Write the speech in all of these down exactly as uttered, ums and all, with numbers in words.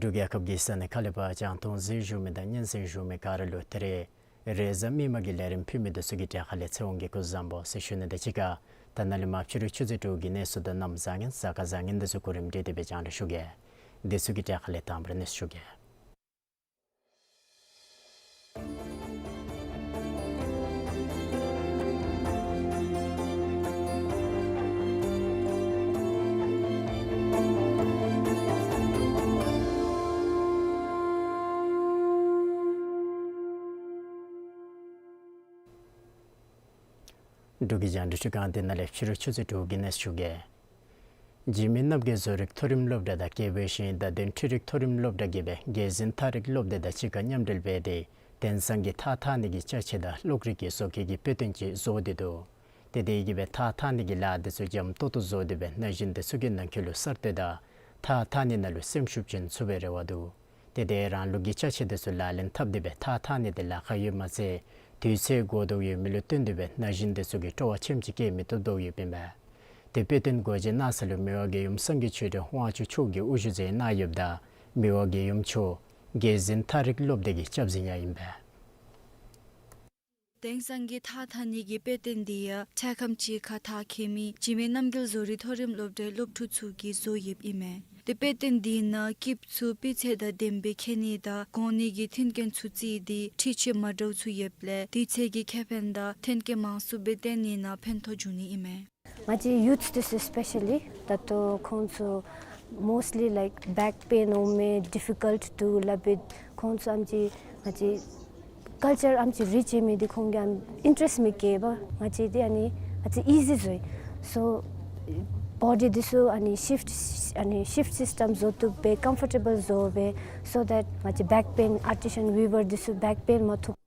འབྲུག་རྒྱལ་ཁབ་ཀྱི་ས་གནས་ཁག་ལས་ཕར་རྒྱང་མཐོང་གཟིགས་བཞུགས་མི་དང་སྙན་གསན་བཞུགས་མི་ག་ར་ལུ་ད་རེས་རེས་གཟའ་མིག་དམར་གྱི་ལས་རིམ་ཕུལ་མི་འདི་ཚུ་གི་གྲས་ཁ་ལས་ཚེ་དབང་གིས་སྐུ་གཟུགས་བཟང་པོ་ཟེར་ཞུ་ནི་དང་གཅིག་ཁར་ད་ནཱ་ལས་མར་ཕྱི་རུ་ཆུ་ཚོད་དྲུག་གི་གནས་ཚུལ་དང་གནམ་བཟང་ངན་གཟའ་སྐར་བཟང་ངན་འདི་ཚུ་གོ་རིམ་སྒྲིག་སྟེ་སྦེ་རྒྱང་བསྒྲགས་ཞུ་གེ། འདི་ཚུ་གི་གྲས་ཁ་ལས་དང་པ་ར་གནས་ཚུལ་ཞུ་གེ། འབྲུག་གི་རྒྱང་བསྒྲགས་ཁང་འདི་ནང་ལས་ཕྱི་རུ་ཆུ་ཚོད་དྲུག་གི་གནས་ཚུལ་ཞུ་གེ། འཇིགས་མེད་རྣམ་རྒྱལ་བཟོ་རིག་མཐོ་རིམ་སློབ་གྲྭ་དང་ཀེ་བི་ཤིང་དང་དེ་ལས་འཕྲུལ་རིག་མཐོ་རིམ་སློབ་གྲྭ་གིས་སྦེ་རྒྱལ་འཛིན་ཐང་རིག་སློབ་སྡེ་དང་གཅིག་ཁར་མཉམ་འབྲེལ་འབད་དེ་དེང་སང་གི་ཐགས་འཐག་ནི་གི་ཅ་ཆས་དང་གློག་རིག་གི་བཟོ་བཀོད་ཀྱི་དཔེ་སྟོན་ཅིག་བཟོ་སྟེ་འདུག། དེ་དེ་གིས་སྦེ་ཐགས་འཐག་ནི་གི་ལཱ་འདི་ཚུ་འཇམ་ཏོག་ཏོ་བཟོ་སྟེ་སྦེ་ན་གཞོན་འདི་ཚུ་གི་ནང་འཁོད་ལུ་གསར་གཏོད་དང་ཐགས་འཐག་ནི་ནང་ལུ་སེམས་ཤུགས་ཅན་ཚུ་སྦེ་རེ་བ་འདུག། དེ་དེ་རང་ལུགས་ཀྱི་ཅ་ཆས་འདི་ཚུ་ལག་ལེན་འཐབ་སྟེ་སྦེ་ཐགས་འཐག་ནི་འདི་ལཱ་ཁག་ཡོད་མ་ཚད་དུས་ཚོད་འགོར་དོ་ཡོད་མི་ལུ་བརྟེན་ཏེ་སྦེ་ན་གཞོན་འདི་ཚུ་གིས་སྤྲོ་བ་ཆེམ་ཅིག་བསྐྱེད་མི་བཏུབ་དོ་ཡོདཔ་ཨིན་པས། དེ་དཔེ་སྟོན་སྒོ་འབྱེད་གནང་ས་ལུ་མི་དབང་རྒྱལ་ཡུམ་སངས་རྒྱས་ཆོས་སྒྲོན་དབང་ཕྱུག་མཆོག་གིས་དབུ་བཞུགས་མཛད་གནང་ཡོདཔ་ད་མི་དབང་རྒྱལ་ཡུམ་མཆོག་རྒྱལ་འཛིན་ཐང་རིག་སློབ་སྡེ་གི་སྐྱབས་འཛིན་ཡང་ཨིན་པས། དེང་སང་གི་ཐགས་འཐག་ནི་གི་དཔེ་སྟོན་འདི་ཡང་འཕྲལ་ཁམས་ཅིག་ཁར་མཐར་འཁྱོལ་མི་འཇིགས་མེད་རྣམ་རྒྱལ་བཟོ་རིག་མཐོ་རིམ་སློབ་གྲྭའི་སློབ་ཕྲུག་ཚུ་གིས་བཟོ་ཡོདཔ་ཨིན་མས། དེ་དཔེ་སྟོན་འདི་ནང་སྐྱིབས་ཚུ་སྤུས་ཚད་དང་ལྡནམ་སྦེ་མཁྱེན་ནི་དང་གོན་ནི་གི་མཐུན་རྐྱེན་ཚུ་བརྩིས་ཏེ་འཁྲུལ་ཆས་མ་འདྲཝ་ཚུ་ཡོདཔ་ལས་དུས་ཚོད་ཀྱི་ཁེ་ཕན་དང་མཐུན་རྐྱེན་མང་སུ་སྦེ་བཏོན་ནི་ནང་ཕན་ཐོགས་འབྱུང་ནི་ཨིན་མས། ང་བཅས་ཡུཐ་འདི་ཚུ་སི་པེ་ཤ་ལི་ད་ལྟོ་ཁོང་ཚུ་མོསཊ་ལི་ལའིཀ་བེཀ་པེན་འོང་མི་ཌི་ཕི་ཀལཊ་འདུག་སླབ་སྦེ་ཁོང་ཚུ་ཨམ་ཅིག་ང་བཅས་ཀལ་ཅར་ཨམ་ཅིག་རིཆ་ཡོད་མི་འདི་ཁོང་གིས་ཨིན་ཊ་རེསཊ་མི་བསྐྱེད་པས། ང་བཅས་འདི་ཨ་ནི་ང་བཅས་ཨི་ཟི་བཟོ་ཡི། སོ་བོ་ཌི་འདི་ཚུ་ཨ་ནི་ཤིཕཊ་ཨ་ནི་ཤིཕཊ་སིསི་ཊེམ་བཟོ་བཏུབ་སྦེ་ཀམ་ཕོར་ཊེ་བཱལ་བཟོ་སྦེ་སོ་དེཊ་ང་བཅས་བེཀ་པེན་ཨར་ཊི་ཤན་ཝི་ཝར་འདི་ཚུ་བེཀ་པེན་མ་ཐོབ།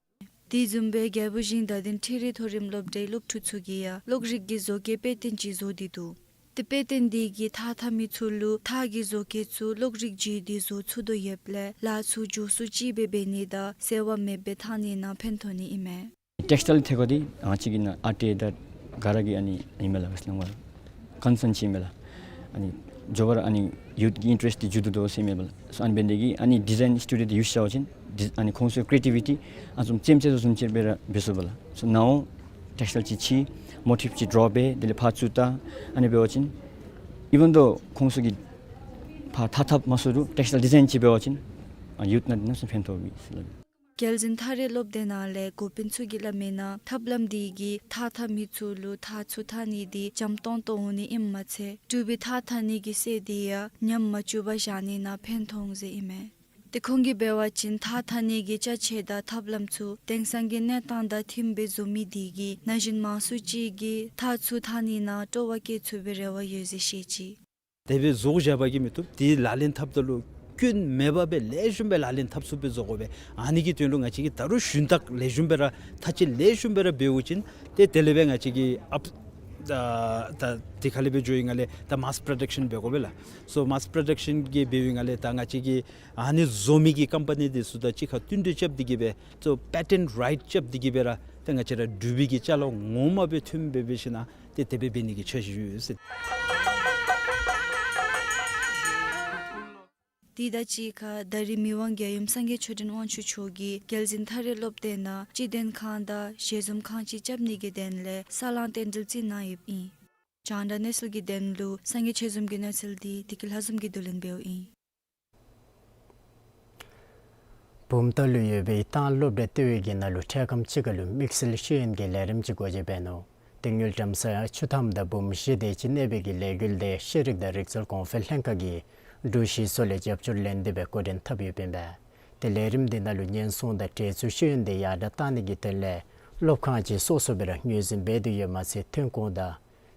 དེ་བཟུམ་སྦེ་རྒྱལ་པོ་ཞིང་དང་ལྡན་འཕྲུལ་རིག་མཐོ་རིམ་སློབ་གྲྭའི་སློབ་ཕྲུག་ཚུ་གིས་ཡང་གློག་རིག་གི་བཟོ་བཀོད་དཔེ་སྟོན་ཅིག་བཟོ་སྟེ་འདུག། དེ་དཔེ་སྟོན་འདི་གིས་ཐགས་འཐག་མི་ཚུ་ལུ་ཐགས་ཀྱི་བཟོ་བཀོད་ཚུ་གློག་རིག་བརྒྱུད་དེ་བཟོ་ཚུགས་དོ་ཡོདཔ་ལས་ལཱ་ཚུ་མགྱོགས་སུ་ཅིག་སྦེ་འབད་ནི་དང་ཟད་པ་མེདཔ་སྦེ་འཐག་ནི་ནང་ཕན་ཐོགས་ནི་ཨིན་མས། ཊེགསི་ཊའིལ་ཐད་ཁར་འདི་ང་བཅས་ཀྱི་ནཱ་ཨ་ཏི་དང་ག་ར་གི་ཨ་ནི་ཨིན་མས་ལགས། ང་བཅས་ནང་ལུ་ཀོན་སརན་ཅིག་ཨིན་མས་ལགས། ཨ་ནི་མགྱོགས་པ་ར་ཨ་ནི་ཡུཐ་ཀྱི་ཨིན་ཊ་རེསཊ་འདི་འགྱོ་དོ་ཟེར་ཨིན་མས་ལགས། སོ་ཨ་ནི་འབད་ནི་དེ་གིས་ཨ་ནི་ཌི་ཛའིན་སི་ཊུ་ཌིའོ་འདི་ཡུདཔ་བཞག་པ་ཅིན་ཌི་ཨ་ནི་ཁོང་ཚུ་ཀྲི་ཨེ་ཊི་བི་ཊི་ཨ་ནི་བཟུམ་རྩེདམོ་རྩེ་དོ་བཟུམ་ཅིག་སྦེ་ར་འབད་ཚུགས་པས་ལགས། སོ་ནཱ་ཊེགསི་ཊའིལ་ཅིག་ཕྱེ་མོ་ཊིབ་ཅིག་ཌོ་རོ་འབད་དེ་ལས་ཕར་བཙུགས་ད་ཨ་ནི་འབད་བ་ཅིན་ཨི་ཝན་དོ་ཁོང་ཚུ་གིས་ཕར་འཐག་འཐབ་མ་ཚུགས་རུང་ཊེགསི་ཊའིལ་ཌི་ཛའིན་ཅིག་འབད་བ་ཅིན་ཨ་ཡུཐ་ནང་འདི་ནང་ཚུ་ཕན་ཐོགས་པས་ཟེར་སླབ་ཨིན། རྒྱལ་འཛིན་ཐང་རིག་སློབ་སྡེ་ནང་ལས་འགོ་དཔོན་ཚུ་གིས་སླབ་མི་ནང་ཐབས་ལམ་འདི་གིས་ཐགས་འཐག་མི་ཚུ་ལུ་ཐགས་ཚུ་འཐག་ནི་འདི་འཇམ་ཏོང་ཏོ་འོང་ནི་ཨིནམ་མ་ཚད་འབྲུག་པའི་ཐགས་འཐག་ནི་གི་སྲོལ་འདི་ཡང་ཉམས་མ་བཅུག་པར་བཞག་ནི་ནང་ཕན་ཐོགས་འོང་ཟེར་ཨིན་མས། དེ་ཁོང་གིས་འབད་བ་ཅིན་ཐགས་འཐག་ནི་གི་ཅ་ཆས་དང་ཐབས་ལམ་ཚུ་དེང་སང་གི་གནས་སྟངས་དང་མཐུནམ་སྦེ་བཟོ་མི་འདི་གིས་ན་གཞོན་མང་སུ་ཅིག་གིས་ཐགས་ཚུ་འཐག་ནི་ནང་སྤྲོ་བ་བསྐྱེད་ཚུགས་པའི་རེ་བ་ཡོད་ཟེར་བཤད་ཅི། དེ་སྦེ་བཟོ་བཞག་པ་གིས་མི་བཏུབ། དེ་ལག་ལེན་འཐབ་ད་ལུ་སྐྱོན་མེད་པ་སྦེ་ལེགས་ཤོམ་སྦེ་ལག་ལེན་འཐབ་ཚུགས་པའི་བཟོ་དགོ་པས། ཨ་ནི་གི་དོན་ལུ་ང་བཅས་ཀྱིས་ད་རུང་ཞུན་དག་ལེགས་ཤོམ་སྦེ་ར་ཐགས་ཆ་ལེགས་ཤོམ་སྦེ་ར་འབད་བ་ཅིན་ཏེ་དེ་ལས་སྦེ་ང་བཅས་ཀྱི་ཨཔ་ ད་ད་དེ་ཁ་ལས་སྦེ་འགྱོ་བའི་སྒང་ལས་ད་མཱསི་པྲོ་ཌག་ཤཱན་འབད་དགོ་པས་ལགས། སོ་མཱསི་པྲོ་ཌག་ཤཱན་གྱི་འབད་བའི་སྒང་ལས་ད་ང་བཅས་ཀྱི་ཨ་ནི་བཟོ་མི་གི་ཀམ་པ་ནི་འདི་ཚུ་དང་གཅིག་ཁར་བསྟུན་གྲོས་རྐྱབ་སྟེ་གི་སྦེ་སོ་པེ་ཊེནཊ་རའིཊ་རྐྱབ་སྟེ་གི་སྦེ་ར་ཏེ་ང་བཅས་ར་འབྲུག་པའི་གི་ཅ་ལ་ངོ་མ་སྦེ་ཐོནམ་སྦེ་འབད་ཞིན་ན་ཏེ་དེ་སྦེ་འབད་ནི་གི་འཆར་གཞི་ཡོད་ཟེར། དེ་དང་གཅིག་ཁར་ད་རིས་མི་དབང་རྒྱལ་ཡུམ་སངས་རྒྱས་ཆོས་སྒྲོན་དབང་ཕྱུག་མཆོག་གིས་རྒྱལ་འཛིན་ཐ་རེ་སློབ་སྡེ་ནང་སྤྱི་དོན་ཁང་དང་ཞལ་འཛོམས་ཁང་ཅིག་རྐྱབ་ནི་གི་དོན་ལས་ས་ལང་རྟེན་འབྲེལ་བརྩི་གནང་ཡོདཔ་ཨིན། རྒྱང་བསྒྲགས་གནས་ཚུལ་གྱི་དོན་ལུ་སངས་རྒྱས་ཆོས་འཛོམས་ཀྱི་གནས་ཚུལ་འདི་བདེ་སྐྱིད་ལྷ་འཛོམས་ཀྱིས་བསྡུ་ལེན་འབདཝ་ཨིན། བུམ་ཐང་ལུ་ཡོད་པའི་ཏང་སློབ་གྲྭ་ལྟེ་བའི་གི་ནང་ལུ་འཕྲལ་ཁམས་ཅིག་ཁར་ལུ་དམིགས་བསལ་ཤེས་ཡོན་གྱི་ལས་རིམ་ཅིག་སྒོ་འབྱེད་འབད་ནུག། དེ་དངུལ་ཀྲམ་ས་ཡ་བཅུ་ཐམ་དང་འབུམ་བཞི་དེ་ཅིག་གནས་པའི་གི་ལས་འགུལ་དེ་ཤེས་རིག་དང་རིག་རྩལ་གོང་འཕེལ་ལྷན་ཁག་གིས་འབྲུག་གཞིས་སོགས་ལས་རྒྱབ་སྐྱོར་ལེན་ཏེ་སྦེ་འགོ་འདྲེན་འཐབ་ཡོདཔ་ཨིན་པས། དེ་ལས་རིམ་འདི་ནང་ལུ་ཉེན་སྲུང་དང་འདྲེས་ཚུལ་ཤེས་ཡོན་དེ་ཡར་དྲག་གཏང་ནི་གི་དོན་ལས་སློབ་ཁང་ཅིག་སོ་སོ་སྦེ་ར་ངོས་འཛིན་འབད་དེ་ཡོདཔ་མ་ཚད་ཐོན་ཁུངས་དང་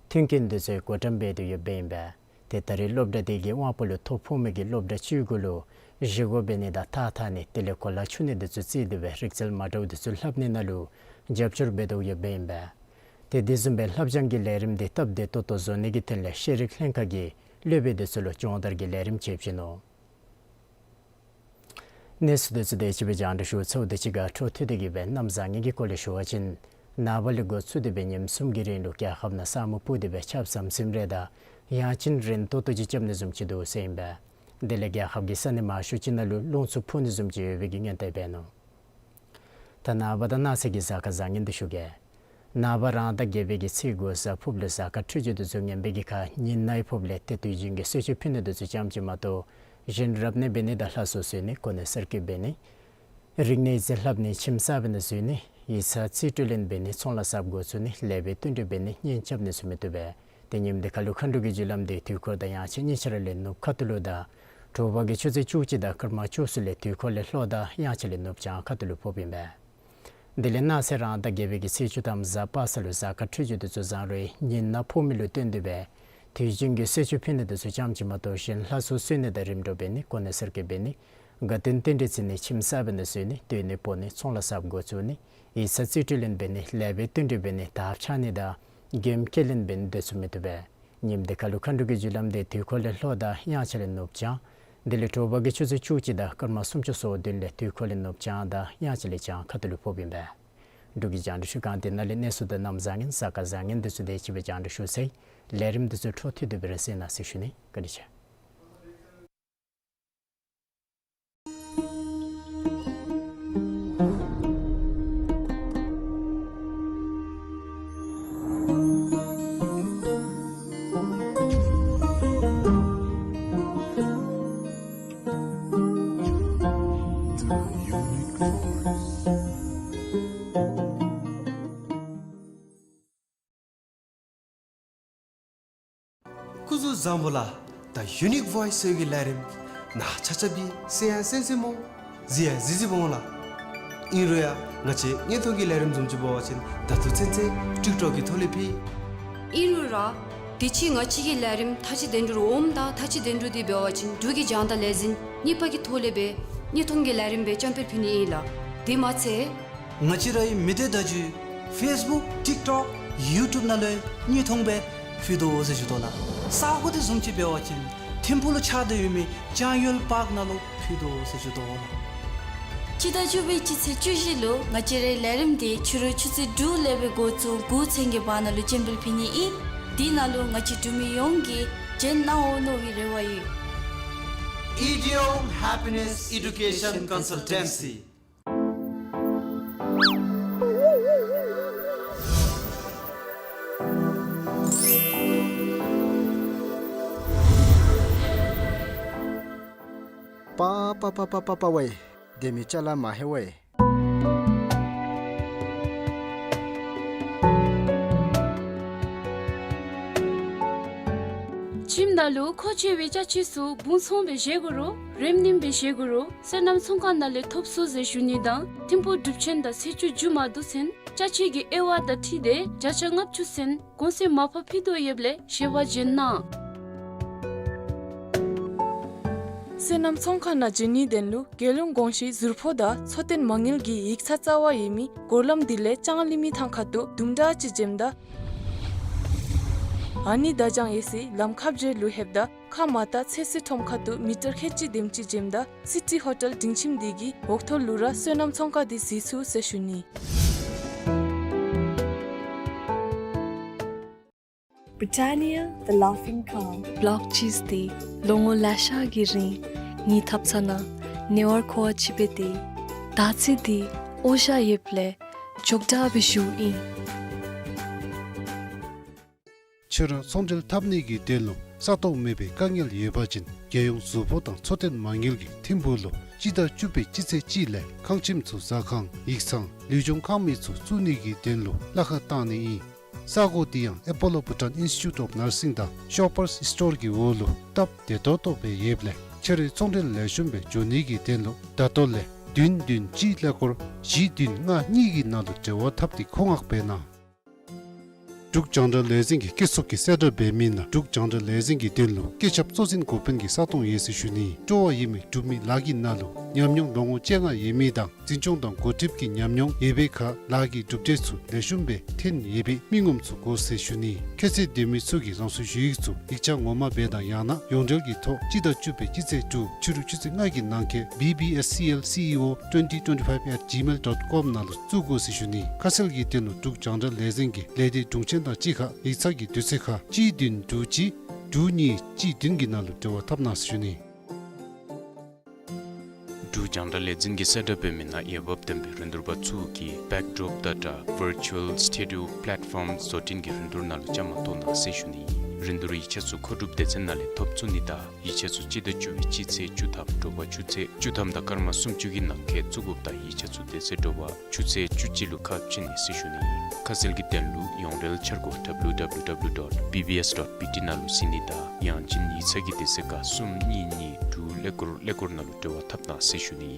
མཐུན་རྐྱེན་དེ་ཚུ་བགོ་བཀྲམ་འབད་དེ་ཡོདཔ་ཨིན་པས། ཏེ་ད་རེས་སློབ་གྲྭ་དེ་གིས་དབང་པོ་ལུ་ཐོ་ཕོག་མི་གི་སློབ་གྲྭ་བཅུ་དགུ་ལུ་བཞེས་སྒོ་འབད་ནི་དང་ཐགས་འཐག་ནི་དེ་ལས་གོ་ལ་འཕྱུགས་ནི་དེ་ཚུ་བརྩིས་ཏེ་སྦེ་རིག་རྩལ་མ་འདྲཝ་དེ་ཚུ་ལྷབ་ནི་ནང་ལུ་རྒྱབ་སྐྱོར་འབད་དེ་ཡོདཔ་ཨིན་པས། ཏེ་དེ་བཟུམ་སྦེ་ལྷབ་སྦྱང་གི་ལས་རིམ་དེ་སྟབས་བདེ་ཏོག་ཏོ་བཟོ་ནི་གི་དོན་ལས་ཤེས་རིག་ལྷན་ཁག་གིས་སློབ་དཔོན་དེ་ཚུ་ལུ་སྦྱོང་བརྡར་གྱི་ལས་རིམ་ཅིག་བྱིན་ནུག། གནས་ཚུལ་དེ་ཚུ་དེ་ཅིག་སྦེ་རྒྱང་བསྒྲགས་ཞུ་ཚརཝ་དང་གཅིག་ཁར་འཕྲོ་མཐུད་དེ་གི་སྦེ་གནམ་བཟང་ངན་གྱི་སྐོར་ལས་ཞུ་བ་ཅིན་ནངས་པ་ལས་འགོ་བཙུགས་ཏེ་སྦེ་ཉིནམ་གསུམ་གྱི་རིང་ལུ་རྒྱལ་ཁབ་ནང་ས་སྨུག་སྤུབས་ཏེ་སྦེ་ཆརཔ་ཟམ་ཟིམ་རེ་དང་ཡང་ཅིན་རན་ཏོག་ཏོ་ཅིག་རྐྱབ་ནི་བཟུམ་ཅིག་འདུག་ཟེར་ཨིན་པས། དེ་ལས་རྒྱལ་ཁབ་ཀྱི་ས་གནས་མང་ཤོས་ཅིག་ནང་ལུ་རླུང་འཚུབ་འཕུ་ནི་བཟུམ་ཅིག་ཡོད་པའི་གི་སྔོན་བརྡ་འབད་ནུག། ད་ནངས་པ་དང་གནངས་ཚེ་གི་གཟའ་སྐར་བཟང་ངན་འདི་ཞུ་གེ། ནངས་པ་རང་ཟླ་བརྒྱད་པའི་གི་ཚེས་དགུ་གཟའ་ཕུརཔ་ལུ་གཟའ་སྐར་འཕྲོད་སྦྱོར་དེ་ཚུ་ངན་པའི་གི་ཁར་ཉི་ནག་ཕོགཔ་ལས་ཏེ་དུས་རྒྱུན་གྱི་གསོལ་མཆོད་ཕུལ་ནི་དེ་ཚུ་ཙམ་ཅིག་མ་གཏོགས་གཞན་རབ་གནས་འབད་ནི་དང་ལྷ་གསོལ་གསོལ་ནི་གོ་གནས་གསར་བསྐོ་འབད་ནི་རིག་གནས་ཡིག་རྩིས་ལྷབ་ནི་ཁྱིམ་གསར་པའི་ནང་འཛུལ་ནི་ཡིག་ཚང་རྩིས་སྤྲོད་ལེན་འབད་ནི་ཚོང་ལཱ་གསརཔ་འགོ་བཙུགས་ནི་ལེགས་པའི་བསྟུན་གྲོས་འབད་ནི་གཉེན་རྐྱབ་ནི་ཚུ་མི་བཏུབ་པས། ཏེ་ཉིནམ་དེ་ཁར་ལུ་མཁའ་འགྲོ་གི་རྒྱུ་ལམ་དེ་དུས་འཁོར་དང་དབྱངས་འཆར་གཉིས་ཆ་ར་ལས་ནུབ་ཁ་ཐུག་ལུ་དང་དྲོ་པ་གི་ཆུ་ཚོད་བཅུ་གཅིག་དང་སྐར་མ་བཅུ་གསུམ་ལས་དུས་འཁོར་ལས་ལྷོ་དང་དབྱངས་འཆར་ལས་ནུབ་བྱང་ཁ་ཐུག་ལུ་ཕོགཔ་ཨིན་པས། དེ་ལས་གནངས་ཚེ་རང་ཟླ་བརྒྱད་པའི་གི་ཚེས་བཅུ་ཐམ་གཟའ་པ་སངས་ལུ་གཟའ་སྐར་འཕྲོད་སྦྱོར་དེ་ཚུ་བཟང་རུང་ཉི་ནག་ཕོག་མི་ལུ་བརྟེན་ཏེ་སྦེ་དུས་རྒྱུན་གྱི་གསོལ་མཆོད་ཕུལ་ནི་དེ་ཚུ་ཙམ་ཅིག་མ་གཏོགས་གཞན་ལྷ་གསོལ་གསོལ་ནི་དང་རིམ་གྲོ་འབད་ནི་གོ་གནས་གསར་བསྐོ་འབད་ནི་དགའ་སྟོན་རྟེན་འབྲེལ་བརྩི་ནི་ཁྱིམ་གསར་པའི་ནང་འཛུལ་ནི་སྡོད་གནས་སྤོ་ནི་ཚོང་ལཱ་གསརཔ་འགོ་བཙུགས་ནི་ཡིག་ཚང་རྩིས་སྤྲོད་ལེན་འབད་ནི་ལེགས་པའི་བསྟུན་གྲོས་འབད་ནི་དར་འཕྱར་ནི་དང་མགྱོནམ་ཁས་ལེན་འབད་ནི་དེ་ཚུ་མི་བཏུབ་པས། ཉིནམ་དེ་ཁར་ལུ་མཁའ་འགྲོ་གི་རྒྱུ་ལམ་དེ་དུས་འཁོར་ལས་ལྷོ་དང་དབྱངས་འཆར་ལས་ནུབ་བྱང་། དེ་ལས་དྲོ་པ་གི་ཆུ་ཚོད་བཅུ་གཅིག་དང་སྐར་མ་སུམ་ཅུ་སོ་བདུན་ལས་དུས་འཁོར་ལས་ནུབ་བྱང་དང་དབྱངས་འཆར་ལས་བྱང་ཁ་ཐུག་ལུ་ཕོགཔ་ཨིན་པས། འབྲུག་གི་རྒྱང་བསྒྲགས་ཤོག་ཁང་དེ་ནང་ལས་གནས་ཚུལ་དང་གནམ་བཟང་ངན་གཟའ་སྐར་བཟང་ངན་དེ་ཚུ་དེ་ཅིག་སྦེ་རྒྱང་བསྒྲགས་ཞུ་ཚར་ཡི། ལས་རིམ་དེ་ཚུ་འཕྲོ་མཐུད་དེ་སྦེ་ར་གསན་གནང་ཟེར་ཞུ་ནི། བཀའ་དྲིན་ཆེ། སྐུ་གཟུགས་བཟང་པོ་ལགས། ད་ཡུ་ནིཀ་ཝོའིསི་ཟེར་གྱི་ལས་རིམ་ནཱ་ཆ་ཁྱབ་ཀྱིས་གསན་ཡང་གསན་གསནམ་འོང་། གཟིགས་ཡང་གཟིགས་གཟིགསཔ་འོང་ལགས། ཨིན་རུང་ཡང་ང་བཅས་དངོས་མཐོང་གི་ལས་རིམ་བཟུམ་ཅིག་འབད་བ་ཅིན་ད་ལྟོ་ཚུན་ཚོད་ཊིཀ་ཊོཀ་གི་ཐོག་ལས་ཕུལ། ཨིན་རུང་ར་དུས་ཅི་ང་བཅས་ཀྱི་ལས་རིམ་ཐ་ཅི་དོན་གྲུབ་འོངམ་ད་ཐ་ཅི་དོན་གྲུབ་དེ་འབད་བ་ཅིན་འབྲུག་གི་རྒྱང་བསྒྲགས་ལས་འཛིན་གཉིས་པ་གི་ཐོག་ལས་སྦེ་དངོས་མཐོང་གི་ལས་རིམ་སྦེ་བཅའ་འཕེལ་ཕུལ་ནི་ཨིན་ལགས། དེ་མ་ཚད་ང་བཅས་རའི་མི་སྡེ་བརྡ་བརྒྱུད་ཕེསི་བུཀ་ཊིཀ་ཊོཀ་ཡུ་ཊུབ་ནང་ལུ་དངོས་མཐོང་སྦེ་ཕུལ་དོ་ཟེར་ཞུ་དོ་ལགས། ས་གོ་དེ་བཟུམ་ཅིག་འབད་བ་ཅིན་ཐིམ་ཕུག་ལུ་ཆགས་ཏེ་ཡོད་མི་ལྕང་ཡུལ་པཱརཀ་ནང་ལུ་ཕུལ་དོ་ཟེར་ཞུ་དོ་ལགས། སྤྱི་ཟླ་བཅུ་པའི་སྤྱི་ཚེས་བཅུ་བཞི་ལུ་ང་བཅས་རའི་ལས་རིམ་དེ་ཕྱི་རུ་ཆུ་ཚོད་དྲུག་ལས་སྦེ་འགོ་བཙུགས་དགུ་ཚུན་གྱི་བར་ན་ལུ་སྤྱན་འབུལ་ཕུལ་ནི་ཨིན། དེ་ནང་ལུ་ང་བཅས་འབྲུག་མི་ཡོངས་ཀྱིས་བྱོན་གནང་འོང་མནོ་བའི་རེ་བ་ཡོད། Idiom Happiness Education Consultancy. པ་པ་པ་པ་པ་པ་ཝེ། སྡེ་མི་ཅ་ལ་མ་ཧེ་ཝེ། ཁྱིམ་ནང་ལུ་མཁོ་ཆེ་བའི་ཅ་ཆས་ཚུ་སྦུང་ཚོང་སྦེ་བཞེས་དགོ་རུང་རེམ་རིམ་སྦེ་བཞེས་དགོ་རུང་སོ་ནམ་ཚོང་ཁང་ནང་ལས་ཐོབ་ཚུགས་ཟེར་ཞུ་ནི་དང་ཐིམ་ཕུག་གྲུབ་ཆེན་དང་ཚེས་བཅུ་མཇུག་མ་བསྡུ་ཚུན་ཅ་ཆས་ཀྱི་དབྱེ་བ་དང་འཁྲིལ་ཏེ་བརྒྱ་ཆ་ལྔ་བཅུ་ཚུན་གོང་ཚད་མར་ཕབ་ཕུལ་དོ་ཡོདཔ་ལས་ཞལ་པར་བྱོན་གནང་། སོ་ནམ་ཚོང་ཁང་ནང་བྱོན་ནིའི་དོན་ལུ་རྒྱལ་ཡོངས་གོང་ཞུའི་ཟུར་ཕོགས་དང་འཚོ་རྟེན་མ་དངུལ་གྱི་ཡིག་ཚང་རྩ་བ་ཡོད་མི་སྒོ་ལམ་འདི་ལས་ལྕང་གླིང་མི་ཐང་ཁ་ཐུག་དུམ་གྲ་ཅིག་འཛེམ་ད། ཨ་ནི་ད་ཅང་ཡེ་སི་ལམ་ཁ་བརྒྱད་ལུ་ལྷོདཔ་ད་ཁ་མ་བལྟ་ཚོད་བསྲེ་ཁྲོམ་ཁ་ཐུག་མི་ཊར་ཁལ་གཅིག་དེམ་ཅིག་འགྱོཝ་ད་སི་ཊི་ཧོ་ཊེལ་སྡིངས་ཁྱིམ་དེ་གི་འོག་ཐོག་ལུ་ར་སོ་ནམ་ཚོང་ཁང་དེ་གཟིགས་ཚུགས་ཟེར་ཞུ་ནི། Britannia, the laughing cow. བློག་ཅིས་ཏེ་ལོ་ངོ་ལེ་ཤ་གི་རིང་ངེའི་ཐབ་ཚང་ནང་ཉེ་བར་མཁོ་བ་ཅིག་འབད་དེ་ད་ཚེ་འདི་འོ་ཞ་ཡོདཔ་ལས་ཅོག་འཐདཔ་སྦེ་བཞུགས་ཨིན། ཕྱི་རུ་ཚོང་འབྲེལ་འཐབ་ནི་གི་དོན་ལུ་ས་སྟོང་མེད་པའི་དཀའ་ངལ་ཡོད་པ་ཅིན་རྒྱལ་ཡོངས་གཟུགས་པོ་དང་འཚོ་རྟེན་མ་དངུལ་གྱིས་ཐིམ་ཕུག་ལུ་སྤྱི་ཟླ་བཅུ་པའི་སྤྱི་ཚེས་གཅིག་ལས་ཁང་ཁྱིམ་ཚུ་ཟ་ཁང་ཡིག་ཚང་ལུས་སྦྱོང་ཁང་མིག་ཚུ་བཙུགས་ནི་གི་དོན་ལུ་གླ་ཁར་བཏང་ནི་ཨིན། ས་གོ་དེ་ཡང་ཨེ་པོ་ལོ་བྷུ་ཊཱན་ཨིནསི་ཊི་ཊུཊ་ཨོཕ་ནར་སིང་དང་ཤོ་པར་སི་སི་ཊོར་གྱི་འོག་ལུ་སྟབས་བདེ་ཏོག་ཏོ་སྦེ་ཡོདཔ་ལས་ཕྱི་རུ་ཚོང་འབྲེལ་ལེགས་ཤོམ་སྦེ་འགྱོ་ནི་གི་དོན་ལུ་ད་ལྟོ་ལས་བདུན་བདུན་གཅིག་ཀླད་ཀོར་བཞི་བདུན་ལྔ་གཉིས་ཀྱི་ནང་ལུ་འབྲེལ་བ་འཐབ་སྟེ་མཁོ་མངགས་འབད་གནང་། འབྲུག་རྒྱང་བསྒྲགས་ལས་འཛིན་གྱིས་སྐྱེད་ཚོགས་ཀྱིས་གསལ་བསྒྲགས་འབད་མི་ནང་འབྲུག་རྒྱང་བསྒྲགས་ལས་འཛིན་གྱི་དོན་ལུ་སྐུ་ཞབས་གཙོ་འཛིན་འགོ་དཔོན་གྱི་ས་སྟོང་ཡོད་ཟེར་ཞུ་ནི། སྤྲོ་བ་ཡོད་མི་འབྲུག་མི་ལཱ་གི་ནང་ལུ་ཉམས་མྱོང་ལོ་ངོ་བཅོ་ལྔ་ཡོད་མི་དང་འཛིན་སྐྱོང་དང་འགོ་ཁྲིདཔ་གི་ཉམས་མྱོང་ཡོད་པའི་ཁར་ལཱ་གི་གྲུབ་འབྲས་ཚུ་ལེགས་ཤོམ་སྦེ་ཐོན་ཡོད་པའི་མི་ངོམ་ཚུ་དགོ་ཟེར་ཞུ་ནི། ཁྱད་ཚད་ལྡན་མི་ཚུ་གིས་རང་སོའི་ཞུ་ཡིག་ཚུ་ཡིག་ཆ་ངོ་མ་སྦེ་དང་ཡང་ན་ཡོངས་འབྲེལ་གྱི་ཐོག་སྤྱི་ཟླ་བཅུ་པའི་སྤྱི་ཚེས་དྲུག་ཕྱི་རུ་ཆུ་ཚོད་ལྔ་གི་ནང་འཁོད་B B S C L C E O twenty twenty-five at gmail dot com ནང་ལུ་བཙུགས་དགོ་ཟེར་ཞུ་ནི། ཁ་གསལ་གྱི་དོན་ལུ་འབྲུག་རྒྱང་བསྒྲགས་ལས་འཛིན་གྱི་ལས་སྡེ་དྲུང་ཆེན་དང་གཅིག་ཁར་ཡིག་ཚང་གི་དུས་ཚོད་ཁར་གཅིག་བདུན་དྲུག་གཅིག་དྲུག་གཉིས་གཅིག་བདུན་གྱི་ནང་ལུ་འབྲེལ་བ་འཐབ་གནང་ཟེར་ཞུ་ནི། འབྲུག་རྒྱང་བསྒྲགས་ལས་འཛིན་གྱིས་གསལ་བསྒྲགས་འབད་མི་ནང་འོས་འབབ་ལྡན་པའི་རིན་བསྡུར་པ་ཚུ་གིས་Backdrop Data Virtual Studio Platform བཟོ་སྐྲུན་གྱི་རིན་བསྡུར་ནང་ལུ་བཅའ་མར་གཏོགས་གནང་ཟེར་ཞུ་ནི། རིན་བསྡུར་ཡིག་ཆ་ཚུ་མཁོ་སྒྲུབ་སྡེ་ཚན་ནང་ལས་ཐོབ་ཚུགས་ནི་དང་ཡིག་ཆ་ཚུ་སྤྱི་ཟླ་བཅུ་པའི་སྤྱི་ཚེས་བཅུ་ཐམ་དྲོ་པ་ཆུ་ཚོད་བཅུ་ཐམ་དང་སྐར་མ་སུམ་ཅུ་གི་ནང་འཁོད་བཙུགས་དགོཔ་དང་ཡིག་ཆ་ཚུ་དེ་ཚེ་དྲོ་པ་ཆུ་ཚོད་བཅུ་གཅིག་ལུ་ཁ་ཕྱེ་ནི་ཟེར་ཞུ་ནི། ཁ་གསལ་གྱི་དོན་ལུ་ཡོངས་འབྲེལ་འཆར་སྒོ་W W W dot B B S dot B T ནང་ལུ་གཟིགས་ནི་དང་ཡང་ཅིན་ཡིག་ཚང་གི་དུས་ཚོད་ཁར་གསུམ་གཉིས་གཉིས་དྲུག་ཀླད་ཀོར་ཀླད་ཀོར་ནང་ལུ་འབྲེལ་བ་འཐབ་གནང་ཟེར་ཞུ་ནི།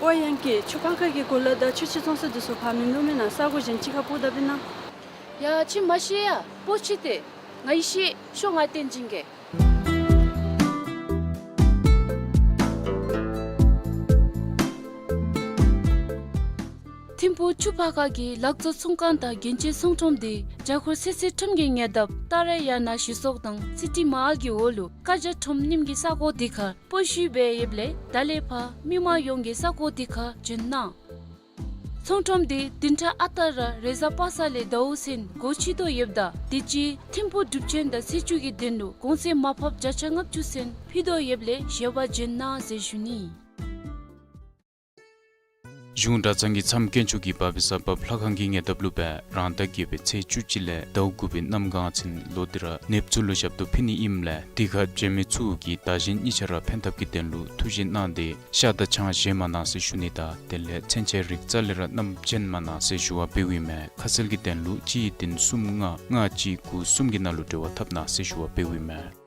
ཨོ་ཡང་ཀྱི་ཆུ་ཕག་ཁ་གི་གོ་ལ་དང་ཆུ་ཆུ་ཚོང་ས་འདི་ཚུ་ཕར་མིན་འདུག་མེན་ན། ས་གོ་གཞན་ཅིག་ཁར་སྤོ་ད་པས་ན། ཡ་ཁྱོད་མ་ཤེས་ཡ། སྤོ་ཅི་སྟེ། ང་ཡི་ཤེས། ཤོག་ང་སྟོན་བྱིན་གེ། ཐིམ་ཕུག་ཆུ་ཕག་ཁ་གི་ལག་བཟོ་ཚོང་ཁང་དང་རྒྱན་ཆའི་ཚོང་ཁྲོམ་དེ་རྒྱ་གར་སེ་སེ་ཁྲོམ་གྱི་ཉེ་འདབས་ཏཱ་ར་ཡ་ན་ཞི་སོག་དང་སི་ཊི་མ་ཧཱལ་གྱི་འོག་ལུ་ཀ་ཇ་ཁྲོམ་གཉིས་ཀྱི་ས་གོ་དེ་ཁར་སྤོ་བཤུད་འབད་ཡོདཔ་ལས་ད་ལས་ཕར་མི་མང་ཡོངས་ཀྱིས་ས་གོ་དེ་ཁར་བྱོན་གནང་། ཚོང་ཁྲོམ་དེ་བདུན་ཕྲག་ཨ་རྟག་ར་རེས་གཟའ་པ་སངས་ལས་ཟླཝ་ཚུན་སྒོ་ཕྱེ་དོ་ཡོདཔ་ད་དེ་ཅིག་ཐིམ་ཕུག་སྒྲུབ་ཆེན་དང་ཚེས་བཅུ་གི་དོན་ལུ་གོང་ཚད་མར་ཕབ་བརྒྱ་ཆ་ལྔ་བཅུ་ཚུན་ཕུལ་དོ་ཡོདཔ་ལས་བཞེས་པར་བྱོན་གནང་ཟེར་ཞུ་ནི། གཞུང་གྲྭ་ཚང་གི་མཚམས་དཀོན་མཆོག་གི་བྷ་བི་ས་བབས་ལྷ་ཁང་གི་ཉེ་འདབས་ལུ་སྦེ་རང་ཟླ་བརྒྱད་པའི་ཚེས་བཅུ་གཅིག་ལས་ཟླཝ་དགུ་པའི་གནམ་གང་ཚུན་ལོག་སྟེ་ར་ནདཔ་ཚུ་ལུ་ཞབས་ཏོག་ཕུལ་ནི་ཨིནམ་ལས་དེ་ཁར་བྱོན་མི་ཚུ་གིས་བདག་གཞན་གཉིས་ཆ་ར་ཕན་ཐབས་ཀྱི་དོན་ལུ་ཐུགས་བཞེས་གནང་སྟེ་ཤ་དང་ཆང་བཞེས་མ་གནང་ཟེར་ཞུ་ནི་དང་དེ་ལས་ཚོན་ཆས་རིགས་རྩ་ལས་ར་བསྣམས་བྱོན་མ་གནང་ཟེར་ཞུ་བ་འབདཝ་ཨིན་མས། ཁ་གསལ་གྱི་དོན་ལུ་གཅིག་བདུན་གསུམ་ལྔ་ལྔ་གཅིག་དགུ་གསུམ་གྱི་ནང་ལུ་འབྲེལ་བ་འཐབ་གནང་ཟེར་ཞུ་བ་འབདཝ་ཨིན་མས།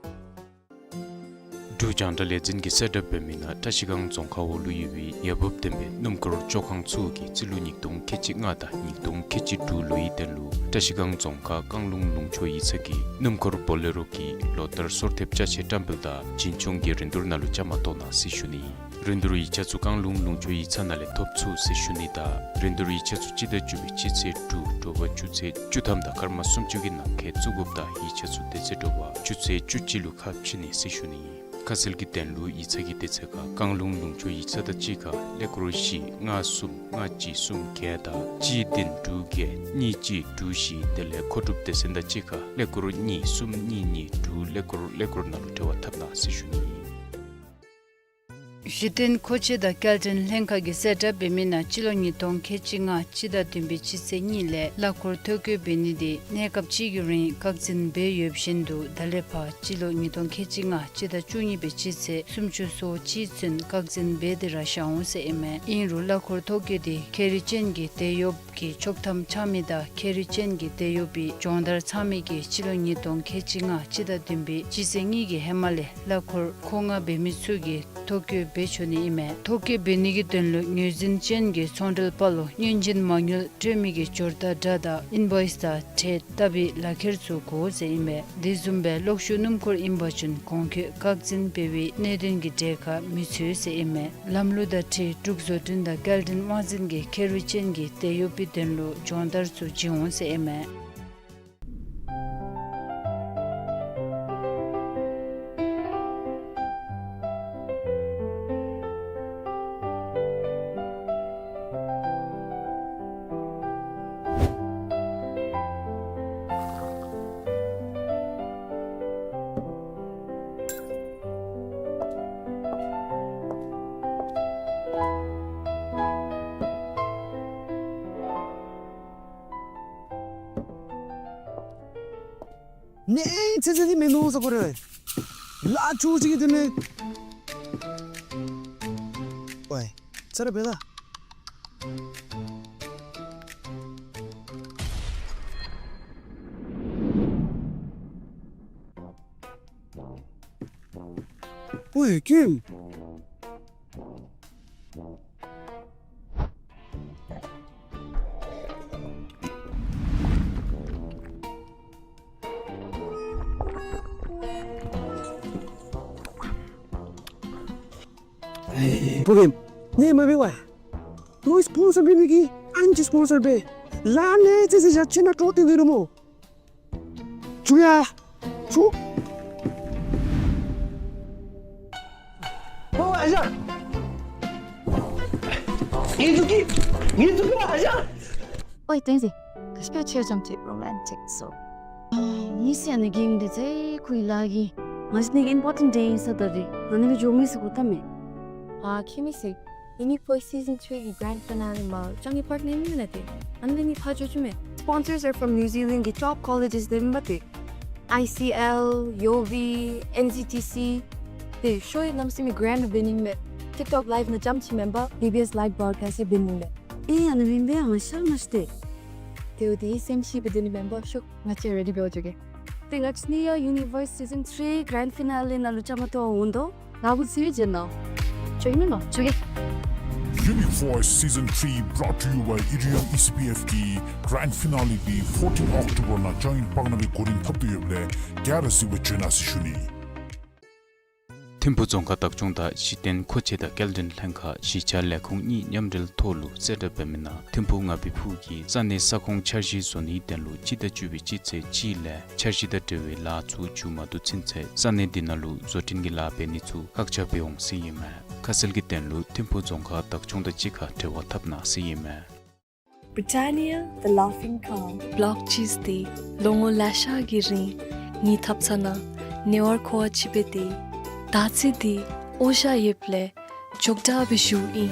འབྲུག་རྒྱང་བསྒྲགས་ལས་འཛིན་གྱིས་གསལ་བསྒྲགས་འབད་མི་ནང་བཀྲ་ཤིས་སྒང་རྫོང་ཁག་འོག་ལུ་ཡོད་པའི་འོས་འབབ་ལྡན་པའི་སྣུམ་འཁོར་བཅོ་ཁང་ཚུ་གིས་རྩིས་ལོ་ཉིས་སྟོང་ཁལ་གཅིག་ལྔ་དང་ཉིས་སྟོང་ཁལ་གཅིག་དྲུག་ལོའི་དོན་ལུ་བཀྲ་ཤིས་སྒང་རྫོང་ཁག་བཀང་ལུང་ལུང་ཕྱོགས་ཡིག་ཚང་གི་སྣུམ་འཁོར་བོ་ལེ་རོ་གི་ལོ་ལྟར་སོར་ཐེབས་ཅ་ཆས་བཀྲམ་སྤེལ་དང་བྱིན་ཆུང་གི་རིན་བསྡུར་ནང་ལུ་བཅའ་མར་གཏོགས་གནང་ཟེར་ཞུ་ནི། རིན་བསྡུར་ཡིག་ཆ་ཚུ་བཀང་ལུང་ལུང་ཕྱོགས་ཡིག་ཚང་ནང་ལས་ཐོབ་ཚུགས་ཟེར་ཞུ་ནི་དང་རིན་བསྡུར་ཡིག་ཆ་ཚུ་སྤྱི་ཟླ་བཅུ་པའི་སྤྱི་ཚེས་དྲུག་དྲོ་པ་ཆུ་ཚོད་བཅུ་ཐམ་དང་སྐར་མ་སུམ་ཅུ་གི་ནང་འཁོད་བཙུགས་དགོཔ་དང་ཡིག་ཆ་ཚུ་དེ་ཚེ་དྲོ་པ་ཆུ་ཚོད་བཅུ་གཅིག་ལུ་ཁ་ཕྱེ་ནི་ཟེར་ཞུ་ནི། ཁ་གསལ་གྱི་དོན་ལུ་ཡིག་ཚང་གི་དུས་ཚོད་ཁར་བཀང་ལུང་ལུང་ཕྱོགས་ཡིག་ཚང་དང་གཅིག་ཁར་ཀླད་ཀོར་བཞི་ལྔ་གསུམ་ལྔ་གཅིག་གསུམ་བརྒྱད་དང་གཅིག་བདུན་དྲུག་བརྒྱད་གཉིས་གཅིག་དྲུག་བཞི་དེ་ལས་མཁོ་སྒྲུབ་སྡེ་ཚན་དང་གཅིག་ཁར་ཀླད་ཀོར་གཉིས་གསུམ་གཉིས་གཉིས་དྲུག་ཀླད་ཀོར་ཀླད་ཀོར་ནང་ལུ་འབྲེལ་བ་འཐབ་གནང་ཟེར་ཞུ་ནི། གཞི་རྟེན་མཁོ་ཆས་དང་སྐྱེལ་འདྲེན་ལྷན་ཁག་གིས་གསལ་བསྒྲགས་འབད་མི་ནང་སྤྱི་ལོ་ཉིས་སྟོང་ཁལ་གཅིག་ལྔ་སྤྱི་ཟླ་བདུན་པའི་སྤྱི་ཚེས་གཉིས་ལས་གླ་འཁོར་ཐོ་བཀོད་འབད་ནི་དེ་གནས་སྐབས་ཅིག་གི་རིང་བཀག་འཛིན་འབད་ཡོདཔ་བཞིན་དུ་ད་ལས་ཕར་སྤྱི་ལོ་ཉིས་སྟོང་ཁལ་གཅིག་ལྔ་སྤྱི་ཟླ་བཅུ་གཉིས་པའི་སྤྱི་ཚེས་སུམ་ཅུ་སོ་གཅིག་ཚུན་བཀག་འཛིན་འབད་དེ་ར་བཞག་འོང་ཟེར་ཨིན་མས། ཨིན་རུང་གླ་འཁོར་ཐོ་བཀོད་དེ་ཁེ་རི་ཅན་གྱི་དེད་གཡོགཔ་གིས་ཆོག་ཐམ་འཆང་མི་དང་ཁེ་རི་ཅན་གྱི་དེད་གཡོགཔ་གིས་སྦྱོང་བརྡར་ཚང་མི་གིས་སྤྱི་ལོ་ཉིས་སྟོང་ཁལ་གཅིག་ལྔ་སྤྱི་ཟླ་བདུན་པའི་སྤྱི་ཚེས་གཉིས་ཀྱི་ཧེ་མ་ལས་གླ་འཁོར་མཁོ་མངགས་འབད་མི་ཚུ་གིས་ཐོ་བཀོད་འབད་ཆོག་ནི་ཨིན་མས། ཐོ་བཀོད་འབད་ནི་གི་དོན་ལུ་ངོས་འཛིན་ཅན་གྱི་ཚོང་འབྲེལ་པ་ལུ་སྔོན་བྱོན་མ་དངུལ་སྤྲོད་མི་གི་འབྱོར་རྟགས་འདྲ་དང་ཨིན་བོའིས་དང་ཁྲལ་ལྟ་བུའི་ལག་ཁྱེར་ཚུ་དགོ་ཟེར་ཨིན་མས། དེ་བཟུམ་སྦེ་གློག་ཤུགས་སྣུམ་འཁོར་ཨིན་པ་ཅིན་གོང་འཁོད་བཀག་འཛིན་འབད་བའི་གནད་དོན་གྱི་གྲས་ཁར་མི་ཚུད་ཟེར་ཨིན་མས། ལམ་ལུགས་དང་འཁྲིལ་འབྲུག་བཟོ་སྐྲུན་དང་སྐྱེལ་འདྲེན་དབང་འཛིན་གྱིས་ཁེ་རི་ཅན་གྱི་དེད་གཡོགཔ་གི་དོན་ལུ་སྦྱོང་བརྡར་ཚུ་བྱིན་འོང་ཟེར་ཨིན་མས། ནི་ཚེ་ཚེ་འདི་མེན་ནུག་ཟེར་གོ་རེ། ལཱ་ཆུང་ཅིག་གི་དོན་ལས། ཝའི། ཚར་བས་ལགས། ཝའི་ཀིམ། ཨེ་བུ་ཀིམ། ནི་མ་འབད་བར། ཏོ་སི་པོན་སར་འབད་ནི་གི་ཨན་ཅིག་སི་པོན་སར་འབད། ལཱ་ནི་ཚེ་ཚེ་ཞག་ཆེ་ན་ཏོ་ཏི་འདི་རུ་མོ། ཆུ་ཡ། ཆུ། ཨོ་ཨ་ཞང་། ངེ་ཚུ་གི། ངེ་ཚུ་གི་ཨ་ཞང་། ཨོའི་ཏེན་ཟི། ག་ཅི་སྦེ་ཁྱོད་རྐྱངམ་ཅིག་རོ་མཱན་ཊིག་སོང་། ཨ་ནི་སི་ཨ་ནི་གེམ་འདི་ཚེ་ཁོའི་ལཱ་གི། ང་ཞི་ནི་ཨིམ་པོར་ཊེནཊ་ཌེ་ཨིན་ས་ད་རེ། ང་ནི་ལུ་འགྱོ་མི་ཟེར་གོ་ད་མེད། ཨ་ཁྱོད་མི་ཟེར། ཨི་ནི་ཕོ་སི་ཛན་ཐིརི་གི་གྲེནཌ་ཕི་ན་ལི་མ་ཅང་གི་པར་ཊི་ནེམ་ཨིན་ན་ཏེ། ཨ་ནི་ནི་ཕར་འགྱོ་ཅི་མེད། Sponsors are from New Zealand གི་ཊོཔ་ཀོ་ལེ་ཇེས་འདི་མེན་པ་ཏེ། ཨའི་སི་ཨེལ། ཡོ་བི། ཨེན་ཛི་ཊི་སི། ཏེ་ཤོ་ཡི་ནམ་སི་མི་གྲེནཌ་འབད་ནི་མེད། ཊིཀ་ཊོཀ་ལའིབ་ནང་རྐྱངམ་ཅིག་མེན་པར་བི་བི་ཨེསི་ལའིབ་བྲོཌ་ཀཱསཊ་འབད་ནི་མེད། ཨེ་ཨ་ནི་མེན་པས་ཨ་ཤར་མ་ཤེས་ཏེ། ཏེ་འོ་ཏེ་སེམས་ཤི་སྦེ་སྡོད་ནི་མེན་པར་ཤོག། ང་བཅས་རེ་ཌི་འབད་བཅུག་གེ། ཏེ་ང་བཅས་ནི་ཡ་ཡུ་ནི་ཝརསི་ཊི་སི་ཛན་ཐིརི་གྲེནཌ་ཕི་ན་ལི་ནང་ལུ་བཅའ་མར་གཏོགས་འོང་དོ། ནཱ་བུ་ཚེ་བའི་རྗེས་ནང་། བཅུག་གེ་མེན་ན། བཅུག་གེ། Universe Season three brought to you by Irium E C P F གི་གྲེནཌ་ཕི་ན་ལི་འདི་ཕོར་ཊིན་ཨོག་ཊོ་བར་ནང་ཅང་ཨིན་པག་ན་སྦེ་འགོ་འདྲེན་འཐབ་སྟེ་ཡོདཔ་ལས་ག་ར་གཟིགས་པར་བྱོན་གནང་ཟེར་ཞུ་ནི། ཐིམ་ཕུག་རྫོང་ཁག་བདག་སྐྱོང་དང་གཞི་རྟེན་མཁོ་ཆས་དང་སྐྱེལ་འདྲེན་ལྷན་ཁག་གཞིས་ཆགས་ལས་ཁུངས་གཉིས་མཉམ་འབྲེལ་ཐོག་ལུ་གསལ་བསྒྲགས་འབད་མི་ནང་ཐིམ་ཕུག་ངྷ་པའི་ཕུག་གི་ས་གནས་ས་ཁོངས་འཆར་གཞི་བཟོ་ནིའི་དོན་ལུ་སྤྱི་ཟླ་བཅུ་པའི་སྤྱི་ཚེས་གཅིག་ལས་འཆར་གཞི་དང་འབྲེལ་བའི་ལཱ་ཚུ་མཇུག་མ་བསྡུ་ཚུན་ཚོད་ས་གནས་འདི་ནང་ལུ་བཟོ་སྐྲུན་གྱི་ལཱ་འབད་ནི་ཚུ་བཀག་ཆ་འབད་འོང་ཟེར་ཨིན་མས། ཁ་གསལ་གྱི་དོན་ལུ་ཐིམ་ཕུག་རྫོང་ཁག་བདག་སྐྱོང་དང་གཅིག་ཁར་འབྲེལ་བ་འཐབ་གནང་ཟེར་ཨིན་མས། Britannia, the laughing cow. བློག་ཅིས་ཏེ་ལོ་ངོ་ལེ་ཤ་གི་རིང་ངེའི་ཐབ་ཚང་ནང་ཉེ་བར་མཁོ་བ་ཅིག་འབད་དེ། ད་ཚེ་འདི་འོ་ཞ་ཡོདཔ་ལས་མགྱོགས་དྲགས་སྦེ་བཞུགས་ཨིན།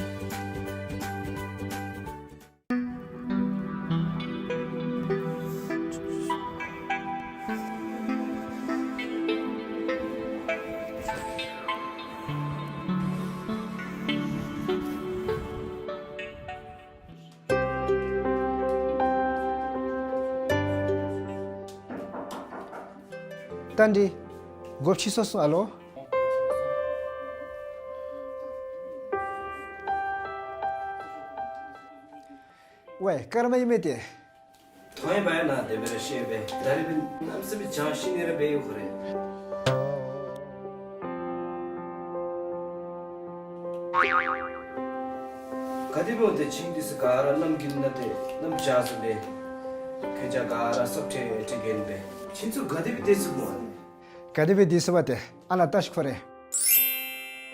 ཏན་ཏན། སྒོ་ཕྱེ་སོང་སོང་ཨ་ལོ། ཝའི་ཀརྨ་ཨིན་མས་ཏེ། ཐོ་ཡང་བ་ཡང་ན་དེ་སྦེ་ར་ཤེས་པས། ད་རེས་པའི་གནམ་ས་སྦེ་བྱང་ཤི་ནི་ར་སྦེ་ཡོད་ཁོ་རེ། ག་དེ་འབདཝ་ད་ཅིག་འདི་ཚུ་ག་ར་གནམ་གྱི་ནང་ཏེ་གནམ་བྱཱར་ཚུ་སྦེ་ཁྱེད་ཅག་ག་ར་སྲབ་ཁྲེ་ཁྲེ་གྱོན་སྦེ་ཅིག་འདི་ཚུ་ག་དེ་སྦེ་སྡོད་ཚུགས་མོ། ག་དེ་སྦེ་སྡོད་ཚུགས་པ་ཏེ་ཨ་ལ་བལྟ་ཤིག་ཁོ་རེ།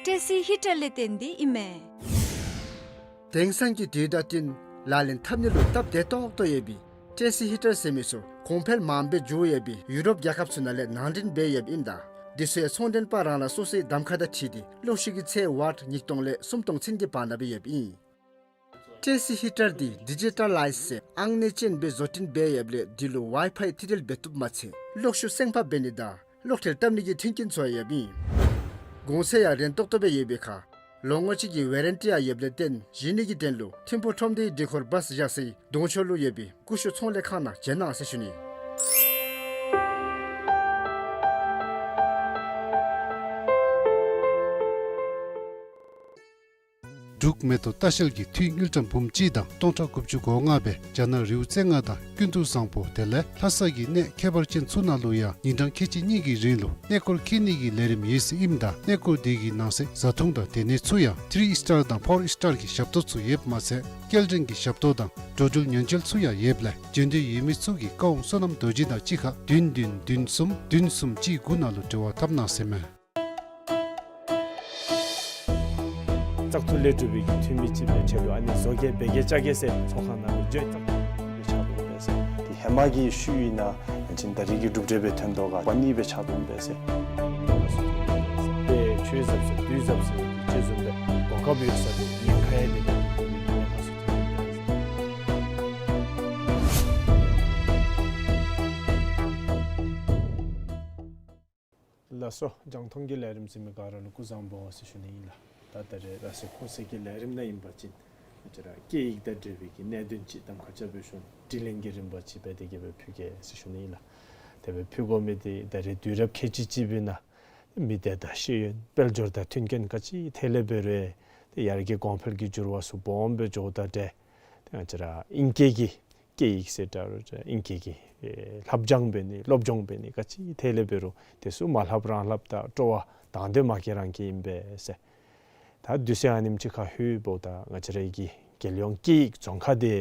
ཊེ་སི་ཧི་ཊར་ལས་བརྟེན་ཏེ་ཨིན་མས། དེང་སང་གི་དུས་དང་བསྟུན་ལག་ལེན་འཐབ་ནི་ལུ་སྟབས་བདེ་ཏོག་ཏོ་ཡོད་པའི་ཊེ་སི་ཧི་ཊར་ཟེར་མི་ཚུ་གོང་འཕེལ་མངམ་སྦེ་འགྱོ་ཡོད་པའི་ཡུ་རོབ་རྒྱལ་ཁབ་ཚུ་ནང་ལས་ནང་འདྲེན་འབད་ཡོདཔ་ཨིནམ་ད་འདི་ཚུ་ཡང་ཚོང་མགྲོན་པ་རང་རང་སོ་སོའི་གདམ་ཁ་དང་འཁྲིལ་ཏེ་གློག་ཤུགས་ཀྱི་ཚད་ཝཊ་ཉིས་སྟོང་ལས་སུམ་སྟོང་ཚུན་གྱི་བར་ན་སྦེ་ཡོདཔ་ཨིན། ཊེ་སི་ཧི་ཊར་འདི་ཌི་ཇི་ཊ་ལའིཛ་ཟེར་ཨང་གནས་ཅན་སྦེ་བཟོ་སྐྲུན་འབད་ཡོདཔ་ལས་འདི་ལུ་ཝའི་ཕའི་ཐི་ཏིལ་འབད་བཏུབ་མ་ཚད་གློག་ཤུགས་སེང་ཕག་འབད་ནི་དང་གློག་ཐལ་བཏབ་ནི་གི་མཐུན་རྐྱེན་ཚུ་ཡང་ཡོདཔ་ཨིན། གོང་ཚད་ཡང་རན་ཏོག་ཏོ་སྦེ་ཡོད་པའི་ཁར་ལོ་ངོ་གཅིག་གི་ཝེ་རན་ཊི་ཡང་ཡོདཔ་ལས་བརྟེན་བཞེས་ནི་གི་དོན་ལུ་ཐིམ་ཕུག་ཁྲོམ་སྡེའི་འདི་ཁོར་བཱས་བཞག་སའི་གདོང་ཕྱོགས་ལུ་ཡོད་པའི་ཀུ་ཤུ་ཚོང་ལས་ཁང་ནང་བྱོན་གནང་ཟེར་ཞུ་ནི། འབྲུག་མེ་ཏོག་ལྟ་བཤལ་གྱིས་འཐུས་དངུལ་ཀྲམ་འབུམ་གཅིག་དང་སྟོང་ཕྲག་དགུ་བཅུ་གོ་ལྔ་སྦེ་རྒྱ་ནག་རི་བོ་རྩེ་ལྔ་དང་ཀུན་ཏུ་བཟང་པོ་དེ་ལས་ལྷ་ས་གི་གནས་ཁྱད་པར་ཅན་ཚུ་ནང་ལུ་ཡང་ཉིན་གྲངས་ཁལ་གཅིག་གཉིས་ཀྱི་རིང་ལུ་གནས་སྐོར་འཁྱིད་ནི་གི་ལས་རིམ་ཡོད་ཟེར་ཨིནམ་ད་གནས་སྐོར་དེ་གི་ནང་གསེས་བཟའ་འཐུང་དང་སྡོད་གནས་ཚུ་ཡང་ཐི་རི་སི་ཊར་དང་ཕོར་སི་ཊར་གྱི་ཞབས་ཏོག་ཚུ་ཡོདཔ་མ་ཚད་སྐྱེལ་འདྲེན་གྱི་ཞབས་ཏོག་དང་འགྲོ་འགྲུལ་ཉེན་བཅོལ་ཚུ་ཡང་ཡོདཔ་ལས་འབྱོན་འདོད་ཡོད་མི་ཚུ་གིས་བཀའ་དབང་བསོད་ནམས་རྡོ་རྗེ་དང་གཅིག་ཁར་བདུན་བདུན་བདུན་གསུམ་བདུན་གསུམ་གཅིག་དགུ་ནང་ལུ་འབྲེལ་བ་འཐབ་གནང་ཟེར་མས། བཙག་འཐུ་ལས་གྲུབ་པའི་གི་འཐུས་མི་ཅིག་སྦེ་ཁྱོད་ལུ་ཨ་ནི་བཟོ་བཀོད་འབད་གེ་བཅའ་གེ་ཟེར་ཚོགས་ཁང་ནང་ལུ་འགྱོ་ཡི། བཙག་འཐུ་ལས་གྲུབ་པའི་ཕྱག་སྟོང་འབད་ཟེར་ཏེ་ཧེ་མ་གི་ཤུལ་ཨིན་ན་ཅིན་ད་རིས་ཀྱི་གྲུབ་འབྲས་སྦེ་ཐོན་དོ་ག་པ་ནི་སྦེ་ཕྱག་སྟོང་འབད་ཟེར། ཏེ་ཆོས་ཟབ་ཟེར་དུས་ཟབ་ཟེར་ཅིག་བཟུམ་སྦེ་གོ་སྐབས་ཡོད་ས་འདི་ཉེན་ཁ་ཡང་འདི་ནང་འདི་ཉེན་ཁ་ཚུ་ཐོན་འབད་ཟེར། ལགས་སོ། རྒྱང་མཐོང་གི་ལས་རིམ་གཟིགས་མི་ག་ར་ལུ་སྐུ་གཟུགས་བཟང་པོ་ཟེར་ཞུ་ནི་ཨིན་ལགས། ད་ད་རེས་ར་སེ་ཁུངས་གསལ་གྱི་ལས་རིམ་ནང་ཨིན་པ་ཅིན་ང་བཅས་ར་སྐད་ཡིག་དང་འབྲེལ་བའི་གི་གནད་དོན་ཅིག་གདམ་ཁ་རྐྱབ་སྦེ་ཞུ་ནི། དྲི་ལན་གྱི་རིམ་པ་ཅིག་འབད་དེ་གི་སྦེ་ཕུལ་གེ་ཟེར་ཞུ་ནི་ཨིན་ལགས། དེ་སྦེ་ཕུལ་དགོ་མི་འདི་ད་རེས་དུས་རབས་ཁལ་གཅིག་གཅིག་པའི་ནང་མི་སྡེ་དང་ཤེས་ཡོན་དཔལ་འབྱོར་དང་མཐུན་རྐྱེན་ག་ཅི་ཐད་ལས་འབད་རུང་ཏེ་ཡར་རྒྱས་གོང་འཕེལ་གྱི་འགྱུར་བ་ཚུ་སྦོམ་སྦེ་འགྱོཝ་དང་འབྲེལ་ཏེ་ང་བཅས་ར་ཨིང་སྐད་ཀྱི་སྐད་ཡིག་ཟེར་ད་རུང་ཨིང་སྐད་ཀྱི་ཨེ་ལྷབ་སྦྱང་འབད་ནི་སློབ་སྦྱོང་འབད་ནི་ག་ཅི་ཐད་ལས་འབད་རུང་དེ་ཚུ་མ་ལྷབ་རང་ལྷབ་དང་སྤྲོ་བ་དང་དོད་མ་སྐྱེ་རང་སྐྱེ་ཨིན་པས་ཟེར། ད་དུས་ཚོད་ཨ་ནེམ་ཅིག་ཁར་ལྷོདཔ་ད་ང་བཅས་ར་གི་རྒྱལ་ཡོངས་སྐད་ཡིག་རྫོང་ཁ་འདི་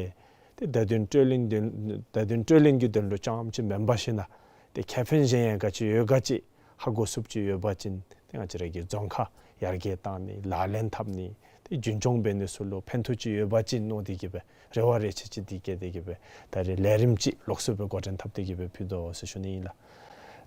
ཏེ་བརྡ་དོན་སྤྲོད་ལེན་དོན་བརྡ་དོན་སྤྲོད་ལེན་གྱི་དོན་ལུ་རྐྱངམ་ཅིག་མེན་པར་ཞིན་ན་ཏེ་ཁེ་ཕན་གཞན་ཡང་ག་ཅི་ཡོད་ག་ཅི་ཧ་གོ་ཚུགསཔ་ཅིག་ཡོད་པ་ཅིན་ཏེ་ང་བཅས་ར་གི་རྫོང་ཁ་ཡར་རྒྱས་བཏང་ནི་ལག་ལེན་འཐབ་ནི་ཏེ་རྒྱུན་སྐྱོང་འབད་ནི་ཚུ་ལུ་ཕན་ཐོགས་ཅིག་ཡོད་པ་ཅིན་མནོ་སྟེ་གི་སྦེ་རེ་བ་རེ་ཆེ་ཅིག་འདི་བསྐྱེད་དེ་གི་སྦེ་ད་རེས་ལས་རིམ་ཅིག་ལོགས་སུ་སྦེ་འགོ་འདྲེན་འཐབ་སྟེ་གི་སྦེ་ཕུལ་དོ་ཟེར་ཞུ་ནི་ཨིན་ལགས།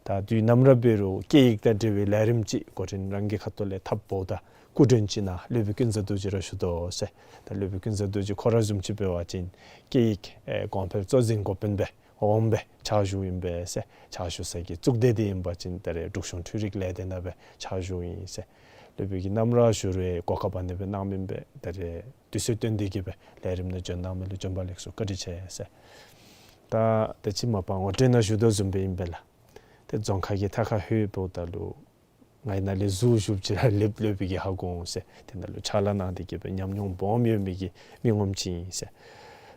ད་དུས་ནམ་ར་འབད་རུང་སྐད་ཡིག་དང་འབྲེལ་བའི་ལས་རིམ་ཅིག་འགོ་འདྲེན་རང་གི་ཁ་ཐུག་ལས་འཐབ་འབདཝ་ད་སྐུ་མགྲོན་ཅིག་ནཱ་སློབ་དཔོན་ཀུན་བཟང་རྡོ་རྗེ་ར་བཞུགས་དོ་ཟེར། ད་སློབ་དཔོན་ཀུན་བཟང་རྡོ་རྗེ་ཁོ་ར་བཟུམ་ཅིག་འབད་བ་ཅིན་སྐད་ཡིག་ཨེ་གོང་འཕེལ་གཙོ་འཛིན་འགོ་དཔོན་སྦེ་འོགམ་སྦེ་ཕྱག་ཞུཝ་ཨིན་པས་ཟེར། ཕྱག་ཞུ་ས་གི་གཙུག་སྡེ་འདི་ཨིན་པ་ཅིན་ད་རེས་འབྲུག་གཞུང་འཕྲུལ་རིག་ལས་སྡེ་ནང་སྦེ་ཕྱག་ཞུཝ་ཨིན་ཟེར། སློབ་དཔོན་གྱིས་ནམ་ར་བཞུགས་རུང་གོ་སྐབས་ཨ་ནི་སྦེ་གནངམ་ཨིན་པས། ད་རེས་དུས་ཚོད་བཏོན་ཏེ་གི་སྦེ་ལས་རིམ་ནང་འབྱོན་གནང་མི་ལུ་བྱོན་པ་ལེགས་སོ་བཀའ་དྲིན་ཆེ་ཟེར། ད་ད་ཅི་མ་པ་ངོ་སྤྲོད་ནང་ཞུ་དོ་བཟུམ་སྦེ་ཨིན་པས་ལགས། ཏེ་རྫོང་ཁ་གི་མཐའ་ཁར་ལྷོདཔ་ད་ལུ་ང་ནཱ་ལས་ཟུར་བཞུགསཔ་ཅིག་ར་ལེབ་ལེབ་སྦེ་གི་ཧ་གོ་འོང་ཟེར། ཏེ་ནཱ་ལུ་ཕྱག་ལཱ་གནང་སྟེ་གི་སྦེ་ཉམས་མྱོང་སྦོམ་ཡོད་མི་གི་མི་ངོམ་ཅིག་ཨིན་ཟེར།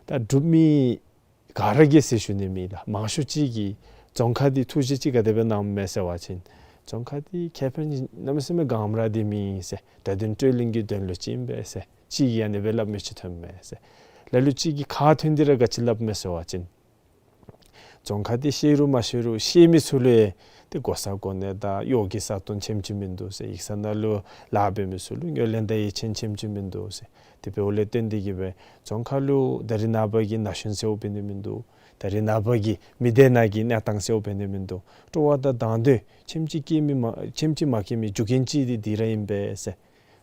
ད་འབྲུག་མི་ག་ར་གིས་ཟེར་ཞུ་ནི་མེད་ལགས། མང་ཤོས་ཅིག་གིས་རྫོང་ཁ་འདི་ཐུགས་བཞེད་ཅིག་ག་དེ་སྦེ་གནངམ་མས་ཟེར་བ་ཅིན་རྫོང་ཁ་འདི་ཁེ་ཕན་གནམ་མེད་ས་མེད་ག་ཨིནམ་ར་འདི་མེད་ཟེར། བརྡ་དོན་སྤྲོད་ལེན་གྱི་དོན་ལུ་ཅིག་ཨིན་པས་ཟེར། ཅིག་གིས་ཨ་ནི་སྦེ་སླབ་མི་ཅིག་ཐོནམ་མས་ཟེར། ལ་ལུ་ཅིག་གིས་ཁ་ཐོན་ཏེ་ར་ག་ཅི་སླབ་མས་ཟེར་བ་ཅིན་རྫོང་ཁ་འདི་ཤེས་རུང་མ་ཤེས་རུང་ཤེས་མི་ཚུ་ལུ་ཏེ་གོ་ས་གོ་གནས་དང་གཡོག་གི་ས་སྟོང་ཆེམ་ཅིག་མིན་འདུག་ཟེར། ཡིག་ཚང་ནང་ལུ་ལཱ་འབད་མི་ཚུ་ལུ་ངོས་ལེན་དང་ཡིད་ཆེས་ཆེམ་ཅིག་མིན་འདུག་ཟེར། དེ་འབདཝ་ལས་བརྟེན་ཏེ་གི་སྦེ་རྫོང་ཁ་ལུ་ད་རེས་ནངས་པ་གི་ན་གཞོན་ཟེརཝ་འབད་ནི་མིན་འདུག། ད་རེས་ནངས་པ་གི་མི་སྡེ་ནང་གི་གནས་སྟངས་ཟེརཝ་འབད་ནི་མིན་འདུག། སྤྲོ་བ་དང་དང་དོད་ཆེམ་ཅིག་སྐྱེ་མི་མ་ཆེམ་ཅིག་མ་སྐྱེ་མི་རྒྱུ་རྐྱེན་ཅིག་འདི་འདི་ར་ཨིན་པས་ཟེར།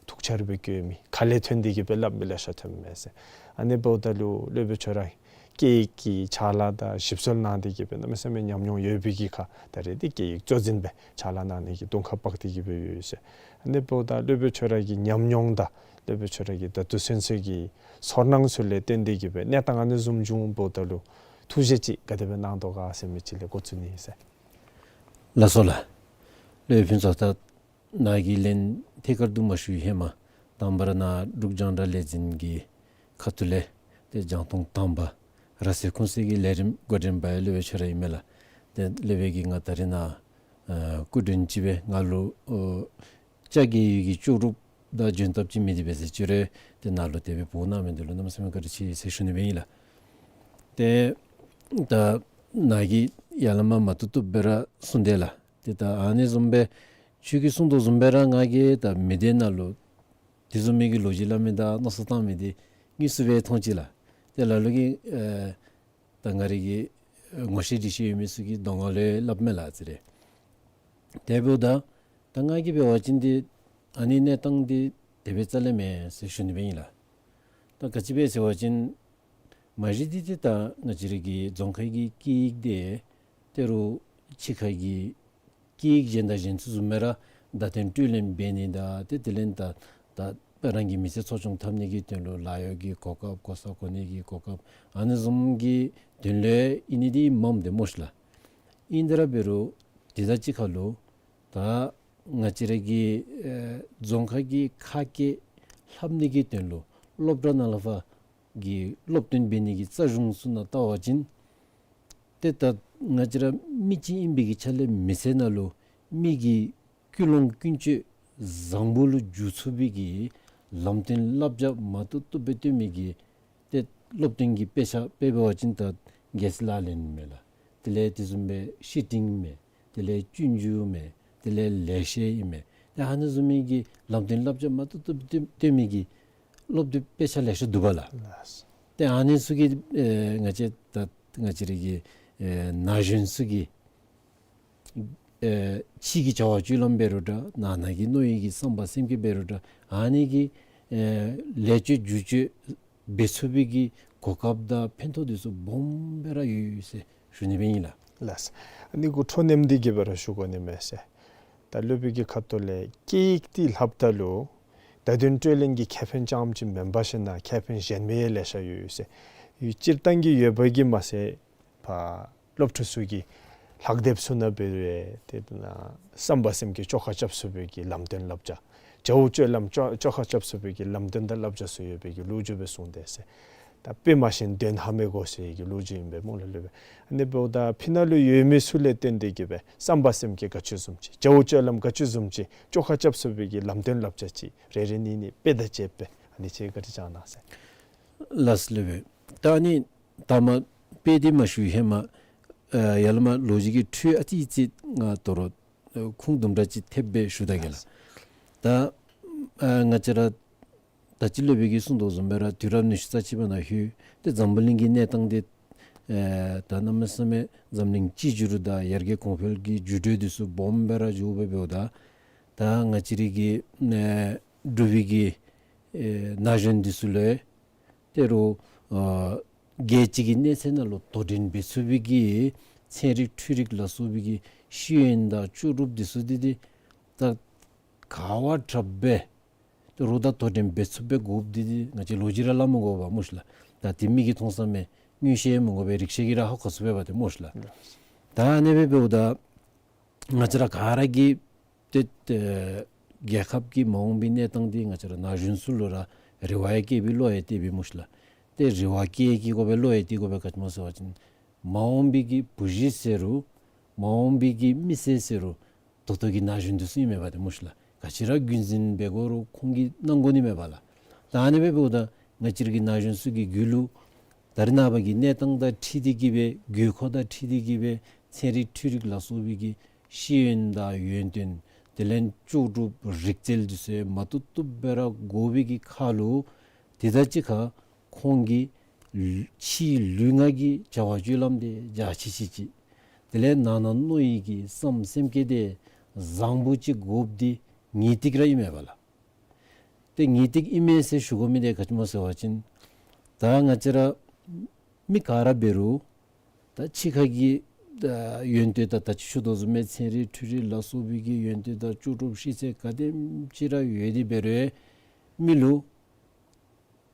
ཐུགས་འཆར་སྦེ་བཀོད་མི་ཁ་ལས་ཐོན་ཏེ་གི་སྦེ་སླབ་མི་ལེ་ཤ་ཐོནམ་མས་ཟེར། ཨ་ནི་འབདཝ་ད་ལུ་སློབ་དཔོན་ཁྱོད་ར་སྐད་ཡིག་གི་ཕྱག་ལཱ་དང་ཞིབ་འཚོལ་གནང་སྟེ་གི་སྦེ་གནམ་མེད་ས་མེད་ཉམས་མྱོང་ཡོད་པའི་གི་ཁར་ད་རེས་འདི་སྐད་ཡིག་གཙོ་འཛིན་སྦེ་ཕྱག་ལཱ་གནང་ནི་གི་གདོང་ཁར་འབག་སྟེ་གི་སྦེ་ཡོད་ཟེར། ཨ་ནི་འབདཝ་ད་སློབ་དཔོན་ཁྱོད་ར་གི་ཉམས་མྱོང་དང་སློབ་དཔོན་ཁྱོད་ར་གི་ད་ལྟོ་ཚུན་ཚོད་ཀྱི་ཚོར་སྣང་ཚུ་ལས་བརྟེན་ཏེ་གི་སྦེ་གནས་སྟངས་ཨ་ནི་བཟུམ་བྱུང་འབདཝ་ད་ལུ་ཐུགས་བཞེད་ཅིག་ག་དེ་སྦེ་གནང་དོ་ག་ཟེར་མི་ཅིག་ལས་འགོ་བཙུགས་ནི་ཨིན་ཟེར། ལགས་སོ་ལགས། སློབ་དཔོན་ཚུ་ད་ནཱ་གི་ལན་ཐད་ཀར་དུ་མ་ཞུ་བའི་ཧེ་མ་དང་པ་ར་ནཱ་འབྲུག་རྒྱང་བསྒྲགས་ལས་འཛིན་གྱི་ཁ་ཐུག་ལས་ཏེ་རྒྱང་མཐོང་དང་པ་ར་སེ་ཁུངས་གསལ་གྱི་ལས་རིམ་འགོ་འདྲེན་པ་ཡང་སློབ་དཔོན་ཁྱོད་ར་ཨིན་མས་ལགས། ཏེ་སློབ་དཔོན་གྱིས་ང་ད་རེས་ནཱ་ཨ་སྐུ་མགྲོན་ཅིག་སྦེ་ང་ལུ་ཨོ་བཅའ་སྒྲིག་ཡོད་ཀྱི་ལྕོགས་གྲུབ་དང་འབྱོན་ཐབས་ཅིག་མེད་དེ་འབད་ཟེར་ཅི་རུང་ཏེ་ནཱ་ལུ་དེ་སྦེ་འབོ་གནང་མི་འདི་ལུ་གནམ་མེད་ས་མེད་བཀའ་དྲིན་ཆེ་ཟེར་ཞུ་ནི་སྦེ་ཨིན་ལགས། ཏེ་ད་ནཱ་གིས་ཡར་ལས་མར་མ་བཏུབ་བཏུབ་སྦེ་ར་གསུངས་དེས་ལགས། ཏེ་ད་ཨ་ནི་བཟུམ་སྦེ་ཁྱོད་ཀྱིས་གསུངས་དོ་བཟུམ་སྦེ་ར་ང་གིས་ད་མི་སྡེ་ནང་ལུ་དེ་བཟུམ་མའི་གི་ལོ་རྒྱུས་སླབ་མི་དང་མནོ་བསམ་བཏང་མི་འདི་དངོས་སུ་སྦེ་མཐོང་ཅི་ལགས། ཏེ་ལ་ལུ་གིས་ཨེ་ད་ང་རའི་གི་ཨེ་ངོ་ཤེས་འདྲིས་ཤེས་ཡོད་མི་ཚུ་གི་གདོང་ཁ་ལས་སླབ་མས་ལགས་ཟེར་རུང་། དེ་འབདཝ་ད་ད་ང་གིས་འབད་བ་ཅིན་འདི་ཨ་ནི་གནས་སྟངས་འདི་དེ་སྦེ་རྩ་ལས་མེན་ཟེར་ཞུ་ནི་སྦེ་ཨིན་ལགས། ད་ག་ཅི་སྦེ་ཟེར་བ་ཅིན་མ་གཞི་འདི་ཏེ་ད་ང་བཅས་རའི་གི་རྫོང་ཁའི་གི་སྐད་ཡིག་འདི་ཏེ་རུང་ཕྱི་ཁའི་གི་སྐད་ཡིག་གཞན་དང་གཞན་ཚུ་བཟུམ་སྦེ་ར་བརྡ་དོན་སྤྲོད་ལེན་འབད་ནི་དང་ཏེ་དེ་ལས་ད་ད་དཔེ་རང་གི་མི་ཚེ་འཚོ་སྐྱོང་འཐབ་ནི་གི་དོན་ལུ་ལཱ་གཡོག་གི་གོ་སྐབས་གོ་ས་གོ་གནས་ཀྱི་གོ་སྐབས་ཨ་ནི་བཟུམ་གྱི་དོན་ལུ་ཨིན་ནི་འདི་མངམ་འདི་སྨོ་ཤི་ལགས། ཨིན་དེ་ར་འབད་རུང་དེ་དང་གཅིག་ཁར་ལུ་ད་ང་བཅས་ར་གི་ཨེ་རྫོང་ཁ་གི་ཁ་སྐད་ལྷབ་ནི་གི་དོན་ལུ་སློབ་གྲྭ་ནང་ལས་ཕར་གྱི་སློབ་སྟོན་འབད་ནི་གི་རྩ་གཞུང་ཚུ་ནང་བལྟ་བ་ཅིན་ཏེ་ད་ང་བཅས་ར་མི་ཅིག་ཨིན་པའི་གི་ཆ་ལས་མི་ཚེ་ནང་ལུ་མི་གི་ཀུན་སློང་ཀུན་སྤྱོད་བཟང་པོ་ལུ་འགྱུར་ཚུགས་པའི་གི་ལམ་སྟོན་བསླབ་བྱ་མ་བཏུབ་བཏུབ་སྦེ་སྟོན་མི་གི་ཏེ་སློབ་སྟོན་གྱི་དཔེ་ཆ་དཔེ་འབད་བ་ཅིན་ད་རྒྱལ་སྲས་ལག་ལེན་མས་ལགས། དེ་ལས་དེ་བཟུམ་སྦེ་བཤེས་སྤྲིང་མས། དེ་ལས་སྤྱོད་འཇུག་མས། དེ་ལས་ལེགས་བཤད་ཨིན་མས། ཏེ་ཨ་ནི་བཟུམ་མའི་གི་ལམ་སྟོན་བསླབ་བྱ་མ་བཏུབ་བཏུབ་སྟོན་མི་གི་སློབ་དེབ་དཔེ་ཆ་ལེ་ཤ་འདུག་པ་ལགས། ལགས། ཏེ་ཨ་ནི་ཚུ་གིས་ཨེ་ང་བཅས་ད་ང་བཅས་རའི་གི་ཨེ་ན་གཞོན་ཚུ་གི་ཨེ་ཕྱི་གི་བྱ་བ་སྤྱོད་ལམ་འབད་རུང་འདྲ་ནང་ན་གི་མནོ་ཡི་གི་བསམ་པ་སེམས་བསྐྱེད་འབད་རུང་འདྲ་ཨ་ནི་གི་ཨེ་ལེགས་བཅོས་བསྒྱུར་བཅོས་འབད་ཚུགས་པའི་གི་གོ་སྐབས་དང་ཕན་ཐོགས་འདི་ཚུ་སྦོམ་སྦེ་ར་ཡོད་ཡོད་ཟེར་ཞུ་ནི་སྦེ་ཨིན་ལགས། ལགས། ཨ་ནི་གུ་འཕྲོ་མཉམ་འདི་གིས་སྦེ་ར་ཞུ་དགོ་ནི་མས་ཟེར། ད་སློབ་དཔོན་གྱི་ཁ་ཐུག་ལས་སྐད་ཡིག་འདི་ལྷབ་ད་ལུ་བརྡ་དོན་སྤྲོད་ལེན་གྱི་ཁེ་ཕན་རྐྱངམ་ཅིག་མེན་པར་ཞིན་ན་ཁེ་ཕན་གཞན་མི་ཡང་ལེ་ཤ་ཡོད་ཡོད་ཟེར། ཡོད་སྤྱིར་བཏང་གི་ཡོད་པ་གིས་མ་ཚད་ཕར་སློབ་ཕྲུག་ཚུ་གིས་ལྷག་དེབ་ཚུ་ནང་འབད་རུང་ཏེ་ད་བསམ་པ་སེམས་བསྐྱེད་བཅོ་ཁ་རྐྱབ་ཚུགས་པའི་གི་ལམ་སྟོན་བསླབ་བྱ། བྱ་བ་སྤྱོད་ལམ་བཅོ་བཅོ་ཁ་རྐྱབ་ཚུགས་པའི་གི་ལམ་སྟོན་དང་བསླབ་བྱ་ཚུ་ཡོད་པའི་གི་ལོ་རྒྱུས་སྦེ་གསུངས་ཏེ་ཟེར། ད་དཔེ་མ་ཤེས་ན་དོན་ཧ་མི་གོ་ཟེར་གྱི་ལོ་རྒྱུས་ཨིན་པས་སྨོ་ལགས་སློབ་དཔོན། ཨ་ནི་འབདཝ་ད་ཕི་ནང་ལུ་ཡོད་མི་ཚུ་ལས་བརྟེན་ཏེ་གིས་སྦེ་བསམ་པ་སེམས་བསྐྱེད་ག་ཅི་བཟུམ་ཅིག། བྱ་བ་སྤྱོད་ལམ་ག་ཅི་བཟུམ་ཅིག་བཅོ་ཁ་རྐྱབ་ཚུགས་པའི་གི་ལམ་སྟོན་བསླབ་བྱ་ཅིག་རེ་རེ་གཉིས་གཉིས་དཔེ་དང་བཅས་པ་ཨ་ནི་ཅིག་བཀའ་དྲིན་བསྐྱང་གནང་ཟེར། ལགས་སོ་ལགས་སྦེ། ད་ཨ་ནི་ད་མ་དཔེ་འདི་མ་ཞུ་ཧེ་མ་ཨ་ཡར་ལས་མར་ལོ་རྒྱུས་ཀྱི་འཕྲོས་ཨ་ཙི་ཙི་ང་དོ་རུང་ཨ་ཁུངས་དུམ་གྲ་ཅིག་ཐེབས་སྦེ་ཞུ་ད་གེ་ལགས། ད་ཨ་ང་བཅས་ར་ད་ཅི་སློབ་དཔོན་གྱིས་གསུངས་དོ་བཟུམ་སྦེ་ར་དུས་རབས་ཉི་ཤུ་རྩ་གཅིག་པ་ནང་ལྷོད། ཏེ་འཛམ་བུ་གླིང་གི་གནས་སྟངས་འདི་ཨེ་ད་གནམ་མེད་ས་མེད་འཛམ་གླིང་གཅིག་གྱུར་དང་ཡར་རྒྱས་གོང་འཕེལ་གྱི་འགྱུར་འགྲོས་འདི་ཚུ་སྦོམ་སྦེ་ར་འགྱོ་སྦེ་འབདཝ་ད་ད་ང་བཅས་རའི་གི་ཨེ་འབྲུག་པའི་གི་ཨེ་ན་གཞོན་འདི་ཚུ་ལུ་ཏེ་རུང་ཨ་རྒྱལ་སྤྱི་གི་གནས་ཚད་ནང་ལུ་དོ་འགྲན་འབད་ཚུགས་པའི་གི་ཚན་རིག་འཕྲུལ་རིག་ལ་སོགས་པའི་གི་ཤེས་ཡོན་དང་ལྕོགས་གྲུབ་འདི་ཚུ་འདི་ཏེ་ད་ག་བ་དྲག་སྦེ་ཏེ་རུང་ད་དོ་འགྲན་འབད་ཚུགས་པའི་དགོཔ་འདི་ཏེ་ང་བཅས་ལོ་རྒྱུས་ར་སླབ་མི་དགོ་པས་སྨོ་ཤ་ལགས། ད་ཏེ་མིག་གིས་མཐོང་ས་མས། མངོན་ཤེས་མི་དགོ་པས། རིག་ཤེས་ཀྱིས་ར་ཧ་གོ་ཚུགས་པས་པ་ཏེ་སྨོ་ཤ་ལགས། ད་ཨ་ནི་སྦེ་འབདཝ་ད་ང་བཅས་ར་ག་ར་གིས་ཏེ་ཏེ་རྒྱལ་ཁབ་ཀྱི་མ་འོངས་པའི་གནས་སྟངས་འདི་ང་བཅས་ར་ན་གཞོན་ཚུ་ལུ་ར་རེ་བ་ཡང་བསྐྱེད་པའི་བློ་ཡང་གཏད་པའི་སྨོ་ཤ་ལགས། ཏེ་རེ་བ་བསྐྱེད་བསྐྱེད་དགོ་པས་བློ་ཡང་གཏད་དགོ་པས། ག་ཅི་སྨོ་ཟེར་བ་ཅིན་མ་འོངས་པའི་གི་བུ་གཞི་ཟེར་རུང་མ་འོངས་པའི་གི་མི་སེར་ཟེར་རུང་ད་ལྟོ་གི་ན་གཞོན་འདི་ཚུ་ཨིན་མས་པ་ཏེ་སྨོ་ཤ་ལགས། ག་ཅི་ར་རྒྱུན་འཛིན་འབད་དགོ་རུང་ཁོང་གིས་གནང་དགོ་ནི་མས་པ་ལགས། ད་ཨ་ནི་སྦེ་འབདཝ་ད་ང་བཅས་ར་གི་ན་གཞོན་ཚུ་གི་རྒྱུད་ལུ་ད་རེས་ནངས་པ་གི་གནས་སྟངས་དང་འཁྲིལ་ཏེ་གིས་སྦེ་དགོས་མཁོ་དང་འཁྲིལ་ཏེ་གིས་སྦེ་ཚན་རིག་འཕྲུལ་རིག་ལ་སོགས་པའི་གི་ཤེས་ཡོན་དང་ཡོན་ཏན་དེ་ལས་ལྕོགས་གྲུབ་རིག་རྩལ་འདི་ཚུ་མ་བཏུབ་བཏུབ་སྦེ་ར་དགོ་པའི་གི་ཁར་ལུ་ཏེ་ད་ཅི་ཁར་ཁོང་གི་ཕྱིའི་ལུས་ངག་གི་བྱ་བ་སྤྱོད་ལམ་འདི་འཇའ་ཆི་ཆི་ཅིག། དེ་ལས་ནང་ན་མནོ་ཡི་གི་བསམ་སེམས་བསྐྱེད་འདི་བཟང་པོ་ཅིག་དགོཔ་འདི་ངེས་ཏིག་ར་ཨིན་མས་པ་ལགས། ཏེ་ངེས་ཏིག་ཨིན་མས་ཟེར་ཞུ་དགོ་མི་འདི་ག་ཅི་སྨོ་ཟེར་བ་ཅིན་ད་ང་བཅས་ར་མི་ག་ར་འབད་རུང་ད་ཕྱི་ཁ་གི་ད་ཡོན་ཏན་ད་ད་ཅི་ཞུ་དོ་བཟུམ་སྦེ་ཚན་རིག་འཕྲུལ་རིག་ལ་སོགས་པའི་གི་ཡོན་ཏན་དང་ལྕོགས་གྲུབ་ཤེས་ཚད་ག་དེམ་ཅིག་ར་ཡོད་དེ་འབད་རུང་མི་ལུ་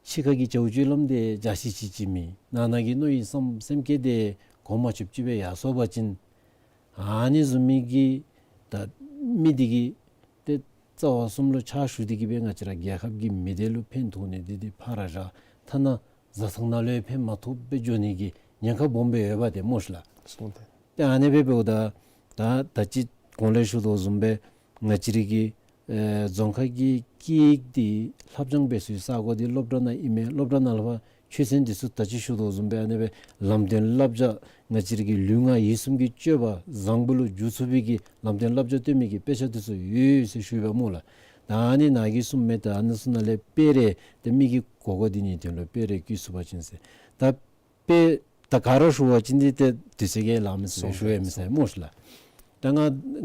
ཕྱི་ཁ་གི་བྱ་བ་སྤྱོད་ལམ་འདི་འཇའ་ཆི་ཆི་ཅིག་མེད། ནང་ན་གི་མནོ་ཡི་བསམ་སེམས་བསྐྱེད་འདི་གོང་མ་ཆུབ་ཅིག་སྦེ་ཡར་སོང་པ་ཅིན་ཨ་ནི་བཟུམ་མའི་གི་ད་མི་འདི་གིས་ཏེ་རྩ་བ་གསུམ་ལུ་ཕྱག་ཞུ་སྟེ་གིས་སྦེ་ང་བཅས་ར་རྒྱལ་ཁབ་ཀྱི་མི་སྡེ་ལུ་ཕན་ཐོགས་ནི་འདི་འདི་ཕར་ར་བཞག། ཐ་ན་བཟའ་ཚང་ནང་ལུ་ཡང་ཕན་མ་ཐོགས་པར་འགྱོ་ནི་གི་ཉེན་ཁ་སྦོམ་སྦེ་ཡོད་པ་ཏེ་སྨོ་ཤ་ལགས། སོང་སྟེ། ཏེ་ཨ་ནི་སྦེ་འབདཝ་ད་ད་ད་ཅི་གོང་ལས་ཞུ་དོ་བཟུམ་སྦེ་ང་བཅས་རའི་གི་ཨེ་རྫོང་ཁ་གི་སྐད་ཡིག་འདི་ལྷབ་སྦྱང་འབད་སའི་ས་གོ་འདི་སློབ་གྲྭ་ནང་ཨིན་མས། སློབ་གྲྭ་ནང་ལས་ཕར་ཆོས་ཚན་འདི་ཚུ་ད་ཅི་ཞུ་དོ་བཟུམ་སྦེ་ཨ་ནི་སྦེ་ལམ་སྟོན་བསླབ་བྱ་ང་བཅས་རའི་གི་ལུས་ངག་ཡིད་གསུམ་གྱི་སྤྱོད་པ་བཟང་པོ་ལུ་འགྱུར་ཚུགས་པའི་གི་ལམ་སྟོན་བསླབ་བྱ་སྟོན་མི་གི་དཔེ་ཆ་འདི་ཚུ་ཡོད་ཟེར་ཞུ་ཡི་པ་སྨོ་ལགས། ད་ཨ་ནི་ནང་གི་གསུངས་མི་ད་ཨ་ནི་ཚུ་ནང་ལས་དཔེ་རེ་ཏེ་མི་གི་གོ་སྐབས་འདི་ནི་དོན་ལུ་དཔེ་རེ་བཀོད་ཚུགས་པ་ཅིན་ཟེར། ད་དཔེ་ད་ག་ར་ཞུ་བ་ཅིན་འདི་ཏེ་དུས་ཚོད་ཀྱིས་ལང་མི་ཚུགས་པས། ཞུ་ཡང་མི་ཚུགས་སྨོ་ཤ་ལགས། ད་ང་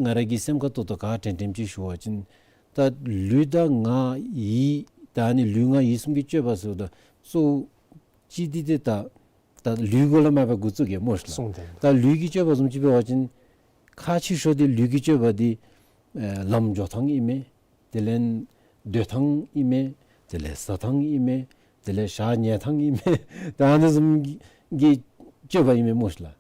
ང་ར་གི་སེམས་ཁར་ཏོག་ཏོ་ག་དྲན་དྲནམ་ཅིག་ཞུ་བ་ཅིན་ད་ལུས་དང་ངག་ཡིད་ད་ཨ་ནི་ལུས་ངག་ཡིད་གསུམ་གྱི་སྤྱོད་པ་ཟེརཝ་ད་གཙོ་བོ་ཅིག་འདི་ཏེ་ད་ད་ལུས་གུ་ལས་མར་འབད་འགོ་བཙུགས་གེ་སྨོ་ཤ་ལགས། སོང་སྟེ། ད་ལུས་ཀྱི་སྤྱོད་པ་བཟུམ་ཅིག་འབད་བ་ཅིན་ཁག་ཆེ་ཤོས་འདི་ལུས་ཀྱི་སྤྱོད་པ་འདི་ཨེ་ལམ་འགྱོ་ཐངས་ཨིན་མས། དེ་ལས་སྡོད་ཐངས་ཨིན་མས། དེ་ལས་བཟའ་ཐངས་ཨིན་མས། དེ་ལས་ཞག་ཉལ་ཐངས་ཨིན་མས། ད་ཨ་ནི་བཟུམ་གྱི་སྤྱོད་པ་ཨིན་མས་སྨོ་ཤ་ལགས།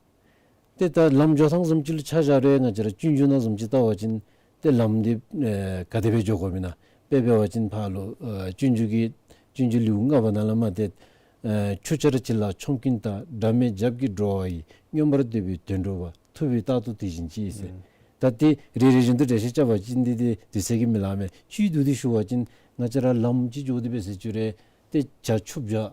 ཏེ་ད་ལམ་འགྱོ་ཐངས་བཟུམ་ཅིག་ལུ་ཆ་བཞག་རུང་ང་བཅས་ར་སྤྱོད་འཇུག་ནང་བཟུམ་ཅིག་བལྟ་བ་ཅིན་ཏེ་ལམ་འདི་ཨེ་ག་དེ་སྦེ་འགྱོ་དགོཔ་ཨིན་ན། དཔེ་འབད་བ་ཅིན་ཕར་ལུ་ཨེ་སྤྱོད་འཇུག་གི་སྤྱོད་འཇུག་ལེའུ་ལྔ་པ་ནང་ལས་མར་ཏེ་ཨེ་ཆུ་ཆར་ཅིག་ལ་ཆོམ་རྐུན་དང་། དགྲ་མེད་རྒྱབ་ཀྱིས་འགྲོ་བ་ཡི། མངོན་པར་འདོད་པའི་དོན་སྒྲུབ་པ། ཐུབ་པས་རྟག་ཏུ་དེ་བཞིན་བྱེད་ཟེར། ཨུམ། ད་ཏེ་རེ་རེ་བཞིན་དུ་འགྲེལ་བཤད་རྐྱབ་པ་ཅིན་འདི་ཏེ་དུས་ཚོད་ཀྱིས་མི་ལང་མས། ཆུང་ཀུ་འདི་ཞུ་བ་ཅིན་ང་བཅས་ར་ལམ་ཅིག་འགྱོ་སྟེ་འབད་ཟེར་ཅི་རུང་ཏེ་བྱ་ཆུ་བྱ་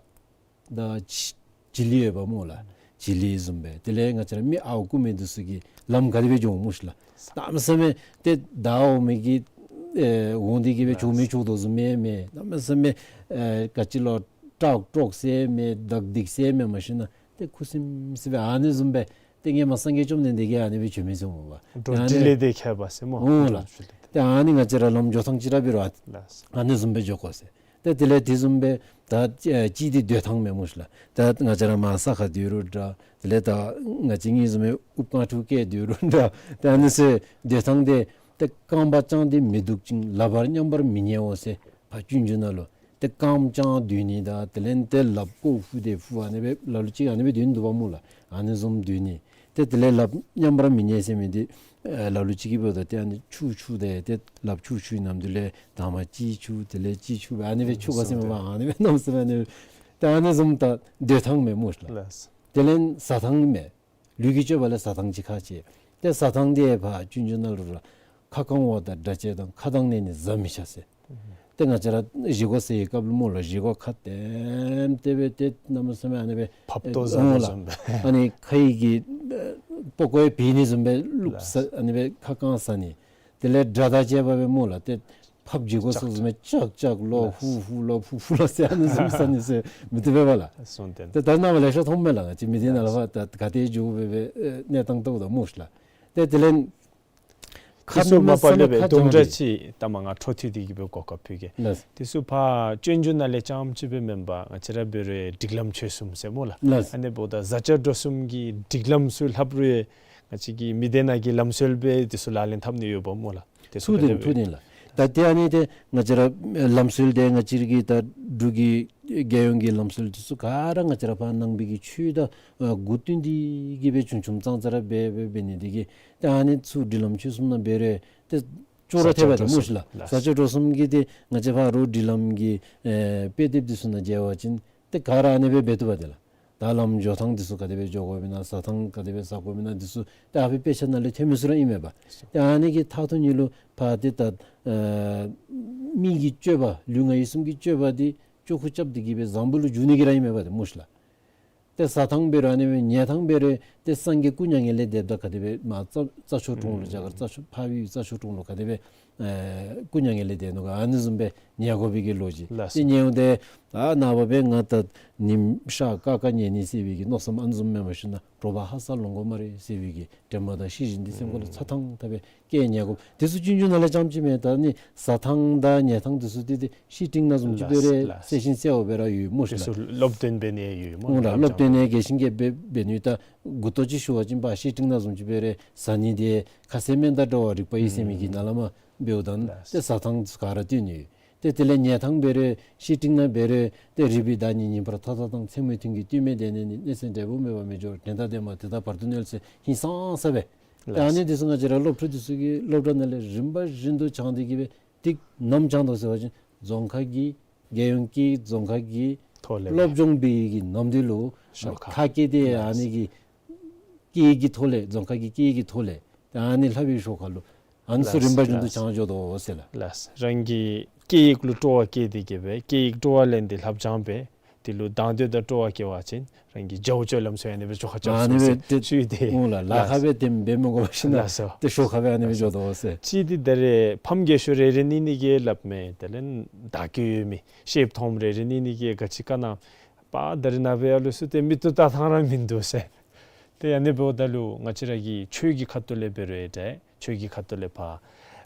དང་བྱི་བྱི་ལི་ཡོདཔ་སྨོ་ལགས། བྱི་ལི་བཟུམ་སྦེ་དེ་ལས་ང་བཅས་ར་མི་ཨརཝ་རྐུ་མི་འདི་ཚུ་གིས་ལམ་ག་དེ་སྦེ་འགྱོ་འོང་སྨོ་ཤ་ལགས། གནམ་མེད་ས་མེད་ཏེ་མདའ་འོག་མའི་གི་ཨེ་འོང་སྟེ་གིས་སྦེ་བྱོག་མི་བྱོག་དོ་བཟུམ་མས་མས། གནམ་མེད་ས་མེད་ཨེ་ག་ཅི་ལོ་ཀྲོག་ཀྲོག་ཟེར་མས། དག་དིག་ཟེར་མས། མ་གཞི་ན་ཏེ་ཁུ་སིམ་སིམ་སྦེ་ཨ་ནི་བཟུམ་སྦེ་ཏེ་སྔོན་མ་སངས་རྒྱས་བཅོམ་ལྡན་འདས་ཀྱིས་ཨ་ནི་སྦེ་བྱོན་མི་ཚུགས་སྨོ་པ། འགྲོ་འགྲུལ་ལས་དེ་ཁྱད་པར་ཟེར་སྨོ། འོང་ལགས། ཏེ་ཨ་ནི་ང་བཅས་ར་ལམ་འགྱོ་ཐངས་ཅིག་ར་འབད་རུང་ཨ་ནི་བཟུམ་སྦེ་འགྱོ་དགོ་ཟེར། ཏེ་དེ་ལས་དེ་བཟུམ་སྦེ་ད་ཨེ་གཅིག་འདི་སྡོད་ཐངས་མས་སྨོ་ཤ་ལགས། ད་ང་བཅས་ར་མར་ས་ཁར་སྡོད་རུང་འདྲ། དེ་ལས་ད་ང་བཅས་ངེའི་བཟུམ་སྦེ་ཨུབ་རྐང་ཕྲུག་བཀལ་སྡོད་རུང་འདྲ། ད་ཨ་ནི་ཚུ་སྡོད་ཐངས་འདི་ ཏེ་རྐངམ་བཅངས་ཏེ་མི་འདུག་ཅིང་ལགཔ་མཉམ་པར་མི་ཉལ་འོང་ཟེར་ཕར་སྤྱོད་འཇུག་ནང་ལུ། ཏེ་རྐངམ་བཅངས་སྡོད་ནི་དང་དེ་ལས་ཏེ་ལགཔ་ཀོ་ཕུ་སྟེ་ཕུ་ཨ་ནི་སྦེ་ལ་ལུ་ཅིག་ཨ་ནི་སྦེ་སྡོད་ནི་འདུག་པ་སྨོ་ལགས། ཨ་ནི་བཟུམ་སྡོད་ནི། ཏེ་དེ་ལས་ལགཔ་མཉམ་པར་མི་ཉལ་ཟེར་མི་འདི་ཨེ་ལ་ལུ་ཅིག་གིས་འབདཝ་ད་ཏེ་ཨ་ནི་འཁྱུ་འཁྱུ་སྟེ་ཏེ་ལགཔ་འཁྱུ་འཁྱུ་ནམ་དུས་ལས་དང་པ་གཅིག་འཁྱུ་དེ་ལས་གཅིག་འཁྱུ་སྦེ་ཨ་ནི་སྦེ་འཁྱུ་ག་ཟེར་མས་པ། ཨ་ནི་སྦེ་གནམ་མེད་ས་མེད་ཨ་ནི་སྦེ། ཏེ་ཨ་ནི་བཟུམ་ད་སྡོད་ཐངས་མས་སྨོ་ལགས། ལགས། དེ་ལས་ཟ་ཐངས་མས། ལུས་ཀྱི་སྤྱོད་པ་ལས་ཟ་ཐངས་ཅིག་ཁག་ཆེ། ཏེ་ཟ་ཐངས་འདི་ཕར་སྤྱོད་འཇུག་ནང་ལུ་ར་ཁ་བཀང་བ་དང་སྒྲ་བཅས་དང་ཁ་གདངས་ནས་ནི་བཟའ་མི་བྱ་ཟེར། ཏེ་ང་བཅས་ར་བཞེས་སྒོ་ཟ་བའི་སྐབས་ལུ་སྨོ་ལགས། བཞེས་སྒོ་ཁ་ལྟེམ་ལྟེ་སྦེ་ཏེ་གནམ་མེད་ས་མེད་ཨ་ནི་སྦེ་ཕབ་ཏོ་ཟ་ཨོ་ནི་ལགས། བཟུམ་སྦེ། ཨ་ནི་ཁ་ཡི་གི་ཨེ་པགས་ཀོ་ཡང་བུད་ནི་བཟུམ་སྦེ་བླུག་ཟ། ལགས། ཨ་ནི་སྦེ་ཁ་བཀང་ཟ་ནི། དེ་ལས་སྒྲ་དང་བཅས་པ་སྦེ་སྨོ་ལགས། ཏེ་ཕབ་བྱེད་དགོ་ས་བཟུམ་སྦེ་ཅག་ཅག་ལོ། ལགས། ཧུ་ཧུ་ལོ་ཕུ་ཕུ་ལོ་ཟེར་ཨ་ནི་བཟུམ་ཟ་ནི་ཟེར་མི་བཏུབ་པས་པ་ལགས། གསུངས་ཏེ། ཏེ་ད་ནངས་པ་ལེ་ཤ་མཐོངམ་མས་ལགས། ང་བཅས་མི་སྡེ་ནང་ལུ་ཕར་ད་ག་ཏེ་འགྱོ་སྦེ་སྦེ་ཨེ་གནས་སྟངས་ལྟཝ་ད་སྨོ་ལགས། ཏེ་དེ་ལས་ཁ་ཏེ་ཚུ་མ་པ་ལས་སྦེ་ཁ་དུམ་གྲ་བཅད་ཅིག་ད་མ་ང་འཕྲོ་མཐུད་དེ་གི་སྦེ་གོ་སྐབས་ཕུལ་གེ། ལགས། ཏེ་ཚུ་ཕར་སྤྱོད་འཇུག་ནང་ལས་རྐྱངམ་ཅིག་སྦེ་མེན་པར་ང་བཅས་ར་འབད་རུང་སྒྲིག་ལམ་ཆོས་གསུམ་ཟེར་སྨོ་ལགས། ལགས། ཨ་ནི་འབདཝ་ད་བཟའ་བཅའ་འགྲོ་གསུམ་གྱི་སྒྲིག་ལམ་ཚུ་ལྷབ་རུང་ཡང་ང་བཅས་ཀྱི་མི་སྡེ་ནང་གི་ལམ་སྲོལ་སྦེ་དེ་ཚུ་ལག་ལེན་འཐབ་ནི་ཡོདཔ་སྨོ་ལགས། དེ་ཚུ་ཐུགས་བདེན་ག་དེ་སྦེ། ཐུགས་བདེན་ལགས། ད་ཏེ་ཨ་ནི་ཏེ་ང་བཅས་ར་ལམ་སྲོལ་འདི་ང་བཅས་ར་གི་ད་འབྲུག་གི་རྒྱལ་ཡོངས་ཀྱི་ལམ་སྲོལ་དེ་ཚུ་ག་ར་ང་བཅས་ར་ཕར་ནང་པའི་གི་ཆོས་དང་ཨ་མགུ་བསྟུན་ཏེ་གི་སྦེ་ཆུང་ཆུང་ཙང་ཙ་ར་སྦེ་སྦེ་འབད་ནི་དེ་གིས་ད་ཨ་ནི་ཚུ་སྒྲིག་ལམ་ཆོས་གསུམ་ནང་འབད་རུང་ཏེ་ཅོག་ར་འཐད་པས་ཏེ་སྨོ་ཤིག་ལགས། ལགས། བཟའ་བཅའ་འགྲོ་གསུམ་གྱི་ཏེ་ང་བཅས་ཕར་རོགས་སྒྲིག་ལམ་གྱི་ཨེ་དཔེ་དེབ་དེ་ཚུ་ནང་མཇལ་བ་ཅིན་ཏེ་ག་ར་ཨ་ནི་སྦེ་འབད་བཏུབ་པས་ཏེ་ལགས། ད་ལམ་འགྱོ་ཐངས་འདི་ཚུ་ག་དེ་སྦེ་འགྱོ་དགོཔ་ཨིན་ན་ཟ་ཐངས་ག་དེ་སྦེ་ཟ་དགོཔ་ཨིན་ན་འདི་ཚུ་ད་ཨ་ཕི་དཔེ་ཆ་ནང་ལས་ཐོན་མི་ཚུ་ར་ཨིན་མས་པ། ད་ཨ་ནི་གི་མཐའ་ཐུག་ཉིད་ལུ་ཕར་ཏེ་ད་ཨ་མི་གི་སྤྱོད་པ་ལུས་ངག་ཡིད་གསུམ་གྱི་སྤྱོད་པ་འདི་ཅོག་ཁུ་རྐྱབ་སྟེ་གི་སྦེ་བཟང་པོ་ལུ་འགྱུར་ནི་གི་ར་ཨིན་མས་པ་ཏེ་སྨོ་ཤིག་ལགས། ཏེ་ཟ་ཐངས་འབད་རུང་ཨ་ནི་སྦེ་ཉལ་ཐངས་འབད་རུང་ཏེ་སངས་རྒྱས་སྐུ་མྱ་ངན་ལས་འདས་ད་ག་དེ་སྦེ་མར་རྩྭ་རྩྭ་མཆོག་གྲོང་ལུ་རྒྱ་གར་རྩྭ་མཆོག་འཕགས་པའི་རྩྭ་མཆོག་གྲོང་ལུ་ག་དེ་སྦེ་ཨེ་སྐུ་མྱ་ངན་ལས་འདས་ནུག་ག་ཨ་ནི་བཟུམ་སྦེ་ཉལ་དགོ་པའི་གི་ལོ་རྒྱུས། ལགས་སོ། ཏེ་ཉལཝ་ད་ཨ་ནངས་པ་སྦེ་ང་ད་ཉིམ་ཤར་ཀ་ཀ་ཉལ་ནི་ཟེར་བའི་གི་མནོ་བསམ་ཨ་ནི་བཟུམ་མེན་པར་ཞུ་ན་དྲོ་པ་ཧ་སག་ལོང་དགོ་སྨ་རེ་ཟེར་བའི་གི་དྲན་པ་དང་ཤེས་བཞིན་འདི་སེམས་ཁ་ལུ་ཚ་ཐང་ཐབས་སྦེ་བསྐྱེད་ཉལ་དགོ། དེ་ཚུ་སྤྱོད་འཇུག་ནང་ལས་རྐྱངམ་ཅིག་མེན། ད་ནི་ཟ་ཐངས་དང་ཉལ་ཐངས་དེ་ཚུ་ཏེ་ཏེ་བཤེས་སྤྲིང་ནང་བཟུམ་ཅིག་འབད་རུང་ལགས་སོ། གསལ་ཞིང་གསལ་བ་སྦེ་ར་ཡོད་སྨོ་ཤིག་ལགས། དེ་ཚུ་སློབ་སྟོན་འབད་ནི་ཡོད་སྨོ། འོང་ལགས། སློབ་སྟོན་ནི་རྒྱས་ཤིང་རྒྱས་པ་སྦེ་འབད་ནི་ད་མགུ་ཏོ་ཅིག་ཞུ་བ་ཅིན་ཕར་བཤེས་སྤྲིང་ནང་བཟུམ་ཅིག་འབད་རུང་ཟ་ནི་དེ་ཁ་ཟས་སྨན་དང་འདྲ་བར་རིག་པ་ཡིན་ཟེར་མི་གི་ནང་ལས་མར་འབདཝ་ད་ལགས། ཏེ་ཟ་ཐངས་ག་ར་སྟོན་ནི་ཡོད། ཏེ་དེ་ལས་ཉལ་ཐངས་འབད་རུང་བཤེས་སྤྲིང་ནང་འབད་རུང་ཏེ་རིག་པའི་བདག་ཉིད་ཉན་པར་ཐག་ཐག་དང་། མཚན་མོའི་དོན་གྱིས་ལྟོས་མེད་བསྡད་ནས་ནི། གནས་ཚེ་འབྲས་བུ་སྨོས་པ་མི་སྦྱོར། དྲན་དང་ལྡན་པ་དེ་དག་བར་དུ་གནས་ལ་འཚལ། ཧིང་སངས་ས་སྦེ། ཏེ་ཨ་ནི་དེ་ཚུ་ང་བཅས་ར་སློབ་ཕྲུག་དེ་ཚུ་གིས་སློབ་གྲྭ་ནང་ལས་རིམ་པ་བཞིན་དུ་སྦྱངས་ཏེ་གི་སྦེ་ཏེ་ནམ་སྦྱངས་དོ་ཟེར་བ་ཅིན་རྫོང་ཁ་གི་རྒྱལ་ཡོངས་ཀྱི་རྫོང་ཁ་གི་ཐོག་ལས་སློབ་སྦྱོང་འབད་བའི་གི་ནམ་དུས་ལུ་ཤོག་ཁ་ཁ་སྐད་དེ་ཨ་ནི་གི་སྐད་ཡིག་གི་ཐོག་ལས་རྫོང་ཁ་གི་སྐད་ཡིག་གི་ཐོག་ལས་ཏེ་ཨ་ནི་ལྷབ་པའི་ཤོག་ཁ་ལུ་ཨ་ནི་ཚུ་རིམ་པ་བཞིན་དུ་སྦྱང་འགྱོ་དོ་ཟེར་ལགས། ལགས། རང་གི་སྐད་ཡིག་ལུ་སྤྲོ་བ་བསྐྱེད་དེ་གི་སྦེ་སྐད་ཡིག་སྤྲོ་བ་ལེན་ཏེ་ལྷབ་སྦྱང་འབད། དེ་ལུ་དང་འདོད་དང་སྤྲོ་བ་སྐྱེ་བ་ཅིན་རང་གི་རྒྱབ་སྐྱོར་ལམ་སྲོལ་ཨ་ནི་སྦེ་ཤོག་ཁ་རྐྱབ་ཨ་ནི་སྦེ་ཏེ་ཞུ་སྟེ་འོང་ལགས། ལགས་ཁ་སྦེ་ཏེ་འབད་མི་དགོ་པ་ཞིན་ན་ལགས་སོ། ཏེ་ཤོག་ཁ་སྦེ་ཨ་ནི་སྦེ་འགྱོ་དོ་ཟེར། ཅིག་འདི་ད་རེས་ཕམ་རྒས་ཤོས་རེ་རེ་གཉིས་གཉིས་ཀྱིས་ལྷབ་མི་དེ་ལས་དར་གྱི་ཡོད་མི་ཤེསཔ་མཐོངམ་རེ་རེ་གཉིས་གཉིས་ཀྱིས་ག་ཅི་ག་ན་པ་ད་རེས་ནངས་པ་ཡར་ལུ་སུ་ཏེ་མིག་ཏོ་བལྟ་ཐངས་ར་མིན་འདུག་ཟེར། ཏེ་ཨ་ནི་འབདཝ་ད་ལུ་ང་བཅས་ར་གི་ཆོས་ཀྱི་ཁ་ཐུག་ལས་འབད་རུང་ཡང་འདྲ། ཆོས་ཀྱི་ཁ་ཐུག་ལས་ཕར་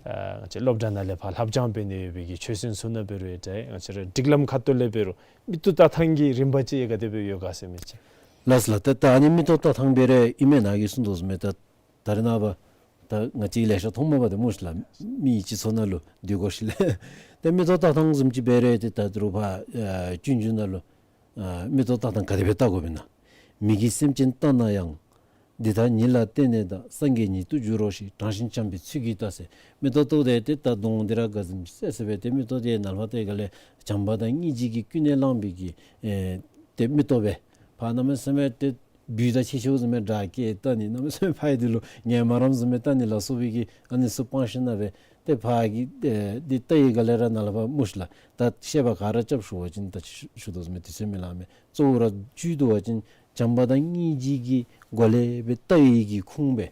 ཨ་ང་བཅས་སློབ་གྲྭ་ནང་ལས་ཕར་ལྷབ་སྦྱང་འབད་ནི་ཡོད་པའི་གི་ཆོས་སྲིད་ཚུ་ནང་འབད་རུང་ཡང་འདྲ། ང་བཅས་ར་སྒྲིག་ལམ་ཁ་ཐུག་ལས་འབད་རུང་མིག་ཏོ་བལྟ་ཐངས་ཀྱི་རིམ་པ་ཅིག་ཡང་ག་དེ་སྦེ་ཡོད་ག་ཟེར་མི་ཅིག། ལགས་ལགས། ད་ད་ཨ་ནི་མིག་ཏོ་བལྟ་ཐངས་འབད་རུང་ཨིན་མས། ནཱ་གིས་གསུངས་དོ་བཟུམ་སྦེ་ད་ད་རེས་ནངས་པ་ད་ང་བཅས་ལེ་ཤ་མཐོངམ་མས་པ་ཏེ་སྨོ་ཤིག་ལགས། མི་སྤྱི་ཚོགས་ནང་ལུ་སྡོད་དགོ་ཤིག་ལགས། ཏེ་མིག་ཏོ་བལྟ་ཐངས་བཟུམ་ཅིག་འབད་རུང་ཏེ་ད་རུང་ཕར་ཨ་སྤྱོད་འཇུག་ནང་ལུ་ཨ་མིག་ཏོ་བལྟ་ཐངས་ག་དེ་སྦེ་བལྟ་དགོཔ་ཨིན་ན། མིག་གིས་སེམས་ཅན་བལྟ་ན་ཡང་། འདི་དག་ཉིད་ལ་བརྟེན་ནས་གདའ། སངས་རྒྱས་ཉིད་དུ་འགྱུར་རོ་ཞེས། དྲང་ཞིང་བྱམས་པའི་ཚུལ་གྱིས་ལྟ་ཟེར། མིག་ཏོ་བལྟཝ་ད་ཏེ་ད་གདོང་འདི་ར་དགའ་ཙམ་སེ་སེ་སྦེ་ཏེ་མིག་ཏོ་འདི་ནཱ་ལས་ཕར་ཏེ་ག་ལས་བྱམས་པ་དང་སྙིང་རྗེ་གིས་ཀུན་ནས་བསླངས་པའི་གི་ཨེ་ཏེ་མིག་ཏོ་སྦེ་ཕར་གནམ་མེད་ས་མེད་ཏེ་སྦུལ་དང་ཁྱད་ཆོས་བཟུམ་སྦེ་སྒྲ་སྐད་བལྟ་ནི་གནམ་མེད་ས་མེད་ཕར་ཡི་འདི་ལུ་ངན་སྨ་རམ་བཟུམ་སྦེ་བལྟ་ནི་ལ་སོགས་པའི་གི་ཨ་ནི་ཚུ་སྤང་ཞིན་ན་སྦེ་ཏེ་ཕར་གི་ཨེ་འདི་བལྟ་བའི་སྒང་ལས་ར་ནཱ་ལས་ཕར་སྨོ་ཤིག་ལགས། ད་བཤད་པ་ག་ར་རྐྱབ་ཞུ་བ་ཅིན་ད་ཅི་ཞུ་དོ་བཟུམ་སྦེ་དུས་ཚོད་མི་ལང་མས། གཙོ་བོ་ར་བཅུད་བསྡུ་བ་ཅིན་བྱམས་པ་དང་སྙིང་རྗེ་གི་སྒོ་ལས་སྦེ་བལྟ་བའི་གི་ཁུངས་སྦེ་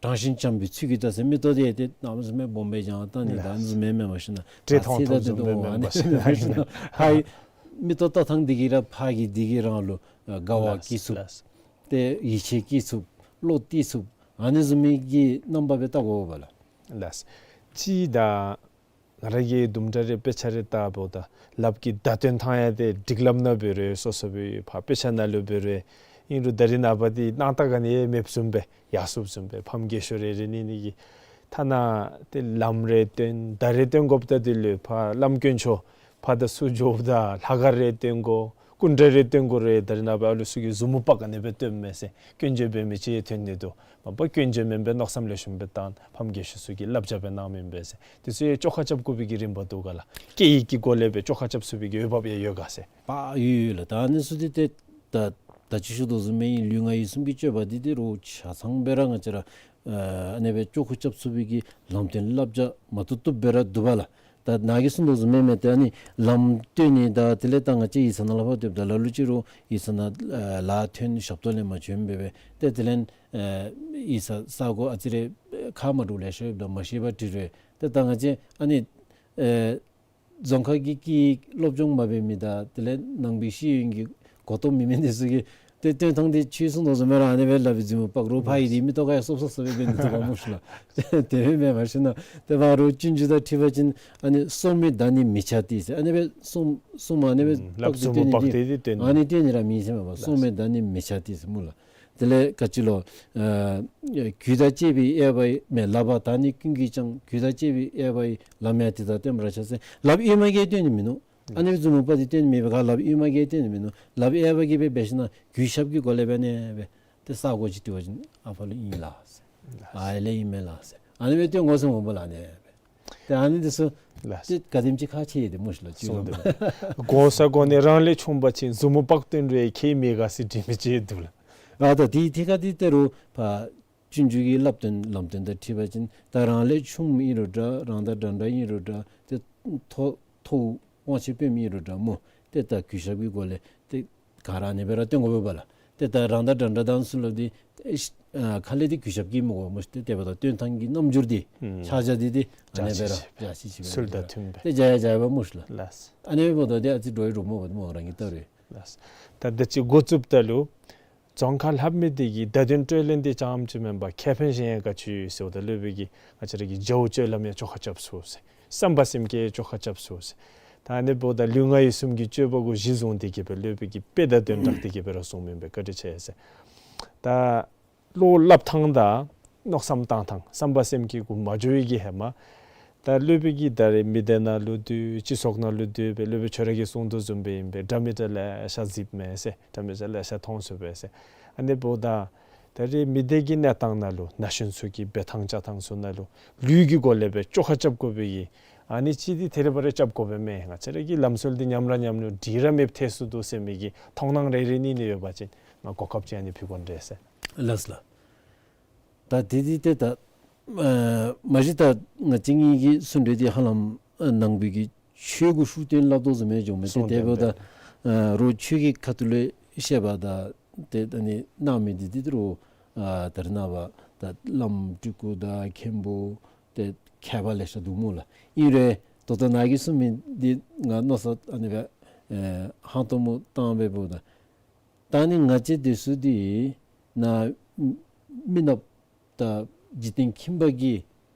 དྲང་ཞིང་བྱམས་པའི་ཚུལ་གྱིས་ལྟ་ཟེར། མིག་ཏོ་འདི་ཏེ་གནམ་མེད་ས་མེད་སྦོམ་སྦེ་བརྒྱངས་བལྟ་ནི་ད་ཨ་ནི་བཟུམ་མེན་མས་པ་ཞིན་ན་བཀྲེས་མཐོང་ཨ་ནི་སྦེ་ཨ་ནི་བཟུམ་མེན་པ་ཞིན་ན་ཕར་མིག་ཏོ་བལྟ་ཐངས་འདི་གིས་ར་ཕར་གི་འདི་གིས་རང་ལུ་དགའ་བ་ལགས་སྐྱེ་ཚུགས། ལགས། ཏེ་ཡིད་ཆེས་སྐྱེ་ཚུགས། བློ་གཏད་ཚུགས། ཨ་ནི་བཟུམ་མའི་གི་རྣམ་པ་སྦེ་བལྟ་དགོ་པས་ལགས། ལགས། ཅིག་ད་ང་ར་གིས་དུམ་གྲ་རེ་དཔེ་ཆ་རེ་བལྟཝ་ད་ལགཔ་གི་བརྡ་སྟོན་ཐངས་ཡང་ཏེ་སྒྲིག་ལམ་ནང་འབད་རུང་སོ་སོ་སྦེ་ཕར་དཔེ་ཆ་ནང་ལུ་འབད་རུང་ཨིན་རུང་ད་རེས་ནངས་པ་འདི་སྣང་དག་ག་ནི་ཡང་མེདཔ་བཟུམ་སྦེ་ཡར་སོངམ་བཟུམ་སྦེ་ཕམ་རྒས་ཤོས་རེ་རེ་གཉིས་གཉིས་ཀྱིས་ ཐ་ན་ཏེ་ལམ་རེ་སྟོན་ད་རེ་སྟོན་དགོཔ་ད་དེ་ལུ་ཕར་བླམ་དཀོན་མཆོག་ཕར་དང་ཚུར་འགྱོཝ་ད་ལྷ་ཁང་རེ་སྟོན་དགོ། སྐུ་འདྲ་རེ་སྟོན་དགོ་རུང་ད་རེས་ནངས་པ་ཨ་ལུ་ཚུ་གིས་གཟུགས་མོ་པག་ཨ་ནི་སྦེ་སྟོནམ་མས་ཟེར། སྐྱོན་བརྗོད་འབད་མི་ཅིག་ཐོན་ནི་འདུག། མ་པ་སྐྱོན་བརྗོད་མེན་པར་མནོ་བསམ་ལེགས་ཤོམ་སྦེ་བཏང་ཕམ་རྒས་ཤོས་ཚུ་གིས་བསླབ་བྱ་སྦེ་གནངམ་ཨིན་པས་ཟེར། དེ་ཚུ་ཡང་བཅོ་ཁ་རྐྱབ་དགོ་པའི་གི་རིམ་པ་འདུག་ག་ལགས། སྐད་ཡིག་གི་སྒོ་ལས་སྦེ་བཅོ་ཁ་རྐྱབ་ཚུགས་པའི་གི་འོས་འབབ་ཡང་ཡོད་ག་ཟེར། པ་ཡོད་ཡོད་ལགས། ད་ཨ་ནི་ཚུ་འདི་ཏེ་ད་ད་ཅི་ཞུ་དོ་བཟུམ་སྦེ་ལུས་ངག་ཡིད་གསུམ་གྱི་སྤྱོད་པ་འདི་ཏེ་རོགས་ཆ་ཚང་སྦེ་ར་ང་བཅས་ར་ཨ་ཨ་ནི་སྦེ་བཅོ་ཁ་རྐྱབ་ཚུགས་པའི་གི་ལམ་སྟོན་བསླབ་བྱ་མ་བཏུབ་བཏུབ་སྦེ་ར་འདུག་པ་ལགས། ད་ནཱ་གིས་གསུངས་དོ་བཟུམ་སྦེ་མས། ཏེ་ཨ་ནི་ལམ་སྟོན་ནི་ད་དེ་ལས་ད་ང་བཅས་ཡིག་ཚང་ནང་ལུ་ཕར་སྡོདཔ་ད་ལ་ལུ་ཅིག་རོགས་ཡིག་ཚང་ནང་ལཱ་ཐོན་ཞབས་ཏོག་ལེན་མ་བྱོནམ་སྦེ་སྦེ་ཏེ་དེ་ལས་ཨེ་ཡིག་ཚང་ས་གོ་ཨ་ཙི་རེ་ཁག་མ་འདྲཝ་ལེ་ཤ་ཡོདཔ་ད་མ་ཤེས་པར་དྲི་རུང་ཏེ་ད་ང་བཅས་ཨ་ནི་ཨེ་རྫོང་ཁ་གི་སྐད་ཡིག་སློབ་སྦྱོང་མ་འབད་མི་དང་དེ་ལས་ནང་པའི་ཤེས་ཡོན་གྱི་གོ་རྟོགས་མེད་མི་འདི་ཚུ་གིས་ཏེ་སྟོན་ཐངས་འདི་ཁྱོད་གསུངས་དོ་བཟུམ་སྦེ་ར་ཨ་ནི་སྦེ་སླབ་པའི་རྫུན་མ་པག་རོགས་ཕར་ཡི་དེ་མི་ཏོག་ཁ་ཡང་སོབ་སོབ་སོབ་སྦེ་འབད་ནི་འདུག་པ་སྨོ་ཤེ་ལགས། དེ་སྦེ་མེན་མ་ཤེས་ན་ཏེ་ཕར་རོགས་སྤྱོད་འཇུག་དང་འཁྲིལ་བ་ཅིན་ཨ་ནི་སོར་མོས་བདའ་ནི་མི་བྱ་སྟེ་ཟེར། ཨ་ནི་སྦེ་སོར་སོར་མོ་ཨ་ནི་སྦེ་ཨུམ་ལགཔ་པག་གཟུགས་མོ་པག་སྟེ་སྟེ་སྟེ་སྟོན་ནི་ཨ་ནི་སྟོན་ནི་ར་མེད་ཟེར་མས་པ། སོར་མོས་བདའ་ནི་མི་བྱ་སྟེ་ཟེར་སྨོ་ལགས། དེ་ལས་ག་ཅི་ལོ། ཨ་གུས་དང་བཅས་པའི་གཡས་པ་ཡིས་མེན་ལག་པ་དག་ནི་ཀུན་གྱིས་ཀྱང་། གུས་དང་བཅས་པའི་གཡས་པ་ཡིས་ལམ་ཡང་དེ་དག་སྟོན་པར་བྱ་ཟེར། ལགཔ་གཡོན་མ་གིས་སྟོན་ནི་མིན་ནུག། ཨ་ནི་སྦེ་རྫུན་མ་པག་འདི་སྟོན་ནི་མེད་པའི་ཁར་ལགཔ་གཡོན་མ་གིས་སྟོན་ནི་མིན་ནུག། ལགཔ་གཡས་པ་གིས་སྦེ་འབད་ཞིན་ན་གུས་ཞབས་ཀྱི་སྒོ་ལས་འབད་ནི་སྦེ་ཏེ་ས་གོ་ཅིག་བཏུལ་བ་ཅིན་ཨ་ཕར་ལུ་ཨིན་ལགས་ཟེར། ཨ་ལས་ཨིན་མས་ལགས་ཟེར། ཨ་ནི་སྦེ་སྟོན་དགོ་ཟེར་སྨོ་པ་ལགས་ཨ་ནི་སྦེ། ཏེ་ཨ་ནི་འདི་ཚུ་ལགས། ཏེ་ག་དེམ་ཅིག་ཁག་ཆེ་ཡི་དེ་སྨོ་ཤེ་ལགས། གསུངས་ཏེ་གོ་ས་གོ་ནི་རང་ལས་ཆུང་བ་ཅིན་རྫུན་མ་པག་སྟོན་རུང་ཁྱད་མེད་ག་ཟེར་དྲི་མི་ཅིག་འདུག་ལགས། ཨ་ད་དེའི་ཐད་ཁར་འདི་ཏེ་རོགས་ཕར་སྤྱོད་འཇུག་གི་བསླབ་སྟོན་ལམ་སྟོན་དང་འཁྲིལ་བ་ཅིན་ད་རང་ལས་ཆུང་ཨིན་རུང་འདྲ་རང་དང་འདྲ་འདྲ་ཨིན་རུང་འདྲ་ཏེ་མཐོ་མཐོ་དབང་ཆེ་དཔོནམ་ཨིན་རུང་འདྲ་སྨོ། ཏེ་ད་གུས་ཞབས་ཀྱི་སྒོ་ལས་ཏེ་ག་ར་ཨ་ནི་སྦེ་ར་སྟོན་དགོ་པས་པ་ལགས། ཏེ་ད་རང་དང་འདྲ་འདྲ་དང་ཚུ་ལུ་འདི་ཨེ་ཤ་ཨ་ཁ་ལས་འདི་གུས་ཞབས་ཀྱིས་མི་གོ་སྨོ་ཤེ། ཏེ་དེ་འབདཝ་ད་སྟོན་ཐངས་ཀྱི་རྣམ་འགྱུར་འདི་ཨུམ་ཕྱག་རྒྱ་འདི་འདི་ཨ་ནི་སྦེ་ར་འཇའ་ཆི་ཆི་སྦེ་ཚུལ་དང་མཐུན་པས། ཏེ་འཇའ་ཡང་འཇའ་བ་སྨོ་ཤེ་ལགས། ལགས། ཨ་ནི་འབདཝ་ད་འདི་ཨ་ཙི་འགྲོ་ཡི་འགྲོ་སྨོ་བ་སྨོ་རང་གིས་བལྟ་རུང་། ལགས། ད་འདི་ཅིག་འགོ་བཙུགསཔ་ད་ལུ་རྫོང་ཁ་ལྷབ་མི་འདི་གིས་བརྡ་དོན་སྤྲོད་ལེན་འདི་རྐྱངམ་ཅིག་མེན་པར་ཁེ་ཕན་གཞན་ཡང་ག་ཅི་ཡོད་ཟེརཝ་ད་ལུ་སྦེ་གི་ང་བཅས་ར་གི་རྒྱབ་སྤྱོད་ལམ་ཡང་བཅོ་ཁ་རྐྱབ་ཚུགས་ཟེར། བསམ་པ་སེམས་བསྐྱེད་བཅོ་ཁ་རྐྱབ་ཚུགས་ཟེར། ད་ཨ་ནི་འབདཝ་ད་ལུས་ངག་ཡིད་གསུམ་གྱི་སྤྱོད་པ་གུ་གཞི་བཟུང་སྟེ་གི་སྦེ་ལུས་པའི་གི་དཔེ་དང་དོན་དག་འདི་གི་སྦེ་ར་གསུངས་མི་སྦེ་བཀའ་དྲིན་ཆེ་ཟེར། ད་བློ་སླབ་ཐངས་དང་མནོ་བསམ་བཏང་ཐངས་བསམ་པ་སེམས་བསྐྱེད་གུ་མ་འགྱོ་བའི་གི་ཧེ་མ་ད་ལུས་པའི་གི་ད་རེས་མི་སྡེ་ནང་ལུ་སྡོད་སྤྱི་ཚོགས་ནང་ལུ་སྡོད་སྦེ་ལུས་པའི་ཁྱོད་ར་གིས་གསུངས་དོ་བཟུམ་སྦེ་ཨིན་པས། འདྲ་མི་འདྲ་ལེ་ཤ་གཟིགསཔ་མས་ཟེར། འདྲ་མི་འདྲ་ལེ་ཤ་མཐོང་ཚུགས་པས་ཟེར། ཨ་ནི་འབདཝ་ད་ད་རེས་མི་སྡེ་གི་གནས་སྟངས་ནང་ལུ་ན་གཞོན་ཚུ་གི་འབད་ཐངས་བྱ་ཐངས་ཚུ་ནང་ལུ་ལུས་ཀྱི་སྒོ་ལས་སྦེ་བཅོ་ཁ་རྐྱབ་དགོ་པའི་གི་ཨ་ནི་ཅིག་འདི་ཐད་རི་བ་རི་རྐྱབ་དགོ་པས་མས། ང་བཅས་ར་གི་ལམ་སྲོལ་འདི་ཉམས་ར་ཉམས་ནུག། འགྲིག་ར་མེདཔ་ཐལ་སོ་ནུག་ཟེར་མི་གི་མཐོང་སྣང་རེ་རེ་གཉིས་གཉིས་ཡོད་པ་ཅིན་ང་གོ་སྐབས་ཅིག་ཨ་ནི་ཕུལ་དགོ་འདྲས་ཟེར། ལགས་ལགས། ད་དེ་འདི་ཏེ་ད་ཨ་མ་གཞི་ད་ང་བཅས་གཉིས་ཀྱི་གསུང་གྲོས་འདི་ཧ་ལམ་ཨ་ནང་པའི་གི་ཆོས་གུ་ཤུགས་བཏོན་སླབ་དོ་བཟུམ་སྦེ་འགྱོཝ་མས། ཏེ་གསུངས་དེ་འབདཝ་ད་ཨ་རོགས་ཆོས་ཀྱི་ཁ་ཐུག་ལས་བཤད་པ་དང་ཏེ་ཨ་ནི་གནང་མི་འདི་འདི་རོགས་ཨ་ད་རེས་ནངས་པ་ད་བླམ་སྤྲུལ་སྐུ་དང་མཁན་པོ་ཏེ་མཁས་པ་ལེ་ཤ་འདུག་སྨོ་ལགས། ཨིན་རུང་ད་ལྟོ་ནཱ་གིས་གསུངས་མི་འདི་ང་མནོ་བསམ་ཨ་ནི་སྦེ་ཨེ་ཧང་སྟོང་མོ་བཏང་སྦེ་འབདཝ་ད་ད་ཨ་ནི་ང་བཅས་འདི་ཚུ་འདི་ནཱ་མི་ནགཔ་དང་འཇིག་རྟེན་ཁྱིམ་པ་གི་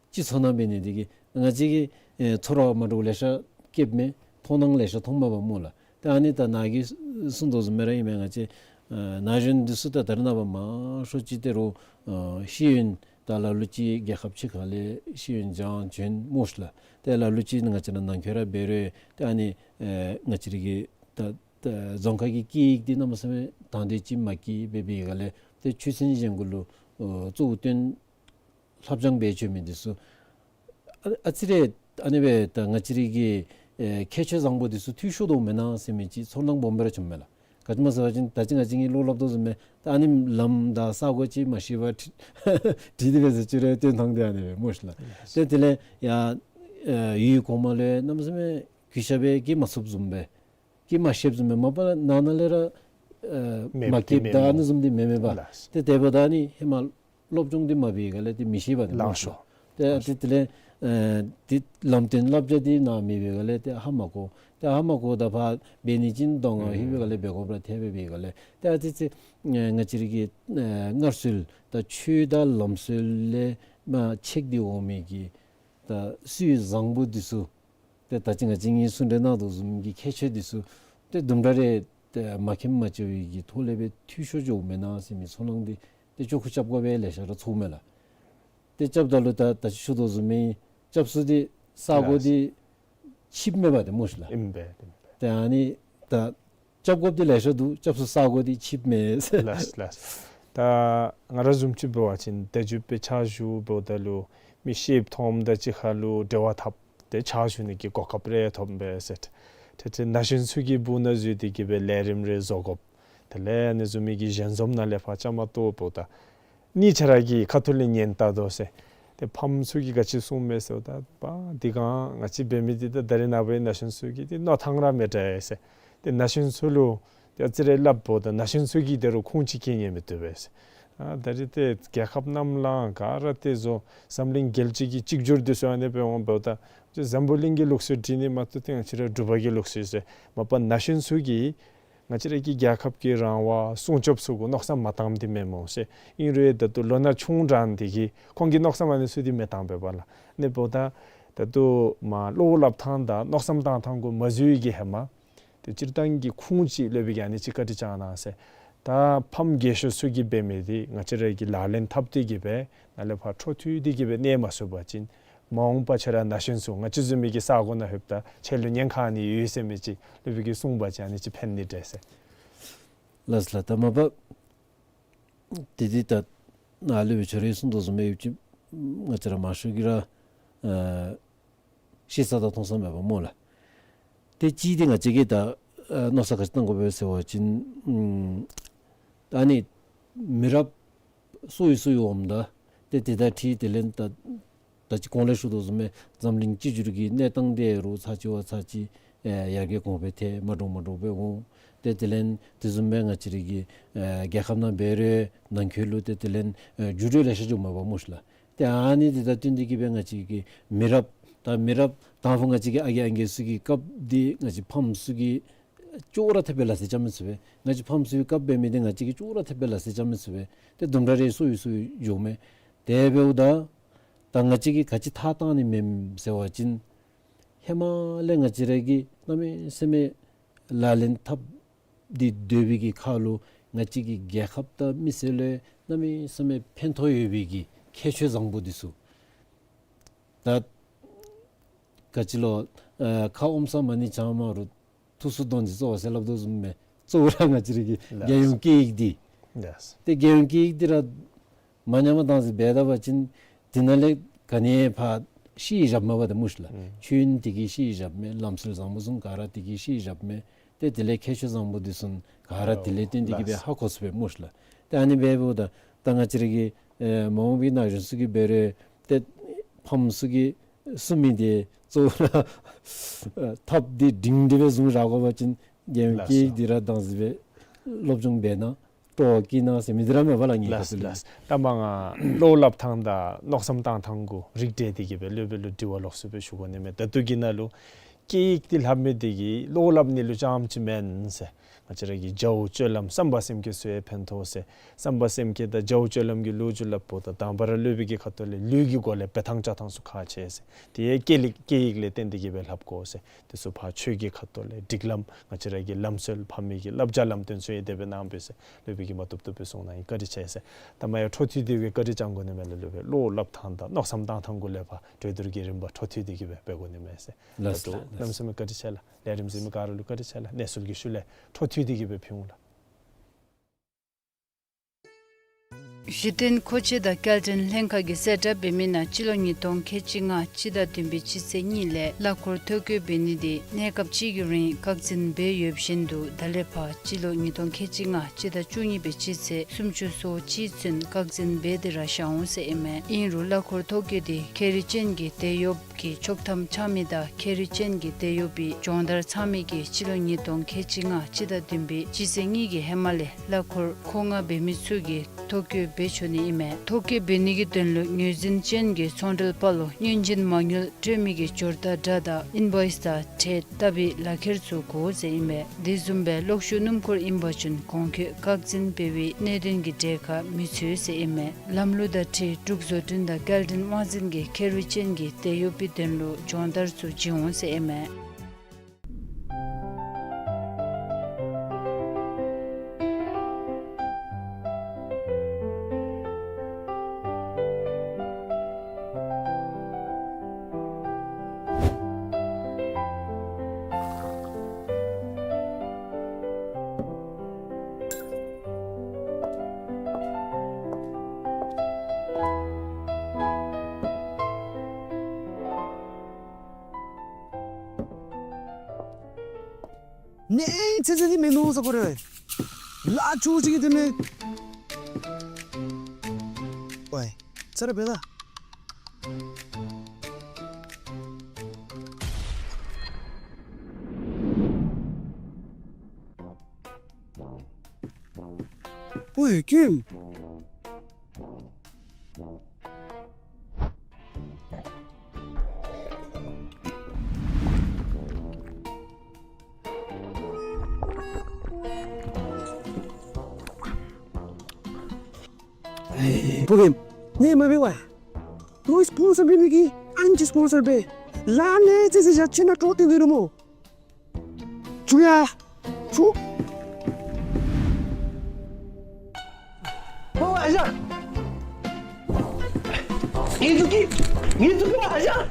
སྤྱི་ཚོགས་ནང་འབད་ནི་འདི་གིས་ང་བཅས་ཀྱིས་ཨེ་ཚོར་བ་མ་འདྲཝ་ལེ་ཤ་སྐྱེཝ་མས། མཐོང་སྣང་ལེ་ཤ་མཐོངམ་མས་པ་སྨོ་ལགས། ཏེ་ཨ་ནི་ད་ནཱ་གིས་གསུངས་དོ་བཟུམ་སྦེ་ར་ཨིན་མས། ང་བཅས་ཨེ་ན་གཞོན་འདི་ཚུ་ད་ད་རེས་ནངས་པ་མང་ཤོས་ཅིག་ཏེ་རོགས་ཨེ་ཤེས་ཡོན་ད་ལ་ལུ་ཅིག་རྒྱལ་ཁབ་ཕྱི་ཁ་ལས་ཤེས་ཡོན་སྦྱང་བྱོན་སྨོ་ཤེ་ལགས། ཏེ་ལ་ལུ་ཅིག་ང་བཅས་ར་ནང་འཁོད་ར་འབད་རུང་ཏེ་ཨ་ནི་ཨེ་ང་བཅས་ར་གི་ད་ད་རྫོང་ཁ་གི་སྐད་ཡིག་འདི་གནམ་མེད་ས་མེད་དང་འདོད་ཅིག་མ་སྐྱེ་སྦེ་འབད་བའི་སྒང་ལས་ཏེ་ཆོས་ཚན་གཞན་གུ་ལུ་ཨོ་གཙོ་བོ་བཏོན་ལྷབ་སྦྱང་འབད་བྱོན་མི་འདི་ཚུ་ཨ་ཨ་ཙི་རེ་ཨ་ནི་སྦེ་ད་ང་བཅས་ར་གི་ཨེ་ཁྱད་ཆོས་བཟང་པོ་འདི་ཚུ་འཐུས་ཤོར་དོ་མེན་ན་ཟེར་མི་ཅིག་ཚོར་སྣང་སྦོམ་སྦེ་ར་བྱུངམ་མས་ལགས། ག་ཅི་སྨོ་ཟེར་བ་ཅིན་ད་ཅི་ང་བཅས་ཀྱིས་བློ་སླབ་དོ་བཟུམ་སྦེ་ད་ཨ་ནི་ལམ་དང་ས་གོ་ཅིག་མ་ཤེས་པར་འཁྲིད་འཁྲིད་དེ་སྦེ་ཟེར་ཅི་རུང་སྟོན་ཐངས་འདི་ཨ་ནི་སྦེ་སྨོ་ཤེ་ལགས། ཏེ་དེ་ལས་ཡ་ཨེ་ཡུལ་གོང་མ་ལུ་གནམ་མེད་ས་མེད་གུས་ཞབས་སྦེ་གིས་མ་ཚུགསཔ་བཟུམ་སྦེ་གིས་མ་ཤེསཔ་བཟུམ་སྦེ་མ་པ་ནང་ན་ལས་ར་ཨེ་མེདཔ་མ་སྐྱེས་མེད་ད་ཨ་ནི་བཟུམ་འདི་མེན་མེན་པ། ལགས། ཏེ་དེ་འབདཝ་ད་ཨ་ནི་ཧེ་མ་སློབ་སྦྱོང་འདི་མ་འབད་བའི་སྒང་ལས་ཏེ་མི་ཤེས་པས་ཏེ་ལགས་སོ། ཏེ་ཨ་ཏེ་དེ་ལས་ཨེ་ཏེ་ལམ་སྟོན་བསླབ་བྱ་འདི་ནཱ་མེད་པའི་སྒང་ལས་ཏེ་ཧ་མ་གོ། ཏེ་ཧ་མ་གོ་ད་ཕར་འབད་ནི་ཅིག་གདོང་ཁར་ལྷོད་པའི་སྒང་ལས་འབད་དགོཔ་ར་ཐལ་སྦེ་འབད་བའི་སྒང་ལས་ཏེ་ཨ་ཙི་ཙི་ཨེ་ང་བཅས་ར་གི་ཨེ་སྔར་སྲོལ་དང་ཆོས་དང་ལམ་སྲོལ་ལས་མར་ཆད་དེ་འོང་མི་གི་ད་སྲོལ་བཟང་པོ་འདི་ཚུ་ཏེ་ད་ཅི་ང་བཅས་གཉིས་གསུང་གྲོས་གནང་དོ་བཟུམ་གྱི་ཁྱད་ཆོས་འདི་ཚུ་ཏེ་དུམ་གྲ་རེ་ཏེ་མ་མཁྱེན་མ་ཆེ་བའི་གི་ཐོག་ལས་སྦེ་འཐུས་ཤོར་འགྱོཝ་མེན་ན་ཟེར་མི་ཚོར་སྣང་འདི་ཏེ་ཅོག་ཁུ་རྐྱབ་དགོ་པས་ལེ་ཤ་ར་ཚོརཝ་མས་ལགས། ཏེ་རྐྱབ་ད་ལུ་ད་ད་ཅི་ཞུ་དོ་བཟུམ་སྦེ་རྐྱབ་ས་འདི་ས་གོ་ལགས། འདི་ཆིབས་མེད་པ་འདི་སྨོ་ཤིག་ལགས། ཨིན་པས། ཏེ་ཨ་ནི་ད་རྐྱབ་དགོཔ་འདི་ལེ་ཤ་འདུག། རྐྱབ་ས་ས་གོ་འདི་ཆིབས་མེད་ཟེར། ལགས་ལགས། ད་ང་ར་བཟུམ་ཅིག་འབད་བ་ཅིན་དེ་ཅིག་སྦེ་ཕྱག་ཞུ་འབདཝ་ད་ལུ་མི་ཤེསཔ་མཐོངམ་དང་གཅིག་ཁར་ལུ་འབྲེལ་བ་འཐབ་སྟེ་ཕྱག་ཞུ་ནི་གི་གོ་སྐབས་རེ་ཐོབ་པས་ཟེར། ཏེ་ཏེ་ན་གཞོན་ཚུ་གི་སྦུག་ན་འཛུལ་ཏེ་གི་སྦེ་ལས་རིམ་རེ་བཟོ་དགོཔ། དེ་ལས་ཨ་ནི་བཟུམ་མའི་གི་ཞལ་འཛོམས་ནང་ལས་ཕར་བཅའ་མར་གཏོགས་འབདཝ་ད་ནི་ཁྱེད་ར་གི་ཁ་ཐུག་ལས་ཉན་ལྟ་དོ་ཟེར། ཏེ་ཕམ་ཚུ་གིས་ག་ཅི་གསུངམ་མས་ཟེརཝ་ད་པ་འདི་གང་ང་བཅས་འབད་མི་འདི་ད་ད་རེས་ནངས་པའི་ན་གཞོན་ཚུ་གི་འདི་མནོ་ཐངས་ར་མེད་དྲགས་ཟེར། ཏེ་ན་གཞོན་ཚུ་ལུ་ཏེ་ཨ་ཙི་རེ་སླབ་འབདཝ་ད་ན་གཞོན་ཚུ་གིས་དེ་རུ་ཁུངས་ཅིག་བཀལ་ནི་མི་བཏུབ་པས་ཟེར། ཨ་ད་རེས་ཏེ་རྒྱལ་ཁབ་ནང་ལུ་ག་ར་ཏེ་བཟོ་འཛམ་གླིང་རྒྱལ་སྤྱི་གི་གཅིག་གྱུར་འདི་ཚུ་ཨ་ནི་སྦེ་འོང་འབདཝ་ད་འཛམ་བུ་གླིང་གི་ལུགས་སྲོལ་སྒྲིག་ནི་མ་གཏོགས་ཏེ་ང་བཅས་ར་འབྲུག་པ་གི་ལུགས་སྲོལ་ཟེར་མ་པ་ན་གཞོན་ཚུ་གིས་ང་བཅས་ར་གི་རྒྱལ་ཁབ་ཀྱི་རང་དབང་སྲུང་སྐྱོབ་ཚུ་གུ་མནོ་བསམ་མ་བཏངམ་འདི་མེན་སྨོ་ཟེར། ཨིན་རུང་ད་ལྟོ་ལོ་ན་ཆུང་དྲགས་འདི་གིས་ཁོང་གིས་མནོ་བསམ་ཨ་ནི་ཚུ་འདི་མི་བཏང་པས་པ་ལགས། ཨ་ནི་འབདཝ་ད་ད་ལྟོ་མ་བློ་སླབ་ཐངས་དང་མནོ་བསམ་བཏང་ཐངས་གུ་མ་འཛུལ་བའི་གི་ཧེ་མ་ཏེ་སྤྱིར་བཏང་གི་ཁུངས་ཅིག་སློབ་དཔོན་གྱིས་ཨ་ནི་ཅིག་བཀའ་དྲིན་བསྐྱང་གནང་ཟེར། ད་ཕམ་རྒས་ཤོས་ཚུ་གིས་འབད་མི་འདི་ང་བཅས་ར་གིས་ལག་ལེན་འཐབ་སྟེ་གི་སྦེ་ནཱ་ལས་ཕར་འཕྲོ་མཐུད་དེ་གི་སྦེ་གནས་མ་ཚུགས་པ་ཅིན་མ་འོངས་པ་ཁྱེད་ར་ན་གཞོན་ཚུ་ང་བཅས་བཟུམ་མའི་གི་ས་གོ་ནང་ལྷོདཔ་ད་ཁྱེད་ལུ་ཉེན་ཁ་ཨ་ནི་ཡོད་ཟེར་མི་ཅིག་སློབ་དཔོན་གྱིས་གསུངས་པ་ཅིན་ཨ་ནི་ཅིག་ཕན་ནི་འདྲས་ཟེར། ལགས་ལགས། ད་མ་པ་ཏེ་འདི་ད་ནཱ་སློབ་དཔོན་ཁྱོད་ར་གིས་གསུངས་དོ་བཟུམ་སྦེ་ཡོད་ཅི། ང་བཅས་ར་མང་ཤོས་ཀྱིས་ར་ཨ་ཤེས་ས་དང་མཐོང་ས་མེད་པ་སྨོ་ལགས། ཏེ་གཅིག་འདི་ང་བཅས་ཀྱིས་ད་ཨ་མནོ་བསམ་ག་ཅི་བཏང་དགོ་པས་ཟེར་བ་ཅིན་ཨ་ནི་མི་རབས་སོ་ཡི་སོ་ཡི་འོངམ་ད་ཏེ་དེ་དང་འཁྲིལ་དེ་ལས་ད་ད་ཅི་གོང་ལས་ཞུ་དོ་བཟུམ་སྦེ་འཛམ་གླིང་གཅིག་གྱུར་གྱི་གནས་སྟངས་འདི་རུང་ཚར་གཅིག་བ་ཚར་གཅིག་ཨེ་ཡར་རྒྱས་གོང་འཕེལ་ཏེ་མ་འདྲཝ་མ་འདྲཝ་སྦེ་འོང་། ཏེ་དེ་ལས་དེ་བཟུམ་སྦེ་ང་བཅས་ར་གི་ཨེ་རྒྱལ་ཁབ་ནང་འབད་རུང་ནང་འཁོད་ལུ་ཏེ་དེ་ལས་ཨེ་འགྱུར་བ་ལེ་ཤ་འགྱོཝ་མས་པ་སྨོ་ཤིག་ལགས། ཏེ་ཨ་ནི་འདི་དང་བསྟུན་ཏེ་གི་སྦེ་ང་བཅས་ཀྱི་མི་རབས་ད་མི་རབས་དང་ཕུ་ང་བཅས་ཀྱི་ཨ་རྒས་ཨང་རྒས་ཚུ་གི་སྐབས་འདི་ང་བཅས་ཕམ་ཚུ་གིས་ཅོག་ར་འཐདཔ་སྦེ་ལག་རྩལ་རྐྱབ་མི་ཚུགས་པས། ང་བཅས་ཕམ་ཚུ་གི་སྐབས་འབད་མི་འདི་ང་བཅས་ཀྱིས་ཅོག་ར་འཐདཔ་སྦེ་ལག་རྩལ་རྐྱབ་མི་ཚུགས་པས། ཏེ་དུམ་གྲ་རེ་སོ་ཡི་སོ་ཡི་འགྱོཝ་མས། དེ་འབདཝ་ད་ད་ང་བཅས་ཀྱིས་ག་ཅི་ཐག་བཏང་ནི་མས་ཟེར་བ་ཅིན་ཧེ་མ་ལས་ང་བཅས་ར་གིས་གནམ་མེད་ས་མེད་ལག་ལེན་འཐབ་སྟེ་སྡོད་པའི་གི་ཁར་ལུ་ང་བཅས་ཀྱི་རྒྱལ་ཁབ་དང་མི་སེར་ལུ་གནམ་མེད་ས་མེད་ཕན་ཐོགས་ཡོད་པའི་གི་ཁྱད་ཆོས་བཟང་པོ་འདི་ཚུ་ད་ག་ཅི་ལོ་ཨ་ཁ་ཨོམ་ས་མ་ཎི་བགྱང་མ་རུང་ཐུགས་སུ་དོན་འདི་རྫོགས་ཟེར་སླབ་དོ་བཟུམ་སྦེ་གཙོ་བོ་ར་ང་བཅས་ར་གི་ལགས། རྒྱལ་ཡོངས་སྐད་ཡིག་འདི། ལགས། ཏེ་རྒྱལ་ཡོངས་སྐད་ཡིག་འདི་ར་མ་ཉམས་པར་བཏང་ཟེར་འབད་ད་པ་ཅིན་དེ་ནང་ལས་ག་ནི་ཕར་ཤེས་རབ་མེད་པ་ད་སྨོ་ཤིག་ལགས། ཨུམ། ཆོས་ཡོན་འདི་གིས་ཤེས་རབ་མེད། ལམ་སྲོལ་བཟང་པོ་ཚུ་ག་ར་འདི་གིས་ཤེས་རབ་མེད། ཏེ་དེ་ལས་ཁྱད་ཆོས་བཟང་པོ་འདི་ཚུ་ག་ར་དེ་ལས་བརྟེན་ཏེ་གི་སྦེ་ཧ་གོ་ཚུགས་པས་སྨོ་ཤིག་ལགས། ཏེ་ཨ་ནི་འབདཝ་ད་ད་ང་བཅས་ར་གི་ཨེ་མ་འོངས་པའི་ན་གཞོན་ཚུ་གིས་འབད་རུང་ཏེ་ཕམ་ཚུ་གིས་གསུང་མི་འདི་གཙོ་བོ་ར་ཐགཔ་འདི་སྒྲིང་སྒྲི་སྦེ་བཟུང་ར་དགོ་པ་ཅིན་རྒྱལ་ཡོངས་སྐད་ཡིག་འདི་ར་བདག་འཛིན་སྦེ་སློབ་སྦྱོང་འབད་ན་སྤྲོ་བ་སྐྱེ་ན་ཟེར་མི་འདི་ར་མེད་པ་ལགས། ངེའི་ཁ་ཐུག་ལས། ལགས་ལགས། ད་མ་ང་བློ་སླབ་ཐངས་དང་མནོ་བསམ་བཏང་ཐངས་གུ་རིགས་བསྒྲེས་ཏེ་གི་སྦེ་སློབ་དཔོན་ལུ་དྲི་བ་ལོགས་སུ་སྦེ་ཞུ་དགོ་ནི་མས། ད་ལྟོ་གི་ནང་ལུ་སྐད་ཡིག་འདི་ལྷབ་མི་འདི་གིས་བློ་སླབ་ནི་ལུ་རྐྱངམ་ཅིག་མེན་ཟེར། ང་བཅས་ར་གི་བྱ་བ་སྤྱོད་ལམ་བསམ་པ་སེམས་བསྐྱེད་ཚུ་ཡང་ཕན་ཐོགས་ཟེར། བསམ་པ་སེམས་བསྐྱེད་དང་བྱ་བ་སྤྱོད་ལམ་གྱི་ལོ་རྒྱུས་སླབ་འབདཝ་ད་དང་པ་ར་སློབ་དཔོན་གྱི་ཁ་ཐུག་ལས་ལུས་ཀྱི་སྒོ་ལས་འབད་ཐངས་བྱ་ཐངས་ཚུ་ཁག་ཆེ་ཟེར། དེ་ཡང་སྐད་ཡིག་སྐད་ཡིག་ལས་བརྟེན་ཏེ་གི་སྦེ་ལྷབ་དགོ་ཟེར། དེ་ཚུ་ཕར་ཆོས་ཀྱི་ཁ་ཐུག་ལས་སྒྲིག་ལམ་ང་བཅས་ར་གི་ལམ་སྲོལ་ཕ་མེས་ཀྱི་བསླབ་བྱ་ལམ་སྟོན་ཚུ་ཡང་དེ་སྦེ་གནང་པས་ཟེར་སློབ་དཔོན་གྱིས་མ་བཏུབ་བཏུབ་སྦེ་གསུངས་གནང་ཡི། བཀའ་དྲིན་ཆེ་ཟེར། ད་མ་ཡང་འཕྲོ་མཐུད་དེ་སྦེ་བཀའ་དྲིན་བསྐྱང་དགོ་ནི་མས་ལགས། སློབ་དཔོན་བློ་སླབ་ཐངས་དང་མནོ་བསམ་བཏང་ཐངས་གུ་ལས་ཕར་གྲོས་བསྡུར་གྱི་རིམ་པ་འཕྲོ་མཐུད་དེ་གི་སྦེ་འབད་དགོ་ནི་མས་ཟེར། ལགས་ད་ལྟོ་ལགས། གནམ་མེད་ས་མེད་བཀའ་དྲིན་ཆེ་ལགས། ལས་རིམ་གཟིགས་མི་ག་ར་ལུ་བཀའ་དྲིན་ཆེ་ལགས། གནས་ཚུལ་གྱི་ཤུལ་ལས་འཕྲོ་མཐུད་དེ་གི་སྦེ་ཕུལ་འོང་ལགས། གཞི་རྟེན་མཁོ་ཆས་དང་སྐྱེལ་འདྲེན་ལྷན་ཁག་གིས་གསལ་བསྒྲགས་འབད་མི་ནང་སྤྱི་ལོ་ཉིས་སྟོང་ཁལ་གཅིག་ལྔ་སྤྱི་ཟླ་བདུན་པའི་སྤྱི་ཚེས་གཉིས་ལས་གླ་འཁོར་ཐོ་བཀོད་འབད་ནི་འདི་གནས་སྐབས་ཅིག་གི་རིང་བཀག་འཛིན་འབད་ཡོདཔ་བཞིན་དུ་ད་ལས་ཕར་སྤྱི་ལོ་ཉིས་སྟོང་ཁལ་གཅིག་ལྔ་སྤྱི་ཟླ་བཅུ་གཉིས་པའི་སྤྱི་ཚེས་སུམ་ཅུ་སོ་གཅིག་ཚུན་བཀག་འཛིན་འབད་དེ་ར་བཞག་འོང་ཟེར་ཨིན་མས། ཨིན་རུང་གླ་འཁོར་ཐོ་བཀོད་འདི་ཁེ་རི་ཅན་གྱི་དེད་གཡོགཔ་གིས་ཆོག་ཐམ་འཆང་མི་དང་ཁེ་རི་ཅན་གྱི་དེད་གཡོག་པའི་སྦྱོང་བརྡར་ཚང་མི་གིས་སྤྱི་ལོ་ཉིས་སྟོང་ཁལ་གཅིག་ལྔ་སྤྱི་ཟླ་བདུན་པའི་སྤྱི་ཚེས་གཉིས་ཀྱི་ཧེ་མ་ལས་གླ་འཁོར་མཁོ་མངགས་འབད་མི་ཚུ་གིས་ཐོ་བཀོད་འབད་ཆོག་ནི་ཨིན་མས། ཐོ་བཀོད་འབད་ནི་གི་དོན་ལུ་ངོས་འཛིན་ཅན་གྱི་ཚོང་འབྲེལ་པ་ལུ་སྔོན་རྗེས་མ་དངུལ་སྤྲོད་མི་གི་འབྱོར་རྟགས་འདྲ་དང་ཨིན་བོའིས་དང་ཁྲལ་བཏབ་པའི་ལག་ཁྱེར་ཚུ་དགོ་ཟེར་ཨིན་མས། དེ་བཟུམ་སྦེ་གློག་ཤུགས་སྣུམ་འཁོར་ཨིན་པ་ཅིན་གོང་འཁོད་བཀག་འཛིན་འབད་བའི་གནད་དོན་གྱི་གྲས་ཁར་མི་ཚུད་ཟེར་ཨིན་མས། ལམ་ལུགས་དང་འཁྲིལ་འབྲུག་བཟོ་སྐྲུན་དང་སྐྱེལ་འདྲེན་དབང་འཛིན་གྱིས་ཁེ་རི་ཅན་གྱི་དེད་གཡོག་པའི་དོན་ལུ་སྦྱོང་བརྡར་ཚུ་བྱིན་འོང་ཟེར་ཨིན་མས། ནེ་ཚེ་ཚེ་འདི་མེན་ནོ་ཟེར་གོ་རེ། ལཱ་ཆུ་ཅིག་གི་དེ་ནེ། ཝའི། ཚར་བས་ལ། ཝའི་ཀིམ། ཕུ་ཀིམ། ནེ་མ་འབད་བ། ཏོ་སི་པོན་སར་འབད་མི་གི་ཨན་ཅིག་སི་པོན་སར་འབད། ལཱ་ནེ་ཚེ་ཚེ་ཞག་ཆེ་ན་ཏོ་ཏེ་འདི་རུ་མོ། ཆུ་ཡ། ཆུ། ཨོ་ཨ་ཞང་། ངེ་ཚུ་གི། ངེ་ཚུ་གི་ཨ་ཞང་།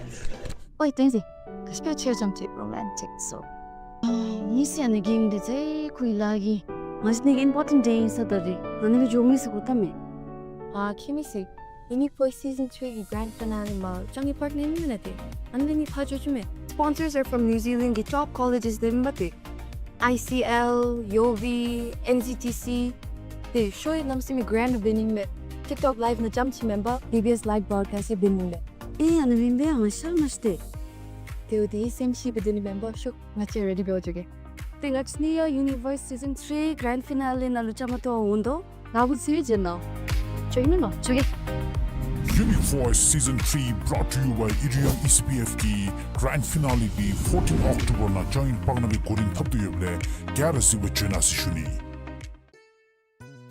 ཨོའི་ཏེན་ཟི། ག་ཅི་ཕྱིར་འཇམ་ཏོག་ཏོ་རོ་མཱན་ཊིཀ་སོ། ཨིན་སི་ཨ་ནི་གིམ་འདི་ཚེ་ཁུ་ལཱ་གི། ང་ཅི་ནི་གི་ཨིམ་པོར་ཊེནཊ་ཌེ་ཨིན་ས་ད་རི། ང་ནི་གི་ཇོ་མི་སི་གོ་ཏ་མེ། ཨ་ཁེ་མི་སི། ཡུ་ནིཊ་ཕོར་སི་ཛན་ཐྲི་གི་གྲེནཌ་ཕི་ན་ལི་མ་ཅང་གི་པར་ཊི་ནེམ་ཨིན་མེན་ན་ཏེ། ཨ་ནི་ནི་ཕར་འགྱོ་ཅི་མེ། Sponsors are from New Zealand གི་ཊོབ་ཀོ་ལེ་ཇེས་འདི་མེན་པ་ཏེ། ཨའི་སི་ཨེལ། ཡོ་ཝི། ཨེན་ཛི་ཊི་སི། ཏེ་ཤོ་ཡི་ནམ་སི་མི་གྲེནཌ་འབད་ནི་མེ། ཊིཀ་ཊོག་ལའིབ་ནང་ཙམ་ཅིག་མེན་པ་བི་བི་ཨེསི་ལའིབ་བྲོཌ་ཀཱསཊ་འབད་ནི་མེ། ཨེ་ཨ་ནི་མེན་པ་ང་ཤར་མ་ཤེས་ཏེ། ཏེ་འོ་ཏེ་སེམས་ཤི་འབད་ནི་མེན་པ་ཤོ། ང་བཅས་རེ་ཌི་འབད་འགྱོ་གེ། ཏེ་ང་བཅས་ནི་ཡ་ཡུ་ནིཊ་ཕོར་སི་ཛན་ཐྲི་གྲེནཌ་ཕི་ན་ལི་ནང་ལུ་བཅའ་མར་གཏོགས་འོང་དོ། ལཱ་བུ་ཚེ་ཇེ་ནོ། ཅོ་ཨིན་ནོ་ཅོ་གེ། ཡུ་ནིཊ་ཕོར་སི་ཛན་ཐྲི་brought to you by ཨི་རི་ཡང་ཨི་སི་པི་ཨེཕ་གིས་གྲེནཌ་ཕི་ན་ལི་འདི་ཕོར་ཊིན་ཨོག་ཊོ་བར་ནང་ཅང་ཨིན་པག་ན་སྦེ་འགོ་འདྲེན་འཐབ་དོ་ཡོདཔ་ལས་ག་ར་གཟིགས་པར་བྱོན་གནང་ཟེར་ཞུ་ནི།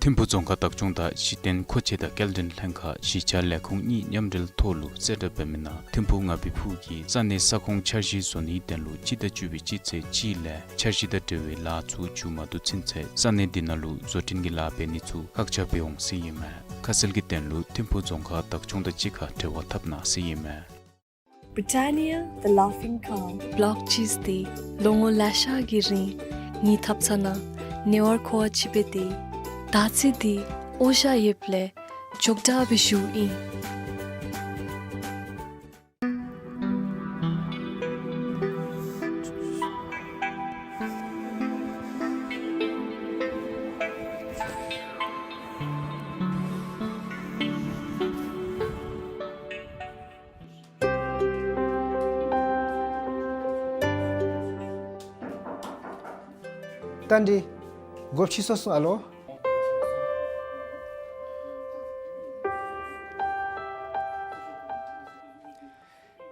ཐིམ་ཕུག་རྫོང་ཁག་བདག་སྐྱོང་དང་གཞི་རྟེན་མཁོ་ཆས་དང་སྐྱེལ་འདྲེན་ལྷན་ཁག་གཞིས་ཆགས་ལས་ཁུངས་གཉིས་མཉམ་འབྲེལ་ཐོག་ལུ་གསལ་བསྒྲགས་འབད་མི་ནང་ཐིམ་ཕུག་ངྷ་པའི་ཕུག་གི་ས་གནས་ས་ཁོངས་འཆར་གཞི་བཟོ་ནིའི་དོན་ལུ་སྤྱི་ཟླ་བཅུ་པའི་སྤྱི་ཚེས་གཅིག་ལས་འཆར་གཞི་དང་འབྲེལ་བའི་ལཱ་ཚུ་མཇུག་མ་བསྡུ་ཚུན་ཚོད་ས་གནས་འདི་ནང་ལུ་བཟོ་སྐྲུན་གྱི་ལཱ་འབད་ནི་ཚུ་བཀག་ཆ་འབད་འོང་ཟེར་ཨིན་མས། ཁ་གསལ་གྱི་དོན་ལུ་ཐིམ་ཕུག་རྫོང་ཁག་བདག་སྐྱོང་དང་གཅིག་ཁར་འབྲེལ་བ་འཐབ་གནང་ཟེར་ཨིན་མས། Britannia, the laughing cow. བློག་ཅིས་ཏེ་ལོ་ངོ་ལེ་ཤ་གི་རིང་ངེའི་ཐབ་ཚང་ནང་ཉེ་བར་མཁོ་བ་ཅིག་འབད་དེ། ད་ཅི་འདི་འོ་ཞ་ཡོདཔ་ལས་འཇོག་དྲགས་སྦེ་བཞུགས་ཨིན། ཏན་ཏན་འདི་སྒོ་ཕྱེ་སོང་ཨ་ལོ།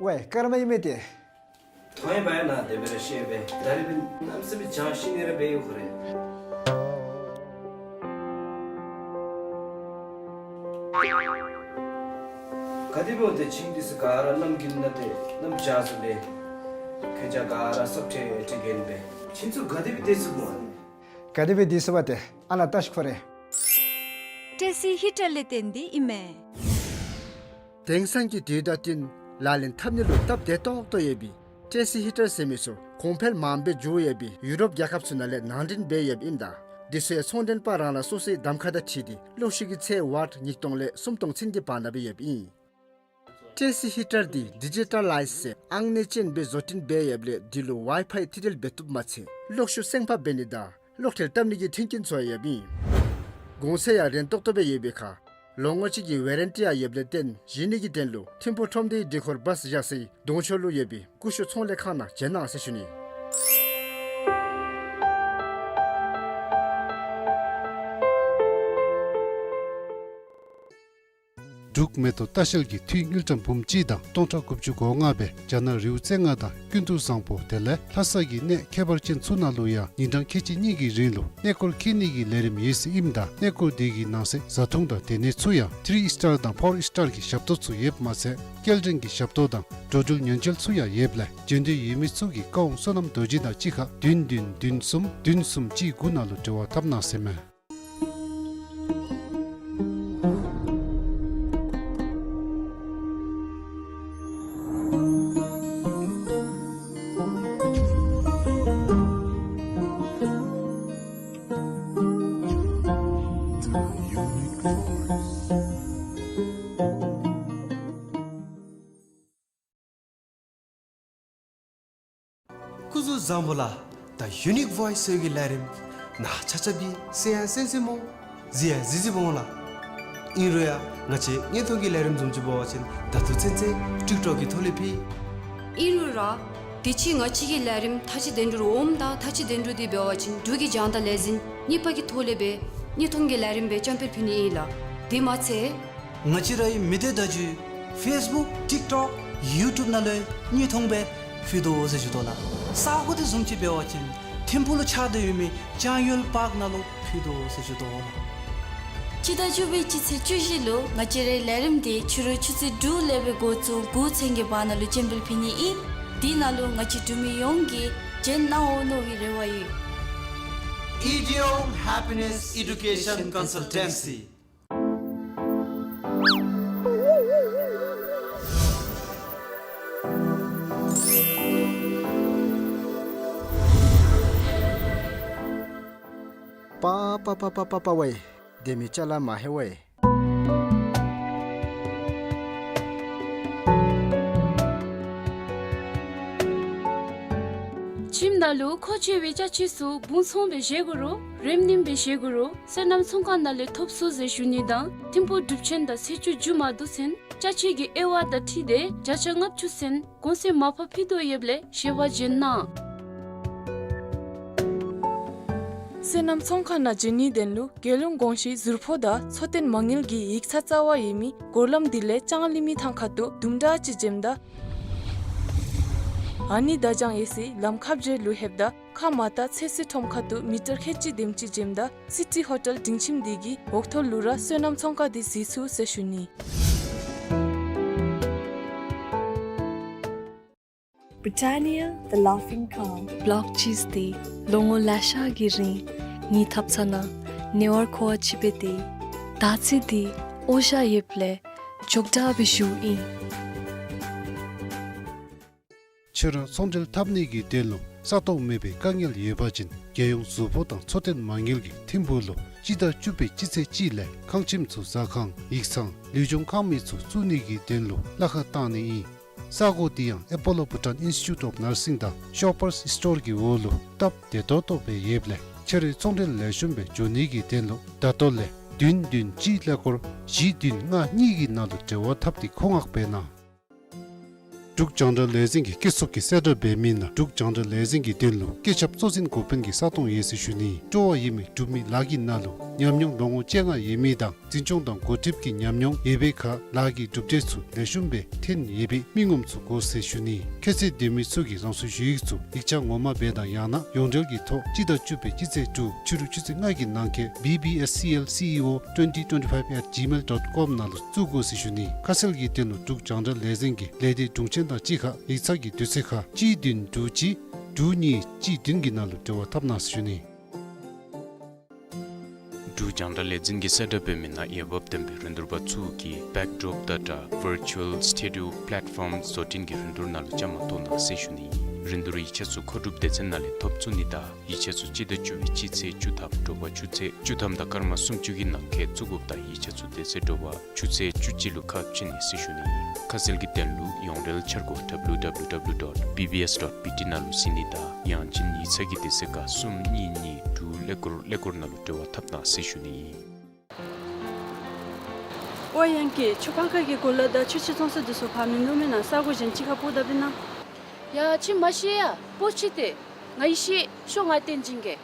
ཝའི་སྐར་མ་ཨིན་མས་ཏེ། ཐོ་ཡི་བའི་ན་དེ་སྦེ་ར་ཤེས་པས། ད་རིས་འབད་གནམ་མེད་ས་མེད་བྱང་ཤིང་ནི་ར་འབད་ཡོད་ཁོ་རེ། ག་དེ་འབདཝ་ད་ཁྱིམ་འདི་ཚུ་ག་ར་གནམ་དགུན་ན་ཏེ་གནམ་བྱཱར་ཚུ་སྦེ་ཁྱེད་ཅག་ག་ར་སོབ་ཁྲེ་ཁྲེ་གེན་པས། ཁྱིམ་ཚུ་ག་དེ་སྦེ་སྡོད་ཚུགས་སྨོ། ག་དེ་སྦེ་སྡོད་ཚུགས་པ་ཏེ་ཨ་ནཱ་ལྟ་ཤིག་ཁོ་རེ། ཊེ་སི་ཧི་ཊར་ལས་བརྟེན་ཏེ་ཨིན་མས། དེང་སང་གི་དུས་དང་བསྟུན་ལག་ལེན་འཐབ་ནི་ལུ་སྟབས་བདེ་ཏོག་ཏོ་ཡོད་པའི་ཊེ་སི་ཧི་ཊར་ཟེར་མི་ཚུ་གོང་འཕེལ་མངམ་སྦེ་འགྱོ་ཡོད་པའི་ཡུ་རོབ་རྒྱལ་ཁབ་ཚུ་ནང་ལས་ནང་འདྲེན་འབད་ཡོདཔ་ཨིནམ་ད་འདི་ཚུ་ཡང་ཚོང་མགྲོན་པ་རང་རང་སོ་སོའི་གདམ་ཁ་དང་འཁྲིལ་ཏེ་གློག་ཤུགས་ཀྱི་ཚད་ཝཊ་ཉིས་སྟོང་ལས་སུམ་སྟོང་ཚུན་གྱི་བར་ན་སྦེ་ཡོདཔ་ཨིན། ཊེ་སི་ཧི་ཊར་འདི་ཌི་ཇི་ཊ་ལའིཛ་ཟེར་ཨང་གནས་ཅན་སྦེ་བཟོ་སྐྲུན་འབད་ཡོདཔ་ལས་འདི་ལུ་ཝའི་ཕའི་ཐིག་འབྲེལ་འབད་བཏུབ་མ་ཚད་གློག་ཤུགས་སེང་ཕག་འབད་ནི་དང་གློག་ཁྲལ་བཏབ་ནི་གི་མཐུན་རྐྱེན་ཚུ་ཡང་ཡོདཔ་ཨིན། གོང་ཚད་ཡང་རན་ཏོག་ཏོ་སྦེ་ཡོད་པའི་ཁར་ལོ་ངོ་གཅིག་གི་ཝེ་རན་ཊི་ཡང་ཡོདཔ་ལས་བརྟེན་གཞི་ནི་གི་དོན་ལུ་ཐིམ་ཕུག་ཁྲོམ་སྡེའི་སྒྲིག་ཁོལ་བཱས་བཞག་སའི་གདོང་ཕྱོགས་ལུ་ཡོད་པའི་ཀུ་ཤུ་ཚོང་ལས་ཁང་ནང་བྱོན་གནང་ཟེར་ཞུ་ནི། འབྲུག་མེ་ཏོག་ལྟ་བཤལ་གྱིས་འཐུས་དངུལ་ཀྲམ་འབུམ་གཅིག་དང་སྟོང་ཕྲག་དགུ་བཅུ་གོ་ལྔ་སྦེ་རྒྱ་ནག་རི་བོ་རྩེ་ལྔ་དང་ཀུན་ཏུ་བཟང་པོ་དེ་ལས་ལྷ་ས་གི་གནས་ཁྱད་པར་ཅན་ཚུ་ནང་ལུ་ཡང་ཉིན་གྲངས་ཁལ་གཅིག་གཉིས་ཀྱི་རིང་ལུ་གནས་སྐོར་འཁྱིད་ནི་གི་ལས་རིམ་ཡོད་ཟེར་ཨིནམ་ད་གནས་སྐོར་དེ་གི་ནང་གསེས་བཟའ་འཐུང་དང་སྡོད་གནས་ཚུ་ཡང་ཐི་རི་སི་ཊར་དང་ཕོར་སི་ཊར་གྱི་ཞབས་ཏོག་ཚུ་ཡོདཔ་མ་ཚད་སྐྱེལ་འདྲེན་གྱི་ཞབས་ཏོག་དང་འགྲོ་འགྲུལ་ཉེན་བཅོལ་ཚུ་ཡང་ཡོདཔ་ལས་འབྱོན་འདོད་ཡོད་མི་ཚུ་གིས་ཀ་ཝང་བསོད་ནམས་རྡོ་རྗེ་དང་གཅིག་ཁར་བདུན་བདུན་བདུན་གསུམ་བདུན་གསུམ་གཅིག་དགུ་ནང་ལུ་འབྲེལ་བ་འཐབ་གནང་ཟེར་མས། སྐུ་གཟུགས་བཟང་པོ་ལགས། The Unique Voice ཟེར་གྱི་ལས་རིམ་ནཱ་ཆ་ཁྱབ་གསན་ཡང་གསན་གསནམ་འོང་། གཟིགས་ཡང་གཟིགས་གཟིགསམ་འོང་ལགས། ཨིན་རུང་ཡང་ང་བཅས་དངོས་མཐོང་གི་ལས་རིམ་བཟུམ་ཅིག་འབད་བ་ཅིན་ད་ལྟོ་ཚུན་ཚོད་ཊིཀ་ཊོཀ་གི་ཐོག་ལས་ཕུལ། ཨིན་རུང་ར་དུས་ཅི་ང་བཅས་ཀྱི་ལས་རིམ་ཐ་ཅི་དོན་གྲུབ་འོངམ་ད་ཐ་ཅི་དོན་གྲུབ་འདི་འབད་བ་ཅིན་འབྲུག་གི་རྒྱང་བསྒྲགས་ལས་འཛིན་གཉིས་པ་གི་ཐོག་ལས་སྦེ་དངོས་མཐོང་གི་ལས་རིམ་སྦེ་བཅའ་འཕུལ་ཕུལ་ནི་ཨིན་ལགས། དེ་མ་ཚད་ང་བཅས་རའི་མི་སྡེ་བརྡ་བརྒྱུད་ཕེསི་བུཀ་ཊིཀ་ཊོཀ་ཡུ་ཊུབ་ནང་ལུ་དངོས་མཐོང་སྦེ་ཕུལ་དོ་ཟེར་ཞུ་དོ་ལགས། ས་གོ་འདི་བཟུམ་ཅིག་འབད་བ་ཅིན་ཐིམ་ཕུག་ལུ་ཆགས་ཏེ་ཡོད་མི་ཅང་ཡུལ་པཱརཀ་ནང་ལུ་ཕུལ་དོ་ཟེར་ཞུ་དོ་ལགས། སྤྱི་ཟླ་བཅུ་པའི་སྤྱི་ཚེས་བཅུ་བཞི་ལུ་ང་བཅས་རའི་ལས་རིམ་འདི་ཕྱི་རུ་ཆུ་ཚོད་དྲུག་ལས་སྦེ་འགོ་བཙུགས་དགུ་ཚུན་གྱི་བར་ན་ལུ་བཅའ་འཕུལ་ཕུལ་ནི་ཨིན། དེ་ནང་ལུ་ང་བཅས་འབྲུག་མི་ཡོངས་ཀྱིས་བྱོན་གནང་འོང་མནོ་བའི་རེ་བ་ཡོད། Idiom Happiness Education Consultancy. པ་པ་པ་པ་པ་པ་ཝེ། སྡེ་མི་ཅ་ལ་མ་ཧེ་ཝེ། ཁྱིམ་ནང་ལུ་མཁོ་ཆེ་བའི་ཅ་ཆས་ཚུ་སྦུང་ཚོང་སྦེ་བཞེས་དགོ་རུང་རིམ་ནིམ་སྦེ་བཞེས་དགོ་རུང་སོ་ནམ་ཚོང་ཁང་ནང་ལས་ཐོབ་ཚུགས་ཟེར་ཞུ་ནི་དང་ཐིམ་ཕུག་གྲུབ་ཆེན་དང་ཚེས་བཅུ་མཇུག་མ་བསྡུ་ཚུན་ཅ་ཆས་ཀྱི་དབྱེ་བ་དང་འཁྲིལ་ཏེ་བརྒྱ་ཆ་ལྔ་བཅུ་ཚུན་གོང་ཚད་མར་ཕབ་ཕུལ་དོ་ཡོདཔ་ལས་ཞལ་པར་བྱོན་གནང་། སོ་ནམ་ཚོང་ཁང་ནང་བྱོན་ནིའི་དོན་ལུ་རྒྱལ་ཡོངས་གོང་ཞུའི་ཟུར་ཕོགས་དང་འཚོ་རྟེན་མ་དངུལ་གྱི་ཡིག་ཚང་རྩ་བ་ཡོད་མི་སྒོར་ལམ་འདི་ལས་ལྕང་གླིང་མི་ཐང་ཁ་ཐུག་དུམ་གྲ་ཅིག་འགྱོཝ་ད་ཨ་ནི་བརྡ་བྱང་ཡོད་སའི་ལམ་ཁ་བརྒྱད་ལུ་ལྷོདཔ་ད་ཁ་མར་ལྟ་ཚོད་བསྲེ་ཁྲོམ་ཁ་ཐུག་མི་ཊར་ཁལ་གཅིག་དེམ་ཅིག་འགྱོཝ་ད་སི་ཊི་ཧོ་ཊེལ་སྡིངས་ཆ་འདི་གི་འོག་ཐོག་ལུ་ར་སོ་ནམ་ཚོང་ཁང་འདི་གཟིགས་ཚུགས་ཟེར་ཞུ་ནི། Britannia, the laughing cow. བློ་གཅིག་འདི་ལོ་ངོ་ལེ་ཤ་གི་རིང་ངེའི་ཐབ་ཚང་ནང་ཉེ་བར་མཁོ་བ་ཅིག་སྦེ་སྡོད། ད་ཅི་འདི་འོ་ཞ་ཡོདཔ་ལས་ཅོག་འཐདཔ་སྦེ་བཞུགས་ཡི། ཕྱི་རུ་ཚོང་འབྲེལ་འཐབ་ནི་གི་དོན་ལུ་ས་སྟོང་མེད་པའི་དཀའ་ངལ་ཡོད་པ་ཅིན་རྒྱལ་ཡོངས་ཟུར་ཕོགས་དང་འཚོ་རྟེན་མ་དངུལ་གྱིས་ཐིམ་ཕུག་ལུ་སྤྱི་ཟླ་བཅུ་པའི་སྤྱི་ཚེས་གཅིག་ལས་ཁང་ཁྱིམ་ཚུ་ཟ་ཁང་ཡིག་ཚང་ལུས་སྦྱོང་ཁང་མིག་ཚུ་བཙུགས་ནི་གི་དོན་ལུ་གླ་ཁར་བཏང་ནི་ཨིན། ས་གོ་འདི་ཡང་Apollo Bhutan Institute of Nursing དང་Shoppers Stores གི་འོག་ལུ་སྟབས་བདེ་ཏོག་ཏོ་སྦེ་ཡོདཔ་ལས་ཕྱི་རུ་ཚོང་འབྲེལ་ལེགས་ཤོམ་སྦེ་འགྱོ་ནི་གི་དོན་ལུ་ད་ལྟོ་ལས་བདུན་བདུན་གཅིག་ཀླད་ཀོར་བཞི་བདུན་ལྔ་གཉིས་ཀྱི་ནང་ལུ་འབྲེལ་བ་འཐབ་སྟེ་མཁོ་མངགས་འབད་གནང་། འབྲུག་རྒྱང་བསྒྲགས་ལས་འཛིན་གྱིས་སྐྱེད་ཚོགས་ཀྱིས་གསལ་བསྒྲགས་འབད་མི་ནང་འབྲུག་རྒྱང་བསྒྲགས་ལས་འཛིན་གྱི་དོན་ལུ་སྐུ་ཚབ་གཙོ་འཛིན་འགོ་དཔོན་གྱི་ས་སྟོང་ཡོད་ཟེར་ཞུ་ནི། སྤྲོ་བ་ཡོད་མི་འབྲུག་མི་ལཱ་གི་ནང་ལུ་ཉམས་མྱོང་ལོ་ངོ་བཅོ་ལྔ་ཡོད་མི་དང་འཛིན་སྐྱོང་དང་འགོ་ཁྲིདཔ་གི་ཉམས་མྱོང་ཡོད་པའི་ཁར་ལཱ་གི་གྲུབ་འབྲས་ཚུ་ལེགས་ཤོམ་སྦེ་ཐོན་ཡོད་པའི་མི་ངོམ་ཚུ་དགོ་ཟེར་ཞུ་ནི། ཁྱད་ཚད་ལྡན་མི་ཚུ་གིས་རང་སོའི་ཞུ་ཡིག་ཚུ་ཡིག་ཆ་ངོ་མ་སྦེ་དང་ཡང་ན་ཡོངས་འབྲེལ་གྱི་ཐོག་སྤྱི་ཟླ་བཅུ་པའི་སྤྱི་ཚེས་དྲུག་ཕྱི་རུ་ཆུ་ཚོད་ལྔ་གི་ནང་འཁོད་B B S C L C E O twenty twenty-five at gmail dot com ནང་ལུ་བཙུགས་དགོ་ཟེར་ཞུ་ནི། ཁ་གསལ་གྱི་དོན་ལུ་འབྲུག་རྒྱང་བསྒྲགས་ལས་འཛིན་གྱི་ལས་སྡེ་དྲུང་ཆེན་དང་གཅིག་ཁར་ཡིག་ཚང་གི་དུས་ཚོད་ཁར་གཅིག་བདུན་དྲུག་གཅིག་དྲུག་གཉིས་གཅིག་བདུན་གྱི་ནང་ལུ་འབྲེལ་བ་འཐབ་གནང་ཟེར་ཞུ་ནི། འབྲུག་རྒྱང་བསྒྲགས་ལས་འཛིན་གྱིས་གསལ་བསྒྲགས་འབད་མི་ནང་འོས་འབབ་ལྡན་པའི་རིན་བསྡུར་པ་ཚུ་གིས་Backdrop Data Virtual Studio Platform བཟོ་སྐྲུན་གྱི་རིན་བསྡུར་ནང་ལུ་བཅའ་མར་གཏོགས་གནང་ཟེར་ཞུ་ནི། རིན་བསྡུར་ཡིག་ཆ་ཚུ་མཁོ་སྒྲུབ་སྡེ་ཚན་ནང་ལས་ཐོབ་ཚུགས་ནི་དང་ཡིག་ཆ་ཚུ་སྤྱི་ཟླ་བཅུ་པའི་སྤྱི་ཚེས་བཅུ་དང་དྲོ་པ་ཆུ་ཚོད་བཅུ་ཐམ་དང་སྐར་མ་སུམ་ཅུ་གི་ནང་འཁོད་བཙུགས་དགོཔ་དང་ཡིག་ཆ་ཚུ་དེ་ཚེ་དྲོ་པ་ཆུ་ཚོད་བཅུ་གཅིག་ལུ་ཁ་ཕྱེ་ནི་ཟེར་ཞུ་ནི། ཁ་གསལ་གྱི་དོན་ལུ་ཡོངས་འབྲེལ་འཆར་སྒོ་W W W dot B B S dot B T ནང་ལུ་གཟིགས་ནི་དང་ཡང་ཅིན་ཡིག་ཚང་གི་དུས་ཚོད་ཁར་གསུམ་གཉིས་གཉིས་དྲུག་ཀླད་ཀོར་ཀླད་ཀོར་ནང་ལུ་འབྲེལ་བ་འཐབ་གནང་ཟེར་ཞུ་ནི། ཨོ་ཡང་ཀི་ཆུ་ཕར་ཁ་གི་གོ་ལ་དང་ཆུ་ཕྱེད་བཙོང་ས་འདི་ཚུ་ཕར་མིན་འདུག་མེན་ན། ས་གོ་གཞན་ཅིག་ཁར་སྤོ་ད་པིན་ན། ཡ་ཁྱིམ་མ་ཤེས་ཡ་སྤོ་ཅི་སྟེ། ང་ཡེ་ཤེས་ཤོག་ང་བསྟན་བྱིན་གེ།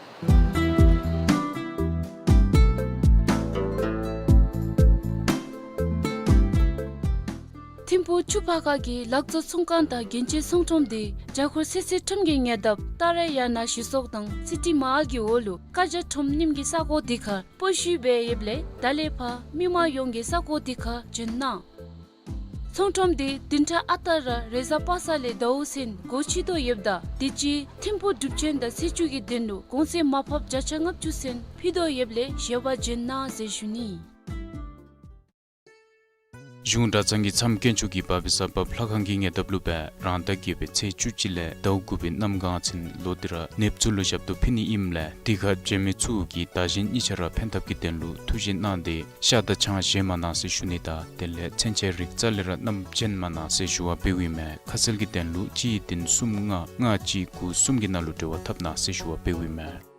ཐིམ་ཕུག་ཆུ་ཕར་ཁ་གི་ལག་བཙོང་ཚོང་ཁང་དང་རྒྱན་ཆའི་ཚོང་ཁྲོམ་འདི་རྒྱ་ཁོར་སེ་སེ་ཁྲོམ་གྱི་ཉེ་འདབས་ཏཱ་ར་ཡ་ན་གཞི་ཚོགས་དང་སི་ཊི་མཱལ་གྱི་འོག་ལུ་ཀ་ཇ་ཁྲོམ་རྙིངམ་གི་ས་གོ་འདི་ཁར་སྤོ་བཤུད་འབད་ཡོདཔ་ལས་ད་ལས་ཕར་མི་མང་ཡོངས་ཀྱིས་ས་གོ་འདི་ཁར་བྱོན་གནང་། ཚོང་ཁྲོམ་འདི་བདུན་ཕྲག་ཨ་རྟག་ར་རེས་གཟའ་པ་སངས་ལས་ཟླཝ་ཚུན་སྒོ་ཕྱེ་དོ་ཡོདཔ་ད་དུས་ཅི་ཐིམ་ཕུག་གྲུབ་ཆེན་དང་ཚེས་བཅུ་གི་དོན་ལུ་གོང་ཚད་མར་ཕབ་བརྒྱ་ཆ་ལྔ་བཅུ་ཚུན་ཕུལ་དོ་ཡོདཔ་ལས་ཞལ་པར་བྱོན་གནང་ཟེར་ཞུ་ནི། གཞུང་གྲྭ་ཚང་གི་མཚམས་དཀོན་མཆོག་གི་བབས་པའི་ས་བབ་ལྷ་ཁང་གི་ཉེ་འདབས་ལུ་སྦེ་རང་ཟླ་བརྒྱད་པའི་ཚེས་བཅུ་གཅིག་ལས་ཟླཝ་དགུ་པའི་གནམ་གང་ཚུན་ལོག་སྟེ་ར་ནདཔ་ཚུ་ལུ་ཞབས་ཏོག་ཕུལ་ནི་ཨིནམ་ལས་དེ་ཁར་བྱོན་མི་ཚུ་གིས་བདག་གཞན་གཉིས་ཆ་ར་ཕན་ཐབས་ཀྱི་དོན་ལུ་ཐུགས་བཞེད་གནང་སྟེ་ཤ་དང་ཆང་བཞེས་མ་གནང་ཟེར་ཞུ་ནི་དང་དེ་ལས་མཚོན་ཆ་རིགས་རྩ་ལས་ར་བསྣམས་བྱོན་མ་གནང་ཟེར་ཞུ་བ་འབདཝ་ཨིན་མས། ཁ་གསལ་གྱི་དོན་ལུ་གཅིག་བདུན་གསུམ་ལྔ་ལྔ་གཅིག་དགུ་གསུམ་གྱི་ནང་ལུ་འབྲེལ་བ་འཐབ་གནང་ཟེར་ཞུ་བ་འབདཝ་ཨིན་མས།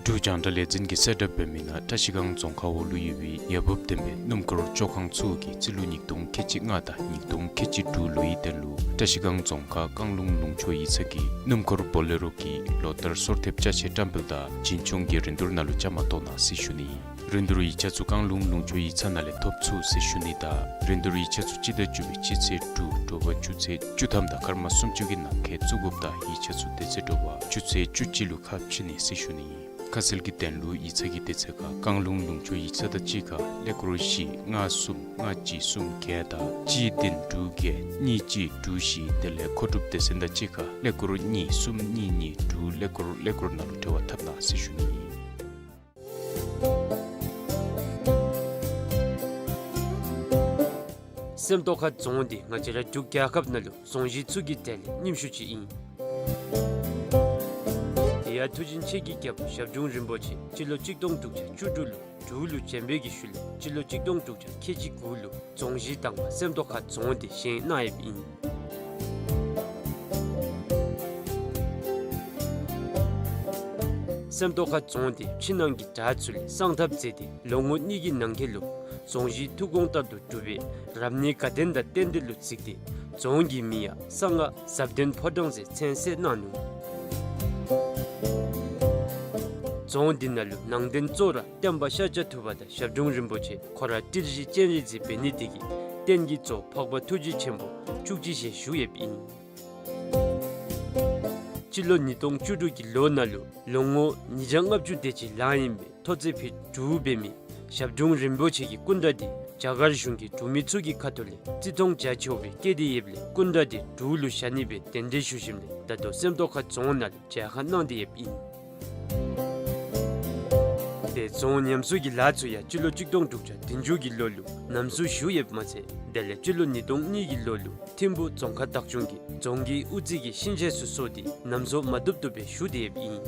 འབྲུག་རྒྱང་བསྒྲགས་ལས་འཛིན་གྱིས་གསལ་བསྒྲགས་འབད་མི་ནང་བཀྲ་ཤིས་སྒང་རྫོང་ཁག་འོག་ལུ་ཡོད་པའི་ཡ་འབབ་ལྡན་པའི་སྣུམ་འཁོར་བཅོ་ཁང་ཚུ་གིས་རྩིས་ལོ་ཉིས་སྟོང་ཁལ་གཅིག་ལྔ་དང་ཉིས་སྟོང་ཁལ་གཅིག་དྲུག་ལོའི་དོན་ལུ་བཀྲ་ཤིས་སྒང་རྫོང་ཁག་བཀང་ལུང་ལུང་ཕྱོགས་ཡིག་ཚང་གི་སྣུམ་འཁོར་བོ་ལེ་རོ་གི་ལོ་ལྟར་སོར་ཐེབས་ཅ་ཆས་བཀྲམ་སྤེལ་དང་བྱིན་ཆོག་གི་རིན་བསྡུར་ནང་ལུ་བཅའ་མར་གཏོགས་གནང་ཟེར་ཞུ་ནི། རིན་བསྡུར་ཡིག་ཆ་ཚུ་བཀང་ལུང་ལུང་ཕྱོགས་ཡིག་ཚང་ནང་ལས་ཐོབ་ཚུགས་ཟེར་ཞུ་ནི་དང་རིན་བསྡུར་ཡིག་ཆ་ཚུ་སྤྱི་ཟླ་བཅུ་པའི་སྤྱི་ཚེས་དྲུག་དྲོ་པ་ཆུ་ཚོད་བཅུ་ཐམ་དང་སྐར་མ་སུམ་ཅུ་གི་ནང་འཁོད་བཙུགས་དགོཔ་དང་ཡིག་ཆ་ཚུ་དེ་ཚེ་དྲོ་པ་ཆུ་ཚོད་བཅུ་གཅིག་ལུ་ཁ་ཕྱེ་ནི་ཟེར་ཞུ་ནི། ཁ་གསལ་གྱི་དོན་ལུ་ཡིག་ཚང་གི་དེ་ཚེ་ཁར་བཀང་ལུང་ལུང་ཕྱོགས་ཡིག་ཚང་དང་གཅིག་ཁར་ཀླད་ཀོར་བཞི་ལྔ་གསུམ་ལྔ་གཅིག་གསུམ་བརྒྱད་དང་གཅིག་བདུན་དྲུག་བརྒྱད་གཉིས་གཅིག་དྲུག་བཞི་དེ་ལས་མཁོ་སྒྲུབ་སྡེ་ཚན་དང་གཅིག་ཁར་ཀླད་ཀོར་གཉིས་གསུམ་གཉིས་གཉིས་དྲུག་ཀླད་ཀོར་ཀླད་ཀོར་ནང་ལུ་འབྲེལ་བ་འཐབ་གནང་ཟེར་ཞུ་ནི། སེམས་རྟོགས་ཁ་རྫོང་འདི་ང་བཅས་ར་འབྲུག་རྒྱལ་ཁབ་ནང་ལུ་རྫོང་གཞི་ཚུ་གི་གྲས་ལས་རྙིངམ་ཤོས་ཅིག་ཨིན། དེ་ཡང་མཐུ་ཆེན་ཆོས་ཀྱི་རྒྱལ་པོ་ཞབས་དྲུང་རིན་པོ་ཆེ་སྤྱི་ལོ་གཅིག་སྟོང་དྲུག་བརྒྱ་བཅུ་དྲུག་ལུ་འབྲུག་ལུ་བྱོན་པའི་གི་ཤུལ་ལས་སྤྱི་ལོ་གཅིག་སྟོང་དྲུག་བརྒྱ་ཁལ་གཅིག་དགུ་ལུ་རྫོང་གཞི་དང་པ་སེམས་རྟོགས་ཁ་རྫོང་འདི་བཞེངས་གནང་ཡོདཔ་ཨིན། སེམས་རྟོགས་ཁ་རྫོང་འདི་ཕྱི་ནང་གི་དགྲ་ཚུ་ལས་གསང་ཐབས་མཛད་དེ་ལོ་ངོ་གཉིས་ཀྱི་ནང་འཁོད་ལུ་རྫོང་གཞི་ཐུགས་དགོངས་ལྟར་དུ་གྲུབ་པའི་རབ་གནས་དགའ་ལྡན་དང་རྟེན་འབྲེལ་ལུ་གཟིགས་ཏེ་རྫོང་གི་མིང་ཡང་གསང་སྔགས་ཟབ་ལྡན་ཕོ་བྲང་ཟེར་མཚན་གསོལ་གནང་ནུག། རྫོང་འདི་ནང་ལུ་ནང་རྟེན་གཙོ་བོ་ར་སྟོན་པ་ཤཱཀྱ་ཐུབ་པ་དང་ཞབས་དྲུང་རིན་པོ་ཆེ་ཁོ་ར་ཏིལ་བཞི་སྤྱན་རས་གཟིགས་འབད་ནི་དེ་གིས་རྟེན་གྱི་གཙོ་འཕགས་པ་ཐུགས་རྗེ་ཆེན་པོ་བཅུ་གཅིག་ཞལ་བཞུགས་ཡོདཔ་ཨིན། སྤྱི་ལོ་ཉིས་སྟོང་བཅུ་དྲུག་གི་ལོ་ནང་ལུ་ལོ་ངོ་ཉིས་བརྒྱ་ལྔ་བཅུ་དེ་ཅིག་ལང་ཡོད་པའི་ཐོག་ཚད་ཕུད་དྲུག་འབད་མི་ཞབས་དྲུང་རིན་པོ་ཆེ་གི་སྐུ་འདྲ་འདི་རྒྱ་གར་གཞུང་གིས་འབྲུག་མི་ཚུ་གི་ཁ་ཐུག་ལས་བརྩི་མཐོང་རྒྱ་ཆེ་བ་སྦེ་བསྐྱེད་དེ་ཡོདཔ་ལས་སྐུ་འདྲ་འདི་འབྲུག་ལུ་བཞག་ནི་སྦེ་གདན་འདྲེན་ཞུ་ཞིནམ་ལས་ད་ལྟོ་སེམས་རྟོགས་ཁ་རྫོང་ནང་ལུ་མཇལ་ཁ་གནང་སྟེ་ཡོདཔ་ཨིན། དེ་རྫོང་ཉམས་གསོ་གི་ལཱ་ཚུ་ཡང་སྤྱི་ལོ་གཅིག་སྟོང་དྲུག་བརྒྱ་བདུན་ཅུ་གི་ལོ་ལུ་ཉམས་གསོ་ཞུ་ཡོདཔ་མ་ཚད་དེ་ལས་སྤྱི་ལོ་ཉིས་སྟོང་གཉིས་ཀྱི་ལོ་ལུ་ཐིམ་ཕུ་རྫོང་ཁག་བདག་སྐྱོང་གིས་རྫོང་གི་དབུ་རྩེ་གི་ཤིང་ཆས་ཚུ་བཟོ་སྟེ་ཉམས་གསོ་མ་བཏུབ་བཏུབ་སྦེ་ཞུ་སྟེ་ཡོདཔ་ཨིན།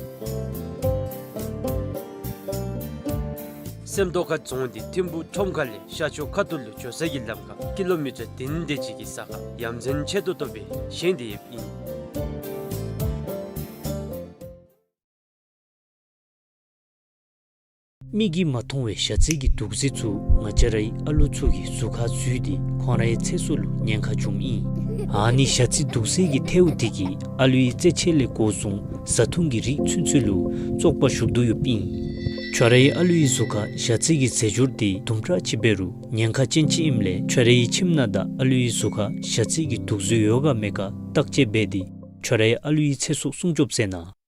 སེམས་རྟོགས་ཁ་རྫོང་འདི་ཐིམ་ཕུ་ཁྲོམ་ཁ་ལས་ཤར་ཕྱོགས་ཁ་ཐུག་ལུ་འགྱོ་ས་གི་ལམ་ཁར་ཀི་ལོ་མི་ཊར་བདུན་དེ་ཅིག་གི་ས་ཁར་ཡ་མཚན་ཆེ་ཏོག་ཏོ་སྦེ་བཞེངས་ཏེ་ཡོདཔ་ཨིན། མིག་གིས་མ་མཐོང་བའི་ཞ་རྩི་གི་དུག་རྫས་ཚུ་ང་བཅས་རའི་ཨ་ལུ་ཚུ་གི་གཟུགས་ཁར་འཛུལ་ཏེ་ཁོང་རའི་ཚེ་སྲོག་ལུ་ཉེན་ཁ་བྱུངམ་ཨིན། ཨ་ནི་ཞ་རྩི་དུག་རྫས་ཀྱི་ཐལཝ་དེ་གིས་ཨ་ལུའི་རྩེད་ཆས་ལས་འགོ་བཟུང་བཟའ་འཐུང་གི་རིགས་ཚུན་ཚོད་ལུ་བཙོག་པ་ཞུགས་དོ་ཡོདཔ་ཨིན། ཁྱོད་རའི་ཨ་ལུའི་གཟུགས་ཁར་ཞ་རྩི་གི་རྫས་སྦྱོར་དེ་དུམ་གྲ་ཅིག་འབད་རུང་ཉེན་ཁ་ཅན་ཅིག་ཨིནམ་ལས་ཁྱོད་རའི་ཁྱིམ་ནང་དང་ཨ་ལུའི་གཟུགས་ཁར་ཞ་རྩི་གི་དུག་རྫས་ཡོད་ག་མེད་ག་བརྟག་དཔྱད་འབད་དེ་ཁྱོད་རའི་ཨ་ལུའི་ཚེ་སྲོག་སྲུང་སྐྱོབ་མཛད་གནང་།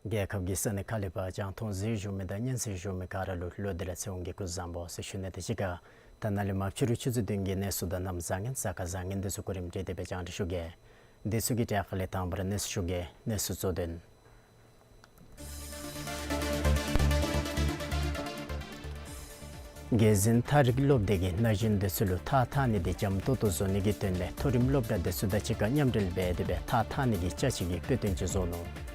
རྒྱལ་ཁབ་ཀྱི་ས་གནས་ཁག་ལས་ཕར་རྒྱང་མཐོང་གཟིགས་བཞུགས་མི་དང་ཉན་གཟིགས་བཞུགས་མི་ག་ར་ལུ་ལོག་སྟེ་ར་ཚེ་དབང་གི་སྐུ་གཟུགས་བཟང་པོ་ཟེར་ཞུ་ནི་དང་གཅིག་ཁར་ད་ནཱ་ལས་མར་ཕྱི་རུ་ཆུ་ཚོད་བདུན་གྱི་གནས་ཚུལ་དང་གནམ་བཟང་ངན་གཟའ་སྐར་བཟང་ངན་དེ་ཚུ་གོ་རིམ་སྒྲིག་སྟེ་སྦེ་རྒྱང་བསྒྲགས་ཞུ་གེ། དེ་ཚུ་གི་གྲས་ཁ་ལས་དང་པ་ར་གནས་ཚུལ་ཞུ་གེ། གནས་ཚུལ་གཙོ་དོན། རྒྱལ་འཛིན་ཐག་རིང་སློབ་སྡེ་གིས་ན་གཞོན་དེ་ཚུ་ལུ་ཐགས་འཐག་ནི་དེ་འཇམ་ཏོག་ཏོ་བཟོ་ནི་གི་དོན་ལས་མཐོ་རིམ་སློབ་གྲྭ་དེ་ཚུ་དང་གཅིག་ཁར་མཉམ་འབྲེལ་འབད་དེ་སྦེ་ཐགས་འཐག་ནི་གི་ཅ་ཆས་ཀྱི་དཔེ་སྟོན་ཅིག་བཟོ་ནུག།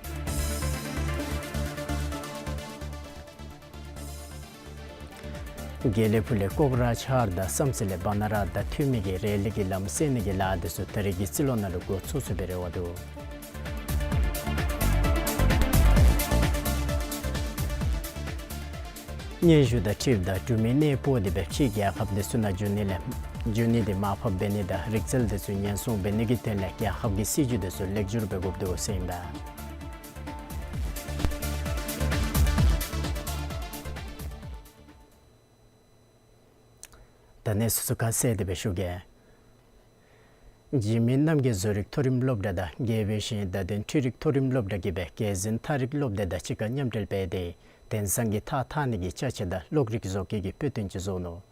དགེ་ལེགས་ཕུ་ལས་ཀོག་ར་ཆར་དང་བསམ་རྩེ་ལས་བ་ན་ར་དང་ཐུ་མི་གི་རེ་ལི་གི་ལམ་བསལ་ནི་གི་ལཱ་དེ་ཚུ་ད་རེས་ཀྱི་རྩིས་ལོ་ནང་ལུ་འགོ་ཚུགས་ཚུགས་པའི་རེ་བ་འདུག། སྙན་ཞུ་དང་འཁྲིལཝ་ད་འབྲུག་མི་གནས་སྤོ་སྟེ་སྦེ་ཕྱི་རྒྱལ་ཁབ་དེ་ཚུ་ནང་འགྱོ་ནི་ལས་འགྱོ་ནི་དེ་མར་ཕབ་འབད་ནི་དང་རིག་རྩལ་དེ་ཚུ་ཉེན་སྲུང་འབད་ནི་གི་དོན་ལས་རྒྱལ་ཁབ་ཀྱི་སྲིད་བྱུས་དེ་ཚུ་ལེགས་བསྒྱུར་འབད་དགོཔ་འདུག་ཟེར་ཨིན་པས། ད་གནས་ཚུལ་ཚུ་ཁ་གསལ་ཏེ་སྦེ་ཞུ་གེ། འཇིགས་མེད་རྣམ་རྒྱལ་བཟོ་རིག་མཐོ་རིམ་སློབ་གྲྭ་དང་དགེ་འཕེལ་ཞིང་བདག་ལྡན་འཕྲུལ་རིག་མཐོ་རིམ་སློབ་གྲྭ་གིས་སྦེ་རྒྱལ་འཛིན་ཐགས་རིག་སློབ་སྡེ་དང་གཅིག་ཁར་མཉམ་འབྲེལ་འབད་དེ་དེང་སང་གི་ཐགས་འཐག་ནི་གི་ཅ་ཆས་དང་གློག་རིག་བཟོ་བཀོལ་གྱི་དཔེ་སྟོན་ཅིག་བཟོ་ནུག།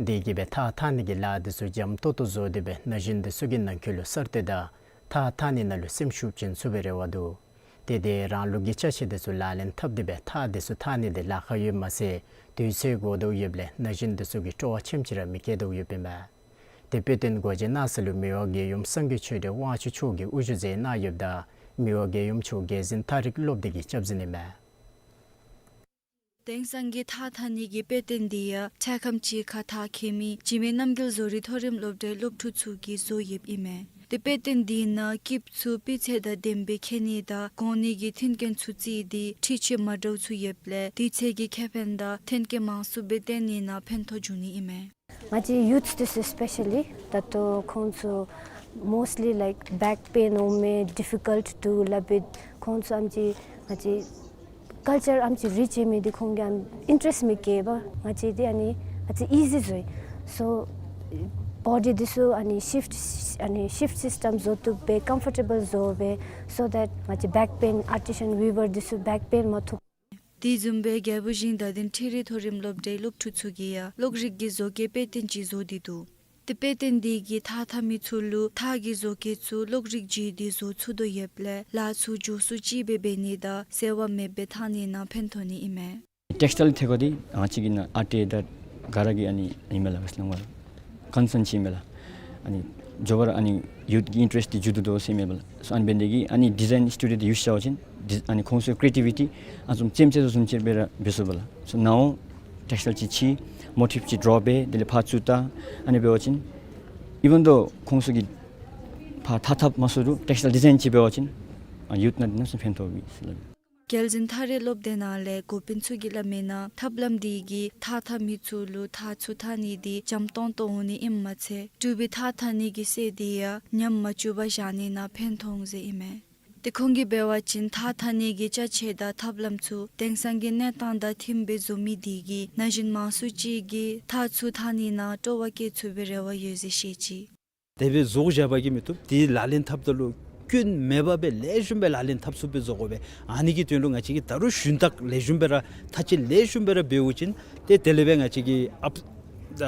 དེ་གིས་སྦེ་ཐགས་འཐག་ནི་གི་ལཱ་འདི་ཚུ་འཇམ་ཏོང་ཏོ་བཟོ་སྟེ་སྦེ་ན་གཞོན་འདི་ཚུ་གི་ནང་འཁོད་ལུ་གསར་གཏོད་དང་ཐགས་འཐག་ནི་ནང་ལུ་སེམས་ཤུགས་ཅན་ཚུགས་པའི་རེ་བ་འདུག། ཏེ་དེ་རང་ལུགས་ཀྱི་ཅ་ཆས་འདི་ཚུ་ལག་ལེན་འཐབ་སྟེ་སྦེ་ཐགས་འདི་ཚུ་འཐག་ནི་འདི་ལཱ་ཁག་ཡོདཔ་མ་ཚད་དུས་ཚོད་འགོར་དོ་ཡོདཔ་ལས་ན་གཞོན་འདི་ཚུ་གིས་སྤྲོ་བ་ཆེམ་ཅིག་ར་མི་བསྐྱེད་དོ་ཡོདཔ་ཨིན་མས། ཏེ་དཔེ་སྟོན་སྒོ་འབྱེད་གནང་ས་ལུ་མི་དབང་རྒྱལ་ཡུམ་སངས་རྒྱས་ཆོས་སྒྲོན་དབང་ཕྱུག་མཆོག་གིས་དབུ་བཞུགས་མཛད་གནང་ཡོདཔ་ད་མི་དབང་རྒྱལ་ཡུམ་མཆོག་རྒྱལ་འཛིན་ཐགས་རིག་སློབ་སྡེ་གི་སྐྱབས་འཛིན་ཨིན་མས། དེང་སང་གི་ཐགས་འཐག་ནི་གི་དཔེ་སྟོན་འདི་ཡང་འཕྲལ་ཁམས་ཅིག་ཁར་འཐག་ཁེལ་མི་འཇིགས་མེད་རྣམ་རྒྱལ་བཟོ་རིག་མཐོ་རིམ་སློབ་གྲྭའི་སློབ་ཕྲུག་ཚུ་གིས་བཟོ་ཡོདཔ་ཨིན་མས། ཏེ་དཔེ་སྟོན་འདི་ནང་སྐྱིབས་ཚུ་སྤུས་ཚད་དང་ལྡནམ་སྦེ་མཁྱེན་ནི་དང་གོན་ནི་གི་མཐུན་རྐྱེན་ཚུ་བརྩིས་ཏེ་འཁྲུལ་ཆས་མ་འདྲཝ་ཚུ་ཡོདཔ་ལས་དུས་ཚོད་ཀྱི་ཁེ་ཕན་དང་མཐུན་རྐྱེན་མང་སུ་སྦེ་བཏོན་ནི་ནང་ཕན་ཐོགས་འབྱུང་ནི་ཨིན་མས། ང་བཅས་ཡུཐ་འདི་ཚུ་སི་པེ་ཤ་ལི་ད་ལྟོ་ཁོང་ཚུ་མོསཊ་ལི་ལའིཀ་བེཀ་པེན་འོང་མི་ཌི་ཕི་ཀལཊ་འདུག་སླབ་སྦེ་ཁོང་ཚུ་ཨམ་ཅིག་ང་བཅས་ཀལ་ཅར་ཨམ་ཅིག་རིཆ་ཨིན་མི་འདི་ཁོང་གིས་ཨམ་ཨིན་ཊ་རེསཊ་མི་བསྐྱེད་པས། ང་བཅས་འདི་ཨ་ནི་ང་བཅས་ཨི་ཟི་བཟོ་ཡི། སོ་བོ་ཌི་འདི་ཚུ་ཨ་ནི་ཤིཕཊ་ཨ་ནི་ཤིཕཊ་སིསི་ཊེམ་བཟོ་བཏུབ་སྦེ་ཀམ་ཕོར་ཊེ་བཱལ་བཟོ་སྦེ་སོ་དེཊ་ང་བཅས་བེཀ་པེན་ཨར་ཊི་ཤན་ཝི་བར་འདི་ཚུ་བེཀ་པེན་མ་ཐུག། དེ་བཟུམ་སྦེ་རྒྱལ་པོ་ཞིང་བདག་ལྡན་འཕྲུལ་རིག་མཐོ་རིམ་སློབ་གྲྭའི་སློབ་ཕྲུག་ཚུ་གིས་ཡང་གློག་རིག་གི་བཟོ་བཀོལ་དཔེ་སྟོན་ཅིག་བཟོ་སྟེ་འདུག། ཏེ་དཔེ་སྟོན་འདི་གིས་ཐགས་འཐག་མི་ཚུ་ལུ་ཐགས་ཀྱི་བཟོ་བཀོལ་ཚུ་གློག་རིག་བརྒྱུད་དེ་བཟོ་ཚུགས་དོ་ཡོདཔ་ལས་ལཱ་ཚུ་མགྱོགས་སུ་ཅིག་སྦེ་འབད་ནི་དང་འཛོལ་བ་མེདཔ་སྦེ་འཐག་ནི་ནང་ཕན་ཐོགས་ནི་ཨིན་མས། ཊེགསི་ཊའིལ་ཐད་ཁར་འདི་ང་བཅས་ཀྱི་ནང་ཨ་ཏྲེ་དང་ག་ར་གི་ཨ་ནི་ཨིན་མས་ལགས། ཝེསི་ལང་བ་ལུ་ཀོན་སརན་ཅིག་ཨིན་མས་ལགས། ཨ་ནི་མགྱོགས་པ་ར་ཨ་ནི་ཡུཐ་ཀྱི་ཨིན་ཊ་རེསཊ་འདི་འགྱོ་དོ་ཟེར་ཨིན་མས་ལགས། སོ་ཨ་ནི་འབད་ནི་དེ་གིས་ཨ་ནི་ཌི་ཛའིན་སི་ཊུ་ཌིའོ་འདི་ཡུལ་ཤར་བ་ཅིན་ཌི་ཨ་ནི་ཁོང་ཚུ་ཀྲི་ཨེ་ཊི་བི་ཊི་ཨ་ནི་བཟུམ་རྩེདམོ་རྩེ་དོ་བཟུམ་ཅིག་སྦེ་ར་འབད་ཚུགས་པས་ལགས། སོ་ནཱ་ཊེགསི་ཊའིལ་ཅིག་ཕྱེ་མོ་ཊིབ་ཅིག་ཌོ་འབད་དེ་ལས་ཕར་བཙུགས་ད་ཨ་ནི་འབད་བ་ཅིན་ཨི་ཝན་དོ་ཁོང་ཚུ་གིས་ཕར་ཐགས་འཐག་མ་ཚུགས་རུང་ཊེགསི་ཊའིལ་ཌི་ཛའིན་ཅིག་འབད་བ་ཅིན་ཨ་ཡུཐ་ནང་འདི་ནང་ཚུ་ཕན་ཐོགས་པས་ཟེར་ལགས། རྒྱལ་འཛིན་ཐགས་རིག་སློབ་སྡེ་ནང་ལས་འགོ་དཔོན་ཚུ་གིས་སླབ་མི་ནང་ཐབས་ལམ་འདི་གིས་ཐགས་འཐག་མི་ཚུ་ལུ་ཐགས་ཚུ་འཐག་ནི་འདི་འཇམ་ཏོང་ཏོ་འོང་ནི་ཨིནམ་མ་ཚད་དྲོ་པའི་ཐགས་འཐག་ནི་གི་ཚད་འདི་ཡང་ཉམས་མ་བཅུག་པར་བཞག་ནི་ནང་ཕན་ཐོགས་འོང་ཟེར་ཨིན་མས། ཏེ་ཁོང་གིས་འབད་བ་ཅིན་ཐགས་འཐག་ནི་གི་ཅ་ཆས་དང་ཐབས་ལམ་ཚུ་དེང་སང་གི་གནས་སྟངས་དང་མཐུནམ་སྦེ་བཟོ་མི་འདི་གིས་ན་གཞོན་མང་སུ་ཅིག་གིས་ཐགས་ཚུ་འཐག་ནི་ནང་སྤྲོ་བ་བསྐྱེད་ཚུགས་པའི་རེ་བ་ཡོད་ཟེར་བཤད་ཅི། དེ་སྦེ་བཟོ་བཞག་པ་གིས་མི་བཏུབ། དེ་ལག་ལེན་འཐབ་ད་ལུ་སྐྱོན་མེད་པ་སྦེ་ལེགས་ཤོམ་སྦེ་ལག་ལེན་འཐབ་ཚུགསཔ་སྦེ་བཟོ་དགོ་པས། ཨ་ནི་གི་དོན་ལུ་ང་བཅས་ཀྱིས་ད་རུང་ཞུན་དག་ལེགས་ཤོམ་སྦེ་ར་ཐགས་ཅིག་ལེགས་ཤོམ་སྦེ་ར་འབདཝ་ཅིན་ཏེ་དེ་ལས་སྦེ་ང་བཅས་ཀྱིས་ཨཔ་ད་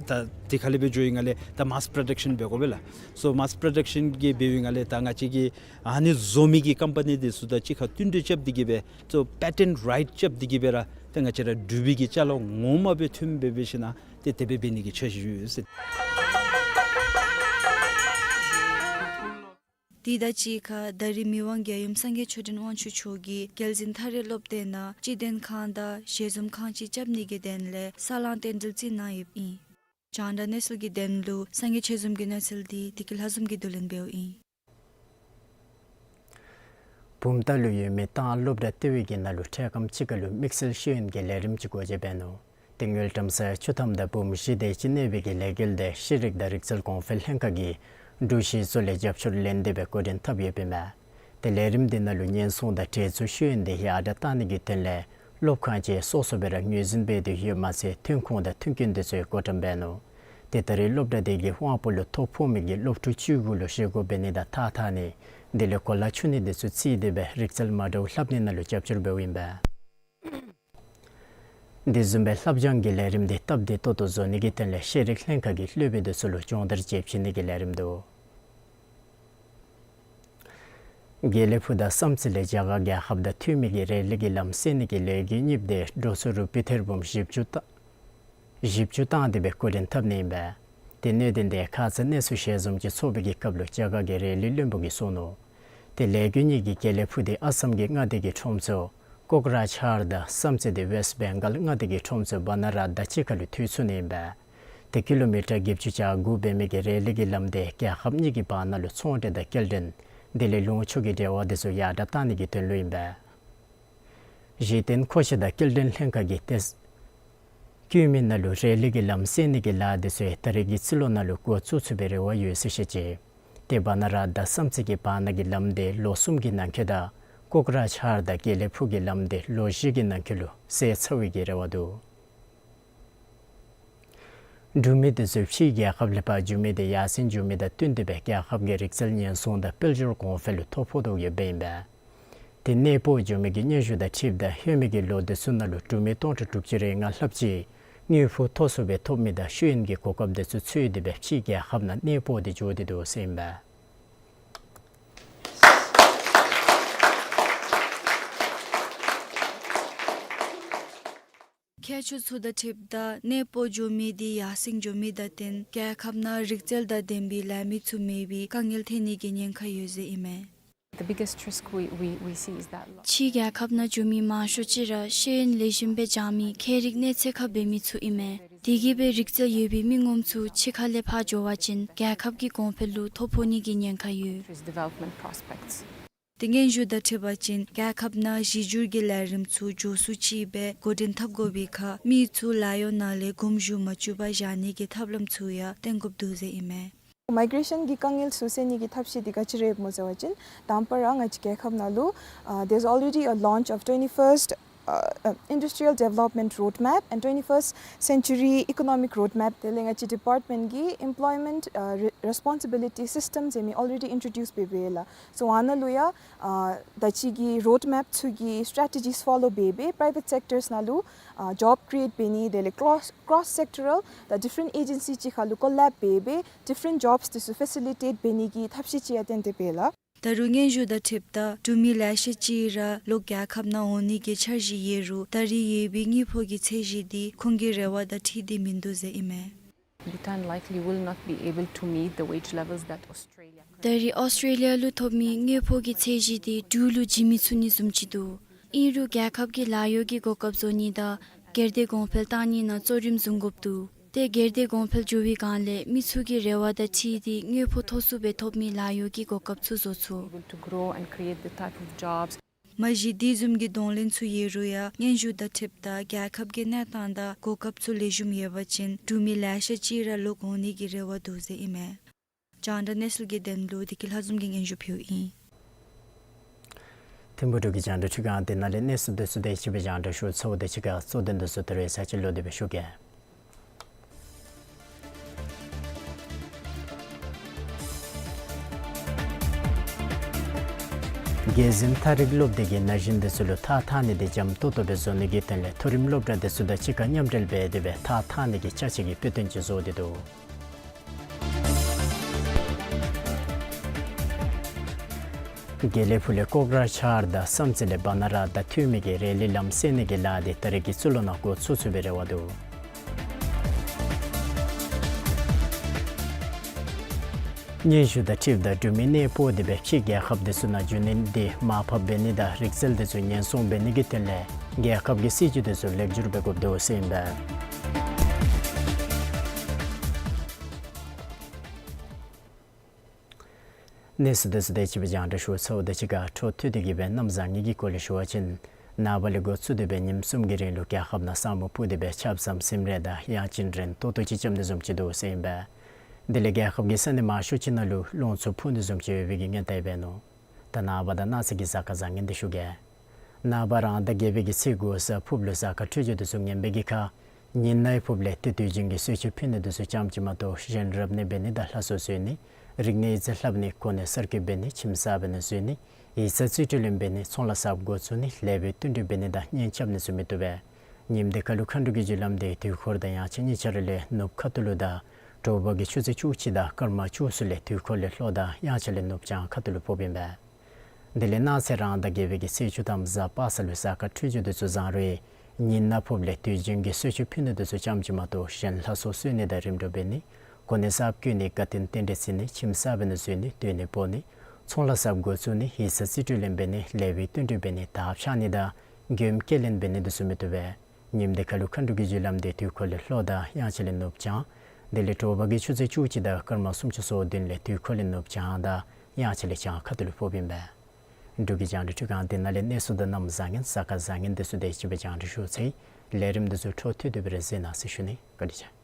ད་དེ་ཁ་ལས་སྦེ་འགྱོ་བའི་སྒང་ལས་ད་མཱསི་པྲོ་ཌག་ཤཱན་འབད་དགོ་པས་ལགས། སོ་མཱསི་པྲོ་ཌག་ཤཱན་གྱི་འབད་བའི་སྒང་ལས་ད་ང་བཅས་ཀྱིས་ཨ་ནི་བཟོ་མི་གི་ཀམ་པ་ནི་འདི་ཚུ་དང་གཅིག་ཁར་བསྟུན་གྲོས་རྐྱབ་སྟེ་གིས་སྦེ་སོ་པེ་ཊེནཊ་རའིཊ་རྐྱབ་སྟེ་གིས་སྦེ་ར་ཏེ་ང་བཅས་ར་འབྲུག་པའི་གི་ཅ་ལ་ངོ་མ་སྦེ་ཐོནམ་སྦེ་འབད་ཞིན་ན་ཏེ་དེ་སྦེ་འབད་ནི་གི་འཆར་གཞི་ཡོད་ཟེར། དེ་དང་གཅིག་ཁར་ད་རིས་མི་དབང་རྒྱལ་ཡུམ་སངས་རྒྱས་ཆོས་སྒྲོན་དབང་ཕྱུག་མཆོག་གིས་རྒྱལ་འཛིན་ཐགས་རིག་སློབ་སྡེ་ནང་སྤྱི་དོན་ཁང་དང་ཞལ་འཛོམས་ཁང་ཅིག་རྐྱབ་ནི་གི་དོན་ལས་ས་ལང་རྟེན་འབྲེལ་ཅིག་གནང་ཡོདཔ་ཨིན། རྒྱང་བསྒྲགས་གནས་ཚུལ་གྱི་དོན་ལུ་སངས་རྒྱས་ཆོས་འཛོམས་ཀྱི་གནས་ཚུལ་འདི་བདེ་སྐྱིད་ལྷ་འཛོམས་ཀྱིས་བསྡུ་ལེན་འབདཝ་ཨིན། བུམ་ཐང་ལུ་ཡོད་མི་ཏང་སློབ་གྲྭ་ལྟེ་བའི་གི་ནང་ལུ་འཕྲལ་ཁམས་ཅིག་ཁར་ལུ་དམིགས་བསལ་ཤེས་ཡོན་གྱི་ལས་རིམ་ཅིག་སྒོ་འབྱེད་འབད་ནུག། ཏེ་དངུལ་ཀྲམ་ས་ཡ་བཅུ་ཐམ་དང་འབུམ་བཞི་དེ་ཅིག་གནས་པའི་གི་ལས་འགུལ་འདི་ཤེས་རིག་དང་རིག་རྩལ་གོང་འཕེལ་ལྷན་ཁག་གིས་འབྲུག་གཞིས་བཙུགས་ལས་རྒྱབ་སྐྱོར་ལེན་ཏེ་སྦེ་འགོ་འདྲེན་འཐབ་ཡོདཔ་ཨིན་མས། ཏེ་ལས་རིམ་འདི་ནང་ལུ་ཉེན་སྲུང་དང་འདྲེས་འཛུགས་ཤེས་ཡོན་འདི་ཡར་དྲགས་གཏང་ནི་གི་དོན་ལས་སློབ་ཁང་ཅིག་སོ་སོ་སྦེ་ར་ངོས་འཛིན་འབད་དེ་ཡོདཔ་མ་ཚད་ཐོན་ཁུངས་དང་མཐུན་རྐྱེན་འདི་ཚུ་བགོ་བཀྲམ་འབད་ནུག། ཏེ་ད་རེས་སློབ་གྲྭ་འདི་གིས་དབང་པོ་ལུ་ཐོ་ཕོག་མི་གི་སློབ་ཕྲུག་བཅུ་དགུ་ལུ་བཞེས་སྒོ་འབད་ནི་དང་ཐགས་འཐག་ནི་དེ་ལས་གོ་ལ་འཕྱུག་ནི་འདི་ཚུ་རྩིས་ཏེ་སྦེ་རིག་རྩལ་མ་འདྲཝ་ལྷབ་ནི་ནང་ལུ་རྒྱབ་སྐྱོར་འབདཝ་ཨིན་པས། དེ་བཟུམ་སྦེ་ལྷབ་སྦྱང་གི་ལས་རིམ་འདི་སྟབས་བདེ་ཏོག་ཏོ་བཟོ་ནི་གི་དོན་ལས་ཤེས་རིག་ལྷན་ཁག་གིས་སློབ་དཔོན་འདི་ཚུ་ལུ་སྦྱོང་བརྡར་བྱེད་བྱིན་ནི་གི་ལས་རིམ་འདུག། དགེ་ལེགས་ཕུག་དང་བསམ་རྩེ་ལས་རྒྱ་གར་རྒྱལ་ཁབ་དང་མཐུན་མི་གི་རེ་ལི་གི་ལམ་བསལ་ནི་གི་ལས་འགུལ་གཉིསཔོ་དེ་འགྲོ་སོང་རུ་པི་ཐེར་འབུམ་བཞི་བཅུ་བཏང་བཞི་བཅུ་བཏང་སྟེ་སྦེ་འགོ་འདྲེན་འཐབ་ནི་ཨིན་པས། ཏེ་གནད་དོན་འདི་ཁ་ཙ་གནས་ཚུལ་ཞལ་འཛོམས་ཅིག་ཚོགས་པའི་གི་སྐབས་ལུ་རྒྱ་གར་གྱི་རེ་ལི་བློན་པོ་གིས་གསུངས་ནུག། ཏེ་ལས་འགུལ་གཉིས་ཀྱི་དགེ་ལེགས་ཕུག་འདི་ཨ་སམ་གྱི་མངའ་སྡེ་གི་ཁྲོམ་ཚུ་ཀོག་རཱཇ་ཧར་དང་བསམ་རྩེ་འདི་ཝེསཊ་བེང་གཱལ་མངའ་སྡེ་གི་ཁྲོམ་ཚུ་བ་ན་རཱཊ་དང་གཅིག་ཁར་ལུ་མཐུད་ཚུགས་ནི་ཨིན་པས། ཏེ་ཀི་ལོ་མི་ཊར་བརྒྱད་ཅུ་གྱ་དགུ་འབད་མི་གི་རེ་ལི་གི་ལམ་འདི་རྒྱལ་ཁབ་གཉིས་ཀྱི་བར་ན་ལུ་ཚོང་འབྲེལ་དང་སྐྱེལ་འདྲེན་དེ་ལས་ལུང་ཕྱོགས་ཀྱི་འབྲེལ་བ་འདི་ཚུ་ཡར་དྲགས་གཏང་ནི་གི་དོན་ལུ་ཨིན་པས། གཞི་རྟེན་མཁོ་ཆས་དང་སྐྱེལ་འདྲེན་ལྷན་ཁག་གིས་ཏེ་བསྐྱོད་མི་ནང་ལུ་རེ་ལི་གི་ལམ་བསལ་ནི་གི་ལཱ་འདི་ཚུ་ད་རེས་ཀྱི་རྩིས་ལོ་ནང་ལུ་འགོ་བཙུགས་ཚུགས་པའི་རེ་བ་ཡོད་ཟེར་བཤད་ཅི། ཏེ་བ་ན་རཱཊ་དང་བསམ་རྩེ་གི་བར་ན་གི་ལམ་འདི་ལོ་གསུམ་གྱི་ནང་འཁོད་དང་ཀོག་རཱཇ་ཧར་དང་དགེ་ལེགས་ཕུག་གི་ལམ་འདི་ལོ་བཞི་གི་ནང་འཁོད་ལུ་བསལ་ཚར་བའི་གི་རེ་བ་འདུག། འབྲུག་མི་དེ་ཚུ་ཕྱིའི་རྒྱལ་ཁབ་ལས་ཕར་འབྱོན་མི་དེ་ཡར་སེང་འགྱོ་མི་དང་བསྟུན་ཏེ་སྦེ་རྒྱལ་ཁབ་ཀྱི་རིག་རྩལ་ཉེན་སྲུང་དང་དཔལ་འབྱོར་གོང་འཕེལ་ལུ་ཐོ་ཕོག་དོ་ཡོདཔ་ཨིན་པས། དེ་གནས་སྤོ་འགྱོ་མི་གི་སྙན་ཞུ་དང་འཁྲིལཝ་ད་ལྷོད་མི་གི་ལོ་དེ་ཚུ་ནང་ལུ་འབྲུག་མི་སྟོང་ཕྲག་དྲུག་ཅུ་རེ་ལྔ་ལྷགཔ་ཅིག་དངུལ་ཕོགས་མཐོ་སུ་སྦེ་ཐོབ་མི་དང་ཤེས་ཡོན་གྱི་གོ་སྐབས་དེ་ཚུ་འཚོལ་ཏེ་སྦེ་ཕྱིའི་རྒྱལ་ཁབ་ནང་གནས་སྤོ་སྟེ་འགྱོ་སྟེ་འདུག་ཟེར་ཨིན་པས། ཁྱད་ཆོས་ཚུ་དང་འཁྲིལཝ་ད་གནས་སྤོ་འགྱོ་མི་དེ་ཡར་སེང་འགྱོ་མི་དང་བསྟུན་རྒྱལ་ཁབ་ནང་རིག་རྩལ་དང་ལྡན་པའི་ལཱ་མི་ཚུ་མེད་པའི་དཀའ་ངལ་ཐོན་ནི་གི་ཉེན་ཁ་ཡོད་ཟེར་ཨིན་མས། The biggest risk we, we, we see is that ཕྱིའི་རྒྱལ་ཁབ་ནང་འགྱོ་མི་མང་ཤོས་ཅིག་ར་ཤེས་ཡོན་ལེགས་ཤོམ་སྦེ་སྦྱང་མི་ཁྱད་རིག་གནས་ཚད་ཁར་འབད་མི་ཚུ་ཨིན་མས། དེ་གིས་སྦེ་རིག་རྩལ་ཡོད་པའི་མི་ངོམ་ཚུ་ཕྱི་ཁ་ལས་ཕར་འགྱོ་བ་ཅིན་རྒྱལ་ཁབ་ཀྱི་གོང་འཕེལ་ལུ་ཐོ་ཕོག་ནི་གི་ཉེན་ཁ་ཡོད། Development prospects. དེ་སྙན་ཞུ་དང་འཁྲིལ་བ་ཅིན་རྒྱལ་ཁབ་ནང་གཞི་སྒྱུར་གྱི་ལས་རིམ་ཚུ་མགྱོགས་སུ་ཅིག་སྦེ་འགོ་འདྲེན་འཐབ་དགོ་པའི་ཁར་མི་ཚུ་ལཱ་གཡོག་ནང་ལས་དགོངས་ཞུ་མ་བཅུག་པར་བཞག་ནི་གི་ཐབས་ལམ་ཚུ་ཡང་བསྟེན་དགོཔ་འདུག་ཟེར་ཨིན་མས། མའི་གེ་རེ་ཤཱན་གྱི་དཀའ་ངལ་ཚུ་སེལ་ནི་གི་ཐབས་ཤེས་དེ་ག་ཅི་ར་ཡོདཔ་སྨོ་ཟེར་བ་ཅིན་དང་པ་ར་ང་བཅས་རྒྱལ་ཁབ་ནང་ལུ་uh, there's already a launch of twenty-first uh, uh, Industrial Development Roadmap and twenty-first Century Economic Roadmap དེ་ལས་ང་བཅས་ཌི་པཱརཊ་མེནཊ་གི་Employment uh, Re- Responsibility System ཟེར་མི་already introduce འབད་འབདཝ་ལགས། སོ་ཨ་ནཱ་ལུ་ཡང་uh, ད་ཅི་གི་རོཌ་མེཔ་ཚུ་གི་སི་ཊེ་ཊི་ཇིས་ཕོ་ལོ་འབད་འབད་པ་རའི་ཝེཊ་སེཀ་ཊརསི་ནང་ལུ་uh, ཇོབ་ཀི་རི་ཨེཊ་འབད་ནི་དེ་ལས་ཀོ་རོསི་ཀོ་རོསི་སེཀ་ཊོ་རཱལ་དང་ཌིཕ་རེནཊ་ཨེ་ཇེན་སི་ཅིག་ཁར་ལུ་ཀོ་ལེབ་འབད་འབད་ཌིཕ་རེནཊ་ཇོབས་དེ་ཚུ་ཕེ་སི་ལི་ཊེཊ་འབད་ནི་གི་ཐབས་ཤེས་ཅིག་ཡང་བཏོན་ཏེ་འབད་ལགས། ད་རུང་སྙན་ཞུ་དང་འཁྲིལཝ་ད་འབྲུག་མི་ལེ་ཤ་ཅིག་ར་ལོག་རྒྱལ་ཁབ་ནང་འོང་ནི་གི་འཆར་གཞི་ཡོད་རུང་ད་རེས་ཡོད་པའི་དངུལ་ཕོགས་ཀྱི་ཚད་གཞི་དེ་ཁོང་གི་རེ་བ་དང་འཁྲིལ་ཏེ་མིན་འདུག་ཟེར་ཨིན་མས། Bhutan likely will not be able to meet the wage levels that Australia ད་རེས་ཨོསི་ཊྲེ་ལི་ཡ་ལུ་ཐོབ་མི་དངུལ་ཕོགས་ཀྱི་ཚད་གཞི་དེ་འབྲུག་ལུ་བྱིན་མི་ཚུགས་ནི་བཟུམ་ཅིག་འདུག། ཨིན་རུང་རྒྱལ་ཁབ་ཀྱི་ལཱ་གཡོག་གི་གོ་སྐབས་བཟོ་ནི་དང་སྒེར་སྡེ་གོང་འཕེལ་བཏང་ནི་ནང་གཙོ་རིམ་བཟུང་དགོཔ་འདུག། ཏེ་སྒེར་སྡེ་གོང་འཕེལ་འགྱོ་བའི་སྒང་ལས་མི་ཚུ་གི་རེ་བ་དང་འཁྲིལ་ཏེ་དངུལ་ཕོགས་མཐོ་སུ་སྦེ་ཐོབ་མི་ལཱ་གཡོག་གི་གོ་སྐབས་ཚུ་བཟོ་ཚུགས། Able to grow and create the type of jobs མ་གཞི་དེ་བཟུམ་གྱི་གདོང་ལེན་ཚུ་ཡོད་རུང་ཡང་སྙན་ཞུ་དང་འཁྲིལཝ་ད་རྒྱལ་ཁབ་ཀྱི་གནས་སྟངས་དང་གོ་སྐབས་ཚུ་ལེགས་ཤོམ་ཡོད་པ་ཅིན་འབྲུག་མི་ལེ་ཤ་ཅིག་ར་ལོག་འོང་ནི་གི་རེ་བ་འདུག་ཟེར་ཨིན་མས། རྒྱང་བསྒྲགས་གནས་ཚུལ་གྱི་དོན་ལུ་བདེ་སྐྱིད་ལྷ་འཛོམས་ཀྱིས་སྙན་ཞུ་ཕུལཝ་ཨིན། ཐིམ་ཕུག་འབྲུག་གི་རྒྱང་བསྒྲགས་ཁྲི་ཁང་དེ་ནང་ལས་གནས་ཚུལ་དེ་ཚུ་དེ་ཅིག་སྦེ་རྒྱང་བསྒྲགས་ཞུ་ཚརཝ་དང་གཅིག་ཁར་གཙོ་དོན་དེ་ཚུ་ད་རེས་ཚར་གཅིག་ལོག་སྟེ་སྦེ་ཞུ་གེ། རྒྱལ་འཛིན་ཐ་རིག་སློབ་སྡེ་གིས་ན་གཞོན་དེ་ཚུ་ལུ་ཐགས་འཐག་ནི་དེ་འཇམ་ཏོག་ཏོ་སྦེ་བཟོ་ནི་གི་དོན་ལས་མཐོ་རིམ་སློབ་གྲྭ་དེ་ཚུ་དང་གཅིག་ཁར་མཉམ་འབྲེལ་འབད་དེ་སྦེ་ཐགས་འཐག་ནི་གི་ཅ་ཆས་ཀྱི་དཔེ་སྟོན་ཅིག་བཟོ་སྟེ་འདུག། དགེ་ལེགས་ཕུག་ལས་ཀོག་ར་ཆར་དང་བསམ་རྩེ་ལས་བ་ན་ར་དང་མཐུད་མི་གི་རེ་ལི་ལམ་སེལ་ནི་གི་ལཱ་དེ་ད་རེས་ཀྱི་ཚུ་ལོ་ནང་འགོ་བཙུགས་ཚུགས་པའི་རེ་བ་འདུག། སྙན་ཞུ་དང་འཁྲིལཝ་ད་འབྲུག་མི་གནས་སྤོ་སྟེ་སྦེ་ཕྱིའི་རྒྱལ་ཁབ་དེ་ཚུ་ནང་འགྱོ་ནི་དེ་མར་ཕབ་འབད་ནི་དང་རིག་རྩལ་དེ་ཚུ་ཉེན་སྲུང་འབད་ནི་གི་དོན་ལས་རྒྱལ་ཁབ་ཀྱི་སྲིད་བྱུས་དེ་ཚུ་ལེགས་བསྒྱུར་འབད་དགོཔ་འདུག་ཟེར་ཨིན་པས། གནས་ཚུལ་དེ་ཚུ་དེ་ཅིག་སྦེ་རྒྱང་བསྒྲགས་ཞུ་ཚརཝ་དང་གཅིག་ཁར་འཕྲོ་མཐུད་དེ་གི་སྦེ་གནམ་བཟང་ངན་གྱི་སྐོར་ལས་ཞུ་བ་ཅིན་ནངས་པ་ལས་འགོ་བཙུགས་ཏེ་སྦེ་ཉིནམ་གསུམ་གྱི་རིང་ལུ་རྒྱལ་ཁབ་ནང་ས་སྨུག་སྤུབས་ཏེ་སྦེ་ཆརཔ་ཟམ་སིམ་རས་དང་ཡང་ཅིན་རན་ཏོག་ཏོ་ཅིག་རྐྱབ་ནི་བཟུམ་ཅིག་འདུག་ཟེར་ཨིན་པས། དེ་ལས་རྒྱལ་ཁབ་ཀྱི་ས་གནས་མང་ཤོས་ཅིག་ནང་ལུ་རླུང་འཚུབ་འཕུ་ནི་བཟུམ་ཅིག་ཡོད་པའི་གི་ཉེན་བརྡ་ཡང་འབད་ནུག། ད་ནངས་པ་དང་གནངས་ཚེ་གི་གཟའ་སྐར་བཟང་ངན་དེ་ཞུ་གེ། ནངས་པ་རང་ཟླ་བརྒྱད་པའི་གི་ཚེས་དགུ་གཟའ་ཕུརཔ་ལུ་གཟའ་སྐར་འཕྲོད་སྦྱོར་དེ་ཚུ་ངན་པའི་གི་ཁར་ཉི་ནག་ཕུརཔ་ལས་ཏེ་དུས་རྒྱུན་གྱི་གསོལ་མཆོད་ཕུལ་ནི་དེ་ཚུ་ཙམ་ཅིག་མ་གཏོགས་གཞན་རབ་གནས་འབད་ནི་དང་ལྷ་གསོལ་གསོལ་ནི་རིག་གནས་ཡིག་རྩིས་ལྷབ་ནི་གོ་གནས་གསར་བསྐོ་འབད་ནི་ཁྱིམ་གསར་འབད་ནི་བཟོ་ནི་ཡིག་ཚང་རྩིས་སྤྲོད་ལེན་འབད་ནི་ཚོང་ལཱ་གསརཔ་འགོ་བཙུགས་ནི་ལེགས་པའི་བསྟུན་གྲོས་འབད་ནི་དང་གཉེན་རྐྱབ་ནི་ཚུ་མི་བཏུབ་པས། ཉིནམ་དེ་ཁར་ལུ་མཁའ་འགྲོ་གི་རྒྱུ་ལམ་དེ་དུས་འཁོར་དང་ཡང་ཅིན་གཉིས་ཆ་ར་ལས་ནུབ་ཁ་ཐུག་ལུ་དང་དྲོ་པ་གི་ཆུ་ཚོད་བཅུ་གཅིག་དང་སྐར་མ་བཅུ་གསུམ་ལས་དུས་འཁོར་ལས་ལྷོ་དང་ཡང་ཆ་ལས་ནུབ་བྱང་ཁ་ཐུག་ལུ་ཕོགཔ་ཨིན་པས། དེ་ལས་གནངས་ཚེ་རང་ཟླ་བརྒྱད་པའི་གི་ཚེས་བཅུ་ཐམ་གཟའ་པ་སངས་ལུ་གཟའ་སྐར་འཕྲོད་སྦྱོར་དེ་ཚུ་བཟང་རུང་ཉི་ནག་ཕུརཔ་ལས་དུས་རྒྱུན་གྱི་གསོལ་མཆོད་ཕུལ་ནི་དེ་ཚུ་ཙམ་ཅིག་མ་གཏོགས་གཞན་ལྷ་གསོལ་གསོལ་ནི་དང་རིམ་གྲོ་འབད་ནི་གོ་གནས་གསརཔ་བསྐོ་ནི་དགའ་སྟོན་རྟེན་འབྲེལ་བརྩི་ནི་ཁྱིམ་གསར་འབད་ནི་བཟོ་ནི་སྡོད་གནས་སྤོ་ནི་ཚོང་ལཱ་གསརཔ་འགོ་བཙུགས་ནི་ཡིག་ཚང་རྩིས་སྤྲོད་ལེན་འབད་ནི་ལེགས་པའི་བསྟུན་གྲོས་འབད་ནི་དར་འཕྱར་ནི་དང་མགྱོནམ་སྐྱེལ་ལེན་འབད་ནི་དེ་ཚུ་མི་བཏུབ་པས། ཉིནམ་དེ་ཁར་ལུ་མཁའ་འགྲོ་གི་རྒྱུ་ལམ་དེ་དུས་འཁོར་ལས་ལྷོ་དང་ཡང་ཆ་ལས་ནུབ་བྱང་། དེ་ལས་དྲོ་པ་གི་ཆུ་ཚོད་བཅུ་གཅིག་དང་སྐར་མ་སུམ་ཅུ་སོ་བདུན་ལས་དུས་འཁོར་ལས་ནུབ་བྱང་དང་ཡང་ཆ་ལས་བྱང་ཁ་ཐུག་ལུ་ཕོགཔ་ཨིན་པས། འབྲུག་གི་རྒྱང་བསྒྲགས་ཁྲི་ཁང་དེ་ནང་ལས་གནས་ཚུལ་དང་གནམ་བཟང་ངན་གཟའ་སྐར་བཟང་ངན་དེ་ཚུ་དེ་ཅིག་སྦེ་རྒྱང་བསྒྲགས་ཞུ་ཚར་ཡི། ལས་རིམ་དེ་ཚུ་འཕྲོ་མཐུད་དེ་སྦེ་ར་གཟིགས་གནང་ཟེར་ཞུ་ནི། བཀའ་དྲིན་ཆེ།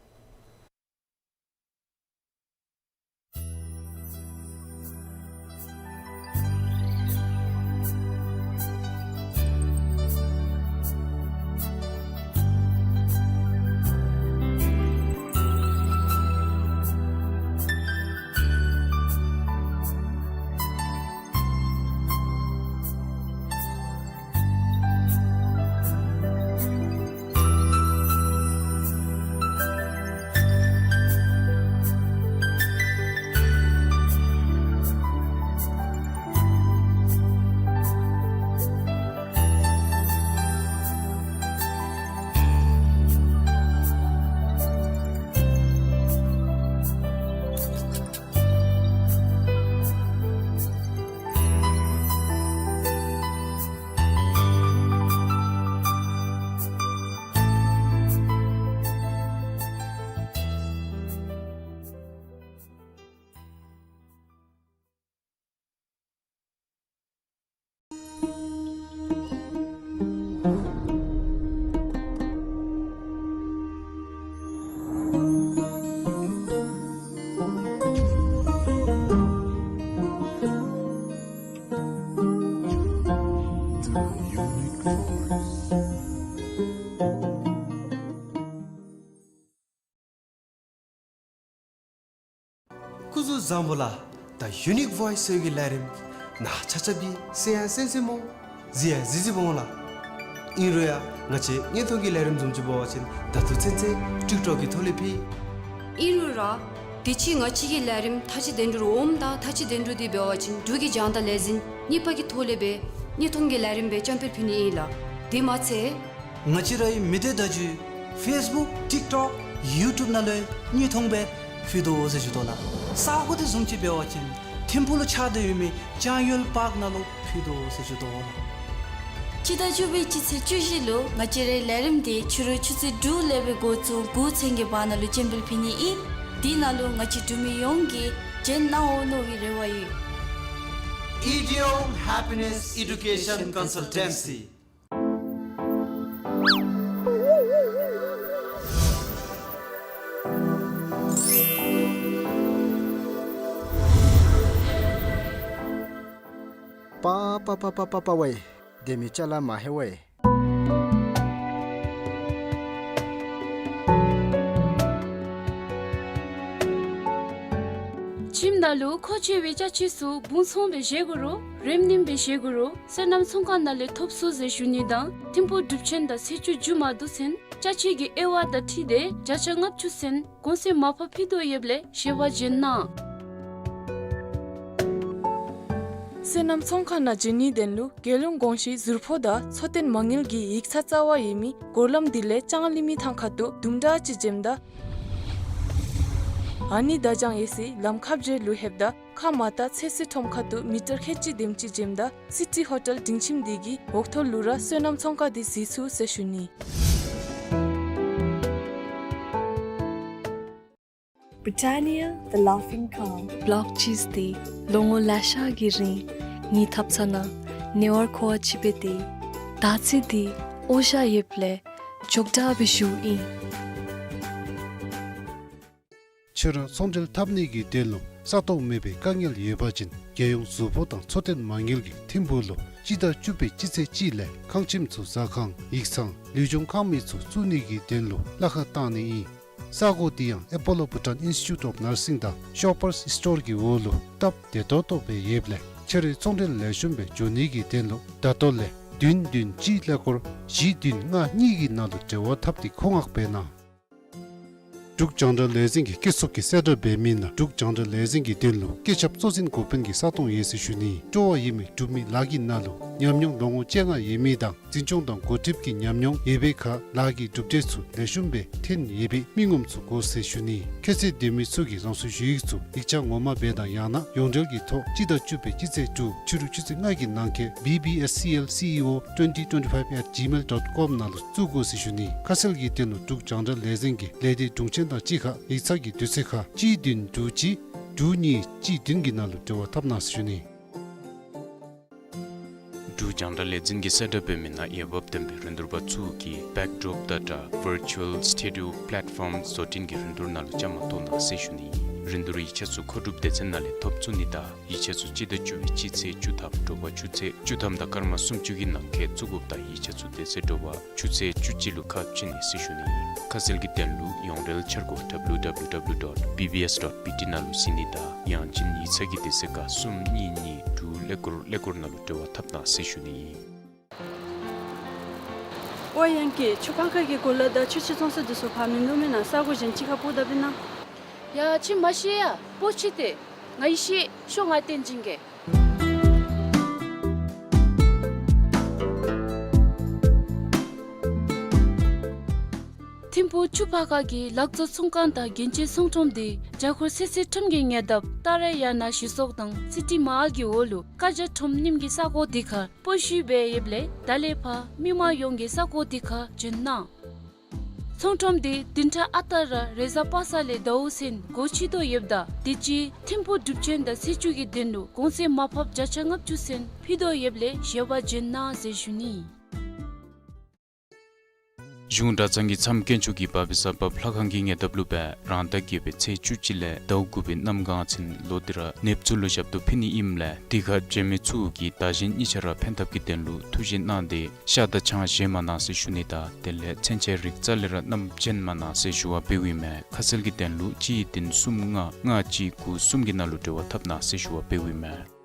སྐུ་གཟུགས་བཟང་པོ་ལགས། ད་ཡུ་ནིཀ་ཝོའིསི་ཟེར་གྱི་ལས་རིམ་ནཱ་ཆ་ཁྱབ་ཀྱིས་གསན་ཡང་གསན་གསནམ་འོང་། གཟིགས་ཡང་གཟིགས་གཟིགསམ་འོང་ལགས། ཨིན་རུང་ཡང་ང་བཅས་དངོས་མཐོང་གི་ལས་རིམ་བཟུམ་ཅིག་འབད་བ་ཅིན་ད་ལྟོ་ཚུན་ཚོད་ཊིཀ་ཊོཀ་གི་ཐོག་ལས་ཕུལ། ཨིན་རུང་ར་དུས་ཅི་ང་བཅས་ཀྱི་ལས་རིམ་ཐ་ཅི་དོན་གྲུབ་འོངམ་ད་ཐ་ཅི་དོན་གྲུབ་འདི་འབད་བ་ཅིན་འབྲུག་གི་རྒྱང་བསྒྲགས་ལས་འཛིན་གཉིས་པ་གི་ཐོག་ལས་སྦེ་དངོས་མཐོང་གི་ལས་རིམ་སྦེ་ཅམ་སྤེལ་ཕུལ་ནི་ཨིན་ལགས། དེ་མ་ཚད་ང་བཅས་རའི་མི་སྡེ་བརྡ་བརྒྱུད་ཕེསི་བུཀ་ཊིཀ་ཊོཀ་ཡུ་ཊུབ་ནང་ལུ་དངོས་མཐོང་སྦེ་ཕུལ་དོ་ཟེར་ཞུ་དོ་ལགས། ས་གོ་འདི་བཟུམ་ཅིག་འབད་བ་ཅིན་ཐིམ་ཕུག་ལུ་ཆགས་ཏེ་ཡོད་མི་ཅང་ཡོལ་པཱརཀ་ནང་ལུ་ཕུལ་དོ་ཟེར་ཞུ་དོ་ལགས། སྤྱི་ཟླ་བཅུ་པའི་སྤྱི་ཚེས་བཅུ་བཞི་ལུ་ང་བཅས་རའི་ལས་རིམ་འདི་ཕྱི་རུ་ཆུ་ཚོད་དྲུག་ལས་སྦེ་འགོ་བཙུགས་དགུ་ཚུན་གྱི་བར་ན་ལུ་ཅམ་སྤེལ་ཕུལ་ནི་ཨིན། དེ་ནང་ལུ་ང་བཅས་འབྲུག་མི་ཡོངས་ཀྱིས་བྱོན་གནང་འོང་མནོ་བའི་རེ་བ་ཡོད། Idiom Happiness Education Consultancy. པ་པ་པ་པ་པ་པ་ཝེ། དེ་མི་ཅ་ལ་མ་ཧེ་ཝེ། ཁྱིམ་ནང་ལུ་མཁོ་ཆེ་བའི་ཅ་ཆས་ཚུ་སྦུང་ཚང་སྦེ་བཞེས་དགོ་རུང་རེམ་ནེམ་སྦེ་བཞེས་དགོ་རུང་སོ་ནམ་ཚོང་ཁང་ནང་ལས་ཐོབ་ཚུགས་ཟེར་ཞུ་ནི་དང་ཐིམ་ཕུག་གྲུབ་ཆེན་དང་ཚེས་བཅུ་མཇུག་མ་བསྡུ་ཚུན་ཅ་ཆས་ཀྱི་དབྱེ་བ་དང་འཁྲིལ་ཏེ་བརྒྱ་ཆ་ལྔ་བཅུ་ཚུན་གོང་ཚད་མར་ཕབ་ཕུལ་དོ་ཡོདཔ་ལས་ཞལ་པར་བྱོན་གནང་། སོ་ནམ་ཚོང་ཁང་ནང་བྱོན་ནིའི་དོན་ལུ་རྒྱལ་ཡོངས་གོང་ཞུའི་ཟུར་ཕོགས་དང་འཚོ་རྟེན་མ་དངུལ་གྱི་ཡིག་ཚང་རྩ་བ་ཡོད་མི་སྒོར་ལམ་འདི་ལས་ལྕང་གླིང་མི་ཐང་ཁ་ཐུག་དུམ་གྲ་ཅིག་འཛེམ་ད་ཨ་ནི་དར་ལྕང་ཡོད་སའི་ལམ་ཁ་བརྒྱད་ལུ་ལྷོདཔ་ད་ཁ་མར་ལྟ་ཚོད་བསྲེ་ཁྲོམ་ཁ་ཐུག་མི་ཊར་ཁལ་གཅིག་དེམ་ཅིག་འཛེམ་ད་སི་ཊི་ཧོ་ཊེལ་སྒྲིང་ཁྱིམ་འདི་གི་འོག་ཐོག་ལུ་ར་སོ་ནམ་ཚོང་ཁང་འདི་གཟིགས་ཚུགས་ཟེར་ཞུ་ནི། Britannia, the laughing cow. བློག་ཅིས་འདི་ལོ་ངོ་ལེ་ཤ་གི་རིང་ངེའི་ཐབ་ཚང་ནང་ཉེ་བར་མཁོ་བ་ཅིག་སྦེ་སྡོད། ད་ཅི་འདི་འོ་ཞ་ཡོདཔ་ལས་ཅོག་འཐདཔ་སྦེ་བཞུགས་ཨིན། ཁྱོད་ར་ཚོང་འབྲེལ་འཐབ་ནི་གི་དོན་ལུ་ས་སྟོང་མེད་པའི་དཀའ་ངལ་ཡོད་པ་ཅིན་རྒྱལ་ཡོངས་ཟུར་ཕོགས་དང་འཚོ་རྟེན་མ་དངུལ་གྱིས་ཐིམ་ཕུག་ལུ་སྤྱི་ཟླ་བཅུ་པའི་སྤྱི་ཚེས་གཅིག་ལས་ཁང་ཁྱིམ་ཚུ་ཟ་ཁང་ཡིག་ཚང་ལུས་སྦྱོང་ཁང་མིག་ཚུ་བཙུགས་ནི་གི་དོན་ལུ་གླ་ཁར་བཏང་ནི་ཨིན། ས་གོ་འདི་ཡང་ཨེ་པོ་ལོ་བྷུ་ཊཱན་ཨིནསི་ཊི་ཊུཊ་ཨོཕ་ནར་སིང་དང་ཤོ་པར་སི་སི་ཊོར་གྱི་འོག་ལུ་སྟབས་བདེ་ཏོག་ཏོ་སྦེ་ཡོདཔ་ལས་ཁྱོད་རའི་ཚོང་འབྲེལ་ལེགས་ཤོམ་སྦེ་འགྱོ་ནི་གི་དོན་ལུ་ད་ལྟོ་ལས་བདུན་བདུན་གཅིག་ཀླད་ཀོར་བཞི་བདུན་ལྔ་གཉིས་ཀྱི་ནང་ལུ་འབྲེལ་བ་འཐབ་སྟེ་མཁོ་མངགས་འབད་གནང་། འབྲུག་རྒྱང་བསྒྲགས་ལས་འཛིན་གྱིས་སྐྱེ་ཚུགས་ཀྱི་གསལ་བསྒྲགས་འབད་མི་ནང་འབྲུག་རྒྱང་བསྒྲགས་ལས་འཛིན་གྱི་དོན་ལུ་སྐད་ཁྱབ་གཙོ་འཛིན་འགོ་དཔོན་གྱི་ས་སྟོང་ཡོད་ཟེར་ཞུ་ནི། སྤྲོ་བ་ཡོད་མི་འབྲུག་མི་ལཱ་གི་ནང་ལུ་ཉམས་མྱོང་ལོ་ངོ་བཅོ་ལྔ་ཡོད་མི་དང་འཛིན་སྐྱོང་དང་འགོ་ཁྲིདཔ་གི་ཉམས་མྱོང་ཡོད་པའི་ཁར་ལཱ་གི་གྲུབ་འབྲས་ཚུ་ལེགས་ཤོམ་སྦེ་ཐོན་ཡོད་པའི་མི་ངོམ་ཚུ་དགོ་ཟེར་ཞུ་ནི། ཁྱད་ཚད་ལྡན་མི་ཚུ་གིས་རང་སོའི་ཞུ་ཡིག་ཚུ་ཡིག་ཆ་ངོ་མ་སྦེ་དང་ཡང་ན་ཡོངས་འབྲེལ་གྱི་ཐོག་སྤྱི་ཟླ་བཅུ་པའི་སྤྱི་ཚེས་དྲུག་ཕྱི་རུ་ཆུ་ཚོད་ལྔ་གི་ནང་འཁོད་B B S C L C E O twenty twenty-five at gmail dot com ནང་ལུ་བཙུགས་དགོ་ཟེར་ཞུ་ནི། ཁ་གསལ་གྱི་དོན་ལུ་འབྲུག་རྒྱང་བསྒྲགས་ལས་འཛིན་གྱི་ལས་སྡེ་དྲུང་ཆེན་དང་གཅིག་ཁར་ཡིག་ཚང་གི་དུས་ཚོད་ཁར་གཅིག་བདུན་དྲུག་གཅིག་དྲུག་གཉིས་གཅིག་བདུན་གྱི་ནང་ལུ་འབྲེལ་བ་འཐབ་གནང་ཟེར་ཞུ་ནི། འབྲུག་རྒྱང་བསྒྲགས་ལས་འཛིན་གྱིས་གསལ་བསྒྲགས་འབད་མི་ནང་འོས་འབབ་ལྡན་པའི་རིན་བསྡུར་པ་ཚུ་གིས་བེཀ་ཌོརོཔ་དང་སྦྲགས་ཝར་ཅུ་ཝལ་སི་ཊུ་ཌིའོ་པ་ལེཊ་ཕོརམ་བཟོ་སྐྲུན་གྱི་རིན་བསྡུར་ནང་ལུ་བཅའ་མར་གཏོགས་གནང་ཟེར་ཞུ་ནི། རིན་བསྡུར་ཡིག་ཆ་ཚུ་མཁོ་སྒྲུབ་སྡེ་ཚན་ནང་ལས་ཐོབ་ཚུགས་ནི་དང་ཡིག་ཆ་ཚུ་སྤྱི་ཟླ་བཅུ་པའི་སྤྱི་ཚེས་བཅུ་ཐམ་དྲོ་པ་ཆུ་ཚོད་བཅུ་ཐམ་དང་སྐར་མ་སུམ་ཅུ་གི་ནང་འཁོད་བཙུགས་དགོཔ་དང་ཡིག་ཆ་ཚུ་དེ་ཚེ་དྲོ་པ་ཆུ་ཚོད་བཅུ་གཅིག་ལུ་ཁ་ཕྱེ་ནི་ཟེར་ཞུ་ནི། ཁ་གསལ་གྱི་དོན་ལུ་ཡོངས་འབྲེལ་འཆར་སྒོ་W W W dot B B S dot B T ནང་ལུ་གཟིགས་ནི་དང་ཡང་ཅིན་ཡིག་ཚང་གི་དེ་ཚེ་ཁར་གསུམ་གཉིས་གཉིས་དྲུག་ཀླད་ཀོར་ཀླད་ཀོར་ནང་ལུ་འབྲེལ་བ་འཐབ་གནང་ཟེར་ཞུ་ནི། ཨོ་ཡང་ཀྱི་ཆུ་ཕག་ཁ་གི་གོ་ལ་དང་ཆུ་ཆེན་ཚོང་ས་འདི་ཚུ་ཕར་མིན་འདུག་མེན་ན། ས་གོ་གཞན་ཅིག་ཁར་སྤོ་ད་པས་ན། ཡ་ཁྱོད་མ་ཤེས་ཡ། སྤོ་ཅི་སྟེ། ང་ཡི་ཤེས་ཤོ་ང་བསྟན་སྦྱིན་གེ། ཐིམ་ཕུག་ཆུ་ཕག་ཁ་གི་ལག་བཟོ་ཚོང་ཁང་དང་རྒྱན་ཆའི་ཚོང་ཁྲོམ་འདི་རྒྱ་སྒོར་ཚེ་ཚེ་ཁྲོམ་གྱི་ཉེ་འདབས་ཏཱ་ར་ཡ་ན་གཞི་ཚོགས་དང་སི་ཊི་མ་ཨར་གྱི་འོག་ལུ་ཀ་ཇ་ཁྲོམ་རྙིངམ་གི་ས་གོ་འདི་ཁར་སྤོ་བཤུད་འབད་ཡོདཔ་ལས་ད་ལས་ཕར་མི་མང་ཡོངས་ཀྱིས་ས་གོ་འདི་ཁར་བྱོན་གནང་། ཚོང་ཁྲོམ་འདི་བདུན་ཕྲག་ཨ་རྟག་ར་རེས་གཟའ་པ་སངས་ལས་ཟླཝ་ཚུན་སྒོ་ཕྱེ་དོ་ཡོདཔ་ད་དུས་ཅི་ཐིམ་ཕུག་གྲུབ་ཆེན་དང་ཚེས་བཅུ་གི་དོན་ལུ་གོང་ཚད་མར་ཕབ་བརྒྱ་ཆ་ལྔ་བཅུ་ཚུན་ཕུལ་དོ་ཡོདཔ་ལས་ཞལ་པར་བྱོན་གནང་ཟེར་ཞུ་ནི། གཞུང་གྲྭ་ཚང་གི་མཚམས་དཀོན་མཆོག་གིས་འབག་པའི་ས་བབ་ལྷ་ཁང་གི་ཉེ་འདབས་ལུ་སྦེ་རང་ཟླ་བརྒྱད་པའི་ཚེས་བཅུ་གཅིག་ལས་ཟླཝ་དགུ་པའི་གནམ་གང་ཚུན་ལོ་འདི་ར་ནདཔ་ཚུ་ལུ་ཞབས་ཏོག་ཕུལ་ནི་ཨིནམ་ལས་འདི་ཁར་བྱོན་མི་ཚུ་གིས་བདག་གཞན་གཉིས་ཆ་ར་ཕན་ཐབས་ཀྱི་དོན་ལུ་ཐུགས་བཞེད་གནང་སྟེ་ཤ་དང་ཆང་བཞེས་མ་གནང་ཟེར་ཞུ་ནི་དང་དེ་ལས་ཚུན་ཆད་རིགས་རྩ་ལས་ར་བསྣམས་བྱོན་མ་གནང་ཟེར་ཞུ་བ་འབདཝ་ཨིན་མས། ཁ་གསལ་གྱི་དོན་ལུ་གཅིག་བདུན་གསུམ་ལྔ་ལྔ་གཅིག་དགུ་གསུམ་གྱི་ནང་ལུ་འབྲེལ་བ་འཐབ་གནང་ཟེར་ཞུ་བ་འབདཝ་ཨིན་མས།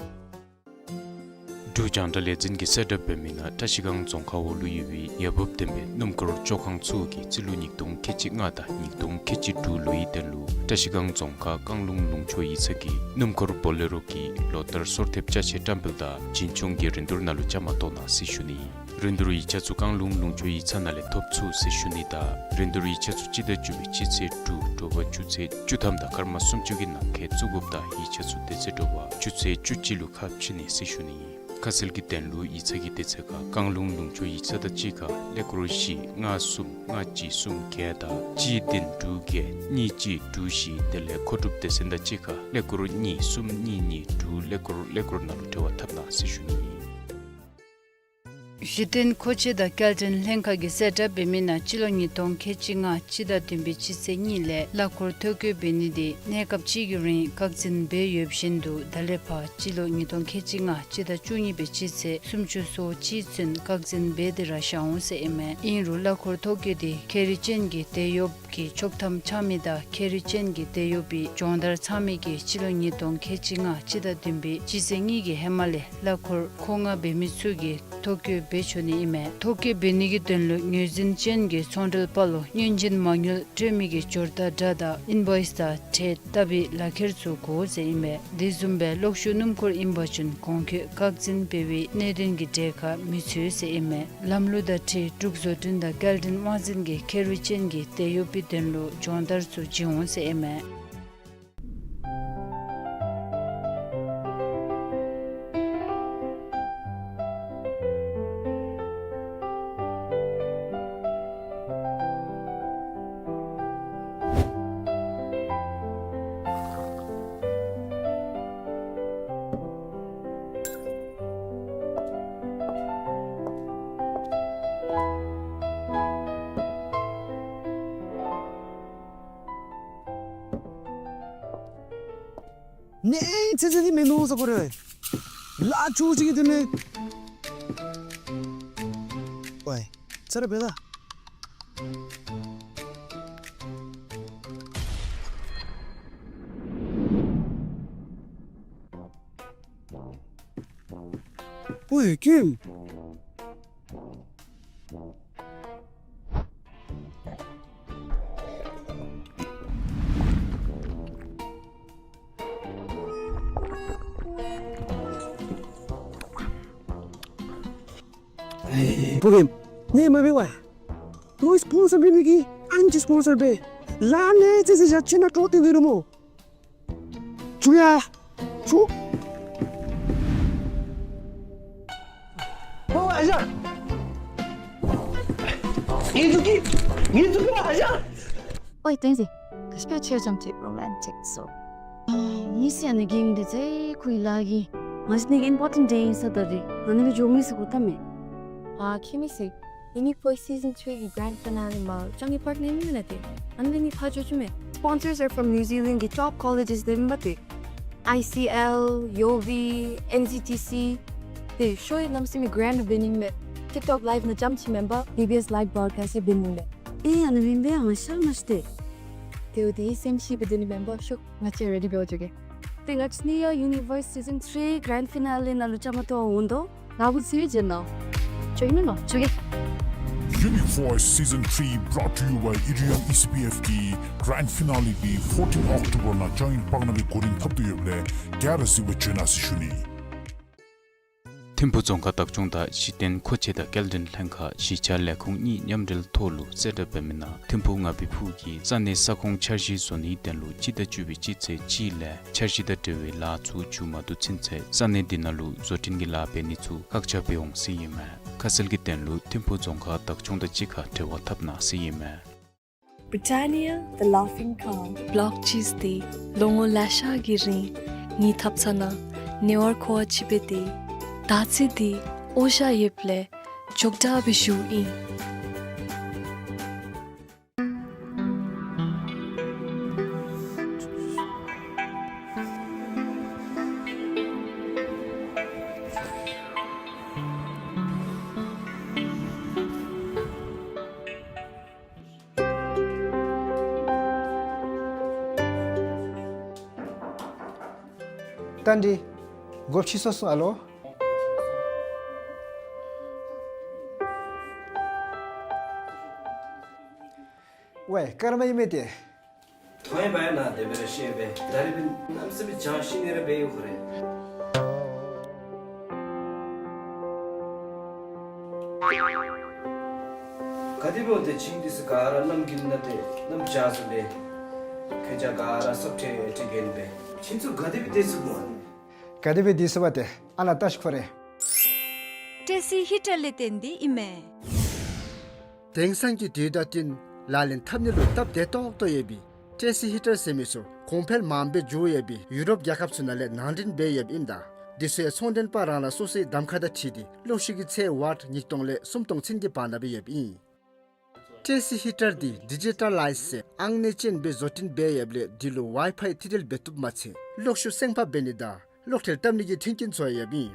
འབྲུག་རྒྱང་བསྒྲགས་ལས་འཛིན་གྱིས་གསལ་བསྒྲགས་འབད་མི་ནང་བཀྲ་ཤིས་སྒང་རྫོང་ཁག་འོག་ལུ་ཡོད་པའི་ཡ་འབབ་ལྡན་པའི་སྣུམ་འཁོར་བཅོ་ཁང་ཚུ་གིས་རྩིས་ལོ་ཉིས་སྟོང་ཁལ་གཅིག་ལྔ་དང་ཉིས་སྟོང་ཁལ་གཅིག་དྲུག་ལོའི་དོན་ལུ་བཀྲ་ཤིས་སྒང་རྫོང་ཁག་བཀང་ལུང་ལུང་ཕྱོགས་ཡིག་ཚང་གི་སྣུམ་འཁོར་བོ་ལེ་རོ་གི་ལོ་ལྟར་སོར་ཐེབས་ཅ་ཆས་བཀྲམ་སྤེལ་དང་བྱིན་ཆོག་གི་རིན་བསྡུར་ནང་ལུ་བཅའ་མར་གཏོགས་གནང་ཟེར་ཞུ་ནི། རིན་བསྡུར་ཡིག་ཆ་ཚུ་བཀང་ལུང་ལུང་ཕྱོགས་ཡིག་ཚང་ནང་ལས་ཐོབ་ཚུགས་ཟེར་ཞུ་ནི་དང་རིན་བསྡུར་ཡིག་ཆ་ཚུ་སྤྱི་ཟླ་བཅུ་པའི་སྤྱི་ཚེས་དྲུག་དྲོ་པ་ཆུ་ཚོད་བཅུ་ཐམ་དང་སྐར་མ་སུམ་ཅུ་གི་ནང་འཁོད་བཙུགས་དགོཔ་དང་ཡིག་ཆ་ཚུ་དེ་ཚེ་དྲོ་པ་ཆུ་ཚོད་བཅུ་གཅིག་ལུ་ཁ་ཕྱེ་ནི་ཟེར་ཞུ་ནི། ཁ་གསལ་གྱི་དོན་ལུ་ཡིག་ཚང་གི་དེ་ཚེ་ཁར་བཀང་ལུང་ལུང་ཕྱོགས་ཡིག་ཚང་དང་གཅིག་ཁར་ཀླད་ཀོར་བཞི་ལྔ་གསུམ་ལྔ་གཅིག་གསུམ་བརྒྱད་དང་གཅིག་བདུན་དྲུག་བརྒྱད་གཉིས་གཅིག་དྲུག་བཞི་དེ་ལས་མཁོ་སྒྲུབ་སྡེ་ཚན་དང་གཅིག་ཁར་ཀླད་ཀོར་གཉིས་གསུམ་གཉིས་གཉིས་དྲུག་ཀླད་ཀོར་ཀླད་ཀོར་ནང་ལུ་འབྲེལ་བ་འཐབ་གནང་ཟེར་ཞུ་ནི། གཞི་རྟེན་མཁོ་ཆས་དང་སྐྱེལ་འདྲེན་ལྷན་ཁག་གིས་གསལ་བསྒྲགས་འབད་མི་ནང་སྤྱི་ལོ་ཉིས་སྟོང་ཁལ་གཅིག་ལྔ་སྤྱི་ཟླ་བདུན་པའི་སྤྱི་ཚེས་གཉིས་ལས་གླ་འཁོར་ཐོ་བཀོད་འབད་ནི་དེ་གནས་སྐབས་ཅིག་གི་རིང་བཀག་འཛིན་འབད་ཡོདཔ་བཞིན་དུ་ད་ལས་ཕར་སྤྱི་ལོ་ཉིས་སྟོང་ཁལ་གཅིག་ལྔ་སྤྱི་ཟླ་བཅུ་གཉིས་པའི་སྤྱི་ཚེས་སུམ་ཅུ་སོ་གཅིག་ཚུན་བཀག་འཛིན་འབད་དེ་ར་བཞག་འོང་ཟེར་ཨིན་མས། ཨིན་རུང་གླ་འཁོར་ཐོ་བཀོད་དེ་ཁེ་རི་ཅན་གྱི་དེད་གཡོགཔ་གིས་ཆོག་ཐམ་འཆང་མི་དང་ཁེ་རི་ཅན་གྱི་དེད་གཡོག་པའི་སྦྱོང་བརྡར་ཚང་མི་གིས་སྤྱི་ལོ་ཉིས་སྟོང་ཁལ་གཅིག་ལྔ་སྤྱི་ཟླ་བདུན་པའི་སྤྱི་ཚེས་གཉིས་ཀྱི་ཧེ་མ་ལས་གླ་འཁོར་མཁོ་མངགས་འབད་མི་ཚུ་གིས་ཐོ་བཀོད་འབད་ཆོག་ནི་ཨིན་མས། ཐོ་བཀོད་འབད་ནི་གི་དོན་ལུ་ངོས་འཛིན་ཅན་གྱི་ཚོང་འབྲེལ་པ་ལུ་སྔོན་རྗེས་མ་དངུལ་སྤྲོད་མི་གི་འབྱོར་རྟགས་འདྲ་དང་ཨིན་བོའིསི་དང་ཁྲལ་བཏབ་པའི་ལག་ཁྱེར་ཚུ་དགོ་ཟེར་ཨིན་མས། དེ་བཟུམ་སྦེ་གློག་ཤུགས་སྣུམ་འཁོར་ཨིན་པ་ཅིན་གོང་འཁོད་བཀག་འཛིན་འབད་བའི་གནད་དོན་གྱི་གྲས་ཁར་མི་ཚུད་ཟེར་ཨིན་མས། ལམ་ལུགས་དང་འཁྲིལ་འབྲུག་བཟོ་སྐྲུན་དང་སྐྱེལ་འདྲེན་དབང་འཛིན་གྱིས་ཁེ་རི་ཅན་གྱི་དེད་གཡོག་པའི་དོན་ལུ་སྦྱོང་བརྡར་ཚུ་བྱིན་འོང་ཟེར་ཨིན་མས། ནེ་ཚེ་ཚེ་འདི་མེན་ནོ་ཟེར་གོ་རེ། ལ་ཆུ་ཅིག་གི་དེ་ནེ། ཝའི། ཚར་བས་ད། ཝའི་ཀིམ། ཕུ་ཀིམ། ནེ་མ་འབད་བ། ཏོ་སི་པོན་སར་འབད་ནི་གི་ཨ་ནི་ཅིག་སི་པོན་སར་འབད། ལ་ནེ་ཚེ་ཚེ་ཞག་ཅིག་ནང་འགྱོ་སྟེ་འདི་རུ་མོ། ཆུ་ཡ། ཆུ། ཨོ་ཨ་ཞང་། ངེ་ཚུ་གི་ངེ་ཚུ་གི་ཨ་ཞང་། ཨོའི་ཏེན་ཟི། ག་ཅི་སྦེ་ཁྱོད་ཙམ་ཅིག་རོ་མཱན་ཊིཀ་སོང་། ཨ་ཨིན་ཟེར་ཨ་ནི་གིང་འདི་ཚེ་ཁོའི་ལཱ་གི། ང་ཞིག་ནི་ཨིམ་པོར་ཊེནཊ་ཌེ་ཨིན་ས་ད་རེ། ཨ་ནི་ལུ་འགྱོ་མི་ཟེར་གོ་ད་མེ། ཨ་ཁྱོད་མི་ཟེར། ཨ་ནི་ཕོ་སི་ཛན་ཐྲི་གི་གྷ་རེནཌ་ཕི་ན་ལི་མ་ཅང་གི་པར་ཊི་ནེམ་ཨིན་མེན་ན་ཏེ། ཨ་ནི་ལས་ནི་ཕར་འགྱོ་བཅུག་མེ། Sponsors are from New Zealand གི་ཊོབ་ཀོ་ལེ་ཇེས་འདི་མེན་པ་ཏེ། ཨའི་སི་ཨེལ། ཡོ་བི། ཨེན་སི་ཊི་སི། ཏེ་ཤོ་ཡི་གནམ་མེད་ས་མེད་གྷ་རེནཌ་འབད་ནི་མེ། ཊིཀ་ཊོཀ་ལའིབ་ནང་རྐྱངམ་ཅིག་མེན་པར་ཊི་བི་ཨེསི་ལའིབ་བརོཌ་ཀཱསཊ་འབད་ནི་མེ། ཨེ་ཨ་ནི་མེན་པས་ང་ཤར་མ་ཤེས་ཏེ། ཏེ་འོ་དེ་སེམས་ཤི་འབད་དེ་ནི་མེན་པར་ཤོག། ང་བཅས་རེ་ཌི་འབད་བཅུག་གེ། ཏེ་ང་བཅས་ནི་ཡ་ཡུ་ནི་བར་སི་ཊི་སི་ཛན་ཐྲི་གྷ་རེནཌ་ཕི་ན་ལི་ནང་ལུ་བཅའ་མར་གཏོགས་འོང་དོ། ང་བུ་ཚེ་བའི་རྗེས་ནང་། ཅོ་ཨིན་ནོ་ཅོ་གེ། Universe Season three brought to you by Irium E C P F གིས་གྷ་རེནཌ་ཕི་ན་ལི་འདི་ཕོར་ཊིན་ཨོག་ཊོ་བར་ནང་ཅང་ཨིན་པག་ན་སྦེ་འགོ་འདྲེན་འཐབ་སྟེ་ཡོདཔ་ལས་ག་ར་གཟིགས་པར་བྱོན་གནང་ཟེར་ཞུ་ནི། ཐིམ་ཕུག་རྫོང་ཁག་བདག་སྐྱོང་དང་གཞི་རྟེན་མཁོ་ཆས་དང་སྐྱེལ་འདྲེན་ལྷན་ཁག་གཞིས་ཆགས་ལས་ཁུངས་གཉིས་མཉམ་འབྲེལ་ཐོག་ལུ་གསལ་བསྒྲགས་འབད་མི་ནང་ཐིམ་ཕུག་ང་བི་ཕུག་གི་ས་གནས་ས་ཁོངས་འཆར་གཞི་བཟོ་ནིའི་དོན་ལུ་སྤྱི་ཟླ་བཅུ་པའི་སྤྱི་ཚེས་གཅིག་ལས་འཆར་གཞི་དང་འབྲེལ་བའི་ལཱ་ཚུ་མཇུག་མ་བསྡུ་ཚུན་ཚོད་ས་གནས་འདི་ནང་ལུ་བཟོ་སྐྲུན་གྱི་ལཱ་འབད་ནི་ཚུ་བཀག་ཆ་འབད་འོང་ཟེར་ཨིན་མས། ཁ་གསལ་གྱི་དོན་ལུ་ཐིམ་ཕུག་རྫོང་ཁག་བདག་སྐྱོང་དང་གཅིག་ཁར་འབྲེལ་བ་འཐབ་གནང་ཟེར་ཨིན་མས། Britannia, the laughing cow. བི་ལོག་ཅིག་འདི་ལོ་ངོ་ལེ་ཤ་གི་རིང་ངེའི་ཐབ་ཚང་ནང་ཉེ་བར་མཁོ་བ་ཅིག་སྦེ་སྡོད། ད་ཅི་འདི་འོ་ཞ་ཡོདཔ་ལས་ཅོག་འཐདཔ་སྦེ་བཞུགས་ཨིན། རྟ་མགྲིན། སྒོ་ཕྱེ་སོང་སོང་ཨ་ལོ། ཝའེ་ཀརྨ་ཨིན་མས་ཏེ། ཐོན་པ་ཡང་ན་དེ་སྦེ་ར་ཤེས་པས། ད་རེས་པའི་གནམ་མེད་ས་མེད་བྱང་ཤིང་ནི་ར་འབད་ཡོད་ཁོ་རེ། ག་དེ་འབདཝ་ད་ཁྱིམ་འདི་ཚུ་ག་ར་གནམ་དགུན་ན་ཏེ་གནམ་བྱཱར་སོང་སྦེ་ཁྱེད་ཅག་ག་ར་སོབ་ཁྲེ་ཁྲེ་གེན་པས། ཁྱེད་ཚུ་ག་དེ་སྦེ་སྡོད་ཚུགས་སྨོ། ག་དེ་སྦེ་སྡོད་ཚུགས་པ་ཏེ་ཨ་ནཱ་བལྟ་ཤིག་ཁོ་རེ། ཊེ་སི་ཧི་ཊར་ལས་བརྟེན་ཏེ་ཨིན་མས། དེང་སང་གི་དུས་དང་བསྟུན་ལག་ལེན་འཐབ་ནི་ལུ་སྟབས་བདེ་ཏོག་ཏོ་ཡོད་པའི་ཊེ་སི་ཧི་ཊར་ཟེར་མི་ཚུ་གོང་འཕེལ་མངམ་སྦེ་འགྱོ་ཡོད་པའི་ཡུ་རོབ་རྒྱལ་ཁབ་ཚུ་ནང་ལས་ནང་འདྲེན་འབད་ཡོདཔ་ཨིནམ་ད་འདི་ཚུ་ཡང་ཚོང་མགྲོན་པ་རང་རང་སོ་སོའི་གདམ་ཁ་དང་འཁྲིལ་ཏེ་གློག་ཤུགས་ཀྱི་ཚད་ཝཊ་ཉིས་སྟོང་ལས་སུམ་སྟོང་ཚུན་གྱི་བར་ན་སྦེ་ཡོདཔ་ཨིན། ཊེ་སི་ཧི་ཊར་འདི་ཌི་ཇི་ཊ་ལའིཛ་ཟེར་ཨང་གནས་ཅན་སྦེ་བཟོ་སྐྲུན་འབད་ཡོདཔ་ལས་འདི་ལུ་ཝའི་ཕའི་ཐིག་འབྲེལ་འབད་བཏུབ་མ་ཚད་གློག་ཤུགས་སེང་ཕག་འབད་ནི་དང་གློག་ཁྲལ་བཏབ་ནི་གི་མཐུན་རྐྱེན་ཚུ་ཡང་ཡོདཔ་ཨིན།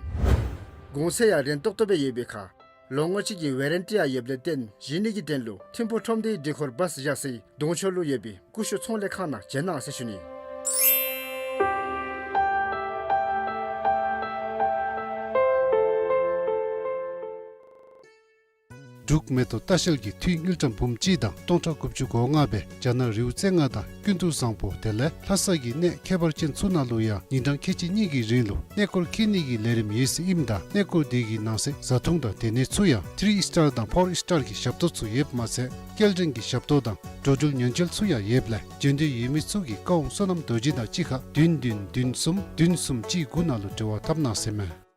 གོང་ཚད་ཡང་རན་ཏོག་ཏོ་སྦེ་ཡོད་པའི་ཁར་ལོ་ངོ་གཅིག་གི་ཝེ་རན་ཊི་ཡང་ཡོདཔ་ལས་བརྟེན་བཞེས་ནི་གི་དོན་ལུ་ཐིམ་ཕུག་ཁྲོམ་སྡེའི་སྒྲིག་ཁོལ་བཱས་བཞག་སའི་གདོང་ཕྱོགས་ལུ་ཡོད་པའི་ཀུ་ཤུ་ཚོང་ལས་ཁང་ནང་བྱོན་གནང་ཟེར་ཞུ་ནི། འབྲུག་མེ་ཏོག་ལྟ་བཤལ་གྱིས་འཐུས་དངུལ་ཀྲམ་འབུམ་གཅིག་དང་སྟོང་ཕྲག་དགུ་བཅུ་གོ་ལྔ་སྦེ་རྒྱ་ནག་རི་བོ་རྩེ་ལྔ་དང་ཀུན་ཏུ་བཟང་པོ་དེ་ལས་ལྷ་ས་གི་གནས་ཁྱད་པར་ཅན་ཚུ་ནང་ལུ་ཡང་ཉིན་གྲངས་ཁལ་གཅིག་གཉིས་ཀྱི་རིང་ལུ་གནས་སྐོར་འཁྱིད་ནི་གི་ལས་རིམ་ཡོད་ཟེར་ཨིནམ་ད་གནས་སྐོར་དེ་གི་ནང་གསེས་བཟའ་འཐུང་དང་སྡོད་གནས་ཚུ་ཡང་ཐི་རི་ཨིས་ཊར་དང་ཕོར་ཨིས་ཊར་གྱི་ཞབས་ཏོག་ཚུ་ཡོདཔ་མ་ཚད་སྐྱེལ་འདྲེན་གྱི་ཞབས་ཏོག་དང་འགྲོ་འགྲུལ་ཉེན་བཅོལ་ཚུ་ཡང་ཡོདཔ་ལས་འབྱོན་འདོད་ཡོད་མི་ཚུ་གིས་ཀའོ་བསོད་ནམས་རྡོ་རྗེ་དང་གཅིག་ཁར་བདུན་བདུན་བདུན་གསུམ་བདུན་གསུམ་གཅིག་དགུ་ནང་ལུ་འབྲེལ་བ་འཐབ་གནང་ཟེར་མས།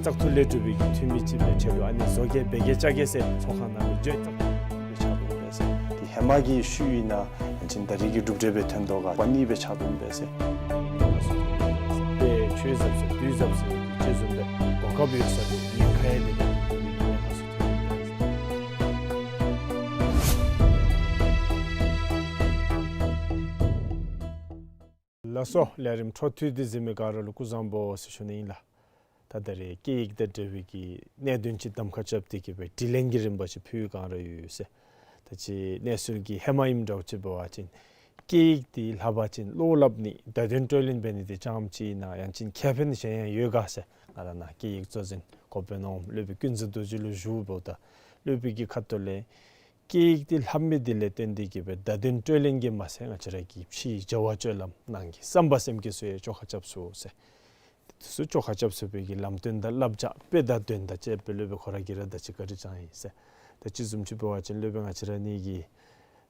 བཙག་འཐུ་ལས་གྲུབ་པའི་འཐུས་མི་ཅིག་སྦེ་ཆེད་དུ་ཨ་ནི་བཟོ་གེ་འབད་གེ་བཅའ་གེ་ཟེར་ཚོགས་ཁང་ནང་ལུ་འགྱོ་བཙག་འཐུ་སྦེ་ཆགས་འདུག་པས་ཟེར། དེ་ཧེ་མ་གི་ཤུལ་ཨིན་ན་ཡང་ཅིན་ད་རེས་ཀྱི་གྲུབ་འབྲས་སྦེ་ཐོན་དོ་ག་པ་ནི་སྦེ་ཆགས་འདུག་པས་ཟེར། དེ་ཆོས་ཟབ་ཟེར་དུས་ཟབ་ཟེར་ཅིག་བཟུམ་སྦེ་གོ་སྐབས་ཡོད་ས་དེ་ཉེན་ཁ་ཡང་མེད་པའི་ཐོག་ལས་ཡོད་པ་སོ་ཐོན་འདུག་པས་ཟེར། ལགས་སོ། ལས་རིམ་འཕྲོ་མཐུད་དེ་གཟིགས་མི་ག་ར་ལུ་སྐུ་གཟུགས་བཟང་པོ་ཟེར་ཞུ་ནི་ཨིན་ལགས། ད་ད་རེས་སྐད་ཡིག་དང་འབྲེལ་བའི་གི་གནད་དོན་ཅིག་གདམ་ཁ་རྐྱབ་སྟེ་གི་སྦེ་དྲི་ལན་གྱི་རིམ་པ་ཅིག་ཕུལ་བའི་བསྒང་ར་ཡོད་ཟེར། ད་ཅི་གནས་ཚུལ་གྱི་ཧེ་མ་ཨིནམ་འདྲཝ་ཅིག་འབད་བ་ཅིན་སྐད་ཡིག་འདི་ལྷབ་པ་ཅིན་བློ་སླབ་ནི་བརྡ་དོན་སྤྲོད་ལེན་འབད་ནི་འདི་རྐྱངམ་ཅིག་ཨིན་ན་ཡང་ཅིན་ཁེ་ཕན་གཞན་ཡང་ཡོད་ག་ཟེར་ང་ར་ནཱ་སྐད་ཡིག་གཙོ་འཛིན་འགོ་དཔོན་ནོར་བུ་སློབ་དཔོན་ཀུན་བཟང་རྡོ་རྗེ་ལུ་ཞུཝ་ད་སློབ་དཔོན་གྱི་ཁ་ཐུག་ལས་སྐད་ཡིག་འདི་ལྷབ་མི་འདི་ལས་བརྟེན་ཏེ་གི་སྦེ་བརྡ་དོན་སྤྲོད་ལེན་གྱི་མ་ཚད་ང་བཅས་ར་གི་ཕྱིའི་བྱ་བ་སྤྱོད་ལམ་ནང་གི་བསམ་པ་སེམས་བསྐྱེད་ཚུ་ཡང་བཅོ་ཁ་རྐྱབ་ཚུགས་ཟེར། དེ་ཚུ་བཅོ་ཁ་རྐྱབ་ཚུགས་པའི་གི་ལམ་སྟོན་དང་བསླབ་བྱ་དཔེ་དང་དོན་དང་བཅས་པའི་སློབ་དཔོན་ཁོ་ར་གིས་ར་ད་ཅི་བཀའ་དྲིན་བསྐྱངས་ཡི་ཟེར། ད་ཅི་བཟུམ་ཅིག་འབད་བ་ཅིན་སློབ་དཔོན་ང་བཅས་ར་གཉིས་ཀྱི་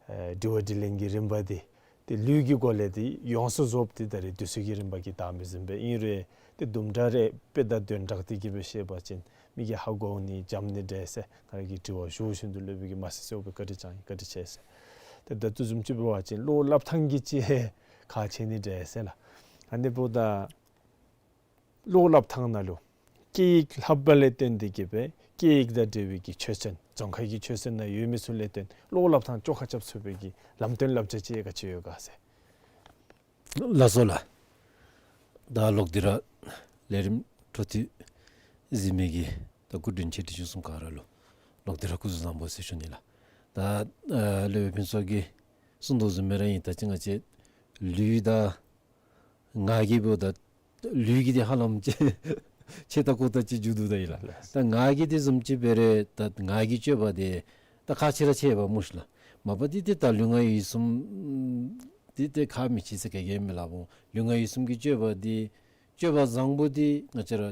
ཨེ་དྲི་བ་དྲིས་ལན་གྱི་རིམ་པ་འདི་ཏེ་ལུས་ཀྱི་སྒོ་ལས་ཏེ་ཡོངས་སུ་རྫོགསཔ་འདི་ད་རེས་དུས་ཚོད་ཀྱི་རིམ་པ་གིས་འདང་མི་ཟུན་པས། ཨིན་རུང་ཏེ་དུམ་གྲ་རེ་དཔེ་དང་དོན་དྲངས་ཏེ་གི་སྦེ་བཤད་པ་ཅིན་མི་གིས་ཧ་གོ་ནི་འཇམ་ནི་འདྲས་ཟེར་ང་ར་གིས་དྲི་བ་ཞུ་བཞིན་དུ་སློབ་དཔོན་གྱིས་མ་གསན་ཟེར་བའི་བཀའ་དྲིན་བསྐྱངས་ཡི། བཀའ་དྲིན་ཆེ་ཟེར། ཏེ་ད་ལྟོ་བཟུམ་ཅིག་འབད་བ་ཅིན་བློ་སླབ་ཐངས་ཀྱི་ཅིག་ཁག་ཆེ་ནི་འདྲས་ཟེར་ལགས། ཨ་ནི་འབདཝ་ད་བློ་སླབ་ཐངས་ནང་ལུ་སྐད་ཡིག་ལྷབ་པ་ལས་བརྟེན་ཏེ་གི་སྦེ་སྐད་ཡིག་དང་འབྲེལ་བའི་གི་ཆོས་ཚན་རྫོང་ཁ་གི་ཆོས་ཚན་ནང་ཡོད་མི་ཚུ་ལས་བརྟེན་བློ་སླབ་ཐངས་བཅོ་ཁ་རྐྱབ་ཚུགས་པའི་གི་ལམ་སྟོན་བསླབ་བྱ་ཅིག་ག་ཅི་ཡོད་ག་ཟེར། ལགས་སོ་ལགས། ད་ལོག་སྟེ་ར་ལས་རིམ་འཕྲོ་མཐུད་གཟིགས་མི་གི་ད་སྐུ་མགྲོན་ཆེ་འབྲིང་ཆུང་གསུམ་ག་ར་ལུ་ལོག་སྟེ་ར་སྐུ་གཟུགས་བཟང་པོ་ཟེར་ཞུ་ནི་ལགས། ད་ཨ་སློབ་དཔོན་ཕུན་ཚོགས་ཀྱིས་གསུང་དོ་བཟུམ་སྦེ་ར་ཨིན། ད་ཅི་ང་བཅས་ལུས་དང་ངག་གི་འབདཝ་ད་ལུས་ཀྱི་འདི་ཧ་ལམ་ཅིག་ཆེ་ད་ཀོ་ད་ཅིག་འགྱོ་དོ་ད་ཨིན་ལགས། ད་ངག་གི་འདི་བཟུམ་ཅིག་འབད་རུང་ད་ངག་གི་སྤྱོད་པ་འདི་ད་ཁག་ཆེ་ར་ཆེ་བས་སྨོ་ཤི་ལགས། མ་པ་འདི་ཏེ་ད་ལུས་ངག་ཡིད་གསུམ་འདི་ཏེ་ཁག་མི་ཆེ་ཟེར་ག་གིས་མི་སླབ་འོང་། ལུས་ངག་ཡིད་གསུམ་གྱི་སྤྱོད་པ་འདི་སྤྱོད་པ་བཟང་པོ་འདི་ང་བཅས་ར་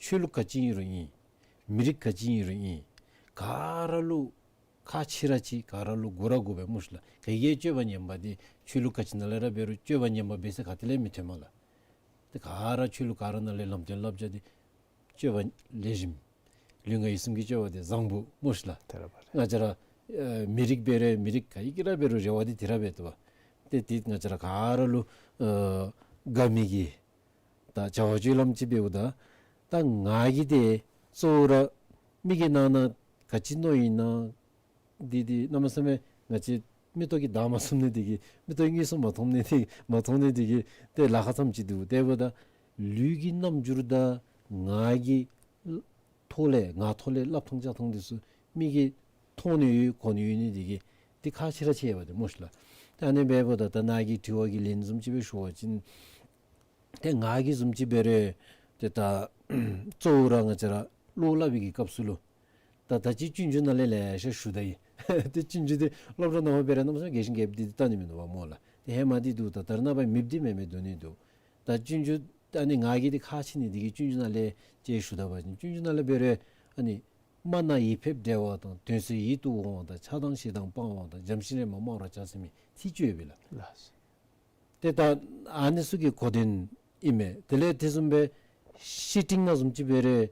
ཆོས་ལུགས་ག་ཅི་ཨིན་རུང་ཨིན། མི་རིགས་ག་ཅི་ཨིན་རུང་ཨིན། ག་ར་ལུ་ཁག་ཆེ་ར་ཆེ་ག་ར་ལུ་དགོ་ར་དགོ་པས་སྨོ་ཤི་ལགས། ག་གིས་སྤྱོད་པ་ངན་པ་འདི་ཆོས་ལུགས་ག་ཅི་ནང་ལས་ར་འབད་རུང་སྤྱོད་པ་ངན་པ་འབད་ས་ག་ཏེ་ལས་མི་ཐོན་མས་ལགས། ཏེ་ག་ར་ཆོས་ལུགས་ག་ར་ནང་ལས་ལམ་སྟོན་བསླབ་བྱ་འདི་སྤྱོད་པ་ལེགས་ཤོམ། ལུས་ངག་ཡིད་གསུམ་གྱི་སྤྱོད་པ་འདི་བཟང་པོ་སྨོ་ཤི་ལགས། ཏེ་ར་བ་རེད། ང་བཅས་ར་ཨེ་མི་རིགས་འབད་རུང་མི་རིགས་ག་གི་ར་འབད་རུང་རེ་བ་འདི་དེ་ར་འབད་དོ་བ། ཏེ་འདི་ང་བཅས་ར་ག་ར་ལུ་ཨེ་དགའ་མི་གི་ད་བྱ་བ་སྤྱོད་ལམ་ཅིག་འབདཝ་ད་ད་ངག་གི་འདི་གཙོ་བོ་ར་མི་གི་ནང་ན་ག་ཅི་མནོ་ཡི་ན་འདི་འདི་གནམ་མེད་ས་མེད་ང་བཅས་མིག་ཏོ་གིས་བདའ་མ་ཚུགས་ནི་འདི་གིས་མིག་ཏོ་གིས་དངོས་སུ་མ་མཐོང་ནི་འདི་མ་མཐོང་ནི་འདི་གིས་ཏེ་ལཱ་ཁག་ཙམ་ཅིག་འདུག། དེ་འབདཝ་ད་ལུས་ཀྱི་རྣམ་འགྱུར་དང་ངག་གི་ཐོག་ལས་ངག་ཐོག་ལས་སླབ་ཐངས་བྱ་ཐངས་འདི་ཚུ་མི་གིས་མཐོང་ནི་ཡོད་གོ་ནི་ཡོད་ནི་འདི་གིས་འདི་ཁག་ཆེ་ར་ཆེ་བས་ཏེ་སྨོ་ཤི་ལགས། ད་ཨ་ནི་འབདཝ་ད་ད་ནཱ་གི་དྲི་བ་གི་ལན་བཟུམ་ཅིག་སྦེ་ཞུ་བ་ཅིན་ཏེ་ང་གིས་བཟུམ་ཅིག་འབད་རུང་ཏེ་ད་གཙོ་བོ་ར་ང་བཅས་ར་བློ་སླབ་པའི་གི་སྐབས་སུ་ལུ་ད་ད་ཅི་སྤྱོད་འཇུག་ནང་ལས་ལེ་ཤ་ཞུ་ད་ཡི། ཏེ་སྤྱོད་འཇུག་འདི་སློབ་གྲྭ་ནང་ཕར་འབད་རུང་གནམ་མེད་ས་མེད་རྒྱས་ཤིང་རྒྱསཔ་འདི་ཏེ་ད་ནི་མིན་འདུག་པ་སྨོ་ལགས། ཏེ་ཧེ་མ་འདི་འདུག། ད་ད་རེས་ནངས་པ་མེདཔ་འདི་མེན་མས། འདུག་ནི་འདུག། ད་སྤྱོད་འཇུག་ད་ཨ་ནི་ང་གིས་འདི་ཁག་ཆེ་ནི་འདི་གིས་སྤྱོད་འཇུག་ནང་ལས་ཅིག་ཞུ་ད་པ་ཅིན་སྤྱོད་འཇུག་ནང་ལས་འབད་རུང་ཨ་ནི་སྨྲ་ན་ཡིད་ཕེབས་བདེ་བ་དང་། དོན་གསལ་ཡིད་དུ་འོང་བ་དང་། ཆགས་སྡང་ཞེ་སྡང་སྤང་བ་དང་། བྱམས་ཤིང་རེངས་པ་སྨྲ་བར་བྱ་ཟེར་མི་ཚིག་བཅུ་ཡོད་པས་ལགས། ལགས། ཏེ་ད་ཨ་ནི་ཚུ་གི་གོ་དོན་ཨིན་མས། དེ་ལས་དེ་བཟུམ་སྦེ་བཤེས་སྤྲིང་ནང་བཟུམ་ཅིག་འབད་རུང་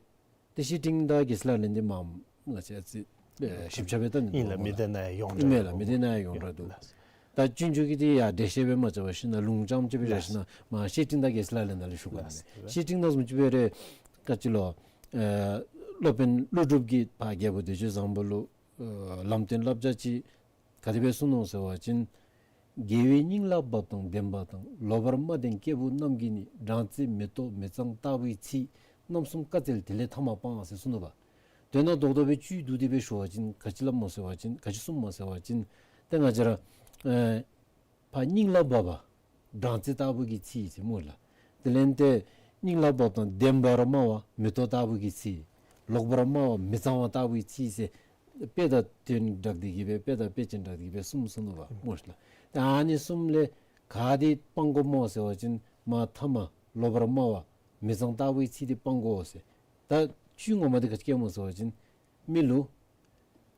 ཏེ་བཤེས་སྤྲིང་དང་རྒྱལ་སྲས་ལག་ལེན་འདི་མ་ང་བཅས་ཨ་ཙི་ཞིབ་ཆ་སྦེ་ད་ནི་ཨིན་ལགས། མི་སྡེ་ནང་ཡོངས་གྲགས་ཨིན་མས་ལགས། མི་སྡེ་ནང་ཡོངས་གྲགས་འདུག། ལགས། ད་སྤྱོད་འཇུག་གི་འདི་ཡང་འགྲེལ་བཤད་སྦེ་མ་རྐྱབ་པར་ཞིན་ན་ལུང་རྐྱངམ་ཅིག་སྦེ་རྐྱབ་ཞིན་ན་མ་བཤེས་སྤྲིང་དང་རྒྱལ་སྲས་ལག་ལེན་ནང་ལས་ཞུ་དགོ་ནི་མས། ལགས། བཤེས་སྤྲིང་ནང་བཟུམ་ཅིག་འབད་རུང་ག་ཅི་ལོ། ཨེ་སློབ་དཔོན་ཀླུ་སྒྲུབ་ཀྱིས་ཕར་རྒྱལ་པོ་བདེ་སྤྱོད་བཟང་པོ་ལུ་ཨེ་ལམ་སྟོན་བསླབ་བྱ་ཅིག་ག་དེ་སྦེ་གསུངས་ནུག་ཟེར་བ་ཅིན། དགེ་བའི་སྙིང་ལ་བབ་དང་ལྡན་པ་དང་། ལོག་པར་སྨྲ་ལྡན་སྐྱེས་བུ་རྣམས་ཀྱིས་ནི། སྦྲང་རྩི་མེ་ཏོག་མི་གཙང་ལྟ་བུའི་ཚིག། རྣམ་གསུམ་བཀའ་སྩལ་དེ་ལས་ཐ་མ་སྤང་ཟེར་གསུངས་ནུག་པ། དོན་དག་རྡོག་རྡོག་སྦེ་བཅུད་བསྡུ་སྟེ་སྦེ་ཞུ་བ་ཅིན་ག་ཅི་སླབ་སྨོ་ཟེར་བ་ཅིན་ག་ཅི་གསུངམ་སྨོ་ཟེར་བ་ཅིན་ཏེ་ང་བཅས་ར་ཨེ་ཕར་སྙིང་ལ་བབ་པ་སྦྲང་རྩི་ལྟ་བུ་གི་ཚིག་ཟེར་སྨོ་ལགས། དེ་ལས་ཏེ་སྙིང་ལ་བབ་དང་ལྡན་པར་སྨྲ་བ་མེ་ཏོག་ལྟ་བུ་གི་ཚིག། ལོག་པར་སྨྲ་བ་མི་གཙང་བ་ལྟ་བུའི་ཚིག་ཟེར་དཔེ་དང་དོན་སྦྲགས་ཏེ་གི་སྦེ་དཔེ་དང་དཔེ་ཅན་སྦྲགས་ཏེ་གི་སྦེ་གསུངས་གསུངས་ནུག་པ་སྨོ་ལགས། ཏེ་ཨ་ནི་གསུམ་ལས་ག་འདི་སྤང་དགོཔ་སྨོ་ཟེར་བ་ཅིན་མ་ཐ་མ་ལོག་པར་སྨྲ་བ་མི་གཙང་ལྟ་བུའི་ཚིག་འདི་སྤང་དགོ་ཟེར། ད་བཅུད་ངོ་མ་འདི་ག་ཅི་སྐྱེས་སྨོ་ཟེར་བ་ཅིན་མི་ལུ་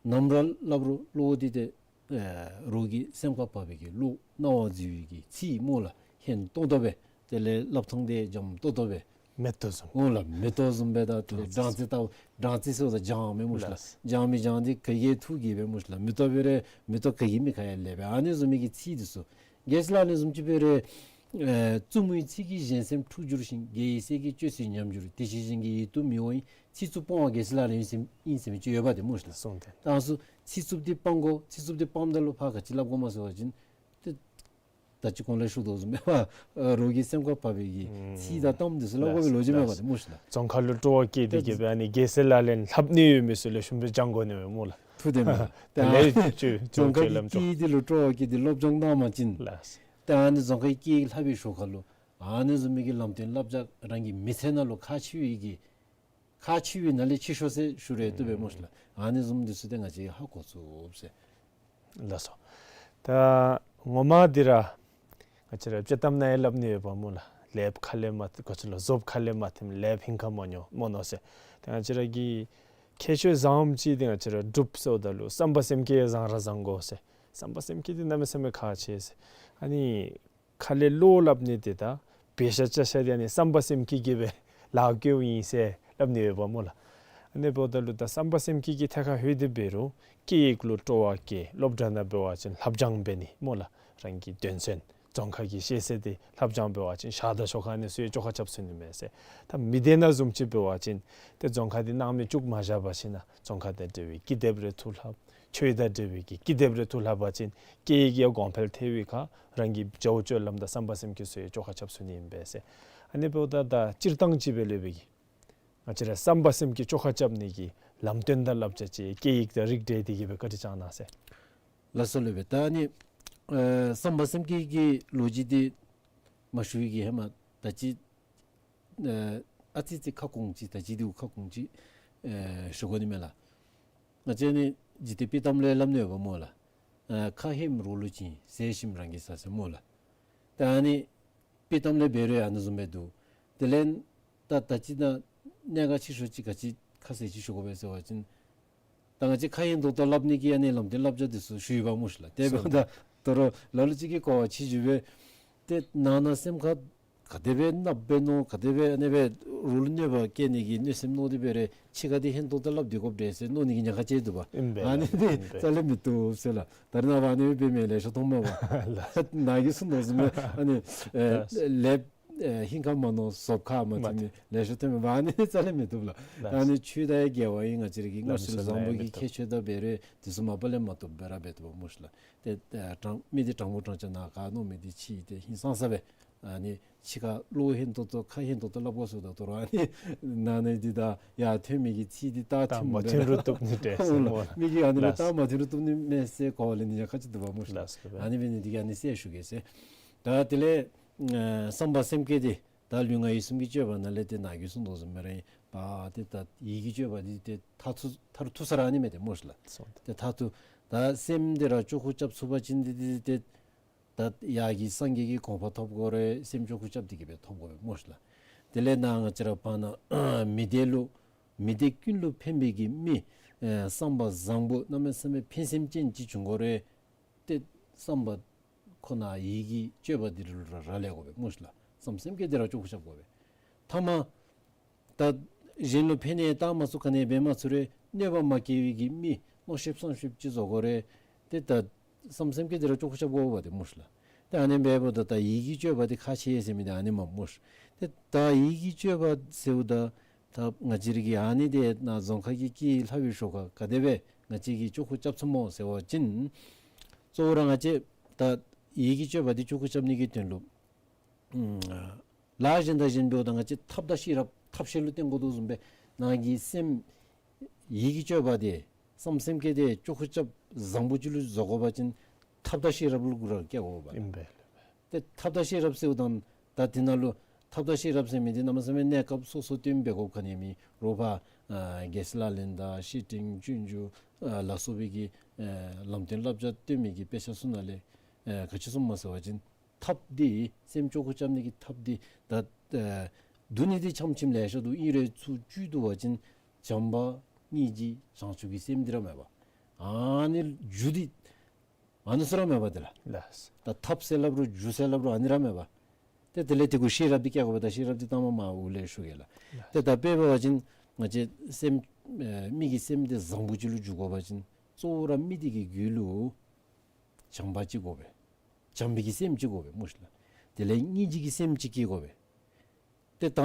ནམ་ར་སླབ་རུང་བློ་འདི་ཏེ་ཨེ་རོགས་ཀྱི་སེམས་ཁར་བབ་པའི་གི་བློ་སྣང་བ་འཛུལ་བའི་གི་ཚིག་སྨོ་ལགས། སྙན་ཏོང་ཏོ་སྦེ་དེ་ལས་སླབ་ཐངས་འདི་འཇམ་ཏོང་ཏོ་སྦེ་མེ་ཏོག་བཟུམ། འོང་ལགས། མེ་ཏོག་བཟུམ་སྦེ་ད་དེ་ལས་སྦྲང་རྩི་ལྟ་བུ། སྦྲང་རྩི་ཟེརཝ་ད་འཇམ་མས་སྨོ་ལགས། ལགས། འཇམ་མི་འཇམ་འདི་ག་གིས་འཐུ་གེ་སྦེ་སྨོ་ལགས། མེ་ཏོག་འབད་རུང་མེ་ཏོག་ག་གིས་མི་ཁ་ཡར་ལེན་པས། ཨ་ནི་བཟུམ་མའི་གི་ཚིག་འདི་ཚུ། རྒྱལ་སྲས་ལག་ལེན་བཟུམ་ཅིག་འབད་རུང་ཨེ་རྩུབ་མོའི་ཚིག་གིས་གཞན་སེམས་འཁྲུགས་འགྱུར་ཞིང་། དགེ་བའི་བཤེས་ཀྱིས་སྤྱོད་ཚེ་ཉམས་འགྱུར། དེ་ཕྱིར་གཞན་གྱི་ཡིད་དུ་མི་འོང་བའི། ཚིག་རྩུབ་སྤོང་བ་རྒྱལ་སྲས་ལག་ལེན་ཡིན་ཟེར་ཨིན་ཟེར་མི་ཅིག་ཡོདཔ་འདི་སྨོ་ལགས། གསུངས་ཏེ། ད་ཨ་ནི་ཚིག་རྩུབ་འདི་སྤང་དགོ། ཚིག་རྩུབ་འདི་སྤངམ་ད་ལུ་ཕར་ག་ཅི་སླབ་དགོཔ་སྨོ་ཟེར་བ་ཅིན་ཏེ་ད་ཅི་གོང་ལས་ཞུ་དོ་བཟུམ་སྦེ་རོགས་ཀྱི་སེམས་ཁར་བབ་པའི་གི་ཚིག་དང་གཏམ་འདི་ཚུ་སླབ་དགོ་པའི་ལོ་རྒྱུས་མེད་པ་འདི་སྨོ་ལགས། རྫོང་ཁ་ལུ་སྤྲོ་བ་སྐྱེས་ཏེ་གི་སྦེ་ཨ་ནི་རྒྱལ་སྲས་ལག་ལེན་ལྷབ་ནི་ཡོད་མི་ཚུ་ལེགས་ཤོམ་སྦེ་སྦྱང་དགོ་ནི་མས་སྨོ་ལགས། ཐུགས་བདེན་མས། ལགས། ད་ལས་ཅོ་ཅོ་རྫོང་ཁ་གི་ལམ་ཅོ་སྐད་འདི་ལུ་སྤྲོ་བ་སྐྱེས་ཏེ་སློབ་སྦྱོང་གནང་བ་ཅིན། ལགས། ད་ཨ་ནི་རྫོང་ཁའི་སྐད་ཡིག་ལྷབ་པའི་ཞོར་ཁ་ལུ་ཨ་ནི་བཟུམ་མའི་གི་ལམ་སྟོན་བསླབ་བྱ་རང་གི་མི་ཚེ་ནང་ལུ་ཁག་ཆེ་བའི་གི་ཁག་ཆེ་བའི་ནང་ལས་ཆེ་ཤོས་ཟེར་ཞུ་རུང་བཏུབ་པས་སྨོ་ལགས། ཨ་ནི་བཟུམ་འདི་ཚུ་ཏེ་ང་བཅས་ཧ་གོ་ཚུགས་ཟེར། ལགས་སོ། ད་ངོ་མ་འདི་ར་ང་བཅས་ར་དཔྱེ་གཏམ་ནང་ཡང་སླབ་ནི་ཡོདཔ་སྨོ་ལགས། ལེབ་ཁ་ལས་མ་ག་ཅི་ལོ་ཟོབ་ཁ་ལས་མ་ཐིམ། ལེབ་ཧིང་ཁར་མ་ཉོ་མ་ནོར་ཟེར། ཏེ་ང་བཅས་ར་གི་ཁྱད་ཆོས་བཟངམ་ཅིག་འདི་ང་བཅས་ར་འབྲུགཔ་ཟེརཝ་ད་ལུ་བསམ་པ་སེམས་བསྐྱེད་བཟང་ར་བཟང་དགོ་ཟེར། བསམ་པ་སེམས་བསྐྱེད་འདི་གནམ་མེད་ས་མེད་ཁག་ཆེ་ཟེར། ཨ་ནི་ཁ་ལས་བློ་སླབ་ནི་འདི་ད་འབད་བཞག་བྱ་བཞག་འདི་ཨ་ནི་བསམ་པ་སེམས་བསྐྱེད་ཀྱིས་སྦེ་ལཱ་འགོ་ཡི་ཟེར་སླབ་ནི་ཡོདཔ་སྨོ་ལགས། ཨ་ནི་འབདཝ་ད་ལུ་ད་བསམ་པ་སེམས་བསྐྱེད་ཀྱི་ཐད་ཁར་ལྷོད་དེ་འབད་རུང་སྐད་ཡིག་ལུ་སྤྲོ་བ་སྐྱེ། སློབ་གྲྭ་ནང་འབད་བ་ཅིན་ལྷབ་སྦྱང་འབད་ནི་སྨོ་ལགས། རང་གི་དོན་ཚན་རྫོང་ཁ་གི་ཤེས་ཚད་འདི་ལྷབ་སྦྱང་འབད་བ་ཅིན་ཞག་དང་ཞོར་ཁར་ཨ་ནི་ཚུ་ཡང་བཅོ་ཁ་རྐྱབ་ཚུགས་ནི་མས་ཟེར། ད་མི་སྡེ་ནང་བཟུམ་ཅིག་འབད་བ་ཅིན་ཏེ་རྫོང་ཁ་འདི་སྣང་མེད་བཅུག་མ་བཞག་པར་ཞིན་ན་རྫོང་ཁ་དང་འབྲེལ་བའི་ཀི་དེབ་རེ་འཐུ་ལྷབ། ཆོས་དང་འབྲེལ་བའི་གི་ཀི་དེབ་རེ་འཐུ་ལྷབ་པ་ཅིན་སྐད་ཡིག་ཡང་གོང་འཕེལ་ཐལ་བའི་ཁར་རང་གི་བྱ་བ་སྤྱོད་ལམ་དང་བསམ་པ་སེམས་བསྐྱེད་ཚུ་ཡང་བཅོ་ཁ་རྐྱབ་ཚུགས་ནི་ཨིན་པས་ཟེར། ཨ་ནི་འབདཝ་ད་ད་སྤྱིར་བཏང་ཅིག་སྦེ་ལས་འབད་གི་ང་བཅས་ར་བསམ་པ་སེམས་བསྐྱེད་བཅོ་ཁ་རྐྱབ་ནི་གི་ལམ་སྟོན་དང་བསླབ་བྱ་ཅིག་སྐད་ཡིག་དང་རིགས་འགྲེ་འདི་གིས་སྦེ་བཀའ་དྲིན་བསྐྱང་གནང་ཟེར། ལགས་སོ་ལགས་སྦེ། ད་ཨ་ནི་ཨེ་བསམ་པ་སེམས་བསྐྱེད་ཀྱི་ལོ་རྒྱུས་འདི་མ་ཞུ་བའི་གི་ཧེ་མ་ད་ཅི་ཨ་ཨ་ཙི་ཙི་ཁ་སྐོང་ཅིག་ད་ཅི་འདི་ཁ་སྐོང་ཅིག་ཨེ་ཞུ་དགོ་ནི་མས་ལགས། ང་བཅས་ནི་འཇིག་རྟེན་དཔྱེ་གཏམ་ལས་སླབ་ནི་ཡོདཔ་སྨོ་ལགས། ཨེ་ཁ་ཧེམ་རོགས་ལུ་བྱིན། ཟས་ཞིམ་རང་གིས་ཟ་ཟེར་སྨོ་ལགས། ད་ཨ་ནི་དཔྱེ་གཏམ་ལས་འབད་རུང་ཨ་ནི་བཟུམ་སྦེ་འདུག། དེ་ལས་ད་ད་ཅི་ད་གནད་འགག་ཆེ་ཤོས་ཅིག་ག་ཅི་ཁ་གསལ་ཅིག་ཞུ་དགོ་པས་ཟེར་བ་ཅིན་ད་ང་བཅས་ཁ་ཧེམ་ཏོག་ཏོ་སླབ་ནི་གི་ཨ་ནི་ལམ་སྟོན་བསླབ་བྱ་འདི་ཚུ་ཞུ་ཡི་པ་སྨོ་ཤིག་ལགས། དེ་འབདཝ་ད་ད་རུང་ལ་ལུ་ཅིག་གིས་གོ་བ་ཆི་ཞུ་སྦེ་ཏེ་ནང་ན་སེམས་ཁར་ག་དེ་སྦེ་ནགཔ་སྦེ་མནོ་ག་དེ་སྦེ་ཨ་ནི་སྦེ་རོགས་ལུ་གནོད་པ་བཀལ་ནི་གི་གནོད་སེམས་མནོ་སྟེ་འབད་རུང་ཕྱི་ཁར་འདི་ཧེམ་ཏོག་ཏོ་སླབ་སྡོད་དགོཔ་འདྲས་ཟེར་མནོ་ནི་གི་ཉེན་ཁ་ཅིག་འདུག་པ། ཨིན་པས་ལགས། ཨ་ནི་འདི་ཨིན་པས། རྩ་ལས་མི་བཏུབ་ཟེར་ལགས། ད་རེས་ནངས་པ་ཨ་ནི་སྦེ་འབད་མི་ལེ་ཤ་མཐོངམ་མས་པ། ལགས། ནཱ་གིས་གསུངས་དོ་བཟུམ་སྦེ་ཨ་ནི་ཨེ་ལགས། ལེབ་ཨེ་ཧིང་ཁར་མ་མནོ་ཟོབ་ཁར་མ་མ་ཐིམ་ནི་ལེ་ཤ་ཐོནམ་མས་པ། ཨ་ནི་རྩ་ལས་མི་བཏུབ་ལགས། ལགས། ཨ་ནི་ཆོས་དང་ཡང་འགལ་བ་ཨིན། ང་བཅས་ར་གི་སྔར་སྲོལ་བཟང་པོ་གི་ཁྱད་ཆོས་དང་འབད་རུང་འདི་ཚུ་མ་པ་ལས་མ་བཏུབ་སྦེ་ར་འབད་བཏུབ་པ་སྨོ་ཤིག་ལགས། ཏེ་ཨེ་དྲང་མི་འདི་དྲང་པོ་དྲང་ཆ་ནཱ་ག་མནོ་མི་འདི་ཕྱི་ཏེ་ཧིང་སངས་ས་སྦེ་ཨ་ནི་ ཕྱི་ཁ་བློ་ཧན་ཏོག་ཏོ་ཁ་ཧན་ཏོག་ཏོ་སླབ་དགོ་ཟེརཝ་ད་ལྟོ་ར་ཨ་ནི་ནང་ན་འདི་ད་ཡར་ཐོན་མི་གི་ཚིག་འདི་རྟགས་རྟགས་ཐོན་མ་མི་འདུག་ཐོན་རུང་བཏུབ་ནི་འདྲས་ཟེར་སྨོ་ལགས། མི་གིས་ཨ་ནི་ལུ་ལགས། རྟགས་མ་ཐོན་རུང་བཏུབ་ནི་མས་ཟེར་གོ་བ་ལེན་ནི་ཡང་ཁག་ཅིག་འདུག་པ་སྨོ་ལགས། ལགས་སོ། ཨ་ནི་འབད་ནི་འདི་གིས་ཨ་ནི་གསལ་ཞུ་གེ་ཟེར། ད་དེ་ལས་ཨ་བསམ་པ་སེམས་བསྐྱེད་འདི་ད་ལུས་ངག་ཡིད་གསུམ་གྱི་སྤྱོད་པ་ནང་ལས་ཏེ་ནཱ་གིས་གསུངས་དོ་བཟུམ་སྦེ་ར་ཨིན་པས། ཏེ་ད་ཡིད་ཀྱི་སྤྱོད་པ་འདི་ཏེ་མཐར་ཐུག་མཐར་ཐུག་ས་ར་ཨ་ནི་མས་ཏེ་སྨོ་ལགས། སོ། ཏེ་མཐར་ཐུག་ད་སེམས་འདི་ར་བཅོས་ཁ་རྐྱབ་ཚུགས་པ་ཅིན་འདི་ཏེ་ཏེ་ད་ཡར་གྱི་སངས་རྒྱས་ཀྱི་གོ་འཕང་ཐོབ་དགོ་རུང་སེམས་བཅོས་ཁ་རྐྱབ་སྟེ་གི་སྦེ་ཐོབ་དགོ་པས་སྨོ་ལགས། དེ་ལས་ནཱ་ང་བཅས་ར་བར་ན་མི་སྡེ་ལུ་མི་སྡེ་ཀུན་ལུ་ཕན་པའི་གི་མི་ཨེ་བསམ་པ་བཟང་པོ་གནམ་མེད་ས་མེད་ཕན་སེམས་ཅན་ཅིག་བྱུང་དགོ་རུང་ཏེ་བསམ་པ་ཁོ་ན་ཡིད་ཀྱི་སྤྱོད་པ་འདི་ལུ་ར་རག་ལས་དགོ་པས་སྨོ་ལགས། བསམ་སེམས་བསྐྱེད་འདི་ར་བཅོས་ཁ་རྐྱབ་དགོ་པས། ཐ་མ་ད་གཞན་ལུ་ཕན་ནི་བཏང་མ་ཚུགས་ག་ནི་འབད་མ་ཚུགས་རུང་གནོད་པ་མ་བསྐྱལ་བའི་གི་མི་མནོ་ཤེསཔ་བསམ་ཤེསཔ་ཅིག་བཟོ་དགོ་རུང་ཏེ་ད་བསམ་སེམས་བསྐྱེད་འདི་ར་བཅོས་ཁ་རྐྱབ་དགོ་པས་ཏེ་སྨོ་ལགས། ཏེ་ཨ་ནི་འབདཝ་ད་ད་ཡིད་ཀྱི་སྤྱོད་པ་འདི་ཁག་ཆེ་ཟེར་མི་འདི་ཨ་ནི་མས་སྨོ་ལགས། ཏེ་ད་ཡིད་ཀྱི་སྤྱོད་པ་ཟེརཝ་ད་ད་ང་བཅས་ར་གིས་ཨ་ནི་འདི་ནཱ་རྫོང་ཁ་གི་སྐད་ལྷབ་པའི་ཤུལ་ཁར་ག་དེ་སྦེ་ང་བཅས་ཀྱིས་བཅོས་ཁ་རྐྱབ་ཚུགས་སྨོ་ཟེར་བ་ཅིན་གཙོ་བོ་ར་ང་བཅས་ད་ཡིད་ཀྱི་སྤྱོད་པ་འདི་བཅོས་ཁ་རྐྱབ་ནི་གི་དོན་ལུ་ཨམ་ལཱ་གཞན་དང་གཞན་འབདཝ་ད་ང་བཅས་ཐབས་དང་ཤེས་རབ་ཐབས་ཤེས་ལུ་བརྟེན་དགོ་དོ་བཟུམ་སྦེ་ནཱ་གི་སེམས་ཡིད་ཀྱི་སྤྱོད་པ་འདི་བསམ་སེམས་བསྐྱེད་འདི་བཅོས་ཁ་རྐྱབ་བཟང་པོ་ཅིག་ལུ་བཟོ་དགོ་པ་ཅིན་ཐབས་དང་ཤེས་རབ་ལུ་གུ་ར་བསྐྱལ་དགོ་པས། ཨིན་པས། ཏེ་ཐབས་དང་ཤེས་རབ་ཟེརཝ་ད་ད་དེ་ནང་ལུ་ཐབས་དང་ཤེས་རབ་ཟེར་མི་འདི་གནམ་མེད་ས་མེད་གནས་སྐབས་སོ་སོ་སྟོན་འབད་དགོཔ་ག་ནི་མེད། རོགས་ཕར་ཨ་རྒྱལ་སྲས་ལག་ལེན་དང་བཤེས་སྤྲིང་སྤྱོད་འཇུག་ཨ་ལ་སོགས་པའི་གི་ཨ་ལམ་སྟོན་བསླབ་བྱ་སྟོན་མི་གི་དཔེ་ཆ་ཚུ་ནང་ལས་ཨ་ག་ཅི་གསུངམ་མས་ཟེར་བ་ཅིན་ཐབས་འདི་སེམས་བཅོས་ཁ་རྐྱབ་ནི་གི་ཐབས་འདི་ད་ཨ་བསྡུ་ནི་འདི་ཕྱམ་ཕྱིམ་ལེ་ཤ་འདུག། ཨིན་རུང་ཚུར་བཅུད་བསྡུ་བ་ཅིན་བྱམས་པ་སྙིང་རྗེ་བྱང་ཆུབ་ཀྱི་སེམས་འདི་ར་མས་པ། ཨ་ནི་རྒྱུ་འདི་ཨ་ནི་ཚུ་ར་མས་པ་དེ་ལགས། ལགས། ད་ཐབས་ཟེར་སླབ་རུང་རྒྱུ་ཟེར་སླབ་རུང་ཨ་ནི་ར་མས་པ། ཏེ་དེ་ལས་དེ་གུ་ཤེས་རབ་འདི་བསྐྱལ་དགོ་པས། ད་ཤེས་རབ་འདི་ད་མ་མར་འོག་ལས་ཞུ་གེ་ལགས། ལགས། ཏེ་ད་དཔེ་འབད་བ་ཅིན་ང་བཅས་སེམས་ཨེ་མི་གི་སེམས་འདི་བཟང་པོ་ཅིག་ལུ་འགྱུར་དགོ་པ་ཅིན་གཙོ་བོ་ར་མི་དེ་གི་རྒྱུད་ལུ་བྱམས་པ་ཅིག་དགོ་པས། བྱམས་པའི་གི་སེམས་ཅིག་དགོ་པས་སྨོ་ལགས། དེ་ལས་སྙིང་རྗེ་གི་སེམས་ཅིག་སྐྱེ་དགོ་པས། ཏེ་ད་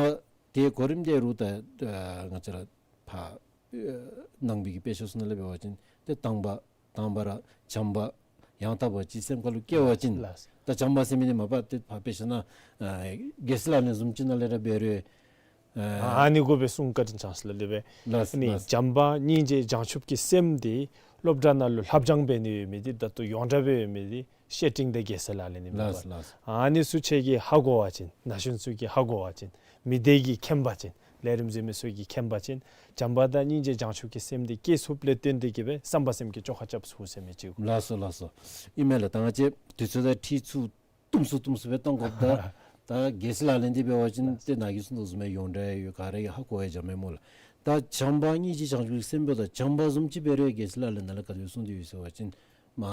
དེ་གོ་རིམ་དེ་རུ་ད་ཨ་ང་བཅས་ར་ཕར་ཨ་ནང་པའི་གི་དཔེ་ཆ་ཚུ་ནང་ལས་འབད་བ་ཅིན་ཏེ་དང་པ་དང་པ་ར་བྱམས་པ་ཡང་དག་པ་ཅིག་སེམས་ཁ་ལུ་སྐྱེ་བ་ཅིན། ལགས། ད་བྱམས་པ་ཟེར་མི་འདི་མ་པ་ཏེ་ཕར་དཔེ་ཆ་ནང་ཨ་རྒྱལ་སྲས་ལག་ལེན་བཟུམ་ཅིག་ནང་ལས་ར་འབད་རུང་ཨ་ཨ་ནི་གུ་སྦེ་གསུང་བཀའ་དྲིན་བསྐྱངས་ཟེར་སླབ་ཨིན་པས། ལགས་ཨ་ནི་ལགས། བྱམས་པ་སྙིང་རྗེ་བྱང་ཆུབ་ཀྱི་སེམས་འདི་སློབ་གྲྭ་ནང་ལུ་ལྷབ་སྦྱང་འབད་ནི་ཡོད་མི་འདི་ད་ལྟོ་ཡོངས་གྲགས་སྦེ་ཡོད་མི་འདི་བཤེས་སྤྲིང་དང་རྒྱལ་སྲས་ལག་ལེན་ཨིན་མས་པ། ལགས་ལགས། ཨ་ནི་ཚུ་ཁྱེད་ཀྱིས་ཧ་གོ་བ་ཅིན་ན་གཞོན་ཚུ་གིས་ཧ་གོ་བ་ཅིན་མི་སྡེ་གིས་མཁྱེན་པ་ཅིན་ལས་རིམ་གཟིགས་མི་ཚུ་གིས་མཁྱེན་པ་ཅིན་བྱམས་པ་དང་སྙིང་རྗེ་བྱང་ཆུབ་ཀྱི་སེམས་འདི་སྐྱེ་ཚུགསཔ་ལས་བརྟེན་ཏེ་གི་སྦེ་བསམ་པ་སེམས་བསྐྱེད་བཅོས་ཁ་རྐྱབ་ཚུགས་ཟེར་མི་ཅིག། ལགས་སོ་ལགས་སོ། ཨིན་མས་ལགས། ད་ང་བཅས་དུས་ཚོད་དང་འཁྲིལ་ཚུར་ཏུམ་སུ་ཏུམ་སུ་སྦེ་གཏང་དགོཔ་ད་ད་རྒྱལ་སྲས་ལག་ལེན་འདི་འབད་བ་ཅིན་ཏེ་ནཱ་གིས་གསུངས་དོ་བཟུམ་སྦེ་ཡོངས་གྲགས་ཡོད། ག་ར་གིས་ཧ་གོ་ཡང་འཇམ་མས་སྨོ་ལགས། ད་བྱམས་པ་སྙིང་རྗེ་བྱང་ཆུབ་ཀྱི་སེམས་འབདཝ་ད་བྱམས་པ་བཟུམ་ཅིག་འབད་རུང་རྒྱལ་སྲས་ལག་ལེན་ནང་ལས་ག་དེ་སྦེ་གསུངས་ཏེ་ཡོད་ཟེར་བ་ཅིན་མ་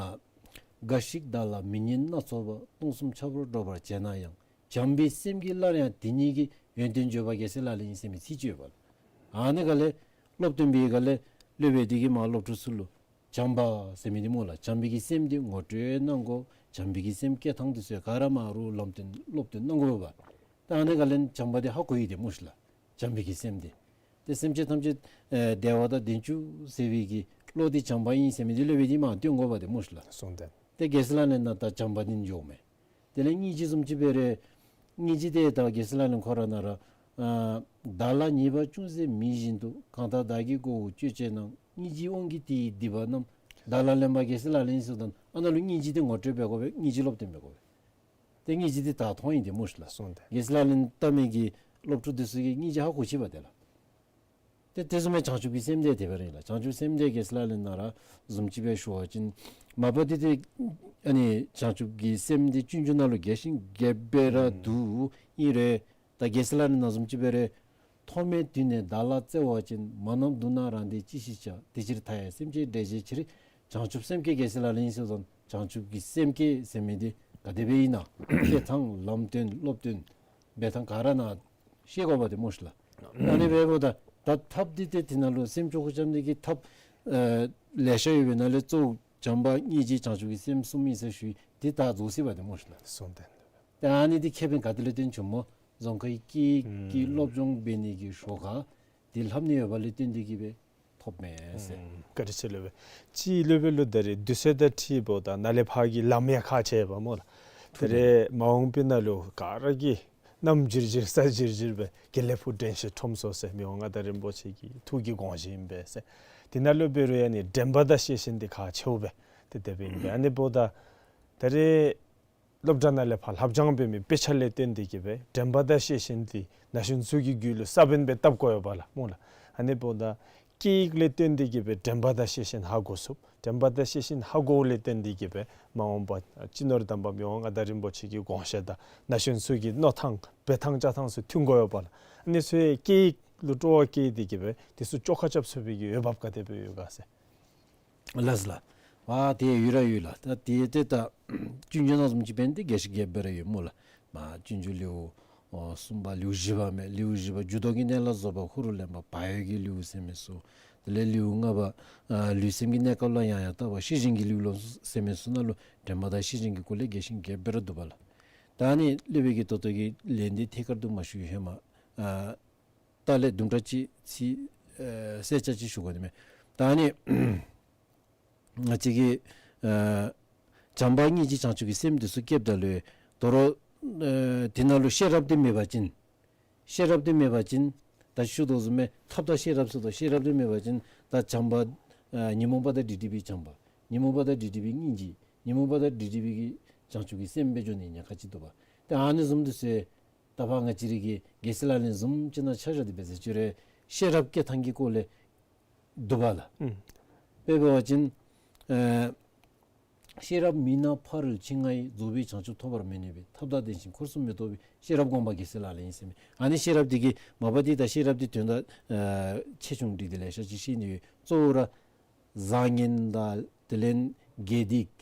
འགའ་ཞིག་བདག་ལ་མི་སྙན་སྣ་ཚོགས་པ། སྟོང་གསུམ་ཆབ་བྲོ་སྒྲོགས་པར་བྱེད་ན་ཡང་། བྱམས་པའི་སེམས་ཀྱིས་སླར་ཡང་དེ་ཉིད་ཀྱི། ཡོན་ཏན་བརྗོད་པ་རྒྱལ་སྲས་ལག་ལེན་ཡིན་ཟེར་མི་ཚིག་ཅིག་ཡོད་པ་ལགས། ཨ་ནི་ག་ལས་སློབ་སྟོན་པའི་ག་ལས་སློབ་དཔོན་དེ་གིས་མར་སློབ་ཕྲུག་ཚུ་ལུ་བྱམས་པ་ཟེར་མི་འདི་སྨོ་ལགས། བྱམས་པའི་གི་སེམས་འདི་ངོ་སྤྲོད་གནང་དགོ། བྱམས་པའི་གི་སེམས་སྐྱེ་ཐངས་འདི་ཚུ་ག་ར་མར་རུ་ལམ་སྟོན་སློབ་སྟོན་གནང་དགོ་པས། ད་ཨ་ནི་ག་ལས་བྱམས་པ་འདི་ཧ་གོ་ཡི་ཏེ་སྨོ་ལགས། བྱམས་པའི་གི་སེམས་འདི་ཏེ་སེམས་ཅན་ཐམས་ཅད་ཨེ་བདེ་བ་དང་ལྡན་བཅུག་ཟེར་བའི་གི་བློ་འདི་བྱམས་པ་ཨིན་ཟེར་མི་འདི་སློབ་དཔོན་འདི་མར་སྟོན་དགོ་པས་ཏེ་སྨོ་ལགས། གསུངས་ཏེ། ཏེ་རྒྱལ་སྲས་ལག་ལེན་ནང་ད་བྱམས་པ་འདི་འཇོག་མས། དེ་ལས་སྙིང་རྗེ་བཟུམ་ཅིག་འབད་རུང་སྙིང་རྗེ་འདི་ད་རྒྱལ་སྲས་ལག་ལེན་ཁོ་ར་ནང་ར་ཨ་བདག་ལ་ཉེས་པ་ཅུང་ཟད་མེད་བཞིན་དུ། གང་དག་བདག་གིས་མགོ་བོ་གཅོད་བྱེད་ན། སྙིང་རྗེའི་དབང་གིས་དེ་ཡི་སྡིག་པ་རྣམས། བདག་ལ་ལེན་པ་རྒྱལ་སྲས་ལག་ལེན་ཡིན་ཟེརཝ་ད་ཨ་ནཱ་ལུ་སྙིང་རྗེ་འདི་ངོ་སྤྲོད་འབད་དགོ་པས། སྙིང་རྗེ་སློབ་སྟོན་འབད་དགོ་པས། ཏེ་སྙིང་རྗེ་འདི་ད་མཐོང་ཡི་ཏེ་སྨོ་ལགས། གསུངས་ཏེ། རྒྱལ་སྲས་ལག་ལེན་བལྟ་མི་གི་སློབ་ཕྲུག་འདི་ཚུ་གིས་སྙིང་རྗེ་ཧ་གོ་ཅི་པ་དེ་ལགས། ཏེ་དེ་བཟུམ་སྦེ་བྱང་ཆུབ་ཀྱི་སེམས་འདི་དེ་སྦེ་ར་ཨིན་ལགས། བྱང་ཆུབ་སེམས་འདི་རྒྱལ་སྲས་ལག་ལེན་ནང་ར་བཟུམ་ཅིག་སྦེ་ཞུ་བ་ཅིན་མ་པ་འདི་ཏེ་ཨ་ནི་བྱང་ཆུབ་ཀྱི་སེམས་འདི་སྤྱོད་འཇུག་ནང་ལུ་རྒྱས་ཤིང་རྒྱསཔ་སྦེ་ར་འདུག། ཨིན་རུང་ད་རྒྱལ་སྲས་ལག་ལེན་ནང་བཟུམ་ཅིག་འབད་རུང་ཐོག་མེད་དུས་ནས་བདག་ལ་བརྩེ་བ་ཅན། མ་རྣམས་སྡུག་ན་རང་བདེ་ཅི་ཞིག་བྱ། དེ་ཕྱིར་མཐའ་ཡས་སེམས་ཅན་བསྒྲལ་བྱའི་ཕྱིར། བྱང་ཆུབ་སེམས་བསྐྱེད་རྒྱལ་སྲས་ལག་ལེན་ཡིན་ཟེརཝ་ད་བྱང་ཆུབ་ཀྱི་སེམས་བསྐྱེད་ཟེར་མི་འདི་ག་དེ་སྦེ་ཨིན་ན་སྐྱེ་ཐངས་ལམ་སྟོན་སློབ་སྟོན་འབད་ཐངས་ག་ར་ནཱ་ཤེས་དགོ་པ་ཏེ་སྨོ་ལགས། ཨ་ནི་འབདཝ་ད་ད་ཐབས་འདི་ཏེ་དེ་ནང་ལུ་སེམས་བཅོས་ཁ་རྐྱབ་ནི་གི་ཐབས་ཨེ་ལེ་ཤ་ཡོད་པའི་ནང་ལས་གཙོ་བོ་བྱམས་པ་སྙིང་རྗེ་བྱང་ཆུབ་ཀྱི་སེམས་གསུམ་ཨིན་ཟེར་ཞུ་ཡི། འདི་ད་རྫོགས་སོ་པ་ཏེ་སྨོ་ལགས། གསུངས་ཏེ། ཏེ་ཨ་ནི་འདི་ཁེ་ཕན་ག་ཏེ་ལས་བརྟེན་བྱུངམ་སྨོ། རྫོང་ཁའི་སྐད་ཀྱི་ཨུམ་སློབ་སྦྱོང་འབད་ནི་གི་ཤུལ་ཁར་འདི་ལྷབ་ནི་ཡོད་པ་ལས་བརྟེན་ཏེ་གིས་སྦེ་ཐོབ་མས་ཟེར། ཨུམ་བཀའ་དྲིན་ཆེ་སློབ་དཔོན། ཅིག་སློབ་དཔོན་ལུ་ད་རེས་དུས་ཚོད་དང་འཁྲིལཝ་ད་ནཱ་ལས་ཕར་གྱི་ལམ་ཡང་ཁག་ཆེ་བས་སྨོ་ལགས། ད་རེས་མ་འོངས་པའི་ནང་ལུ་ག་ར་གིས་ གནམ་བྱིལ་བྱིལ་ས་བྱིལ་བྱིལ་སྦེ་དགེ་ལེགས་ཕུག་དྲན་ཤེས་ཁྲོམ་ཚོགས་ཟེར་མི་དབང་མངའ་བདག་རིན་པོ་ཆེ་གི་ཐུགས་ཀྱི་དགོངས་བཞེད་ཨིན་པས་ཟེར། དེ་ནང་ལུ་འབད་རུང་ཨ་ནི་དྲན་པ་དང་ཤེས་བཞིན་འདི་ཁག་ཆེཝ་སྦེ་ཏེ་དེ་སྦེ་ཨིན་པས། ཨ་ནི་འབདཝ་ད་ད་རེས་སློབ་གྲྭ་ནང་ལས་ཕར་ལྷབ་སྦྱང་འབད་མི་དཔེ་ཆ་ལས་བརྟེན་ཏེ་གིས་སྦེ་དྲན་པ་དང་ཤེས་བཞིན་འདི་ན་གཞོན་ཚུ་གི་རྒྱུད་ལུ་ས་བོན་སྦེ་བཏབ་དགོ་ཡོདཔ་ལགས་སྨོ་ལགས། ཨ་ནི་འབདཝ་ད་སྐད་ཡིག་ལས་བརྟེན་ཏེ་གིས་སྦེ་དྲན་པ་དང་ཤེས་བཞིན་ཧ་གོ་ཚུགས། དྲན་པ་དང་ཤེས་བཞིན་ཧ་གོཝ་ལས་བརྟེན་ཏེ་གིས་སྦེ་མ་འོངས་པ་སྤྱི་ནོར་དམ་པ་མི་དབང་མངའ་བདག་རིན་པོ་ཆེ་གི་དགོངས་བཞེད་དང་ན་གཞོན་ཚུ་གི་མནོ་ཐངས་འབད་ཐངས་བྱ་ཐངས་ཚུ་མཐུན་དགོ་ཡོདཔ་ལགས། ཨ་ནི་ཚུ་ཡང་སྐད་ཡིག་ལུ་སྤྲོ་བ་བསྐྱེད་དེ་གིས་སྦེ་དེ་ཚུ་བཅོ་ཁ་རྐྱབ་ཚུགས་པའི་གི་འོས་འབབ་ག་དེ་སྦེ་ཡོད་ག་ཟེར། ལགས་ལགས། ཨ་དེ་ཡོད་ར་ཡོད་ལགས། ད་དེ་ཏེ་ད་སྤྱོད་འཇུག་ནང་བཟུམ་ཅིག་འབད་ནི་དེ་རྒྱས་ཤིང་རྒྱསཔ་སྦེ་ར་ཡོད་སྨོ་ལགས། མ་སྤྱོད་འཇུག་ལེའུ་ཨོ་གསུམ་པ་ལེའུ་བཞི་པ་མས། ལེའུ་བཞི་པ་འཇུག་ལྡོག་གི་གནས་ལ་རྫོགས་པ་ཧུ་རུ་ལེན་པ་བག་ཡོད་ཀྱི་ལེའུ་ཟེར་མི་ཚུ། དེ་ལས་ལེའུ་ལྔ་པ་ཨ་ལུས་སེམས་ཀྱི་གནས་སྐབས་ལ་ཡང་ཡང་བརྟག་པ་ཤེས་བཞིན་གྱི་ལེའུ་ལོ་ཟེར་མི་ཚུ་ནང་ལུ་དྲན་པ་དང་ཤེས་བཞིན་གྱི་སྐོར་ལས་རྒྱས་ཤིང་རྒྱསཔ་སྦེ་ར་འདུག་པ་ལགས། ད་ཨ་ནི་སློབ་དཔོན་གྱིས་ད་ལྟོ་གི་ལན་འདི་ཐད་ཀར་དུ་མ་ཞུ་བའི་ཧེ་མ་ཨ་ད་ལས་དུམ་གྲ་ཅིག་ཚིག་ཨེ་གསལ་ཆ་ཅིག་ཞུ་དགོ་ནི་མས། ད་ཨ་ནི་ང་བཅས་ཀྱི་ཨེ་བྱམས་པ་སྙིང་རྗེ་བྱང་ཆུབ་ཀྱི་སེམས་འདི་ཚུ་བསྐྱེདཔ་ད་ལུ་དོ་རུང་ཨེ་དེ་ནང་ལུ་ཤེས་རབ་འདི་མེད་པ་ཅིན་ཤེས་རབ་འདི་མེད་པ་ཅིན་ད་ཞུ་དོ་བཟུམ་སྦེ་ཐབས་དང་ཤེས་རབ་ཟེར་དོ། ཤེས་རབ་འདི་མེད་པ་ཅིན་ད་བྱམས་པ་ཨེ་ཉོན་མོངས་པ་དང་འདྲིས་འདྲིས་པའི་བྱམས་པ། ཉོན་མོངས་པ་དང་འདྲིས་འདྲིས་པའི་སྙིང་རྗེ། ཉོན་མོངས་པ་དང་འདྲིས་འདྲིས་པའི་གི་བྱང་ཆུབ་ཀྱི་སེམས་སྦེ་འགྱོ་ནི་ཉེན་ཁ་ཅིག་འདུག་པ། ཏེ་ཨ་ནི་བཟུམ་འདི་ཚུ་ད་ཕར་ང་བཅས་རའི་གི་རྒྱལ་སྲས་ལག་ལེན་བཟུམ་ཅིག་ནང་ཆ་བཞག་སྟེ་འབད་ཟེར་ཅི་རུང་ཤེས་རབ་བསྐྱེད་ཐངས་ཀྱི་སྐོར་ལས་འདུག་པ་ལགས། ཨུམ། དཔེ་འབད་བ་ཅིན་ཨེ་ཤེས་རབ་མེད་ན་ཕ་རོལ་ཕྱིན་ལྔ་ཡི། རྫོགས་པའི་བྱང་ཆུབ་ཐོབ་པར་མི་ནུས་པས། ཐབས་དང་ལྡན་ཞིང་འཁོར་གསུམ་མི་རྟོགས་པའི། ཤེས་རབ་བསྒོམ་པ་རྒྱལ་སྲས་ལག་ལེན་ཡིན་ཟེར་མི། ཨ་ནི་ཤེས་རབ་འདི་གིས་མ་པ་འདི་ད་ཤེས་རབ་འདི་དོན་དག་ཨེ་ཆེ་ཆུང་འདྲེས་ཏེ་ལེ་ཤ་ཅིག་ཤེས་ནི་ཡོད། གཙོ་བོ་ར་བཟང་ངན་དང་དེ་ལས་དགེ་སྡིག་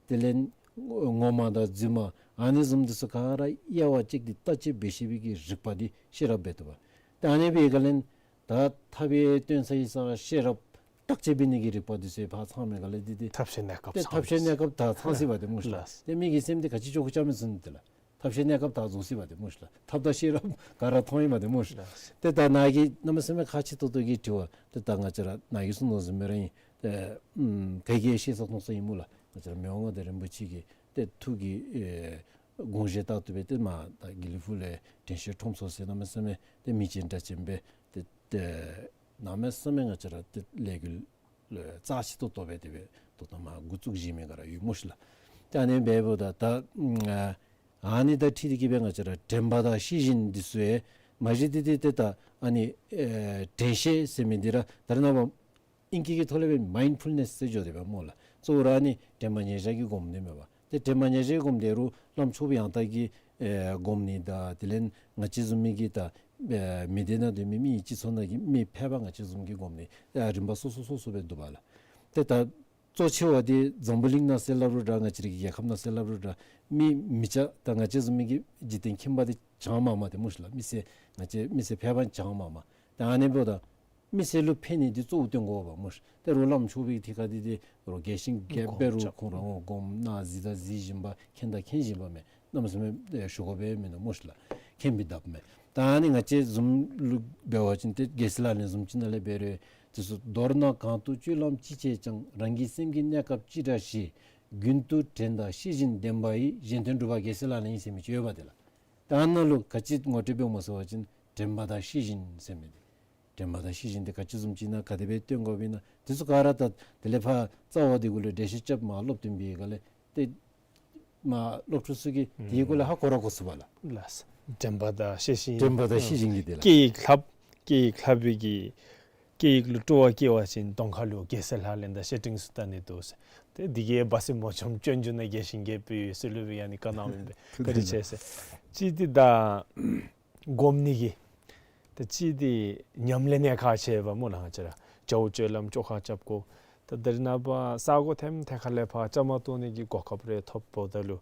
དེ་ལས་ངོ་མ་དང་རྫུན་མ་ཨ་ནི་བཟུམ་འདི་ཚུ་ག་ར་དབྱེ་བ་དཔྱད་དེ་བརྟག་དཔྱད་འབད་ཤེས་པའི་གི་རིག་པ་འདི་ཤེས་རབ་འབད་དོ་བ། ཏེ་ཨ་ནི་འབད་ག་ལས་ད་ཐབས་ཡང་སྟོན་ས་ཡི་ས་ཤེས་རབ་བརྟག་དཔྱད་འབད་ནི་གི་རིག་པ་འདི་ཚུ་ཕར་ཚང་མི་ག་ལས་འདི་འདི་ཐབས་ཤེས་གནས་སྐབས་ཏེ་ཚང་ཐབས་ཤེས་གནས་སྐབས་ད་ཚང་སྲིད་པ་ཏེ་སྨོ་ཤ་ལགས། ལགས། ཏེ་མི་གི་སེམས་འདི་ག་ཅི་ཅོག་ཅོག་མི་ཚུན་ཏེ་ལགས། ཐབས་ཤེས་གནས་སྐབས་ད་རྫོགས་སྲིད་པ་ཏེ་སྨོ་ཤ་ལགས། ཐབས་དང་ཤེས་རབ་ག་ར་མཐོང་ཡི་པ་ཏེ་སྨོ་ཤ་ལགས། ཏེ་ད་ནཱ་གི་གནམ་མེད་ས་མེད་ཁག་ཆེ་ཏོག་ཏོ་གི་དྲི་བ། ཏེ་ད་ང་བཅས་ར་ནཱ་གིས་གསུངས་དོ་བཟུམ་སྦེ་ར་ཨིན། ཏེ་ཨམ་ག་གིས་ཤེས་ས་མཐོང་ས་ཨིན་སྨོ་ལགས། ང་བཅས་ར་མི་དབང་མངའ་བདག་རིན་པོ་ཆེ་གི་ཏེ་ཐུགས་ཀྱི་ཨེ་དགོངས་བཞེད་ལྟར་དུ་སྦེ་ཏེ་མ་ད་དགེ་ལེགས་ཕུག་ལས་དྲན་ཤེས་ཁྲོམ་ཚོགས་ཟེར་གནམ་མེད་ས་མེད་ཏེ་མི་ཆེན་དྲག་ཆེན་སྦེ་ཏེ་ཏེ་གནམ་མེད་ས་མེད་ང་བཅས་ར་ཏེ་ལས་འགུལ་ལུ་རྩ་ཆེ་ཏོག་ཏོ་སྦེ་དེ་སྦེ་ཏོག་ཏོ་མ་འགོ་བཙུགས་བཞིན་མི་ག་ར་ཡོད་སྨོ་ཤ་ལགས། ཏེ་ཨ་ནི་འབདཝ་ད་ད་ཨ་ནི་དང་འཁྲིལ་ཏེ་གིས་སྦེ་ང་བཅས་ར་དྲན་པ་དང་ཤེས་བཞིན་འདི་ཚུ་ཡང་མ་གཞི་འདི་འདི་ཏེ་ད་ཨ་ནི་ཨེ་དྲན་ཤེས་ཟེར་མི་འདི་ར་ད་རེས་ནངས་པ་ཨིང་སྐད་ཀྱི་ཐོག་ལས་སྦེ་མའིནཌ་ཕུལ་ནེསི་ཟེར་འགྱོ་དེས་པ་སྨོ་ལགས། གཙོ་བོ་ར་ཨ་ནི་དྲན་པ་ཉེར་བཞག་གི་སྒོམ་ནི་མས་པ། ཏེ་དྲན་པ་ཉེར་བཞག་གི་སྒོམ་དེ་རུང་བླམ་ཆོས་པ་ཡང་དག་གི་ཨེ་སྒོམ་ནི་དང་དེ་ལས་ང་བཅས་བཟུམ་མའི་གི་ད་ཨེ་མི་སྡེ་ནང་སྡོད་མི་མི་སྤྱི་ཚོགས་ནང་གི་མི་ཕལ་པ་ང་བཅས་བཟུམ་གྱི་སྒོམ་ནི་ཨེ་རིམ་པ་སོ་སོ་སོ་སོ་སྦེ་འདུག་པ་ལགས། ཏེ་ད་གཙོ་ཆེ་བ་འདི་འཛམ་བུ་གླིང་ནང་ཟེར་སླབ་རུང་འདྲ་ང་བཅས་རའི་གི་རྒྱལ་ཁབ་ནང་ཟེར་སླབ་རུང་འདྲ་མི་མི་སྐྱ་ད་ང་བཅས་བཟུམ་མའི་གི་འཇིག་རྟེན་ཁྱིམ་པ་འདི་བྱང་མ་མ་ཏེ་སྨོ་ཤ་ལགས། མི་སེར་ང་བཅས་མི་སེར་ཕལ་པ་བྱང་མ་མ། ད་ཨ་ནི་འབདཝ་ད་མི་སེར་ལུ་ཕན་ནི་འདི་གཙོ་བོ་སྟོན་དགོ་པ་སྨོ་ཤ། ཏེ་རུང་བླམ་ཆོས་པའི་ཐད་ཁར་འདི་འདི་རུང་རྒྱས་ཤིང་རྒྱསཔ་སྦེ་རུང་ཁོང་ར་འོང་སྒོམ་གནང་གཟིགས་དང་གཟིགས་བཞིན་པ་མཁྱེན་དང་མཁྱེན་བཞིན་པ་མས། གནམ་མེད་ས་མེད་ཨེ་ཞུ་དགོཔ་སྦེ་མིན་ནུག་སྨོ་ཤ་ལགས། མཁྱེན་པའི་ལྡབ་མས། ད་ཨ་ནི་ང་བཅས་བཟུམ་ལུ་འབད་བ་ཅིན་ཏེ་རྒྱལ་སྲས་ལག་ལེན་བཟུམ་ཅིག་ནང་ལས་འབད་རུང་དེ་ཚུ་མདོར་ན་གང་དུ་སྤྱོད་ལམ་ཅི་བྱས་ཀྱང་། རང་གི་སེམས་ཀྱི་གནས་སྐབས་ཅི་འདྲ་ཞེས། རྒྱུན་དུ་དྲན་དང་ཤེས་བཞིན་ལྡན་པ་ཡིས། གཞན་དོན་སྒྲུབ་པ་རྒྱལ་སྲས་ལག་ལེན་ཡིན་ཟེར་མི་ཅིག་ཡོད་པ་དེ་ལགས། ད་ཨ་ནཱ་ལུ་ག་ཅི་ངོ་སྤྲོད་འབདཝ་སྨོ་ཟེར་བ་ཅིན་དྲན་པ་དང་ཤེས་བཞིན་ཟེར་མི་འདི། དྲན་པ་དང་ཤེས་བཞིན་འདི་ག་ཅི་བཟུམ་ཅིག་ཨིན་ན་ག་དེ་སྦེ་སྟོན་དགོཔ་ཨིན་ན་དེ་ཚུ་ག་ར་ད་དེ་ལས་ཕར་རྩ་བ་འདི་གུ་ལུ་འགྲེལ་བཤད་རྐྱབ་མ་སློབ་སྟོན་པའི་སྒང་ལས་ཏེ་མ་སློབ་ཕྲུག་ཚུ་གིས་དེའི་སྐོར་ལས་ཧ་གོ་ར་གོ་ཚུགས་པ་ལགས། ལགས། དྲན་པ་དང་ཤེས་བཞིན། དྲན་པ་དང་ཤེས་བཞིན་གྱི་དེ་ལགས། སྐད་ཡིག་ལྷབ། སྐད་ཡིག་ལྷབ་པའི་གི་སྐད་ཡིག་ལུ་སྤྲོ་བ་སྐྱེ་བ་ཅིན་གདོང་ཁ་ལུ་རྒྱལ་སྲས་ལག་ལེན་དང་བཤེས་སྤྲིང་ཚུ་བལྟ་ནི་འདུག་ཟེར། ཏེ་འདི་གིས་སྦ་སྲི་མོ་ཆུང་སྤྱོད་འཇུག་ནང་རྒྱས་ཤིང་རྒྱསཔ་སྦེ་ཡོད་ཟེར་སླབ་པའི་ཨ་ནི་བཀའ་གནང་མི་འབད་བཀའ་དྲིན་ཆེ་ཟེར། གཅིག་འདི་ད་སྒོམ་ནི་གི། ཏེ་གཅིག་འདི་ཉམས་ལེན་ཡང་ཁག་ཆེ་བ་སྨོ་ལགས། ང་བཅས་ར་བྱ་བ་སྤྱོད་ལམ་བཅོ་ཁ་རྐྱབ་དགོ། ད་ད་རེས་ནངས་པ་ས་གོ་ཐེམ་ཐེ་ཁ་ལས་ཕར་བཅའ་མར་གཏོགས་ནི་གི་གོ་སྐབས་རེ་ཐོབ་འབདཝ་ད་ལུ་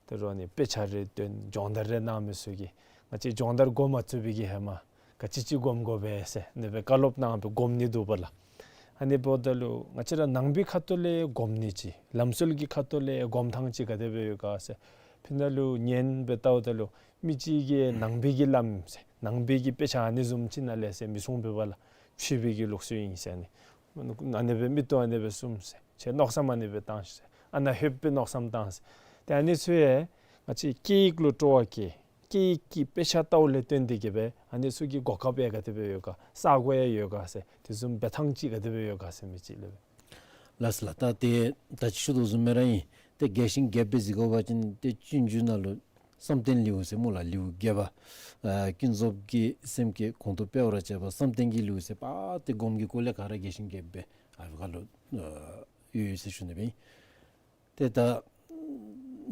ཏེ་རོགས་ནི་དཔེ་ཆ་རེ་སྟོན་སྦྱོང་བརྡར་རེ་གནང་མི་ཚུ་གིས་ང་བཅས་སྦྱོང་བརྡར་འགོ་མ་བཙུགས་པའི་གི་ཧེ་མ་ག་ཅི་ཅིག་སྒོམ་དགོ་པས་ཟེར་ཨ་ནི་སྦེ་བཀའ་སློབ་གནང་སྦེ་སྒོམ་ནི་འདུག་པ་ལགས། ཨ་ནི་འབདཝ་ད་ལུ་ང་བཅས་ར་ནང་པའི་ཁ་ཐུག་ལས་སྒོམ་ནི་ཅིག་ལམ་སྲོལ་གྱི་ཁ་ཐུག་ལས་སྒོམ་ཐངས་ཅིག་ག་དེ་སྦེ་ཡོད་ག་ཟེར་ཕི་ནང་ལུ་ཉན་སྦེ་བལྟཝ་ད་ལུ་མི་ཅིག་གིས་ནང་པའི་གི་ལམ་ཟེར་ནང་པའི་གི་དཔེ་ཆ་ཨ་ནི་བཟུམ་ཅིག་ནང་ལས་ཟེར་མི་གསུང་པས་པ་ལགས། ཕྱི་པའི་གི་ལུགས་སྲོལ་ཨིན་ཟེར་ཨ་ནི་ཨ་ནི་སྦེ་མིག་ཏོ་ཨ་ནི་སྦེ་བཙུམ་ཟེར་ཁྱེད་མནོ་བསམ་ཨ་ནི་སྦེ་བཏང་ཟེར་ཨ་ནཱ་ལྷོདཔ་སྦེ་མནོ་བསམ་བཏང་ཟེར། ཏེ་ཨ་ནི་ཚུ་ཡང་ང་བཅས་སྐད་ཡིག་ལུ་སྤྲོ་བ་བསྐྱེད། སྐད་ཡིག་གི་དཔེ་ཆ་ལྟཝ་ལས་བརྟེན་ཏེ་གི་སྦེ་ཨ་ནི་ཚུ་གི་གོ་སྐབས་ཡང་ག་དེ་སྦེ་ཡོད་ག་ས་གོ་ཡང་ཡོད་ག་ཟེར་དེ་བཟུམ་འབད་ཐངས་ཅིག་ག་དེ་སྦེ་ཡོད་ག་ཟེར་མི་ཅིག་ལས་སྦེ། ལགས་སོ་ལགས། ད་ཏེ་ད་ཅི་ཞུ་དོ་བཟུམ་སྦེ་ར་ཨིན། ཏེ་རྒྱས་ཤིང་རྒྱསཔ་སྦེ་གཟིགས་དགོ་པ་ཅིན་ཏེ་སྤྱོད་འཇུག་ནང་ལུ་བསམ་གཏན་ལེའུ་ཟེར་སྨོ་ལགས། ལེའུ་བརྒྱད་པ། ཨ་ཀུན་རྫོབ་ཀྱི་སེམས་བསྐྱེད་གོང་དུ་སྤེལ་བར་བྱ་བ་བསམ་གཏན་གྱི་ལེའུ་ཟེར་པ་ཏེ་སྒོམ་གྱི་སྐོར་ལས་ག་ར་རྒྱས་ཤིང་རྒྱསཔ་སྦེ་ཨ་ཕི་ཁ་ལུ་ཨ་ཡོད་ཡོད་ཟེར་ཞུ་ནི་སྦེ་ཨིན། ཏེ་ད་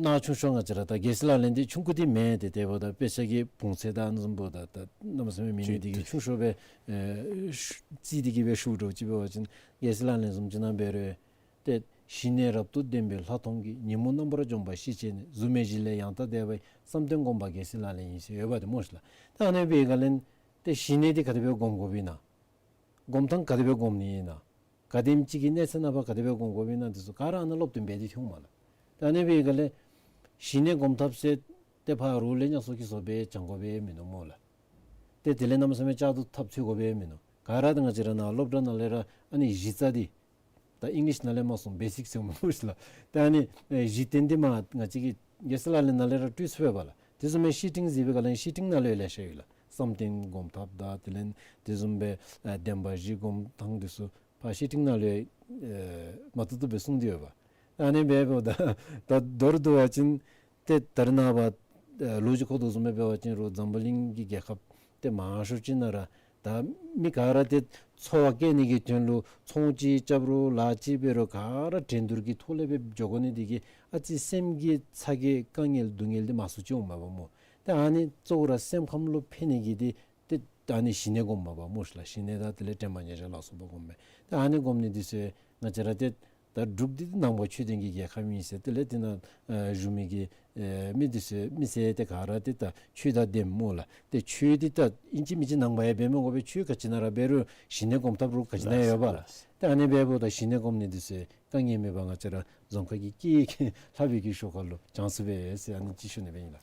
ནཱ་ཆུང་ཤོས་ང་བཅས་ར་ད་རྒྱལ་སྲས་ལག་ལེན་འདི་ཆུང་ཀུ་འདི་མེན། ཏེ་དེ་འབདཝ་ད་དཔེ་ཆ་གི་བུང་ཚད་དང་ཨ་ནི་བཟུམ་འབདཝ་ད་ད་གནམ་མེད་ས་མེད་མེད་ནི་འདི་གིས་ཆུང་ཤོས་སྦེ་ཨེ་ཤུ་རྩིས་འདི་གིས་སྦེ་ཞུ་དོ་ཅིག་འབད་བ་ཅིན་རྒྱལ་སྲས་ལག་ལེན་བཟུམ་ཅིག་ནང་འབད་རུང་ཏེ་ཞི་གནས་རབ་ཏུ་ལྡན་པའི་ལྷག་མཐོང་གིས། ཉོན་མོངས་རྣམ་པར་འཇོམས་པ་ཤེས་བྱས་ནས། གཟུགས་མེད་གཞི་ལས་ཡང་དག་འདས་པ་ཡི། བསམ་གཏན་བསྒོམ་པ་རྒྱལ་སྲས་ལག་ལེན་ཡིན་ཟེར་ཡོདཔ་འདི་སྨོ་ཤིག་ལགས། ད་ཨ་ནི་འབད་བའི་སྒང་ལས་ཏེ་ཞི་གནས་འདི་ག་དེ་སྦེ་སྒོམ་དགོཔ་ཨིན་ན། སྒོམ་ཐངས་ག་དེ་སྦེ་སྒོམ་ནི་ཨིན་ན། ག་དེམ་ཅིག་གི་གནས་ཚད་ནང་ཕར་ག་དེ་སྦེ་སྒོམ་དགོཔ་ཨིན་ན་འདི་ཚུ་ག་ར་ཨ་ནཱ་སློབ་སྟོན་འབད་དེ་འཐོནམ་མས་ལགས། ད་ཨ་ནི་འབད་བའི་སྒང་ལས་ཞི་གནས་སྒོམ་ཐབས་ཟེར་ཏེ་ཕར་རོགས་ལས་ཡང་སོ་གི་སོ་སྦེ་སྦྱང་དགོཔ་མིན་ནུག་སྨོ་ལགས། ཏེ་དེ་ལས་གནམ་མེད་ས་མེད་ལྕགས་རྡོག་ཐབ་འཚོལ་དགོཔ་མིན་ནུག། ག་ར་ད་ང་བཅས་ར་ནཱ་སློབ་གྲྭ་ནང་ལས་ར་ཨ་ནི་གཞི་རྩ་འདི་ད་ཨིང་ལིཤ་ནང་ལས་མར་སོང་བེ་སིཀ་ཟེར་སྨོ་ཤིག་ལགས། ད་ཨ་ནི་ཨེ་གཞི་རྟེན་འདི་མར་ང་བཅས་ཀྱིས་རྒྱལ་སྲས་ལག་ལེན་ནང་ལས་ར་སྤྲོད་ཚུགས་པས་ལགས། དེ་བཟུམ་མའི་བཤེས་སྤྲིང་གཟིགས་པའི་སྒང་ལས་བཤེས་སྤྲིང་ནང་ལུ་ཡང་ལེ་ཤ་ཡོད་ལགས། བསམ་གཏན་སྒོམ་ཐབས་དང་དེ་ལས་དེ་བཟུམ་སྦེ་ཨེ་བདེན་པ་བཞི་སྒོམ་ཐངས་འདི་ཚུ་ཕར་བཤེས་སྤྲིང་ནང་ལུ་ཡང་ཨེ་མ་བཏུབ་བཏུབ་སྦེ་གསུངས་ཏེ་ཡོདཔ། ཨ་ནི་འབདཝ་ད་ད་མདོར་བསྡུ་བ་ཅིན་ཏེ་ད་རེས་ནངས་པ་ཨེ་ལོ་རྒྱུས་གོ་དོ་བཟུམ་སྦེ་འབད་བ་ཅིན་རོགས་འཛམ་བུ་གླིང་གི་རྒྱལ་ཁབ་ཏེ་མང་ཤོས་ཅིག་ནང་ར་ད་མི་ག་ར་ཏེ་འཚོ་བ་སྐྱེལ་ནི་གི་དོན་ལུ་ཚོང་ཅིག་རྐྱབ་རུང་ལཱ་ཅིག་འབད་རུང་ག་ར་འགྲན་བསྡུར་གྱི་ཐོག་ལས་སྦེ་འགྱོ་དགོ་ནི་འདི་གིས་ཨ་ཙི་སེམས་ཀྱི་ཚ་གྱང་དཀའ་ངལ་སྡུག་བསྔལ་འདི་མང་སུ་ཅིག་འོངམ་མས་པ་སྨོ། ཏེ་ཨ་ནི་གཙོ་བོ་ར་སེམས་ཁམས་ལུ་ཕན་ནི་གི་འདི་ཏེ་ཨ་ནི་ཞི་གནས་སྒོམ་མས་པ་སྨོ་ཤིག་ལགས། ཞི་གནས་དང་དེ་ལས་དྲན་པ་ཉེར་བཞག་ལ་སོགས་པ་སྒོམ་མས། ཏེ་ཨ་ནི་སྒོམ་ནི་འདི་ཚུ་ང་བཅས་ར་ཏེ་ད་འབྲུག་འདི་ནང་པ་ཆོས་ལྡན་གྱི་རྒྱལ་ཁབ་ཨིན་ཟེར་དེ་ལས་དེ་ནང་ཨ་བཞུགས་མི་གི་ཨེ་མི་འདི་ཚུ་མི་སེར་ཏེ་ག་ར་ཏེ་ད་ཆོས་དང་ལྡནམ་སྨོ་ལགས། ཏེ་ཆོས་འདི་ད་ཨིན་ཅི་མིན་ཅི་ནང་པ་ཡང་འབད་མི་དགོ་པས། ཆོས་ག་ཅི་ནང་ར་འབད་རུང་ཞི་གནས་སྒོམ་ཐབས་རོགས་ག་ཅི་ནང་ཡང་ཡོད་པས་ལགས། ཏེ་ཨ་ནི་འབདཝ་ད་ཞི་གནས་སྒོམ་ནི་འདི་ཚུ་དཀའ་ངལ་མེད་པར་ང་བཅས་ར་རྫོང་ཁ་གི་སྐད་ཡིག་ལྷབ་པའི་གི་ཤུལ་ཁ་ལུ་སྦྱང་ཚུགས་པས་ཟེར་ཨ་ནི་ཅིག་ཞུ་ནི་སྦེ་ཨིན་ལགས།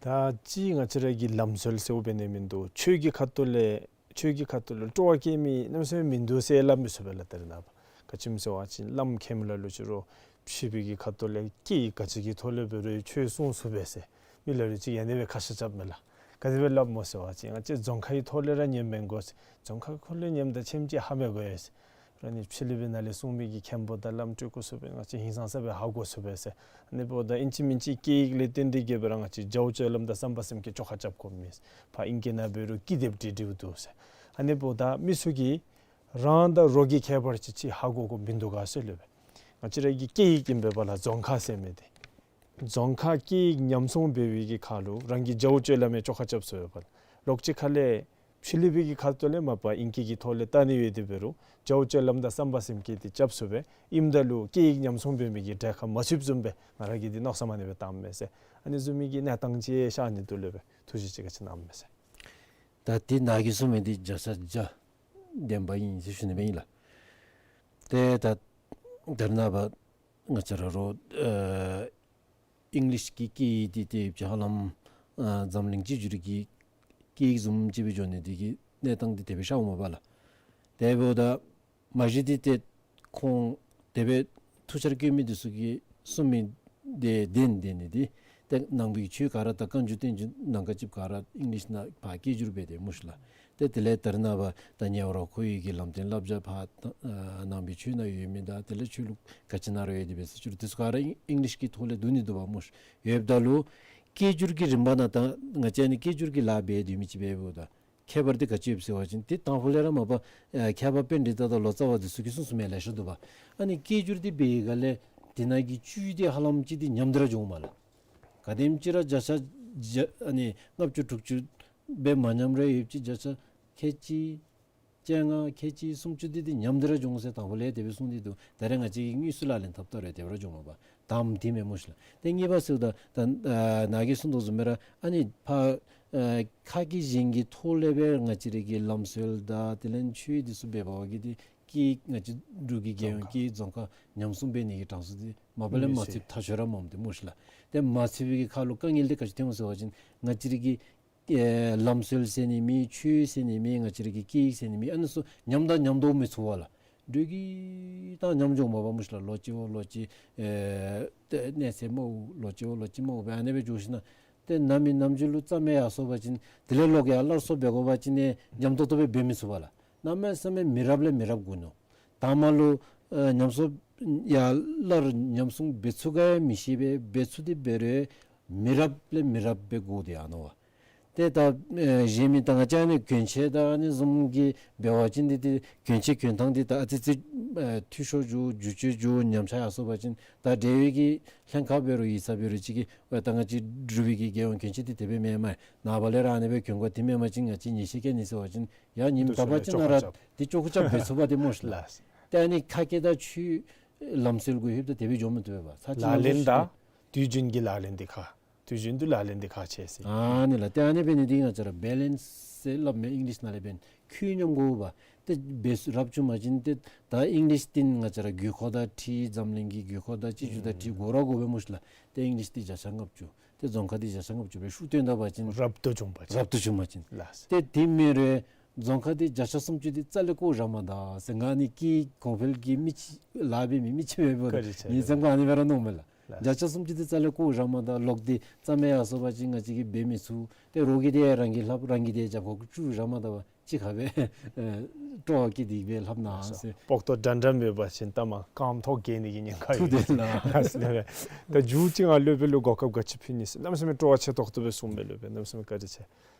ད་ཅི་ང་བཅས་ར་གི་ལམ་སྲོལ་ཟེརཝ་འབད་ནི་མིན་འདུག། ཆོས་ཀྱི་ཁ་ཐུག་ལས་ཆོས་ཀྱི་ཁ་ཐུག་ལུ་སྤྲོ་བ་བསྐྱེད་མི་གནམ་མེད་ས་མེད་མིན་འདུག་ཟེར་སླབ་མི་ཚུགས་པས་ལགས། ད་རེས་ནངས་པ་ག་ཅི་སྨོ་ཟེར་བ་ཅིན་བླམ་མཁན་མི་ལ་ལུ་ཅིག་རོགས་ཕྱི་པའི་གི་ཁ་ཐུག་ལས་སྐད་ཡིག་ག་ཅི་གི་ཐོག་ལས་འབད་རུང་ཆོས་གསུང་ཚུགས་པས་ཟེར་མི་ལ་ལུ་ཅིག་ཡང་དེ་སྦེ་ཁ་བཤད་རྐྱབ་མས་ལགས། ག་དེ་སྦེ་སླབ་སྨོ་ཟེར་བ་ཅིན་ང་བཅས་རྫོང་ཁའི་ཐོག་ལས་ར་ཉན་མི་དགོ་ཟེར། རྫོང་ཁའི་ཐོག་ལས་ཉནམ་ད་ཆེམ་ཅིག་ཧ་མི་གོ་ཡ་ཟེར། ར་ནི་ཕྱི་གླིང་པའི་ནང་ལས་གསུང་མི་གི་མཁན་པོ་དང་བླམ་སྤྲུལ་སྐུ་ཚུ་སྦེ་ང་བཅས་ཧིང་སངས་ས་སྦེ་ཧ་གོ་ཚུགས་པས་ཟེར། ཨ་ནི་འབདཝ་ད་ཨིན་ཅི་མིན་ཅི་སྐད་ཡིག་ལས་བརྟེན་ཏེ་གི་སྦེ་ར་ང་བཅས་འཇའ་འོད་སྤྱོད་ལམ་དང་བསམ་པ་སེམས་བསྐྱེད་བཅོ་ཁ་རྐྱབ་དགོ་མི་ཟེར། ཕར་ཨིང་སྐད་ནང་འབད་རུང་ཀི་དེབ་བྲིས་བྲིསཝ་འདུག་ཟེར། ཨ་ནི་འབདཝ་ད་མི་ཚུ་གིས་རང་དང་རོགས་ཀྱི་ཁྱད་པར་ཅིག་ཅིག་ཧ་གོ་དགོཔ་མིན་འདུག་ག་ཟེར་ལོ་སྦེ། ང་བཅས་ར་གི་སྐད་ཡིག་ཨིན་པས་པ་ལགས། རྫོང་ཁ་ཟེར་མི་འདི་རྫོང་ཁ་སྐད་ཡིག་ཉམས་སྲུང་འབད་བའི་གི་ཁར་ལུ་རང་གིས་འཇའ་འོད་སྤྱོད་ལམ་ཡང་བཅོ་ཁ་རྐྱབ་ཚུགས་པས་པ་ལགས། ལོགས་ཅིག་ཁ་ལས་ཕྱི་གླིང་པའི་གི་ཁ་ཐུག་ལས་མ་པ་ཨིང་སྐད་ཀྱི་ཐོག་ལས་ལྟ་ནི་ཡོད་དེ་འབད་རུང་འཇའ་འོད་སྤྱོད་ལམ་དང་བསམ་པ་སེམས་བསྐྱེད་འདི་རྐྱབ་ཚུགས་པས། ཨིནམ་ད་ལུ་སྐད་ཡིག་ཉམས་སྲུང་འབད་མི་གི་གྲལ་ཁར་མ་ཚུདཔ་བཟུམ་སྦེ་ང་ར་གིས་འདི་མནོ་བསམ་ཨ་ནི་སྦེ་བཏངམ་མས་ཟེར། ཨ་ནི་བཟུམ་མའི་གི་གནས་སྟངས་ཅིག་ཤར་ནི་འདུག་ལོ་སྦེ། ཐུགས་བཞེད་ཅིག་ག་ཅི་གནངམ་མས་ཟེར། ད་འདི་ནཱ་གིས་གསུངས་མི་འདི་བརྒྱ་ཆ་བརྒྱ་བདེན་པ་ཨིན་ཟེར་ཞུ་ནི་སྦེ་ཨིན་ལགས། ཏེ་ད་ད་རེས་ནངས་པ་ང་བཅས་ར་རོགས་ཨ་ཨིང་ལིཤ་གི་སྐད་ཡིག་འདི་ཏེ་ཧ་ལམ་ཨ་འཛམ་གླིང་གཅིག་གྱུར་གྱི་སྐད་ཡིག་བཟུམ་ཅིག་སྦེ་འགྱོ་ནི་འདི་གིས་གནས་སྟངས་འདི་དེ་སྦེ་ཤརཝ་མས་པ་ལགས། དེ་འབདཝ་ད་མ་གཞི་འདི་ཏེ་ཁོང་དེ་སྦེ་ཐུགས་འཆར་བཀོད་མི་འདི་ཚུ་གིས་གསུངས་མི་འདི་བདེན་བདེན་ནི་འདི་ཏེ་ནང་པའི་ཆོས་ག་ར་ད་བཀའ་འགྱུར་བསྟན་འགྱུར་ནང་ཁ་ཅིག་ག་ར་ཨིང་ལིཤ་ནང་ཕར་སྐད་སྒྱུར་འབད་དེ་སྨོ་ཤིག་ལགས། ཏེ་དེ་ལས་ད་རེས་ནངས་པ་ད་ཉེ་བར་ཁོ་ཡི་གི་ལམ་སྟོན་བསླབ་བྱ་ཕར་ཨ་ནང་པའི་ཆོས་ནང་ཡོད་མི་དང་དེ་ལས་ཆོས་ལུགས་ག་ཅི་ནང་ར་ཡོད་དེ་འབད་ཟེར་ཅིག་རུང་དེ་ཚུ་ག་ར་ཨིང་ཨིང་ལིཤ་གི་ཐོག་ལས་བསྡུ་ནི་འདུག་པ་སྨོ་ཤིག། ཡོདཔ་ད་ལུ་སྐད་སྒྱུར་གྱི་རིམ་པ་ནང་ད་ང་བཅས་ནི་སྐད་སྒྱུར་གྱི་ལཱ་འབད་སྡོད་མི་ཅིག་འབདཝ་ད་ཁྱད་པར་འདི་ག་ཅི་ཡོད་ཟེར་བ་ཅིན་ཏེ་དང་ཕུ་ལས་ར་མ་པ་ཨ་མཁས་པ་པཎྜི་ཏ་དང་ལོ་ཙཱ་བ་འདི་ཚུ་གིས་གསུངས་གསུངས་མི་ལེ་ཤ་འདུག་པ། ཨ་ནི་སྐད་སྒྱུར་འདི་འབད་བའི་སྒང་ལས་དེ་ནང་གི་བཅུད་འདི་ཧ་ལམ་ཅིག་འདི་ཉམས་ཏེ་ར་འགྱོཝ་མས་ལགས། ག་དེམ་ཅིག་ར་བརྒྱ་ཆ་བརྒྱ་ཨ་ནི་ལྔ་བཅུ་དྲུག་ཅུ་སྦེ་མ་ཉམས་ར་ཡོད་ཅི། བརྒྱ་ཆ་ཁལ་གཅིག་བཅོ་ལྔ་ཁལ་གཅིག་སུམ་ཅུ་འདི་འདི་ཉམས་ཏེ་ར་འགྱོ་འོང་ཟེར་དང་ཕུ་ལས་དེ་སྦེ་གསུངས་ཏེ་འདུག། ད་རེས་ང་བཅས་ཀྱིས་དངོས་སུ་ལག་ལེན་འཐབ་ད་རུང་དེ་སྦེ་ར་འགྱོཝ་མས་པ། དང་འདི་མེན་སྨོ་ཤིག་ལགས། ཏེ་གཉིས་པ་ཟེརཝ་ད་ད་ཨ་ནཱ་གིས་གསུངས་དོ་བཟུམ་སྦེ་ར་ཨ་ནི་ཕར་ཨ་ཁ་གི་གཞན་གྱི་ཐོག་ལས་སྦེ་ང་བཅས་ར་གི་ལམ་སྲོལ་དང་དེ་ལས་ཆོས་འདི་ཚུ་འབད་བ་གིས་འདི་སྐད་ང་བཅས་འབྲུག་གི་རྒྱལ་ཡོངས་ཀྱི་རྫོང་ཁ་ཉམས་སྲུང་འབད་ནི་གི་གྲངས་སུ་འདི་མ་པ་ལས་མ་ཚུདཔ་ཐག་ཆོད་ར་མས་ཏེ་སྨོ་ཤིག་ལགས། ཏེ་མ་ཚུད་པའི་གི་ཁར་ལུ་དཀའ་ངལ་འདི་ག་ཅི་ཐོནམ་སྨོ་ཟེར་བ་ཅིན་ང་བཅས་ར་གི་ཨེ་ལམ་སྲོལ་ཟེར་ནི་མེད། ཆོས་ཟེར་ནི་མེད། ང་བཅས་ར་གི་སྐད་ཡིག་ཟེར་ནི་མེད། ཨ་ནི་ཚུ་ཉམས་དང་ཉམས་དོ་མི་ཚུགས་པས་ལགས། འགྲོས་ཀྱིས་ད་ཉམས་འགྱོཝ་མས་པ་སྨོ་ཤིག་ལགས། ལོ་གཅིག་བ་ལོ་གཅིག་ཨེ་ཏེ་གནས་ཚད་མངམ་ལོ་གཅིག་བ་ལོ་གཅིག་མངམ་སྦེ་ཨ་ནི་སྦེ་འགྱོ་ཞིནམ་ལས་ ཏེ་ནམ་མི་ནམ་རྒྱུན་ལུ་རྩ་མེད་ཡར་སོང་པ་ཅིན་དེ་ལས་ལོག་ཡར་སླར་གསོ་འབད་དགོ་པ་ཅིན་ནི་འཇམ་ཏོག་ཏོ་སྦེ་འབད་མི་ཚུགས་པས་ལགས། གནམ་མེད་ས་མེད་མི་རབས་ལས་མི་རབས་འགོར་ནུག། ད་མ་ལུ་ཨེ་ཉམས་གསོ་ཡར་སླར་ཉམས་སྲུང་འབད་ཚུགས་ག་ཡང་མི་ཤེས་པས། འབད་ཚུགས་ཏེ་འབད་རུང་མི་རབས་ལས་མི་རབས་སྦེ་འགོར་ཏེ་ཡར་འོང་བ། ཏེ་ད་ཨེ་གཞན་མི་ད་ང་བཅས་ནི་གྱོན་ཆས་དང་ཨ་ནི་བཟུམ་གྱི་འབད་བ་ཅིན་འདི་ཏེ་གྱོན་ཆས་གྱོན་ཐངས་འདི་ད་ཨ་ཙི་ཙི་ཨེ་འཐུས་ཤོར་འགྱོ་འགྱུར་བཅོས་འགྱོ་ཉམས་ཆག་ཡར་སོང་པ་ཅིན་ད་འབྲེལ་ཡོད་ཀྱི་ལྷན་ཁག་འབད་རུང་ཡིག་ཚང་འབད་རུང་ཅིག་གིས་ཨེ་ད་ང་བཅས་འབྲུག་པའི་གི་རྒྱལ་ཡོངས་གྱོན་ཆས་འདི་དེ་སྦེ་མེན་མས། ནངས་པ་ལས་ར་ཨ་ནི་སྦེ་གྱོན་དགོ། དེ་མེན་པ་ཅིན་ང་བཅས་ཉེས་ཆད་བཀལ་ནི་ཟེར་བ་ཅིན་ཡང་ཉིནམ་དག་པ་ཅིག་ནང་ར་འདི་ཅོག་ཅོག་འབད་ཚུགས་པ་འདི་སྨོ་ཤ་ལགས། ལགས། ཏེ་ཨ་ནི་ཁ་སྐད་དང་ཆོས་ལམ་སྲོལ་གུ་ལྷོདཔ་ད་དེ་སྦེ་འགྱོ་མི་བཏུབ་པས། ཚར་གཅིག་ལག་ལེན་དང་དུས་རྒྱུན་གྱི་ལག་ལེན་འདི་ཁག་དུས་རྒྱུན་དུ་ལག་ལེན་འདི་ཁག་ཆེ་ཟེར། ཨ་ནི་ལགས། ཏེ་ཨ་ནི་འབད་ནི་འདི་ང་བཅས་ར་བེ་ལེནསི་ཟེར་སླབ་མས། ཨིང་ལིཤ་ནང་ལས་འབདན་ཁྱོན་སྙོམས་དགོ་པས། ཏེ་འབད་རབ་བྱུང་པ་ཅིན་ཏེ་ད་ཨིང་ལིཤ་འདི་ང་བཅས་ར་དགོས་མཁོ་དང་འཁྲིལ་འཛམ་གླིང་གི་དགོས་མཁོ་དང་སྤྱི་སྤྱོད་དང་འཁྲིལ་དགོ་ར་དགོ་པས་སྨོ་ཤ་ལགས། ཏེ་ཨིང་ལིཤ་འདི་བརྒྱ་ཆ་ལྔ་བཅུ། ཏེ་རྫོང་ཁ་འདི་བརྒྱ་ཆ་ལྔ་བཅུ་སྦེ་ཤུགས་བཏོན་ད་པ་ཅིན་རབ་ཏུ་བྱུང་པ་ཅིན། རབ་ཏུ་བྱུང་པ་ཅིན། ལགས། ཏེ་དེ་མེན་རུང་རྫོང་ཁ་འདི་བརྒྱ་ཆ་སུམ་ཅུ་འདི་རྩ་ལས་བཀོ་བཞག་མ་ད་ཟེར། ང་ནི་སྐད་གོང་འཕེལ་གྱི་མི་ཅིག་ལཱ་འབད་མི་མི་ཅིག་མེན་པས། བཀའ་དྲིན་ཆེ། ངེའི་བསམ་པ་ཨ་ནི་སྦེ་ར་མནོཝ་མས་ལགས། ལགས། བརྒྱ་ཆ་སུམ་ཅུ་འདི་རྩ་ལས་བཀོ་བཞག་མ་ད། ལོག་སྟེ་རྩ་མེད་ཡར་སོང་པ་ཅིན་ང་བཅས་ཀྱིས་འབད་མི་ཚུགས། ཏེ་རོགས་ཀྱིས་ཏེ་རང་གི་ལྷབ་རང་གིས་ཏེ་རྒྱབ་ཁར་བཙུགས་བཞག་མ་ད་པ་ཅིག་ཁར་སྦེ་ཨེ་སྤྲོ་བ་བསྐྱེད་དེ་གིས་སྦེ་ལྷབ་གནང་ཟེར། སྤོག་ཏོ་འདྲ་འདྲ་མེད་པ་ཅིན་ལྟ་མ་རྐངམ་ཐོག་འགྱེལ་ནི་གི་ཉེན་ཁ་ཡོད། ཐུགས་བདེན་ལགས། ལགས་སོ་ལགས། ད་མཇུག་ཅིག་ང་སློབ་དཔོན་ལུ་གོ་སྐབས་ག་ཅི་ཕུལ་ནི་ཟེར། གནམ་མེད་ས་མེད་སྤྲོ་བ་ཆེ་ཏོག་ཏོ་སྦེ་གསུངས་པས། སློབ་དཔོན་གནམ་མེད་ས་མེད་བཀའ་དྲིན་ཆེ།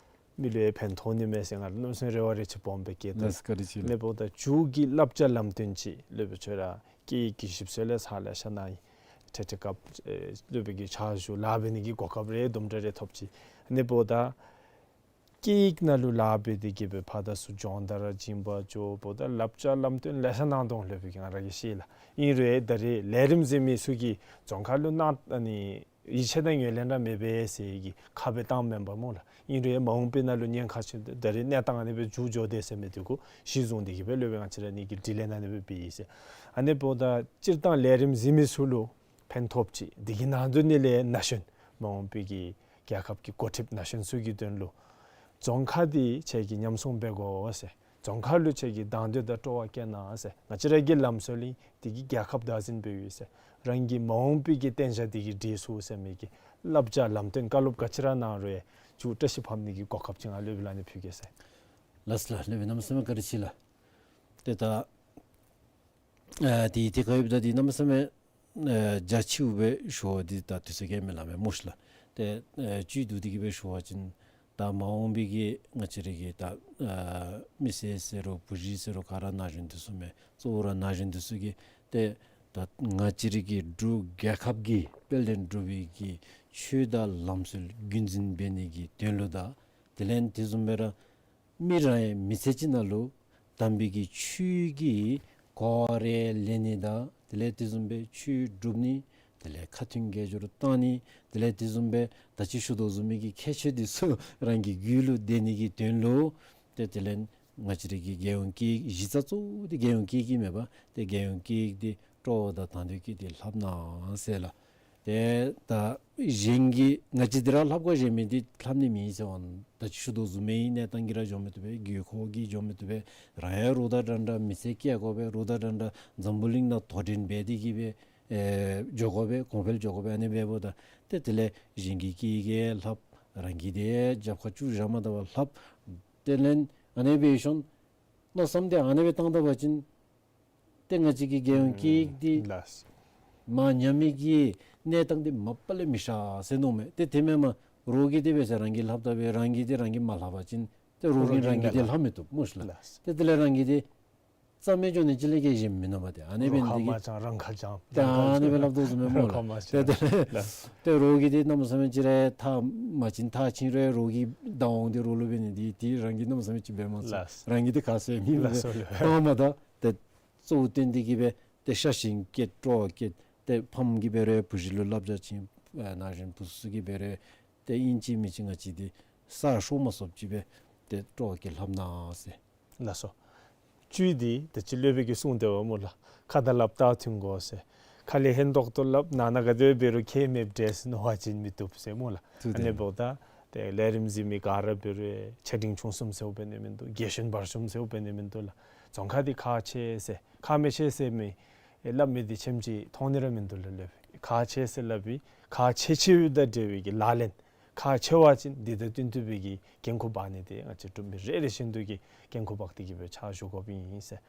མི་ལུ་ཡང་ཕན་ཐོགས་ནི་མས་ཟེར་ང་གནམ་མེད་ས་མེད་རེ་བ་རེ་ཆེ་སྦོམ་སྦེ་བསྐྱེད་དོ། ལགས་སོ། བཀའ་དྲིན་ཆེ་ལགས། ཨ་ནི་འབདཝ་ད་མཇུག་གི་བསླབ་བྱ་ལམ་སྟོན་ཅིག་སློབ་དཔོན་ཁྱོད་ར་སྐད་ཡིག་གི་ཞིབ་འཚོལ་ལས་ཚར་ལེ་ཤ་གནང་ཡི། འཕྲལ་འཕྲལ་སྐབས་ཨེ་སློབ་དཔོན་གྱི་ཕྱག་ཞུ་ལཱ་འབད་ནི་གི་གོ་སྐབས་རེ་དུམ་གྲ་རེ་ཐོབ་ཅི། ཨ་ནི་འབདཝ་ད་སྐད་ཡིག་ནང་ལུ་ལཱ་འབད་དེ་གིས་སྦེ་ཕར་དང་ཚུར་སྦྱོང་བརྡར་བྱིན་པ་འགྱོཝ་ད་བསླབ་བྱ་ལམ་སྟོན་ལེ་ཤ་གནང་དོ། སློབ་དཔོན་གྱིས་ང་ར་གིས་ཤེས་ལགས། ཨིན་རུང་ད་རེས་ལས་རིམ་གཟིགས་མི་ཚུ་གིས་རྫོང་ཁ་ལུ་གནང་ཨ་ནི་ཡིད་ཆེས་དང་ངོས་ལེན་ར་མེད་པས་ཟེར་གྱི་ཁ་སྦེ་བཏངམ་མེན་པ་སྨོ་ལགས། ཨིན་རུང་མ་འོངས་པའི་ནང་ལུ་ཉེན་ཁ་ཆེ། ད་རེས་གནས་སྟངས་ཨ་ནི་སྦེ་མཇུག་འགྱོ་དེས་ཟེར་མི་འདི་གུ་གཞི་བཟུང་སྟེ་གིས་སྦེ་སློབ་དཔོན་ང་བཅས་ར་ཨ་ནི་གི་དྲི་ལན་ཨ་ནི་སྦེ་འབད་ཡི་ཟེར། ཨ་ནི་འབདཝ་ད་སྤྱིར་བཏང་ལས་རིམ་གཟིགས་མི་ཚུ་ལུ་ཕན་ཐོགས་ཅིག། དེ་གི་ནང་དོན་ནི་ལས་ན་གཞོན་མ་འོངས་པའི་གི་རྒྱལ་ཁབ་ཀྱི་འགོ་ཁྲིདཔ་ན་གཞོན་ཚུ་གི་དོན་ལུ་རྫོང་ཁ་འདི་ཁྱེད་ཀྱིས་ཉམས་སྲུང་འབད་དགོ་ཟེར། རྫོང་ཁ་ལུ་ཁྱེད་ཀྱིས་དང་འདོད་དང་སྤྲོ་བ་བསྐྱེད་གནང་ཟེར། ང་བཅས་ར་གི་ལམ་སྲོལ་ཨིན། དེ་གིས་རྒྱལ་ཁབ་བདག་འཛིན་འབད་ཡོད་ཟེར། རང་གི་མ་འོངས་པའི་གི་བརྟན་བཞག་དེ་གིས་སྒྲིག་ཚུགས་ཟེར་མི་གི་བསླབ་བྱ་ལམ་སྟོན་བཀའ་སློབ་ག་ཅི་ར་གནང་རུང་མཇུག་བཀྲ་ཤིས་ཕབ་ནི་གི་གོ་སྐབས་ཅིག་ང་སློབ་དཔོན་ལུ་ཨ་ནི་ཕུལ་གེ་ཟེར། ལགས་སོ་ལགས། སློབ་དཔོན་གནམ་མེད་ས་མེད་བཀའ་དྲིན་ཆེ་ལགས། ཏེ་ད་ཨ་དེ་དེ་ག་ཡོདཔ་ད་དེ་གནམ་མེད་ས་མེད་ཨ་རྒྱ་ཆེཝ་སྦེ་ཞུ་བ་འདི་ད་དུས་ཚོད་ཀྱིས་མི་ལང་མས་སྨོ་ཤ་ལགས། ཏེ་ཨ་བཅུད་བསྡུ་སྟེ་གིས་སྦེ་ཞུ་བ་ཅིན་ད་མ་འོངས་པའི་གི་ང་བཅས་ར་གི་ད་ཨ་མི་སེར་ཟེར་རུང་བུ་གཞི་ཟེར་རུང་ག་ར་ན་གཞོན་འདི་ཚུ་མས། གཙོ་བོ་ར་ན་གཞོན་འདི་ཚུ་གིས་ཏེ་ད་ང་བཅས་ར་གི་འབྲུག་རྒྱལ་ཁབ་ཀྱི་དཔལ་ལྡན་འབྲུག་པའི་གི་ཆོས་དང་ལམ་སྲོལ་རྒྱུན་འཛིན་འབད་ནི་གི་དོན་ལུ་དང་དེ་ལས་དེ་བཟུམ་སྦེ་ར་མི་རང་ཡང་མི་ཚེ་གཅིག་ནང་ལུ་དམ་པའི་གི་ཆོས་ཀྱི་གོ་བ་རེ་ལེན་ནི་དང་དེ་ལས་དེ་བཟུམ་སྦེ་ཆོས་སྒྲུབ་ནི་དེ་ལས་ཁ་ཐུན་དགེ་སྦྱོར་བཏང་ནི་དེ་ལས་དེ་བཟུམ་སྦེ་ད་ཅི་ཞུ་དོ་བཟུམ་མའི་གི་ཁྱད་ཆོས་འདི་ཚུ་རང་གི་རྒྱུད་ལུ་ལྡན་ནི་གི་དོན་ལུ་ཏེ་དེ་ལས་ང་བཅས་ར་གི་རྒྱལ་ཡོངས་སྐད་ཡིག་གཞི་རྩ་གཙོ་བོ་འདི་རྒྱལ་ཡོངས་སྐད་ཡིག་མས་པ། ཏེ་རྒྱལ་ཡོངས་སྐད་ཡིག་འདི་སྤྲོ་བ་དང་དང་འདོད་བསྐྱེད་དེ་ལྷབ་གནང་ཟེར་ལགས། ཏེ་ད་གཞན་གྱིས་ང་བཅས་འདི་ར་ལྷབ་དགོ་གཞན་མི་འདི་ལྷབ་ནི་མེད་ཟེར་བ་ད་ཅི་ཞུ་དོ་བཟུམ་མའི་གནས་སྟངས་ཀྱིས་ར་འགྱོ་མི་བཏུབ་པས། དགོས་མཁོ་གིས་འགྱོ་མི་བཏུབ་པས། རང་ཡང་རོགས་དང་འདྲ་འདྲ་མི་ཚེ་སྐྱེལ་དགོ་པས། རོགས་དང་འདྲ་འདྲ་འཛམ་བུ་གླིང་ནང་དོ་འགྲན་འབད་དེ་གིས་སྦེ་ཨེ་འགྱོ་དགོ་པས། གོང་འཕེལ་འགྱོ་དགོ་པས། ཨ་ནི་འབདཝ་ད་ཏེ་དེ་ལས་གཞན་གྱི་སྐད་ཡིག་ལྷབ་རང་གི་འདི་རྒྱབ་ཁར་བཙུགས་བཞག་མ་ད་པར་ལྷབ། དེ་ལས་ཨ་ནི་སྦེ་ཤོང་མནོ་བསམ་འདི་ཨ་ནི་སྦེ་བཏང་ད་པ་ཅིན་ཏེ་ང་བཅས་ཀྱི་རྒྱལ་ཡོངས་སྐད་ཡིག་འདི་ལགས། མར་ཉམས་མི་གི་གནས་སྟངས་འདི་མ་པ་ལས་མི་ཤར་ཟེར་མནོཝ་མས། ཏེ་དེ་མེན་པར་རོགས་ཀྱིས་དེ་སྦེ་ཟེར་རང་གིས་ལྷབ་ད་པས། རང་གིས་འདི་རང་གིས་མ་ལྷབ་པ་ཅིན་ཏེ་རོགས་ཀྱིས་རང་གི་འདི་ལྷབ་མི་བཏུབ་སྨོ་ཤ་ལགས། ལགས། ཏེ་དེ་ལས་རང་གི་འདི་རྩ་མེད་འགྱོ་ནི་ཅིག་ལས་བརྒལ་གཞན་མིན་ནུག་པ། ཏེ་ཨ་ནི་འབད་ནི་འདི་གིས་རྩ་མེད་འགྱོ་ནི་ཅིག་ལས་བརྒལ་གཞན་མིན་ནུག་པ། ཏེ་ཨ་ནི་འབད་ནི་འདི་གིས་རོགས་ཁ་མ་བྱང་རང་ཁ་བྱང་། ཏེ་ཨ་ནི་སྦེ་སླབ་དོ་བཟུམ་མས་སྨོ་ལགས། ཏེ་དེ་ལས་ཏེ་རོགས་ཀྱིས་འདི་གནམ་མེད་ས་མེད་ཅིག་ར་ཐག་མ་བཅིན་ཐག་བཅིན་རུང་རོགས་ཀྱི་བདའ་འོང་སྟེ་རོགས་ལུ་འབད་ནི་འདི་ཏེ་རང་གིས་གནམ་མེད་ས་མེད་ཅིག་འབད་མ་ཚུགས། རང་གིས་འདི་ཁ་གསལ་མི་འབད་ལགས་སོ་ལགས། ད་མ་ད་ཏེ་གཙོ་བོ་བཏོན་ཏེ་གིས་སྦེ་ཏེ་ཤ་ཞེན་བསྐྱེད་སྤྲོ་བ་བསྐྱེད། ཏེ་ཕམ་གིས་འབད་རུང་བུ་གཞི་ལུ་བསླབ་བྱ་བྱིན། ཨེ་ན་གཞོན་བུ་ཚུ་གིས་འབད་རུང་ཏེ་ཨིན་ཅི་མིན་ཅི་ང་བཅས་འདི་ས་ཤོར་མ་སོངམ་ཅིག་སྦེ་ཏེ་སྤྲོ་བ་བསྐྱེད་ལྷབ་གནང་ཟེར། ལགས་སོ། བཅུད་འདི་ད་ཅི་སློབ་དཔོན་གྱིས་གསུངས་ཏེ་འབདཝ་སྨོ་ལགས། ཁ་དང་ལགཔ་ད་མཐུན་དགོ་ཟེར། ཁ་ལས་ཧན་ཏོག་ཏོ་སླབ་ནང་ན་ག་དེ་སྦེ་འབད་རུང་ཁྱད་མེདཔ་འདྲས་མནོ་བ་ཅིན་མི་བཏུབ་ཟེར་སྨོ་ལགས། ཨ་ནི་འབདཝ་ད་ཏེ་ལས་རིམ་གཟིགས་མི་ག་ར་འབད་རུང་ཆེ་འབྲིང་ཆུང་གསུམ་ཟེརཝ་འབད་ནི་མིན་འདུག། རྒས་གཞོན་བར་གསུམ་ཟེརཝ་འབད་ནི་མིན་འདུག་ལགས། རྫོང་ཁ་འདི་ཁག་ཆེ་ཟེར་ཁག་མི་ཆེ་ཟེར་མི་ཨེ་སླབ་མི་འདི་ཆེམ་ཅིག་མཐོང་ནི་ར་མིན་འདུག་ལགས། སླབ་ཁག་ཆེ་ཟེར་སླབ་པའི་ཁག་ཆེ་ཆེ་བའི་དང་འབྲེལ་བའི་གི་ལག་ལེན་ ཁག་ཆེ་བ་ཅིན་འདི་དང་བསྟུན་ཏེ་སྦེ་གི་འགན་ཁུར་འབག་ནི་འདི་ང་བཅས་འབྲུག་མི་རེ་རེ་བཞིན་དུ་གིས་འགན་ཁུར་འབག་སྟེ་གི་སྦེ་ཕྱག་ཞུ་དགོཔ་ཨིན་ཟེར།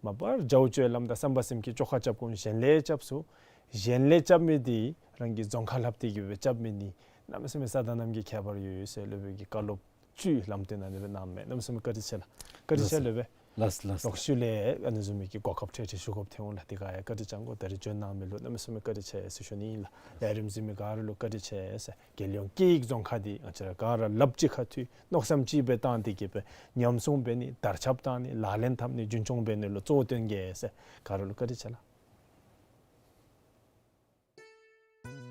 མ་པ་ར་རྒྱབ་སྐྱོར་ལམ་དང་བསམ་པ་སེམས་བསྐྱེད་བཅོ་ཁ་རྐྱབ་དགོ། གཞན་ལས་རྐྱབ་ཚུགས། གཞན་ལས་རྐྱབ་མི་འདི་རང་གི་རྫོང་ཁ་ལྷབ་སྟེ་གི་སྦེ་རྐྱབ་མི་ནི་གནམ་མེད་ས་མེད་ས་དང་གནམ་གྱི་ཁྱད་པར་ཡོད་ཡོད་ཟེར་སློབ་དཔོན་གྱིས་བཀའ་སློབ་ཚུ་ལམ་སྟོན་ནང་ནི་སྦེ་གནངམ་མས། གནམ་མེད་ས་མེད་བཀའ་དྲིན་ཆེ་ལགས། བཀའ་དྲིན་ཆེ་ལགས། སློབ་དཔོན། ལགས་ལགས། ལོག་ཤུལ་ལས་ཨ་ནི་བཟུམ་མའི་གི་གོ་སྐབས་འཕྲལ་འཕྲལ་ཞུ་དགོཔ་ཐོན་འོང་ལགས། དེ་ག་ཡང་བཀའ་དྲིན་བསྐྱང་དགོ། ད་རིས་འབྱོན་གནང་མི་ལུ་གནམ་མེད་ས་མེད་བཀའ་དྲིན་ཆེ་ཟེར་ཞུ་ནི་ཨིན་ལགས། ལས་རིམ་གཟིགས་མི་ག་ར་ལུ་བཀའ་དྲིན་ཆེ་ཟེར། རྒྱལ་ཡོངས་སྐད་ཡིག་རྫོང་ཁ་འདི་ང་བཅས་ར་ག་ར་ལགཔ་གཅིག་ཁར་མཐུད་མནོ་བསམ་གཅིག་སྦེ་བཏང་སྟེ་གི་སྦེ་ཉམས་སྲུང་འབད་ནི་དར་ཁྱབ་བཏང་ནི་ལག་ལེན་འཐབ་ནི་རྒྱུན་འཁྱོངས་འབད་ནི་ལུ་གཙོ་བོ་བཏོན་གེ་ཟེར། ག་ར་ལུ་བཀའ་དྲིན་ཆེ་ལགས།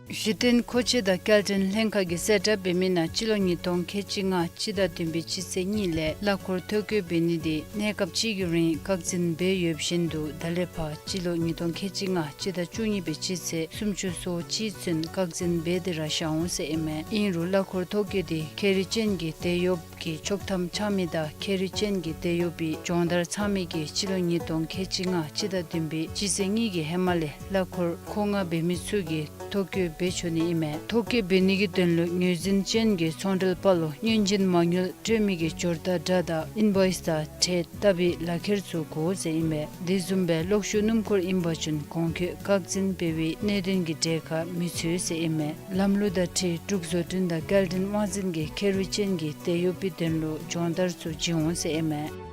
གཞི་རྟེན་མཁོ་ཆས་དང་སྐྱེལ་འདྲེན་ལྷན་ཁག་གིས་གསལ་བསྒྲགས་འབད་མི་ནང་སྤྱི་ལོ་ཉིས་སྟོང་ཁལ་གཅིག་ལྔ་སྤྱི་ཟླ་བདུན་པའི་སྤྱི་ཚེས་གཉིས་ལས་གླ་འཁོར་ཐོ་བཀོད་འབད་ནི་འདི་གནས་སྐབས་ཅིག་གི་རིང་བཀག་འཛིན་འབད་ཡོདཔ་བཞིན་དུ་ད་ལས་ཕར་སྤྱི་ལོ་ཉིས་སྟོང་ཁལ་གཅིག་ལྔ་སྤྱི་ཟླ་བཅུ་གཉིས་པའི་སྤྱི་ཚེས་སུམ་ཅུ་སོ་གཅིག་ཚུན་བཀག་འཛིན་འབད་དེ་ར་བཞག་འོང་ཟེར་ཨིན་མས། ཨིན་རུང་གླ་འཁོར་ཐོ་བཀོད་འདི་ཁེ་རིག་ཅན་གྱི་དེད་གཡོགཔ་གི་ཆོག་ཐམ་འཆང་མི་དང་ཁེ་རིག་ཅན་གྱི་དེད་གཡོག་པའི་སྦྱོང་བརྡར་ཚང་མི་གིས་སྤྱི་ལོ་ཉིས་སྟོང་ཁལ་གཅིག་ལྔ་སྤྱི་ཟླ་བདུན་པའི་སྤྱི་ཚེས་གཉིས་ཀྱི་ཧེ་མ་ལས་གླ་འཁོར་མཁོ་མངགས་འབད་མི་ཚུ་གིས་ཐོ་བཀོད་འབད་ཆོག་ནི་ཨིན་མས། ཐོ་བཀོད་འབད་ནི་གི་དོན་ལུ་ངོས་འཛིན་ཅན་གྱི་ཚོང་འབྲེལ་པ་ལུ་སྔོན་རྗེས་མ་དངུལ་སྤྲོད་མི་གི་འབྱོར་རྟགས་འདྲ་དང་ཨིན་བོའིསི་དང་ཁྲལ་བཏབ་པའི་ལག་ཁྱེར་ཚུ་དགོ་ཟེར་ཨིན་མས། དེ་བཟུམ་སྦེ་གློག་ཤུགས་སྣུམ་འཁོར་ཨིན་པ་ཅིན་གོང་འཁོད་བཀག་འཛིན་འབད་བའི་གནད་དོན་གྱི་གྲས་ཁར་མི་ཚུད་ཟེར་ཨིན་མས། ལམ་ལུགས་དང་འཁྲིལ་འབྲུག་བཟོ་སྐྲུན་དང་སྐྱེལ་འདྲེན་དབང་འཛིན་གྱིས་ཁེ་རིག་ཅན་གྱི་དེད་གཡོག་པའི་དོན་ལུ་སྦྱོང་བརྡར་ཚུ་བྱིན་འོང་ཟེར་ཨིན་མས།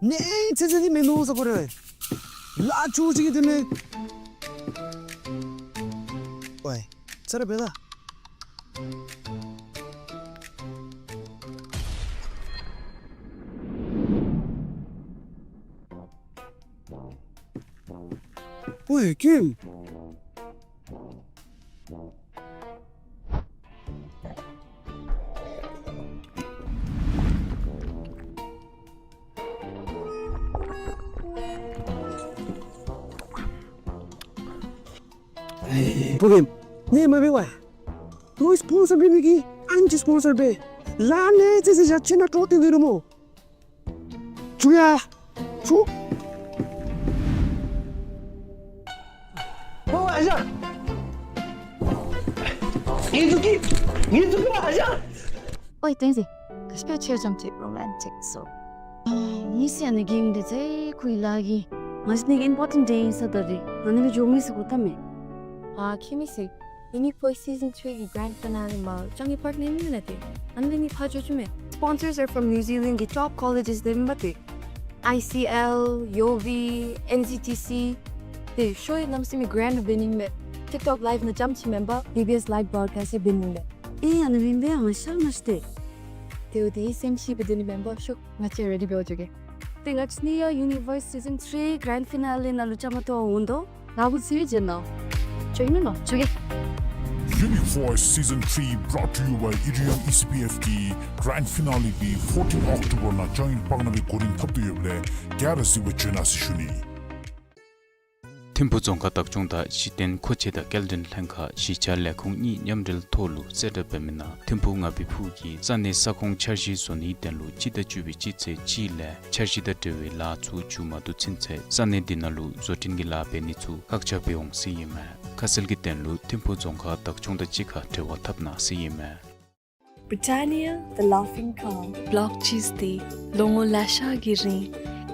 ནེ་ཨེ་ཚེ་ཚེ་འདི་མེན་ནོ་ཟེར་གོ་རེ། ལ་ཆུ་ཅིག་གི་དེ་ནེ། ཝའི་ཚར་བས་ད། ཝའི་ཀིམ། ཕུ་ཀིམ། ནེ་མ་འབད་བ། ཏོ་སི་པོན་སར་འབད་མི་གི་ཨན་ཅིག་སི་པོན་སར་འབད། ལ་ནེ་ཙི་ཙི་ཞག་ཅིག་ནང་ཏོ་ཏེ་འདི་རུ་མོ། ཆུ་ཡ། ཆུ། ཨོ་ཨ་ཞང་། ངེ་ཚུ་གི་ངེ་ཚུ་གི་ཨ་ཞང་། ཨོའི་ཏེན་ཟི། ག་ཅི་སྦེ་ཁྱོད་ཙམ་ཅིག་རོ་མཱན་ཊིག་སོང་། ཨ་ཨིན་ཟེར་ཨ་ནི་གིམ་འདི་ཚེ་ཁོའི་ལཱ་གི། ང་ཅིག་ནི་ཨིམ་པོར་ཊེནཊ་ཌེ་ཨིན་ས་ད་རེ། ང་ནི་ལུ་འགྱོ་མི་ཟེར་གོ་ཐ་མེ། ཨ་ཁྱོད་མི་ཟེར། ཨ་ནི་ཕོ་སི་ཛན་ཐི་རི་གི་གྷ་རེནཌ་ཕི་ན་ལེ་མ་ཅང་གི་པར་ཊི་ནེམ་ཨིན་ན་ཏེ། ཨ་ནི་ལས་ནི་ཕར་འགྱོ་ཅི་མེ། Sponsors are from New Zealand གི་ཊོབ་ཀོ་ལེ་ཇེས་འདི་མེན་པ་ཏེ། ཨའི་སི་ཨེལ། ཡོ་བི། ཨེན་སི་ཊི་སི། ཏེ་ཤོ་ཡི་གནམ་མེད་ས་མེད་གྷ་རེནཌ་འབད་ནི་མེ། ཊིཀ་ཊོཀ་ལའིབ་ནང་ཙམ་ཅིག་མེན་པར་བི་བི་ཨེསི་ལའིབ་བྲོཌ་ཀཱསཊ་འབད་ནི་མེ། ཨེ་ཨ་ནི་མེན་པས་ང་ཤར་མ་ཤེས་ཏེ། ཏེ་འོ་ཏེ་སེམས་ཤི་འབད་དེ་ནི་མེན་པར་ཤོ་ང་བཅས་རེ་ཌི་འབད་འགྱོ་གེ། ཏེ་ང་བཅས་ནི་ཡ་ཡུ་ནི་བརསི་སི་ཛན་ཐི་རི་གྷ་རེནཌ་ཕི་ན་ལེ་ནང་ལུ་བཅའ་མར་གཏོགས་འོང་དོ། ནཱ་བུ་ཚུ་ཡང་འབྱོན་གནང་། འགྱོ་གེ་མེན་ནོ། འགྱོ་གེ། ཡུ་ནི་བརསི་སི་ཛན་ཐི་རི་brought to you by ཨི་རི་ཡང་ཨི་སི་པི་ཨེཕ་གིས་གྷ་རེནཌ་ཕི་ན་ལེ་འདི་ཕོར་ཊིན་ཨོཀ་ཊོ་བར་ནང་ཅང་ཡིན་པ་ན་སྦེ་གོ་རིམ་ཕབ་སྟེ་ཡོདཔ་ལས་ག་ར་གཟིགས་པར་འབྱོན་གནང་ཟེར་ཞུ་ནི། ཐིམ་ཕུག་རྫོང་ཁག་བདག་སྐྱོང་དང་གཞི་རྟེན་མཁོ་ཆས་དང་སྐྱེལ་འདྲེན་ལྷན་ཁག་གཞིས་ཆགས་ལས་ཁུངས་གཉིས་མཉམ་འབྲེལ་ཐོག་ལུ་གསལ་བསྒྲགས་འབད་མི་ནང་ཐིམ་ཕུག་ང་བི་ཕུག་གི་ས་གནས་ས་ཁོངས་འཆར་གཞི་བཟོ་ནིའི་དོན་ལུ་སྤྱི་ཟླ་བཅུ་པའི་སྤྱི་ཚེས་གཅིག་ལས་འཆར་གཞི་དང་འབྲེལ་བའི་ལཱ་ཚུ་མཇུག་མ་བསྡུ་ཚུན་ཚོད་ས་གནས་འདི་ནང་ལུ་བཟོ་སྐྲུན་གྱི་ལཱ་འབད་ནི་ཚུ་བཀག་ཆ་འབད་འོང་ཟེར་ཨིན་མས། ཁ་གསལ་གྱི་དོན་ལུ་ཐིམ་ཕུག་རྫོང་ཁག་བདག་སྐྱོང་དང་གཅིག་ཁར་འབྲེལ་བ་འཐབ་གནང་ཟེར་ཨིན་མས། Britannia, the laughing cow. བློག་ཅིས་ཏེ་ལོ་ངོ་ལེ་ཤ་གི་རིང་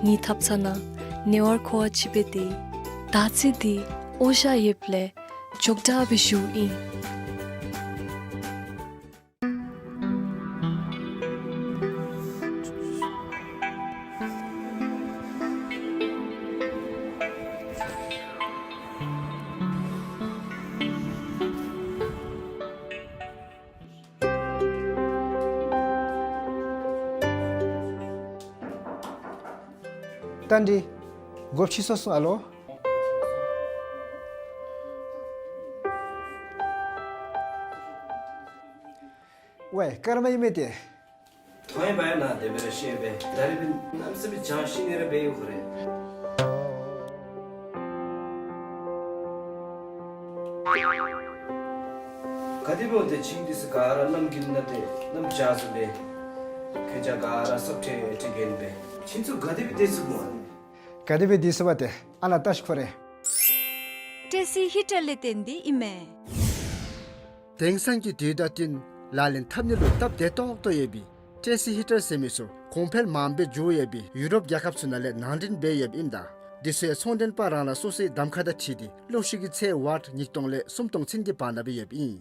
ངེའི་ཐབ་ཚང་ནང་ཉེ་བར་མཁོ་བ་ཅིག་འབད་དེ་ད་ཅི་འདི་འོ་ཞ་ཡོདཔ་ལས་ཅོག་འཐདཔ་སྦེ་བཞུགས་ཨིན། ཏན་ཏན་སྒོ་ཕྱེ་སོང་སོང་ཨ་ལོ། ཝའི་ཀརྨ་ཨིན་མས་ཏེ། ཐོན་པ་ཡང་ན་དེ་སྦེ་ར་ཤེས་པས། ད་རེས་འབདན་གནམ་མེད་ས་མེད་བྱང་ཤི་ནི་ར་འབད་ཡོད་ཁོ་རེ། ག་དེ་འབདཝ་ཏེ་ཁྱིམ་འདི་ཚུ་ག་ར་གནམ་དགུན་ན་ཏེ་གནམ་བྱཱར་སོང་པས། ཁྱེད་ཅག་ག་ར་སྲོག་ཁྲེ་ཁྲེ་གེན་པས། ཁྱིམ་ཚུ་ག་དེ་སྦེ་བདེ་ཚུགས་སྨོ། ག་དེ་སྦེ་བདེ་ཚུགས་པ་ཏེ་ཨ་ནཱ་བལྟ་ཤིག་ཁོ་རེ། ཊེ་སི་ཧི་ཊར་ལས་བརྟེན་ཏེ་ཨིན་མས། དེང་སང་གི་དུས་དང་བསྟུན་ལག་ལེན་འཐབ་ནི་ལུ་སྟབས་བདེ་ཏོག་ཏོ་ཡོད་པའི་ཊེ་སི་ཧི་ཊར་ཟེར་མི་ཚུ་གོང་འཕེལ་མངམ་སྦེ་འགྱོ་ཡོད་པའི་ཡུ་རོབ་རྒྱལ་ཁབ་ཚུ་ནང་ལས་ནང་འདྲེན་འབད་ཡོདཔ་ཨིནམ་ད་འདི་ཚུ་ཡང་ཚོང་མགྲོན་པ་རང་རང་སོ་སོའི་གདམ་ཁ་དང་འཁྲིལ་ཏེ་གློག་ཤུགས་ཀྱི་ཚད་ཝཊ་ཉིས་སྟོང་ལས་སུམ་སྟོང་ཚུན་གྱི་བར་ན་སྦེ་ཡོདཔ་ཨིན།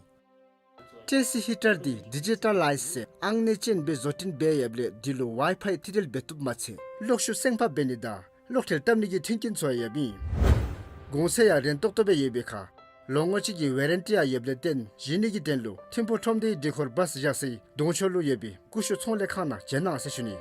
ཊེ་སི་ཧི་ཊར་འདི་ཌི་ཇི་ཊ་ལའིཛ་ཟེར་ཨང་གནས་ཅན་སྦེ་བཟོ་སྐྲུན་འབད་ཡོདཔ་ལས་འདི་ལུ་ཝའི་ཕའི་ཐིག་འབྲེལ་འབད་བཏུབ་མ་ཚད་གློག་ཤུགས་སེང་ཕག་འབད་ནི་དང་གློག་ཐལ་བཏབ་ནི་གི་མཐུན་རྐྱེན་ཚུ་ཡང་ཡོདཔ་ཨིན། གོང་ཚད་ཡང་རན་ཏོག་ཏོ་སྦེ་ཡོད་པའི་ཁར་ལོ་ངོ་གཅིག་གི་ཝེ་རན་ཊི་ཡང་ཡོདཔ་ལས་བརྟེན་གཞི་ནི་གི་དོན་ལུ་ཐིམ་ཕུག་ཁྲོམ་སྡེའི་འདི་ཁོར་བཱས་བཞག་སའི་གདོང་ཕྱོགས་ལུ་ཡོད་པའི་ཀུ་ཤུ་ཚོང་ལས་ཁང་ནང་བྱོན་གནང་ཟེར་ཞུ་ནི།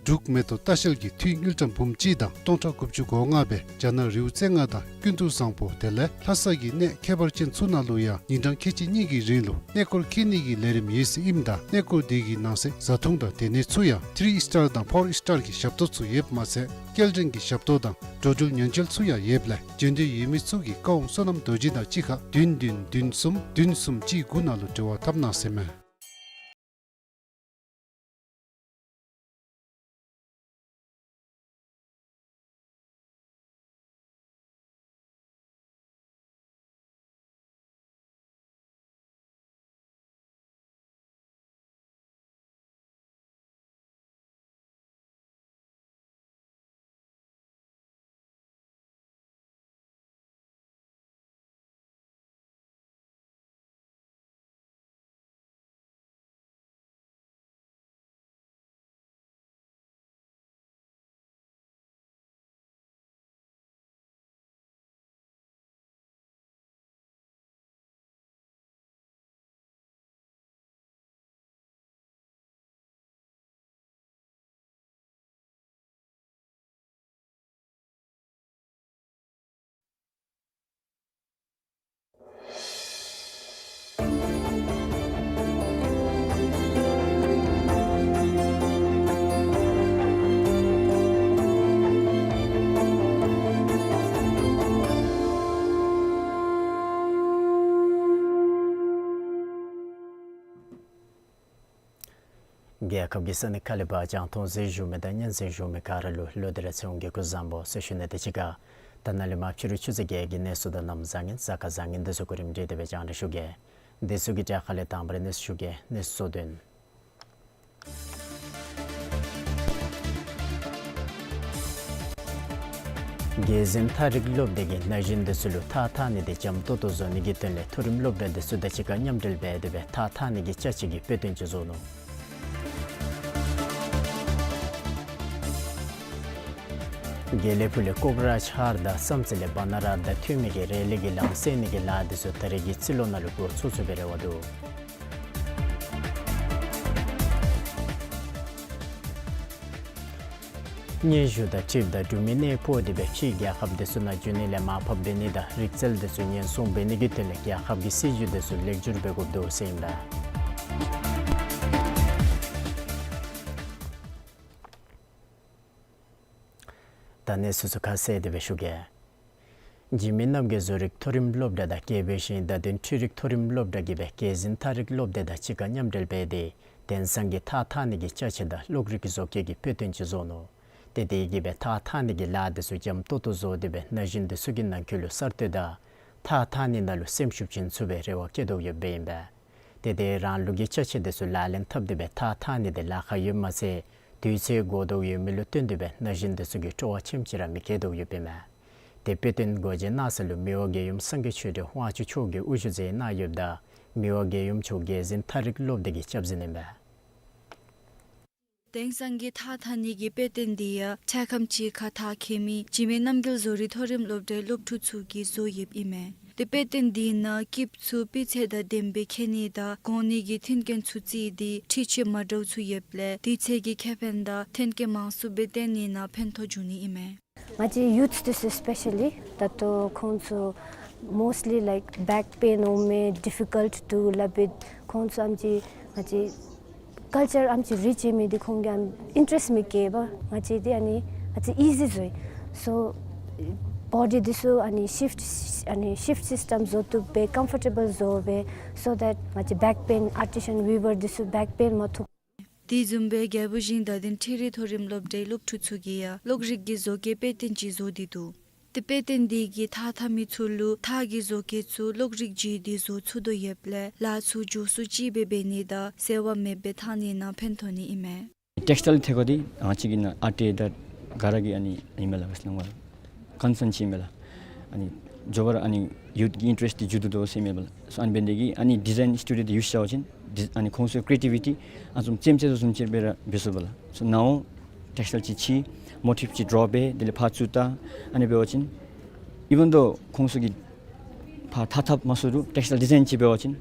འབྲུག་མེ་ཏོག་ལྟ་བཤལ་གྱིས་འཐུས་དངུལ་ཀྲམ་འབུམ་གཅིག་དང་སྟོང་ཕྲག་དགུ་བཅུ་གོ་ལྔ་སྦེ་རྒྱ་ནག་རི་བོ་རྩེ་ལྔ་དང་ཀུན་ཏུ་བཟང་པོ་དེ་ལས་ལྷ་ས་གི་གནས་ཁྱད་པར་ཅན་ཚུ་ནང་ལུ་ཡང་ཉིན་གྲངས་ཁལ་གཅིག་གཉིས་ཀྱི་རིང་ལུ་གནས་སྐོར་འཁྱིད་ནི་གི་ལས་རིམ་ཡོད་ཟེར་ཨིནམ་ད་གནས་སྐོར་དེ་གི་ནང་གསེས་བཟའ་འཐུང་དང་སྡོད་གནས་ཚུ་ཡང་ཐི་རི་ཨིས་ཊར་དང་ཕོར་ཨིས་ཊར་གྱི་ཞབས་ཏོག་ཚུ་ཡོདཔ་མ་ཚད་སྐྱེལ་འདྲེན་གྱི་ཞབས་ཏོག་དང་འགྲོ་འགྲུལ་ཉེན་བཅོལ་ཚུ་ཡང་ཡོདཔ་ལས་བྱོན་འདོད་ཡོད་མི་ཚུ་གིས་ཀ་ཝང་བསོད་ནམས་རྡོ་རྗེ་དང་གཅིག་ཁར་བདུན་བདུན་བདུན་གསུམ་བདུན་གསུམ་གཅིག་དགུ་ནང་ལུ་འབྲེལ་བ་འཐབ་གནང་ཟེར་མས། རྒྱལ་ཁབ་ཀྱི་ས་གནས་ཁག་ལས་ཕར་རྒྱང་མཐོང་གཟིགས་བཞུགས་མི་དང་སྙན་གསན་བཞུགས་མི་ག་ར་ལུ་ལོག་སྟེ་ར་ཚེ་དབང་གིས་སྐུ་གཟུགས་བཟང་པོ་ཟེར་ཞུ་ནི་དང་གཅིག་ཁར་ད་ནཱ་ལས་མར་ཕྱི་རུ་ཆུ་ཚོད་བརྒྱད་ཀྱི་གནས་ཚུལ་དང་གནམ་བཟང་ངན་གཟའ་སྐར་བཟང་ངན་འདི་ཚུ་གོ་རིམ་སྒྲིག་སྟེ་སྦེ་རྒྱང་བསྒྲགས་ཞུ་གེ། འདི་ཚུ་གི་གྲས་ཁ་ལས་དང་པ་ར་གནས་ཚུལ་ཞུ་གེ། གནས་ཚུལ་གཙོ་དོན། རྒྱལ་འཛིན་ཐ་རིག་སློབ་སྡེ་གིས་ན་གཞོན་འདི་ཚུ་ལུ་ཐགས་འཐག་ནི་དེ་འཇམ་ཏོག་ཏོ་བཟོ་ནི་གི་དོན་ལས་མཐོ་རིམ་སློབ་གྲྭ་འདི་ཚུ་དང་གཅིག་ཁར་མཉམ་འབྲེལ་འབད་དེ་སྦེ་ཐགས་འཐག་ནི་གི་ཅ་ཆས་ཀྱི་དཔེ་སྟོན་ཅིག་བཟོ་ནུག། དགེ་ལེགས་ཕུག་ལས་ཀོག་རཱཇ་ཧར་དང་བསམ་རྩེ་ལས་བ་ན་ར་དང་ཐོན་མི་གི་རེ་ལི་གི་ལམ་སེལ་ནི་གི་ལཱ་འདི་ཚུ་ད་རེས་ཀྱི་རྩིས་ལོ་ནང་ལུ་འགོ་བཙུགས་ཚུགས་པའི་རེ་བ་འདུག། སྙན་ཞུ་དང་འཁྲིལཝ་ད་འབྲུག་མི་གནས་སྤོ་སྟེ་སྦེ་ཕྱིའི་རྒྱལ་ཁབ་འདི་ཚུ་ནང་འགྱོ་ནི་ལས་མར་ཕབ་འབད་ནི་དང་རིག་རྩལ་འདི་ཚུ་ཉེན་སྲུང་འབད་ནི་གི་དོན་ལས་རྒྱལ་ཁབ་ཀྱི་སྲིད་བྱུས་འདི་ཚུ་ལེགས་བསྒྱུར་འབད་དགོཔ་འདུག་ཟེར་ཨིན་པས། ད་གནས་ཚུལ་ཚུ་ཁ་གསལ་ཏེ་སྦེ་ཞུ་གེ། འཇིགས་མེད་རྣམ་རྒྱལ་བཟོ་རིག་མཐོ་རིམ་སློབ་གྲྭ་དང་ཀེ་བེ་ཤིང་བརྡ་དོན་འཕྲུལ་རིག་མཐོ་རིམ་སློབ་གྲྭ་གིས་སྦེ་རྒྱལ་འཛིན་ཐ་རིག་སློབ་སྡེ་དང་གཅིག་ཁར་མཉམ་འབྲེལ་འབད་དེ་དེང་སང་གི་ཐགས་འཐག་ནི་གི་ཅ་ཆས་དང་གློག་རིག་བཟོ་བཀོད་ཀྱི་དཔེ་སྟོན་ཅིག་བཟོ་ནུག། ཏེ་དེ་གིས་སྦེ་ཐགས་འཐག་ནི་གི་ལཱ་འདི་ཚུ་འཇམ་ཏོག་ཏོ་བཟོ་སྟེ་སྦེ་ན་གཞོན་འདི་ཚུ་གི་ནང་འཁོད་ལུ་གསར་གཏོད་དང་ཐགས་འཐག་ནི་ནང་ལུ་སེམས་ཤུགས་བྱིན་ཚུགས་པའི་རེ་བ་བསྐྱེད་དོ་ཡོདཔ་ཨིན་པས། ཏེ་དེ་རང་ལུགས་ཀྱི་ཅ་ཆས་འདི་ཚུ་ལག་ལེན་འཐབ་སྟེ་སྦེ་ཐགས་འཐག་ནི་དེ་ལཱ་ཁག་ཡོདཔ་མ་ཚད་དུས་ཚོད་འགོར་དོ་ཡོད་མི་ལུ་བརྟེན་ཏེ་སྦེ་ན་གཞོན་འདི་ཚུ་གིས་སྤྲོ་བ་ཆེམ་ཅིག་ར་མི་བསྐྱེད་དོ་ཡོདཔ་ཨིན་མས། ཏེ་དཔེ་སྟོན་སྒོ་འབྱེད་གནང་ས་ལུ་མི་དབང་རྒྱལ་ཡུམ་སངས་རྒྱས་ཆོས་སྒྲོན་དབང་ཕྱུག་མཆོག་གིས་དབུ་བཞུགས་མཛད་གནང་ཡོདཔ་ད་མི་དབང་རྒྱལ་ཡུམ་མཆོག་རྒྱལ་འཛིན་ཐ་རིག་སློབ་སྡེ་གི་སྐྱབས་འཛིན་ཨིན་པས། དེང་སང་གི་ཐགས་འཐག་ནི་གི་དཔེ་སྟོན་འདི་ཡང་འཕྲལ་ཁམས་ཅིག་ཁར་ཐགས་འཁེལ་མི་འཇིགས་མེད་རྣམ་རྒྱལ་བཟོ་རིག་མཐོ་རིམ་སློབ་གྲྭའི་སློབ་ཕྲུག་ཚུ་གིས་བཟོ་ཡོདཔ་ཨིན་མས། ཏེ་དཔེ་སྟོན་འདི་ནང་སྐྱིབས་ཚུ་སྤུས་ཚད་དང་ལྡནམ་སྦེ་འཁྱེར་ནི་དང་གོན་ནི་གི་མཐུན་རྐྱེན་ཚུ་བརྩིས་ཏེ་འཁྲུལ་ཆས་མ་འདྲཝ་ཚུ་ཡོདཔ་ལས་དུས་ཚོད་ཀྱི་ཁེ་ཕན་དང་མཐུན་རྐྱེན་མང་སུ་སྦེ་བཏོན་ནི་ནང་ཕན་ཐོགས་འབྱུང་ནི་ཨིན་མས། ང་བཅས་ཡུཐ་འདི་ཚུ་སི་པེ་ཤ་ལི་ད་ལྟོ་ཁོང་ཚུ་མོསཊ་ལི་ལའིཀ་བེཀ་པེན་འོང་མི་ཌི་ཕི་ཀལཊ་འདུག་སླབ་སྦེ་ཁོང་ཚུ་ཨམ་ཅིག་ང་བཅས་ཀལ་ཅར་ཨམ་ཅིག་རིཆ་ཡོད་མི་འདི་ཁོང་གིས་ཨིན་ཊ་རེསཊ་མི་བསྐྱེད་པས། ང་བཅས་འདི་ཨ་ནི་ཨ་ཙི་ཨི་ཟི་བཟོ་ཡི། སོ་བོ་ཌི་འདི་ཚུ་ཨ་ནི་ཤིཕཊ་ཨ་ནི་ཤིཕཊ་སིསི་ཊམ་བཟོ་བཏུབ་སྦེ་ཀམ་ཕོར་ཊེ་བཱལ་བཟོ་སྦེ་སོ་དེཊ་ང་བཅས་བེཀ་པེན་ཨར་ཊི་ཤན་ཝི་ཝར་འདི་ཚུ་བེཀ་པེན་མ་ཐུག། དེ་བཟུམ་སྦེ་རྒྱལ་པོ་ཞིང་བདག་ལྡན་འཕྲུལ་རིག་མཐོ་རིམ་སློབ་གྲྭའི་སློབ་ཕྲུག་ཚུ་གིས་ཡང་གློག་རིག་གི་བཟོ་བཀོད་དཔེ་སྟོན་ཅིག་བཟོ་སྟེ་འདུག། དེ་དཔེ་སྟོན་དེ་གིས་ཐགས་འཐག་མི་ཚུ་ལུ་ཐགས་ཀྱི་བཟོ་བཀོད་ཚུ་གློག་རིག་བརྒྱུད་དེ་བཟོ་ཚུགས་དོ་ཡོདཔ་ལས་ལཱ་ཚུ་མགྱོགས་སུ་ཅིག་སྦེ་འབད་ནི་དང་སེར་བ་མེདཔ་སྦེ་འཐག་ནི་ནང་ཕན་ཐོགས་ནི་ཨིན་མས། ཊེགསི་ཊའིལ་ཐད་ཁར་འདི་ང་བཅས་ཀྱི་ནང་ཨར་ཊི་དང་ག་ར་གི་ཨ་ནི་ཨིན་མས་ལགས། ཀོན་སརན་ཅིག་ཨིན་མས་ལགས། ཨ་ནི་མགྱོགས་པ་ར་ཨ་ནི་ཡུཐ་ཀྱི་ཨིན་ཊ་རེསཊ་འདི་འགྱོ་དོ་ཟེར་མས་ལགས། སོ་ཨ་ནི་འབད་ནི་དེ་གིས་ཨ་ནི་ཌི་ཛའིན་སི་ཊུ་ཌིའོ་འདི་ཡུས་བྱ་བ་ཅིན་ཌི་ཨ་ནི་ཁོང་ཚུ་ཀྲི་ཨེ་ཊི་བི་ཊི་ཨ་ནི་བཟུམ་རྩེདམོ་རྩེ་དོ་བཟུམ་ཅིག་སྦེ་ར་འབད་ཚུགས་པས་ལགས། སོ་ནཱ་ཊེགསི་ཊའིལ་ཅིག་ཕྱེ་མོ་ཊིབ་ཅིག་ཌོ་འབད་དེ་ལས་ཕར་བཙུགས་ད་ཨ་ནི་འབད་བ་ཅིན་ཨི་ཝན་དོ་ཁོང་ཚུ་གིས་ཕར་ཐགས་འཐག་མ་ཚུགས་རུང་ཊེགསི་ཊའིལ་ཌི་ཛའིན་ཅིག་འབད་བ་ཅིན་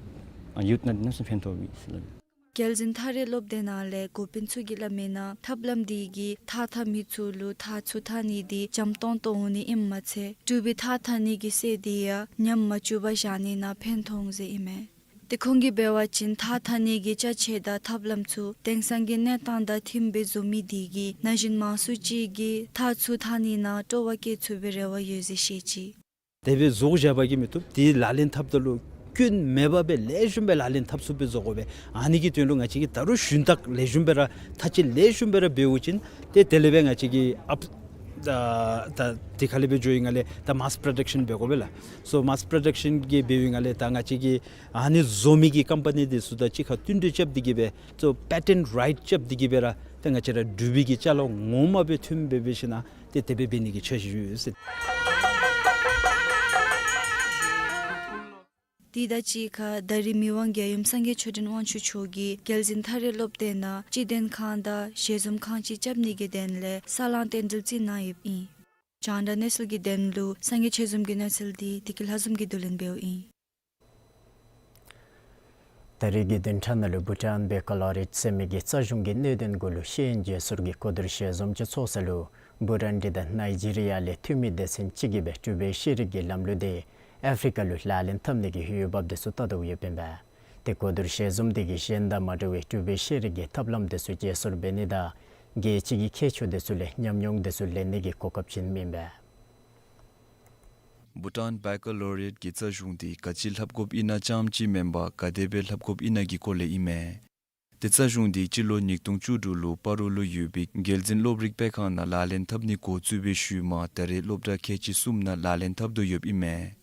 ཨ་ཡུཐ་ནང་འདི་གནམ་མེད་ས་མེད་ཕན་ཐོགས་པས་ཟེར་ལགས། རྒྱལ་འཛིན་ཐགས་རིས་སློབ་སྡེ་ནང་ལས་འགོ་དཔོན་ཚུ་གིས་སླབ་མིའི་ནང་ཐབས་ལམ་འདི་གིས་ཐགས་འཐག་མི་ཚུ་ལུ་ཐགས་ཚུ་འཐག་ནི་འདི་འཇམ་ཏོང་ཏོ་འོང་ནི་ཨིནམ་མ་ཚད་དྲོ་པའི་ཐགས་འཐག་ནི་གི་ཚད་འདི་ཡང་ཉམས་མ་བཅུག་པར་བཞག་ནི་ནང་ཕན་ཐོགས་འོང་ཟེར་ཨིན་མས། དེ་ཁོང་གིས་འབད་བ་ཅིན་ཐགས་འཐག་ནི་གི་ཅ་ཆས་དང་ཐབས་ལམ་ཚུ་དེང་སང་གི་གནས་སྟངས་དང་མཐུནམ་སྦེ་བཟོ་མི་འདི་གིས་ན་གཞོན་མང་སུ་ཅིག་གིས་ཐགས་ཚུ་འཐག་ནི་ནང་སྤྲོ་བ་བསྐྱེད་ཚུགས་པའི་རེ་བ་ཡོད་ཟེར་བཤད་ཅི། དེ་སྦེ་བཟོ་བཞག་པ་གིས་མི་བཏུབ། དེ་ལག་ལེན་འཐབ་ད་ལུ་སྐྱོན་མེད་པ་སྦེ་ལེགས་ཤོམ་སྦེ་ལག་ལེན་འཐབ་ཚུགས་པའི་བཟོ་དགོ་པས། ཨ་ནི་གི་དོན་ལུ་ང་བཅས་ཀྱིས་ད་རུང་ཞུན་དག་ལེགས་ཤོམ་སྦེ་ར་ཐགས་ཅིག་ལེགས་ཤོམ་སྦེ་ར་འབདཝ་ཅིན་ཏེ་དེ་ལས་སྦེ་ང་བཅས་ཀྱིས་ཨཔ་ད་ད་དེ་ཁ་ལས་སྦེ་འགྱོ་ཡི་ནང་ལས་ད་མཱསི་པྲོ་ཌག་ཤཱན་འབད་དགོ་པས་ལགས། སོ་མཱསི་པྲོ་ཌག་ཤཱན་གྱི་འབདཝ་ཡི་ནང་ལས་ད་ང་བཅས་ཀྱིས་ཨ་ནི་བཟོ་མི་གི་ཀམ་པ་ནི་འདི་ཚུ་དང་གཅིག་ཁར་བསྟུན་གྲོས་རྐྱབ་སྟེ་གིས་སྦེ་སོ་པེ་ཊེནཊ་རའིཊ་རྐྱབ་སྟེ་གིས་སྦེ་ར་ད་ང་བཅས་ར་འབྲུག་པའི་གི་ཅ་ལ་ངོ་མ་སྦེ་ཐོནམ་སྦེ་འབད་ཞིན་ན་ཏེ་དེ་སྦེ་འབད་ནི་གི་འཆར་གཞི་ཡོད་ཟེར། དེ་དང་གཅིག་ཁར་ད་རིས་མི་དབང་རྒྱལ་ཡུམ་སངས་རྒྱས་ཆོས་སྒྲོན་དབང་ཕྱུག་མཆོག་གིས་རྒྱལ་འཛིན་ཐགས་རིས་སློབ་སྡེ་ནང་སྤྱི་དོན་ཁང་དང་ཞལ་འཛོམས་ཁང་ཅིག་རྐྱབ་ནི་གི་དོན་ལས་ས་ལང་རྟེན་འབྲེལ་བརྩི་གནང་ཡོདཔ་ཨིན། རྒྱང་བསྒྲགས་གནས་ཚུལ་གྱི་དོན་ལུ་སངས་རྒྱས་ཆོས་འཛོམས་ཀྱི་གནས་ཚུལ་འདི་བདེ་སྐྱིད་ལྷ་འཛོམས་ཀྱིས་བསྡུ་ལེན་འབདཝ་ཨིན། ད་རིས་ཀྱི་བདུན་ཕྲག་ནང་ལུ་བྷུ་ཊཱན་བེ་ཀ་ལོ་རི་ཡཊ་ཟེར་མི་གི་རྩ་གཞུང་གི་གནད་དོན་གུ་ལུ་ཤེས་ཡོན་བརྗེ་སོར་གྱི་གོ་བསྡུར་ཞལ་འཛོམས་ཅིག་ཚོགས་ས་ལུ་བུ་རུན་ཌི་དང་ནཱི་ཇི་རི་ཡ་ལས་འཐུས་མི་སྡེ་ཚན་གཅིག་གིས་སྦེ་འབྲུག་པའི་ཤེས་རིག་གི་ལམ་ལུགས་འདི་ཨ་ཕི་རི་ཀ་ལུ་ལག་ལེན་འཐབ་ནི་གི་འོས་འབབ་འདི་ཚུ་བལྟ་དོ་ཡོདཔ་ཨིན་པས། ཏེ་གོ་བསྡུར་ཞལ་འཛོམས་འདི་གིས་གཞན་དང་མ་འདྲ་བའི་འབྲུག་པའི་ཤེས་རིག་གི་ཐབས་ལམ་འདི་ཚུ་བརྗེ་སོར་འབད་ནི་དང་རྒྱལ་སྤྱི་གི་ཁྱད་ཆོས་འདི་ཚུ་ལས་ཉམས་མྱོང་འདི་ཚུ་ལེན་ནི་གི་གོ་སྐབས་ཅིག་ཨིན་པས། བྷུ་ཊཱན་བེ་ཀ་ལོ་རི་ཡཊ་གི་རྩ་གཞུང་འདི་ག་ཅི་ལྷབ་དགོཔ་ཨིན་ན་རྐྱངམ་ཅིག་མེན་པར་ག་དེ་སྦེ་ལྷབ་དགོཔ་ཨིན་ན་གི་སྐོར་ལས་ཨིན་མས། ཏེ་རྩ་གཞུང་འདི་སྤྱི་ལོ་ཉིས་སྟོང་བཅུ་དྲུག་ལུ་སྤ་རོ་ལུ་ཡོད་པའི་རྒྱལ་འཛིན་སློབ་རིག་སྤེལ་ཁང་ནང་ལག་ལེན་འཐབ་ནི་འགོ་བཙུགས་པའི་ཤུལ་མ་ད་རེས་སློབ་གྲྭ་ཁལ་གཅིག་གསུམ་ནང་ལག་ལེན་འཐབ་དོ་ཡོདཔ་ཨིན་མས།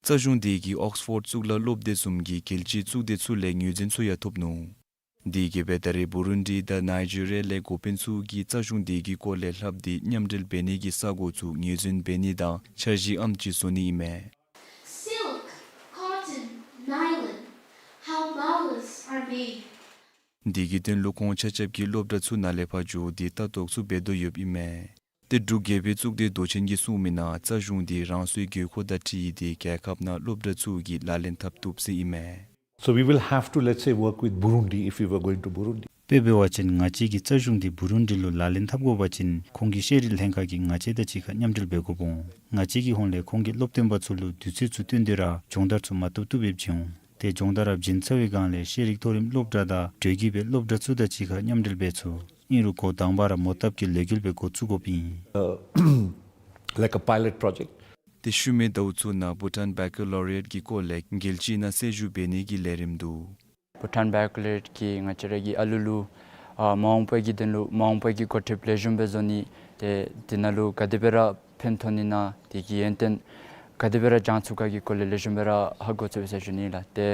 རྩ་གཞུང་འདི་གིས་ཨོགསི་ཕོརཌ་གཙུག་ལག་སློབ་སྡེ་བཟུམ་གྱི་རྒྱལ་སྤྱིའི་གཙུག་སྡེ་ཚུ་ལས་ངོས་འཛིན་ཚུ་ཡང་ཐོབ་ནུག། དེ་གིས་སྦེ་ད་རེས་བུ་རུན་ཌི་དང་ནཱི་ཇི་རི་ཡ་ལས་འགོ་དཔོན་ཚུ་གིས་རྩ་གཞུང་འདི་གི་སྐོར་ལས་ལྷབ་སྟེ་མཉམ་འབྲེལ་འབད་ནི་གི་ས་གོ་ཚུ་ངོས་འཛིན་འབད་ནི་དང་འཆར་གཞི་ཨམ་ཅིག་བཟོ་ནི་ཨིན་མས། Silk, cotton, nylon, how baulas are made. དེ་གི་དོན་ལུ་ཁོང་ཆ་ཁྱབ་ཀྱིས་སློབ་གྲྭ་ཚུ་ནང་ལས་ཕར་འགྱོ་སྟེ་ལྟ་རྟོག་ཚུ་འབད་དོ་ཡོདཔ་ཨིན་མས། ཏེ་འབྲུག་རྒྱལ་པོའི་གཙུག་སྡེ་མདོ་ཆེན་གྱིས་གསུངས་མིའི་ནང་རྩ་གཞུང་འདི་རང་སོའི་དགོས་མཁོ་དང་འཁྲིལ་ཏེ་རྒྱལ་ཁབ་ནང་སློབ་གྲྭ་ཚུ་གིས་ལག་ལེན་འཐབ་བཏུབ་ཟེར་ཨིན་མས། So we will have to, let's say, work with Burundi if we were going to Burundi. དཔེ་འབད་བ་ཅིན་ང་བཅས་ཀྱིས་རྩ་གཞུང་འདི་བུ་རུན་ཌི་ལུ་ལག་ལེན་འཐབ་དགོ་པ་ཅིན་ཁོང་གི་ཤེས་རིག་ལྷན་ཁག་གིས་ང་བཅས་དང་གཅིག་ཁར་མཉམ་འབྲེལ་འབད་དགོཔ་འོང་། ང་བཅས་ཀྱི་ཧོངས་ལས་ཁོང་གིས་སློབ་སྟོན་པ་ཚུ་ལུ་དུས་ཚོད་ཚུ་བཏོན་ཏེ་ར་སྦྱོང་བརྡར་ཚུ་མ་བཏུབ་བཏུབ་སྦེ་བྱིན་འོང་། ཏེ་སྦྱོང་བརྡར་ར་བྱིན་ཚར་བའི་སྒང་ལས་ཤེས་རིག་མཐོ་རིམ་སློབ་གྲྭ་དང་འབྲེལ་གྱི་སྦེ་སློབ་གྲྭ་ཚུ་དང་གཅིག་ཁར་མཉམ་འབྲེལ་འབད་ཚུགས། ཨིན་རུང་འགོ་དང་པ་ར་མོ་བཏབ་ཀྱི་ལས་འགུལ་སྦེ་འགོ་བཙུགས་དགོཔ་ཨིན། Uh, like a pilot project. ཏེ་ཤུལ་མའི་ཟླཝ་ཚུ་ནང་བྷུ་ཊཱན་བེ་ཀ་ལོ་རི་ཡཊ་གི་སྐོར་ལས་རྒྱལ་སྤྱི་ནང་གསལ་ཞུ་འབད་ནི་གི་ལས་རིམ་འདུག། བྷུ་ཊཱན་བེ་ཀ་ལོ་རི་ཡཊ་གིས་ང་བཅས་ར་གི་ཨ་ལུ་ལུ་ཨ་མ་འོངས་པ་གི་དོན་ལུ་མ་འོངས་པ་གི་འགོ་ཁྲིདཔ་ལེགས་ཤོམ་སྦེ་བཟོ་ནི་ཏེ་དེ་ནང་ལུ་ག་དེ་སྦེ་ར་ཕན་ཐོགས་ནི་ཨིན་ན་དེ་གི་ཡོན་ཏན་ག་དེ་སྦེ་ར་སྦྱང་ཚུགས་ག་གི་སྐོར་ལས་ལེགས་ཤོམ་སྦེ་ར་ཧ་གོ་ཚུགས་པས་ཟེར་ཞུ་ནི་ལགས། ཏེ་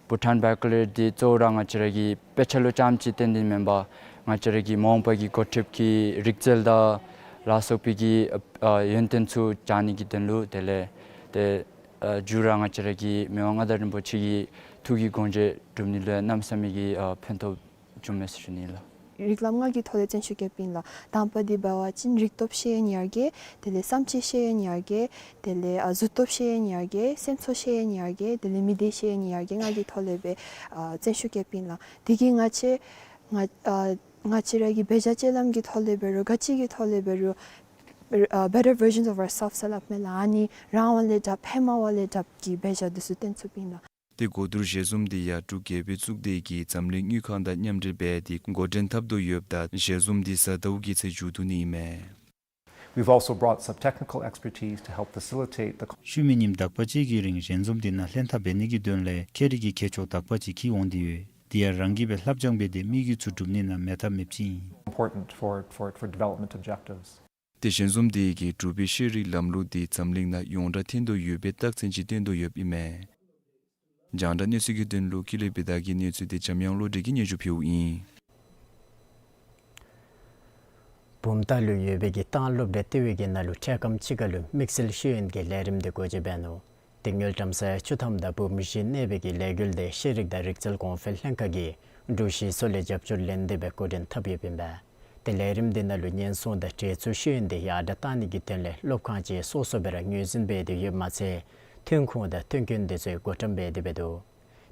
བྷུ་ཊཱན་བེ་ཀ་ལོ་རི་ཡཊ་འདི་གཙོ་བོ་ར་ང་བཅས་ར་གི་དཔེ་ཆ་ལུ་རྐྱངམ་ཅིག་བརྟེན་ཏེ་མེན་པར་ང་བཅས་ར་གི་མ་འོངས་པ་གི་འགོ་ཁྲིདཔ་གི་རིག་རྩལ་དང་ལ་སོགས་པའི་གི་ཨ་ཡོན་ཏན་ཚུ་སྦྱང་ནི་གི་དོན་ལུ་དེ་ལས་ཏེ་ཨ་མཇུག་ར་ང་བཅས་ར་གི་མི་དབང་མངའ་བདག་རིན་པོ་ཆེ་གི་ཐུགས་ཀྱི་དགོངས་བཞེད་སྒྲུབ་ནི་ལུ་གནམ་མེད་ས་མེད་ཀྱི་ཨ་ཕན་ཐོགས་བྱུངམ་མས་ཟེར་ཞུ་ནི་ལགས། རིགས་ལམ་ལྔ་གི་ཐོག་ལས་བརྩོན་ཤུགས་བསྐྱེདཔ་ཨིན་ལགས། དང་པ་འདི་འབད་བ་ཅིན་རིག་སྟོབས་ཤེས་ཡོན་ཡར་རྒྱས། དེ་ལས་བསམ་སྤྱོད་ཤེས་ཡོན་ཡར་རྒྱས། དེ་ལས་ཨ་གཟུགས་སྟོབས་ཤེས་ཡོན་ཡར་རྒྱས། སེམས་ཚོར་ཤེས་ཡོན་ཡར་རྒྱས། དེ་ལས་མི་སྡེ་ཤེས་ཡོན་ཡར་རྒྱས་ལྔ་གི་ཐོག་ལས་སྦེ་ཨ་བརྩོན་ཤུགས་བསྐྱེདཔ་ཨིན་ལགས། དེ་གིས་ང་བཅས་ང་ཨ་ང་བཅས་ར་གི་འབད་བཞག་སྤྱོད་ལམ་གྱི་ཐོག་ལས་འབད་རུང་ག་ཅི་གི་ཐོག་ལས་འབད་རུང་ uh, better versions of ourselves ཟེར་སླབ་མས་ལགས། ཨ་ནི་རང་དབང་ལས་རྒྱབ་ཧེ་མ་བ་ལས་རྒྱབ་ཀྱི་འབད་བཞག་འདི་ཚུ་སྟོན་ཚུགསཔ་ཨིན་ལགས། ཏེ་གོ་བསྡུར་ཞལ་འཛོམས་འདི་ཡང་འབྲུག་རྒྱལ་པོའི་གཙུག་སྡེ་གི་འཛམ་གླིང་དངུལ་ཁང་དང་མཉམ་འབྲེལ་འབད་དེ་འགོ་འདྲེན་འཐབ་དོ་ཡོདཔ་ད་ཞལ་འཛོམས་འདི་གཟའ་ཟླཝ་གི་ཚེ་མཇུག་བསྡུ་ནི་ཨིན་མས། We've also brought some technical expertise to help facilitate the ཤུལ་མའི་ཉིནམ་དག་པ་ཅིག་གི་རིང་ཞལ་འཛོམས་འདི་ནང་ལྷན་ཐབས་འབད་ནི་གི་དོན་ལས་ཁྱད་རིག་གི་མཁས་མཆོག་དག་པ་ཅིག་འཁྱིད་འོང་སྟེ་ཡོད། དེ་ཡང་རང་གིས་སྦེ་ལྷབ་སྦྱང་འབད་དེ་དམིགས་ཡུལ་ཚུ་སྒྲུབ་ནི་ནང་མེད་ཐབས་མེདཔ་ཅིག་ཨིན། Important for, for, for development objectives. ཏེ་ཞལ་འཛོམས་འདི་གིས་འབྲུག་པའི་ཤེས་རིག་ལམ་ལུགས་འདི་འཛམ་གླིང་ནང་ཡོངས་གྲགས་ཐོན་དོ་ཡོད་པའི་རྟགས་མཚན་ཅིག་སྟོན་དོ་ཡོདཔ་ཨིན་མས། རྒྱང་བསྒྲགས་གནས་ཚུལ་གྱི་དོན་ལུ་ཀུན་ལེགས་བི་དྷ་གི་གནས་ཚུལ་འདི་འཇམ་དབྱངས་བློ་གྲོས་ཀྱིས་སྙན་ཞུ་ཕུལཝ་ཨིན། བུམ་ཐང་ལུ་ཡོད་པའི་གི་ཏང་སློབ་གྲྭ་ལྟེ་བའི་གི་ནང་ལུ་འཕྲལ་ཁམས་ཅིག་ཁར་ལུ་དམིགས་བསལ་ཤེས་ཡོན་གྱི་ལས་རིམ་འདི་སྒོ་འབྱེད་འབད་ནུག། ཏེ་དངུལ་ཀྲམ་ས་ཡ་བཅུ་ཐམ་དང་འབུམ་བཞི་གནས་པའི་གི་ལས་འགུལ་འདི་ཤེས་རིག་དང་རིག་རྩལ་གོང་འཕེལ་ལྷན་ཁག་གིས་འབྲུག་གཞིས་ཚོགས་ལས་རྒྱབ་སྐྱོར་ལེན་ཏེ་སྦེ་འགོ་འདྲེན་འཐབ་ཡོདཔ་ཨིན་པས། ཏེ་ལས་རིམ་འདི་ནང་ལུ་ཉེན་སྲུང་དང་འབྲེལ་ཚུལ་ཤེས་ཡོན་འདི་ཡར་དྲག་གཏང་ནི་གི་དོན་ལས་སློབ་ཁང་ཅིག་སོ་སོ་སྦེ་ར་ངོས་འཛིན་འབད་དེ་ཡོདཔ་མ་ཚད་ཐོན་ཁུངས་དང་ཐོན་སྐྱེད་འདི་ཚུ་བགོ་བཀྲམ་འབད་དེ་འབད་དོ།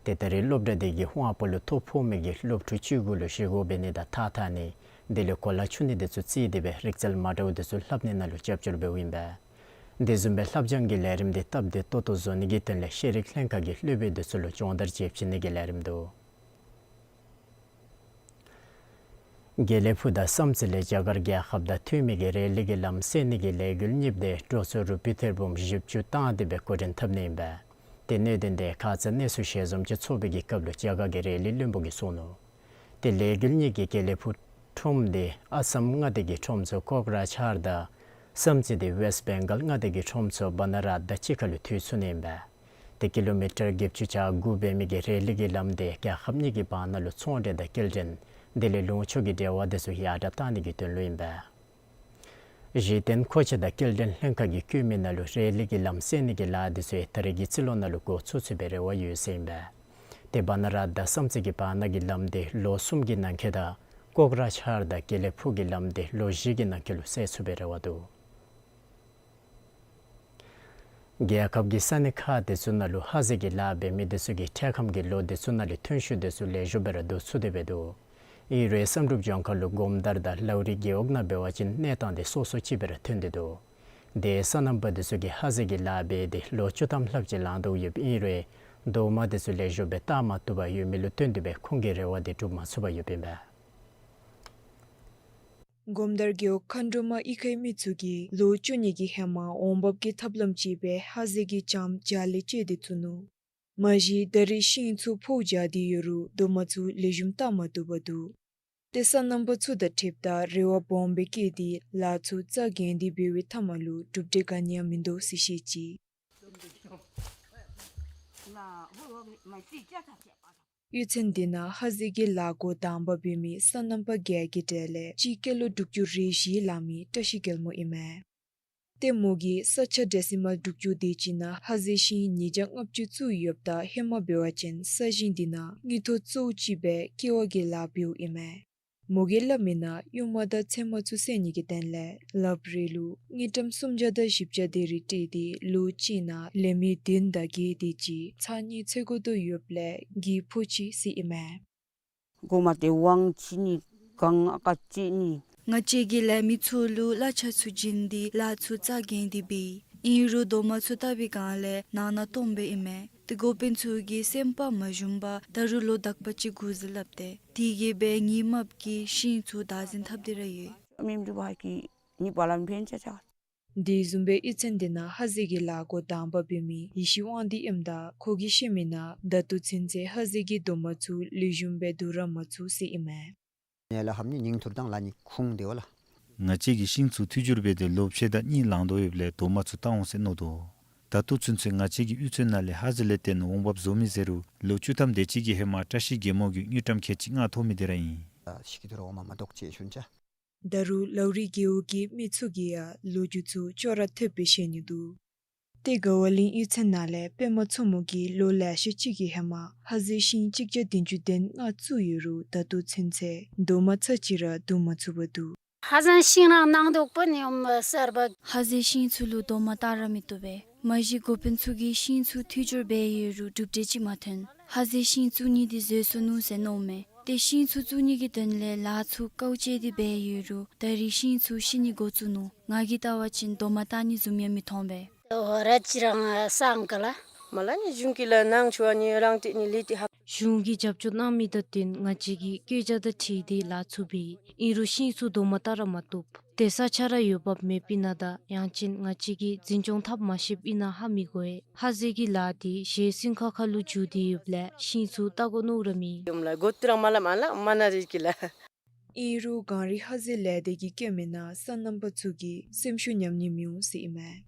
ཏེ་ད་རེས་སློབ་གྲྭ་འདི་གི་དབང་པོ་ལུ་ཐོ་ཕོག་མི་གི་སློབ་ཕྲུག་བཅུ་དགུ་ལུ་བཞེས་སྒོ་འབད་ནི་དང་ཐགས་འཐག་ནི་དེ་ལས་གོ་ལ་ཆུང་ནི་འདི་ཚུ་བརྩིས་ཏེ་སྦེ་རིག་རྩལ་མ་འདྲཝ་འདི་ཚུ་ལྷབ་ནི་ནང་ལུ་རྒྱབ་སྐྱོར་འབདཝ་ཨིན་པས། འདི་བཟུམ་སྦེ་ལྷབ་སྦྱང་གི་ལས་རིམ་འདི་སྟབས་བདེ་ཏོག་ཏོ་བཟོ་ནི་གི་དོན་ལས་ཤེས་རིག་ལྷན་ཁག་གིས་སློབ་དཔོན་འདི་ཚུ་ལུ་སྦྱོང་བརྡར་ཅིག་བྱིན་ནི་གི་ལས་རིམ་འདུག། དགེ་ལེགས་ཕུག་དང་བསམ་རྩེ་ལས་རྒྱ་གར་རྒྱལ་ཁབ་དང་མཐུན་མི་གི་རེ་ལི་གི་ལམ་བསལ་ནི་གི་ལས་འགུལ་གཉིསཔ་འདི་འགྲོ་སོང་རུ་པི་ཐེར་འབུམ་བཞི་བཅུ་བཏང་སྟེ་སྦེ་འགོ་འདྲེན་འཐབ་ནི་ཨིན་པས། ཏེ་གནད་དོན་འདི་ཁ་ཙ་གནས་ཚུལ་ཞལ་འཛོམས་ཅིག་ཚོགས་པའི་གི་སྐབས་ལུ་རྒྱ་གར་གྱི་རེ་ལི་བློན་པོ་གིས་གསུངས་ནུག། ཏེ་ལས་འགུལ་གཉིས་ཀྱི་དགེ་ལེགས་ཕུག་ཁྲོམ་འདི་ཨ་སམ་མངའ་སྡེ་གི་ཁྲོམ་ཚུ་ཀོག་ར་ཆར་དང་བསམ་རྩེ་འདི་ཝེསཊ་བེང་གཱལ་མངའ་སྡེ་གི་ཁྲོམ་ཚུ་བ་ན་ར་དང་གཅིག་ཁར་ལུ་མཐུད་ཚུགས་ནི་ཨིན་པས། ཏེ་ཀི་ལོ་མི་ཊར་བརྒྱད་ཅུ་གྱ་དགུ་འབད་མི་གི་རེ་ལི་གི་ལམ་འདི་རྒྱལ་ཁབ་གཉིས་ཀྱི་བར་ན་ལུ་ཚོང་འབྲེལ་དང་སྐྱེལ་འདྲེན་དེ་ལས་ལུང་ཕྱོགས་ཀྱི་འབྲེལ་བ་འདི་ཚུ་ཡར་དྲག་གཏང་ནི་གི་དོན་ལུ་ཨིན་པས། གཞི་རྟེན་མཁོ་ཆས་དང་སྐྱེལ་འདྲེན་ལྷན་ཁག་གིས་བཀོད་མི་ནང་ལུ་རེ་ལི་གི་ལམ་བསལ་ནི་གི་ལཱ་འདི་ཚུ་ད་རེས་ཀྱི་རྩིས་ལོ་ནང་ལུ་འགོ་བཙུགས་ཚུགས་པའི་རེ་བ་ཡོད་ཟེར་ཨིན་པས། ཏེ་བ་ན་ར་དང་བསམ་རྩེ་གི་བར་ན་གི་ལམ་འདི་ལོ་གསུམ་གྱི་ནང་འཁོད་དང་ཀོག་ར་ཆར་དང་དགེ་ལེགས་ཕུག་གི་ལམ་འདི་ལོ་བཞི་གི་ནང་འཁོད་ལུ་བསལ་ཚུགས་པའི་རེ་བ་འདུག། རྒྱལ་ཁབ་ཀྱི་ས་གནས་ཁག་དེ་ཚུ་ནང་ལུ་ཧ་ཟེ་གི་ལཱ་འབད་མི་དེ་ཚུ་གིས་འཕྲལ་ཁམས་ཀྱི་ལོ་དེ་ཚུ་ནང་ལུ་ཐོན་ཤུགས་དེ་ཚུ་ལེགས་ཤོམ་སྦེ་ར་བསྡུ་ཚུགས་ཏེ་འབད་འདུག། ཨིན་རུང་བསམ་གྲུབ་ལྗོངས་མཁར་ལུ་སྒོམ་དར་དང་ལའུ་རི་རྒེད་འོག་ནང་འབད་བ་ཅིན་གནས་སྟངས་དེ་སོ་སོ་ཅིག་སྦེ་ར་ཐོན་ཏེ་འདུག། དེ་སོ་ནམ་པ་དེ་ཚུ་གིས་ཧ་ཟེ་གི་ལཱ་འབད་དེ་ལོ་བཅུ་ཐམ་ལྷགཔ་ཅིག་ལང་དོ་ཡོདཔ་ཨིན་རུང་རྡོག་མ་དེ་ཚུ་ལེགས་ཤོམ་སྦེ་བཏགས་མ་བཏུབ་པར་ཡོད་མི་ལུ་བརྟེན་ཏེ་སྦེ་ཁོང་གི་རེ་བ་དེ་འགྲུབ་མ་ཚུགས་པར་ཡོདཔ་ཨིན་པས། སྒོམ་དར་རྒེད་འོག་མཁའ་འགྲོ་མ་གཡུས་ཁའི་མི་ཚུ་གིས་ལོ་བཅུ་གཉིས་ཀྱི་ཧེ་མ་འོང་འབབ་ཀྱི་ཐབས་ལམ་ཅིག་སྦེ་ཧ་ཟེ་གི་ལྕངམ་ཇ་ལི་བཅད་དེ་བཙུགས་ནུག། མ་གཞི་ད་རེས་ཤིང་ཚུ་ཕོཝ་རྒྱག་སྟེ་ཡོད་རུང་རྡོག་མ་ཚུ་ལེགས་ཤོམ་བཏགས་མ་བཏུབ་པར་འདུག། ཏེ་སོ་ནམ་པ་ཚུ་དང་འཁྲིལཝ་ད་རེ་བ་སྦོམ་སྦེ་བསྐྱེད་དེ་ལཱ་ཚུ་རྩ་འགེངས་ཏེ་འབད་བའི་མཐའ་མ་ལུ་གྲུབ་འབྲས་ག་ནི་ཡང་མིན་འདུག་ཟེར་བཤད་ཅི། གཡུས་ཚན་འདི་ནང་ཧ་ཟེ་གི་ལཱ་འགོ་དང་པ་འབད་མི་སོ་ནམ་པ་བརྒྱད་ཀྱི་གྲས་ལས་གཅིག་སྐྱེས་ལོ་དྲུག་ཅུ་རེ་བཞི་ལང་མི་བཀྲ་ཤིས་རྒྱལ་མོ་ཨིན་མས། ཏེ་མོ་གིས་ས་ཆ་ཌེ་སི་མཱལ་དྲུག་ཅུ་དེ་ཅིག་ནང་ཧ་ཟེ་ཤིང་ཉིས་བརྒྱ་ལྔ་བཅུ་བཙུགས་ཡོདཔ་ད་ཧེ་མ་འབད་བ་ཅིན་ས་ཞིང་འདི་ནང་དངུལ་ཐོག་གཙོ་བོ་ཅིག་སྦེ་ཀེ་བ་གི་ལཱ་འབདཝ་ཨིན་མས། མོ་གིས་སླབ་མི་ནང་གཡུས་མ་དང་ཚལ་མ་ཚུ་བསལ་ནི་གི་དོན་ལས་ལགཔ་རེ་ལུ་དངུལ་ཀྲམ་སུམ་བརྒྱ་དང་བཞི་བརྒྱ་དེ་རེ་སྤྲོད་དེ་ལོ་གཅིག་ནང་ལེན་མི་བདུན་དང་བརྒྱད་དེ་ཅིག་ཚར་གཉིས་འཚོལ་དགོ་དོ་ཡོདཔ་ལས་གྱི་ཕོག་ཅི་ཟེར་ཨིན་མས། གོང་མ་དེ་དབང་ཅིག་ནི་གང་ཨ་ཀ་ཅིག་ནི། ང་བཅས་ཀྱིས་ལས་མི་ཚུ་ལུ་གླ་ཆ་ཚུ་བྱིན་ཏེ་ལཱ་ཚུ་རྩ་འགེངས་ཏེ་འབད་ཡི། ཨིན་རུང་རྡོག་མ་ཚུ་བཏགས་པའི་སྒང་ལས་ནང་ན་སྟོངམ་སྦེ་ཨིན་མས། ཏེ་འགོ་དཔོན་ཚུ་གིས་སེམས་པ་མ་ཞུམ་པར་ད་རུང་ལོ་དག་པ་ཅིག་དགོ་ཟེར་སླབ་སྟེ་དེ་གིས་སྦེ་ངེའི་རྨགཔ་གིས་ཤིང་ཚུ་བདག་འཛིན་འཐབ་སྟེ་ར་ཡོད། མི་འདུག་པ་གི་ནི་པ་ལམ་ཕན་ཆ་ཆ། དེ་བཟུམ་སྦེ་གཡུས་ཚན་འདི་ནང་ཧ་ཟེ་གི་ལཱ་འགོ་དང་པ་འབད་མི་ཡེ་ཤེས་དབང་འདུས་ཨིནམ་ད་ཁོ་གིས་བཤད་མི་ནང་ད་ལྟོ་ཚུན་ཚོད་ཧ་ཟེ་གི་རྡོག་མ་ཚུ་ལེགས་ཤོམ་སྦེ་བསྡུ་ར་མ་ཚུགས་ཟེར་ཨིན་མས། ནེ་ལ་ཧམ་ནི་ཉིང་ཐུར་དང་ལ་ནི་ཁུངས་དེ་བ་ལ། ང་བཅས་ཀྱིས་ཤིང་ཚུ་མཐུད་སྦྱོར་འབད་དེ་ལོ་ཕྱེད་དང་གཉིས་ལང་དོ་ཡོདཔ་ལས་རྡོག་མ་ཚུ་བཏགས་འོང་ཟེར་མནོ་དོ། ད་ལྟོ་ཚུན་ཚོད་ང་བཅས་ཀྱི་གཡུས་ཚན་ནང་ལས་ཧ་ཟེ་ལས་བརྟེན་འོང་འབབ་བཟོ་མི་ཟེར་རུང་ལོ་བཅུ་ཐམ་དེ་ཅིག་གི་ཧེ་མ་བཀྲ་ཤིས་རྒྱལ་མོ་གིས་དངུལ་ཀྲམ་ཁལ་གཅིག་ལྔ་ཐོབ་མི་དེ་ར་ཨིན། ཤི་ཀི་དུ་ར་འོ་མ་མ་དོག་ཅེས་ཞུན་ཅ། ད་རུང་ལའུ་རི་རྒེད་འོག་གི་མི་ཚུ་གིས་ཡང་ལོ་རྒྱུས་ཚུ་ཅོག་ར་འཐདཔ་སྦེ་བཤད་ནི་འདུག། ཏེ་དགའ་བ་གླིང་གཡུས་ཚན་ནང་ལས་པདྨ་མཚོ་མོ་གིས་ལོ་ལེ་ཤ་ཅིག་གི་ཧེ་མ་ཧ་ཟེ་ཤིང་གཅིག་བརྒྱ་བདུན་ཅུ་དོན་ལྔ་བཙུགས་ཡོད་རུང་ད་ལྟོ་ཚུན་ཚོད་རྡོག་མ་ཚར་གཅིག་ར་བསྡུ་མ་ཚུགས་པར་འདུག། ཧ་ཟེ་ཤིང་རང་ནང་དུག་པ་ནི་ཨོམ་སར་བ། ཧ་ཟེ་ཤིང་ཚུ་ལུ་རྡོག་མ་བཏགས་ར་མི་བཏུབ་པས། མ་གཞི་འགོ་དཔོན་ཚུ་གིས་ཤིང་ཚུ་མཐུད་སྦྱོར་འབད་ཡོད་རུང་གྲུབ་འབྲས་ཅིག་མ་ཐོན། ཧ་ཟེ་ཤིང་བཙུགས་ནི་འདི་བཟོད་གསོ་ནུག་ཟེར་མནོཝ་མས། ཏེ་ཤིང་ཚུ་བཙུགས་ནི་གི་དོན་ལས་ལཱ་ཚུ་དཀའཝ་སྤྱད་དེ་འབད་ཡོད་རུང་ད་རིས་ཤིང་ཚུ་ཤི་ནི་འགོ་བཙུགས་ནུག། ང་གིས་བལྟ་བ་ཅིན་རྡོག་མ་བཏགས་ནི་བཟུམ་ཡང་མི་མཐོང་པས། ཧོ་ར་ཅི་རང་སང་ག་ལ། མ་ལ་ནི་གཞུང་གི་ལཱ་གནང་ཆོག་ནི་རང་ཏེ་ནི་ལི་ཏི་ཧ། གཞུང་གིས་རྒྱབ་སྐྱོར་གནང་མི་དང་བསྟུན་ང་བཅས་ཀྱིས་བཀོད་རྒྱ་དང་འཁྲིལ་ཏེ་ལཱ་ཚུ་འབད། ཨིན་རུང་ཤིང་ཚུ་རྡོག་མ་བཏགས་ར་མ་བཏུབ། ཏེ་ས་ཆ་ར་འོས་འབབ་མེདཔ་ཨིན་ན་དང་ཡང་ཅིན་ང་བཅས་ཀྱིས་འཛིན་སྐྱོང་འཐབ་མ་ཤེསཔ་ཨིན་ན་ཧ་མི་གོ་བས། ཧ་ཟེ་གི་ལཱ་འདི་གཞན་སྲུང་ཁག་ཁར་ལུ་འགྱུར་ཏེ་ཡོདཔ་ལས་ཤིང་ཚུ་བཏགས་དགོ་མནོ་ར་མེད། ཡོམ་ལ་གོ་ཏི་རང་མ་ལ་མ་ལ་མ་ན་རེ་ཀི་ལ། ཨིན་རུང་གངས་རི་ཧ་ཟེ་ལས་སྡེ་གི་སྐྱོན་མེད་ན་སོ་ནམ་པ་ཚུ་གིས་སེམས་ཤུགས་ཉམས་ནི་མི་འོང་ཟེར་ཨིན་མས།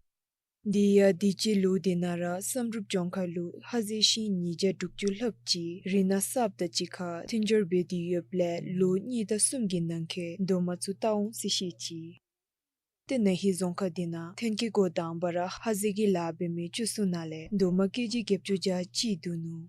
དེ་ཡང་དུས་ཅི་ལོ་འདི་ནང་ར་བསམ་གྲུབ་ལྗོངས་མཁར་ལུ་ཧ་ཟེ་ཤིང་ཉིས་བརྒྱ་དྲུག་ཅུ་ལྷགཔ་ཅིག་རི་ནང་གསརཔ་དང་གཅིག་ཁར་མཐུན་སྦྱོར་འབད་དེ་ཡོདཔ་ལས་ལོ་གཉིས་དང་གསུམ་གྱི་ནང་འཁོད་རྡོག་མ་ཚུ་བཏགས་འོང་ཟེར་བཤད་ཅི། ཏེ་ན་ཧིང་རྫོང་ཁག་འདི་ནང་ཐོན་སྐྱེད་འགོ་དང་པ་ར་ཧ་ཟེ་གི་ལཱ་འབད་མི་བཅུ་གསུམ་ནང་ལས་རྡོག་མ་ཀེ་ཇི་བརྒྱད་ཅུ་གྱ་གཅིག་བསྡུ་ནུག།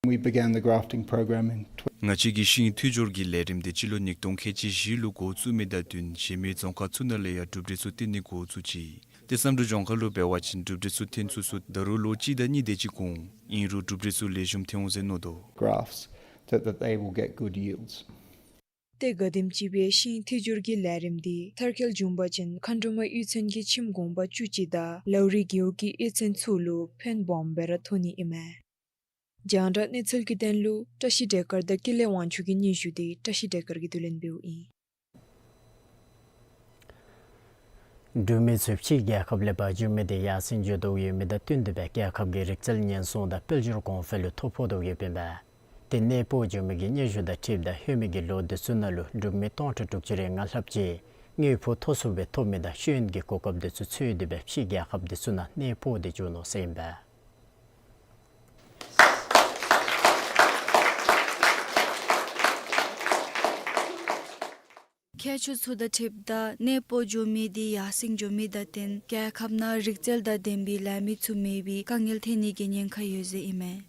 We began the grafting program in tw- ང་བཅས་ཀྱིས་ཤིང་མཐུད་སྦྱོར་གྱི་ལས་རིམ་དེ་སྤྱི་ལོ་ཉིས་སྟོང་ཁལ་གཅིག་བཞི་ལུ་འགོ་བཙུགས་མི་དང་བསྟུན་གཞན་མི་རྫོང་ཁག་ཚུ་ནང་ལས་ཡང་གྲུབ་འབྲས་ཚུ་བསྟན་ནི་འགོ་བཙུགས་ཅི། ཏེ་བསམ་གྲུབ་ལྗོངས་མཁར་ལུ་འབད་བ་ཅིན་གྲུབ་འབྲས་ཚུ་ཐོན་ཚུགས་ཚུགས། ད་རུང་ལོ་གཅིག་དང་གཉིས་དེ་ཅིག་འགོར་འོང་། ཨིན་རུང་གྲུབ་འབྲས་ཚུ་ལེགས་ཤོམ་ཐོན་འོང་ཟེར་མནོ་དོ། Graphs so that they will get good yields. ཏེ་ག་དེམ་ཅིག་སྦེ་ཤིང་མཐུད་སྦྱོར་གྱི་ལས་རིམ་འདི་མཐར་འཁྱོལ་བྱུང་པ་ཅིན་མཁའ་འགྲོ་མ་གཡུས་ཚན་གྱི་ཁྱིམ་གུང་པ་བཅུ་གཅིག་དང་ལའུ་རི་རྒེད་འོག་གི་གཡུས་ཚན་ཚུ་ལུ་ཕན་སྦོམ་སྦེ་ར་ཐོགས་ནི་ཨིན་མས། རྒྱང་བསྒྲགས་གནས་ཚུལ་གྱི་དོན་ལུ་བཀྲ་ཤིས་བདེ་དཀར་དང་ཀུན་ལེགས་དབང་ཕྱུག་གི་སྙན་ཞུ་འདི་བཀྲ་ཤིས་བདེ་དཀར་གྱིས་བསྡུ་ལེན་འབདཝ་ཨིན། འབྲུག་མི་ཚུ་ཕྱི་རྒྱལ་ཁབ་ལས་ཕར་འགྱོ་མི་དེ་ཡར་སེང་འགྱོ་དོ་ཡོད་མི་དང་བསྟུན་ཏེ་སྦེ་རྒྱལ་ཁབ་ཀྱི་རིག་རྩལ་ཉེན་སྲུང་དང་དཔལ་འབྱོར་གོང་འཕེལ་ལུ་ཐོ་ཕོག་དོ་ཡོདཔ་ཨིན་པས། ཏེ་གནས་སྤོ་འགྱོ་མི་གི་སྙན་ཞུ་དང་འཁྲིལཝ་ད་ལྷོད་མི་གི་ལོ་འདི་ཚུ་ནང་ལུ་འབྲུག་མི་སྟོང་ཕྲག་དྲུག་ཅུ་རེ་ལྔ་ལྷགཔ་ཅིག་དངུལ་ཕོགས་མཐོ་སུ་སྦེ་ཐོབ་མི་དང་ཤེས་ཡོན་གྱི་གོ་སྐབས་འདི་ཚུ་འཚོལ་ཏེ་སྦེ་ཕྱི་རྒྱལ་ཁབ་འདི་ཚུ་ནང་གནས་སྤོ་སྟེ་འགྱོ་ནུག་ཟེར་ཨིན་པས། ཁྱད་ཆོས་ཚུ་དང་འཁྲིལཝ་ད་གནས་སྤོ་འགྱོ་མི་དེ་ཡར་སེང་འགྱོ་མི་དང་བསྟུན་རྒྱལ་ཁབ་ནང་རིག་རྩལ་དང་ལྡན་པའི་ལཱ་མི་ཚུ་མེད་པའི་དཀའ་ངལ་འཐོན་ནི་གི་ཉེན་ཁ་ཡོད་ཟེར་ཨིན་མས།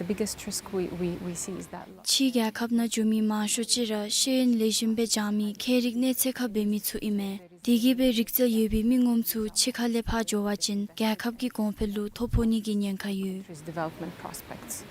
The biggest risk we, we, we see is that ཕྱི་རྒྱལ་ཁབ་ནང་འགྱོ་མི་མང་ཤོས་ཅིག་ར་ཤེས་ཡོན་ལེགས་ཤོམ་སྦེ་སྦྱང་མི་ཁྱད་རིག་གནས་ཚད་ཁར་འབད་མི་ཚུ་ཨིན་མས། དེ་གིས་སྦེ་རིག་རྩལ་ཡོད་པའི་མི་ངོམ་ཚུ་ཕྱི་ཁ་ལས་ཕར་འགྱོ་བ་ཅིན་རྒྱལ་ཁབ་ཀྱི་གོང་འཕེལ་ལུ་ཐོ་ཕོག་ནི་གི་ཉེན་ཁ་ཡོད། Development prospects.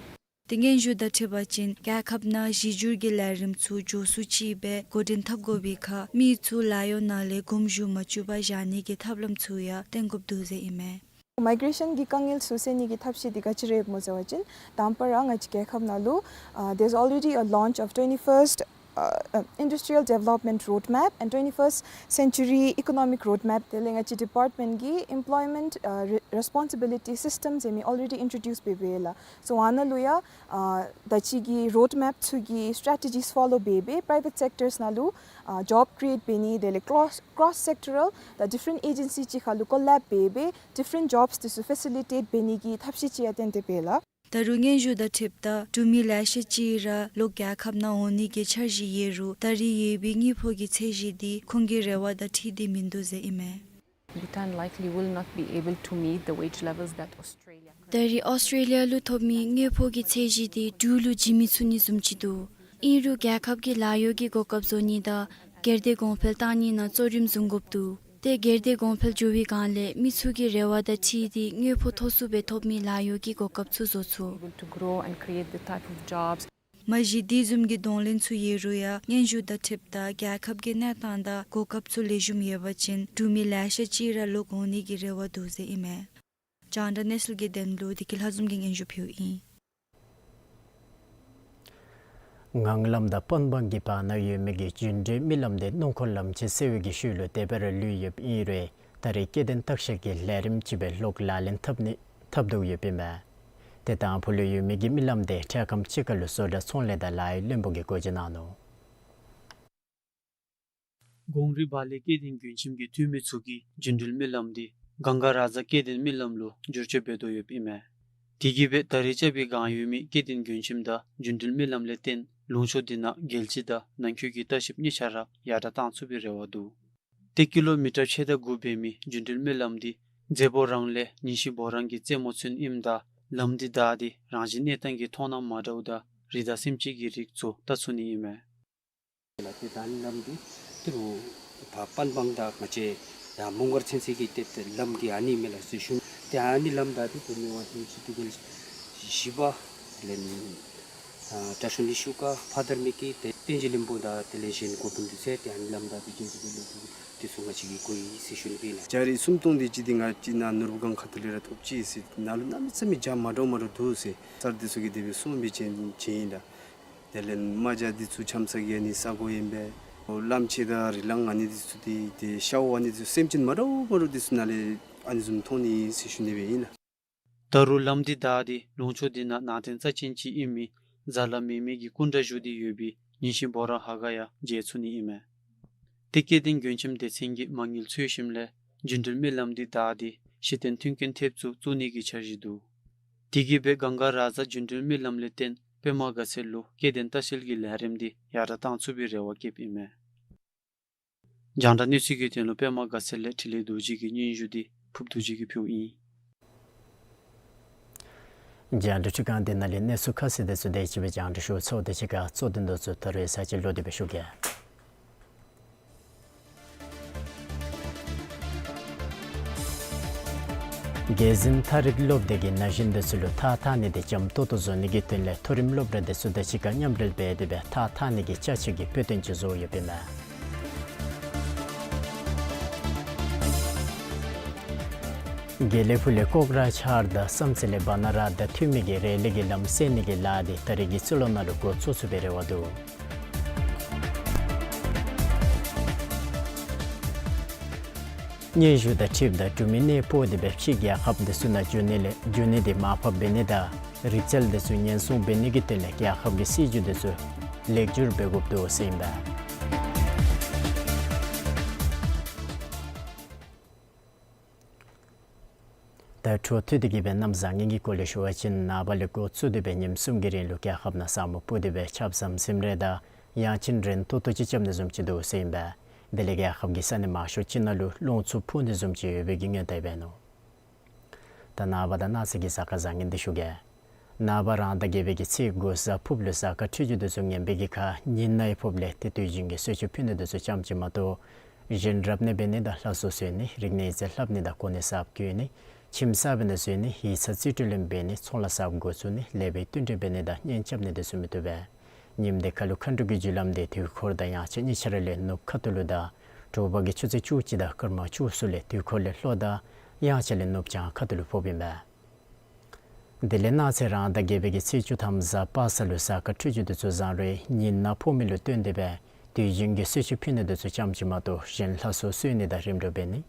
ཏེ་སྙན་ཞུ་དང་འཁྲིལ་བ་ཅིན་རྒྱལ་ཁབ་ནང་གཞི་བསྒྱུར་གྱི་ལས་རིམ་ཚུ་མགྱོགས་སུ་ཅིག་སྦེ་འགོ་འདྲེན་འཐབ་དགོ་པའི་ཁར་མི་ཚུ་ལཱ་གཡོག་ནང་ལས་དགོངས་ཞུ་མ་བཅུག་པར་བཞག་ནི་གི་ཐབས་ལམ་ཚུ་ཡང་བཏོན་དགོཔ་འདུག་ཟེར་ཨིན་མས། མའི་གེ་རེ་ཤཱན་གྱི་དཀའ་ངལ་ཚུ་སེལ་ནི་གི་ཐབས་ཤེས་འདི་ག་ཅི་ར་ཡོདཔ་སྨོ་ཟེར་བ་ཅིན་དང་པ་ར་ང་བཅས་རྒྱལ་ཁབ་ནང་ལུ་uh, there's already a launch of twenty-first uh, uh, industrial development roadmap and twenty-first century economic roadmap དེ་ལས་ང་བཅས་ཌི་པཱརཊ་མེནཊ་གི་employment uh, re- responsibility system ཟེར་མི་already introduce འབད་འབདཝ་ལགས། སོ་ཨ་ནཱ་ལུ་ཡང་ཨ་ད་ཅི་གི་རོཌ་མེཔ་ཚུ་གི་སི་ཊེ་ཊི་ཇིས་ཕོ་ལོ་འབད་འབད་པ་རའི་ཝེཊ་སེཀ་ཊརསི་ནང་ལུ་ཨ་ཇོབ་ཀི་རི་ཨེཊ་འབད་ནི་དེ་ལས་ཀོ་རོསི་ཀོ་རོསི་སེཀ་ཊོ་རཱལ་དང་ཌི་ཕ་རེནཊ་ཨེ་ཇེན་སི་གཅིག་ཁར་ལུ་ཀོ་ལེབ་འབད་འབད་ཌི་ཕ་རེནཊ་ཇོབསི་དེ་ཚུ་ཕེ་སི་ལི་ཊེཊ་འབད་ནི་གི་ཐབས་ཤེས་ཅིག་ཡང་བཏོན་ཏེ་འབད་ལགས། ད་རུང་སྙན་ཞུ་དང་འཁྲིལཝ་ད་འབྲུག་མི་ལེ་ཤ་ཅིག་ར་ལོག་རྒྱལ་ཁབ་ནང་འོང་ནི་གི་འཆར་གཞི་ཡོད་རུང་ད་རེས་ཡོད་པའི་དངུལ་ཕོགས་ཀྱི་ཚད་གཞི་འདི་ཁོང་གི་རེ་བ་དང་འཁྲིལ་ཏེ་མིན་འདུག་ཟེར་ཨིན་མས། Bhutan likely will not be able to meet the wage levels that Australia ད་རེས་ཨོསི་ཊྲེ་ལི་ཡ་ལུ་ཐོབ་མི་དངུལ་ཕོགས་ཀྱི་ཚད་གཞི་འདི་འབྲུག་ལུ་བྱིན་མི་ཚུགས་ནི་བཟུམ་ཅིག་འདུག། ཨིན་རུང་རྒྱལ་ཁབ་ཀྱི་ལཱ་གཡོག་གི་གོ་སྐབས་བཟོ་ནི་དང་སྒེར་སྡེ་གོང་འཕེལ་བཏང་ནི་ནང་གཙོ་རིམ་བཟུང་དགོཔ་འདུག། ཏེ་སྒེར་སྡེ་གོང་འཕེལ་འགྱོ་བའི་སྒང་ལས་མི་ཚུ་གི་རེ་བ་དང་འཁྲིལ་ཏེ་དངུལ་ཕོགས་མཐོ་སུ་སྦེ་ཐོབ་མི་ལཱ་གཡོག་གི་གོ་སྐབས་ཚུ་བཟོ་ཚུགས། Able to grow and create the type of jobs མ་གཞི་དེ་བཟུམ་གྱི་གདོང་ལེན་ཚུ་ཡོད་རུང་ཡང་སྙན་ཞུ་དང་འཁྲིལཝ་ད་རྒྱལ་ཁབ་ཀྱི་གནས་སྟངས་དང་གོ་སྐབས་ཚུ་ལེགས་ཤོམ་ཡོད་པ་ཅིན་འབྲུག་མི་ལེ་ཤ་ཅིག་ར་ལོག་འོང་ནི་གི་རེ་བ་འདུག་ཟེར་ཨིན་མས། རྒྱང་བསྒྲགས་གནས་ཚུལ་གྱི་དོན་ལུ་བདེ་སྐྱིད་ལྷ་འཛོམས་ཀྱིས་སྙན་ཞུ་ཕུལཝ་ཨིན། ངང་ལམ་དང་པན་སྦང་གི་བར་ན་ཡོད་མི་གི་རྒྱུན་འགྲུལ་མི་ལམ་དེ་སྣུམ་འཁོར་ལམ་ཆེན་སེལ་བའི་གི་ཤུལ་ལུ་དེ་སྦེ་ར་ལུས་ཡོདཔ་ཨིན་རུང་ད་རེས་སྐྱེ་ལྡན་སྟག་ཤར་གྱིས་ལས་རིམ་ཅིག་སྦེ་ལོག་ལག་ལེན་འཐབ་ནི་འཐབ་དོ་ཡོདཔ་ཨིན་མས། ཏེ་དང་ཕུ་ལུ་ཡོད་མི་གི་མི་ལམ་དེ་འཕྲལ་ཁམས་ཅིག་ཁར་ལུ་བཟོ་གྲྭ་ཚོང་ལས་དང་ལཱ་གཡོག་བློན་པོ་གིས་སྒོ་འབྱེད་གནང་ནུག། གོང་རིམ་བག་ལེབ་སྐྱེ་ལྡན་མགྲོན་ཁྱིམ་གྱི་འཐུས་མི་ཚུ་གིས་རྒྱུན་འགྲུལ་མི་ལམ་དེ་གངྒཱ་རཱ་ཛ་སྐྱེ་ལྡན་མི་ལམ་ལུ་བསྒྱུར་བཅོས་འབད་དོ་ཡོདཔ་ཨིན་མས། དེ་གིས་སྦེ་ད་རེས་རྐྱབ་པའི་གང་ཡོད་མི་སྐྱེ་ལྡན་མགྲོན་ཁྱིམ་དང་རྒྱུན་འགྲུལ་མི་ལམ་ལས་བརྟེན་ལུང་ཕྱོགས་དེ་ནང་རྒྱལ་སྤྱི་དང་ནང་འཁོད་ཀྱི་ལྟ་བཤལཔ་གཉིས་ཆ་ར་ཡར་དྲག་བཏང་ཚུགས་པའི་རེ་བ་འདུག། ཏེ་ཀི་ལོ་མི་ཊར་ཕྱེད་དང་དགུ་འབད་མི་རྒྱུན་འགྲུལ་མི་ལམ་དེ་མཛེས་པོ་རང་ལས་ཉིན་ཤིང་བོ་རང་གི་རྩེ་མོ་ཚུན་ཨིནམ་ད་ལམ་དེ་བདའ་སྟེ་རང་བཞིན་གནས་སྟངས་ཀྱི་མཐོང་སྣང་མ་འདྲཝ་དང་རི་དྭགས་སེམས་ཅན་གྱི་རིགས་ཚུ་བལྟ་ཚུགས་ནི་ཨིན་མས། ལགས་ཏེ་ད་ནི་ལམ་འདི་ཏི་རུ་ཕར་པན་སྦང་དང་ང་བཅས་ཡར་མོང་སྒར་ཚུན་ཚོད་ཀྱི་ཏེ་ཏེ་ལམ་འདི་ཨ་ནི་མས་ལགས་ཟེར་ཞུ། ཏེ་ཨ་ནི་ལམ་བདའ་སྟེ་ཏེ་མི་དབང་དོན་གཅིག་དུས་རྒྱུན་བཞི་པ་ ལན་ཨ་བཀྲ་ཤིས་ལི་ཤུ་ཀ་ཕ་དར་མི་ཀི་ཏེ་བསྟན་འཛིན་བློན་པོ་དང་དེ་ལས་གཞན་འགོ་དཔོན་འདི་ཚུ་ཏེ་ཨ་ནི་ལམ་བདའ་སྟེ་འགྱོ་དགོ་པའི་ལོ་རྒྱུས་འདི་ཚུ་ང་བཅས་ཀྱིས་གོ་ཡི་ཟེར་ཞུ་ནི་ཨིན་ལགས། ལྕགས་རི་སུམ་སྟོང་འདི་ཅིག་འདི་ང་བཅས་ནཱ་ནོར་བུ་སྒང་ཁ་ཐུག་ལས་ར་ཐོབ་ཅི་ཟེར། ནཱ་ལུ་གནམ་མེད་ས་མེད་རྒྱ་མ་འདྲཝ་མ་འདྲཝ་འདུག་ཟེར། གསར་འདི་ཚུ་གིས་དེ་སྦེ་གསུངས་པའི་རྐྱེན་ཅིག་ཨིན་ལགས། དེ་ལས་རྨ་བྱ་འདི་ཚུ་འཆམ་ས་གི་ཨ་ནི་ས་གོ་ཨིན་པས། ལམ་ཆེན་དང་རི་ལང་ཨ་ནི་འདི་ཚུ་འདི་ཏེ་ཤཝ་ཨ་ནི་འདི་ཚུ་སེམས་ཅན་མ་འདྲཝ་མ་འདྲཝ་འདི་ཚུ་ནཱ་ལས་ཨ་ནི་བཟུམ་མཐོང་ནི་ཨིན་ཟེར་ཞུ་ནི་སྦེ་ཨིན་ལགས། ད་རུང་ལམ་འདི་བདའ་སྟེ་ལུང་ཕྱོགས་འདི་ནང་ནང་རྟེན་རྩ་ཅན་ཅིག་ཨིན་མི་ཛ་ལ་མེ་མེ་གི་སྐུ་འདྲ་བཞུགས་ཏེ་ཡོད་པའི་ཉིན་ཤིང་སྦོ་ར་ཧ་ག་ཡང་མཇལ་ཚུགས་ནི་ཨིན་མས། ཏེ་སྐལ་ལྡན་མགོན་ཁྱིམ་སྡེ་ཚན་གྱིས་མ་དངུལ་འཚོལ་ཞིནམ་ལས་རྒྱུན་འགྲུལ་མི་ལམ་འདི་བདའ་སྟེ་གཞི་རྟེན་མཐུན་རྐྱེན་ཐེབས་ཚུ་བཙུགས་ནི་གི་འཆར་གཞི་འདུག། དེ་གིས་སྦེ་གངྒཱ་རཱ་ཛ་རྒྱུན་འགྲུལ་མི་ལམ་ལས་བརྟེན་པདྨ་དགའ་ཚལ་ལུ་སྐྱེ་ལྡན་ལྟ་བཤལ་གྱི་ལས་རིམ་འདི་ཡར་དྲག་གཏང་ཚུགས་པའི་རེ་བ་བསྐྱེདཔ་ཨིན་མས། རྒྱང་བསྒྲགས་གནས་ཚུལ་གྱི་དོན་ལུ་པདྨ་དགའ་ཚལ་ལས་འཕྲིན་ལས་རྡོ་རྗེ་གི་སྙན་ཞུ་འདི་ཕུབ་རྡོ་རྗེ་གིས་ཕུལཝ་ཨིན། རྒྱང་བསྒྲགས་འཕྲུལ་ཁང་འདི་ནང་ལས་གནས་ཚུལ་ཁ་གསལ་འདི་ཚུ་དེ་ཅིག་སྦེ་རྒྱང་བསྒྲགས་ཞུ་ཚརཝ་དང་གཅིག་ཁར་གཙོ་དོན་འདི་ཚུ་ད་རེས་ཚར་གཅིག་ལོག་སྟེ་སྦེ་ཞུ་གེ། རྒྱལ་འཛིན་ཐ་རིག་སློབ་སྡེ་གིས་ན་གཞོན་འདི་ཚུ་ལུ་ཐགས་འཐག་ནི་འདི་འཇམ་ཏོག་ཏོ་བཟོ་ནི་གི་དོན་ལས་མཐོ་རིམ་སློབ་གྲྭ་འདི་ཚུ་དང་གཅིག་ཁར་མཉམ་འབྲེལ་འབད་དེ་སྦེ་ཐགས་འཐག་ནི་གི་ཅ་ཆས་ཀྱི་དཔེ་སྟོན་ཅིག་བཟོ་ཡོདཔ་ཨིན་མས། དགེ་ལེགས་ཕུག་ལས་ཀོག་ར་ཆར་དང་བསམ་རྩེ་ལས་བ་ན་ར་དང་མཐུད་མི་གི་རེ་ལི་གི་ལམ་སེལ་ནི་གི་ལཱ་འདི་ད་རིས་ཀྱི་རྩིས་ལོ་ནང་ལུ་འགོ་བཙུགས་ཚུགས་པའི་རེ་བ་འདུག། སྙན་ཞུ་དང་འཁྲིལཝ་ད་འབྲུག་མི་གནས་སྤོ་སྟེ་སྦེ་ཕྱི་རྒྱལ་ཁབ་འདི་ཚུ་ནང་འགྱོ་ནི་ལས་འགྱོ་ནི་འདི་མར་ཕབ་འབད་ནི་དང་རིག་རྩལ་འདི་ཚུ་ཉེན་སྲུང་འབད་ནི་གི་དོན་ལས་རྒྱལ་ཁབ་ཀྱི་སྲིད་བྱུས་འདི་ཚུ་ལེགས་བསྒྱུར་འབད་དགོཔ་འདུག་ཟེར་ཨིན་པས། ད་འཕྲོ་མཐུད་དེ་གི་སྦེ་གནམ་བཟང་ངན་གྱི་སྐོར་ལས་ཞུ་བ་ཅིན་ནངས་པ་ལས་འགོ་བཙུགས་ཏེ་སྦེ་ཉིནམ་གསུམ་གྱི་རིང་ལུ་རྒྱལ་ཁབ་ནང་ས་སྨུག་སྤུབས་ཏེ་སྦེ་ཆརཔ་ཟམ་ཟིམ་རེ་དང་ཡང་ཅིན་རན་ཏོག་ཏོ་ཅིག་རྐྱབ་ནི་བཟུམ་ཅིག་འདུག་ཟེར་ཨིན་པས། དེ་ལས་རྒྱལ་ཁབ་ཀྱི་ས་གནས་མང་ཤོས་ཅིག་ནང་ལུ་རླུང་འཚུབ་འཕུ་ནི་བཟུམ་ཅིག་ཡོད་པའི་གི་སྔོན་བརྡ་འབད་ནུག། ད་ནངས་པ་དང་གནངས་ཚེ་གི་གཟའ་སྐར་བཟང་ངན་འདི་ཞུ་གེ། ནངས་པ་རང་ཟླ་བརྒྱད་པའི་གི་ཚེས་དགུ་གཟའ་ཕུརཔ་ལུ་གཟའ་སྐར་འཕྲོད་སྦྱོར་འདི་ཚུ་ངན་པའི་གི་ཁར་ཉིན་ནག་ཕོགཔ་ལས་ཏེ་དུས་རྒྱུན་གྱི་གསོལ་མཆོད་ཕུལ་ནི་འདི་ཚུ་ཙམ་ཅིག་མ་གཏོགས་གཞན་རབ་གནས་འབད་ནི་དང་ལྷ་གསོལ་གསོལ་ནི་རིག་གནས་ཡིག་རྩིས་ལྷབ་ནི་དང་གོ་གནས་གསརཔ་བསྐོ་ནི་ཁྱིམ་གསར་པའི་ནང་བཞུགས་ནི་ཡིག་ཚང་རྩིས་སྤྲོད་ལེན་འབད་ནི་ཚོང་ལཱ་གསརཔ་འགོ་བཙུགས་ནི་ལེགས་པའི་བསྟུན་གྲོས་འབད་ནི་དང་གཉེན་རྐྱབ་ནི་འདི་ཚུ་མི་བཏུབ་པས། ཉིནམ་འདི་ཁ་ལུ་མཁའ་འགྲོ་གི་རྒྱུ་ལམ་འདི་དུས་འཁོར་དང་དབྱངས་འཆར་གཉིས་ཆ་ར་ལས་ནུབ་ཁ་ཐུག་ལུ་དང་དྲོ་པ་གི་ཆུ་ཚོད་བཅུ་གཅིག་དང་སྐར་མ་བཅུ་གསུམ་ལས་དུས་འཁོར་ལས་ལྷོ་དང་དབྱངས་འཆར་ལས་ནུབ་བྱང་ཁ་ཐུག་ལུ་ཕོགཔ་ཨིན་པས། དེ་ལས་གནངས་ཚེ་རང་ཟླ་བརྒྱད་པའི་གི་ཚེས་བཅུ་ཐམ་གཟའ་པ་སངས་ལུ་གཟའ་སྐར་འཕྲོད་སྦྱོར་འདི་ཚུ་བཟང་རུང་ཉིན་ནག་ཕོག་མི་ལུ་བརྟེན་ཏེ་སྦེ་དུས་རྒྱུན་གྱི་གསོལ་མཆོད་ཕུལ་ནི་འདི་ཚུ་ཙམ་ཅིག་མ་གཏོགས་གཞན་ལྷ་གསོལ་གསོལ་ནི་དང་རིམ་གྲོ་འབད་ནི་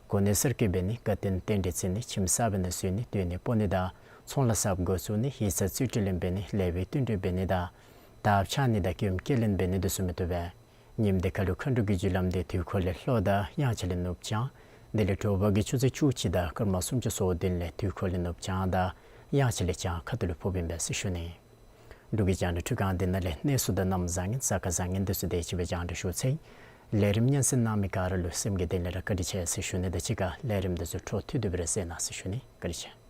གོ་གནས་གསར་བསྐོ་འབད་ནི་དགའ་སྟོན་རྟེན་འབྲེལ་བརྩི་ནི་ཁྱིམ་གསར་པའི་ནང་བཞུགས་ནི་སྡོད་གནས་སྤོ་ནི་དང་ཚོང་ལཱ་གསརཔ་འགོ་བཙུགས་ནི་ཡིག་ཚང་རྩིས་སྤྲོད་ལེན་འབད་ནི་ལེགས་པའི་བསྟུན་གྲོས་འབད་ནི་དང་དརཔ་འཕྱར་ནི་དང་གྱོདཔ་སྐྱེལ་ལེན་འབད་ནི་འདི་ཚུ་མི་བཏུབ་པས། ཉིནམ་འདི་ཁ་ལུ་མཁའ་འགྲོ་གི་རྒྱུ་ལམ་འདི་དུས་འཁོར་ལས་ལྷོ་དང་དབྱངས་འཆར་ལས་ནུབ་བྱང་དེ་ལས་དྲོ་པ་གི་ཆུ་ཚོད་བཅུ་གཅིག་དང་སྐར་མ་སུམ་ཅུ་སོ་བདུན་ལས་དུས་འཁོར་ལས་ནུབ་བྱང་དང་དབྱངས་འཆར་ལས་བྱང་ཁ་ཐུག་ལུ་ཕོགཔ་ཨིན་པས་ཟེར་ཞུ་ནི། འབྲུག་གི་རྒྱང་བསྒྲགས་འཕྲུལ་ཁང་འདི་ནང་ལས་གནས་ཚུལ་དང་གནམ་བཟང་ངན་གཟའ་སྐར་བཟང་ངན་འདི་ཚུ་དེ་ཅིག་སྦེ་རྒྱང་བསྒྲགས་ཞུ་ཚར་ཡི། ལས་རིམ་སྙན་གསན་གནང་མི་ག་ར་ལུ་སེམས་ཀྱི་གཏིང་ལས་ར་བཀའ་དྲིན་ཆེ་ཟེར་ཞུ་ནི་དང་གཅིག་ཁར་ལས་རིམ་འདི་ཚུ་འཕྲོ་མཐུད་དེ་སྦེ་ར་གསན་གནང་ཟེར་ཞུ་ནི། བཀའ་དྲིན་ཆེ།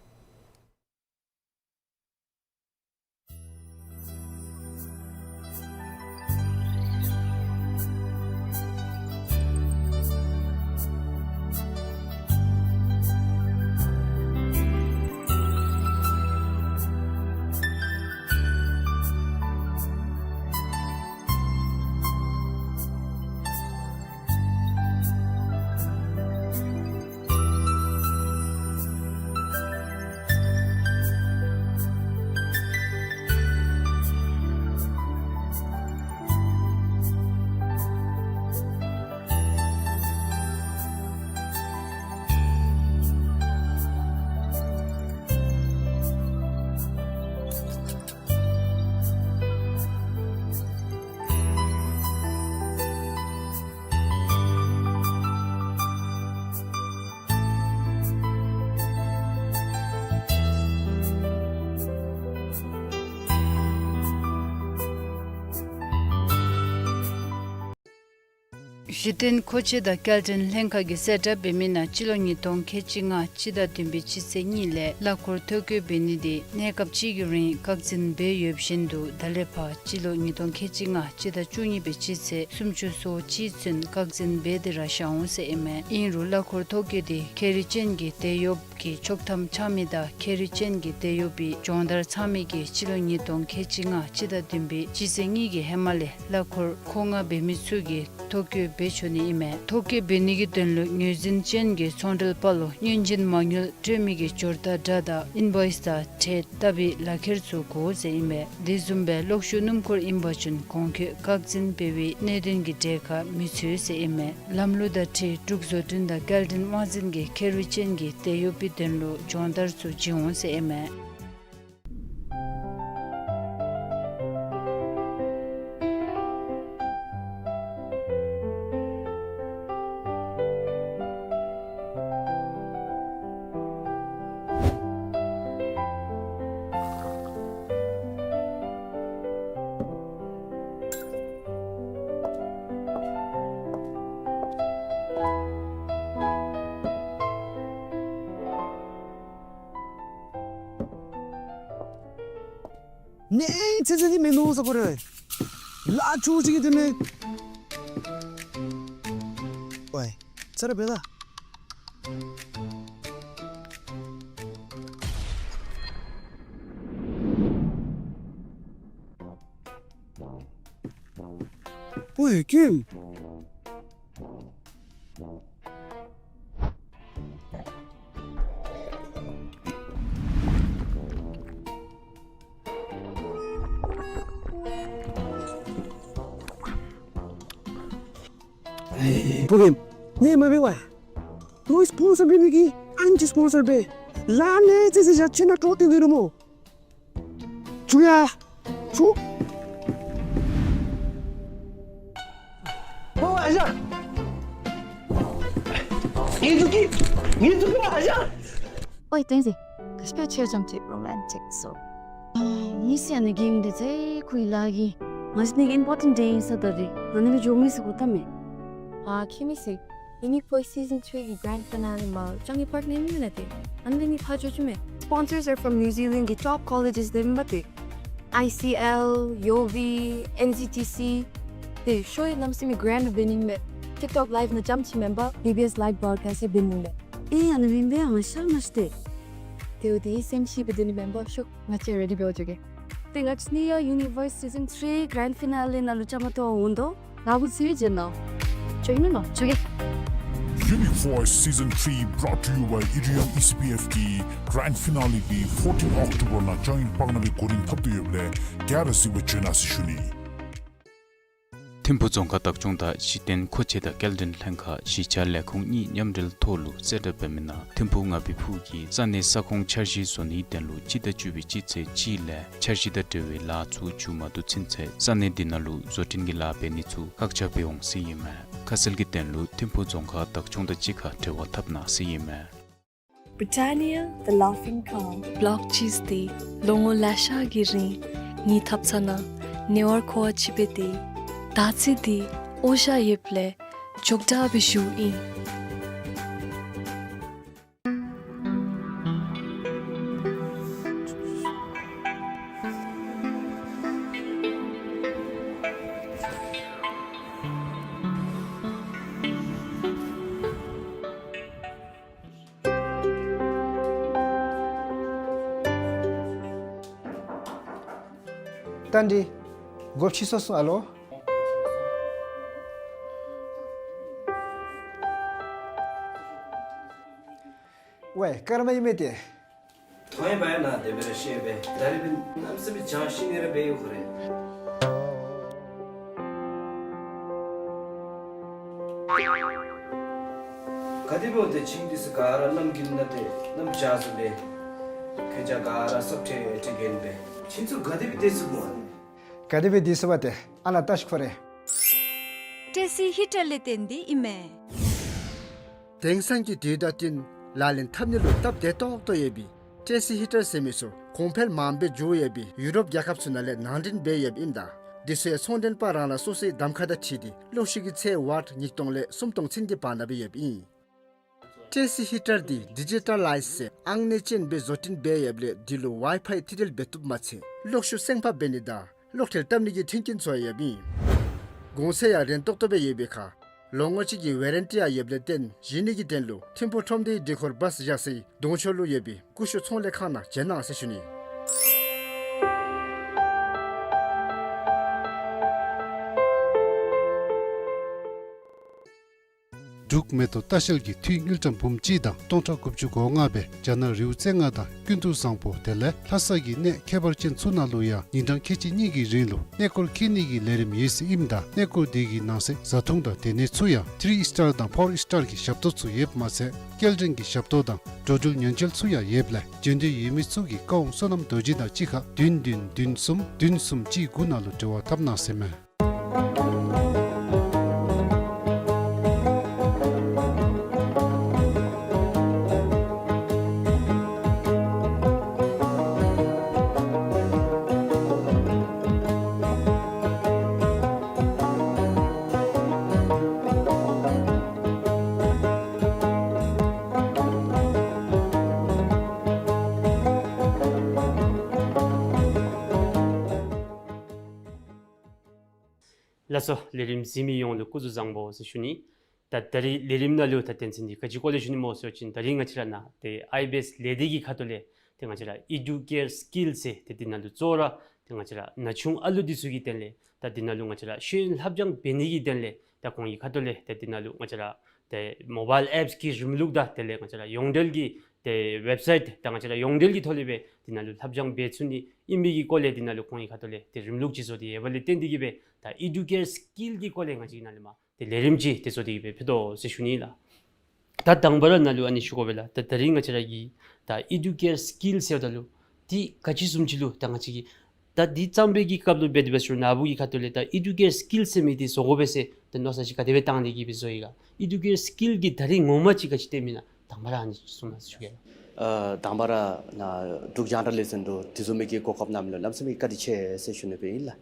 གཞི་རྟེན་མཁོ་ཆས་དང་སྐྱེལ་འདྲེན་ལྷན་ཁག་གིས་གསལ་བསྒྲགས་འབད་མི་ནང་སྤྱི་ལོ་ཉིས་སྟོང་ཁལ་གཅིག་ལྔ་སྤྱི་ཟླ་བདུན་པའི་སྤྱི་ཚེས་གཉིས་ལས་གླ་འཁོར་ཐོ་བཀོད་འབད་ནི་དེ་གནས་སྐབས་ཅིག་གི་རིང་བཀག་འཛིན་འབད་ཡོདཔ་བཞིན་དུ་ད་ལས་ཕར་སྤྱི་ལོ་ཉིས་སྟོང་ཁལ་གཅིག་ལྔ་སྤྱི་ཟླ་བཅུ་གཉིས་པའི་སྤྱི་ཚེས་སུམ་ཅུ་སོ་གཅིག་ཚུན་བཀག་འཛིན་འབད་དེ་ར་བཞག་འོང་ཟེར་ཨིན་མས། ཨིན་རུང་གླ་འཁོར་ཐོ་བཀོད་དེ་ཁེ་རིག་ཅན་གྱི་དེད་གཡོགཔ་གི་ཆོག་ཐམ་འཆང་མི་དང་ཁེ་རིག་ཅན་གྱི་དེད་གཡོགཔ་གི་སྦྱོང་བརྡར་ཚང་མི་གིས་སྤྱི་ལོ་ཉིས་སྟོང་ཁལ་གཅིག་ལྔ་སྤྱི་ཟླ་བདུན་པའི་སྤྱི་ཚེས་གཉིས་ཀྱི་ཧེ་མ་ལས་གླ་འཁོར་མཁོ་མངགས་འབད་མི་ཚུ་གིས་ཐོ་བཀོད་འབད་ཆོག་ནི་ཨིན་མས། ཐོ་བཀོད་འབད་ནི་གི་དོན་ལུ་ངོས་འཛིན་ཅན་གྱི་ཚོང་འབྲེལ་པ་ལུ་སྔོན་རྗེས་མ་དངུལ་སྤྲོད་མི་གི་འབྱོར་རྟགས་འདྲ་དང་ཨིན་བོའིསི་དང་ཁྲལ་བཏབ་པའི་ལག་ཁྱེར་ཚུ་དགོ་ཟེར་ཨིན་མས། དེ་བཟུམ་སྦེ་གློག་ཤུགས་སྣུམ་འཁོར་ཨིན་པ་ཅིན་གོང་འཁོད་བཀག་འཛིན་འབད་བའི་གནད་དོན་གྱི་གྲས་ཁར་མི་ཚུད་ཟེར་ཨིན་མས། ལམ་ལུགས་དང་འཁྲིལ་འབྲུག་བཟོ་སྐྲུན་དང་སྐྱེལ་འདྲེན་དབང་འཛིན་གྱིས་ཁེ་རིག་ཅན་གྱི་དེད་གཡོགཔ་གི་དོན་ལུ་སྦྱོང་བརྡར་ཚུ་བྱིན་འོང་ཟེར་ཨིན་མས། ནེ་ཚེ་ཚེ་འདི་མེན་ནོ་ཟེར་གོ་རེ། ལ་ཆུ་ཅིག་གི་དེ་ནེ། ཝའི། ཚར་བས་ད། ཝའི་ཀིམ། ཨེ་བུ་ཀིམ། ནེ་མ་འབད་བ། ཏོ་སི་པོན་སར་འབད་ནི་གི་ཨན་ཅིག་སི་པོན་སར་འབད། ལ་ལེ་ཚེ་ཚེ་ཞག་ཆེ་ན་ཏོ་ཏེ་འདི་རུ་མོ། ཆུ་ཡ། ཆུ། ཨོ་ཨ་ཞང་། ངེ་ཚུ་གི། ངེ་ཚུ་གི་ཨ་ཞང་། ཨོའི་ཏེན་ཟེ། ཁ་སྤྱོད་ཆེ་ཙམ་ཅིག་རོ་མཱན་ཊིག་སོ། ཨ་ནི་སི་ཨ་ནི་གིམ་འདི་ཚེ་ཁོའི་ལཱ་གི། ང་ཞི་ནི་ཨིམ་པོར་ཊེནཊ་ཌེ་ཨིན་ས་ད་རེ། ང་ནི་ལུ་འགྱོ་མི་ཟེར་གོ་ད་མེ། ཨ་ཁྱེད་མི་ཟེར། ཨི་ནི་ཕོ་སི་ཛན་ཐི་རི་གི་གྷ་རེནཌ་ཕི་ན་ལེ་མ་ལུ་ཅང་གི་པར་ཊི་ནེ་མི་ན་ཏེ། ཨ་ནི་ནི་ཕར་འགྱོ་ཅི་མེ། Sponsors are from New Zealand གི་ཊོབ་ཀོ་ལེ་ཇེས་དེ་མེན་པ་ཏེ། ཨའི་སི་ཨེལ། ཡོ་བི། ཨེན་ཟི་ཊི་སི། ཏེ་ཤོ་ཡི་ནམ་སི་མི་གྷ་རེནཌ་འབད་ནི་མེ། ཊིཀ་ཊོཀ་ལའིབ་ནང་ཙམ་ཅིག་མེན་པར་བི་བི་ཨེསི་ལའིབ་བརོཌ་ཀཱསཊ་འབད་ནི་མེ། ཨེ་ཨ་ནི་མེན་པས་ཨ་ཤར་མ་ཤི་ཏེ། ཏེ་འོ་ཏེ་སེམས་ཤི་འབད་དེ་ནི་མེན་པར་ཤོག། ང་བཅས་རེ་ཌི་འབད་བཅུག་གེ། ཏེ་ང་བཅས་ནི་ཡ་ཡུ་ནི་བོ་ཨིསི་སི་ཛན་ཐི་རི་གྷ་རེནཌ་ཕི་ན་ལེ་ནང་ལུ་བཅའ་མར་གཏོགས་འོང་དོ། ལགས་འོང་ཟེར་བྱིན་ནོ། བཅུག་གེ་ནོ་བཅུག་གེ། Unique Voice Season three brought to you by Irium E C P F གིས་གྷ་རེནཌ་ཕི་ན་ལེ་འདི་ཕོར་ཊིན་ཨོག་ཊོ་བར་ནང་ཅང་ཨིན་པག་ན་སྦེ་འགོ་འདྲེན་འཐབ་སྟེ་ཡོདཔ་ལས་ག་ར་གཟིགས་པར་བྱོན་གནང་ཟེར་ཞུ་ནི། ཐིམ་ཕུག་རྫོང་ཁག་བདག་སྐྱོང་དང་གཞི་རྟེན་མཁོ་ཆས་དང་སྐྱེལ་འདྲེན་ལྷན་ཁག་གཞིས་ཆགས་ལས་ཁུངས་གཉིས་མཉམ་འབྲེལ་ཐོག་ལུ་གསལ་བསྒྲགས་འབད་མི་ནང་ཐིམ་ཕུག་ང་བི་ཕུག་གི་ས་གནས་ས་ཁོངས་འཆར་གཞི་བཟོ་ནིའི་དོན་ལུ་སྤྱི་ཟླ་བཅུ་པའི་སྤྱི་ཚེས་གཅིག་ལས་འཆར་གཞི་དང་འབྲེལ་བའི་ལཱ་ཚུ་མཇུག་མ་བསྡུ་ཚུན་ཚོད་ས་གནས་འདི་ནང་ལུ་བཟོ་སྐྲུན་གྱི་ལཱ་འབད་ནི་ཚུ་བཀག་ཆ་འབད་འོང་ཟེར་ཨིན་མས། ཁ་གསལ་གྱི་དོན་ལུ་ཐིམ་ཕུག་རྫོང་ཁག་བདག་སྐྱོང་དང་གཅིག་ཁར་འབྲེལ་བ་འཐབ་གནང་ཟེར་ཨིན་མས། Britannia, the laughing cow. བྷ་ལོག་ཅིསི་འདི་ལོ་ངོ་ལེ་ཤ་གི་རིང་ངེའི་ཐབ་ཚང་ནང་ཉེ་བར་མཁོ་བ་ཅིག་སྦེ་སྟེ། ད་ཅི་འདི་འོ་ཞ་ཡོདཔ་ལས་ཅོག་འཐདཔ་སྦེ་བཞུགས་ཨིན། ཏན་ཏན་སྒོ་ཕྱེ་སོང་སོང་ཨ་ལོ། ཝའི་ཀརྨ་ཨིན་མས་ཏེ། ཐོ་ཡང་བ་ཡང་ན་དེ་སྦེ་ར་ཤེས་པས། ད་རེས་འབད་གནམ་མེད་ས་མེད་བྱང་ཤི་ནི་ར་འབད་ཡོད་ཁོ་རེ། ག་དེ་འབདཝ་ད་ཁྱིམ་འདི་ཚུ་ག་ར་གནམ་དགུན་ན་ཏེ་གནམ་བྱཱར་ཚུ་སྦེ་ཁྱེད་ཅག་ག་ར་སྲབ་ཁྲེ་ཁྲེ་གྱོན་སྦེ་ཁྱིམ་ཚུ་ག་དེ་སྦེ་སྡོད་ཚུགས་མོ། ག་དེ་སྦེ་སྡོད་ཚུགས་པ་ཏེ་ཨ་ལ་བལྟ་ཤིག་ཁོ་རེ། ཊེ་སི་ཧི་ཊར་ལས་བརྟེན་ཏེ་ཨིན་མས། དེང་སང་གི་དུས་དང་བསྟུན་ལག་ལེན་འཐབ་ནི་ལུ་སྟབས་བདེ་ཏོག་ཏོ་ཡོད་པའི་ཊེ་སི་ཧི་ཊར་ཟེར་མི་ཚུ་གོང་འཕེལ་མངམ་སྦེ་འགྱོ་ཡོད་པའི་ཡུ་རོབ་རྒྱལ་ཁབ་ཚུ་ནང་ལས་ནང་འདྲེན་འབད་ཡོདཔ་ཨིནམ་ད་ འདི་ཚུ་ཡང་ཚོང་མགྲོན་པ་རང་རང་སོ་སོའི་གདམ་ཁ་དང་འཁྲིལ་ཏེ་གློག་ཤུགས་ཀྱི་ཚད་ཝཊ་ཉིས་སྟོང་ལས་སུམ་སྟོང་ཚུན་གྱི་བར་ན་སྦེ་ཡོདཔ་ཨིན། ཊི་ཨེ་སི་ཧི་ཊར་འདི་ཌི་ཇི་ཊ་ལའིཛ་ཟེར་ཨང་གནས་ཅན་སྦེ་བཟོ་སྐྲུན་འབད་ཡོདཔ་ལས་འདི་ལུ་ཝའི་ཕའི་ཐིག་འབྲེལ་འབད་བཏུབ་མ་ཚད་གློག་ཤུགས་སེམས་ཕབ་འབད་ནི་དང་གློག་ཁྲལ་བཏབ་ནི་གི་མཐུན་རྐྱེན་ཚུ་ཡང་ཡོདཔ་ཨིན། གོང་ཚད་ཡང་རན་ཏོག་ཏོ་སྦེ་ཡོད་པའི་ཁར་ལོ་ངོ་གཅིག་གི་ཝེ་རན་ཊི་ཡང་ཡོདཔ་ལས་བརྟེན་གཞི་ནི་གི་དོན་ལུ་ཐིམ་ཕུག་ཁྲོམ་སྡེའི་སྒྲིག་ཁོལ་བཱས་བཞག་སའི་གདོང་ཕྱོགས་ལུ་ཡོད་པའི་ཀུ་ཤུ་ཚོང་ལས་ཁང་ནང་བྱོན་གནང་ཟེར་ཞུ་ནི། འབྲུག་མེ་ཏོག་ལྟ་བཤལ་གྱིས་འཐུས་དངུལ་ཀྲམ་འབུམ་གཅིག་དང་སྟོང་ཕྲག་དགུ་བཅུ་གོ་ལྔ་སྦེ་རྒྱ་ནག་རི་བོ་རྩེ་ལྔ་དང་ཀུན་ཏུ་བཟང་པོ་དེ་ལས་ལྷ་ས་གི་གནས་ཁྱད་པར་ཅན་ཚུ་ནང་ལུ་ཡང་ཉིན་གྲངས་ཁལ་གཅིག་གཉིས་ཀྱི་རིང་ལུ་གནས་སྐོར་འཁྱིད་ནི་གི་ལས་རིམ་ཡོད་ཟེར་ཨིནམ་ད་གནས་སྐོར་དེ་གི་ནང་གསེས་བཟའ་འཐུང་དང་སྡོད་གནས་ཚུ་ཡང་ཐི་རི་ཨིས་ཊར་དང་ཕོར་ཨིས་ཊར་གྱི་ཞབས་ཏོག་ཚུ་ཡོདཔ་མ་ཚད་སྐྱེལ་འདྲེན་གྱི་ཞབས་ཏོག་དང་འགྲོ་འགྲུལ་ཉེན་བཅོལ་ཚུ་ཡང་ཡོདཔ་ལས་འབྱོན་འདོད་ཡོད་མི་ཚུ་གིས་ཀ་ཝང་བསོད་ནམས་རྡོ་རྗེ་དང་གཅིག་ཁར་བདུན་བདུན་བདུན་གསུམ་བདུན་གསུམ་གཅིག་དགུ་ནང་ལུ་འབྲེལ་བ་འཐབ་གནང་ཟེར་མས། ལགས་སོ། ལས་རིམ་གཟིགས་མི་ཡོངས་ལུ་སྐུ་གཟུགས་བཟང་པོ་ཟེར་ཞུ་ནི། ད་ད་རིས་ལས་རིམ་ནང་ལུ་ད་དོན་ཚན་འདི་ག་ཅི་སྐོར་ལས་ཞུ་ནི་སྨོ་ཟེར་བ་ཅིན་ད་རིས་ང་བཅས་ར་ནཱ་ཏེ་ཨའི་བི་ཨེསི་ལས་སྡེ་གི་ཁ་ཐུག་ལས་ཏེ་ང་བཅས་ར་ཨི་ཌུ་ཀེར་སི་ཀིལ་ཟེར་ཏེ་འདི་ནང་ལུ་གཙོ་བོ་ར་ཏེ་ང་བཅས་ར་ན་ཆུང་ཨ་ལུ་འདི་ཚུ་གི་དོན་ལས་ད་འདི་ནང་ལུ་ང་བཅས་ར་ཤེས་ཡོན་ལྷབ་སྦྱང་འབད་ནི་གི་དོན་ལས་ད་ཁོང་གི་ཁ་ཐུག་ལས་ད་འདི་ནང་ལུ་ང་བཅས་ར་ཏེ་མོ་བཱའིལ་ཨེཔསི་གི་རིམ་ལུགས་དང་དེ་ལས་ང་བཅས་ར་ཡོངས་འབྲེལ་གྱི་ཏེ་ཝེབ་སའིཊ་ད་ང་བཅས་ར་ཡོངས་འབྲེལ་གྱི་ཐོག་ལས་སྦེ་འདི་ནང་ལུ་ལྷབ་སྦྱང་འབད་ཚུགས་ནི་ཨིན་མི་གི་སྐོར་ལས་འདི་ནང་ལུ་ཁོང་གི་ཁ་ཐུག་ལས་ཏེ་རིམ་ལུགས་ཅིག་བཟོ་སྟེ་ཡོདཔ་ལས་བརྟེན་ཏེ་གིས་སྦེ་ད་ཨི་ཌུ་ཀེར་སི་ཀིལ་གྱི་སྐོར་ལས་ང་བཅས་ཀྱིས་ནཱ་ལས་མར་ཏེ་ལས་རིམ་ཅིག་ཏེ་བཟོ་སྟེ་གིས་སྦེ་ཕུལ་དོ་ཟེར་ཞུ་ནི་ལགས། ད་དང་པ་ར་ནཱ་ལུ་ཨ་ནི་ཞུ་དགོ་པས་ལགས། ད་ད་རིས་ང་བཅས་ར་གི་ད་ཨི་ཌུ་ཀེར་སི་ཀིལ་ཟེརཝ་ད་ལུ་འདི་ག་ཅི་བཟུམ་ཅིག་ལུ་ད་ང་བཅས་ཀྱིས་ད་འདི་བརྩམ་པའི་གི་སྐབས་ལུ་འབད་དེ་འབད་ཟེར་ན་ཨ་བུ་གི་ཁ་ཐུག་ལས་ད་ཨི་ཌུ་ཀེར་སི་ཀིལ་ཟེར་མི་འདི་བཟོ་དགོ་པས་ཟེར་ད་མནོ་བསམ་ཅིག་ག་དེ་སྦེ་བཏང་སྟེ་གིས་སྦེ་བཟོ་ཡི་ག། ཨི་ཌུ་ཀེར་སི་ཀིལ་གྱི་ད་རིས་ངོ་མ་ཅིག་ག་ཅི་སྟོན་མི་ཨིན་ན་དང་པ་ར་ཨ་ནི་གསུངས་གནང་ཞུ་གེ་ལགས། ཨ་དང་པ་ར་ནཱ་འབྲུག་རྒྱང་བསྒྲགས་ལས་འཛིན་དུ་དེ་བཟུམ་མའི་གི་གོ་སྐབས་གནང་མི་ལུ་གནམ་མེད་ས་མེད་བཀའ་དྲིན་ཆེ་ཟེར་ཞུ་ནི་སྦེ་ཨིན་ལགས།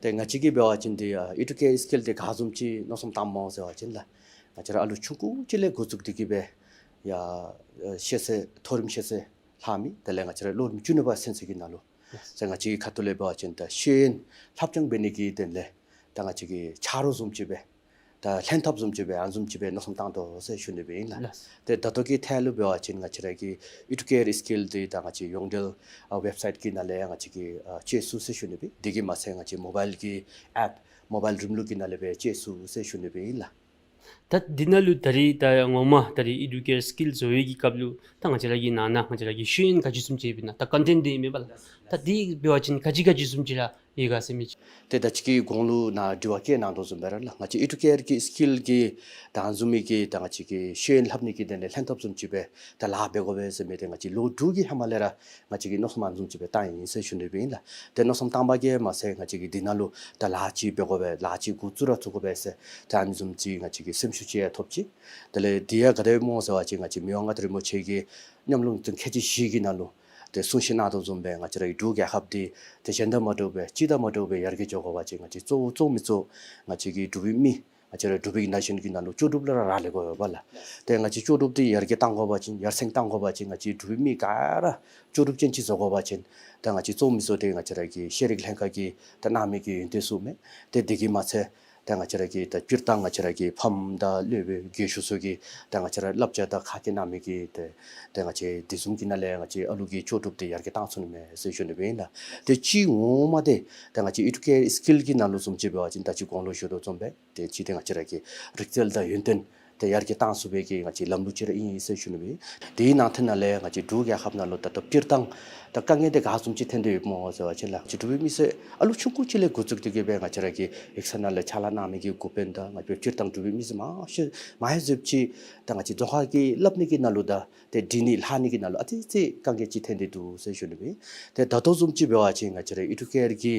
ཏེ་ང་བཅས་ཀྱིས་འབད་བ་ཅིན་འདི་ཨ་ཨི་ཌུ་ཀེར་སི་ཀིལ་འདི་ག་བཟུམ་ཅིག་མནོ་བསམ་བཏངམ་སྨོ་ཟེར་བ་ཅིན་ལགས། ང་བཅས་ར་ཨ་ལུ་ཆུང་ཀུ་ཅིག་ལས་འགོ་བཙུགས་ཏེ་གིས་སྦེ་ཡར་ཨ་ཤེས་ཚད་མཐོ་རིམ་ཤེས་ཚད་ལྷག་མི་དེ་ལས་ང་བཅས་ར་ལོ་རིམ་བཅུ་གཉིས་པ་ཚུན་ཚོད་ཀྱི་ནང་ལུ་ཟེར་ང་བཅས་ཀྱི་ཁ་ཐུག་ལས་འབད་བ་ཅིན་ད་ཤེས་ཡོན་ལྷབ་སྦྱང་འབད་ནི་གི་དོན་ལས་ད་ང་བཅས་ཀྱི་ཆ་རོགས་བཟུམ་ཅིག་སྦེ་ད་ལྷན་ཐབས་བཟུམ་ཅིག་སྦེ་ཨ་ནི་བཟུམ་ཅིག་སྦེ་མནོ་བསམ་བཏང་དོ་ཟེར་ཞུ་ནི་སྦེ་ཨིན་ལགས། ལགས། ཏེ་ད་ལྟོ་གི་ཐད་ལུ་འབད་བ་ཅིན་ང་བཅས་ར་གི་ཨི་ཌུ་ཀེར་སི་ཀིལ་འདི་ད་ང་བཅས་ཡོངས་འབྲེལ་ཨ་ཝེབ་སའིཊ་གི་ནང་ལས་ཡང་ང་བཅས་ཀྱིས་ཨ་སྤྱོད་ཚུགས་ཟེར་ཞུ་ནི་སྦེ། དེ་གིས་མ་ཚད་ང་བཅས་མོ་བཱའིལ་གྱི་ཨེཔ་མོ་བཱའིལ་རིམ་ལུགས་ཀྱི་ནང་ལས་སྦེ་སྤྱོད་ཚུགས་ཟེར་ཞུ་ནི་སྦེ་ཨིན་ལགས། ད་འདི་ནང་ལུ་ད་རིས་ད་ངོ་མ་ད་རིས་ཨི་ཌུ་ཀེར་སི་ཀིལ་བཟོ་བའི་གི་སྐབས་ལུ་ད་ང་བཅས་ར་གི་ནང་ན་ང་བཅས་ར་གི་ཤེས་ཡོན་ག་ཅི་བཟུམ་ཅིག་ཡོདཔ་ཨིན་ན་ད་ཀོན་ཊེནཊ་འདི་ཨིན་མས་པ་ལགས། ད་འདི་འབད་བ་ཅིན་ག་ཅི་ག་ཅི་བཟུམ་ཅིག་ར་ཡོད་ག་ཟེར་མི་ཅིག། ཏེ་ད་ཅི་གི་གོང་ལུ་ནཱ་དྲི་བ་བཀོད་གནང་དོ་བཟུམ་སྦེ་ར་ལགས། ང་བཅས་ཨི་ཌུ་ཀེར་གྱི་སི་ཀིལ་གྱི་ད་ཨ་ནི་བཟུམ་མའི་གི་ད་ང་བཅས་ཀྱི་ཤེས་ཡོན་ལྷབ་ནི་གི་དོན་ལས་ལྷན་ཐབས་བཟུམ་ཅིག་སྦེ་ད་ལཱ་འབད་དགོ་པས་ཟེར་མི་འདི་ང་བཅས་ལོ་དྲུག་གི་ཧེ་མ་ལས་ར་ང་བཅས་ཀྱིས་མནོ་བསམ་ཨ་ནི་བཟུམ་ཅིག་སྦེ་བཏང་ཡི་ཟེར་ཞུ་ནི་སྦེ་ཨིན་ལགས། ཏེ་མནོ་བསམ་བཏང་པ་གིས་མ་ཚད་ང་བཅས་ཀྱིས་འདི་ནང་ལུ་ད་ལཱ་ཅིག་འབད་དགོ་པས་ལཱ་ཅིག་འགོ་བཙུགས་ར་བཙུགས་དགོ་པས་ཟེར་ད་ཨ་ནི་བཟུམ་ཅིག་ང་བཅས་ཀྱིས་སེམས་ཤུགས་ཅིག་ཡང་ཐོབ་ཅི། དེ་ལས་འདི་ཡང་ག་དེ་སྦེ་སྨོ་ཟེར་བ་ཅིན་ང་བཅས་མི་དབང་མངའ་བདག་རིན་པོ་ཆེ་གི་ཉམས་མྱོང་ཐུན་ཁལ་གཅིག་བཞི་གི་ནང་ལུ་ཏེ་གསུང་བཤད་གནང་དོ་བཟུམ་སྦེ་ང་བཅས་ར་གི་འབྲུག་རྒྱལ་ཁབ་འདི་ཏེ་གཞན་དང་མ་འདྲཝ་སྦེ་སྤྱི་དང་མ་འདྲཝ་སྦེ་ཡར་རྒྱས་འགྱོ་དགོ་པ་ཅིན་ང་བཅས་གཙོ་བོ་གཙོ་བོ་མི་གཙོ་ང་བཅས་ཀྱི་འབྲུག་པའི་མི་ང་བཅས་ར་འབྲུག་པའི་ན་གཞོན་གྱི་ནང་ལུ་ལྕོགས་གྲུབ་ལས་ར་རག་ལས་དགོ་པས་ལགས། ཏེ་ང་བཅས་ལྕོགས་གྲུབ་འདི་ཡར་རྒྱས་གཏང་དགོ་པ་ཅིན་ཡར་སེང་གཏང་དགོ་པ་ཅིན་ང་བཅས་འབྲུག་པའི་མི་ག་ར་ལྕོགས་གྲུབ་ཅན་ཅིག་བཟོ་དགོ་པ་ཅིན་ད་ང་བཅས་གཙོ་བོ་མི་གཙོ་འདི་ང་བཅས་ར་གི་ཤེས་རིག་ལྷན་ཁག་གིས་ད་གནང་མི་གི་ཡོན་ཏན་ཚུ་མས། ཏེ་དེ་གིས་མ་ཚད་ད་ང་བཅས་ར་གི་ད་སྤྱིར་བཏང་ང་བཅས་ར་གི་ཕམ་དང་སློབ་དཔོན་རྒས་ཤོས་ཚུ་གིས་ད་ང་བཅས་ར་བསླབ་བྱ་དང་ཁ་སྐད་གནང་མི་གི་ཏེ་ད་ང་བཅས་དེ་བཟུམ་གྱི་ནང་ལས་ང་བཅས་ཨ་ལུ་གི་ལྕོགས་གྲུབ་འདི་ཡར་རྒྱས་གཏང་ཚུགས་ནི་མས་ཟེར་ཞུ་ནི་སྦེ་ཨིན་ལགས། ཏེ་གཅིག་ངོ་མ་འདི་ད་ང་བཅས་ཨི་ཌུ་ཀེར་སི་ཀིལ་གྱི་ནང་ལུ་བཟུམ་ཅིག་འབད་བ་ཅིན་ད་ཅི་གོང་ལུ་ཞུ་དོ་བཟུམ་སྦེ་ཏེ་གཅིག་འདི་ང་བཅས་ར་གི་རིག་རྩལ་དང་ཡོན་ཏན་ཏེ་ཡར་རྒྱས་གཏང་ཚུགས་པའི་གི་ང་བཅས་ལམ་ལུགས་ཅིག་ར་ཨིན་ཟེར་ཞུ་ནི་སྦེ། དེའི་ནང་ཐད་ནང་ལས་ང་བཅས་འབྲུག་རྒྱལ་ཁབ་ནང་ལུ་ད་ལྟོ་སྤྱིར་བཏང་ད་དཀའ་ངལ་འདི་ག་བཟུམ་ཅིག་ཐོན་ཏེ་ཡོདཔ་སྨོ་ཟེར་བ་ཅིན་ལགས། ང་བཅས་འབྲུག་པའི་མི་སེར་ཨ་ལུ་ཆུང་ཀུ་ཅིག་ལས་འགོ་བཙུགས་ཏེ་གིས་སྦེ་ང་བཅས་ར་གི་ཡིག་ཚང་ནང་ལས་ཕྱག་ལཱ་གནང་མི་གི་འགོ་དཔོན་དང་ང་བཅས་སྤྱིར་བཏང་འབྲུག་པའི་མི་སེར་མང་ཤོས་མང་ཡ་ཟེརཝ་ཅིག་ད་ང་བཅས་རྫོང་ཁ་གི་སླབ་ནི་གི་ནང་ལུ་དང་ཏེ་འབྲི་ནི་ལྷག་ནི་གི་ནང་ལུ་ཨ་ཙི་ཙི་དཀའ་ངལ་ཅིག་ཐོན་ཏེ་འདུག་ཟེར་ཞུ་ནི་སྦེ། ཏེ་ད་ལྟོ་བཟུམ་ཅིག་འབད་བ་ཅིན་ང་བཅས་ར་ཨི་ཌུ་ཀེར་གྱི་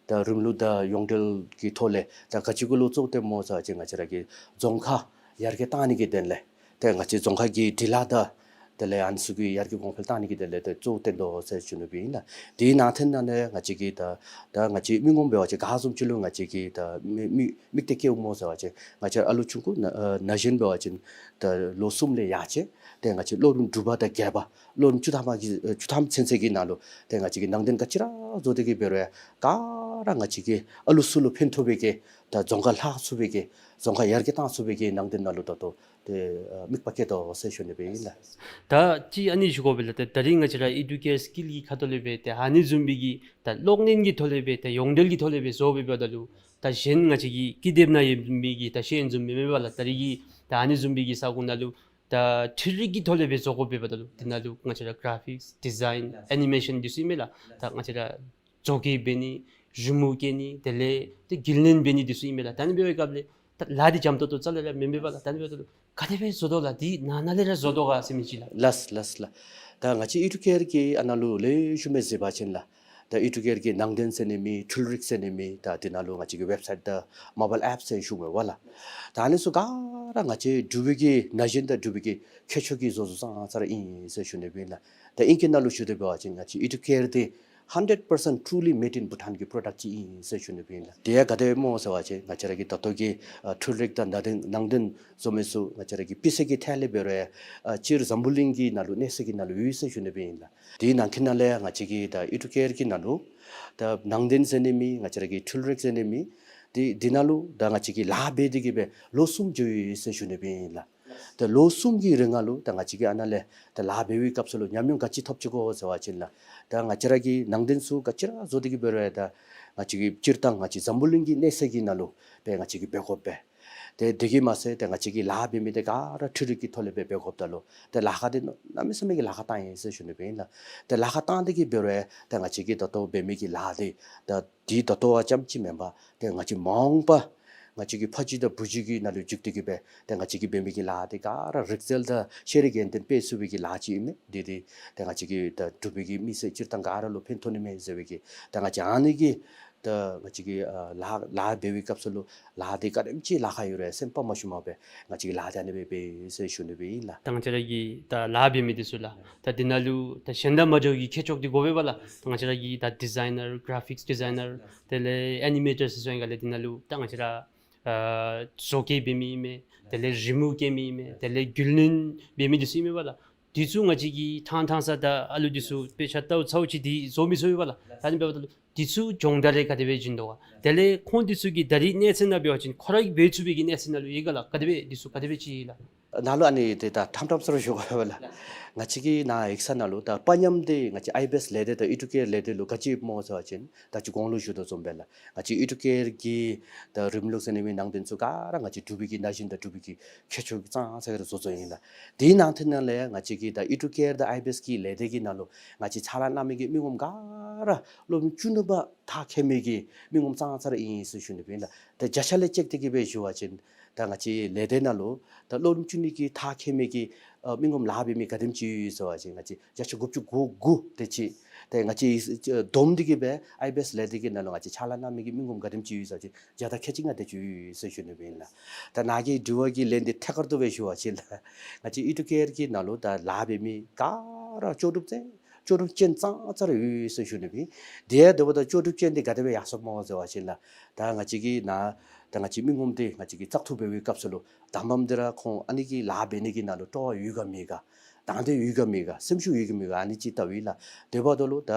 ད་རིམ་ལུགས་དང་ཡོངས་འབྲེལ་གྱི་ཐོག་ལས་ད་ག་ཅི་གུ་ལུ་བཙུགས་ཏེ་སྨོ་ཟེར་བ་ཅིན་ང་བཅས་ར་གི་རྫོང་ཁ་ཡར་རྒྱས་གཏང་ནི་གི་དོན་ལས་ཏེ་ང་བཅས་རྫོང་ཁ་གི་འབྲི་ལྷག་དང་ དེ་ལས་ཨ་ནི་ཚུ་གི་ཡར་རྒྱས་གོང་འཕེལ་བཏང་ནི་གི་དེ་ལས་ཏེ་གཙོ་བོ་བཏོན་དོ་ཟེར་ཞུ་ནི་སྦེ་ཨིན་ལགས། དེའི་ནང་ཐད་ནང་ལས་ང་བཅས་ཀྱིས་ད་ད་ང་བཅས་མི་ངོམ་འབད་བ་ཅིན་ག་བཟུམ་ཅིག་ལུ་ང་བཅས་ཀྱིས་ད་མི་མི་དམིགས་གཏད་བསྐྱེདཔ་སྨོ་ཟེར་བ་ཅིན་ང་བཅས་ཨ་ལུ་ཆུང་ཀུ་ན་ན་གཞོན་འབད་བ་ཅིན་ད་ལོ་གསུམ་ལས་ཡར་བཅད་དེ་ང་བཅས་སློབ་རིམ་དྲུག་པ་དང་བརྒྱད་པ་སློབ་རིམ་བཅུ་ཐམ་པ་གི་བཅུ་ཐམ་ཚུན་ཚོད་ཀྱི་ནང་ལུ་ཏེ་ང་བཅས་ཀྱིས་ནང་དོན་ག་ཅི་ར་བཟོ་སྟེ་གི་འབད་རུང་ག་ར་ང་བཅས་ཀྱིས་ཨ་ལུ་ཚུ་ལུ་ཕན་ཐོགས་པའི་གི་ད་རྫོང་ཁ་ལྷག་ཚུགས་པའི་གི་རྫོང་ཁ་ཡར་རྒྱས་བཏང་ཚུགས་པའི་གི་ནང་དོན་ནང་ལུ་ད་ལྟོ་ཏེ་ཨ་དམིགས་པ་བསྐྱེད་དོ་ཟེར་ཞུ་ནི་སྦེ་ཨིན་ལགས། ད་ཅི་ཨ་ནི་ཞུ་དགོ་པས་ལགས། ད་ད་རིས་ང་བཅས་ར་ཨི་ཌུ་ཀེར་སི་ཀིལ་གྱི་ཁ་ཐུག་ལས་སྦེ་ཏེ་ཨ་ནི་བཟུམ་མའི་གི་ད་གློག་བརྙན་གྱི་ཐོག་ལས་སྦེ་ད་ཡོངས་འབྲེལ་གྱི་ཐོག་ལས་སྦེ་བཟོ་སྦེ་འབདཝ་ད་ལུ་ད་གཞན་ང་བཅས་ཀྱི་ཀི་དེབ་ནང་ཡོད་མི་གི་ད་ཤེས་ཡོན་བཟུམ་མེན་མས་པ་ལགས། ད་རིས་ཀྱི་ད་ཨ་ནི་བཟུམ་མའི་གི་ས་གོ་ནང་ལུ་ད་འཕྲུལ་རིག་གི་ཐོག་ལས་སྦེ་བཟོ་དགོ་པས་འབདཝ་ད་ལུ་དེ་ནང་ལུ་ང་བཅས་ར་ག་ར་ཕིགསི་ཌི་ཛའིན་ཨེ་ནི་མེ་ཤཱན་འདི་ཚུ་ཨིན་མས་ལགས། ད་ང་བཅས་ར་བཟོ་བཀོད་འབད་ནི་རི་མོ་བཀལ་ནི་དེ་ལས་ཏེ་རྒྱུན་ལེན་འབད་ནི་འདི་ཚུ་ཨིན་མས་ལགས། ད་ཨ་ནི་འབད་བའི་སྐབས་ལས་ད་ལཱ་འདི་འཇམ་ཏོང་ཏོ་རྩ་ལས་ར་མེན་མས་པ་ལགས། ད་ཨ་ནི་འབདཝ་ད་ལུ་ག་དེ་སྦེ་བཟོ་དོ་ལགས། འདི་ནང་ན་ལས་ར་བཟོ་དོ་ག་ཟེར་མི་ཅིག་ལགས། ལགས་ལགས་ལགས། ད་ང་བཅས་ཨི་ཌུ་ཀེར་གྱི་ཨ་ནཱ་ལུ་ལེགས་ཤོམ་སྦེ་གཟིགས་པ་ཅིན་ལགས། ད་ཨི་ཌུ་ཀེར་གྱི་ནང་དོན་ཟེར་ནི་མེད་འཕྲུལ་རིག་ཟེར་ནི་མེད་ད་དེ་ནང་ལུ་ང་བཅས་ཀྱི་ཝེབ་སའིཊ་དང་མོ་བཱའིལ་ཨེཔ་ཟེར་ཞུ་མི་འབད་བ་ལགས། ད་ཨ་ནི་ཚུ་ག་ར་ང་བཅས་འབྲུག་པའི་གི་ན་གཞོན་དང་འབྲུག་པའི་གི་ཁྱད་ཆོས་ཀྱིས་བཟོ་བཟོཝ་ཙང་ཙ་ར་ཨིན་ཟེར་ཞུ་ནི་སྦེ་ཨིན་ལགས། ད་ཨིང་སྐད་ནང་ལུ་ཞུ་དོ་འབད་བ་ཅིན་ང་བཅས་ཨི་ཌུ་ཀེར་འདི་hundred percent truly made in Bhutan གི་པྲོ་ཌགཊ་ཅིག་ཨིན་ཟེར་ཞུ་ནི་སྦེ་ཨིན་ལགས། དེ་ཡང་ག་དེ་སྦེ་སྨོ་ཟེར་བ་ཅིན་ང་བཅས་ར་གི་ད་ལྟོ་གི་ཨ་འཕྲུལ་རིག་དང་ནང་དོན་ནང་དོན་བཟོ་མི་ཚུ་ང་བཅས་ར་གི་སྤུས་ཚད་ཀྱི་ཐད་ལས་འབད་རུང་ཨ་སྤྱིར་འཛམ་བུ་གླིང་གི་ནང་ལུ་གནས་ས་གི་ནང་ལུ་ཡོད་ཟེར་ཞུ་ནི་སྦེ་ཨིན་ལགས། དེའི་ནང་གི་ནང་ལས་ང་བཅས་ཀྱི་ད་ཨི་ཌུ་ཀེར་གྱི་ནང་ལུ་ད་ནང་དོན་ཟེར་ནི་མེད་ང་བཅས་ར་གི་འཕྲུལ་རིག་ཟེར་ནི་མེད་དེ་དེ་ནང་ལུ་ད་ང་བཅས་ཀྱིས་ལཱ་འབད་དེ་གི་སྦེ་ལོ་གསུམ་འགྱོ་ཡི་ཟེར་ཞུ་ནི་སྦེ་ཨིན་ལགས། ད་ལོ་གསུམ་གྱི་རིང་ནང་ལུ་ད་ང་བཅས་ཀྱིས་ཨ་ནཱ་ལས་ད་ལཱ་འབད་བའི་སྐབས་སུ་ལུ་ཉམས་མྱོང་ག་ཅི་ཐོབ་ཅི་གོ་ཟེར་བ་ཅིན་ལགས། ད་ང་བཅས་ར་གི་ནང་དོན་ཚུ་ག་ཅི་ར་བཟོ་སྟེ་གི་འབད་རུང་ད་ང་བཅས་ཀྱིས་སྤྱིར་བཏང་ང་བཅས་འཛམ་བུ་གླིང་གི་གནས་ས་གི་ནང་ལུ་སྦེ་ང་བཅས་ཀྱིས་འབད་དགོ་པས། ཏེ་དེ་གིས་མ་ཚད་ཏེ་ང་བཅས་ཀྱིས་ལཱ་འབད་མི་འདི་ག་ར་འཕྲུལ་རིག་གི་ཐོག་ལས་སྦེ་འབད་དགོཔ་ད་ལུ་ཏེ་ལཱ་ཁག་འདི་གནམ་མེད་ས་མེད་ཀྱི་ལཱ་ཁག་བཏང་ཡི་ཟེར་ཞུ་ནི་སྦེ་ཨིན་ལགས། ཏེ་ལཱ་ཁག་བཏང་སྟེ་གི་འབད་རུང་ཏེ་ང་བཅས་ཀྱིས་ད་ལྟོ་འབད་མི་གི་ལཱ་འདི་ད་འདི་ད་ལྟོ་བ་ཙམ་ཅིག་མེན་པར་ཏེ་ང་བཅས་མ་འོངས་པ་ང་བཅས་ཀྱི་ཕ་རྒྱུད་དང་བུ་རྒྱུད་ཀྱི་ནང་ལུ་འཇུག་སྟེ་གི་སྦེ་ཏེ་ང་བཅས་ཀྱིས་འབད་མི་གི་ལཱ་འདི་ག་ར་རིག་རྩལ་དང་ཤེས་རིག་ཡོན་ཏན་སྤེལ་ཚུགས་པའི་གི་ལཱ་ཅིག་ཨིན་མས། འདི་འདི་ཏེ་ང་བཅས་ཀྱི་ད་འབྲུག་པའི་གི་མི་སེར་སྤྱིར་བཏང་ག་ར་ལུ་ཕན་ཐོགས་ནི་མས་ཟེར་བའི་གི་ད་ང་བཅས་ཨ་ནི་གི་ད་ང་བཅས་ཀྱིས་ཨ་ལཱ་ལཱ་འབད་བའི་སྐབས་སུ་ལུ་ལཱ་འདི་ག་དེམ་ཅིག་ལཱ་ཁག་ཡོད་རུང་སེམས་པ་མ་ཞུམ་པར་སྦེ་ང་བཅས་ཀྱིས་ལཱ་འདི་ཨ་ནི་སྦེ་འབད་ཡི་ཟེར་ཞུ་ནི་སྦེ་ཨིན་ལགས། ད་ང་བཅས་ར་གི་ད་ལཱ་འབད་མི་འདི་ཚུ་ལགས། ད་འདི་ནང་ལུ་ད་གཞན་དང་མ་འདྲཝ་གི་ཁྱད་ཆོས་འདི་དགོ་པས་པ་ལགས། ད་ང་བཅས་ར་གི་ད་ཌི་ཛའི་ནར་ག་ར་ཕིགསི་ཌི་ཛའི་ནར་དེ་ལས་ཨེ་ནི་མེ་ཊར་ཟེར་སོང་ཡི་ག་ལགས། འདི་ནང་ལུ་ད་ང་བཅས་ར་ཨ་བཟོ་བཀོད་འབད་མི་ཨིན་མས། དེ་ལས་རི་མོ་བཀལ་མི་ཨིན་མས། དེ་ལས་རྒྱུན་ལེན་འབད་མི་འདི་ཚུ་ཨིན་མས་པ་ལགས། འདི་ཚུ་ང་བཅས་ཀྱིས་ཐང་ཐང་ས་ད་ཨ་ལུ་འདི་ཚུ་དཔེ་ཆ་ལྟཝ་ཚརཝ་ཅིག་འདི་བཟོ་མི་ཚུགས་པས་པ་ལགས། ད་ཨ་ནི་འབདཝ་ད་ལུ་འདི་ཚུ་སྦྱོང་བརྡར་རེ་ག་དེ་སྦེ་བྱིན་དོ་ག། དེ་ལས་ཁོང་འདི་ཚུ་གིས་ད་རིས་གནས་ཚད་ནང་འབད་བ་ཅིན་ཁོ་ར་གིས་འབད་ཚུགས་པའི་གི་གནས་ཚད་ནང་ལུ་ཡོད་ག་ལགས། ག་དེ་སྦེ་འདི་ཚུ་ག་དེ་སྦེ་ཅིག་ལགས། ནཱ་ལུ་ཨ་ནི་འདི་ད་ཐམ་ཐམ་ས་ར་ཞུ་དགོ་པས་ལགས། ང་བཅས་ཀྱི་ནཱ་ཡིག་ཚང་ནང་ལུ་ད་དཔའ་ཉམས་འདི་ང་བཅས་ཨའི་བི་ཨེསི་ལས་སྡེ་དང་ཨི་ཌུ་ཀེར་ལས་སྡེ་ལུ་ག་ཅི་ཡོདཔ་སྨོ་ཟེར་བ་ཅིན་ད་ཅི་གོང་ལུ་ཞུ་དོ་བཟུམ་སྦེ་ལགས། ང་བཅས་ཨི་ཌུ་ཀེར་གྱི་ད་རིམ་ལུགས་ཟེར་ནི་མེད་ནང་དོན་ཚུ་ག་ར་ང་བཅས་འབྲུག་པའི་གི་ན་གཞོན་དང་འབྲུག་པའི་གི་ཁྱད་ཆོས་ཀྱིས་ཙང་ཙ་ར་བཟོ་བཟོཝ་ཨིན་ལགས། དེའི་ནང་ཐད་ནང་ལས་ང་བཅས་ཀྱི་ད་ཨི་ཌུ་ཀེར་དང་ཨའི་བི་ཨེསི་གི་ལས་སྡེ་གི་ནང་ལུ་ང་བཅས་ཕྱག་ལཱ་གནང་མི་གི་མི་ངོམ་ག་ར་སློབ་རིམ་བཅུ་གཉིས་པ་མཐར་འཁྱོལ་མི་གི་མི་ངོམ་ཙང་ཙ་ར་ཨིན་ཟེར་ཞུ་ནི་སྦེ་ཨིན་ལགས། ད་བརྒྱ་ཆ་ལས་ཅིག་དེ་གིས་སྦེ་ཞུ་བ་ཅིན་ད་ང་བཅས་ལས་སྡེ་ནང་ལུ་ད་སློབ་རིམ་བཅུ་གཉིས་ཀྱི་མཐར་འཁྱོལ་མི་གི་ཨ་མི་ངོམ་ལཱ་འབད་མི་ག་དེམ་ཅིག་ཡོད་ཟེར་བ་ཅིན་ང་བཅས་བརྒྱ་ཆ་དགུ་བཅུ་གོ་དགུ་དེ་ཅིག། ཏེ་ང་བཅས་བསྡོམས་ཏེ་གི་སྦེ་ཨའི་བི་ཨེསི་ལས་སྡེ་གི་ནང་ལུ་ང་བཅས་ཕྱག་ལཱ་གནང་མི་གི་མི་ངོམ་ག་དེམ་ཅིག་ཡོད་ཟེར་བ་ཅིན་བརྒྱ་དང་ཁལ་གཅིག་ལྔ་དེ་ཅིག་ཡོད་ཟེར་ཞུ་ནི་སྦེ་ཨིན་ལགས། ད་ནཱ་གི་དྲི་བ་གི་ལན་འདི་ཐད་ཀར་དུ་སྦེ་ཞུ་བ་ཅིན་ལགས། ང་བཅས་ཨི་ཌུ་ཀེར་གྱི་ནང་ལུ་ད་ལཱ་འབད་མི་ག་ར་ལྕོགས་གྲུབ་ཅན་ལྕོགས་གྲུབ་ཅན་ཙང་ཙ་ར་ཡོད་ཟེར་ཞུ་ནི་སྦེ་ཨིན། དེ་འབདཝ་ད་ལྕོགས་གྲུབ་ཅན་འདི་ག་དེ་སྦེ་ཡར་སོངམ་སྨོ་ཟེར་བ་ཅིན་ལགས། ད་ང་བཅས་ཀྱི་ནཱ་ད་ང་བཅས་མི་ངོམ་འདི་ང་བཅས་ཀྱིས་བཙག་འཐུ་འབད་བའི་སྐབས་སུ་ལུ་དང་པམ་འདི་ར་ཁོང་ཨ་ནི་གི་ལཱ་འབད་ནི་གི་ནང་ལུ་སྤྲོ་བ་ཡོད་ག་མེད་ག། དང་འདོད་ཡོད་ག་མེད་ག། སེམས་ཤུགས་ཡོད་ག་མེད་ག། ཨ་ནི་ཅིག་བལྟཝ་ཨིན་ལགས། དེ་འབདཝ་ད་ལུ་ད་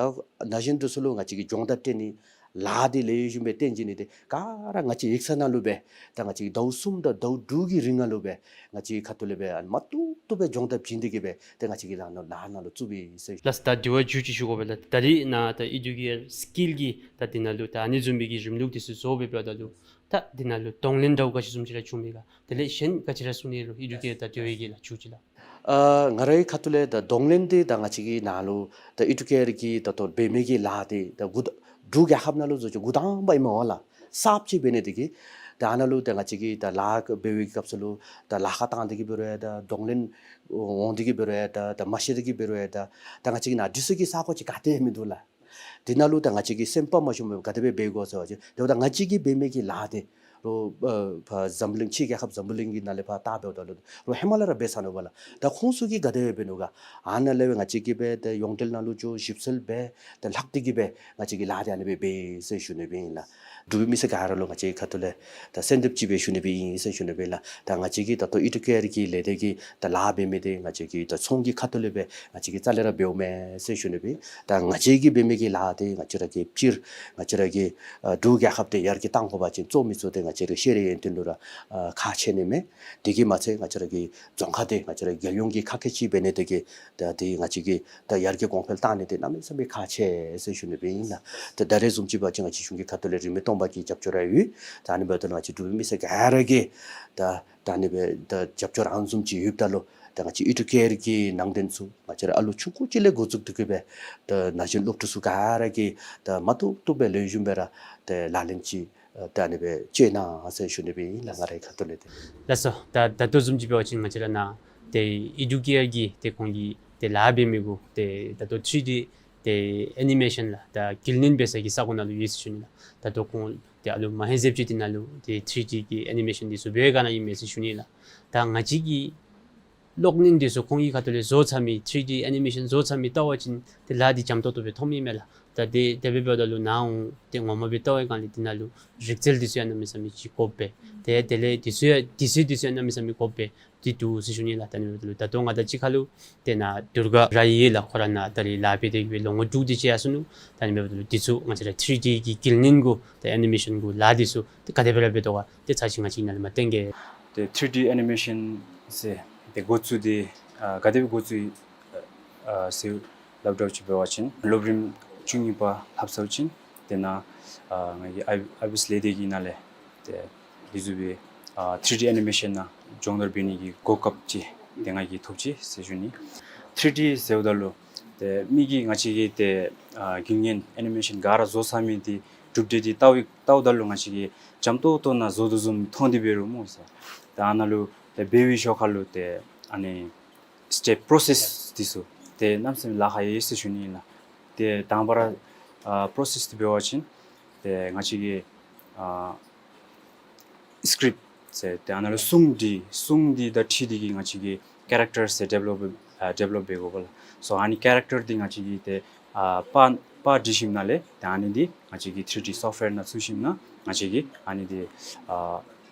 ན་གཞོན་འདི་ཚུ་ལུ་ང་བཅས་ཀྱིས་སྦྱོང་བརྡར་སྤྲོད་ནི་ལཱ་འདི་ལེགས་ཤོམ་སྦེ་སྟོན་བྱིན་ནི་འདི་ག་ར་ང་བཅས་ཡིག་ཚང་ནང་ལུ་སྦེ་ད་ང་བཅས་ཀྱིས་ཟླཝ་གསུམ་དང་ཟླཝ་དྲུག་གི་རིང་ནང་ལུ་སྦེ་ང་བཅས་ཁ་ཐུག་ལས་སྦེ་ཨ་ནི་མ་བཏུབ་བཏུབ་སྦེ་སྦྱོང་བརྡར་བྱིན་ཏེ་གི་སྦེ་ཏེ་ང་བཅས་ཀྱིས་ལཱ་ནང་ལཱ་ནང་ལུ་བཙུགས་པའི་ཟེར། ལགས་སོ། ད་དྲི་བ་མཇུག་ཅིག་ཞུ་དགོ་པས་ལགས། ད་རིས་ནཱ་ད་ཨི་ཌུ་ཀེར་སི་ཀིལ་གྱི་ད་འདི་ནང་ལུ་ད་ཨ་ནི་བཟུམ་མའི་གི་རིམ་ལུགས་འདི་ཚུ་བཟོ་སྦེ་འབདཝ་ད་ལུ་ད་འདི་ནང་ལུ་གདོང་ལེན་འདྲཝ་ག་ཅི་བཟུམ་ཅིག་ར་བྱུང་མས་ག། དེ་ལས་གཞན་ག་ཅི་ར་གསུང་ནི་རུང་ཨི་ཌུ་ཀེར་ད་དེ་བའི་གི་ལགས་མཇུག་ཅིག་ལགས། ཨ་ང་རའི་ཁ་ཐུག་ལས་ད་གདོང་ལེན་འདི་ད་ང་བཅས་ཀྱི་ནཱ་ལུ་ད་ཨི་ཌུ་ཀེར་གྱི་ད་ལྟོ་འབད་མི་གི་ལཱ་འདི་ད་འགོ་ད་འབྲུག་རྒྱལ་ཁབ་ནང་ལུ་བཟོ་ཅིག་འགོ་དང་པ་ཨིན་མས་པ་ལགས། གསརཔ་ཅིག་འབད་ནི་འདི་གིས་ད་ནཱ་ལུ་ད་ང་བཅས་ཀྱིས་ད་ལཱ་འབད་བའི་སྐབས་སུ་ལུ་ད་ལཱ་ཁག་བཏང་སྟེ་གི་འབད་རུང་ད་གདོང་ལེན་འོང་སྟེ་གི་འབད་རུང་ད་ད་མ་ཤེས་ཏེ་གི་འབད་རུང་ད་ད་ང་བཅས་ཀྱི་ནཱ་འདི་ཚུ་གི་ས་གོ་ཅིག་ག་ཏེ་མིན་འདུག་ལགས། འདི་ནང་ལུ་ད་ང་བཅས་ཀྱིས་སེམས་པ་མ་ཞུམ་སྦེ་ག་དེ་སྦེ་འབད་དགོ་ཟེར་བ་ཅིན་དེ་འབདཝ་ད་ང་བཅས་ཀྱིས་འབད་མི་གི་ལཱ་འདི་ རོགས་ཨ་ཕར་འཛམ་བུ་གླིང་ཕྱི་རྒྱལ་ཁབ་འཛམ་བུ་གླིང་གི་ནང་ལས་ཕར་ལྟ་འབདཝ་ད་ལུ་རོགས་ཧེ་མ་ལས་ར་འབད་ཚར་ནུག་པ་ལགས། ད་ཁོང་ཚུ་གིས་ག་དེ་སྦེ་འབད་ནུག་ག། ཨ་ནཱ་ལས་སྦེ་ང་བཅས་ཀྱིས་སྦེ་ཏེ་ཡོངས་འབྲེལ་ནང་ལུ་འགྱོ་ཞིབ་འཚོལ་འབད་ཏེ་ལྷག་སྟེ་གིས་སྦེ་ང་བཅས་ཀྱིས་ལཱ་འདི་ཨ་ནི་སྦེ་འབད་ཟེར་ཞུ་ནི་སྦེ་ཨིན་ལགས། འབྲུག་པའི་མི་སེར་ག་ར་ལུ་ང་བཅས་ཁ་ཐུག་ལས་ད་གསོལ་འདེབས་ཅིག་སྦེ་ཞུ་ནི་སྦེ་ཨིན་ཟེར་ཞུ་ནི་སྦེ་ཨིན་ལགས། ད་ང་བཅས་ཀྱིས་ད་ལྟོ་ཨི་ཊི་ཀེ་ཨར་གྱི་ལས་སྡེ་གི་ད་ལཱ་འབད་མི་འདི་ང་བཅས་ཀྱིས་ད་ཚོང་གི་ཁ་ཐུག་ལས་སྦེ་ང་བཅས་ཀྱིས་རྩ་ལས་ར་འབདཝ་མེན་ཟེར་ཞུ་ནི་སྦེ། ད་ང་བཅས་ཀྱིས་འབད་མི་གི་ལཱ་འདི་ང་བཅས་ར་གིས་སྤྱིར་ང་བཅས་ར་གི་ཨ་འབྲུག་རྒྱལ་ཁབ་འདི་ཡར་རྒྱས་གཏང་དགོ་པ་ཅིན་གཙོ་མི་ཚུ་འདི་ང་བཅས་ར་ཤེས་རིག་ཡོན་ཏན་ལུ་ར་ཨ་ཁག་ཆེ་ནི་མས། དེ་གིས་མ་ཚད་ང་བཅས་ར་གི་རྫོང་ཁག་འདི་ང་བཅས་ར་རྒྱལ་ཡོངས་ཀྱི་ཁག་ཁེ་ཅིག་འབད་ནི་དེ་གིས་ད་འདི་ང་བཅས་ཀྱིས་ད་ཡར་རྒྱས་གོང་འཕེལ་གཏང་ནི་འདི་གནམ་མེད་ས་མེད་ཁག་ཆེ་ཟེར་ཞུ་ནི་སྦེ་ཨིན་ལགས། ད་ད་རེས་བཟུམ་ཅིག་འབད་བ་ཅིན་ང་བཅས་གཞུང་གི་ཁ་ཐུག་ལས་རིན་མེད་སྟོང་པ་གི་རྒྱབ་སྐྱོར་ར་ཡོད། ད་ཨ་ནི་འབདཝ་ད་ལུ་ང་བཅས་འབྲུག་པའི་མི་སེར་ག་ར་གིས་ད་ད་ཨ་ནི་སྦེ་ད་རྒྱབ་སྐྱོར་ཨ་ནི་བཟུམ་ཅིག་ཡོདཔ་ད་ལུ་ད་ང་བཅས་ཨི་ཊི་ཀེ་ཨར་གྱི་ནང་རྟེན་ཚུ་ང་བཅས་ར་ཨ་ལུ་ཆུང་ཀུ་ཅིག་ལས་འགོ་བཙུགས་ཏེ་གིས་སྦེ་ད་ན་གཞོན་སློབ་ཕྲུག་ཚུ་ག་ར་གིས་ད་མ་བཏུབ་བཏུབ་སྦེ་ལེགས་ཤོམ་སྦེ་ར་ད་ལག་ལེན་ཅིག་ཨ་ད་ཨ་ནི་སྦེ་སྤྱོད་གནང་ཟེར་ཞུ་ནི་སྦེ་ཨིན་ལགས། ང་རའི་ཁ་ཐུག་ལས་ཏེ། ལགས་སོ། ད་ད་ལྟོ་བཟུམ་ཅིག་འབད་བ་ཅིན་ང་བཅས་ར་ནཱ་ཏེ་ཨི་ཊི་ཀེ་ཨར་གྱི་ཏེ་ཁོང་གིས་ཏེ་ལཱ་འབད་མི་གུ་ཏེ་ད་ལྟོ་ཐི་རི་ཌི་ཏེ་ཨེ་ནི་མེ་ཤཱན་ལགས་ད་དཀྱིལ་ནཱ་འབད་ས་གི་ས་གོ་ནང་ལུ་ཡོད་ཟེར་ཞུ་ནི་ལགས། ད་ལྟོ་ཁོང་ཏེ་ཨ་ལུ་མ་ཧེ་ཟེབ་ཅིག་འདི་ནང་ལུ་ཏེ་ཐི་རི་ཌི་གི་ཨེ་ནི་མེ་ཤཱན་འདི་ཚུ་འབད་ག་ནི་ཨིན་མས་ཟེར་ཞུ་ནི་ལགས། ད་ང་བཅས་ཀྱི་གློག་བརྙན་འདི་ཚུ་ཁོང་གི་ཁ་ཐུག་ལས་བཟོ་ཚར་མི་ཐི་རི་ཌི་ཨེ་ནི་མེ་ཤཱན་བཟོ་ཚར་མི་བལྟ་བ་ཅིན་ཏེ་ལཱ་འདི་འཇམ་ཏོག་ཏོ་སྦེ་མཐོངམ་ཨིན་མས་ལགས། ད་དེ་དེ་སྦེ་འབདཝ་ད་ལུ་ནཱ་འོང་སྟེ་ངོ་མ་སྦེ་བལྟ་བའི་སྒང་ལས་འདི་ནང་ལུ་རིག་རྩལ་འདི་ཚུ་ཡང་གནམ་མེད་ས་མེད་ཅིག་དགོཔ་སྦེ་ཏེ་དེ་ལས་དུས་ཚོད་དུས་ཚོད་འདི་ཚུ་ཡང་གནམ་མེད་ས་མེད་དགོཔ་སྦེ་འདི་འདུག་ཟེར་ཞུ་ནི་ལགས། ད་ཨ་ནི་འབདཝ་ད་ལུ་ད་ལྟོ་ང་དང་གཅིག་ཁར་ལུ་ཏེ་ནཱ་དུར་ག་ར་ཡོད་ལགས། ཁོ་ར་ནཱ་ད་རིས་ལཱ་འབད་དེ་གིས་སྦེ་ལོ་ངོ་དྲུག་དེ་ཅིག་ཡར་སོ་ནུག། ད་ཨ་ནི་འབདཝ་ད་ལུ་འདི་ཚུ་ང་བཅས་ར་ཐི་རི་ཌི་གི་དཀྱིལ་ནཱ་གུ་ཏེ་ཨེ་ནི་མེ་ཤཱན་གུ་ལཱ་འདི་ཚུ་ཏེ་ག་དེ་སྦེ་ར་འབད་དོ་ག་ཏེ་ཚར་ཅིག་ང་བཅས་ནཱ་ལས་མར་སྟོན་གེ། ཏེ་ཐི་རི་ཌི་ཨེ་ནི་མེ་ཤཱན་ཟེར་ཏེ་འགོ་བཙུགས་འདི་ཨ་ག་དེ་སྦེ་འགོ་བཙུགས་ཨ་ཟེར་སླབ་དྲགས་ཅིག་འབད་བ་ཅིན་སློབ་རིམ་བཅུ་གཉིས་པ་ལྷབ་ཚརཝ་ཅིག་ཏེ་ནཱ་ཨ་ང་གི་ཨའི་ཨའི་བི་ཨེསི་ལས་སྡེ་གི་ནང་ལས་ཏེ་འདི་བཟུམ་སྦེ་ཨ་ཐི་རི་ཌི་ཨེ་ནི་མེ་ཤཱན་ནང་སྦྱོང་བརྡར་འབད་ནི་གི་གོ་སྐབས་ཅིག་ཏེ་ང་གིས་ཐོབ་ཅི་ཟེར་ཞུ་ནི། ཐི་རི་ཌི་ཟེརཝ་ད་ལུ་ཏེ་མི་གིས་ང་བཅས་ཀྱི་ཏེ་ཨ་རྒྱུན་ལྡན་ཨེ་ནི་མེ་ཤཱན་ག་ར་བཟོ་ཚར་མི་འདི་གྲུབ་འབྲས་འདི་བལྟཝ་བལྟཝ་ད་ལུ་ང་བཅས་ཀྱིས་འཇམ་ཏོག་ཏོ་ནང་བཟོ་དོ་བཟུམ་མཐོང་སྟེ་འབད་རུང་སྨོ་ཟེར། ད་ཨ་ནཱ་ལུ་ཏེ་འབད་བའི་ཞོར་ཁར་ལུ་ཏེ་ཨ་ནི་སི་ཊེབ་པྲོ་སེསི་འདི་ཚུ་ཏེ་གནམ་མེད་ས་མེད་ལཱ་ཁག་ཡོད་ཟེར་ཞུ་ནི་ཨིན་ལགས། ཏེ་དང་པ་ར་ཨ་པྲོ་སེསི་འདི་འབད་བ་ཅིན་ཏེ་ང་བཅས་ཀྱིས་ཨ་སི་ཀྲིཔ་ཟེར་ཏེ་ཨ་ནཱ་ལུ་སྲུང་འདི་སྲུང་འདི་དང་འཁྲིལ་ཏེ་གིས་ང་བཅས་ཀྱིས་ཀེ་རེག་ཊར་ཟེར་ཌི་ཝེ་ལོབ་ཨ་ཌི་ཝེ་ལོབ་འབད་དགོ་པས་ལགས། སོ་ཨ་ནི་ཀེ་རེག་ཊར་འདི་ང་བཅས་ཀྱིས་ཏེ་ཨ་པར་པར་བྲི་ཞིནམ་ལས་ཏེ་ཨ་ནི་འདི་ང་བཅས་ཀྱིས་ཐི་རི་ཌི་སོཕཊ་ཝེར་ནང་བཙུགས་ཞིནམ་ལས་ང་བཅས་ཀྱིས་ཨ་ནི་འདི་ཨ་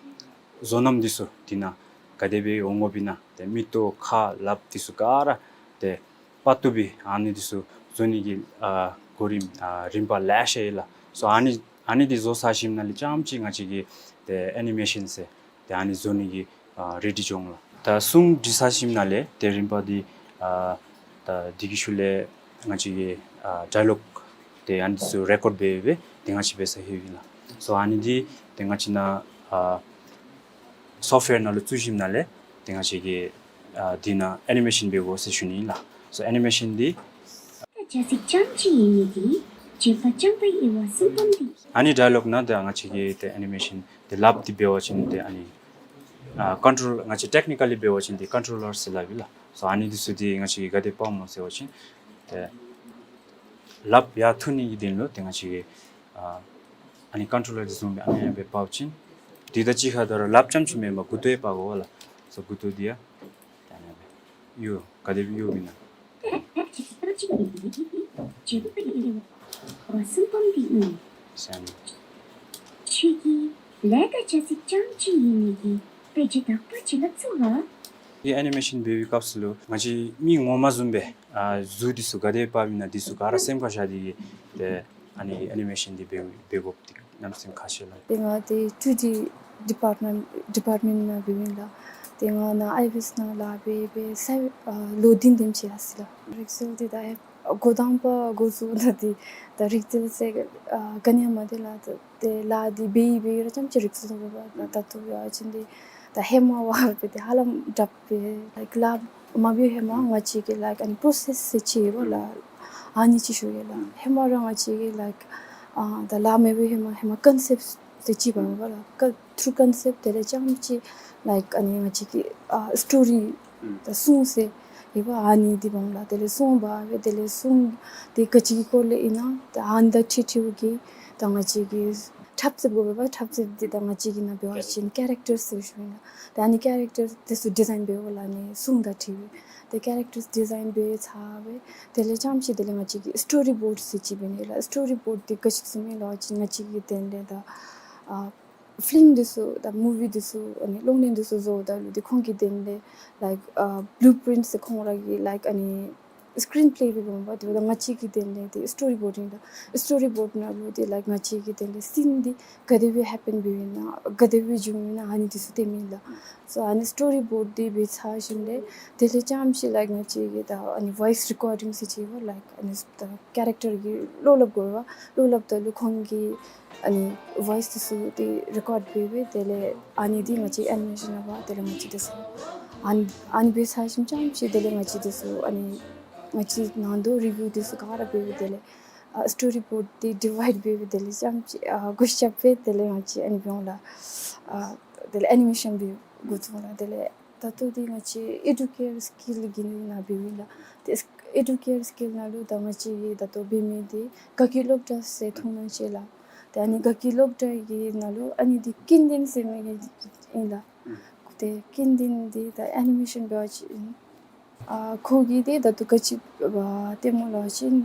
བཟོ་རྣམ་འདི་ཚུ་འདི་ནང་ག་དེ་སྦེ་འོང་དགོཔ་ཨིན་ན་ཏེ་མིག་ཏོ་ཁ་ལགཔ་འདི་ཚུ་ག་ར་ཏེ་པར་བཏུབ་པའི་ཨ་ནི་འདི་ཚུ་བཟོ་ནི་གི་ཨ་གོ་རིམ་ཨ་རིམ་པ་ལེ་ཤ་ཡོད་ལགས། སོ་ཨ་ནི་ཨ་ནི་འདི་བཟོ་ཚར་ཞིནམ་ལས་རྐྱངམ་ཅིག་ང་བཅས་ཀྱིས་ཏེ་ཨེ་ནི་མེ་ཤཱན་ཟེར་ཏེ་ཨ་ནི་བཟོ་ནི་གི་ཨ་རེ་ཌི་འགྱོ་འོང་ལགས། ད་སྲུང་བྲི་ཚར་ཞིནམ་ལས་ཏེ་རིམ་པ་འདི་ཨ་ད་འདི་གི་ཤུལ་ལས་ང་བཅས་ཀྱིས་ཨ་ཌའི་ལོག་ཏེ་ཨ་ནི་ཚུ་རེ་ཀོཌ་འབད་འབད་ཏེ་ང་བཅས་འབད་ས་ཡོད་ལགས། སོ་ཨ་ནི་འདི་ཏེ་ང་བཅས་ནཱ་ཨ་སོཕཊ་ཝེར་ནང་ལུ་བཙུགས་ཞིནམ་ལས་ཏེ་ང་བཅས་ཀྱིས་ཨ་འདི་ནང་ཨེ་ནི་མེ་ཤཱན་འབད་དགོ་ཟེར་ཞུ་ནི་ཨིན་ལགས། སོ་ཨེ་ནི་མེ་ཤཱན་འདི་ཨ་ནི་ཌའི་ལོག་ནང་ཏེ་ང་བཅས་ཀྱིས་ཏེ་ཨེ་ནི་མེ་ཤཱན་འདི་ལགཔ་འདི་འབད་བ་ཅིན་ཏེ་ཨ་ནི་ཨ་ཀོན་ཊོལ་ང་བཅས་ཊེཀ་ནི་ཀ་ལི་འབད་བ་ཅིན་འདི་ཀོན་ཊོ་ལར་ཟེར་སླབ་ཨིན་ལགས། སོ་ཨ་ནི་འདི་ཚུ་འདི་ང་བཅས་ཀྱིས་ག་དེ་འབདཝ་སྨོ་ཟེར་བ་ཅིན་ཏེ་ལགཔ་ཡར་འཐུ་ནི་གི་དོན་ལུ་ཏེ་ང་བཅས་ཀྱིས་ཨ་ཨ་ནི་ཀོན་ཊོ་ལར་འདི་བཟུམ་སྦེ་ཨ་ནི་སྦེ་འབག་ཅིན་འདི་དང་གཅིག་ཁར་ད་རུང་ལགཔ་རྐྱངམ་ཅིག་མེན་པར་མགུ་ཏོ་ཡང་འབག་དགོ་པས་ལགས། སོ་མགུ་ཏོ་འདི་ཡང་ཏེ་ཨ་ནི་སྦེ་གཡོག་ག་དེ་སྦེ་གཡོགཔ་ཨིན་ན། ཨ་ནི་ཨེ་ནི་མེ་ཤཱན་འབད་བའི་སྐབས་སུ་ལུ་ང་བཅས་མི་ངོ་མ་བཟུམ་སྦེ་ཨ་གཟུགས་འདི་ཚུ་ག་དེ་འབགཔ་ཨིན་ན་འདི་ཚུ་ག་ར་སེམས་ཁར་བཞག་སྟེ་གིས་ཏེ་ཨ་ནི་ཨེ་ནི་མེ་ཤཱན་འདི་འབད་འབད་དགོཔ་འདི་གནམ་མེད་ས་མེད་ཁག་ཆེ་ལགས། ཏེ་ང་འདི་ཊུ་ཌི་ཌི་པཱརཊ་མེནཊ་ཌི་པཱརཊ་མེནཊ་ནང་འབདཝ་ཨིན་ལགས། ཏེ་ང་ནཱ་ཨའི་བི་ཨེསི་ནང་ལཱ་འབད་འབད་ས་ཨ་ལོ་བདུན་དེམ་ཅིག་ཡར་སོ་ཡི་ལགས། རིག་རྩལ་འདི་ད་ཨེ་འགོ་དང་པ་འགོ་བཙུགས་ད་འདི་ད་རིག་རྩལ་ཟེར་ཨ་ག་ནི་ཡང་མ་འདི་ལགས། ད་ཏེ་ལཱ་འདི་འབད་འབད་ར་རྐྱངམ་ཅིག་རིག་སོ་ནུག་པ། ད་ད་ལྟོ་འབད་བ་ཅིན་འདི་ད་ཧེ་མ་བ་འབད་དེ་ཧ་ལམ་དྲག་པས། ལཱ་མ་འབད་ཧེ་མ་ང་བཅས་ཀྱིས་ལཱ་ཨ་ནི་པྲོ་སེསི་ཟེར་ཅིག་ཡོད་པ་ལགས། ཨ་ནི་ཅིག་ཞུ་ཡི་ལགས། ཧེ་མ་ར་ང་བཅས་ཀྱིས་ལཱ་ཨ་ད་ལཱ་མེད་པའི་ཧེ་མ་ཧེ་མ་ཀོན་སེཔཊ་ཟེར་ཅིག་འབད་བ་ལགས། ཀ་ཐུར་ཀོན་སེཔཊ་དེ་ལས་རྐྱངམ་ཅིག་ལཱ་ཨ་ནི་ང་བཅས་ཀྱིས་ཨ་སི་ཊོ་རི་ད་སྲུང་ཟེར་ཡོད་པ་ཨ་ནི་འདི་འབདཝ་ལགས། དེ་ལས་སྲུང་འབག་སྦེ་དེ་ལས་སྲུང་འདི་ག་ཅི་གི་སྐོར་ལས་ཨིན་ན་ད་ཨ་ནི་དང་འཁྲིལ་འཁྲིལཝ་གིས་ད་ང་བཅས་ཀྱིས་ འཁྲབ་རྩེདཔ་དགོ་པས། འཁྲབ་རྩེདཔ་འདི་ད་ང་བཅས་ཀྱི་ནང་འབད་བ་ཅིན་ཀེ་རེཀ་ཊརསི་ཟེར་ཞུཝ་ཨིན་ལགས། ད་ཨ་ནི་ཀེ་རེཀ་ཊརསི་འདི་ཚུ་ཌི་ཛའིན་འབདཝ་ལགས། ཨ་ནི་སྲུང་དང་འཁྲིལ་བའི། ཏེ་ཀེ་རེཀ་ཊརསི་ཌི་ཛའིན་འབད་ཚར་བའི་དེ་ལས་རྐྱངམ་ཅིག་དེ་ལས་ང་བཅས་ཀྱིས་སི་ཊོ་རི་བོརཌ་ཟེར་ཅིག་འབད་ནི་ལགས། སི་ཊོ་རི་བོརཌ་འདི་ག་ཅི་ཟེར་མི་ལགས་ཅིག་ང་བཅས་ཀྱིས་དེ་ལས་ད་ཨ་ཕིལམ་འདི་ཚུ་དང་མུ་ཝི་འདི་ཚུ་ཨ་ནི་གློག་བརྙན་འདི་ཚུ་བཟོཝ་ད་ལུ་ཏེ་ཁོང་གིས་དེ་ལས་ལའིཀ་ཨ་བླུ་པིརིནཊ་ཟེར་ཁོང་ར་གི་ལའིཀ་ཨ་ནི་སི་ཀིརིན་པླེ་སྦེ་འབདཝ་འདི་ད་ང་བཅས་ཀྱིས་དེ་ལས་ཏེ་སི་ཊོ་རི་བོརཌ་ཨིན་ལགས། སི་ཊོ་རི་བོརཌ་ནང་ལུ་ཏེ་ལའིཀ་ང་བཅས་ཀྱིས་དེ་ལས་སི་ནི་འདི་ག་དེ་སྦེ་ཧེ་པེན་འབདཝ་ཨིན་ན་ག་དེ་སྦེ་བྱུངམ་ཨིན་ན་ཨ་ནི་འདི་ཚུ་སྟོནམ་ཨིན་ལགས། སོ་ཨ་ནི་སི་ཊོ་རི་བོརཌ་འདི་འབད་ཚར་ཞིནམ་ལས་དེ་ལས་རྐྱངམ་ཅིག་ལའིཀ་ང་བཅས་ཀྱིས་ད་ཨ་ནི་བོའིསི་རི་ཀོར་ཌིང་ཟེར་ཅིག་ཡོད་ལགས། ཨ་ནི་ད་ཀེ་རེཀ་ཊར་གྱི་བློ་སླབ་དགོ་པས། བློ་སླབ་ད་ལུ་ཁོང་གིས་ཨ་ནི་བོའིསི་འདི་ཚུ་འདི་རི་ཀོརཌ་འབད་སྦེ་དེ་ལས་ཨ་ནི་འདི་ང་བཅས་ཨེ་ནི་མེ་ཤཱན་ནང་འབད་དེ་ལས་ང་བཅས་འདི་ཚུ་ཨ་ནི་ཨ་ནི་འབད་ཚར་ཞིནམ་རྐྱངམ་ཅིག་དེ་ལས་ང་བཅས་འདི་ཚུ་ཨ་ནི་ང་བཅས་ནང་དོག་རི་བིའུ་འདི་ཚུ་ག་ར་འབད་སྦེ་དེ་ལས་ཨ་སི་ཊོ་རི་བོརཌ་འདི་ཌི་ཝའིཌ་འབད་སྦེ་དེ་ལས་རྐྱངམ་ཅིག་ཨ་བགོ་བཤའ་འབད་དེ་ལས་ང་བཅས་ཨ་ནི་འབད་འོང་ལགས། ཨ་དེ་ལས་ཨེ་ནི་མེ་ཤཱན་འབད་འགོ་བཙུགས་འོང་ལགས། དེ་ལས་ད་ལྟོ་འདི་ང་བཅས་ཨེ་ཌུ་ཀེར་སི་ཀིལ་གྱི་ནང་འབདཝ་ཨིན་ལགས། ཏེ་ཨེ་ཌུ་ཀེར་སི་ཀིལ་ནང་ལུ་ད་ང་བཅས་ཀྱིས་ད་ལྟོ་འབད་མི་འདི་དགའ་སྐྱིད་སློབ་གྲྭ་ཟེར་མཐོང་སྣང་ཅིག་ལགས། ཏེ་ཨ་ནི་དགའ་སྐྱིད་སློབ་གྲྭ་གི་ནང་ལུ་ཨ་ནི་འདི་ཀུན་ལྡན་ཟེར་མི་གི་ཨིན་ལགས། ཏེ་ཀུན་ལྡན་འདི་ད་ཨེ་ནི་མེ་ཤཱན་འབད་བ་ཅིན་ཨ་ཁོ་གིས་འདི་ད་ལྟོ་ག་ཅི་ཨ་སྟོནམ་སྨོ་ལབ་པ་ཅིན་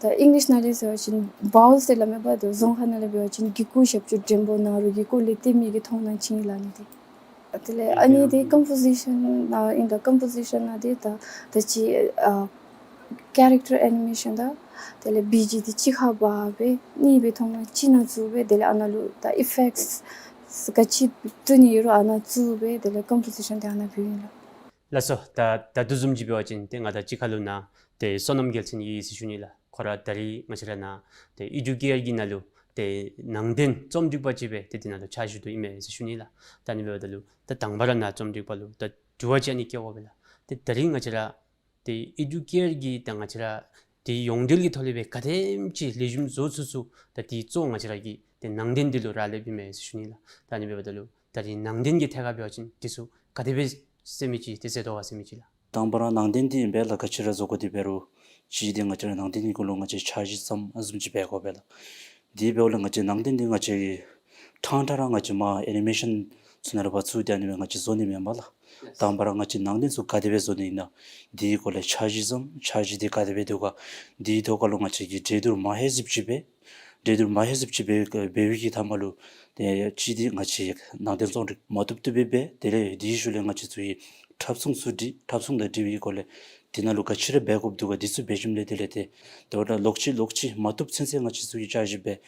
ད་ཨིང་ལིཤ་ནང་ལས་ཟེར་བ་ཅིན་བཱའོལ་ཟེར་སླབ་མས་པ། ད་རྫོང་ཁ་ནང་ལས་འབད་བ་ཅིན་གི་གུ་ཞབས་ཀྱུ་འགྲེང་བུ་ནང་རོལ་གྱི་སྐོར་ལས་སྟོན་མི་གི་མཐོང་སྣང་ཅིག་ཨིན་ལགས་ཨ་ནི་འདི། དེ་ལས་ཨ་ནི་འདི་ཀམ་པོ་ཟི་ཤཱན་ནང་ཨིན་ད་ཀམ་པོ་ཟི་ཤཱན་ནང་འདི་ད་ད་ཅི་ཨ་ཀེ་རེཀ་ཊར་ཨེ་ནི་མེ་ཤཱན་དང་དེ་ལས་བི་ཇི་འདི་གཅིག་ཁར་འབག་སྦེ་གཉིས་སྦེ་མཐོང་སྣང་གཅིག་ནང་བཙུགས་སྦེ་དེ་ལས་ཨ་ནཱ་ལུ་ད་ཨི་ཕེཀཊསི་ག་ཅི་བཙུགས་ནི་ཡོད་རུང་ཨ་ནཱ་བཙུགས་སྦེ་དེ་ལས་ཀམ་པོ་ཟི་ཤཱན་འདི་ཨ་ནཱ་འབདཝ་ཨིན་ལགས། ལགས་སོ། ད་ད་ལྟོ་བཟུམ་ཅིག་འབད་བ་ཅིན་ཏེ་ང་དང་གཅིག་ཁར་ལུ་ནཱ་ཏེ་བསོད་ནམས་རྒྱལ་མཚན་ཡོད་ཟེར་ཞུ་ནི་ལགས། ཁོ་ར་ད་རིས་ང་བཅས་ར་ནཱ་ཏེ་ཨེ་ཌུ་ཀེར་གྱི་ནང་ལུ་ཏེ་ནང་རྟེན་རྩོམ་སྒྲིག་པ་ཅིག་སྦེ་ཏེ་འདི་ནང་ལུ་ཕྱག་ཞུ་དོ་ཨིན་མས་ཟེར་ཞུ་ནི་ལགས། ད་ཨ་ནི་འབདཝ་ད་ལུ་ད་དང་པ་ར་ནཱ་རྩོམ་སྒྲིག་པ་ལུ་ད་དྲི་བ་ཅིག་ཨ་ནི་བཀོད་དགོ་པས་ལགས། ཏེ་ད་རིས་ང་བཅས་ར་ཏེ་ཨེ་ཌུ་ཀེར་གྱི་ད་ང་བཅས་ར་ཏེ་ཡོངས་འབྲེལ་གྱི་ཐོག་ལས་སྦེ་ག་དེམ་ཅིག་ལེགས་ཤོམ་བཟོ་ཚུགས་ཚུགས་ད་འདི་གཙོ་བོ་ང་བཅས་ར་གི་ཏེ་ནང་རྟེན་འདི་ལུ་རག་ལསཔ་ཨིན་མས་ཟེར་ཞུ་ནི་ལགས། ད་ཨ་ནི་འབདཝ་ད་ལུ་ད་རིས་ནང་རྟེན་གྱི་ཐད་ཁར་འབད་བ་ཅིན་འདི་ཚུ་ག་དེ་སྦེ་ཟེར་མི་ཅིག་ཏེ་ཟེར་དོ་ག་ཟེར་མི་ཅིག་ལགས། དང་པ་ར་ནང་རྟེན་འདི་ཨིན་པས་ལགས། ག་ཅི་ར་བཟོ་དགོ་འདི་འབད་རུང་གཅིག་འདི་ང་བཅས་ར་ནང་རྟེན་གྱི་གུ་ལུ་ང་བཅས་འཆར་གཞི་བརྩམ་ཨ་བཟུམ་ཅིག་འབད་དགོ་པས་ལགས། དེ་འབདཝ་ལས་ང་བཅས་ནང་རྟེན་འདི་ང་བཅས་ཀྱིས་ཕྲང་ཕྲང་ར་ང་བཅས་མར་ཨེ་ནི་མེ་ཤཱན་ཚུ་ནང་ལུ་ཕར་བཙུགས་ཏེ་ཨ་ནི་སྦེ་ང་བཅས་བཟོ་ནི་མེན་པས་ལགས། དང་པ་ར་ང་བཅས་ནང་རྟེན་ཚུ་ག་དེ་སྦེ་བཟོ་ནི་ཨིན་ན་དེའི་སྐོར་ལས་འཆར་གཞི་བརྩམ། འཆར་གཞི་འདི་ག་དེ་སྦེ་འདུག་ག། དེའི་ཐོག་ཁར་ལུ་ང་བཅས་ཀྱིས་གྲོས་བསྡུར་མ་ཧེ་ཟིབ་ཅིག་འབད། གྲོས་བསྡུར་མ་ཧེ་ཟིབ་ཅིག་འབད་འབད་བའི་གི་མཐའ་མ་ལུ་ཏེ་གཅིག་འདི་ང་བཅས་ནང་རྟེན་རྩོམ་སྒྲིག་མ་བཏུབ་བཏུབ་སྦེ་འབད། དེ་ལས་དེའི་ཤུལ་ལས་ང་བཅས་ཚུ་གིས་འཁྲབ་ཚོང་ཚུ་སྒྲིག། འཁྲབ་ཚོང་དང་འབྲེལ་བའི་སྐོར་ལས་དེ་ནང་ལུ་ག་ཅི་ར་འབད་དགོཔ་འདུག་ག། འདི་ཚུ་འབད་ཞིནམ་ལས་དེ་ལས་ཏེ་དེ་འབདཝ་ད་ལོག་ཅི་ལོག་ཅི་མ་བཏུབ་ཚུན་ཚོད་ང་བཅས་ཚུ་གིས་བསྐྱར་ཞིབ་འབད།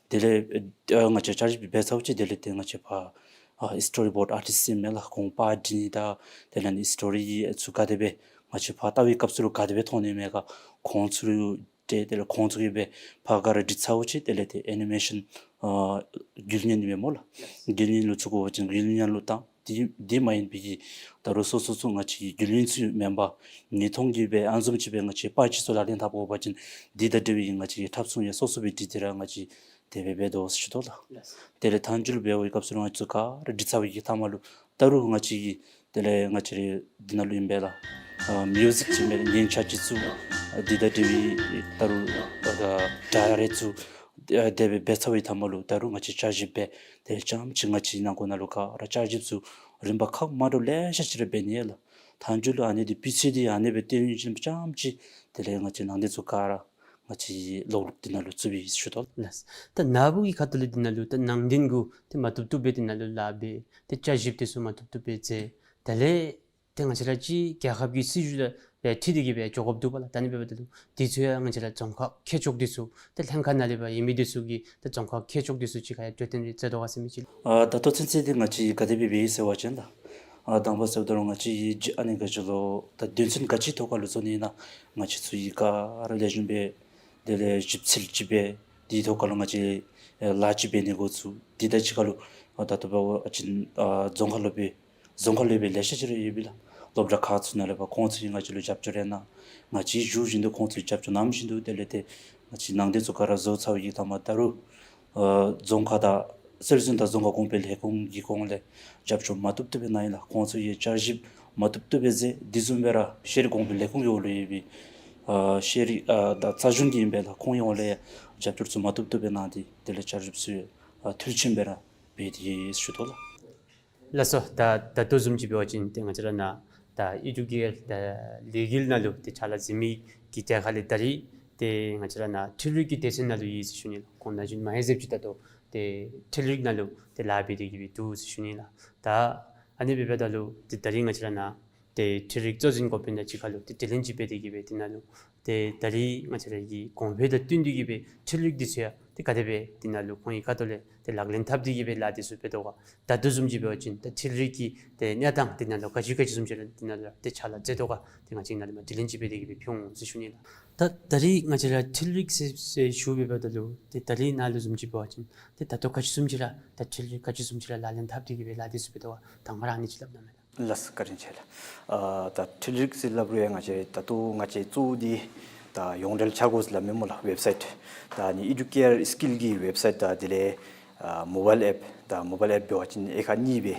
དེ་ལས་ཨ་ང་བཅས་བསྐྱར་ཞིབ་འབད་ཚརཝ་ཅིག་དེ་ལས་ཏེ་ང་བཅས་ཕར་ཨ་སི་ཊོ་རི་བོརཌ་ཨར་ཊིསཊ་ཟེར་མི་ལགས་ཁོང་པར་སྒྲིག་ནི་དང་དེ་ལས་ཨ་ནི་སི་ཊོ་རི་ཚུ་ག་དེ་སྦེ་ང་བཅས་ཕར་ལྟ་བའི་སྐབས་སུ་ལུ་ག་དེ་སྦེ་མཐོང་ནི་མས་ག། ཁོང་ཚུ་ལུ་ཏེ་དེ་ལས་ཁོང་ཚུ་གིས་སྦེ་ཕར་ག་ར་སྒྲིག་ཚརཝ་ཅིག་དེ་ལས་ཏེ་ཨེ་ནི་མེ་ཤཱན་ཨ་འགུལ་བརྙན་ཨིན་མས་སྨོ་ལགས། འགུལ་བརྙན་ལུ་བཙུགས་དགོ་པ་ཅིན་འགུལ་བརྙན་ལུ་བཏང་། དེ་དེ་མ་ཡིན་པའི་གི་ད་རུང་སོ་སོ་ཚུ་ང་བཅས་ཀྱི་འགུལ་བརྙན་ཚུ་མེན་པར་ཉིས་སྟོང་གི་སྦེ་ཨ་བཟུམ་ཅིག་སྦེ་ང་བཅས་པར་ཅིག་ཚུ་ལག་ལེན་འཐབ་དགོ་པ་ཅིན་དེ་དང་འབྲེལ་བའི་ང་བཅས་ཀྱི་འཁྲབ་ཚོང་ཡང་སོ་སོ་སྦེ་སྒྲིག་སྟེ་ར་ང་བཅས་དེ་སྦེ་འབད་དོ་ཟེར་ཞུ་དོ་ལགས། དེ་ལས་མཐའ་མཇུག་ལུ་འབད་བའི་སྐབས་སུ་ལུ་ང་བཅས་ཚུ་ག་ར་སྒྲིག་ཚར་བའི་གི་མཐའ་མ་ལུ་ད་རུང་ང་བཅས་ཀྱིས་དེ་ལས་ང་བཅས་རའི་འདི་ནང་ལུ་ཨིན་པས་ལགས། ཨ་མིའུ་ཟིཀ་ཅིག་མེན་ན་ཉན་ཆ་ཅིག་ཚུ་ཨ་འདི་དང་འབྲེལ་བའི་ད་རུང་ཨ་ད་སྒྲ་རེ་ཚུ་ཨ་དེ་སྦེ་འབད་ཚར་བའི་མཐའ་མ་ལུ་ད་རུང་ང་བཅས་བསྐྱར་ཞིབ་འབད། དེ་ལས་རྐྱངམ་ཅིག་ང་བཅས་ནང་འཁོད་ནང་ལུ་ག་ར་བསྐྱར་ཞིབ་ཚུ་རིམ་པ་ཁག་མ་འདྲཝ་ལེ་ཤ་ཅིག་ར་འབད་ནི་ཨིན་ལགས། མཐའ་མཇུག་ལུ་ཨ་ནི་འདི་སྤུས་ཚད་འདི་ཨ་ནི་སྦེ་སྟོན་ཞིནམ་རྐྱངམ་ཅིག་དེ་ལས་ང་བཅས་ནང་རྟེན་ཚུ་ག་ར་ང་བཅས་ཀྱིས་ལོག་ལོག་འདི་ནང་ལུ་བཙུགས་པས་ཟེར་ཞུ་དོ་ལགས། ད་ནཱ་བུ་གི་ཁ་ཐུག་ལས་འདི་ནང་ལུ་ད་ནང་རྟེན་གུ་ཏེ་མ་བཏུབ་བཏུབ་སྦེ་འདི་ནང་ལུ་ལཱ་འབད། ཏེ་བསྐྱར་ཞིབ་འདི་ཚུ་མ་བཏུབ་བཏུབ་སྦེ་མཛད། དེ་ལས་ཏེ་ང་བཅས་ར་ཅིག་རྒྱལ་ཁབ་ཀྱི་སྲིད་བྱུས་ལུ་སྦེ་འཁྲིལ་ཏེ་གིས་སྦེ་འགྱོ་དགོཔ་འདུག་པ་ལགས། ད་ཨ་ནི་འབདཝ་ད་ལུ་འདི་ཚུ་ཡང་ང་བཅས་ར་རྫོང་ཁག་མཁས་མཆོག་འདི་ཚུ་ཏེ་ལྷན་ཁག་ནང་ལས་སྦེ་ཡོད་མི་འདི་ཚུ་གིས་ཏེ་རྫོང་ཁག་མཁས་མཆོག་འདི་ཚུ་གཅིག་ཁར་ཡང་གྲོས་བསྟུན་རེ་མཛད་དོ་ག་ཟེར་མི་ཅིག་ལགས། ཨ་ད་ལྟོ་ཚུན་ཚོད་འདི་ང་བཅས་ག་དེ་སྦེ་འབད་ཡི་ཟེར་བ་ཅིན་ལགས། ཨ་དང་པ་ཟེརཝ་ད་ལུ་ང་བཅས་ཀྱིས་ཨ་ནི་ག་ཅི་ལོ་ད་དོན་ཚན་ག་ཅིའི་ཐོག་ཁར་ལུ་བཟོ་ནི་ཨིན་ན་ང་བཅས་ཚུ་གིས་ག་ར་ལེགས་ཤོམ་སྦེ་དེ་ལས་ཞིབ་འཚོལ་ཅིག་འབད། དེའི་ཐོག་ཁར་ལུ་ང་བཅས་ཨེ་ལཱ་ཅིག་འབད་ནི་འགོ་བཙུགས། དེ་དང་གཅིག་ཁར་ལུ་ཨ་ད་ལྟོ་འབད་བ་ཅིན་ཨ་རྫོང་ཁག་ལུ་སྦེ་རྫོང་ཁག་ལུ་སྦེ་ལེ་ཤ་ཅིག་ར་ཡོད་པས་ལགས། སློབ་གྲྭ་ཁག་ཚུ་ནང་ལས་སྦེ་ཁོང་ཚུ་གིས་ང་བཅས་ལུ་རྒྱབ་སྐྱོར་རེ་གནང་། ང་བཅས་བཞུགས་བཞིན་དུ་ཁོང་ཚུ་གིས་རྒྱབ་སྐྱོར་གནང་བཞིན་དུ་དེ་ལས་ཏེ་ང་བཅས་ནང་རྟེན་ཚུ་ག་ར་བཟོ་ཚར་བའི་གི་མཐའ་མ་ད་རུང་ཨ་རྫོང་ཁག་དང་སྲོལ་འཛིན་དང་རྫོང་ཁ་གོང་འཕེལ་ལས་ཁུངས་ཀྱི་ཁོངས་ལས་རྒྱབ་སྐྱོར་མ་བཏུབ་བཏུབ་སྦེ་གནང་ཡི་ལགས། ཁོང་ཚུ་གིས་བསྐྱར་ཞིབ་མ་བཏུབ་བཏུབ་སྦེ་མཛད། དེ་བཟུམ་སྦེ་ར་ཤེས་རིག་གོང་འཕེལ་ལས་ཁུངས་ཀྱི་འོག་ལུ་ཡོད་པའི་ཨ་ཤེས་རིག་ཨ་དང་རྩ་གཞུང་གི་ཨིན་པས་ལགས། ཁོང་གི་འོག་ལས་རྒྱབ་སྐྱོར་ཚུ་མ་བཏུབ་བཏུབ་སྦེ་གནང་སྟེ་དེ་ལས་བསྐྱར་ཞིབ་ཚུ་ མཐུན་རྐྱེན་སྦེ་ར་འབད་དེ་ཡོད་ཟེར་ཞུ་དོ་ལགས། ལགས་སོ། ད་ད་ལྟོ་བཟུམ་ཅིག་འབད་བ་ཅིན་ཏེ་ང་བཅས་ར་ནཱ་ད་ཨི་ཌུ་ཀེ་ཡར་ད་ལས་འགུལ་ནང་ལུ་ཏེ་ཕྱག་ལཱ་མཛད་མི་གི་གྲས་ཁར་ལས་ད་རིས་ཏེ་ང་བཅས་ར་ནཱ་འཕྲུལ་རིག་གི་སྡེ་ཚན་ནང་ལུ་ཡོད་ཟེར་ཞུ་ནི་ལགས། ཁོང་ན་གཞོན་མ་ཧེ་ཟེར་ཅིག་ད་ལྟོ་ཏེ་འཕྲུལ་རིག་ནང་ལུ་ཏེ་ལཱ་འབད་དེ་གི་སྦེ་འདུག་ཟེར་ཞུ་ནི་ལགས། ད་ཨ་ནི་འབདཝ་ད་ལུ་ཏེ་ད་རིས་ང་བཅས་ར་ནཱ་ཏེ་འཕྲུལ་རིག་གཙོ་འཛིན་འགོ་དཔོན་དང་གཅིག་ཁར་ལུ་ཏེ་དྲི་ལན་ཅིག་འབད་དེ་གི་སྦེ་དེ་ནང་ལུ་ཏེ་ད་རིས་ང་བཅས་ར་གི་གོང་འཕེལ་དང་བསྟུན་ཏེ་གི་སྦེ་འཕྲུལ་རིག་འདི་ཚུ་ཡང་ཏེ་ག་དེ་སྦེ་དེ་ནང་ལུ་ཁོང་གི་ཁ་ཐུག་ལས་ཏེ་ལག་ལེན་འཐབ་སྟེ་གི་སྦེ་ལཱ་འདི་ཚུ་འབད་དོ་ག། ད་ལྟོ་བཟུམ་ཅིག་འབད་བ་ཅིན་ད་འཕྲུལ་རིག་གི་ཏེ་གནས་སྟངས་དེ་ནང་ལུ་ག་ཅི་ག་ཅི་བཟུམ་ཅིག་ར་དེ་ནང་ལུ་ཏེ་ཕྱག་ལཱ་མཛད་དོ་ག། ཏེ་ང་བཅས་ནཱ་ལས་མར་དྲི་ལན་ཅིག་འབད་དེ་གི་སྦེ་ཕུལ་འོང་ཟེར་ཞུ་ནི་ལགས། ད་ད་རིས་ང་བཅས་ར་འཕྲུལ་རིག་ཟེར་ཟེར་ཞུ་འབདཝ་ད་ལུ་ཏེ་ད་རིས་ནཱ་ལུ་བཟུམ་ཅིག་འབད་བ་ཅིན་ཏེ་ད་ལྟོ་ག་ཅི་བཟུམ་ཅིག་ར་ད་འཕྲུལ་རིག་ག་ཅི་བཟུམ་ཅིག་ར་ལག་ལེན་འཐབ་སྟེ་གི་སྦེ་ལཱ་འདི་ཚུ་འབད་དོ་ག། དང་པ་ར་ཨ་ནི་ཅིག་སླབ་གནང་མས་ལགས། ལགས་སོ། བཀའ་དྲིན་ཆེ་ལགས། ཨ་ད་འཕྲུལ་རིག་ཟེར་སླབ་རུང་ཡང་ང་བཅས་ད་ལྟོ་ང་བཅས་གཙོ་བོ་འདི་ད་ཡོངས་འབྲེལ་འཆར་སྒོ་ཟེར་སླབ་མས་སྨོ་ལགས། ཝེབ་སའིཊ་ད་ཨ་ནི་ཨི་ཌུ་ཀེ་ཡར་སི་ཀིལ་གྱི་ཝེབ་སའིཊ་དང་དེ་ལས་ཨ་མོ་བཱའིལ་ཨེཔ་ད་མོ་བཱའིལ་ཨེཔ་འབད་བ་ཅིན་དབྱེ་ཁག་གཉིས་སྦེ་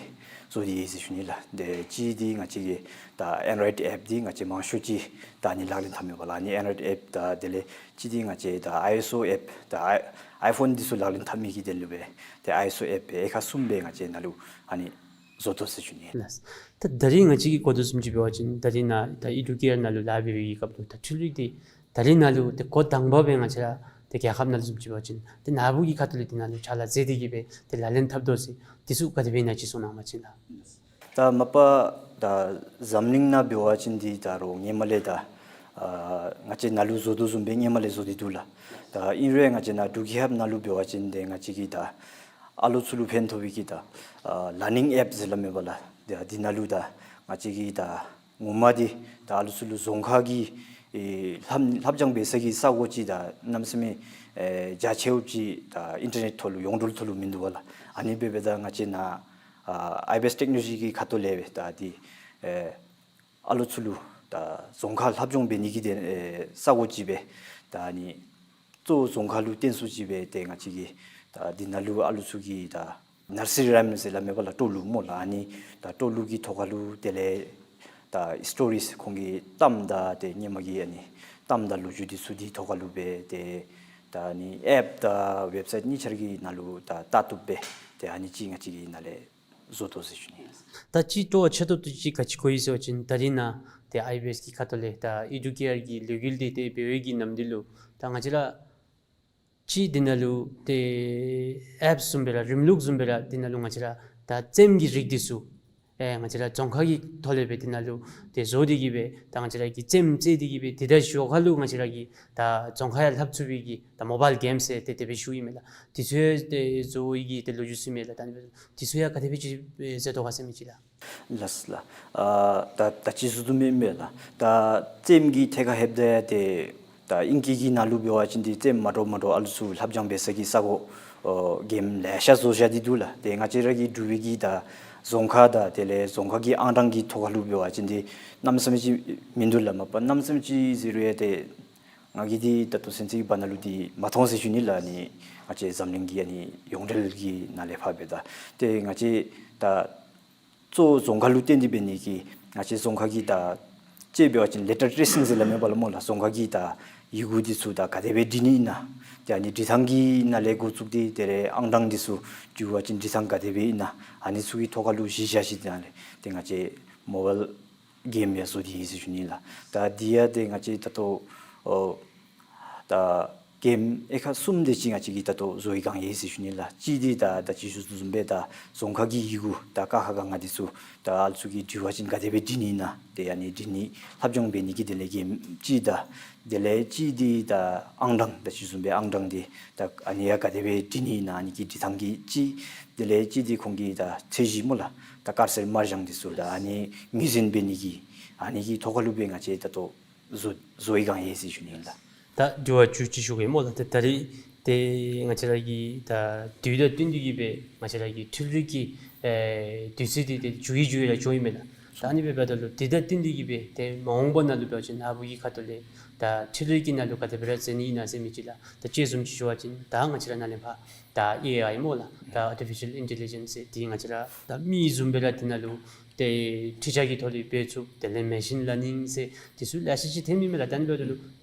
བཟོ་སྟེ་ཡོད་ཟེར་ཞུ་ནི་ལགས། ཏེ་གཅིག་འདི་ང་བཅས་ཀྱི་ད་ཨེན་ཌོ་རོའིཌ་ཨེཔ་འདི་ང་བཅས་མང་ཤོས་ཅིག་ད་ཨ་ནི་ལག་ལེན་འཐབ་མས་པ་ལགས། ཨ་ནི་ཨེན་ཌོ་རོའིཌ་ཨེཔ་དང་དེ་ལས་གཅིག་འདི་ང་བཅས་ད་ཨའི་ཨེས་ཨོ་ཨེཔ་ད་ཨའི་ཨའི་ཕོན་འདི་ཚུ་ལག་ལེན་འཐབ་མི་གི་དོན་ལུ་སྦེ་ཏེ་ཨའི་ཨེས་ཨོ་ཨེཔ་སྦེ་དབྱེ་ཁག་གསུམ་སྦེ་ང་བཅས་ནཱ་ལུ་ཨ་ནི་བཟོ་དོ་ཟེར་ཞུ་ནི། ལགས། ད་ད་རིས་ང་བཅས་ཀྱིས་གོ་དོ་བཟུམ་ཅིག་འབད་བ་ཅིན་ད་རིས་ནཱ་ད་ཨི་ཌུ་ཀེ་ཡར་ནང་ལུ་ལཱ་འབད་བའི་གི་སྐབས་ལུ་ད་འཕྲུལ་རིག་འདི་ད་རིས་ནཱ་ལུ་ཏེ་འགོ་དང་པ་སྦེ་ང་བཅས་ར་ཏེ་རྒྱལ་ཁབ་ནང་ལུ་བཟུམ་ཅིག་འབད་བ་ཅིན་ཏེ་ནཱ་བུ་གི་ཁ་ཐུག་ལས་དེ་ནང་ལུ་ཕྱག་ལཱ་མཛད་དེ་གི་སྦེ་ཏེ་ལག་ལེན་འཐབ་དོ་ཟེར་འདི་ཚུ་ག་དེ་སྦེ་ཨིན་ན་ཅིག་གསུང་གནང་བ་ཅིན་ལགས། ད་མ་པ་ད་འཛམ་གླིང་ནང་འབད་བ་ཅིན་འདི་ད་རུང་སྔོན་མ་ལས་ད་ཨ་ང་བཅས་ནཱ་ལུ་བཟོ་དོ་བཟུམ་སྦེ་སྔོན་མ་ལས་བཟོ་སྟེ་འདུག་ལགས། ད་ཨིན་རུང་ང་བཅས་ནཱ་འབྲུག་རྒྱལ་ཁབ་ནང་ལུ་འབད་བ་ཅིན་ཏེ་ང་བཅས་ཀྱི་ད་ཨ་ལུ་ཚུ་ལུ་ཕན་ཐོགས་པའི་གི་ད་ཨ་ལར་ནིང་ཨེཔ་ཟེར་སླབ་མས་པ་ལགས། ཏེ་འདི་ནང་ལུ་ད་ང་བཅས་ཀྱི་ད་ངོ་མ་འདི་ད་ཨ་ལུ་ཚུ་ལུ་རྫོང་ཁ་གི་ཨེ་ལྷབ་ལྷབ་སྦྱང་འབད་ས་གི་ས་གོ་ཅིག་ད་གནམ་མེད་ས་མེད་ཨེ་རྒྱ་ཆེཝ་ཅིག་ད་ཨིན་ཊར་ནེཊ་ཐོག་ལུ་ཡོངས་འབྲེལ་ཐོག་ལུ་མིན་འདུག་པ་ལགས། ཨ་ནི་འབད་འབདཝ་ད་ང་བཅས་ནཱ་ཨ་ཨའི་བི་ཨེསི་ཊེཀ་ནོ་ལོ་ཇི་གི་ཁ་ཐུག་ལས་སྦེ་ད་འདི་ཨེ་ཨ་ལུ་ཚུ་ལུ་ད་རྫོང་ཁ་ལྷབ་སྦྱང་འབད་ནི་གི་དོན་ཨེ་ས་གོ་ཅིག་སྦེ་ད་ཨ་ནི་གཙོ་བོ་རྫོང་ཁ་ལུ་བརྟེན་སུ་ཅིག་སྦེ་ཏེ་ང་བཅས་ཀྱི་ད་འདི་ནང་ལུ་ཨ་ལུ་ཚུ་གི་ད་ནར་སི་རི་རའིམ་ཟེར་སླབ་མས་པ་ལགས། སྤྲོ་ལུགས་སྨོ་ལགས། ཨ་ནི་ད་སྤྲོ་ལུགས་ཀྱི་ཐོག་ཁ་ལུ་དེ་ལས་ད་སི་ཊོ་རིསི་ཁོང་གི་གཏམ་དང་ཏེ་སྔོན་མ་གི་ཨ་ནི་གཏམ་དང་ལོ་རྒྱུས་འདི་ཚུ་འདི་ཐོག་ཁ་ལུ་སྦེ་ཏེ་ད་ཨ་ནི་ཨེཔ་དང་ཝེབ་སའིཊ་གཉིས་ཆ་ར་གི་ནང་ལུ་ད་ལྟ་བཏུབ་སྦེ་ཏེ་ཨ་ནི་ཅིག་ང་བཅས་ཀྱིས་ནཱ་ལས་བཟོ་དོ་ཟེར་ཞུ་ནི། ད་ཅིག་སྤྲོ་བ་ཆེ་ཏོག་ཏོ་ཅིག་ག་ཅི་གོ་ཡི་ཟེར་བ་ཅིན་ད་རིས་ནཱ་ཏེ་ཨའི་བི་ཨེསི་གི་ཁ་ཐུག་ལས་ད་ཨི་ཌུ་ཀེ་ཡར་གྱི་ལས་འགུལ་འདི་ཏེ་འབད་བའི་གི་ནམ་དུས་ལུ་ད་ང་བཅས་ར་ཅིག་འདི་ནང་ལུ་ཏེ་ཨེཔ་བཟུམ་སྦེ་ར་རིམ་ལུགས་བཟུམ་སྦེ་ར་འདི་ནང་ལུ་ང་བཅས་ར་ད་རྩེདམོ་གི་རིགས་འདི་ཚུ་ཨེ་ང་བཅས་ར་རྫོང་ཁ་གི་ཐོག་ལས་སྦེ་འདི་ནང་ལུ་ཏེ་བཟོ་སྟེ་གི་སྦེ་ད་ང་བཅས་ར་གིས་རྩེདམོ་རྩེ་སྟེ་གི་སྦེ་ཏེ་ད་ཞོར་ཁ་ལུ་ང་བཅས་ར་གིས་ད་རྫོང་ཁ་ཡང་ལྷབ་ཚུགས་པའི་གི་ད་མོ་བཱའིལ་གེམ་ཟེར་ཏེ་དེ་སྦེ་ཞུཝ་ཨིན་མས་ལགས། འདི་ཚུ་ཡང་ཏེ་བཟོ་བའི་གི་ཏེ་ལོ་རྒྱུས་ཚུ་མས་ལགས། ད་ཨ་ནི་འདི་ཚུ་ཡང་ག་དེ་སྦེ་ཅིག་ཨེ་མཛད་དོ་ག་ཟེར་མི་ཅིག་ལགས། ལགས་ལགས། ཨ་ད་ད་ཅི་ཞུ་དོ་མེན་མས་ལགས། ད་རྩེདམོ་གི་ཐད་ཁར་ལྷོདཔ་ད་ཏེ་ད་ཨིང་སྐད་ཀྱི་ནང་ལུ་འབད་བ་ཅིན་འདི་རྩེདམོ་མ་འདྲཝ་མ་འདྲཝ་ཨ་ལུ་ཚུ་ལྷབ་སྦྱང་འབད་ས་གི་ས་གོ་ཨོ་གེམ་ལེ་ཤ་བཟོ་བཞག་སྟེ་འདུག་ལགས། ཏེ་ང་བཅས་ར་གི་འབྲུག་པའི་གི་ད་རྫོང་ཁ་དང་དེ་ལས་རྫོང་ཁ་གི་ཨང་གྲངས་ཀྱི་ཐོག་ཁ་ལུ་འབད་བ་ཅིན་འདི་གནམ་མེད་ས་མེད་ཅིག་མིན་འདུག་ལགས། མ་པ་གནམ་མེད་ས་མེད་ཅིག་ཟེར་རུང་ཡང་ཏེ་ང་གིས་འདི་ད་ལྟོ་ཚུན་ཚོད་ཀྱི་བར་ན་ལུ་འདི་མ་མཐོང་ཟེར་ཞུ་ནི་ལགས། ཨ་ནི་ང་བཅས་འཛམ་གླིང་གི་ཨ་ནི་ཡོངས་འབྲེལ་གྱི་ནང་ལས་ཕར་འབདཝ་ད་ཏེ་ང་བཅས་ད་གཙོ་བོ་རྫོང་ཁ་ལུ་བརྟེན་ཏེ་འབད་ནི་གིས་ང་བཅས་རྫོང་ཁ་གི་ད་ཅིག་འབད་བ་ཅིན་ལེ་ཊར་ཊེ་རེ་སིང་ཟེར་སླབ་མས་པ་ལགས་སྨོ་ལགས། རྫོང་ཁ་གི་ད་ཡི་གུ་འདི་ཚུ་ད་ག་དེ་སྦེ་འབྲི་ནི་ཨིན་ན། ཏེ་ཨ་ནི་འབྲི་ཐངས་ཀྱི་ནང་ལས་འགོ་བཙུགས་ཏེ་དེ་ལས་ཨང་གྲངས་འདི་ཚུ་འབྲི་བ་ཅིན་འབྲི་ཐངས་ག་དེ་སྦེ་ཨིན་ན། ཨ་ནི་ཚུ་གི་ཐོག་ཁ་ལུ་གཞི་བཞག་ཞིནམ་ལས་ཏེ་ང་བཅས་མོ་བཱའིལ་གེམ་ཡང་བཟོ་སྟེ་ཡོད་ཟེར་ཞུ་ནི་ལགས། ད་འདི་ཡང་ཏེ་ང་བཅས་ད་ལྟོ་ཨོ་ད་གེམ་དབྱེ་ཁག་གསུམ་དེ་ཅིག་ང་བཅས་ཀྱིས་ད་ལྟོ་བཟོ་བའི་སྒང་ཡོད་ཟེར་ཞུ་ནི་ལགས། གཅིག་འདི་ད་ད་ཅི་ཞུ་དོ་བཟུམ་སྦེ་ད་རྫོང་ཁ་གི་ཡི་གུ་ད་ཀ་ཁ་ག་ང་འདི་ཚུ་ད་ཨ་ལུ་ཚུ་གིས་འབྲི་བ་ཅིན་ག་དེ་སྦེ་འབྲི་ནི་ཨིན་ན། ཏེ་ཨ་ནི་འབྲི་ནི་ལྷབ་སྦྱང་འབད་ནི་གི་དེ་ལས་གེམ་གཅིག་དང་དེ་ལས་གཅིག་འདི་ད་ཨང་གྲངས་ད་ཅི་ཞུ་དོ་བཟུམ་སྦེ་ཨང་གྲངས་འདི་ད་ཨ་ནི་ཡང་ག་དེ་སྦེ་འབྲི་ནི་ཨིན་ན་ཨ་ནི་གི་འབྲི་ཐངས་ཀྱི་གཅིག། དེ་ལས་གཅིག་འདི་ཁོང་གི་ད་ཚད་གཞི་སྨོ་ལགས། ད་དཀར་སེར་དམར་ལྗང་འདི་ཚུ་ད་ཨ་ནི་ངོས་འཛིན་འབད་ནི་གི་ཨ་ནི་གི་ཐོག་ཁ་ལུ་སྦེ་ང་བཅས་ད་ལྟོ་བཟོ་བཟོ་བའི་སྒང་ཡོད་ཟེར་ཞུ་ནི་ཨིན་ལགས། ད་དྲི་བ་བཅུ་གཅིག་ཞུ་གེ་སྨོ་ལགས། ད་ད་རིས་ཏེ་ང་བཅས་ར་གི་ད་དུས་དང་བསྟུན་ཏེ་གི་སྦེ་ང་བཅས་ར་གི་འཕྲུལ་རིག་གི་ཨེ་དུས་ཚོད་འདི་ཏེ་འགྱུར་གྱི་འགྱུར་གྱི་ར་འགྱོཝ་ཨིན་མས་ལགས། ད་ཨ་ནི་འབདཝ་ད་ལུ་དུས་དང་བསྟུན་ཏེ་གི་སྦེ་ཏེ་མ་འོངས་པ་ནང་ལུ་འབད་བ་ཅིན་ནཱ་བུ་གི་ཁ་ཐུག་ལས་ད་འཕྲུལ་རིག་གི་ནང་ལུ་ག་དེ་སྦེ་ར་འཛུལ་ནི་ཨིན་ན་ཟེར་མི་ཅིག་ལགས། ད་དཔྱེ་བཟུམ་ཅིག་ཞུ་བ་ཅིན་ད་ང་བཅས་ར་ནཱ་ལས་ཕར་ད་ཨེ་ཨའི་སྨོ་ལགས། ད་ཨར་ཊི་ཕི་ཤཱལ་ཨིན་ཊེ་ལི་ཇེནསི་ཟེར་འདི་ང་བཅས་ར་ད་མི་བཟུམ་སྦེ་ར་འདི་ནང་ལུ་ཏེ་འཕྲུལ་ཆས་ཀྱི་ཐོག་ལས་འབད་ཚུགས། དེ་ལས་མེ་ཤིན་ལར་ནིང་ཟེར་འདི་ཚུ་ལེ་ཤ་ཅིག་ཐོན་ནི་མས་ལགས། ད་ཨ་ནི་འབདཝ་ད་ལུ་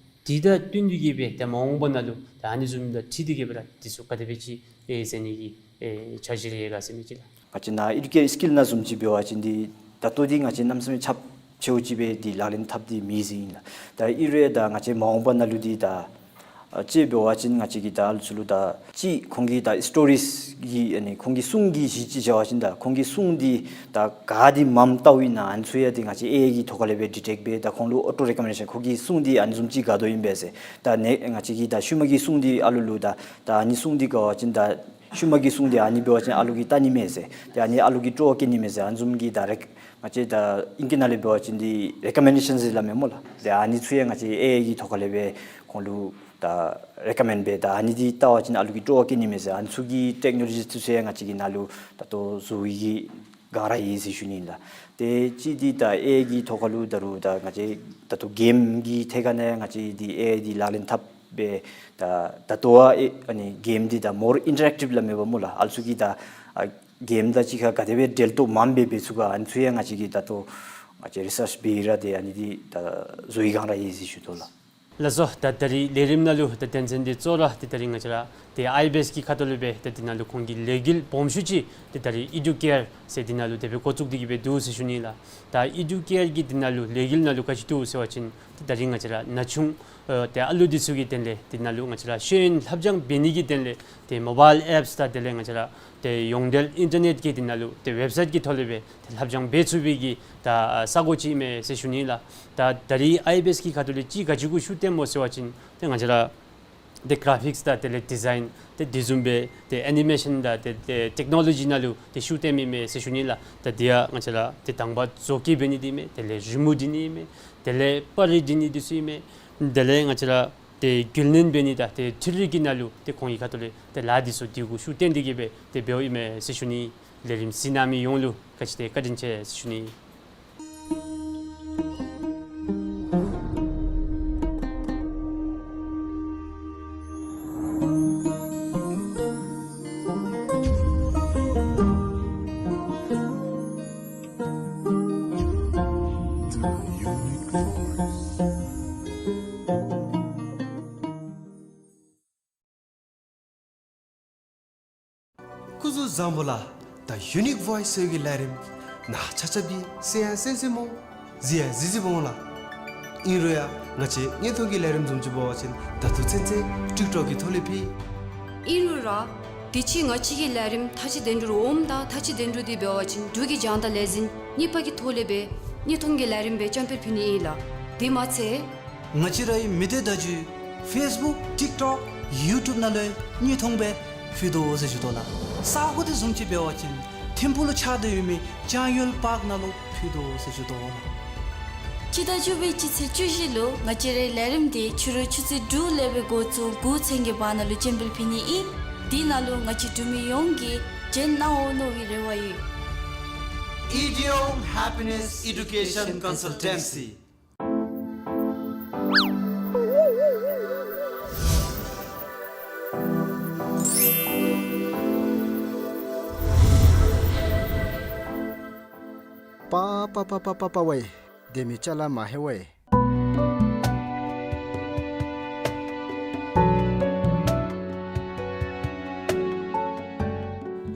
དུས་དང་བསྟུན་ཏེ་གི་སྦེ་ད་མ་འོངས་པ་ནང་ལུ་ད་ཨ་ནི་བཟུམ་དང་འཁྲིལ་ཏེ་གི་སྦེ་ར་འདི་ཚུ་ག་དེ་སྦེ་ཅིག་ཨེ་འཛུལ་ནི་གི་ ཨེ་འཆར་གཞི་རེ་ཡོད་ག་ཟེར་མི་ཅིག་ལགས། ང་བཅས་ནཱ་ཨེ་ཌུ་ཀེར་སི་ཀིལ་ནང་བཟུམ་ཅིག་འབད་བ་ཅིན་འདི་ད་ལྟོ་འདི་ང་བཅས་གནམ་མེད་ས་མེད་ཁྱབ་ཆེཝ་ཅིག་སྦེ་འདི་ལག་ལེན་འཐབ་སྟེ་མེད་ཟེར་ཨིན་ལགས། ད་ཨིན་རུང་ཡང་ད་ང་བཅས་མ་འོངས་པ་ནང་ལུ་འདི་ད་ཨ་ཅིག་འབད་བ་ཅིན་ང་བཅས་ཀྱིས་ད་ཨ་ལུ་ཚུ་ལུ་ད་ཅིག་ཁོང་གི་ད་སི་ཊོ་རིས་ཀྱི་ཨ་ནི་ཁོང་གི་སྲུང་གི་གཞི་ཅིག་བཞག་པ་ཅིན་ད་ཁོང་གི་སྲུང་འདི་ད་ག་འདི་མངམ་བལྟཝ་ཨིན་ན་ཨ་ནི་ཚུ་ཡང་འདི་ང་བཅས་ཨེ་ཨའི་གི་ཐོག་ཁ་ལས་སྦེ་ཌི་ཊེཀཊ་འབད་ད་ཁོང་ལུ་ཨོ་ཊོ་རེ་ཀོ་མེན་ཌེ་ཤཱན་ཁོང་གི་སྲུང་འདི་ཨ་ནི་བཟུམ་ཅིག་དགའ་དོ་ཨིན་པས་ཟེར། ད་ནི་ང་བཅས་ཀྱིས་ད་ཤུལ་མ་གི་སྲུང་འདི་ཨ་ལུ་ལུ་ད་ད་ཨ་ནི་སྲུང་འདི་དགའ་བ་ཅིན་ད་ཤུལ་མ་གི་སྲུང་འདི་ཨ་ནི་འབད་བ་ཅིན་ཨ་ལུ་གིས་བལྟ་ནི་མས་ཟེར། ད་ཨ་ནི་ཨ་ལུ་གིས་སྤྲོ་བ་སྐྱེ་ནི་མས་ཟེར། ཨ་ནི་བཟུམ་གྱི་ད་རེཀ་ང་བཅས་ད་ཨིང་སྐད་ནང་ལས་འབད་བ་ཅིན་འདི་རེ་ཀོ་མེན་ཌེ་ཤཱན་ཟེར་སླབ་མས་སྨོ་ལགས། ད་ཨ་ནི་ཚུ་ཡང་ང་བཅས་ཨེ་ཨའི་གི་ཐོག་ཁ་ལས་སྦེ་ཁོང་ལུ་ད་རེ་ཀོ་མེནཌ་འབད་ད་ཨ་ནི་འདི་བལྟ་བ་ཅིན་ཨ་ལུ་གིས་སྤྲོ་བ་སྐྱེ་ནི་མས་ཟེར། ཨ་ནི་ཚུ་གི་ཊེཀ་ནོ་ལོ་ཇི་ཚུ་ཡང་ང་བཅས་ཀྱིས་ནཱ་ལུ་ད་ལྟོ་བཟོ་བའི་གི་སྒང་ར་ཡོད་ཟེར་ཞུ་ནི་ཨིན་ལགས། དེ་ཅིག་འདི་ད་ཨེ་ཨའི་གི་ཐོག་ཁ་ལུ་ད་རུང་ད་ང་བཅས་ད་ལྟོ་གེམ་གྱི་ཐད་ཁ་ནང་ང་བཅས་འདི་ཨེ་ཨའི་འདི་ལག་ལེན་འཐབ་སྦེ་ད་ད་ལྟོ་ཨ་ཨེ་ཨ་ནི་གེམ་འདི་ད་མོར་ཨིན་ཊ་རེཀ་ཊིབ་སླབ་མས་པ་སྨོ་ལགས། ཨ་ལུ་ཚུ་གིས་ད་ཨ་གེམ་དང་གཅིག་ཁར་ག་དེ་སྦེ་འབྲེལ་གཏོགས་མངམ་སྦེ་འབད་ཚུགས་ག་ཨ་ནི་ཚུ་ཡང་ང་བཅས་ཀྱིས་ད་ལྟོ་ང་བཅས་རི་སརཆ་འབད་ར་ཏེ་ཨ་ནི་འདི་ད་བཟོ་བའི་སྒང་ར་ཡོད་ཟེར་ཞུ་དོ་ལགས། ལགས་སོ། ད་ད་རིས་ལས་རིམ་ནང་ལུ་ད་དོན་ཚན་འདི་གཙོ་བོ་ར་ཏེ་ད་རིས་ང་བཅས་ར་ཏེ་ཨའི་བི་ཨེསི་གི་ཁ་ཐུག་ལས་སྦེ་ད་འདི་ནང་ལུ་ཁོང་གི་ལས་འགུལ་སྦོམ་ཤོས་ཅིག་ཏེ་ད་རིས་ཨེ་ཌུ་ཀེར་ཟེར་འདི་ནང་ལུ་དེ་སྦེ་འགོ་བཙུགས་ཏེ་གི་སྦེ་འདུག་ཟེར་ཞུ་ནི་ལགས། ད་ཨེ་ཌུ་ཀེར་གྱི་འདི་ནང་ལུ་ལས་འགུལ་ནང་ལུ་ག་ཅི་འདུག་ཟེར་བ་ཅིན་ཏེ་ད་རིས་ང་བཅས་ར་ན་ཆུང་ཨ་ཏེ་ཨ་ལུ་འདི་ཚུ་གི་དོན་ལས་འདི་ནང་ལུ་ང་བཅས་ར་ཤེས་ཡོན་ལྷབ་སྦྱང་འབད་ནི་གི་དོན་ལས་ཏེ་མོ་བཱའིལ་ཨེཔསི་དང་དེ་ལས་ང་བཅས་ར་ཏེ་ཡོངས་འབྲེལ་ཨིན་ཊར་ནེཊ་ཀྱི་འདི་ནང་ལུ་ཏེ་ཝེབ་སའིཊ་ཀྱི་ཐོག་ལས་སྦེ་ཏེ་ལྷབ་སྦྱང་འབད་ཚུགས་པའི་གི་ད་ས་གོ་ཅིག་ཨིན་མས་ཟེར་ཞུ་ནི་ལགས། ད་ད་རིས་ཨའི་བི་ཨེསི་གི་ཁ་ཐུག་ལས་ཅིག་ག་ཅི་གུ་ཤུགས་བཏོནམ་སྨོ་ཟེར་བ་ཅིན་ཏེ་ང་བཅས་ར་ཏེ་གར་ཕིཀསི་དང་དེ་ལས་ཌི་ཛའིན་ཏེ་དེ་བཟུམ་སྦེ་ཏེ་ཨེ་ནི་མེ་ཤཱན་དང་ཏེ་ཏེ་ཊེཀ་ནོ་ལོ་ཇི་ནང་ལུ་ཏེ་ཤུགས་བཏོནམ་ཨིན་མས་ཟེར་ཞུ་ནི་ལགས། ད་དེ་ཡང་ང་བཅས་ར་ཏེ་དང་པ་བཟོ་བཀོད་འབད་ནི་འདི་ཨིན་མས། དེ་ལས་རི་མོ་འབྲི་ནི་ཨིན་མས། དེ་ལས་པར་རིས་འབྲི་ནི་འདི་ཚུ་ཨིན་མས། དེ་ལས་ང་བཅས་ར་ཏེ་རྒྱུན་ལས་འབད་ནི་དང་ཏེ་འཕྲུལ་རིག་གི་ནང་ལུ་ཏེ་ཁོང་གི་ཁ་ཐུག་ལས་ཏེ་ལཱ་འདི་ཚུ་འདི་གུ་ཤུགས་བཏོན་ཏེ་གི་སྦེ་ཏེ་འབདཝ་ཨིན་མས་ཟེར་ཞུ་ནི། ལས་རིམ་གཟིགས་གནང་མི་ཡོངས་ལུ་ག་ཅི་ཏེ་བཀའ་དྲིན་ཆེ་ཟེར་ཞུ་ནི། སྐུ་གཟུགས་བཟང་པོ་ལགས། ད་ཡུ་ནིཀ་ཝོའིསི་ཟེར་བའི་གི་ལས་རིམ་ནཱ་ཆ་ཁྱབ་ཀྱིས་གསན་ཡང་གསན་གསནམ་སྨོ། གཟིགས་ཡང་གཟིགས་གཟནམ་སྨོ་ལགས། ཨིན་རུང་ཡང་ང་བཅས་དངོས་མཐོང་གི་ལས་རིམ་བཟུམ་ཅིག་འབད་བ་ཅིན་ད་ལྟོ་ཚུན་ཚོད་ཊིཀ་ཊོཀ་གི་ཐོག་ལས་ཕུལ། ཨིན་རུང་ར་དུས་ཅི་ང་བཅས་ཀྱི་ལས་རིམ་ཐག་ཅིག་དོན་གྲུབ་འོངམ་ད་ཐག་ཅིག་དོན་གྲུབ་འདི་འབད་བ་ཅིན་འབྲུག་གི་རྒྱང་བསྒྲགས་ལས་འཛིན་གཉིས་པ་གི་ཐོག་ལས་སྦེ་དངོས་མཐོང་གི་ལས་རིམ་སྦེ་ཅམ་སྤེལ་ཕུལ་ནི་ཨིན་ལགས། དེ་མ་ཚད་ང་བཅས་རའི་མི་སྡེ་བརྡ་བརྒྱུད་ཕེསི་བུཀ་ཊིཀ་ཊོཀ་ཡུ་ཊུབ་ནང་ལུ་དངོས་མཐོང་སྦེ་ཕུལ་དོ་ཟེར་ཞུ་དོ་ལགས། ས་གོ་འདི་བཟུམ་ཅིག་འབད་བ་ཅིན་ཐིམ་ཕུག་ལུ་ཆགས་ཏེ་ཡོད་མི་ཅང་ཡུལ་པཱརཀ་ནང་ལུ་ཕུལ་དོ་ཟེར་ཞུ་དོ་ལགས། སྤྱི་ཟླ་བཅུ་པའི་སྤྱི་ཚེས་བཅུ་བཞི་ལུ་ང་བཅས་རའི་ལས་རིམ་འདི་ཕྱི་རུ་ཆུ་ཚོད་དྲུག་ལས་སྦེ་འགོ་བཙུགས་དགུ་ཚུན་གྱི་བར་ན་ལུ་ཅམ་སྤེལ་ཕུལ་ནི་ཨིན། དེ་ནང་ལུ་ང་བཅས་འབྲུག་མི་ཡོངས་ཀྱིས་བྱོན་གནང་འོང་མནོ་བའི་རེ་བ་ཡོད། ཨི་ཌི་ཨོམ་ཧེ་པི་ནེསི་ཨེ་ཌུ་ཀེ་ཤཱན་ཀོན་སཱལ་ཊེན་སི། པ་པ་པ་པ་པ་པ་ཝེ། དེ་མི་ཅ་ལ་མ་ཧེ་ཝེ།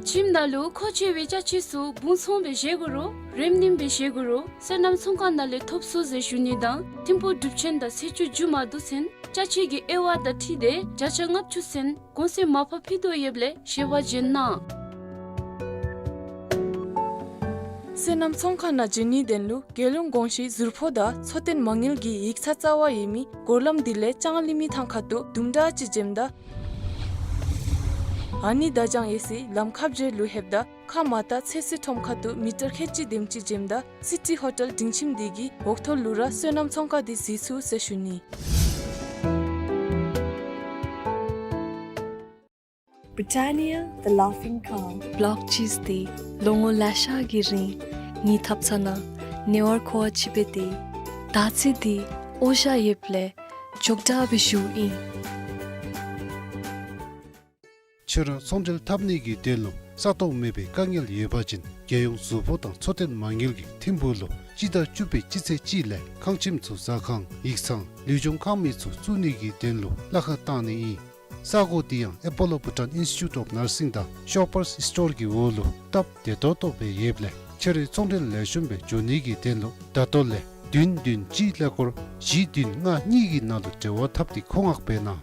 ཁྱིམ་ནང་ལུ་མཁོ་ཆེ་བའི་ཅ་ཆས་ཚུ་སྦུང་ཚོང་སྦེ་བཞེས་དགོ་རུང་རིམ་ནིམ་སྦེ་བཞེས་དགོ་རུང་སོ་ནམ་ཚོང་ཁང་ནང་ལས་ཐོབ་ཚུགས་ཟེར་ཞུ་ནི་དང་ཐིམ་ཕུག་སྒྲུབ་ཆེན་དང་ཚེས་བཅུ་མཇུག་མ་བསྡུ་ཚུན་ཅ་ཆས་ཀྱི་དབྱེ་བ་དང་འཁྲིལ་ཏེ་བརྒྱ་ཆ་ལྔ་བཅུ་ཚུན་གོང་ཚད་མར་ཕབ་ཕུལ་དོ་ཡོདཔ་ལས་ཞལ་པར་བྱོན་གནང་། སོ་ནམ་ཚོང་ཁང་ནང་བྱོན་ནིའི་དོན་ལུ་རྒྱལ་ཡོངས་གོང་ཞུའི་ཟུར་ཕོགས་དང་འཚོ་རྟེན་མ་དངུལ་གྱི་ཡིག་ཚང་རྩ་བ་ཡོད་མི་སྒོར་ལམ་འདི་ལས་ལྕང་གླིང་མི་ཐང་ཁ་ཐུག་དུམ་གྲ་ཅིག་འཛེམ་ད་ཨ་ནི་བརྡ་བྱང་ཡོད་སའི་ལམ་ཁ་བརྒྱད་ལུ་ལྷོདཔ་ད་ཁ་མ་བཏགས་ཚོད་བསྲེ་ཁྲོམ་ཁ་ཐུག་མི་ཊར་ཁལ་གཅིག་དེམ་ཅིག་འཛེམ་ད་སི་ཊི་ཧོ་ཊེལ་སྒྲིང་ཁྱིམ་འདི་གི་འོག་ཐོག་ལུ་ར་སོ་ནམ་ཚོང་ཁང་འདི་གཟིགས་ཚུགས་ཟེར་ཞུ་ནི། Britannia, the laughing cow. བློག་ཅིས་ཏེ་ལོ་ངོ་ལེ་ཤ་གི་རིང་ངེའི་ཐབ་ཚང་ནང་ཉེ་བར་མཁོ་བ་ཅིག་སྦེ་སྡོད། ད་ཅི་འདི་འོ་ཞ་ཡོདཔ་ལས་ཅོག་འཐདཔ་སྦེ་བཞུགས་ཡི། ཁྱོད་ར་ཚོང་འབྲེལ་འཐབ་ནི་གི་དོན་ལུ་ས་སྟོང་མེད་པའི་དཀའ་ངལ་ཡོད་པ་ཅིན་རྒྱལ་ཡོངས་ཟུར་ཕོགས་དང་འཚོ་རྟེན་མ་དངུལ་གྱིས་ཐིམ་ཕུག་ལུ་སྤྱི་ཟླ་བཅུ་པའི་སྤྱི་ཚེས་གཅིག་ལས་ཁང་ཁྱིམ་ཚུ་ཟ་ཁང་ཡིག་ཚང་ལུས་སྦྱོང་ཁང་མིག་ཚུ་བཙུགས་ནི་གི་དོན་ལུ་གླ་ཁར་བཏང་ནི་ཨིན། ས་གོ་འདི་ཡང་Apollo Bhutan Institute of Nursing དང་Shoppers Stall གི་འོག་ལུ་སྟབས་བདེ་ཏོག་ཏོ་སྦེ་ཡོདཔ་ལས་ཁྱོད་རའི་ཚོང་འབྲེལ་ལེགས་ཤོམ་སྦེ་འགྱོ་ནི་གི་དོན་ལུ་ད་ལྟོ་ལས་བདུན་བདུན་གཅིག་ཀླད་ཀོར་བཞི་བདུན་ལྔ་གཉིས་ཀྱི་ནང་ལུ་འབྲེལ་བ་འཐབ་སྟེ་མཁོ་མངགས་འབད་གནང་།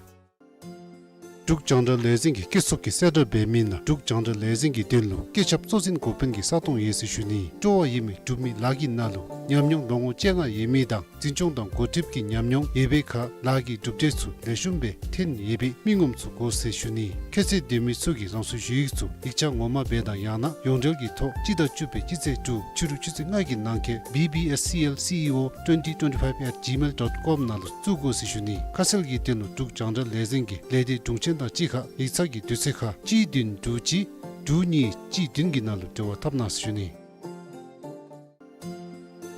འབྲུག་རྒྱང་བསྒྲགས་ལས་འཛིན་གྱིས་སྐྱེ་ཚུགས་ཀྱི་གསལ་བསྒྲགས་འབད་མི་ནང་འབྲུག་རྒྱང་བསྒྲགས་ལས་འཛིན་གྱི་དོན་ལུ་སྐུ་ཚབ་གཙོ་འཛིན་འགོ་དཔོན་གྱི་ས་སྟོང་ཡོད་ཟེར་ཞུ་ནི། སྤྲོ་བ་ཡོད་མི་འབྲུག་མི་ལཱ་གི་ནང་ལུ་ཉམས་མྱོང་ལོ་ངོ་བཅོ་ལྔ་ཡོད་མི་དང་འཛིན་སྐྱོང་དང་འགོ་ཁྲིདཔ་གི་ཉམས་མྱོང་ཡོད་པའི་ཁར་ལཱ་གི་གྲུབ་འབྲས་ཚུ་ལེགས་ཤོམ་སྦེ་ཐོན་ཡོད་པའི་མི་ངོམ་ཚུ་དགོ་ཟེར་ཞུ་ནི། ཁྱད་ཚད་ལྡན་མི་ཚུ་གིས་རང་སོའི་ཞུ་ཡིག་ཚུ་ཡིག་ཆ་ངོ་མ་སྦེ་དང་ཡང་ན་ཡོངས་འབྲེལ་གྱི་ཐོག་སྤྱི་ཟླ་བཅུ་པའི་སྤྱི་ཚེས་དྲུག་ཕྱི་རུ་ཆུ་ཚོད་ལྔ་གི་ནང་འཁོད་B B S C L C E O twenty twenty-five at gmail dot com ནང་ལུ་བཙུགས་དགོ་ཟེར་ཞུ་ནི། ཁ་གསལ་གྱི་དོན་ལུ་འབྲུག་རྒྱང་བསྒྲགས་ལས་འཛིན་གྱི་ལས་སྡེ་དྲུང་ཆེན་དང་གཅིག་ཁར་ཡིག་ཚང་གི་དུས་ཚོད་ཁར་གཅིག་བདུན་དྲུག་གཅིག་དྲུག་གཉིས་གཅིག་བདུན་གྱི་ནང་ལུ་འབྲེལ་བ་འཐབ་གནང་ཟེར་ཞུ་ནི།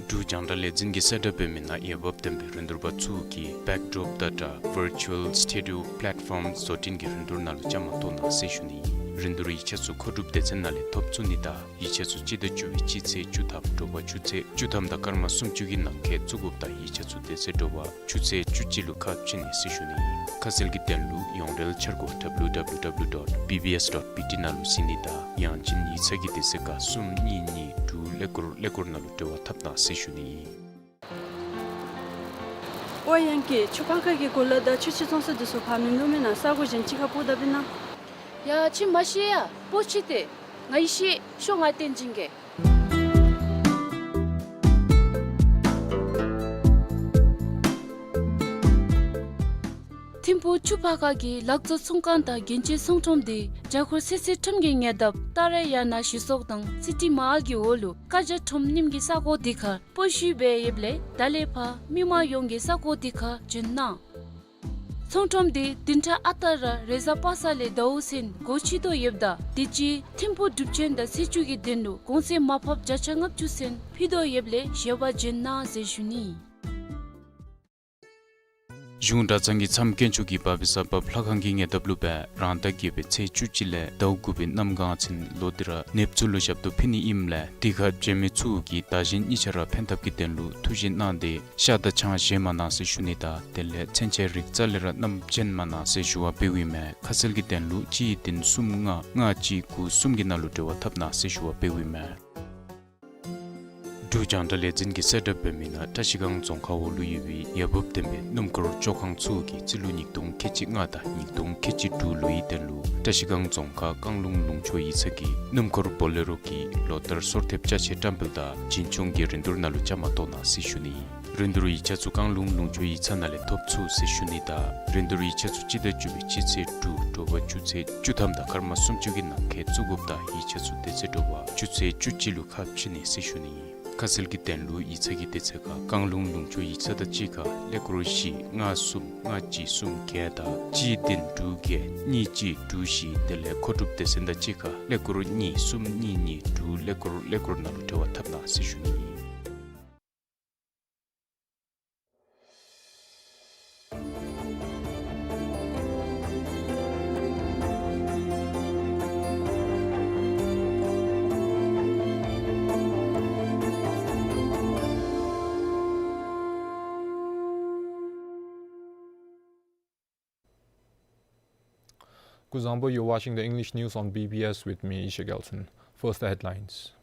འབྲུག་རྒྱང་བསྒྲགས་ལས་འཛིན་གྱིས་གསལ་བསྒྲགས་འབད་མི་ནང་འོས་འབབ་ལྡན་པའི་རིན་བསྡུར་པ་ཚུ་གིས་Backdrop Data Virtual Studio Platform བཟོ་སྐྲུན་གྱི་རིན་བསྡུར་ནང་ལུ་བཅའ་མར་གཏོགས་གནང་ཟེར་ཞུ་ནི། རིན་བསྡུར་ཡིག་ཆ་ཚུ་མཁོ་སྒྲུབ་སྡེ་ཚན་ནང་ལས་ཐོབ་ཚུགས་ནི་དང་ཡིག་ཆ་ཚུ་སྤྱི་ཟླ་བཅུ་པའི་སྤྱི་ཚེས་བཅུ་ཐམ་དྲོ་པ་ཆུ་ཚོད་བཅུ་ཐམ་དང་སྐར་མ་སུམ་ཅུ་གི་ནང་འཁོད་བཙུགས་དགོཔ་དང་ཡིག་ཆ་ཚུ་དེ་ཚེ་དྲོ་པ་ཆུ་ཚོད་བཅུ་གཅིག་ལུ་ཁ་ཕྱེ་ནི་ཟེར་ཞུ་ནི། ཁ་གསལ་གྱི་དོན་ལུ་ཡོངས་འབྲེལ་འཆར་སྒོ་W W W dot B B S dot B T ནང་ལུ་གཟིགས་ནི་དང་ཡང་ཅིན་ཡིག་ཚང་གི་དེ་ཚེ་ཁར་གསུམ་གཉིས་གཉིས་དྲུག་ཀླད་ཀོར་ཀླད་ཀོར་ནང་ལུ་འབྲེལ་བ་འཐབ་གནང་ཟེར་ཞུ་ནི། ཨོ་ཡང་ཀྱི་ཆུ་ཕག་ཁ་གི་གོ་ལ་དང་ཆུ་ཆེན་བཙོང་ས་འདི་ཚུ་ཕར་མིན་འདུག་མེན་ན་ས་གོ་གཞན་ཅིག་ཁར་སྤོ་ད་པིན་ན། ཡ་ཁྱོད་མ་ཤེས་ཡ་སྤོ་ཅི་ཏེ། ང་ཡི་ཤེས་ཤོ་ང་བསྟན་སྦྱིན་གྱི། ཐིམ་ཕུག་ཆུ་ཕག་ཁ་གི་ལག་བཙོང་ཚོང་ཁང་དང་རྒྱན་ཆའི་ཚོང་ཁྲོམ་འདི་རྒྱ་སྒོར་ཚེ་ཚེ་ཁྲོམ་གྱི་ཉེ་འདབས་ཏ་ར་ཡ་ན་ཞི་སོག་དང་སི་ཊི་མ་ཨལ་གྱི་འོག་ལུ་ཀ་རྒྱ་ཁྲོམ་རྙིངམ་གི་ས་གོ་འདི་ཁར་སྤོ་བཤུད་འབད་ཡོདཔ་ལས་ད་ལས་ཕར་མི་མང་ཡོངས་ཀྱིས་ས་གོ་འདི་ཁར་འབྱོན་གནང་། ཚོང་ཁྲོམ་འདི་བདུན་ཕྲག་ཨ་རྟག་ར་རེས་གཟའ་པ་སངས་ལས་ཟླཝ་ཚུན་སྒོ་ཕྱེ་དོ་ཡོདཔ་ད་དུས་ཅི་ཐིམ་ཕུག་སྒྲུབ་ཆེན་དང་ཚེས་བཅུ་གི་དོན་ལུ་གོང་ཚད་མར་ཕབ་བརྒྱ་ཆ་ལྔ་བཅུ་ཚུན་ཕུལ་དོ་ཡོདཔ་ལས་བཞེས་པར་འབྱོན་གནང་ཟེར་ཞུ་ནི། གཞུང་གྲྭ་ཚང་གི་མཚམས་དཀོན་མཆོག་གི་བ་བི་ས་བབ་ལྷ་ཁང་གི་ཉེ་འདབས་ལུ་སྦེ་རང་ཟླ་བརྒྱད་པའི་ཚེས་བཅུ་གཅིག་ལས་ཟླཝ་དགུ་པའི་གནམ་གང་ཚུན་ལོ་འདི་ར་ནེབ་ཚུ་ལུ་ཞབས་ཏོག་ཕུལ་ནི་ཨིནམ་ལས་དེ་ཁར་འབྱོན་མི་ཚུ་གིས་བདག་གཞན་གཉིས་ཆ་ར་ཕན་ཐབས་ཀྱི་དོན་ལུ་ཐུགས་བཞེད་གནང་སྟེ་ཤ་དང་ཆང་བཞེས་མ་གནང་ཟེར་ཞུ་ནི་དང་དེ་ལས་མཚོན་ཆའི་རིགས་རྩ་ལས་ར་བསྣམས་བྱོན་མ་གནང་ཟེར་ཞུ་བ་འབདཝ་ཨིན་མས། ཁ་གསལ་གྱི་དོན་ལུ་གཅིག་བདུན་གསུམ་ལྔ་ལྔ་གཅིག་དགུ་གསུམ་གྱི་ནང་ལུ་འབྲེལ་བ་འཐབ་གནང་ཟེར་ཞུ་བ་འབདཝ་ཨིན་མས། འབྲུག་རྒྱང་བསྒྲགས་ལས་འཛིན་གྱིས་གསལ་བསྒྲགས་འབད་མི་ནང་བཀྲ་ཤིས་སྒང་རྫོང་ཁག་འོག་ལུ་ཡོད་པའི་འོས་འབབ་ལྡན་པའི་སྣུམ་འཁོར་བཅོ་ཁང་ཚུ་གིས་རྩིས་ལོ་ཉིས་སྟོང་ཁལ་གཅིག་ལྔ་དང་ཉིས་སྟོང་ཁལ་གཅིག་དྲུག་ལོའི་དོན་ལུ་བཀྲ་ཤིས་སྒང་རྫོང་ཁག་བཀང་ལུང་ལུང་ཕྱོགས་ཡིག་ཚང་གི་སྣུམ་འཁོར་བོ་ལེ་རོ་གི་ལོ་ལྟར་སོར་ཐེབས་ཅ་ཆས་བཀྲམ་སྤེལ་དང་རྒྱུན་སྐྱོང་གི་རིན་བསྡུར་ནང་ལུ་བཅའ་མར་གཏོགས་གནང་ཟེར་ཞུ་ནི། རིན་བསྡུར་ཡིག་ཆ་ཚུ་བཀང་ལུང་ལུང་ཕྱོགས་ཡིག་ཚང་ནང་ལས་ཐོབ་ཚུགས་ཟེར་ཞུ་ནི་དང་རིན་བསྡུར་ཡིག་ཆ་ཚུ་སྤྱི་ཟླ་བཅུ་པའི་སྤྱི་ཚེས་དྲུག་དྲོ་པ་ཆུ་ཚོད་བཅུ་ཐམ་དང་སྐར་མ་སུམ་ཅུ་གི་ནང་འཁོད་བཙུགས་དགོཔ་དང་ཡིག་ཆ་ཚུ་དེ་ཚེ་དྲོ་པ་ཆུ་ཚོད་བཅུ་གཅིག་ལུ་ཁ་ཕྱེ་ནི་ཟེར་ཞུ་ནི། ཁ་གསལ་གྱི་དོན་ལུ་ཡིག་ཚང་གི་དེ་ཚེ་ཁར་བཀང་ལུང་ལུང་ཕྱོགས་ཡིག་ཚང་དང་གཅིག་ཁར་ཀླད་ཀོར་བཞི་ལྔ་གསུམ་ལྔ་གཅིག་གསུམ་བརྒྱད་དང་གཅིག་བདུན་དྲུག་བརྒྱད་གཉིས་གཅིག་དྲུག་བཞི་དེ་ལས་མཁོ་སྒྲུབ་སྡེ་ཚན་དང་གཅིག་ཁར་ཀླད་ཀོར་གཉིས་གསུམ་གཉིས་གཉིས་དྲུག་ཀླད་ཀོར་ཀླད་ཀོར་ནང་ལུ་འབྲེལ་བ་འཐབ་གནང་ཟེར་ཞུ་ནི། Kuzuzangpo, you're watching the English news on B B S with me, Isha Gelson. First, the headlines.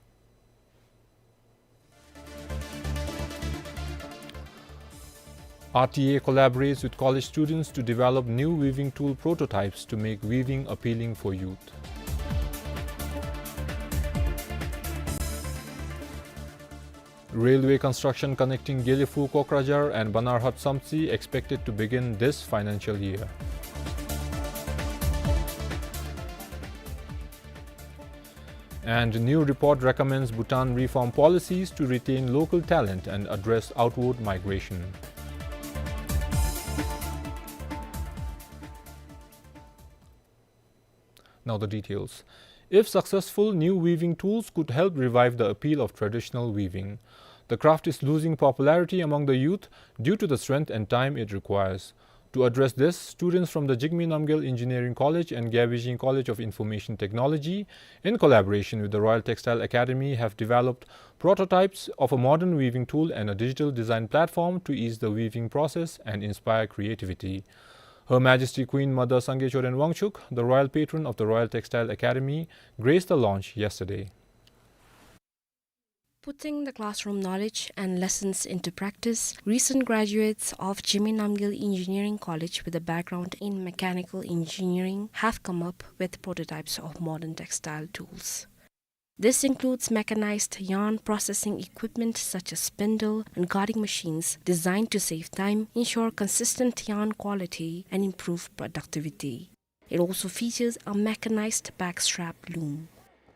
R T A collaborates with college students to develop new weaving tool prototypes to make weaving appealing for youth. Railway construction connecting Gelephu Kokrajhar and Banarhat Samtse expected to begin this financial year. And new report recommends Bhutan reform policies to retain local talent and address outward migration. Now the details. If successful, new weaving tools could help revive the appeal of traditional weaving. The craft is losing popularity among the youth due to the strength and time it requires. To address this, students from the Jigme Namgyel Engineering College and Gyabejing College of Information Technology, in collaboration with the Royal Textile Academy, have developed prototypes of a modern weaving tool and a digital design platform to ease the weaving process and inspire creativity. Her Majesty Queen Mother Sangay Choden Wangchuck, the royal patron of the Royal Textile Academy, graced the launch yesterday. Putting the classroom knowledge and lessons into practice, recent graduates of Jigme Namgyel Engineering College with a background in mechanical engineering have come up with prototypes of modern textile tools. This includes mechanized yarn processing equipment such as spindle and carding machines designed to save time, ensure consistent yarn quality, and improve productivity. It also features a mechanized backstrap loom.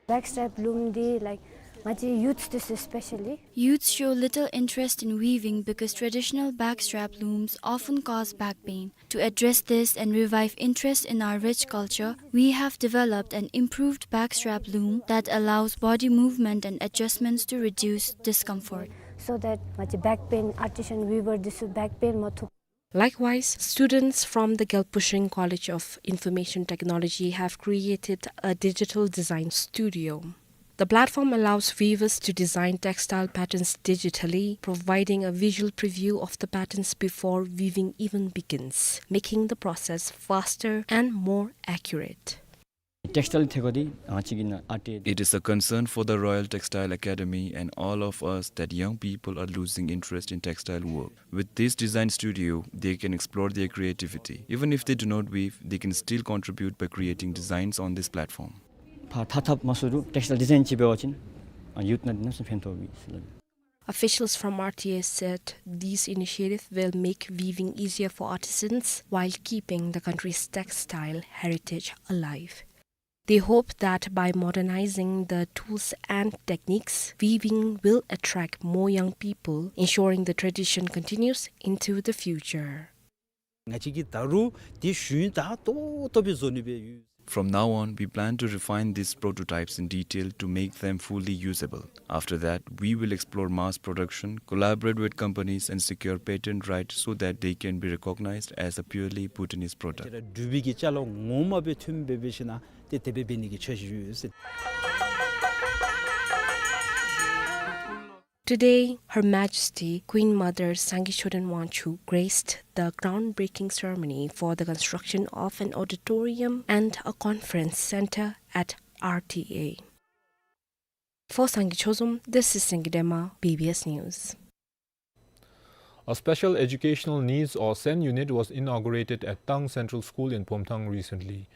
Backstrap loom འདི, like, ང་བཅས་youth འདི་ཚུ་especially. Youths show little interest in weaving because traditional backstrap looms often cause back pain. To address this and revive interest in our rich culture, we have developed an improved backstrap loom that allows body movement and adjustments to reduce discomfort. So that ང་བཅས་back pain, artisan weaver འདི་ཚུ་back pain མ་ཐུག། Likewise, students from the Gyalpo Tshering College of Information Technology have created a digital design studio. The platform allows weavers to design textile patterns digitally, providing a visual preview of the patterns before weaving even begins, making the process faster and more accurate. Textile ཐད་ཁར་འདི་ང་བཅས་ཀྱི་ནང་ཨ་ཏེ། It is a concern for the Royal Textile Academy and all of us that young people are losing interest in textile work. With this design studio, they can explore their creativity. Even if they do not weave, they can still contribute by creating designs on this platform. ཕར་འཐག་འཐགཔ་མ་ཚུགས་རུང་textile design ཅིག་འབད་བ་ཅིན་ཨ་ཡུལ་ནང་འདི་གནམ་མེད་ས་མེད་ཕན་ཐོགས་ཡོད་ཟེར་སླབ་ཨིན། Officials from R T A said these initiatives will make weaving easier for artisans while keeping the country's textile heritage alive. They hope that by modernizing the tools and techniques, weaving will attract more young people, ensuring the tradition continues into the future. ང་བཅས་ཀྱིས་ད་རུང་འདི་ཞུན་དག་ཏོག་ཏོ་སྦེ་བཟོ་ནི་སྦེ་ཡོད། From now on, we plan to refine these prototypes in detail to make them fully usable. After that, we will explore mass production, collaborate with companies, and secure patent rights so that they can be recognized as a purely Bhutanese product. འབྲུག་པའི་གི་ཅ་ལ་ངོ་མ་སྦེ་ཐོན་སྦེ་འབད་ཞིན་ན་ཏེ་དེ་སྦེ་འབད་ནི་གི་འཆར་གཞི་ཡོད་ཟེར། Today, Her Majesty Queen Mother Sangay Choden Wangchuck graced the groundbreaking ceremony for the construction of an auditorium and a conference center at R T A. For Sangay Chozom, this is Singye Dema, B B S News. A special educational needs or SEN unit was inaugurated at Tang Central School in Pumthang recently.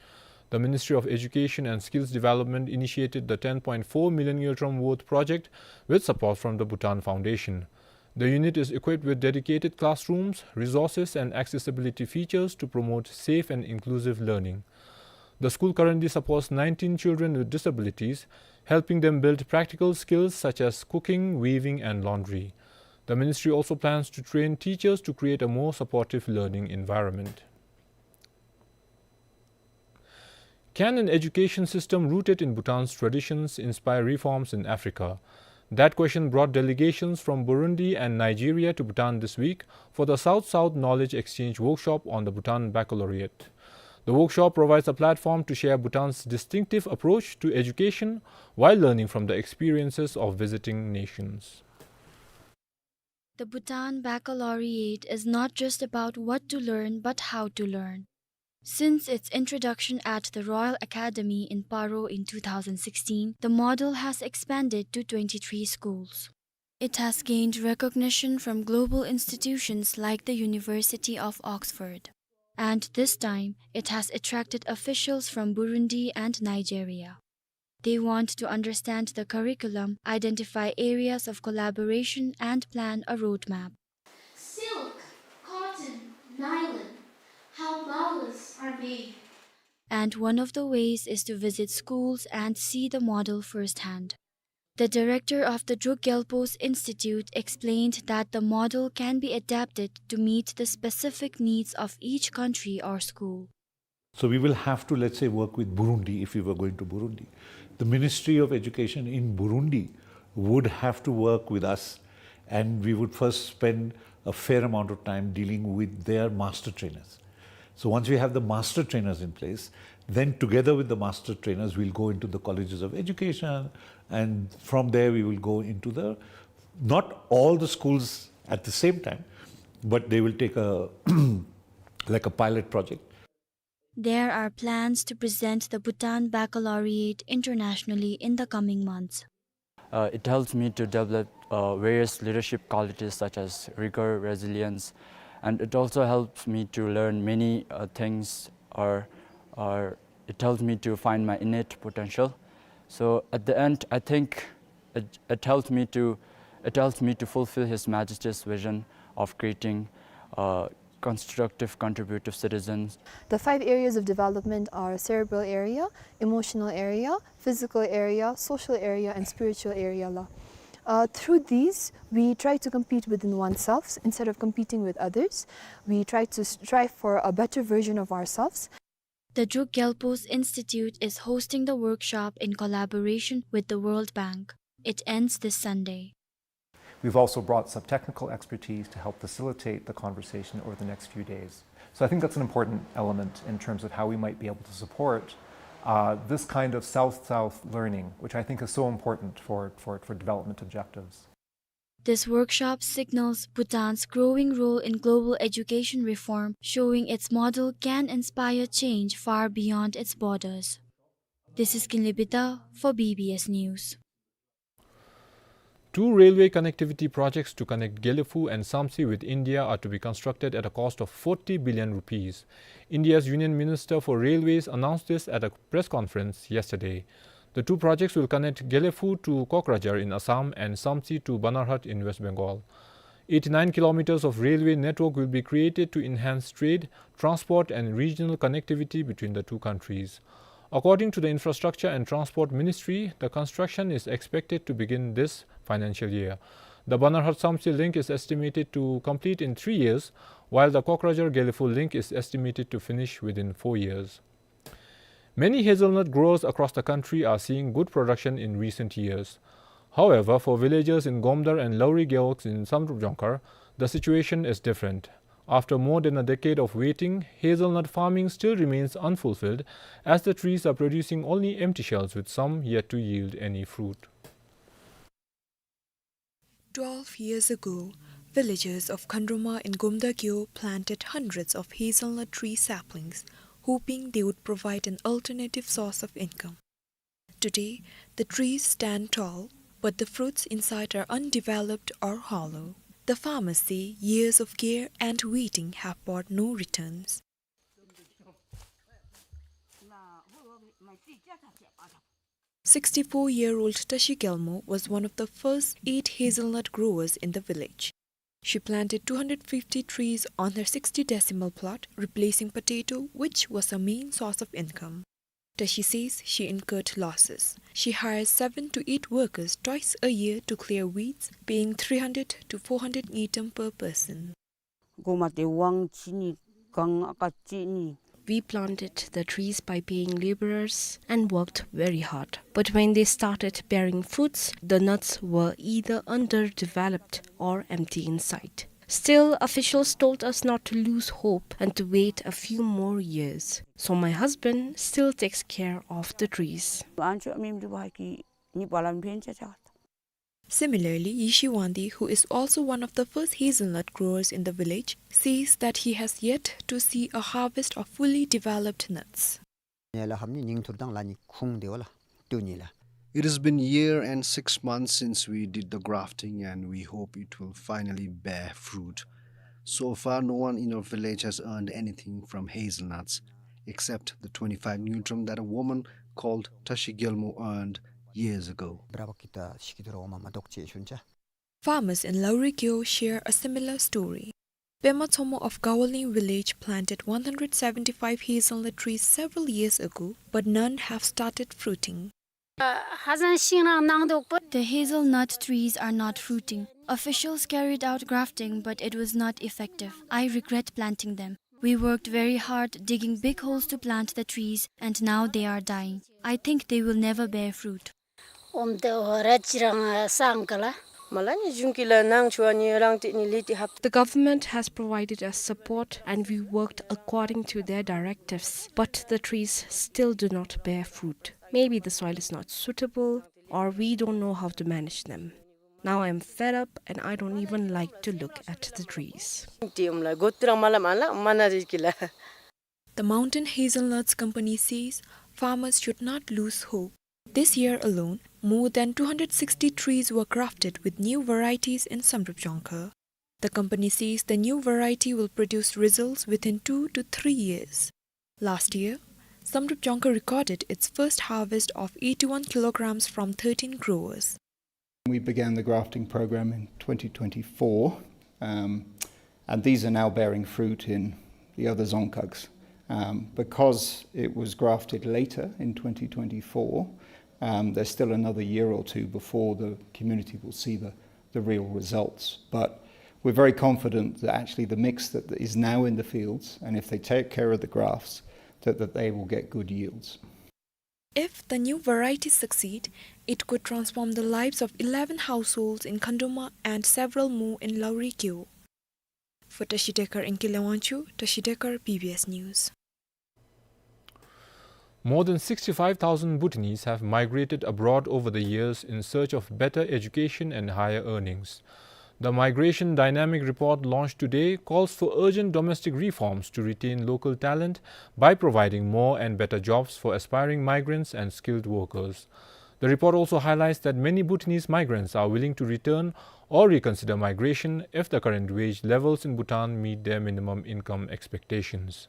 The Ministry of Education and Skills Development initiated the ten point four million ngultrum worth project with support from the Bhutan Foundation. The unit is equipped with dedicated classrooms, resources, and accessibility features to promote safe and inclusive learning. The school currently supports nineteen children with disabilities, helping them build practical skills such as cooking, weaving, and laundry. The ministry also plans to train teachers to create a more supportive learning environment. Can an education system rooted in Bhutan's traditions inspire reforms in Africa? That question brought delegations from Burundi and Nigeria to Bhutan this week for the South-South Knowledge Exchange Workshop on the Bhutan Baccalaureate. The workshop provides a platform to share Bhutan's distinctive approach to education while learning from the experiences of visiting nations. The Bhutan Baccalaureate is not just about what to learn, but how to learn. Since its introduction at the Royal Academy in Paro in two thousand sixteen, the model has expanded to twenty-three schools. It has gained recognition from global institutions like the University of Oxford. And this time, it has attracted officials from Burundi and Nigeria. They want to understand the curriculum, identify areas of collaboration, and plan a roadmap. Silk, cotton, nylon, how malas are made. And one of the ways is to visit schools and see the model firsthand. The director of the Druk Gyalpo's Institute explained that the model can be adapted to meet the specific needs of each country or school. So we will have to, let's say, work with Burundi if we were going to Burundi. The Ministry of Education in Burundi would have to work with us, and we would first spend a fair amount of time dealing with their master trainers. So once we have the master trainers in place, then together with the master trainers, we'll go into the colleges of education, and from there we will go into the, not all the schools at the same time, but they will take a like a pilot project. There are plans to present the Bhutan Baccalaureate internationally in the coming months. Uh, it helps me to develop, uh, various leadership qualities such as rigor, resilience, and it also helps me to learn many, uh, things, or, or it helps me to find my innate potential. So at the end, I think it, it helps me to, it helps me to fulfill His Majesty's vision of creating, uh, constructive, contributive citizens. The five areas of development are cerebral area, emotional area, physical area, social area, and spiritual area la. Uh, through these, we try to compete within oneself instead of competing with others. We try to strive for a better version of ourselves. The Druk Gyalpo's Institute is hosting the workshop in collaboration with the World Bank. It ends this Sunday. We've also brought some technical expertise to help facilitate the conversation over the next few days. So I think that's an important element in terms of how we might be able to support, uh, this kind of South-South learning, which I think is so important for, for, for development objectives. This workshop signals Bhutan's growing role in global education reform, showing its model can inspire change far beyond its borders. This is Kinley Bida for B B S News. Two railway connectivity projects to connect Gelephu and Samtse with India are to be constructed at a cost of forty billion rupees. India's Union Minister for Railways announced this at a press conference yesterday. The two projects will connect Gelephu to Kokrajhar in Assam and Samtse to Banarhat in West Bengal. Eighty-nine kilometers of railway network will be created to enhance trade, transport and regional connectivity between the two countries. According to the Infrastructure and Transport Ministry, the construction is expected to begin this financial year. The Banarhat-Samtse link is estimated to complete in three years, while the Kokrajhar-Gelephu link is estimated to finish within four years. Many hazelnut growers across the country are seeing good production in recent years. However, for villagers in Gomdar and Lawri Gewog in Samdrup Jongkhar, the situation is different. After more than a decade of waiting, hazelnut farming still remains unfulfilled, as the trees are producing only empty shells, with some yet to yield any fruit. Twelve years ago, villagers of Khandruma in Gomdar Gyo planted hundreds of hazelnut tree saplings, hoping they would provide an alternative source of income. Today, the trees stand tall, but the fruits inside are undeveloped or hollow. The farmers say years of care and waiting have brought no returns. Sixty-four-year-old Tashi Gyalmo was one of the first eight hazelnut growers in the village. She planted two hundred fifty trees on her sixty decimal plot, replacing potato, which was her main source of income. Tashi says she incurred losses. She hires seven to eight workers twice a year to clear weeds, paying three hundred to four hundred ngultrum per person. Go mate wang chini, kang aka chini. We planted the trees by paying laborers and worked very hard. But when they started bearing fruits, the nuts were either underdeveloped or empty inside. Still, officials told us not to lose hope and to wait a few more years. So my husband still takes care of the trees. Ancho amim du bahaki ni palam phen cha cha. Similarly, Yishi Wangdi, who is also one of the first hazelnut growers in the village, says that he has yet to see a harvest of fully developed nuts. Nela hamni ning thurdang lani khung de wala, tuni la. It has been year and six months since we did the grafting, and we hope it will finally bear fruit. So far, no one in our village has earned anything from hazelnuts, except the twenty-five ngultrum that a woman called Tashi Gyalmo earned years ago. Bravo kita shikidoro mama dokche shuncha. Farmers in Lawri Gyo share a similar story. Pema Tsomo of Gawaling village planted one hundred seventy-five hazelnut trees several years ago, but none have started fruiting. The hazelnut trees are not fruiting. Officials carried out grafting, but it was not effective. I regret planting them. We worked very hard digging big holes to plant the trees, and now they are dying. I think they will never bear fruit. Om te hora chirang sang kala. Malani jungkila nang chuani rang tini liti hap. The government has provided us support and we worked according to their directives, but the trees still do not bear fruit. Maybe the soil is not suitable or we don't know how to manage them. Now I'm fed up and I don't even like to look at the trees. ཏེ་ཨམ་ལ་གོ་ཏུ་རང་མ་ལ་མ་ལ་མ་ན་རི་ཀི་ལ། The Mountain Hazelnuts Company says farmers should not lose hope. This year alone, more than two hundred sixty trees were grafted with new varieties in Samdrup Jongkhar. The company says the new variety will produce results within two to three years. Last year, Samdrup Jongkhar recorded its first harvest of eighty-one kilograms from thirteen growers. We began the grafting program in twenty twenty-four, um, and these are now bearing fruit in the other dzongkhags. Um, because it was grafted later in twenty twenty-four, um, there's still another year or two before the community will see the, the real results. But we're very confident that actually the mix that is now in the fields, and if they take care of the grafts, that, that they will get good yields. If the new varieties succeed, it could transform the lives of eleven households in Khanduma and several more in Lauri Keo. For Tashi Dekar in Kilewanchu, Tashi Dekar, B B S News. More than sixty-five thousand Bhutanese have migrated abroad over the years in search of better education and higher earnings. The Migration Dynamic Report launched today calls for urgent domestic reforms to retain local talent by providing more and better jobs for aspiring migrants and skilled workers. The report also highlights that many Bhutanese migrants are willing to return or reconsider migration if the current wage levels in Bhutan meet their minimum income expectations.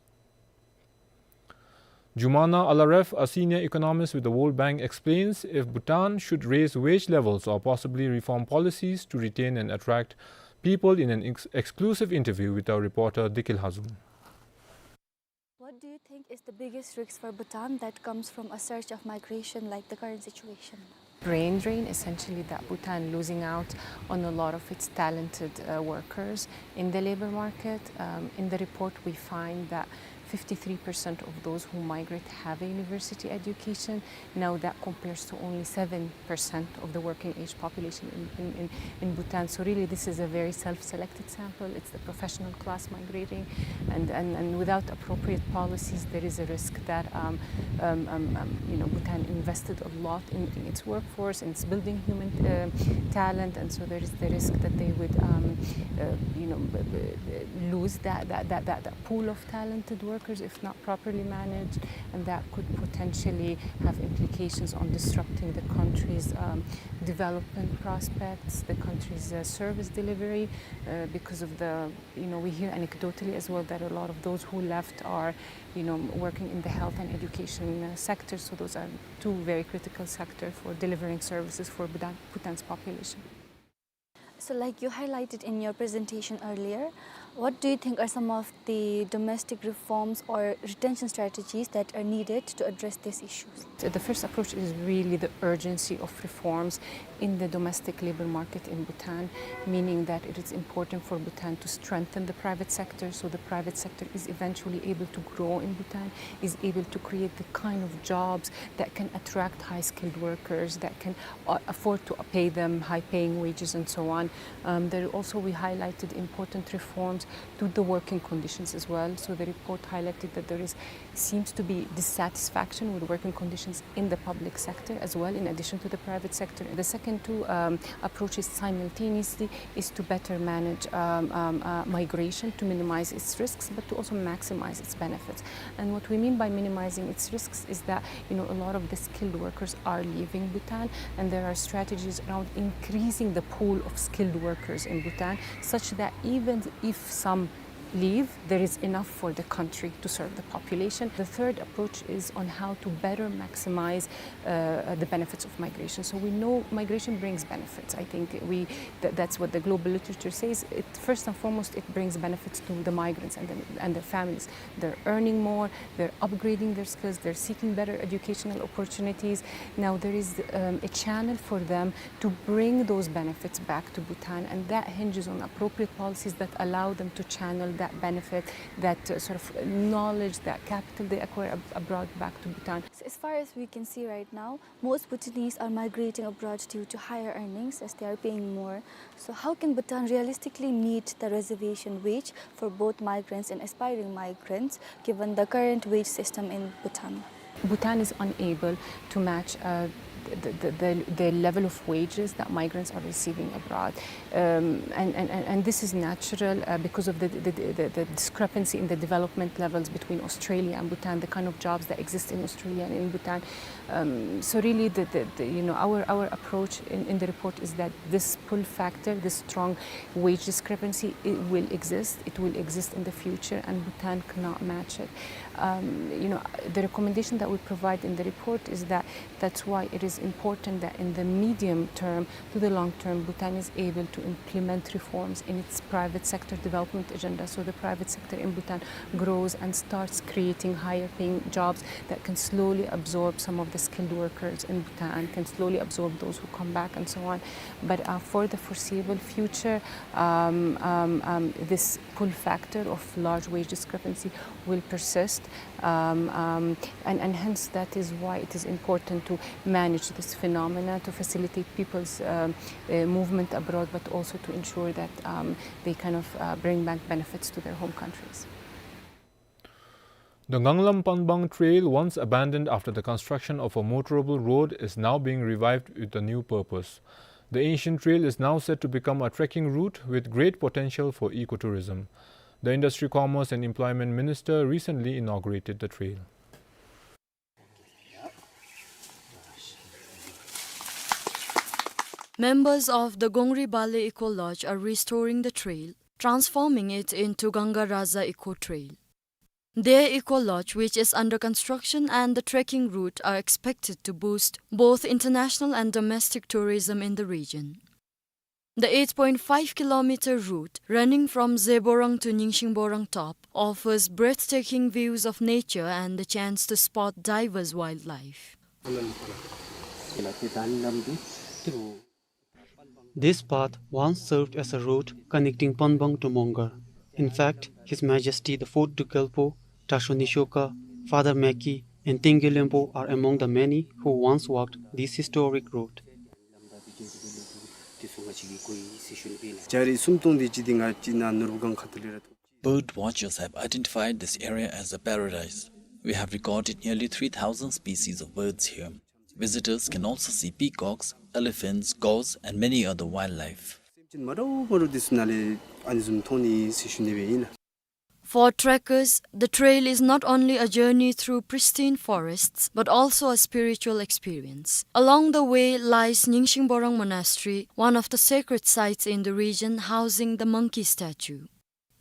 Jumana Alaref, a senior economist with the World Bank, explains if Bhutan should raise wage levels or possibly reform policies to retain and attract people in an ex-, exclusive interview with our reporter Dikil Hazum. What do you think is the biggest risk for Bhutan that comes from a surge of migration like the current situation? Brain drain, essentially, that Bhutan losing out on a lot of its talented, uh, workers in the labor market. Um, in the report, we find that fifty-three percent of those who migrate have a university education. Now, that compares to only seven percent of the working age population in, in, in, in Bhutan. So really, this is a very self-selected sample. It's the professional class migrating, and, and, and without appropriate policies, there is a risk that, um, um, um, um, you know, Bhutan invested a lot in, in its workforce, in its building human, uh, talent, and so there is the risk that they would, um, uh, you know, b-, b-, lose that, that, that, that, that pool of talented workers if not properly managed, and that could potentially have implications on disrupting the country's, um, development prospects, the country's, uh, service delivery, uh, because of the, you know, we hear anecdotally as well that a lot of those who left are, you know, working in the health and education, uh, sector. So those are two very critical sectors for delivering services for Bhutan, Bhutan's population. So, like you highlighted in your presentation earlier, what do you think are some of the domestic reforms or retention strategies that are needed to address these issues? So the first approach is really the urgency of reforms in the domestic labor market in Bhutan, meaning that it is important for Bhutan to strengthen the private sector, so the private sector is eventually able to grow in Bhutan, is able to create the kind of jobs that can attract high-skilled workers, that can, uh, afford to pay them high-paying wages and so on. Um, there also we highlighted important reforms to the working conditions as well. So the report highlighted that there is, seems to be dissatisfaction with working conditions in the public sector as well, in addition to the private sector. The second two, um, approaches simultaneously is to better manage, um, um, uh, migration to minimize its risks, but to also maximize its benefits. And what we mean by minimizing its risks is that, you know, a lot of the skilled workers are leaving Bhutan, and there are strategies around increasing the pool of skilled workers in Bhutan, such that even if some leave, there is enough for the country to serve the population. The third approach is on how to better maximize, uh, the benefits of migration. So we know migration brings benefits. I think we, th-, that's what the global literature says. It, first and foremost, it brings benefits to the migrants and the, and their families. They're earning more, they're upgrading their skills, they're seeking better educational opportunities. Now there is, um, a channel for them to bring those benefits back to Bhutan, and that hinges on appropriate policies that allow them to channel that benefit, that, uh, sort of knowledge, that capital they acquire ab-, abroad back to Bhutan. So as far as we can see right now, most Bhutanese are migrating abroad due to higher earnings as they are paying more. So how can Bhutan realistically meet the reservation wage for both migrants and aspiring migrants, given the current wage system in Bhutan? Bhutan is unable to match, uh, the, the, the, the level of wages that migrants are receiving abroad. Um, and, and, and, and this is natural, uh, because of the, the, the, the discrepancy in the development levels between Australia and Bhutan, the kind of jobs that exist in Australia and in Bhutan. Um, so really, the, the, the, you know, our, our approach in, in the report is that this pull factor, this strong wage discrepancy, it will exist. It will exist in the future, and Bhutan cannot match it. Um, you know, the recommendation that we provide in the report is that that's why it is important that in the medium term to the long term, Bhutan is able to implement reforms in its private sector development agenda. So the private sector in Bhutan grows and starts creating higher paying jobs that can slowly absorb some of the skilled workers in Bhutan, can slowly absorb those who come back and so on. But, uh, for the foreseeable future, um, um, um, this pull factor of large wage discrepancy will persist. Um, um, and, and hence that is why it is important to manage this phenomena, to facilitate people's, um, uh, movement abroad, but also to ensure that, um, they kind of, uh, bring back benefits to their home countries. The Ganglam Panbang Trail, once abandoned after the construction of a motorable road, is now being revived with a new purpose. The ancient trail is now set to become a trekking route with great potential for ecotourism. The Industry, Commerce and Employment Minister recently inaugurated the trail. Members of the Gongri Bale Eco Lodge are restoring the trail, transforming it into Ganga Raja Eco Trail. Their eco lodge, which is under construction, and the trekking route are expected to boost both international and domestic tourism in the region. The eight point five kilometer route, running from Zeborang to Ningshingborang top, offers breathtaking views of nature and the chance to spot diverse wildlife. This path once served as a road connecting Panbang to Mongar. In fact, His Majesty the Fourth Druk Gyalpo, Tashon Nishokha, Father Meki, and Tengge Lenpo are among the many who once walked this historic road. Bird watchers have identified this area as a paradise. We have recorded nearly three thousand species of birds here. Visitors can also see peacocks, elephants, gores, and many other wildlife. For trekkers, the trail is not only a journey through pristine forests, but also a spiritual experience. Along the way lies Ningshingborang Monastery, one of the sacred sites in the region, housing the monkey statue.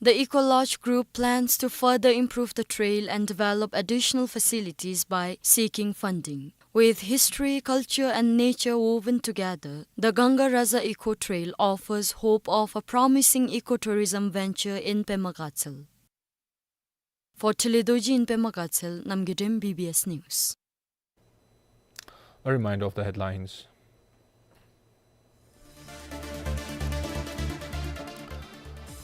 The Eco Lodge Group plans to further improve the trail and develop additional facilities by seeking funding. With history, culture, and nature woven together, the Ganga Raja Eco Trail offers hope of a promising ecotourism venture in Pema Gatshel. For Tele Dorji in Pema Gatshel, Namgay Dem, B B S News. A reminder of the headlines.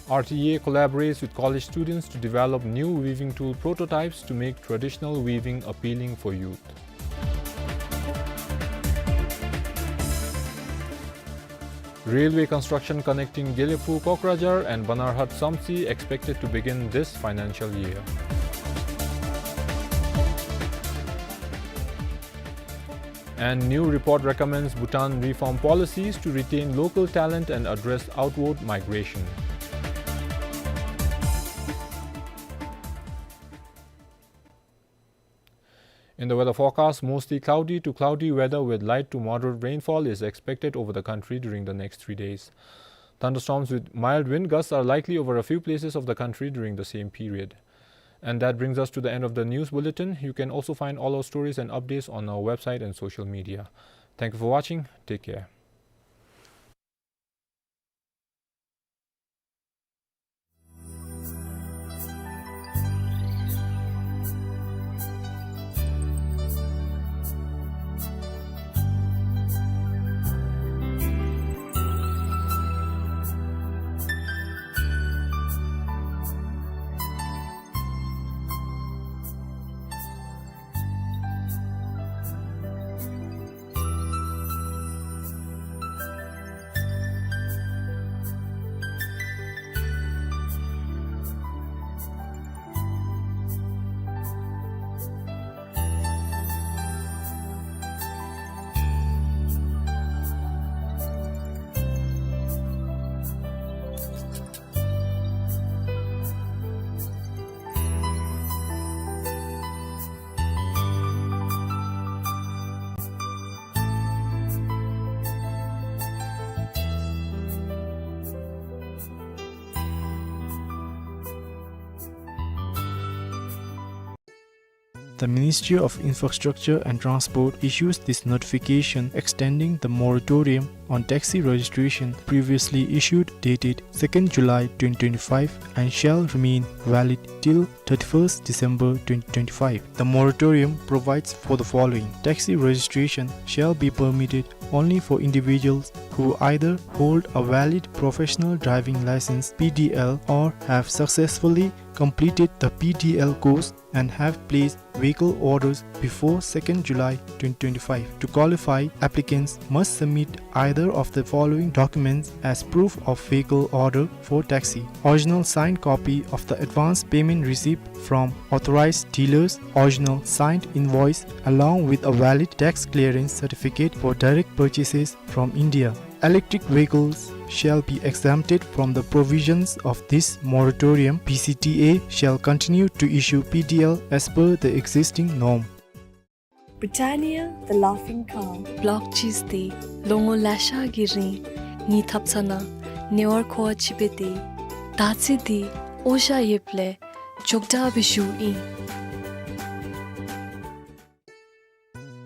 R T E A collaborates with college students to develop new weaving tool prototypes to make traditional weaving appealing for youth. Railway construction connecting Gelephu Kokrajhar and Banarhat Samtse expected to begin this financial year. And new report recommends Bhutan reform policies to retain local talent and address outward migration. In the weather forecast, mostly cloudy to cloudy weather with light to moderate rainfall is expected over the country during the next three days. Thunderstorms with mild wind gusts are likely over a few places of the country during the same period. And that brings us to the end of the news bulletin. You can also find all our stories and updates on our website and social media. Thank you for watching. Take care. The Ministry of Infrastructure and Transport issues this notification extending the moratorium on taxi registration previously issued dated second July twenty twenty-five and shall remain valid till thirty-first December twenty twenty-five. The moratorium provides for the following. Taxi registration shall be permitted only for individuals who either hold a valid professional driving license, P D L, or have successfully completed the P D L course and have placed vehicle orders before second July twenty twenty-five. To qualify, applicants must submit either of the following documents as proof of vehicle order for taxi: original signed copy of the advance payment receipt from authorized dealers, original signed invoice along with a valid tax clearance certificate for direct purchases from India. Electric vehicles shall be exempted from the provisions of this moratorium. P C T A shall continue to issue P D L as per the existing norm. Britannia, the laughing cow. Block cheese འདི་ལོ་ངོ་ལེ་ཤ་གི་རིང་ངེའི་ཐབ་ཚང་ནང་ཉེ་བར་མཁོ་བ་ཅིག་སྦེ་སྡོད། ད་ཅི་འདི་འོ་ཞ་ཡོདཔ་ལས་མགྱོགས་དྲགས་སྦེ་བཞུ་ཨིན།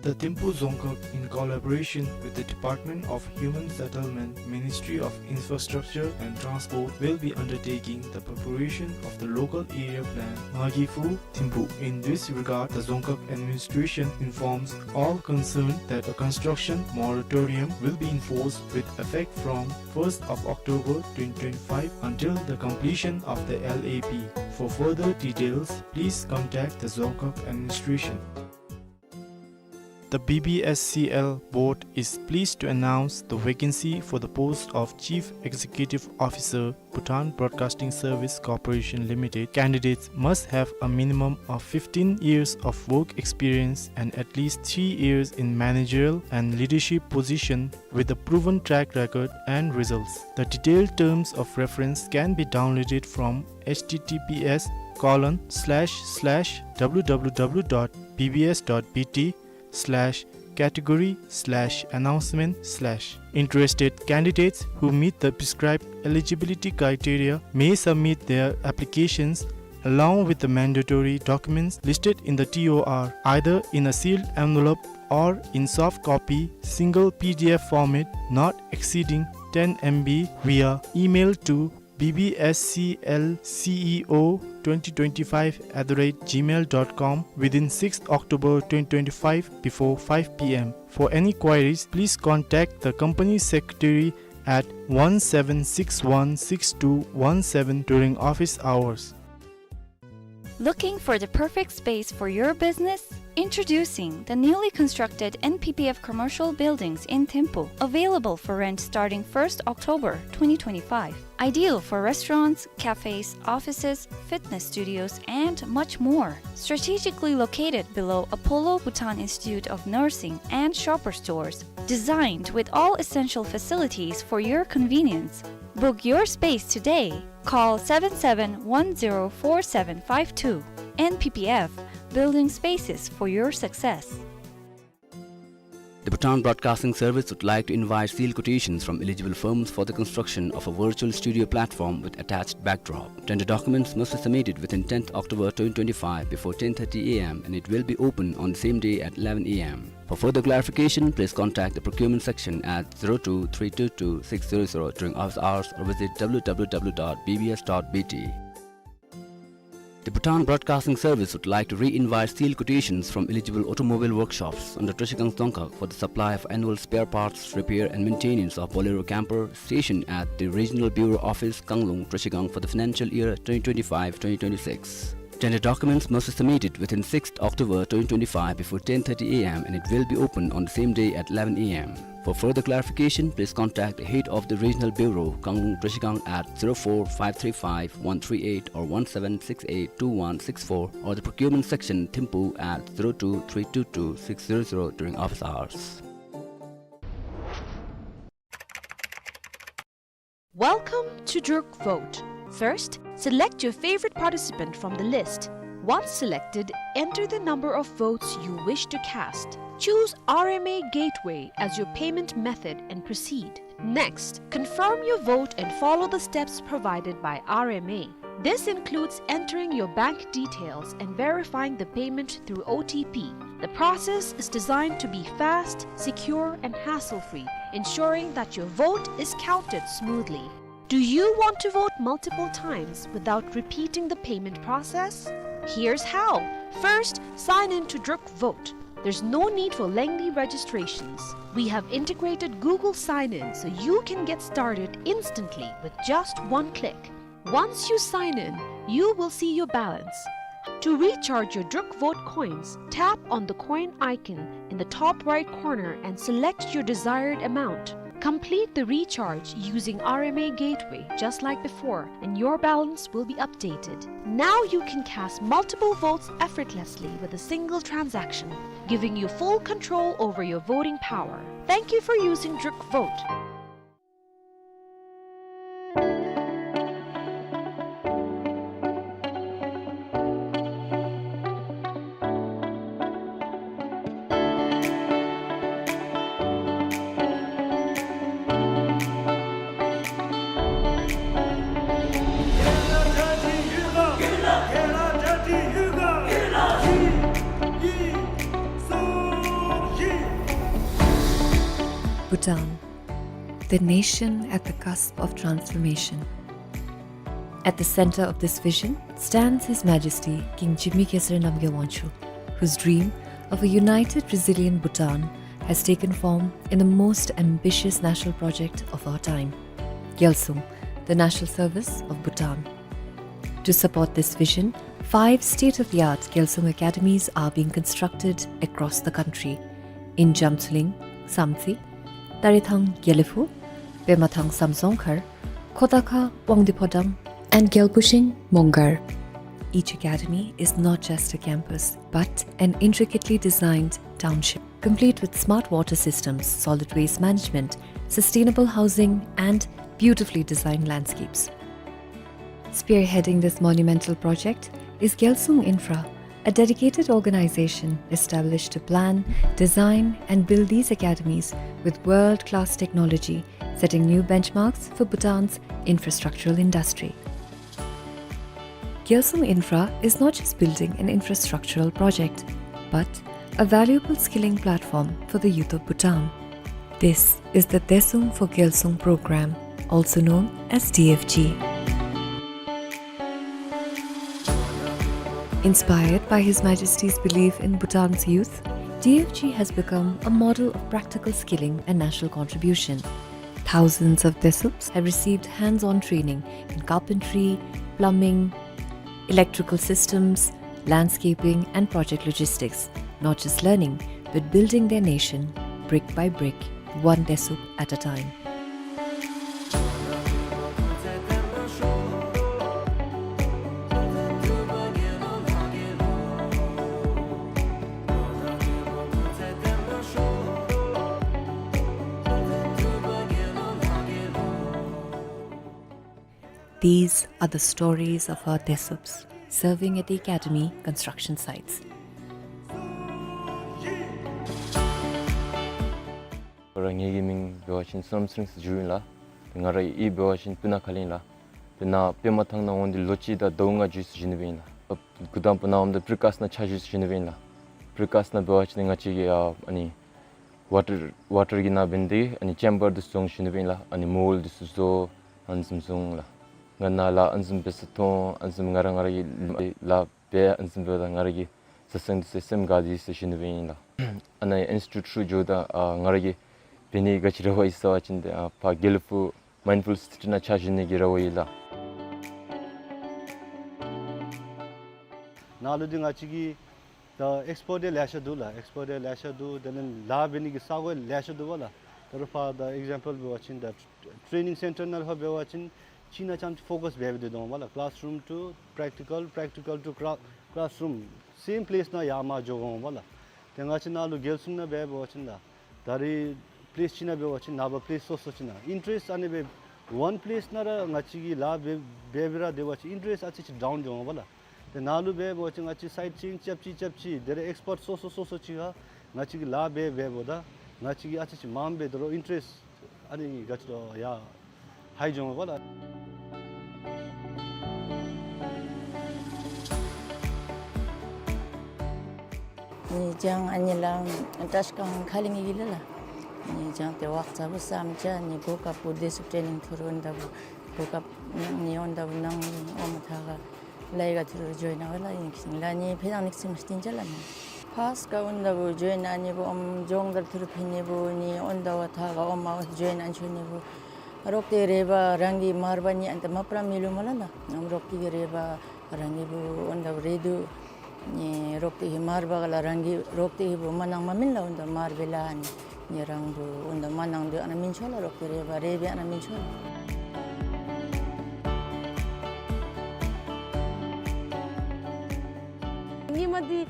The Thimphu Dzongkhag, in collaboration with the Department of Human Settlement, Ministry of Infrastructure and Transport, will be undertaking the preparation of the local area plan, Ngagi Phu Thimphu. In this regard, the Dzongkhag administration informs all concerned that a construction moratorium will be enforced with effect from first of October twenty twenty-five until the completion of the L A P. For further details, please contact the Dzongkhag administration. The B B S C L board is pleased to announce the vacancy for the post of Chief Executive Officer, Bhutan Broadcasting Service Corporation Limited. Candidates must have a minimum of fifteen years of work experience and at least three years in managerial and leadership position with a proven track record and results. The detailed terms of reference can be downloaded from H T T P S colon slash slash W W W dot B B S dot B T slash category slash announcement slash. Interested candidates who meet the prescribed eligibility criteria may submit their applications along with the mandatory documents listed in the T O R, either in a sealed envelope or in soft copy, single P D F format, not exceeding ten M B, via email to B B S C L C E O twenty twenty-five at the rate gmail dot com within sixth October twenty twenty-five before five P M. For any queries, please contact the company secretary at one seven six one six two one seven during office hours. Looking for the perfect space for your business? Introducing the newly constructed N P P F commercial buildings in Thimphu, available for rent starting first October twenty twenty-five. Ideal for restaurants, cafes, offices, fitness studios, and much more. Strategically located below Apollo Bhutan Institute of Nursing and Shoppers Stores. Designed with all essential facilities for your convenience. Book your space today. Call seven seven one zero four seven five two. N P P F, building spaces for your success. The Bhutan Broadcasting Service would like to invite sealed quotations from eligible firms for the construction of a virtual studio platform with attached backdrop. Tender documents must be submitted within tenth October twenty twenty-five before ten thirty A M and it will be open on the same day at eleven A M. For further clarification, please contact the procurement section at zero two three two two six zero zero during office hours or visit W W W dot B B S dot B T. The Bhutan Broadcasting Service would like to re-invite sealed quotations from eligible automobile workshops under Trashigang Dzongkhag for the supply of annual spare parts, repair and maintenance of Bolero camper stationed at the Regional Bureau Office, Kanglung, Trashigang for the financial year twenty twenty-five twenty twenty-six. Tender documents must be submitted within sixth October twenty twenty-five before ten thirty A M and it will be open on the same day at eleven A M. For further clarification, please contact the head of the Regional Bureau, Kanglung Trashigang at zero four five three five one three eight or one seven six eight two one six four or the procurement section, Thimphu at zero two three two two six zero zero during office hours. Welcome to Druk Vote. First, select your favorite participant from the list. Once selected, enter the number of votes you wish to cast. Choose R M A Gateway as your payment method and proceed. Next, confirm your vote and follow the steps provided by R M A. This includes entering your bank details and verifying the payment through O T P. The process is designed to be fast, secure, and hassle-free, ensuring that your vote is counted smoothly. Do you want to vote multiple times without repeating the payment process? Here's how. First, sign in to Druk Vote. There's no need for lengthy registrations. We have integrated Google Sign-In so you can get started instantly with just one click. Once you sign in, you will see your balance. To recharge your Druk Vote coins, tap on the coin icon in the top right corner and select your desired amount. Complete the recharge using R M A Gateway just like before, and your balance will be updated. Now you can cast multiple votes effortlessly with a single transaction, giving you full control over your voting power. Thank you for using Druk Vote. Bhutan, the nation at the cusp of transformation. At the center of this vision stands His Majesty King Jigme Khesar Namgyel Wangchuck, whose dream of a united, resilient Bhutan has taken form in the most ambitious national project of our time, Gyalsung, the National Service of Bhutan. To support this vision, five state-of-the-art Gyalsung academies are being constructed across the country, in Jamtsuling, Samtse, Tarethang, Gelephu, Pemathang, Samzongkhar, Khotakha, Wangdue Phodrang, and Gyalpushing, Mongar. Each academy is not just a campus, but an intricately designed township, complete with smart water systems, solid waste management, sustainable housing, and beautifully designed landscapes. Spearheading this monumental project is Gyalsung Infra, a dedicated organization established to plan, design, and build these academies with world-class technology, setting new benchmarks for Bhutan's infrastructural industry. Gyalsung Infra is not just building an infrastructural project, but a valuable skilling platform for the youth of Bhutan. This is the Desung for Gyalsung program, also known as D F G. Inspired by His Majesty's belief in Bhutan's youth, D F G has become a model of practical skilling and national contribution. Thousands of Desups have received hands-on training in carpentry, plumbing, electrical systems, landscaping, and project logistics, not just learning, but building their nation brick by brick, one Desup at a time. These are the stories of our Desups serving at the academy construction sites. ང་ར་ངེ་གི་མིང་འབད་བ་ཅིན་བསོད་ནམས་སེང་ཟེར་ཞུཝ་ཨིན་ལགས། ང་ར་གི་འབད་བ་ཅིན་སྤུ་ན་ཁ་ལས་ཨིན་ལགས། དེ་ནང་པདྨ་ཐང་ནང་འོང་སྟེ་ལོ་གཅིག་དང་ཟླཝ་ལྔ་བཞུགས་ཟེར་ཞུ་ནི་སྦེ་ཨིན་ལགས། འགོ་དང་པ་ནཱ་འོངམ་ད་པྲི་ཀཱཤ་ནང་ཕྱག་ཞུ་ཟེར་ཞུ་ནི་སྦེ་ཨིན་ལགས། པྲི་ཀཱཤ་ནང་འབད་བ་ཅིན་ང་བཅས་ཀྱིས་ཨ་ཨ་ནི་ཝ་ཊར་ཝ་ཊར་གྱི་ནང་འབད་ནི་དེ་ཨ་ནི་ཅེམ་བར་འདི་བཟོ་ཟེར་ཞུ་ནི་སྦེ་ཨིན་ལགས། ཨ་ནི་མོལཌ་འདི་ཚུ་བཟོ་ཨ་ནི་བཟུམ་བཟོ་ལགས། ང་ནཱ་ལཱ་ཨ་ནི་བཟུམ་འབད་ས་མཐོང་ཨ་ནི་བཟུམ་ང་ར་ང་ར་གི་ལཱ་འབད་ཨ་ནི་བཟུམ་འབདཝ་ད་ང་ར་གི་བཟའ་ཚང་འདི་ཚུ་སེམས་དགའ་སྟེ་ཟེར་ཞུ་ནི་སྦེ་ཨིན་ལགས། ཨ་ནཱ་ཨིན་སི་ཊི་ཊུཊ་འགྱོཝ་ད་ཨ་ང་ར་གིས་འབད་ནི་ག་ཅི་ར་བ་ཡོད་ཟེར་བ་ཅིན་ཨ་ཕར་དགེ་ལེགས་ཕུག་མའིནཌ་ཕུལ་སི་ཊི་ནང་ཕྱག་ཞུ་ནི་གི་ར་བ་ཡོད་ལགས། ནཱ་ལུ་འདི་ང་བཅས་ཀྱི་ད་ཨེགསི་པོཊ་ཡང་ལེ་ཤ་འདུག་ལགས། ཨེགསི་པོཊ་ཡང་ལེ་ཤ་འདུག། དེ་ལས་ལཱ་འབད་ནི་གི་ས་གོ་ཡང་ལེ་ཤ་འདུག་པ་ལགས། ད་རུང་ཕར་ད་ཨེག་ཛམ་པལ་འབད་བ་ཅིན་ད་ཊེ་རེ་ནིང་སེན་ཊར་ནང་ཕར་འབད་བ་ཅིན་གཅིག་ནང་རྐྱངམ་ཅིག་ཕོ་ཀསི་འབད་འབད་དེ་འདུག་པ་ལགས། ཀི་ལཱསི་རུམ་ཊུ་པེརེཀ་ཊི་ཀཱལ། པེརེཀ་ཊི་ཀཱལ་ཊུ་ཀི་ལཱསི་རུམ། སེམ་པེ་ལེསི་ནང་ཡར་མར་འགྱོ་དགོཔ་པ་ལགས། ཏེ་ང་བཅས་ནཱ་ལུ་རྒྱལ་སྲུང་ནང་འབད་འབད་བ་ཅིན་ལགས། ད་རེས་པེ་ལེསི་གཅིག་ནང་འབད་བ་ཅིན་ནངས་པ་པེ་ལེསི་སོ་སོ་ཅིག་ནང་ཨིན་ཊེ་རེསཊི་ཨ་ནི་སྦེ་ཝན་པེ་ལེསི་ནང་ར་ང་བཅས་ཀྱིས་ལཱ་འབད་འབད་འབད་ར་སྡོད་པ་ཅིན་ཨིན་ཊེ་རེསཊི་ཨ་ཙི་ཅིག་ཌའུན་འགྱོཝ་པ་ལགས། ཏེ་ནཱ་ལུ་འབད་འབད་བ་ཅིན་ང་བཅས་སའིཊ་སིའིང་རྐྱབ་ཅི་རྐྱབ་ཅི་དེ་ལས་ཨེགསི་པོཊ་སོ་སོ་སོ་སོ་ཅིག་ཁར་ང་བཅས་ཀྱིས་ལཱ་འབད་འབདཝ་ད་ང་བཅས་ཀྱིས་ཨ་ཙི་ཅིག་མངམ་སྦེ་དོ་རུང་ཨིན་ཊེ་རེསཊི་ཨ་ནི་ག་ཅི་ལོ་ཡར་ཧའི་འགྱོཝ་པ་ལགས། ནི་སྦྱང་ཨ་ནི་ལགས་བཀྲིས་སྒང་ཁ་ལས་ངེ་གི་ལགས་ལགས། ནི་སྦྱང་སྟེ་ཝརཀ་ཚ་པོ་བསམ་ཅ་ནི་གོ་སྐབས་པོ་དེ་ཚུ་ཊེ་ནིང་ཐུ་རུ་འོང་ད་བུ་གོ་སྐབས་ནི་འོང་ད་བུ་ནང་ཨོ་མ་ཐ་ག་ལའི་ག་ཐུ་རུ་ཇོའིན་ཨ་བ་ལགས། ཨིན་ཅི་ལགས་ནི་ཕེ་ནང་ནིག་སི་མ་སྟིན་ཅ་ལགས་ནི། ཕརསཊ་ག་འོང་ད་བུ་ཇོའིན་ཨ་ནི་བུ་ཨོམ་སྦྱོང་བརྡར་ཐུ་རུ་ཕེ་ནི་བུ་ནི་འོང་ད་བུ་ཐ་ག་ཨོ་མ་ཇོའིན་ཨན་ཆོ་ནི་བུ་རོག་ཏེ་རེ་བ་རང་གི་མར་བ་ནི་ཨན་ཏ་མ་པྲ་མི་ལུ་མ་ལགས་ལགས། ཨོམ་རོག་ཏེ་གི་རེ་བ་རང་གི་བུ་འོང་ད་བུ་རེ་དུ་ནི་རོག་ཏེ་གི་མར་བ་ག་ལགས་རང་གི་རོག་ཏེ་གི་བུ་མ་ནང་མ་མིན་ལགས། འོང་ད་མར་བེ་ལགས་ནི་ནི་རང་བུ་འོང་ད་མ་ནང་དུ་ཨ་ན་མིན་ཆོ་ལགས། རོག་ཏེ་རེ་བ་རེ་བེ་ཨ་ན་མིན་ཆོ་ལགས། ཉི་མ་འདི་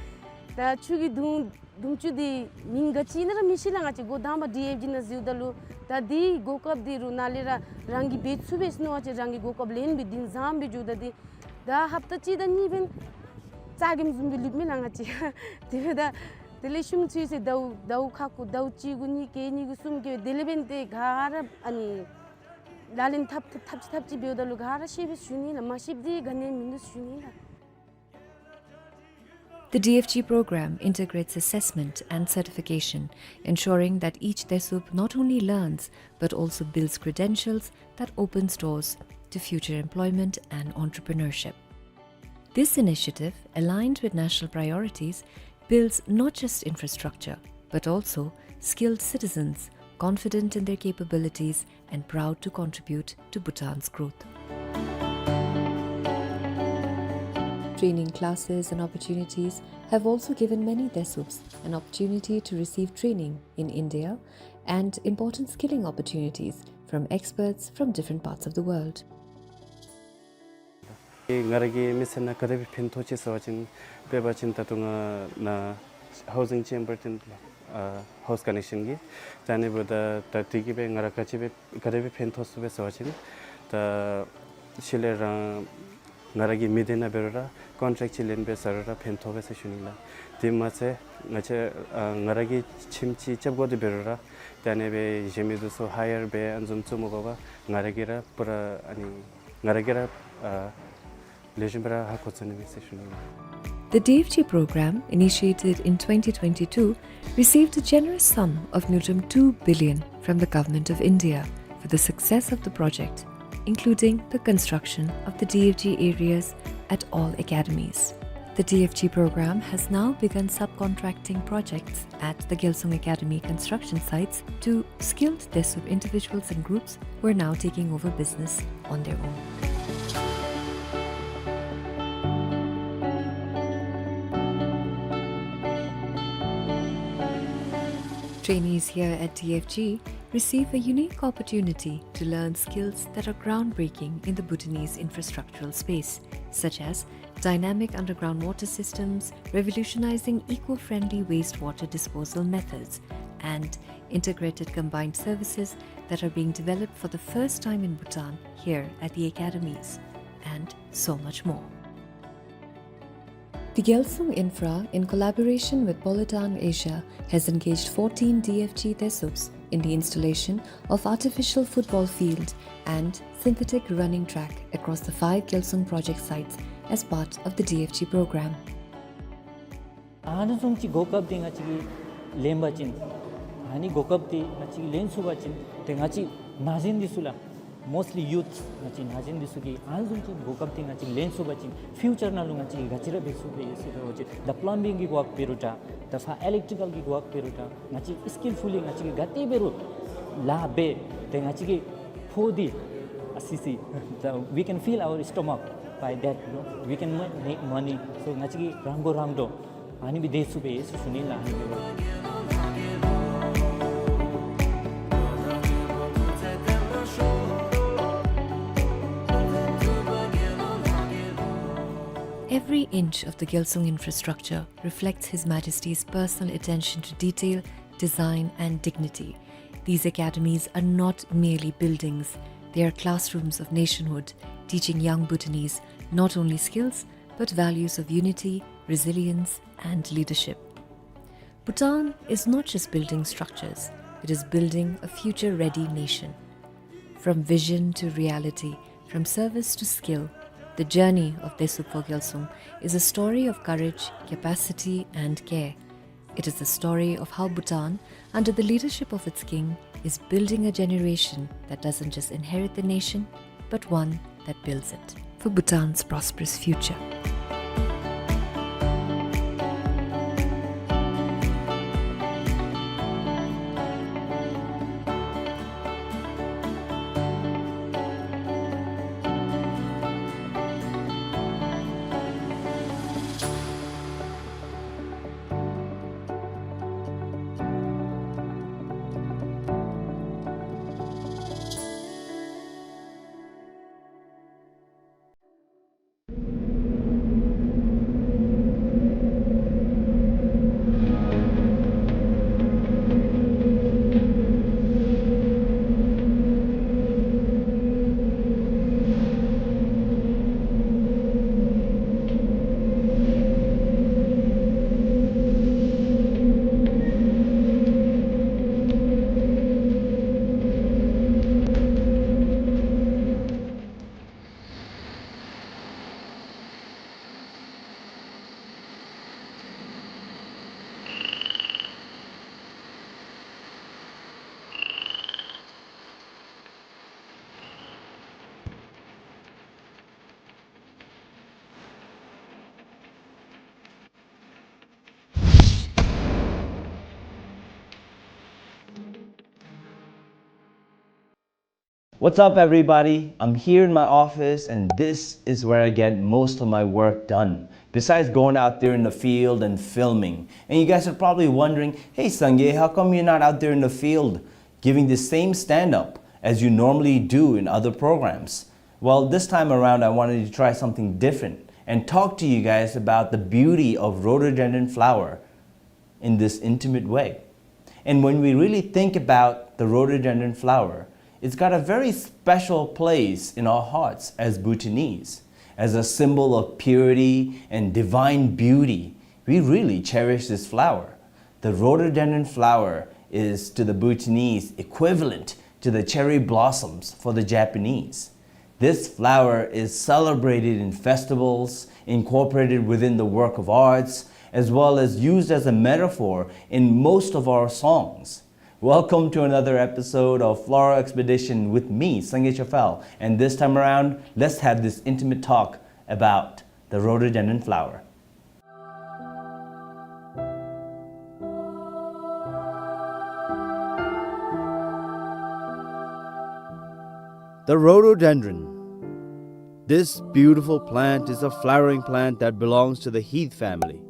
ད་ཆུ་གི་དུང་དུང་ཆུ་འདི་མིང་ག་ཅི་ཨིན་ན་ར་མི་ཤེས་ལགས། ང་བཅས་འགོ་དང་པ་ཌི་ཨེཕ་ཇི་ནང་འཛུལཝ་ད་ལུ་ད་འདི་གོ་སྐབས་འདི་རུ་ནཱ་ལས་ར་རང་གིས་འབད་ཚུགས་པས་ཟེར་མནོ་བ་ཅིན་རང་གིས་གོ་སྐབས་ལེན་སྦེ་འདི་བཟུམ་སྦེ་འགྱོཝ་ད་འདི་ད་ཧབ་ཏ་གཅིག་དང་གཉིས་འབདན་རྩ་འགེངས་བཟུམ་སྦེ་ལུསཔ་མས་ལགས་ང་བཅས། དེ་འབདཝ་ད་དེ་ལས་ཤུལ་ཚུན་ཚོད་ཟླཝ་ཟླཝ་ཁ་ཁུ་ཟླཝ་གཅིག་གུ་གཉིས་བཀལ་གཉིས་གུ་གསུམ་བཀལ་དེ་ལས་འབདན་ཏེ་ག་ར་ཨ་ནི་ལག་ལེན་འཐབ་འཐབ་ཅི་འཐབ་ཅི་འབདཝ་ད་ལུ་ག་ར་ཤེས་པས་ཞུ་ནི་ལགས། མ་ཤེསཔ་འདི་ག་ནི་ཡང་མིན་འདུག་ཞུ་ནི་ལགས། The D F G program integrates assessment and certification, ensuring that each Desup not only learns but also builds credentials that opens doors to future employment and entrepreneurship. This initiative, aligned with national priorities, builds not just infrastructure, but also skilled citizens confident in their capabilities and proud to contribute to Bhutan's growth. Training classes and opportunities have also given many Desups an opportunity to receive training in India and important skilling opportunities from experts from different parts of the world. ང་ར་གི་མི་ཚེ་ནང་ག་དེ་སྦེ་ཕན་ཐོགས་ཅི་ཟེར་བ་ཅིན་དཔེར་བ་ཅིན་ད་ལྟོ་ང་ནཱ་ཧའུ་ཟིང་ཅེམ་བར་ཅིན་ཨ་ཧའུསི་ཀ་ནེག་ཤཱན་གྱི་ད་ཨ་ནི་འབདཝ་ད་ད་དེ་གིས་སྦེ་ང་ར་ག་ཅི་སྦེ་ག་དེ་སྦེ་ཕན་ཐོགས་ཚུགས་པས་ཟེར་བ་ཅིན་ད་ཤུལ་ལས་རང་ང་ར་གི་མི་སྡེ་ནང་འབད་རུང་ར་ཀོན་ཊེཀཊ་ཅིག་ལེན་སྦེ་ཟ་རུང་ར་ཕན་ཐོགས་པས་ཟེར་ཞུ་ནི་ལགས། དེ་མ་ཚད་ང་བཅས་ཨ་ང་ར་གི་ཁྱིམ་ཅིག་རྐྱབ་དགོ་དེ་འབད་རུང་ར་ད་ཨ་ནི་སྦེ་གཞན་མི་འདི་ཚུ་ཧ་ཡར་འབད་ཨ་ནི་བཟུམ་ཚུ་མ་དགོ་པར་ང་ར་གིས་ར་པུ་ར་ཨ་ནི་ང་ར་གིས་ར་ཨ་ལེགས་ཤོམ་སྦེ་ར་ཧ་གོ་ཚུགས་ནི་མས་ཟེར་ཞུ་ནི་ལགས། The D F G program, initiated in twenty twenty-two, received a generous sum of ngultrum two billion from the Government of India for the success of the project, including the construction of the D F G areas at all academies. The D F G program has now begun subcontracting projects at the Gyalsung Academy construction sites to skilled Desup individuals and groups who are now taking over business on their own. Trainees here at D F G receive a unique opportunity to learn skills that are groundbreaking in the Bhutanese infrastructural space, such as dynamic underground water systems, revolutionizing eco-friendly wastewater disposal methods, and integrated combined services that are being developed for the first time in Bhutan here at the academies, and so much more. The Gyalsung Infra, in collaboration with Polytan Asia, has engaged fourteen D F G Desups in the installation of artificial football field and synthetic running track across the five Gyalsung project sites as part of the D F G program. ཨ་ནི་བཟུམ་ཅིག་གོ་སྐབས་འདི་ང་བཅས་ཀྱིས་ལེན་པ་ཅིན་ཨ་ནི་གོ་སྐབས་འདི་ང་བཅས་ཀྱིས་ལེན་ཚུགས་པ་ཅིན་ཏེ་ང་བཅས་ན་གཞོན་འདི་ཚུ་ལགས། Mostly youth ང་བཅས་ན་གཞོན་འདི་ཚུ་གིས་ཨ་ནི་བཟུམ་ཅིག་གོ་སྐབས་འདི་ང་བཅས་ལེན་ཚུགས་པ་ཅིན་ཕིའུ་ཅར་ནང་ལུ་ང་བཅས་ག་ཅི་ར་འབད་ཚུགས་པས་ཟེར་བ་ཅིན་ད་པླམ་བིང་གི་ཝརཀ་འབད་རུང་འདྲ་ད་ཕར་ཨི་ལེཀ་ཊི་ཀལ་གྱི་ཝརཀ་འབད་རུང་འདྲ་ང་བཅས་སི་ཀིལ་ཕུལ་ལི་ང་བཅས་ཀྱིས་ག་དེ་འབད་རུང་ལཱ་འབད་ཏེ་ང་བཅས་ཀྱི་ཕོགས་འདི་ཨ་སི་སི་ད་we can fill our stomach by that, you know, we can ma- make money. So ང་བཅས་ཀྱིས་རང་མགོ་རང་འདྲོངས་ཨ་ནི་སྦེ་སྡོད་ཚུགས་པས་ཟེར་ཞུ་ནི་ལགས། ཨ་ནི་སྦེ་Every inch of the Gyalsung infrastructure reflects His Majesty's personal attention to detail, design, and dignity. These academies are not merely buildings, they are classrooms of nationhood, teaching young Bhutanese not only skills, but values of unity, resilience, and leadership. Bhutan is not just building structures, it is building a future-ready nation. From vision to reality, from service to skill, the journey of Desup Gyalsung is a story of courage, capacity, and care. It is the story of how Bhutan, under the leadership of its king, is building a generation that doesn't just inherit the nation, but one that builds it for Bhutan's prosperous future. What's up, everybody? I'm here in my office, and this is where I get most of my work done, besides going out there in the field and filming. And you guys are probably wondering, "Hey, Sangay, how come you're not out there in the field giving the same stand-up as you normally do in other programs?" Well, this time around, I wanted to try something different and talk to you guys about the beauty of rhododendron flower in this intimate way. And when we really think about the rhododendron flower, it's got a very special place in our hearts as Bhutanese. As a symbol of purity and divine beauty, we really cherish this flower. The rhododendron flower is, to the Bhutanese, equivalent to the cherry blossoms for the Japanese. This flower is celebrated in festivals, incorporated within the work of arts, as well as used as a metaphor in most of our songs. Welcome to another episode of Floral Expedition with me, Sangay Chafal, and this time around, let's have this intimate talk about the rhododendron flower. The rhododendron. This beautiful plant is a flowering plant that belongs to the heath family.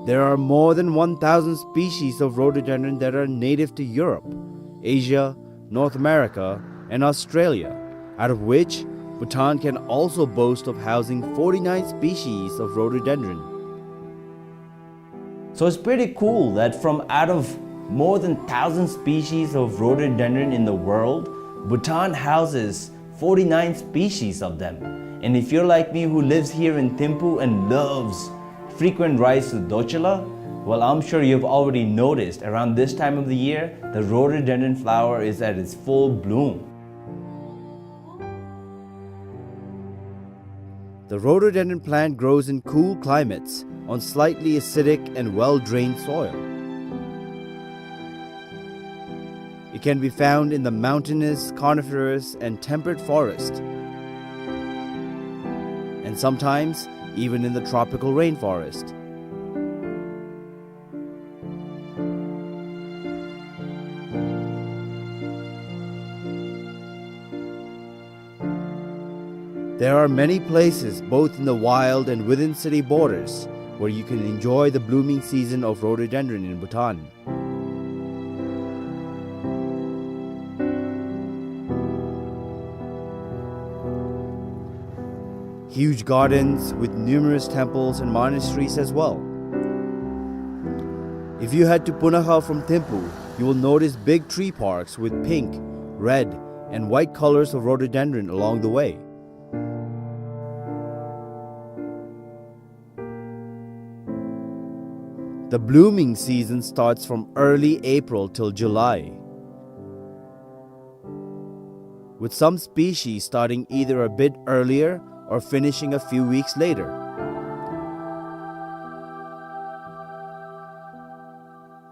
There are more than one thousand species of rhododendron that are native to Europe, Asia, North America, and Australia, out of which Bhutan can also boast of housing forty-nine species of rhododendron. So it's pretty cool that from out of more than thousand species of rhododendron in the world, Bhutan houses forty-nine species of them. And if you're like me, who lives here in Thimphu and loves frequent rides to Dorchula, well, I'm sure you've already noticed around this time of the year, the rhododendron flower is at its full bloom. The rhododendron plant grows in cool climates on slightly acidic and well-drained soil. It can be found in the mountainous, coniferous, and temperate forest, and sometimes even in the tropical rainforest. There are many places, both in the wild and within city borders, where you can enjoy the blooming season of rhododendron in Bhutan. Huge gardens with numerous temples and monasteries as well. If you head to Punakha from Thimphu, you will notice big tree parks with pink, red, and white colors of rhododendron along the way. The blooming season starts from early April till July. with some species starting either a bit earlier or finishing a few weeks later.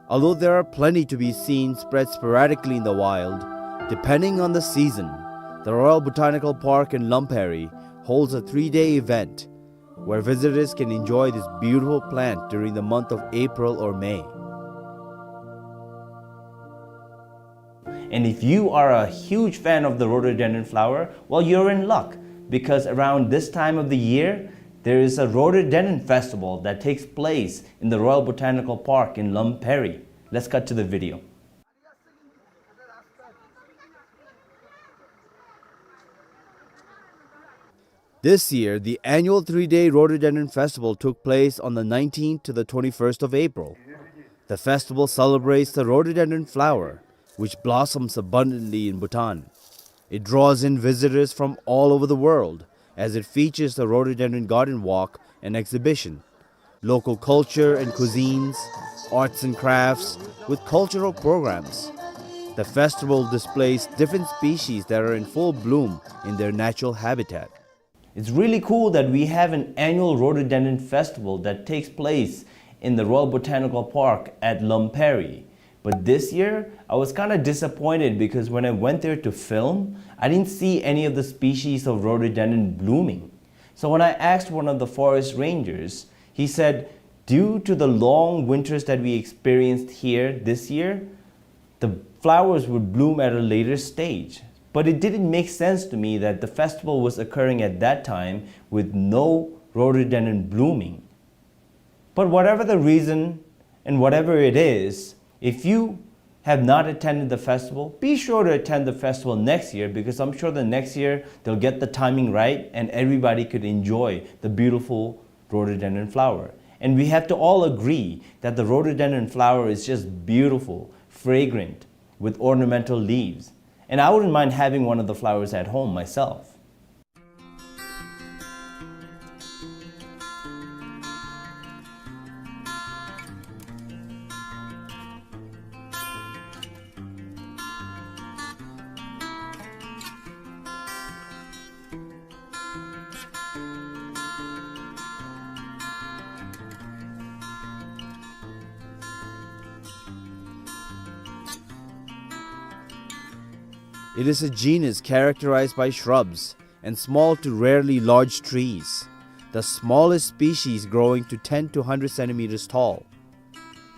Although there are plenty to be seen spread sporadically in the wild, depending on the season, the Royal Botanical Park in Lamperi holds a three-day event where visitors can enjoy this beautiful plant during the month of April or May. And if you are a huge fan of the rhododendron flower, well, you're in luck, because around this time of the year, there is a rhododendron festival that takes place in the Royal Botanical Park in Lamperi. Let's cut to the video. This year, the annual three-day Rhododendron Festival took place on the nineteenth to the twenty-first of April. The festival celebrates the rhododendron flower, which blossoms abundantly in Bhutan. It draws in visitors from all over the world, as it features the Rhododendron Garden Walk and exhibition, local culture and cuisines, arts and crafts, with cultural programs. The festival displays different species that are in full bloom in their natural habitat. It's really cool that we have an annual rhododendron festival that takes place in the Royal Botanical Park at Lamperi. But this year, I was kinda disappointed because when I went there to film, I didn't see any of the species of rhododendron blooming. So when I asked one of the forest rangers, he said, due to the long winters that we experienced here this year, the flowers would bloom at a later stage. But it didn't make sense to me that the festival was occurring at that time with no rhododendron blooming. But whatever the reason and whatever it is, if you have not attended the festival, be sure to attend the festival next year, because I'm sure the next year they'll get the timing right and everybody could enjoy the beautiful rhododendron flower. And we have to all agree that the rhododendron flower is just beautiful, fragrant, with ornamental leaves. And I wouldn't mind having one of the flowers at home myself. It is a genus characterized by shrubs and small to rarely large trees, the smallest species growing to ten to hundred centimeters tall,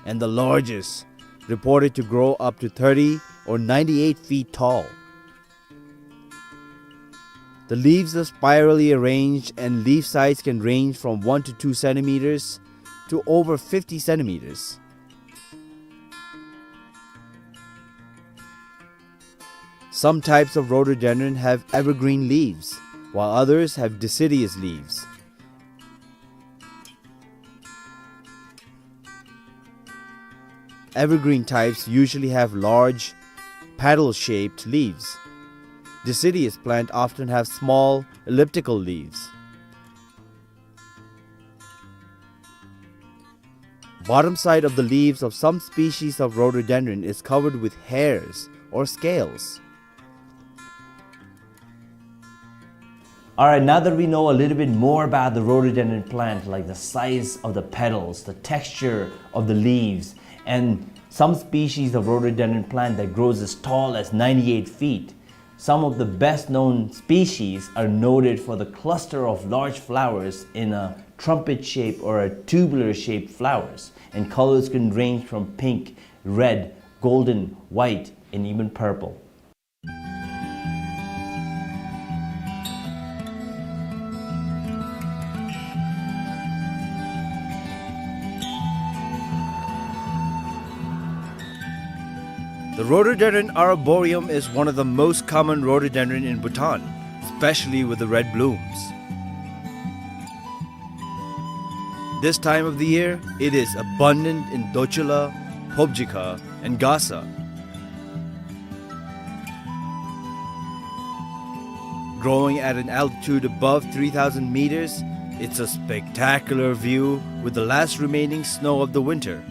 and the largest, reported to grow up to thirty or ninety-eight feet tall. The leaves are spirally arranged and leaf size can range from one to two centimeters to over fifty centimeters. Some types of rhododendron have evergreen leaves, while others have deciduous leaves. Evergreen types usually have large, petal-shaped leaves. Deciduous plant often have small, elliptical leaves. Bottom side of the leaves of some species of rhododendron is covered with hairs or scales. All right, now that we know a little bit more about the rhododendron plant, like the size of the petals, the texture of the leaves, and some species of rhododendron plant that grows as tall as ninety-eight feet, some of the best known species are noted for the cluster of large flowers in a trumpet shape or a tubular shaped flowers, and colors can range from pink, red, golden, white, and even purple. The rhododendron arboreum is one of the most common rhododendron in Bhutan, especially with the red blooms. This time of the year, it is abundant in Dochula, Phobjikha, and Gasa. Growing at an altitude above three thousand meters, it's a spectacular view with the last remaining snow of the winter.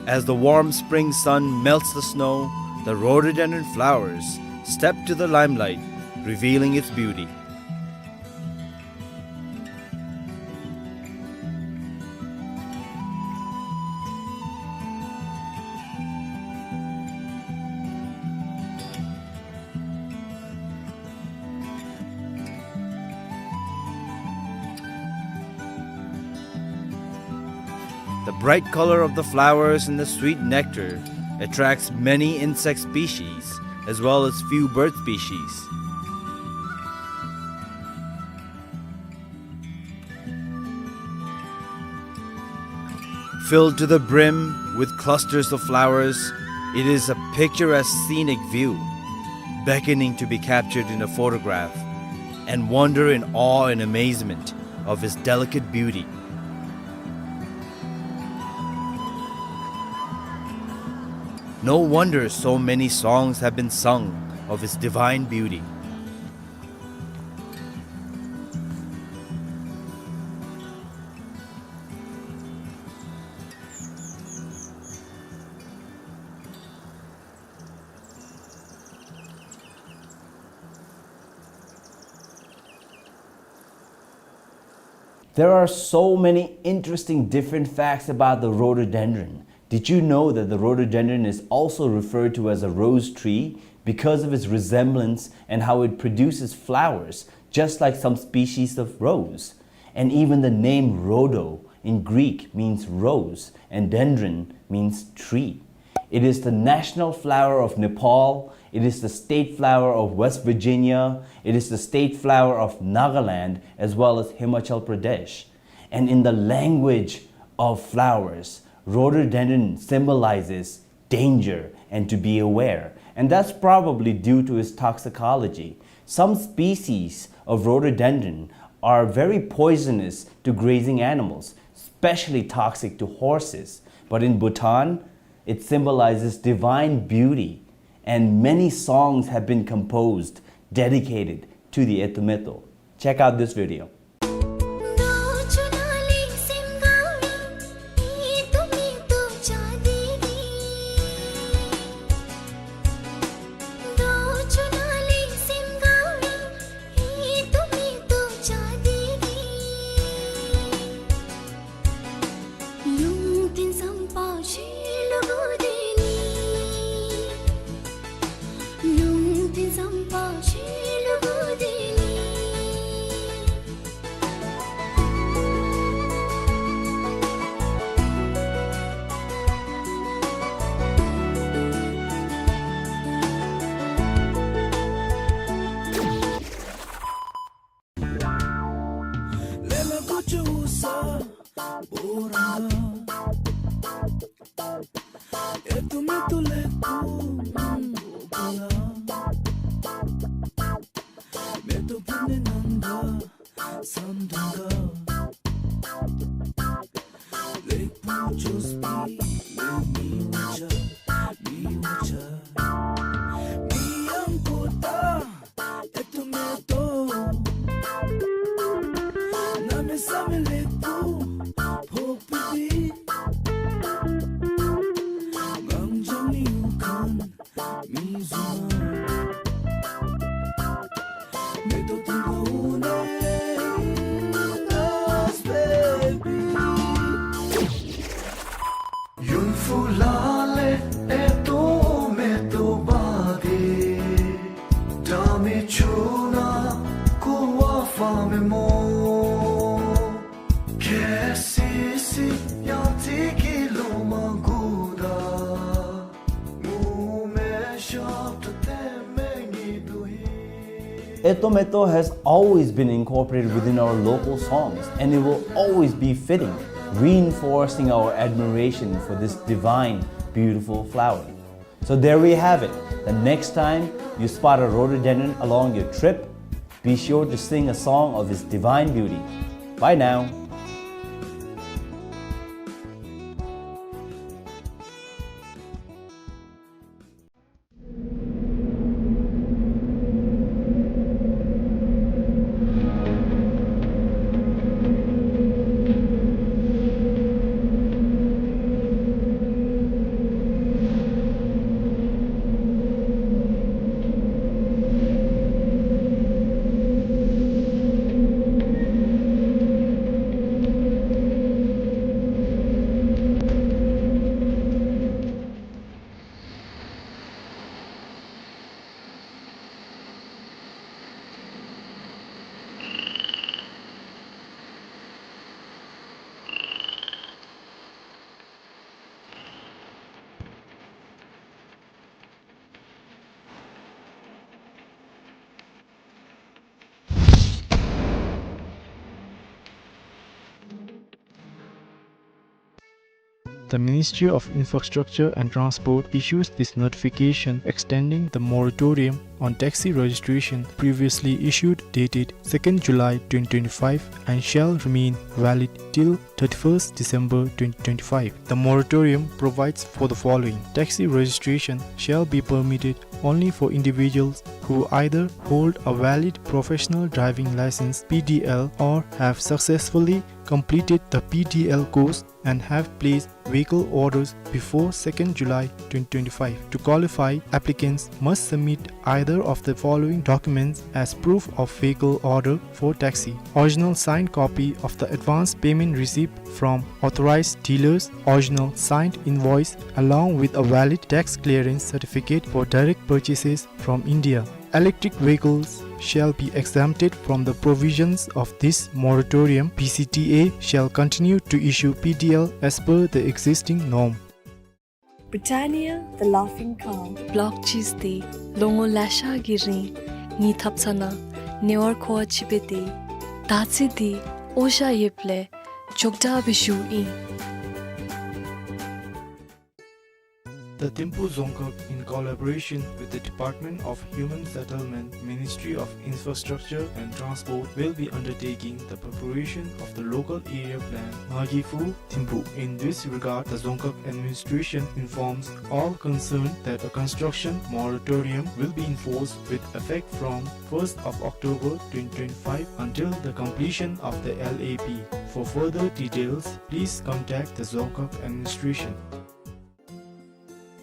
As the warm spring sun melts the snow, the rhododendron flowers step to the limelight, revealing its beauty. The bright color of the flowers and the sweet nectar attracts many insect species, as well as few bird species. Filled to the brim with clusters of flowers, it is a picturesque scenic view, beckoning to be captured in a photograph, and wonder in awe and amazement of its delicate beauty. No wonder so many songs have been sung of its divine beauty. There are so many interesting different facts about the rhododendron. Did you know that the rhododendron is also referred to as a rose tree because of its resemblance and how it produces flowers, just like some species of rose? And even the name rhodo in Greek means rose, and dendron means tree. It is the national flower of Nepal. It is the state flower of West Virginia. It is the state flower of Nagaland, as well as Himachal Pradesh. And in the language of flowers, rhododendron symbolizes danger and to be aware. And that's probably due to its toxicology. Some species of rhododendron are very poisonous to grazing animals, especially toxic to horses. But in Bhutan, it symbolizes divine beauty, and many songs have been composed dedicated to the Eto Meto. Check out this video. Eto Meto has always been incorporated within our local songs, and it will always be fitting, reinforcing our admiration for this divine, beautiful flower. So there we have it. The next time you spot a rhododendron along your trip, be sure to sing a song of its divine beauty. Bye now. The Ministry of Infrastructure and Transport issues this notification extending the moratorium on taxi registration previously issued dated second July twenty twenty-five and shall remain valid till thirty-first December twenty twenty-five. The moratorium provides for the following. Taxi registration shall be permitted only for individuals who either hold a valid professional driving license, P D L, or have successfully completed the P D L course and have placed vehicle orders before second July twenty twenty-five. To qualify, applicants must submit either of the following documents as proof of vehicle order for taxi: original signed copy of the advance payment receipt from authorized dealers, original signed invoice along with a valid tax clearance certificate for direct purchases from India. Electric vehicles shall be exempted from the provisions of this moratorium. P C T A shall continue to issue P D L as per the existing norm. Britannia, the laughing cow. Block cheese དེ་ལོ་ངོ་ལེ་ཤ་གི་རིང་ངེའི་ཐབ་ཚང་ནང་ཉེ་བར་མཁོ་བ་ཅིག་སྦེ་སྡོད། དར་ཚི་དེ་འོ་ཞ་ཡོདཔ་ལས་མགྱོགས་དྲགས་སྦེ་ཞུཝ་ཨིན། The Thimphu Dzongkhag, in collaboration with the Department of Human Settlement, Ministry of Infrastructure and Transport, will be undertaking the preparation of the local area plan, Ngagi Phu Thimphu. In this regard, the Dzongkhag administration informs all concerned that a construction moratorium will be enforced with effect from first of October twenty twenty-five until the completion of the L A P. For further details, please contact the Dzongkhag administration.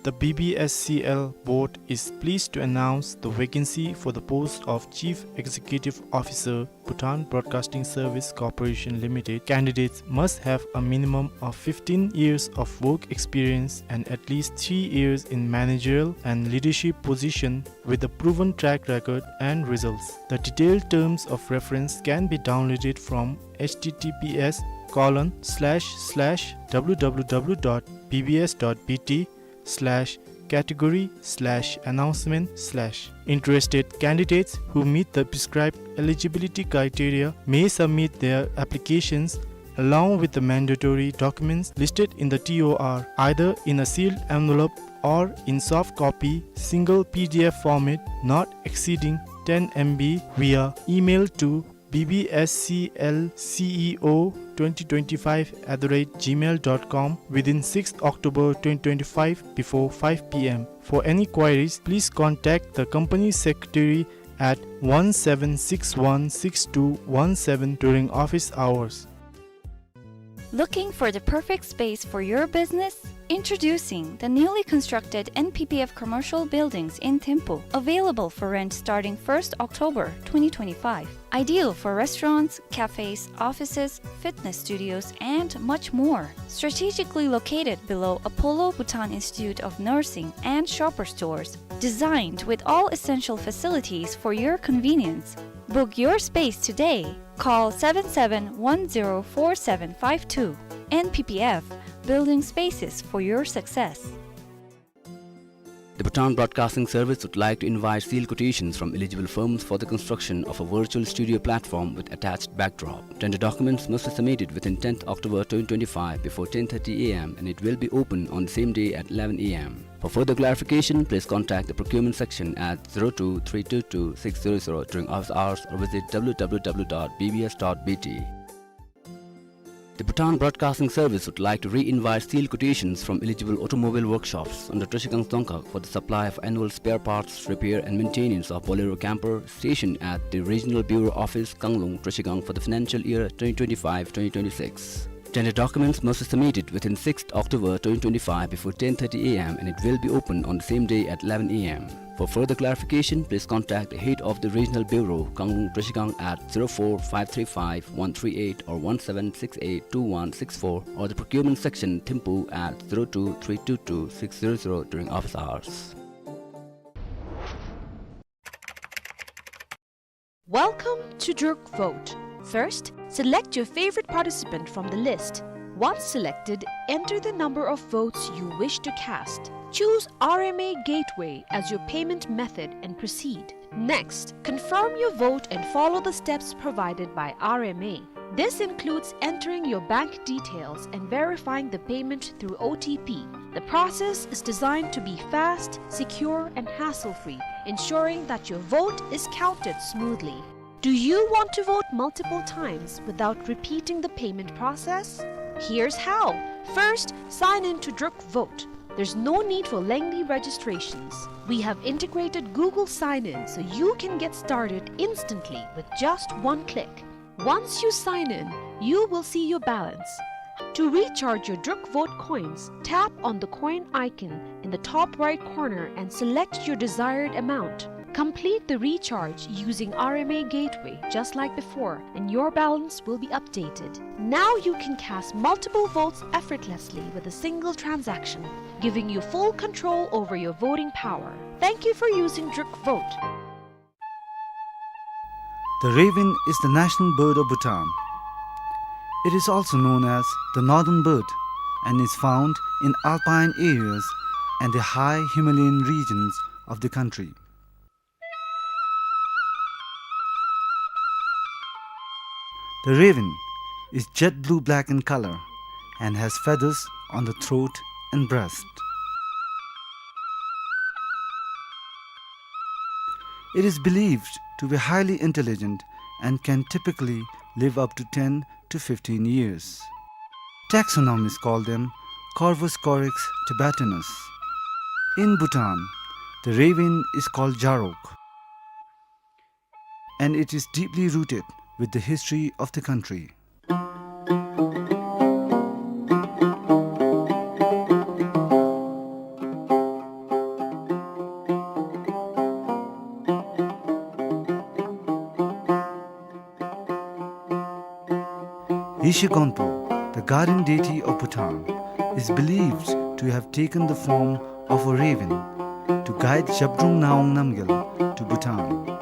The B B S C L board is pleased to announce the vacancy for the post of Chief Executive Officer, Bhutan Broadcasting Service Corporation Limited. Candidates must have a minimum of fifteen years of work experience and at least three years in managerial and leadership position with a proven track record and results. The detailed terms of reference can be downloaded from H T T P S colon slash slash W W W dot B B S dot B T slash category slash announcement slash. Interested candidates who meet the prescribed eligibility criteria may submit their applications along with the mandatory documents listed in the T O R, either in a sealed envelope or in soft copy, single P D F format, not exceeding ten M B, via email to B B S C L C E O twenty twenty-five at the rate gmail dot com within sixth October twenty twenty-five before five P M. For any queries, please contact the company secretary at one seven six one six two one seven during office hours. Looking for the perfect space for your business? Introducing the newly constructed N P P F commercial buildings in Thimphu, available for rent starting first October twenty twenty-five. Ideal for restaurants, cafes, offices, fitness studios, and much more. Strategically located below Apollo Bhutan Institute of Nursing and Shoppers Stores. Designed with all essential facilities for your convenience. Book your space today. Call seven seven one zero four seven five two. N P P F, building spaces for your success. The Bhutan Broadcasting Service would like to invite sealed quotations from eligible firms for the construction of a virtual studio platform with attached backdrop. Tender documents must be submitted within tenth October twenty twenty-five before ten thirty A M and it will be open on the same day at eleven A M. For further clarification, please contact the procurement section at zero two three two two six zero zero during office hours or visit W W W dot B B S dot B T. The Bhutan Broadcasting Service would like to re-invite sealed quotations from eligible automobile workshops under Trashigang Dzongkhag for the supply of annual spare parts, repair and maintenance of Bolero camper stationed at the Regional Bureau Office, Kanglung, Trashigang for the financial year twenty twenty-five twenty twenty-six. Tender documents must be submitted within sixth October twenty twenty-five before ten thirty A M and it will be open on the same day at eleven A M. For further clarification, please contact the head of the Regional Bureau, Kanglung Trashigang at zero four five three five one three eight or one seven six eight two one six four or the procurement section, Thimphu at zero two three two two six zero zero during office hours. Welcome to Druk Vote. First, select your favorite participant from the list. Once selected, enter the number of votes you wish to cast. Choose R M A Gateway as your payment method and proceed. Next, confirm your vote and follow the steps provided by R M A. This includes entering your bank details and verifying the payment through O T P. The process is designed to be fast, secure, and hassle-free, ensuring that your vote is counted smoothly. Do you want to vote multiple times without repeating the payment process? Here's how. First, sign in to Druk Vote. There's no need for lengthy registrations. We have integrated Google Sign-In so you can get started instantly with just one click. Once you sign in, you will see your balance. To recharge your Druk Vote coins, tap on the coin icon in the top right corner and select your desired amount. Complete the recharge using R M A Gateway just like before, and your balance will be updated. Now you can cast multiple votes effortlessly with a single transaction, giving you full control over your voting power. Thank you for using Druk Vote. The raven is the national bird of Bhutan. It is also known as the northern bird and is found in alpine areas and the high Himalayan regions of the country. The raven is jet blue-black in color and has feathers on the throat and breast. It is believed to be highly intelligent and can typically live up to ten to fifteen years. Taxonomists call them Corvus corax tibetanus. In Bhutan, the raven is called Jarok, and it is deeply rooted with the history of the country. Yeshe Gonpo, the guardian deity of Bhutan, is believed to have taken the form of a raven to guide Zhabdrung Ngawang Namgyal to Bhutan.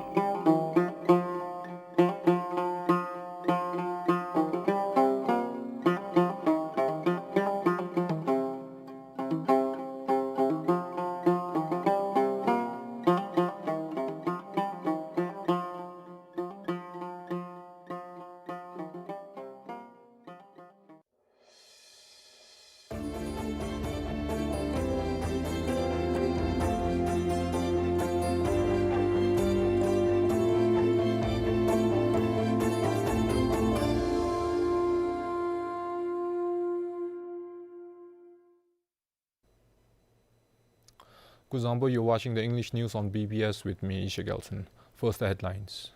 Kuzuzangpo, you're watching the English news on B B S with me, Yeshe Gelson. First, the headlines.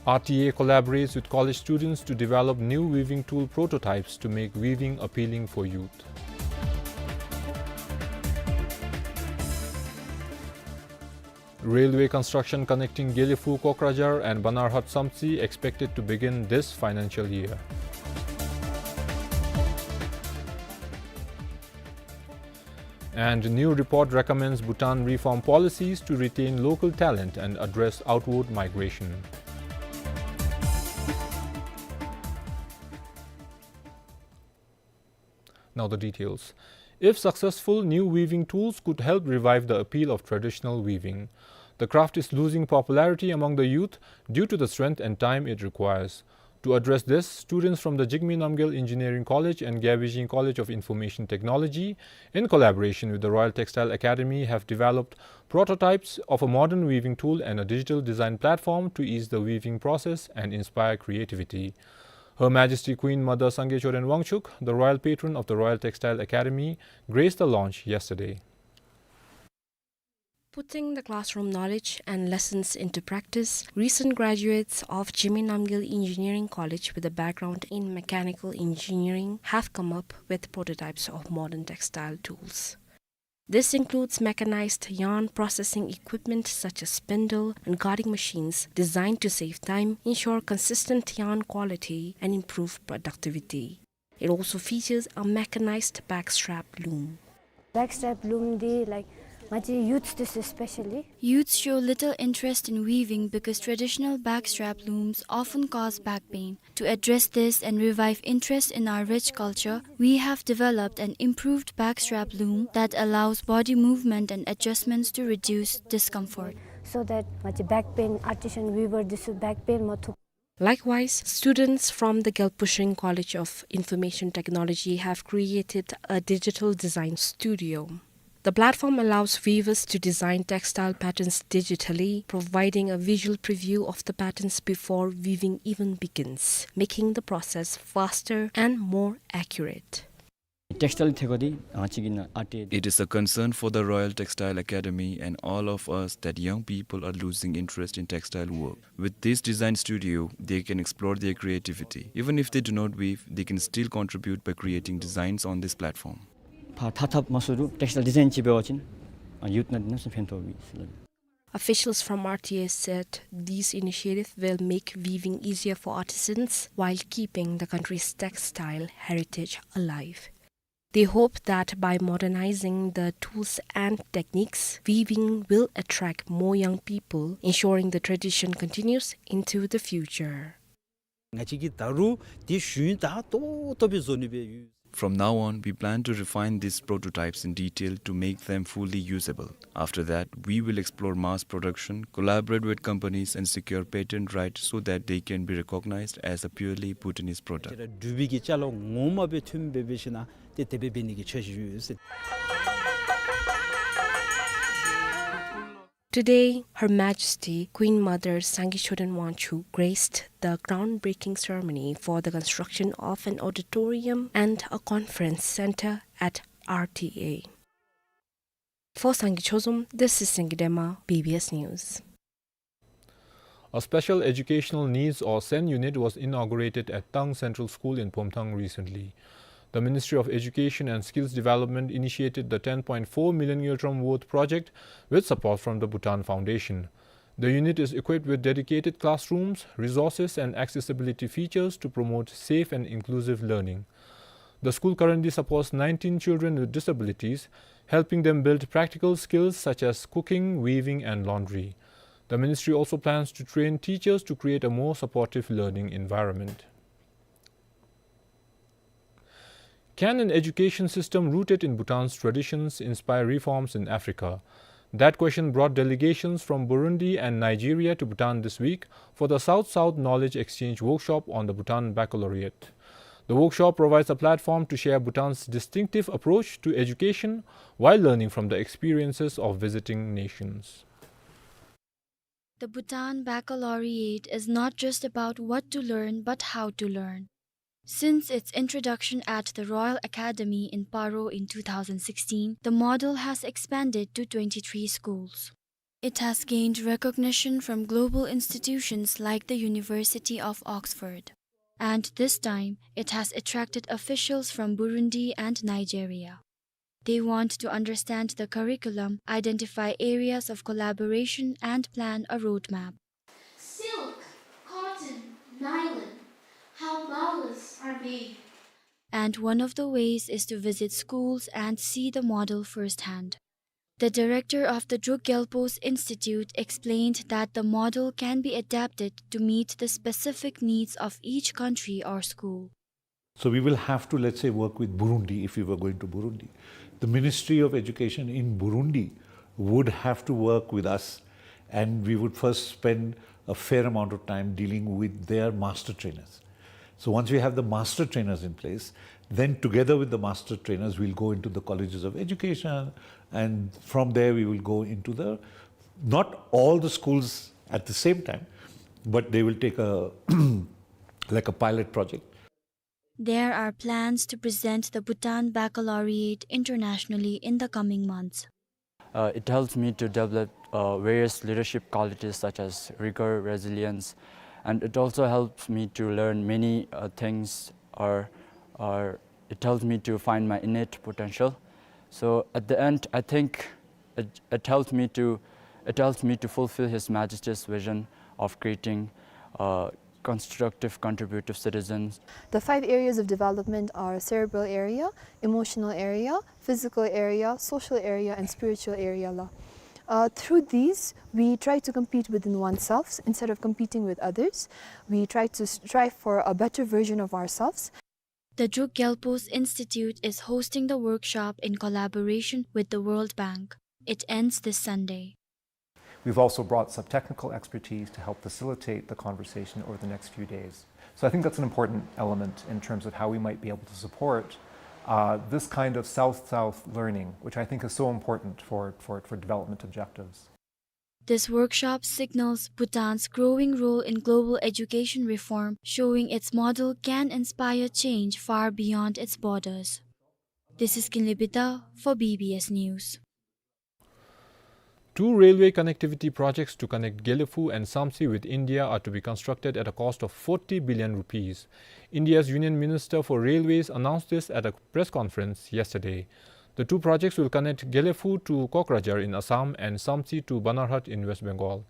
R T A collaborates with college students to develop new weaving tool prototypes to make weaving appealing for youth. Railway construction connecting Gelephu Kokrajhar and Banarhat Samtse expected to begin this financial year. And new report recommends Bhutan reform policies to retain local talent and address outward migration. Now the details. If successful, new weaving tools could help revive the appeal of traditional weaving. The craft is losing popularity among the youth due to the strength and time it requires. To address this, students from the Jigme Namgyel Engineering College and Gyabejing College of Information Technology, in collaboration with the Royal Textile Academy, have developed prototypes of a modern weaving tool and a digital design platform to ease the weaving process and inspire creativity. Her Majesty Queen Mother Sangay Choden Wangchuck, the royal patron of the Royal Textile Academy, graced the launch yesterday. Putting the classroom knowledge and lessons into practice, recent graduates of Jigme Namgyel Engineering College with a background in mechanical engineering have come up with prototypes of modern textile tools. This includes mechanized yarn processing equipment such as spindle and carding machines designed to save time, ensure consistent yarn quality, and improve productivity. It also features a mechanized backstrap loom. Backstrap loom འདི་like ང་བཅས་youths འདི་ཚུ་especially. Youths show little interest in weaving because traditional backstrap looms often cause back pain. To address this and revive interest in our rich culture, we have developed an improved backstrap loom that allows body movement and adjustments to reduce discomfort. so that ང་བཅས་back pain, artisan weaver འདི་ཚུ་back pain མ་ཐུག། Likewise, students from the Gyalpo Tshering College of Information Technology have created a digital design studio. The platform allows weavers to design textile patterns digitally, providing a visual preview of the patterns before weaving even begins, making the process faster and more accurate. Textile ཐད་ཁར་འདི་ང་བཅས་ཀྱི་ནཱ་ཨ་ཏི། It is a concern for the Royal Textile Academy and all of us that young people are losing interest in textile work. With this design studio, they can explore their creativity. Even if they do not weave, they can still contribute by creating designs on this platform. ཕར་ཐར་ཐབས་མ་ཚུགས་རུང་ཊེགསི་ཊའིལ་ཌི་ཛའིན་ཅིག་འབད་བ་ཅིན་ཡུཐ་ནང་འདི་ནང་ཚུ་ཕན་ཐོགས་པས་ཟེར་སླབ། Officials from R T A said these initiatives will make weaving easier for artisans while keeping the country's textile heritage alive. They hope that by modernizing the tools and techniques, weaving will attract more young people, ensuring the tradition continues into the future. ང་བཅས་ཀྱིས་ད་རུང་དེ་ཤུགས་དྲག་ཏོག་ཏོ་སྦེ་བཟོ་ནི་སྦེ་ཡོད། From now on, we plan to refine these prototypes in detail to make them fully usable. After that, we will explore mass production, collaborate with companies, and secure patent rights so that they can be recognized as a purely Bhutanese product. འབྲུག་པའི་གི་ཅ་ལ་ངོ་མ་སྦེ་ཐོནམ་སྦེ་འབད་ཞིན་ན་ཏེ་དེ་སྦེ་འབད་ནི་གི་འཆར་གཞི་ཡོད་ཟེར། Today, Her Majesty Queen Mother Sangay Choden Wangchuck graced the groundbreaking ceremony for the construction of an auditorium and a conference center at R T A. For Sangay Chozom, this is Singye Dema, B B S News. A special educational needs or sen unit was inaugurated at Tang Central School in Pomthang recently. The Ministry of Education and Skills Development initiated the ten point four million ngultrum worth project with support from the Bhutan Foundation. The unit is equipped with dedicated classrooms, resources, and accessibility features to promote safe and inclusive learning. The school currently supports nineteen children with disabilities, helping them build practical skills such as cooking, weaving, and laundry. The ministry also plans to train teachers to create a more supportive learning environment. Can an education system rooted in Bhutan's traditions inspire reforms in Africa? That question brought delegations from Burundi and Nigeria to Bhutan this week for the South-South Knowledge Exchange Workshop on the Bhutan Baccalaureate. The workshop provides a platform to share Bhutan's distinctive approach to education while learning from the experiences of visiting nations. The Bhutan Baccalaureate is not just about what to learn, but how to learn. Since its introduction at the Royal Academy in Paro in two thousand sixteen, the model has expanded to twenty-three schools. It has gained recognition from global institutions like the University of Oxford. And this time, it has attracted officials from Burundi and Nigeria. They want to understand the curriculum, identify areas of collaboration, and plan a roadmap. Silk, cotton, nylon, how malas are made. And one of the ways is to visit schools and see the model firsthand. The director of the Druk Gyalpo's Institute explained that the model can be adapted to meet the specific needs of each country or school. So we will have to, let's say, work with Burundi if we were going to Burundi. The Ministry of Education in Burundi would have to work with us, and we would first spend a fair amount of time dealing with their master trainers. So once we have the master trainers in place, then together with the master trainers, we'll go into the colleges of education, and from there we will go into the, not all the schools at the same time, but they will take a, like a pilot project. There are plans to present the Bhutan Baccalaureate internationally in the coming months. Uh, it helps me to develop, uh, various leadership qualities such as rigor, resilience, and it also helps me to learn many, uh, things, or, or it helps me to find my innate potential. So at the end, I think it, it helps me to, it helps me to fulfill His Majesty's vision of creating, uh, constructive, contributive citizens. The five areas of development are cerebral area, emotional area, physical area, social area, and spiritual area la. Uh, through these, we try to compete within oneself instead of competing with others. We try to strive for a better version of ourselves. The Druk Gyalpo's Institute is hosting the workshop in collaboration with the World Bank. It ends this Sunday. We've also brought some technical expertise to help facilitate the conversation over the next few days. So I think that's an important element in terms of how we might be able to support, uh, this kind of South-South learning, which I think is so important for, for, for development objectives. This workshop signals Bhutan's growing role in global education reform, showing its model can inspire change far beyond its borders. This is Kinley Bida for B B S News. Two railway connectivity projects to connect Gelephu and Samtse with India are to be constructed at a cost of forty billion rupees. India's Union Minister for Railways announced this at a press conference yesterday. The two projects will connect Gelephu to Kokrajhar in Assam and Samtse to Banarhat in West Bengal.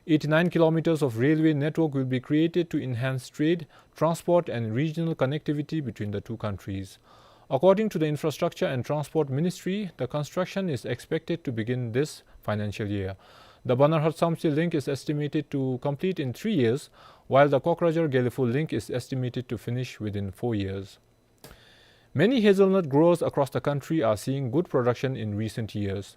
Eighty-nine kilometers of railway network will be created to enhance trade, transport, and regional connectivity between the two countries. According to the Infrastructure and Transport Ministry, the construction is expected to begin this financial year. The Banarhat Samtse link is estimated to complete in three years, while the Kokrajhar Gelephu link is estimated to finish within four years. Many hazelnut growers across the country are seeing good production in recent years.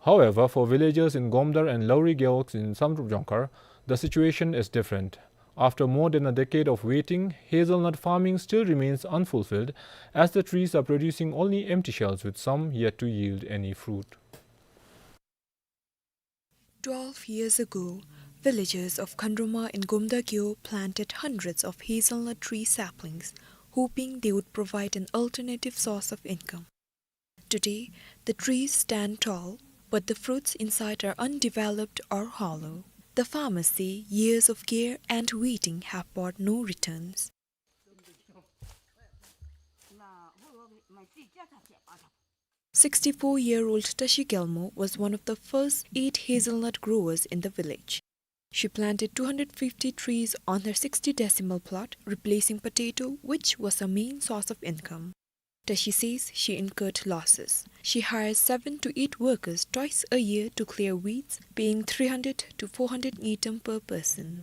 However, for villagers in Gomdar and Lawri Gewog in Samdrup Jongkhar, the situation is different. After more than a decade of waiting, hazelnut farming still remains unfulfilled, as the trees are producing only empty shells, with some yet to yield any fruit. Twelve years ago, villagers of Khandroma in Gomdar Gyo planted hundreds of hazelnut tree saplings, hoping they would provide an alternative source of income. Today, the trees stand tall, but the fruits inside are undeveloped or hollow. The farmers say years of care and waiting have brought no returns. Sixty-four-year-old Tashi Gyalmo was one of the first eight hazelnut growers in the village. She planted two hundred fifty trees on her sixty decimal plot, replacing potato, which was her main source of income. Tashi says she incurred losses. She hires seven to eight workers twice a year to clear weeds, paying three hundred to four hundred ngultrum per person.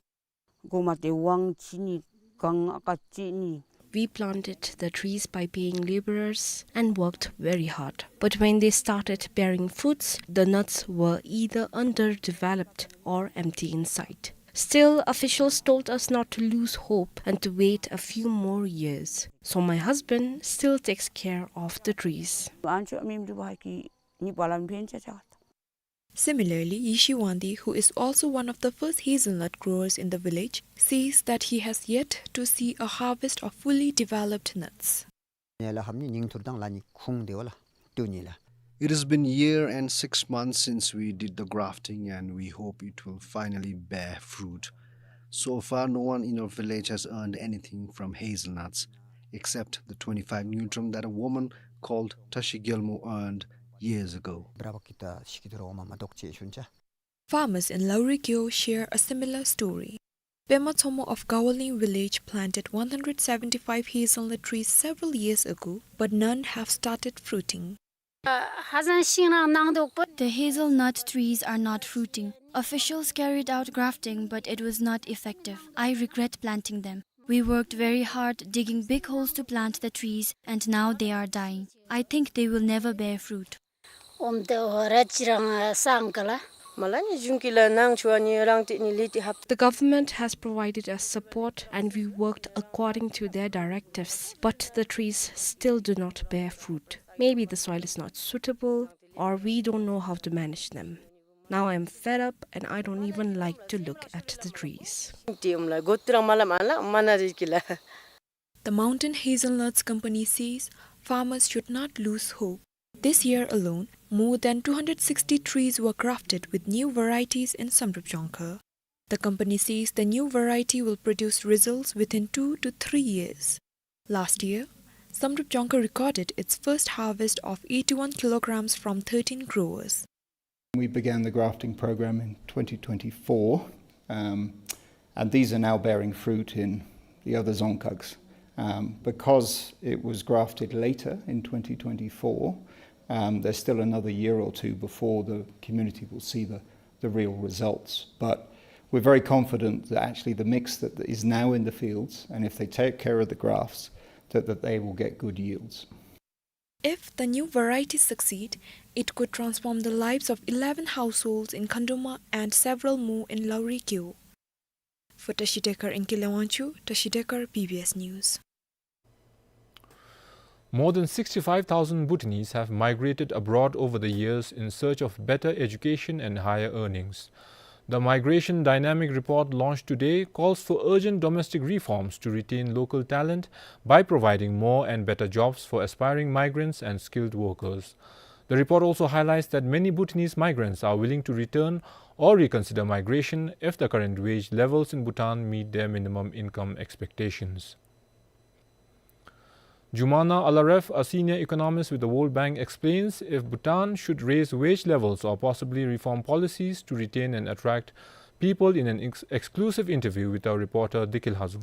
Goma te wang chini kang aka chini. We planted the trees by paying laborers and worked very hard. But when they started bearing fruits, the nuts were either underdeveloped or empty inside. Still, officials told us not to lose hope and to wait a few more years. So my husband still takes care of the trees. Ancho amim du bahaki ni palan pencha chakat. Similarly, Yishi Wangdi, who is also one of the first hazelnut growers in the village, says that he has yet to see a harvest of fully developed nuts. Nela hamni ning thurdang lani khung dewa la, tu ni la. It has been year and six months since we did the grafting, and we hope it will finally bear fruit. So far, no one in our village has earned anything from hazelnuts, except the twenty-five ngultrum that a woman called Tashi Gyalmo earned years ago. Bravo kita shikidoro mama dokche shuncha. Farmers in Lawri Gyo share a similar story. Pema Tsomo of Gawaling village planted one hundred seventy-five hazelnut trees several years ago, but none have started fruiting. The hazelnut trees are not fruiting. Officials carried out grafting, but it was not effective. I regret planting them. We worked very hard digging big holes to plant the trees, and now they are dying. I think they will never bear fruit. Om te hora chirang sang kala. Malani jungkila nang chuani rang tini liti hap. The government has provided us support and we worked according to their directives, but the trees still do not bear fruit. Maybe the soil is not suitable or we don't know how to manage them. Now I am fed up and I don't even like to look at the trees. Tim la gotrang malam ala manari kila. The Mountain Hazelnuts Company says farmers should not lose hope. This year alone, more than two hundred sixty trees were grafted with new varieties in Samdrup Jongkhar. The company says the new variety will produce results within two to three years. Last year, Samdrup Jongkhar recorded its first harvest of eighty-one kilograms from thirteen growers. We began the grafting program in twenty twenty-four, um, and these are now bearing fruit in the other dzongkhags. Um, because it was grafted later in twenty twenty-four, um, there's still another year or two before the community will see the, the real results. But we're very confident that actually the mix that is now in the fields, and if they take care of the grafts, that, that they will get good yields. If the new varieties succeed, it could transform the lives of eleven households in Khandoma and several more in Lauri Keo. For Tashi Dekar in Kilewanchu, Tashi Dekar, B B S News. More than sixty-five thousand Bhutanese have migrated abroad over the years in search of better education and higher earnings. The Migration Dynamic Report launched today calls for urgent domestic reforms to retain local talent by providing more and better jobs for aspiring migrants and skilled workers. The report also highlights that many Bhutanese migrants are willing to return or reconsider migration if the current wage levels in Bhutan meet their minimum income expectations. Jumana Alaref, a senior economist with the World Bank, explains if Bhutan should raise wage levels or possibly reform policies to retain and attract people in an ex-, exclusive interview with our reporter Dikil Hazum.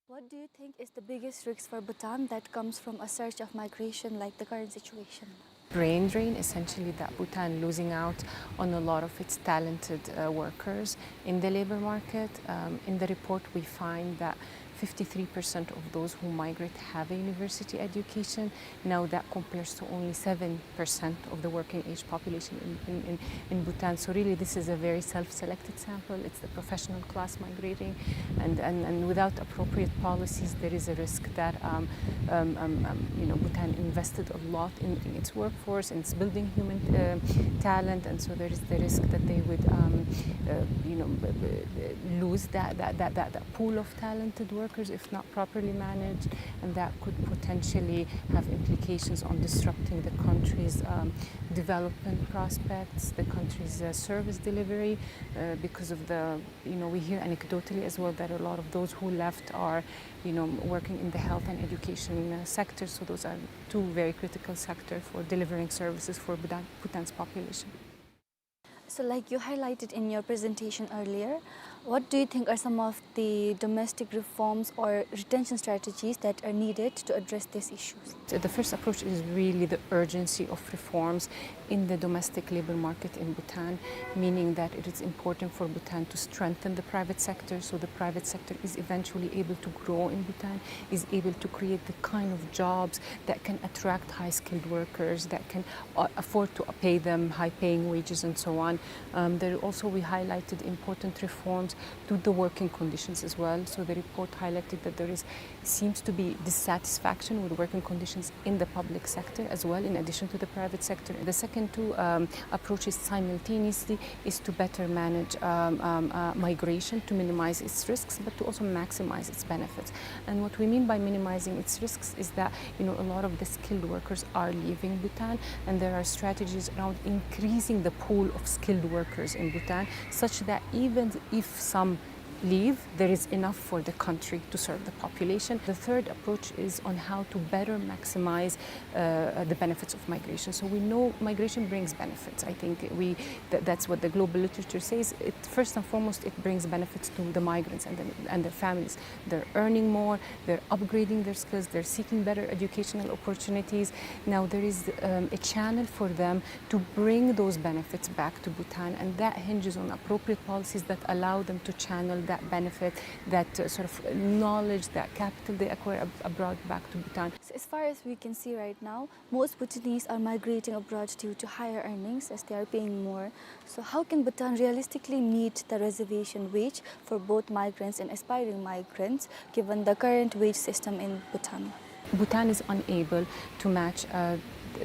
What do you think is the biggest risk for Bhutan that comes from a surge of migration like the current situation? Brain drain, essentially, that Bhutan losing out on a lot of its talented, uh, workers in the labor market. Um, in the report, we find that fifty-three percent of those who migrate have a university education. Now, that compares to only seven percent of the working age population in, in, in, in Bhutan. So really, this is a very self-selected sample. It's the professional class migrating, and, and, and without appropriate policies, there is a risk that, um, um, um, um, you know, Bhutan invested a lot in, in its workforce, in its building human, uh, talent, and so there is the risk that they would, um, uh, you know, b-, b-, lose that, that, that, that, that pool of talented workers if not properly managed, and that could potentially have implications on disrupting the country's, um, development prospects, the country's, uh, service delivery, uh, because of the, you know, we hear anecdotally as well that a lot of those who left are, you know, working in the health and education, uh, sector. So those are two very critical sectors for delivering services for Bhutan, Bhutan's population. So, like you highlighted in your presentation earlier, what do you think are some of the domestic reforms or retention strategies that are needed to address these issues? So the first approach is really the urgency of reforms in the domestic labor market in Bhutan, meaning that it is important for Bhutan to strengthen the private sector, so the private sector is eventually able to grow in Bhutan, is able to create the kind of jobs that can attract high-skilled workers, that can, uh, afford to pay them high-paying wages and so on. Um, there also we highlighted important reforms to the working conditions as well. So the report highlighted that there is, seems to be dissatisfaction with working conditions in the public sector as well, in addition to the private sector. The second two, um, approaches simultaneously is to better manage, um, um, uh, migration, to minimize its risks, but to also maximize its benefits. And what we mean by minimizing its risks is that, you know, a lot of the skilled workers are leaving Bhutan, and there are strategies around increasing the pool of skilled workers in Bhutan, such that even if some leave, there is enough for the country to serve the population. The third approach is on how to better maximize, uh, the benefits of migration. So we know migration brings benefits. I think we, that, that's what the global literature says. It, first and foremost, it brings benefits to the migrants and the, and their families. They're earning more, they're upgrading their skills, they're seeking better educational opportunities. Now there is, um, a channel for them to bring those benefits back to Bhutan, and that hinges on appropriate policies that allow them to channel that benefit, that, uh, sort of knowledge, that capital they acquire ab-, abroad back to Bhutan. So as far as we can see right now, most Bhutanese are migrating abroad due to higher earnings, as they are paying more. So how can Bhutan realistically meet the reservation wage for both migrants and aspiring migrants, given the current wage system in Bhutan? Bhutan is unable to match, uh,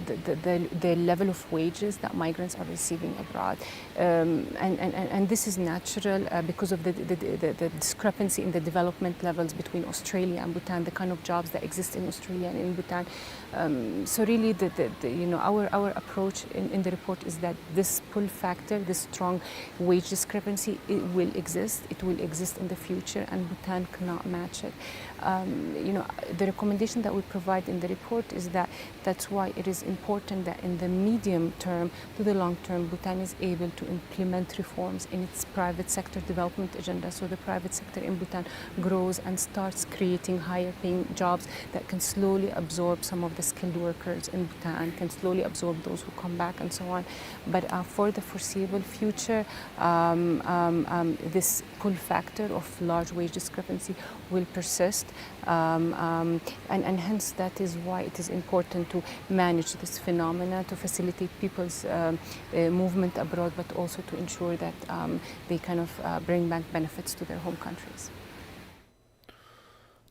the, the, the, the level of wages that migrants are receiving abroad. Um, and, and, and, and this is natural, uh, because of the, the, the, the discrepancy in the development levels between Australia and Bhutan, the kind of jobs that exist in Australia and in Bhutan. Um, so really, the, the, the, you know, our, our approach in, in the report is that this pull factor, this strong wage discrepancy, it will exist. It will exist in the future, and Bhutan cannot match it. Um, you know, the recommendation that we provide in the report is that that's why it is Important that in the medium term to the long term, Bhutan is able to implement reforms in its private sector development agenda. So the private sector in Bhutan grows and starts creating higher paying jobs that can slowly absorb some of the skilled workers in Bhutan, can slowly absorb those who come back and so on. But, uh, for the foreseeable future, um, um, um, this pull factor of large wage discrepancy will persist. Um, um, and, and hence that is why it is important to manage this phenomena, to facilitate people's, um, uh, movement abroad, but also to ensure that, um, they kind of, uh, bring back benefits to their home countries.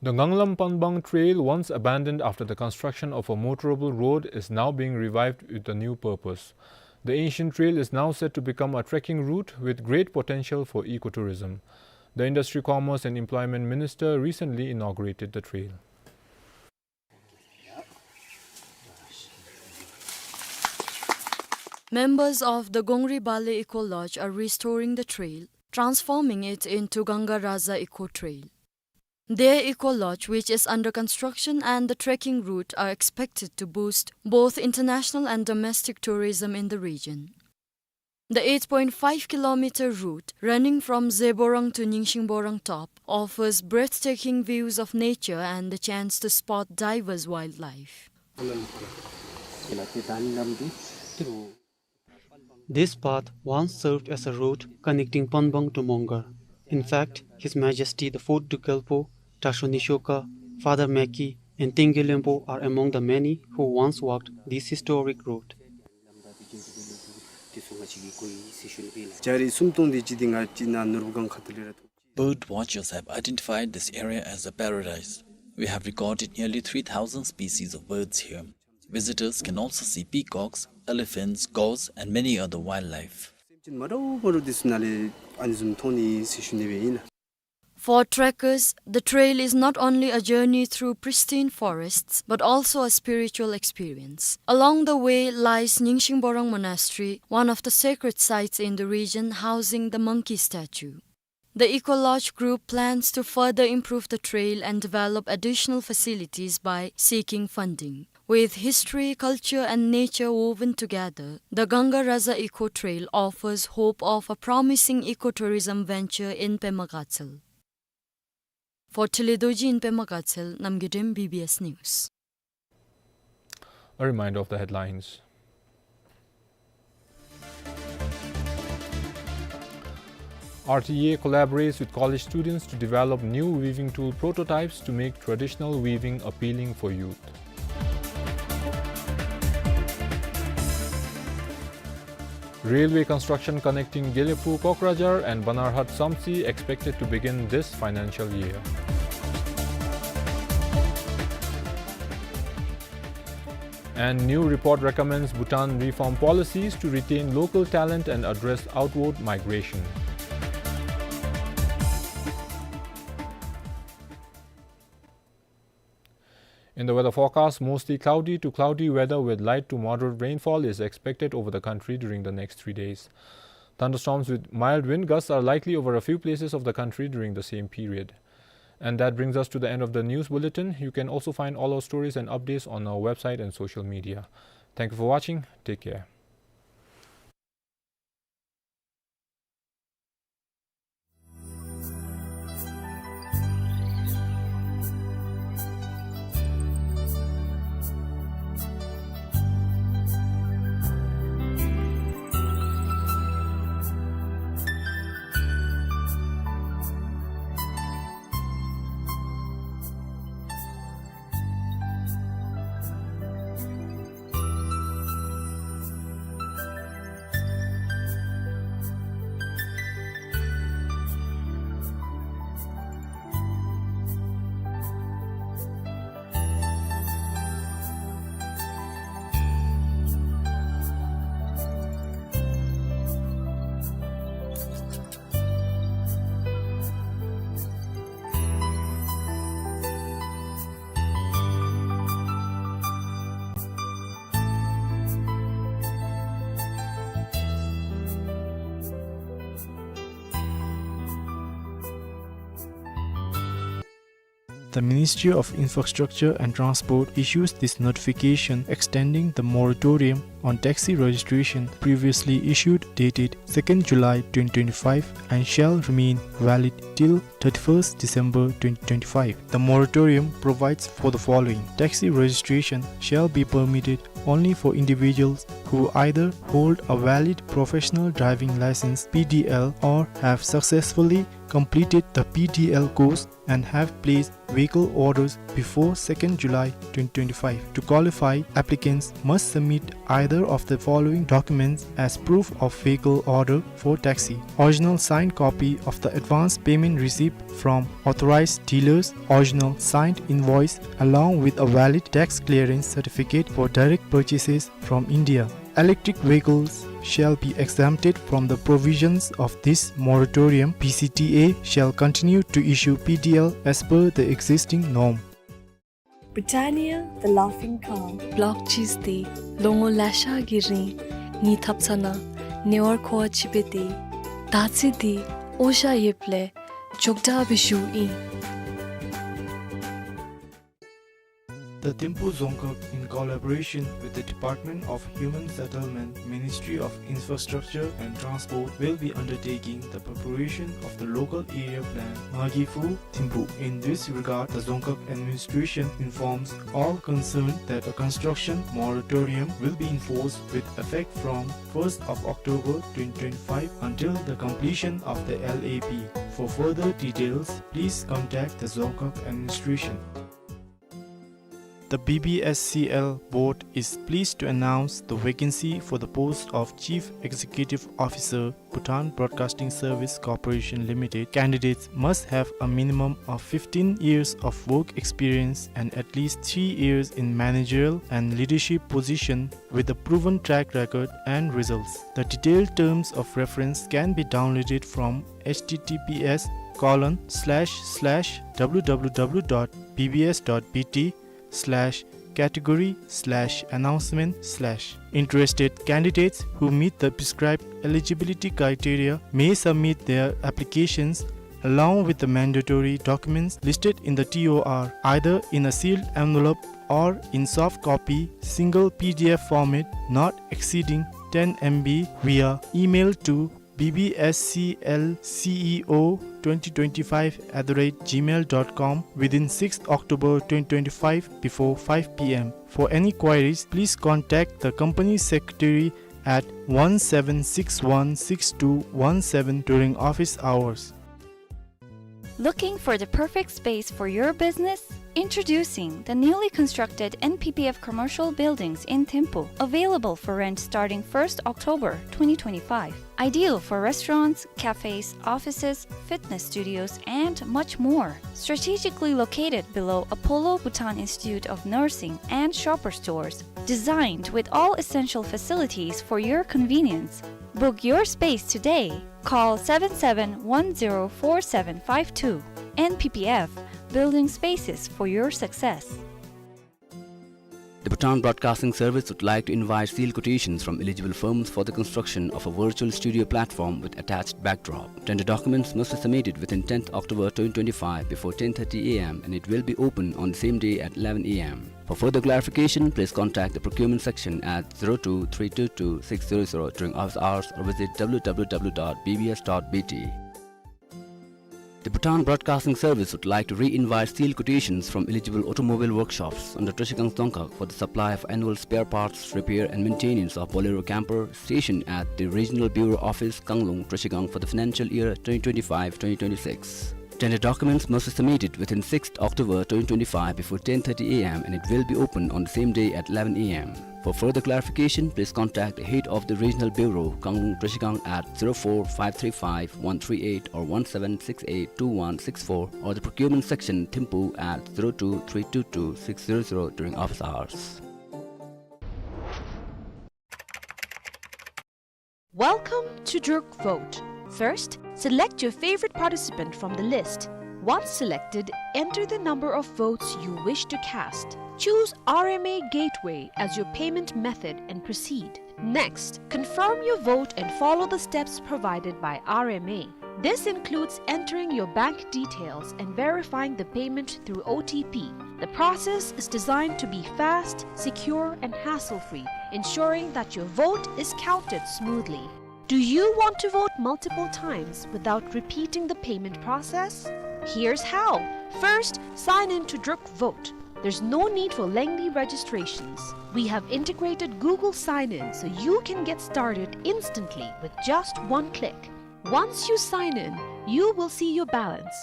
The Ganglam Panbang Trail, once abandoned after the construction of a motorable road, is now being revived with a new purpose. The ancient trail is now set to become a trekking route with great potential for ecotourism. The Industry, Commerce and Employment Minister recently inaugurated the trail. Members of the Gongri Bale Eco Lodge are restoring the trail, transforming it into Ganga Raja Eco Trail. Their eco lodge, which is under construction, and the trekking route are expected to boost both international and domestic tourism in the region. The eight point five kilometer route running from Zeborang to Ningshingborang top offers breathtaking views of nature and the chance to spot diverse wildlife. This path once served as a road connecting Panbang to Mongar. In fact, His Majesty the Fourth Druk Gyalpo, Tashon Nishokha, Father Meki, and Tengge Lenpo are among the many who once walked this historic road. Bird watchers have identified this area as a paradise. We have recorded nearly three thousand species of birds here. Visitors can also see peacocks, elephants, gaus, and many other wildlife. For trekkers, the trail is not only a journey through pristine forests, but also a spiritual experience. Along the way lies Ningshingborang Monastery, one of the sacred sites in the region, housing the monkey statue. The Eco Lodge Group plans to further improve the trail and develop additional facilities by seeking funding. With history, culture, and nature woven together, the Ganga Raja Eco Trail offers hope of a promising ecotourism venture in Pema Gatshel. For Tile Dorji in Pema Gatshel, Namgay Dem, B B S News. A reminder of the headlines. R T A collaborates with college students to develop new weaving tool prototypes to make traditional weaving appealing for youth. Railway construction connecting Gelephu Kokrajhar and Banarhat Samtse expected to begin this financial year. And new report recommends Bhutan reform policies to retain local talent and address outward migration. In the weather forecast, mostly cloudy to cloudy weather with light to moderate rainfall is expected over the country during the next three days. Thunderstorms with mild wind gusts are likely over a few places of the country during the same period. And that brings us to the end of the news bulletin. You can also find all our stories and updates on our website and social media. Thank you for watching. Take care. The Ministry of Infrastructure and Transport issues this notification extending the moratorium on taxi registration previously issued dated second July twenty twenty-five and shall remain valid till thirty-first December twenty twenty-five. The moratorium provides for the following. Taxi registration shall be permitted only for individuals who either hold a valid professional driving license, P D L, or have successfully completed the P D L course and have placed vehicle orders before second July twenty twenty-five. To qualify, applicants must submit either of the following documents as proof of vehicle order for taxi: original signed copy of the advance payment receipt from authorized dealers, original signed invoice along with a valid tax clearance certificate for direct purchases from India. Electric vehicles shall be exempted from the provisions of this moratorium. P C T A shall continue to issue P D L as per the existing norm. Britannia, the laughing cow. Block cheese འདི་ལོ་ངོ་ལེ་ཤ་གི་རིང་ངེའི་ཐབ་ཚང་ནང་ཉེ་བར་མཁོ་བ་ཅིག་སྦེ་སྡོད། དར་ཚི་འདི་འོ་ཞ་ཡོདཔ་ལས་མགྱོགས་དྲགས་སྦེ་ཞུཝ་ཨིན། The Thimphu Dzongkhag, in collaboration with the Department of Human Settlement, Ministry of Infrastructure and Transport, will be undertaking the preparation of the local area plan, Ngagi Phu Thimphu. In this regard, the Dzongkhag administration informs all concerned that a construction moratorium will be enforced with effect from first of October twenty twenty-five until the completion of the L A P. For further details, please contact the Dzongkhag administration. The B B S C L board is pleased to announce the vacancy for the post of Chief Executive Officer, Bhutan Broadcasting Service Corporation Limited. Candidates must have a minimum of fifteen years of work experience and at least three years in managerial and leadership position with a proven track record and results. The detailed terms of reference can be downloaded from H T T P S colon slash slash W W W dot B B S dot B T slash category slash announcement slash. Interested candidates who meet the prescribed eligibility criteria may submit their applications along with the mandatory documents listed in the T O R, either in a sealed envelope or in soft copy, single P D F format, not exceeding ten M B, via email to B B S C L C E O twenty twenty-five at the rate gmail dot com within sixth October twenty twenty-five before five P M. For any queries, please contact the company secretary at one seven six one six two one seven during office hours. Looking for the perfect space for your business? Introducing the newly constructed N P P F commercial buildings in Thimphu, available for rent starting first October twenty twenty-five. Ideal for restaurants, cafes, offices, fitness studios, and much more. Strategically located below Apollo Bhutan Institute of Nursing and Shoppers Stores. Designed with all essential facilities for your convenience. Book your space today. Call seven seven one zero four seven five two. N P P F, building spaces for your success. The Bhutan Broadcasting Service would like to invite sealed quotations from eligible firms for the construction of a virtual studio platform with attached backdrop. Tender documents must be submitted within tenth October twenty twenty-five before ten thirty A M and it will be open on the same day at eleven A M. For further clarification, please contact the procurement section at zero two three two two six zero zero during office hours or visit W W W dot B B S dot B T. The Bhutan Broadcasting Service would like to re-invite sealed quotations from eligible automobile workshops under Trashigang Dzongkhag for the supply of annual spare parts, repair and maintenance of Bolero camper stationed at the Regional Bureau Office, Kanglung, Trashigang for the financial year twenty twenty-five twenty twenty-six. Tender documents must be submitted within sixth October twenty twenty-five before ten thirty A M and it will be open on the same day at eleven A M. For further clarification, please contact the head of the Regional Bureau, Kanglung Trashigang at zero four five three five one three eight or one seven six eight two one six four or the procurement section, Thimphu at zero two three two two six zero zero during office hours. Welcome to Druk Vote. First, select your favorite participant from the list. Once selected, enter the number of votes you wish to cast. Choose R M A Gateway as your payment method and proceed. Next, confirm your vote and follow the steps provided by R M A. This includes entering your bank details and verifying the payment through O T P. The process is designed to be fast, secure, and hassle-free, ensuring that your vote is counted smoothly. Do you want to vote multiple times without repeating the payment process? Here's how. First, sign in to Druk Vote. There's no need for lengthy registrations. We have integrated Google Sign-In so you can get started instantly with just one click. Once you sign in, you will see your balance.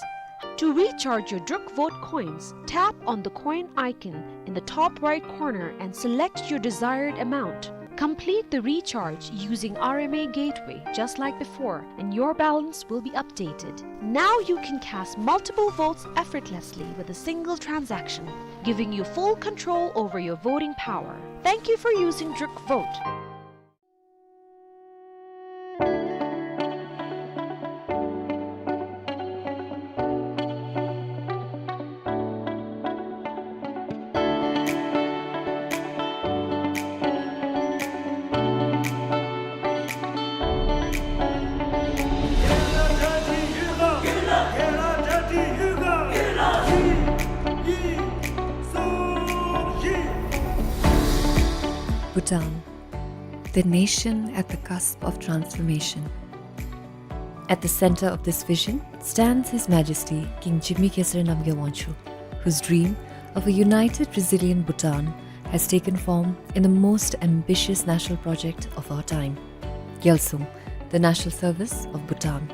To recharge your Druk Vote coins, tap on the coin icon in the top right corner and select your desired amount. Complete the recharge using R M A Gateway just like before, and your balance will be updated. Now you can cast multiple votes effortlessly with a single transaction, giving you full control over your voting power. Thank you for using Druk Vote. Bhutan, the nation at the cusp of transformation. At the center of this vision stands His Majesty King Jigme Khesar Namgyel Wangchuck, whose dream of a united, resilient Bhutan has taken form in the most ambitious national project of our time, Gyalsung, the National Service of Bhutan.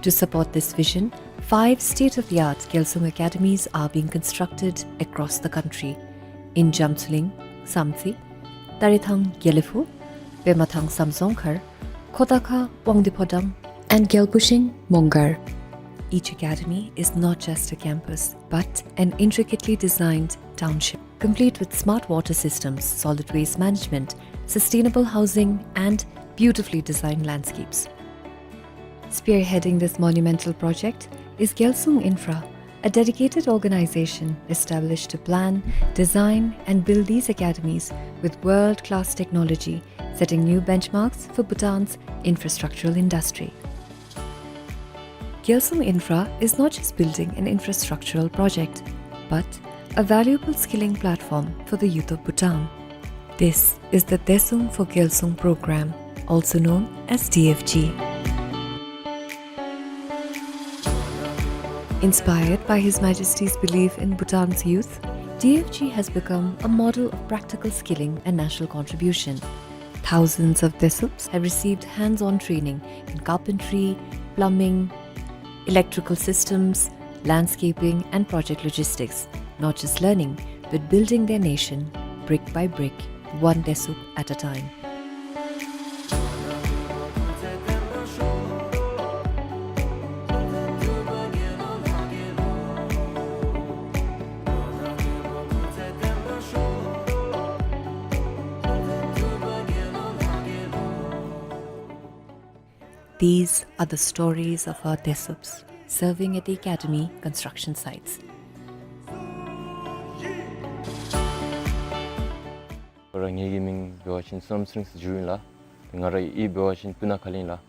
To support this vision, five state-of-the-art Gyalsung academies are being constructed across the country, in Jamtsuling, Samtse, Tarethang Gelephu, Pemathang Samzongkhar, Khotakha Wangdue Phodrang, and Gyalpushing Mongar. Each academy is not just a campus, but an intricately designed township, complete with smart water systems, solid waste management, sustainable housing, and beautifully designed landscapes. Spearheading this monumental project is Gyalsung Infra, a dedicated organization established to plan, design, and build these academies with world-class technology, setting new benchmarks for Bhutan's infrastructural industry. Gyalsung Infra is not just building an infrastructural project, but a valuable skilling platform for the youth of Bhutan. This is the Daesung for Gyalsung program, also known as D F G. Inspired by His Majesty's belief in Bhutan's youth, D F G has become a model of practical skilling and national contribution. Thousands of Daesups have received hands-on training in carpentry, plumbing, electrical systems, landscaping, and project logistics, not just learning, but building their nation brick by brick, one Daesup at a time. These are the stories of our Daesups serving at the academy construction sites. ང་ར་ངེ་གི་མིང་འབད་བ་ཅིན་བསོད་ནམས་སེང་གེ་ཟེར་ཞུཝ་ཨིན་ལགས། ང་རའི་གཡུས་འབད་བ་ཅིན་སྤུ་ན་ཁ་ལས་ཨིན་ལགས།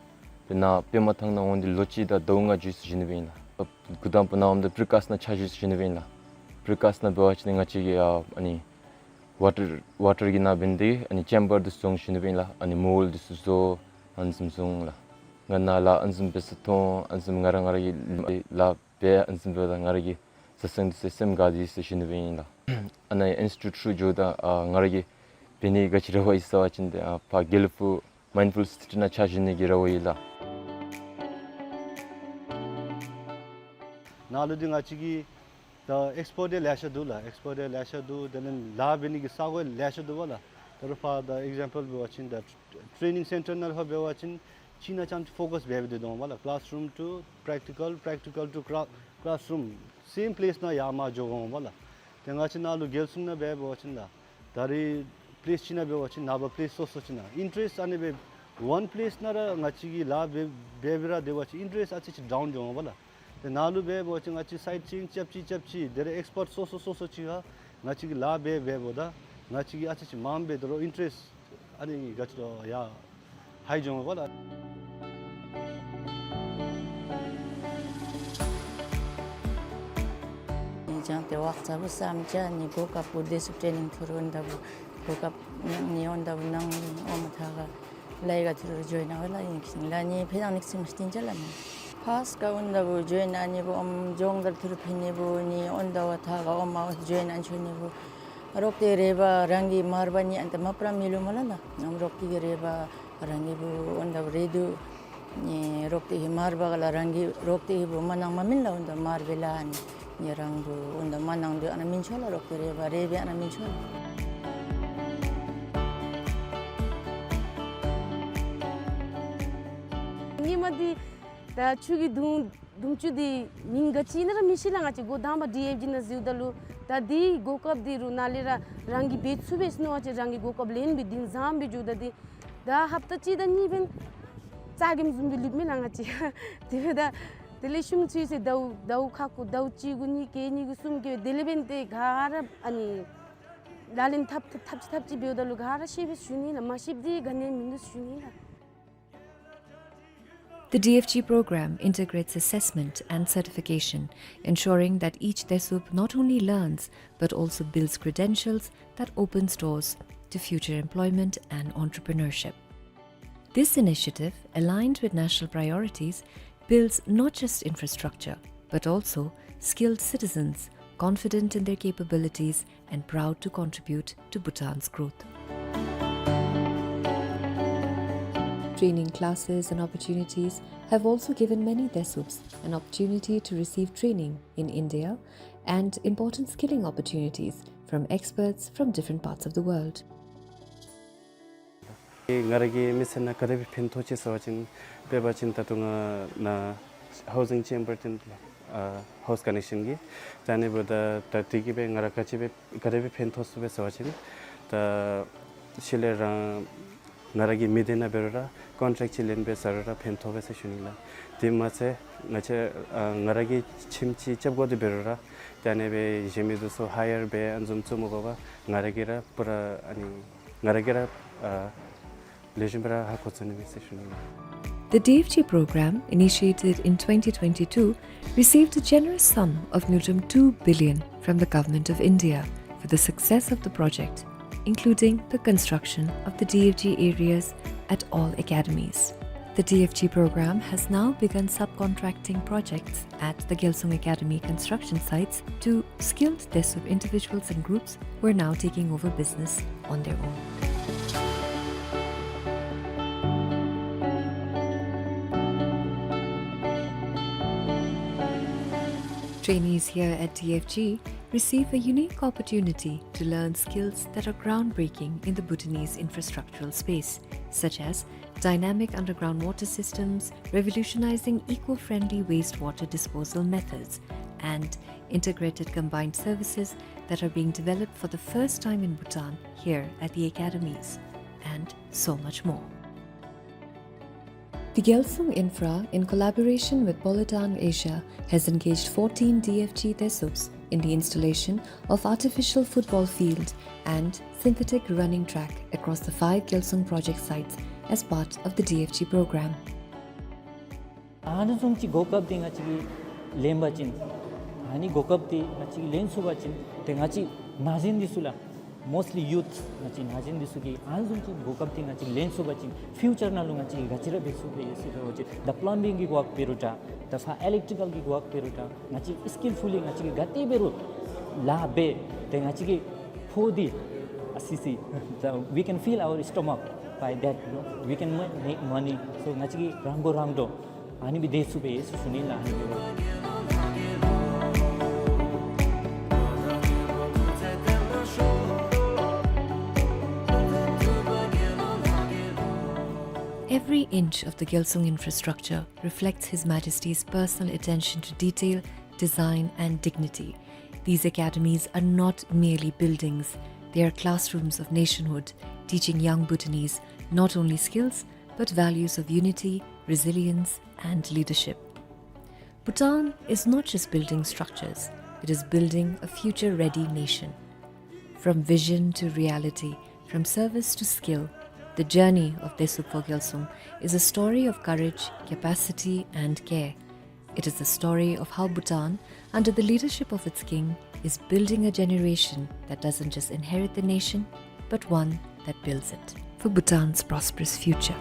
དེ་ནང་པདྨ་ཐང་ནང་འོང་སྟེ་ལོ་གཅིག་དང་ཟླཝ་ལྔ་འགྱོ་ཡི་ཟེར་ཞུ་ནི་སྦེ་ཨིན་ལགས། འགོ་དང་པ་ནཱ་འོངམ་ད་པྲི་ཀཱསི་ནང་ཆ་བཞག་ཡི་ཟེར་ཞུ་ནི་སྦེ་ཨིན་ལགས། པྲི་ཀཱསི་ནང་འབད་བ་ཅིན་ང་བཅས་ཀྱིས་ཨ་ཨ་ནི་ཝ་ཊར་ཝ་ཊར་གྱི་ནང་འབད་ནི་དེ་ཨ་ནི་ཅེམ་བར་འདི་བཟོ་ཡི་ཟེར་ཞུ་ནི་སྦེ་ཨིན་ལགས། ཨ་ནི་མོལཌ་འདི་ཚུ་བཟོ་ཨ་ནི་བཟུམ་བཟོ་ཡི་ལགས། ང་ནཱ་ལཱ་ཨ་ནི་བཟུམ་འབད་ས་མཐོང་ཨ་ནི་བཟུམ་ང་ར་ང་ར་གིས་ལཱ་འབད་ཨ་ནི་བཟུམ་འབདཝ་ད་ང་ར་གི་བཟའ་ཚང་འདི་ཚུ་སེམས་དགའ་ཡི་ཟེར་ཞུ་ནི་སྦེ་ཨིན་ལགས། ཨ་ནཱ་ཨིན་སི་ཊི་ཊུཊ་ཚུ་འགྱོཝ་ད་ཨ་ང་ར་གིས་འབད་ནི་ག་ཅི་རེ་བ་ཡོད་ཟེར་བ་ཅིན་ཏེ་ཨ་ཕར་དགེ་ལེགས་ཕུག་མའིནཌ་ཕུལ་སི་ཊི་ནང་ཆ་བཞག་ནི་གི་རེ་བ་ཡོད་ལགས། ནཱ་ལུ་འདི་ང་བཅས་ཀྱི་ད་ཨེགསི་པོ་འདི་ལེ་ཤ་འདུག་ལགས། ཨེགསི་པོ་འདི་ལེ་ཤ་འདུག། དེ་ལས་ལཱ་འབད་ནི་གི་ས་གོ་ལེ་ཤ་འདུག་པ་ལགས། ད་རུང་ཕར་ད་ཨེག་ཛམ་པལ་འབད་བ་ཅིན་ད་ཊེ་ནིང་སེན་ཊར་ནང་ཕར་འབད་བ་ཅིན་གཅིག་ནང་རྐྱངམ་ཅིག་ཕོ་ཀཱསི་འབད་འབད་དེ་འོང་པ་ལགས། ཀླཱསི་རུམ་ཊུ་པེརེག་ཊི་ཀཱལ་པེརེག་ཊི་ཀཱལ་ཊུ་ཀླཱསི་རུམ་སེམ་པེ་ལེསི་ནང་ཡར་མར་འགྱོ་དགོ་འོང་པ་ལགས། ཏེ་ང་བཅས་ནཱ་ལུ་རྒྱལ་སྲུང་ནང་འབད་འབད་བ་ཅིན་ལགས། ད་རེས་པེ་ལེསི་གཅིག་ནང་འབད་བ་ཅིན་ནངས་པ་པེ་ལེསི་སོ་སོ་ཅིག་ནང་ཨིན་ཊེ་རེསཊི་ཨ་ནི་སྦེ་ཝན་པེ་ལེསི་ནང་ར་ང་བཅས་ཀྱིས་ལཱ་འབད་འབད་འབད་ར་སྡོད་པ་ཅིན་ཨིན་ཊེ་རེསཊི་ཨ་ཙི་ཅིག་ཌའུན་འགྱོ་འོང་པ་ལགས། ཏེ་ནཱ་ལུ་འབད་འབད་བ་ཅིན་ང་བཅས་སའིཊ་སིའིང་རྐྱབ་ཅི་རྐྱབ་ཅི་དེ་ལས་ཨེགསི་པརཊ་སོ་སོ་སོ་སོ་ཅིག་ཁར་ང་བཅས་ཀྱིས་ལཱ་འབད་འབདཝ་ད་ང་བཅས་ཀྱིས་ཨ་ཙི་ཅིག་མངམ་སྦེ་དོ་རུང་ཨིན་ཊེ་རེསཊི་ ཨ་ནི་ག་ཅི་རུང་ཡར་ཧའི་འགྱོ་འོང་པ་ལགས། ཨིན་ཙང་ཏེ་བག་ཚ་བུ་བསམ་ཅ་ནི་གོ་སྐབས་བུ་དེ་ཚུ་ཊེ་ནིང་ཐུར་འོང་ད་བུ་གོ་སྐབས་ནི་འོང་ད་བུ་ནང་ཨོ་མ་ཐ་ག་ལའི་ག་ཐུར་ཇོའིན་ཨ་བ་ལགས། ཨིན་ཁྱིན་ལགས་ནི་ཕེ་ནང་ནིག་སིམ་སྟིན་ཅ་ལགས་ནི། ཕརསཊ་ག་འོང་ད་བུ་ཇོའིན་ཨ་ནི་བུ་ཨོམ་སྦྱོང་བརྡར་ཐུར་ཕུལ་ནི་བུ་ནི་འོང་ད་བུ་ཐ་ག་ཨོ་མ་ཇོའིན་ཨ་ཆོ་ནི་བུ་རོགས་ཏེ་རེ་བ་རང་གི་མར་བ་ནི་ཨན་ཏེ་མ་པྲ་མི་ལུ་མ་ལ་ལགས། ཨམ་རོགས་ཏེ་གི་རེ་བ་རང་གི་བུ་འོང་ད་བུ་རེ་དུ་ནི་རོགས་ཏེ་གི་མར་བ་ག་ལ་རང་གི་རོགས་ཏེ་གི་བུ་མ་གནང་མ་མེན་ལགས། འོང་ད་མར་བེ་ལ་ནི་ནི་རང་བུ་འོང་ད་མ་གནང་དུ་ཨ་ན་མིན་ཆོ་ལགས། རོགས་ཏེ་རེ་བ་རེ་བེ་ཨ་ན་མིན་ཆོ་ལགས། ཉི་མ་འདི་ད་ཆུ་གི་དུང་དུང་ཆུ་འདི་མིང་ག་ཅི་ཨིན་ན་ར་མི་ཤེས་ལགས། ང་བཅས་འགོ་དང་པ་ཌི་ཨེཕ་ཇི་ནང་འཛུལཝ་ད་ལུ་ད་འདི་གོ་སྐབས་འདི་རུང་ནཱ་ལས་ར་རང་གིས་འབད་ཚུགས་པས་ཟེར་མནོ་བ་ཅིན་རང་གིས་གོ་སྐབས་ལེན་སྦེ་འདི་བཟུམ་སྦེ་འགྱོཝ་ད་འདི་ད་ཧབ་ཏ་གཅིག་དང་གཉིས་འབདན་རྩ་འགེངས་བཟུམ་སྦེ་ལུསཔ་མས་ལགས་ང་བཅས། དེ་འབདཝ་ད་དེ་ལས་ཤུམ་ཚུ་ཡི་ཟེར་ཟླཝ་ཟླཝ་ཁ་ཁུ་ཟླཝ་གཅིག་གུ་གཉིས་ཀེ་གཉིས་གུ་གསུམ་ཀེ་དེ་ལས་འབདན་ཏེ་ག་ར་ཨ་ནི་ལག་ལེན་འཐབ་འཐབ་ཅི་འཐབ་ཅི་འབདཝ་ད་ལུ་ག་ར་ཤེས་པས་ཞུ་ནི་ལགས། མ་ཤེསཔ་འདི་ག་ནི་མིན་འདུག་ཞུ་ནི་ལགས། The D F G program integrates assessment and certification, ensuring that each Desup not only learns but also builds credentials that opens doors to future employment and entrepreneurship. This initiative, aligned with national priorities, builds not just infrastructure but also skilled citizens confident in their capabilities and proud to contribute to Bhutan's growth. Training classes and opportunities have also given many Desups an opportunity to receive training in India and important skilling opportunities from experts from different parts of the world. ང་ར་གི་མི་ཚེ་ནང་ག་དེ་སྦེ་ཕན་ཐོགས་ཅི་ཟེར་བ་ཅིན་དཔེར་འབད་བ་ཅིན་ད་ལྟོ་ང་ནཱ་ཧའུ་ཟིང་ཅེམ་བར་ཅིག་ཨ་ཧའུསི་ཀ་ནེག་ཤཱན་གྱི་ད་ཨ་ནི་འབདཝ་ད་ད་དེ་གིས་སྦེ་ང་ར་ག་ཅི་སྦེ་ག་དེ་སྦེ་ཕན་ཐོགས་ཚུགས་པས་ཟེར་བ་ཅིན་ད་ཤུལ་ལས་རང་ང་ར་གི་མི་སྡེ་ནང་འབད་རུང་ར་ཀོན་ཊེཀཊ་ཅིག་ལེན་སྦེ་ཟ་རུང་ར་ཕན་ཐོགས་པས་ཟེར་ཞུ་ནི་ལགས། དེ་མ་ཚད་ང་བཅས་ཨ་ང་ར་གི་ཁྱིམ་ཅིག་རྐྱབ་དགོ་དེ་འབད་རུང་ར་ད་ཨ་ནི་སྦེ་གཞན་མི་འདི་ཚུ་ཧ་ཡར་འབད་ཨ་ནི་བཟུམ་ཚུ་མ་དགོ་པར་ང་ར་གིས་ར་པུ་ར་ཨ་ནི་ང་ར་གིས་ར་ཨ་ལེགས་ཤོམ་སྦེ་ར་ཧ་གོ་ཚུགས་ནི་མས་ཟེར་ཞུ་ནི་ལགས། The D F G program, initiated in twenty twenty-two, received a generous sum of ngultrum two billion from the Government of India for the success of the project, including the construction of the D F G areas at all academies. The D F G program has now begun subcontracting projects at the Gyalsung Academy construction sites to skilled Desup individuals and groups who are now taking over business on their own. Trainees here at D F G receive a unique opportunity to learn skills that are groundbreaking in the Bhutanese infrastructural space, such as dynamic underground water systems, revolutionizing eco-friendly wastewater disposal methods, and integrated combined services that are being developed for the first time in Bhutan here at the academies, and so much more. The Gyalsung Infra, in collaboration with Polatan Asia, has engaged fourteen D F G Desups in the installation of artificial football field and synthetic running track across the five Gyalsung project sites as part of the D F G program. ཨ་ནི་བཟུམ་ཅིག་གོ་སྐབས་འདི་ང་བཅས་ཀྱིས་ལེན་པ་ཅིན་ཨ་ནི་གོ་སྐབས་འདི་ང་བཅས་ཀྱིས་ལེན་ཚུགས་པ་ཅིན་ཏེ་ང་བཅས་ན་གཞོན་འདི་ཚུ་ལགས། Mostly youth ང་བཅས་ན་གཞོན་འདི་ཚུ་གིས་ཨ་ནི་བཟུམ་ཅིག་གོ་སྐབས་འདི་ང་བཅས་ལེན་ཚུགས་པ་ཅིན་ཕིའུ་ཅར་ནང་ལུ་ང་བཅས་ག་ཅི་ར་འབད་ཚུགས་པས་ཟེར་བ་ཅིན་ད་པླམ་བིང་གི་ཝརཀ་འབད་རུང་ད་ད་ཕར་ཨི་ལེཀ་ཊི་ཀལ་གྱི་ཝརཀ་འབད་རུང་ད་ང་བཅས་སི་ཀིལ་ཕུལ་ལི་ང་བཅས་ཀྱིས་ག་ཏེ་འབད་རུང་ལཱ་འབད་ཏེ་ང་བཅས་ཀྱི་ཕོགས་འདི་ཨ་སི་སི་ད་we can fill our stomach by that, you know, we can ma- make money. So ང་བཅས་ཀྱིས་རང་མགོ་རང་འདྲོངས་ཨ་ནི་སྦེ་སྡོད་ཚུགས་པས་ཟེར་ཞུ་ནི་ལགས། ཨ་ནི་སྦེ་Every inch of the Gyalsung infrastructure reflects His Majesty's personal attention to detail, design, and dignity. These academies are not merely buildings, they are classrooms of nationhood, teaching young Bhutanese not only skills, but values of unity, resilience, and leadership. Bhutan is not just building structures, it is building a future-ready nation. From vision to reality, from service to skill, The journey of Desuk Phogyalsum is a story of courage, capacity, and care. It is the story of how Bhutan, under the leadership of its king, is building a generation that doesn't just inherit the nation, but one that builds it for Bhutan's prosperous future.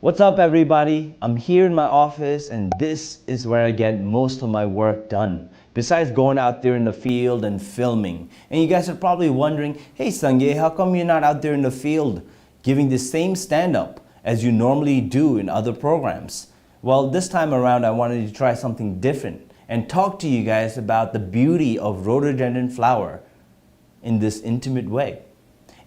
What's up, everybody? I'm here in my office, and this is where I get most of my work done, besides going out there in the field and filming. And you guys are probably wondering, "Hey, Sangay, how come you're not out there in the field giving the same stand-up as you normally do in other programs?" Well, this time around, I wanted to try something different and talk to you guys about the beauty of rhododendron flower in this intimate way.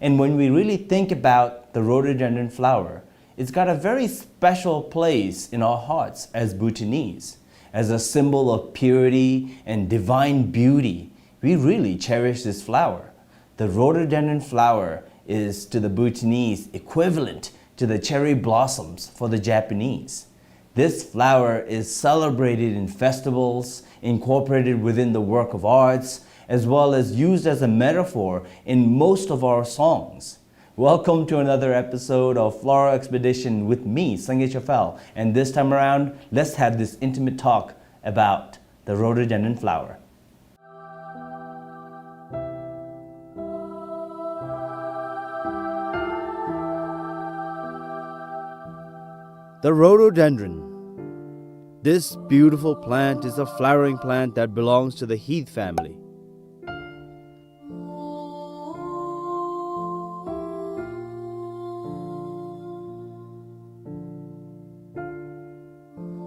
And when we really think about the rhododendron flower, it's got a very special place in our hearts as Bhutanese. As a symbol of purity and divine beauty, we really cherish this flower. The rhododendron flower is, to the Bhutanese, equivalent to the cherry blossoms for the Japanese. This flower is celebrated in festivals, incorporated within the work of arts, as well as used as a metaphor in most of our songs. Welcome to another episode of Floral Expedition with me, Sangay Chafal, and this time around, let's have this intimate talk about the rhododendron flower. The rhododendron. This beautiful plant is a flowering plant that belongs to the heath family.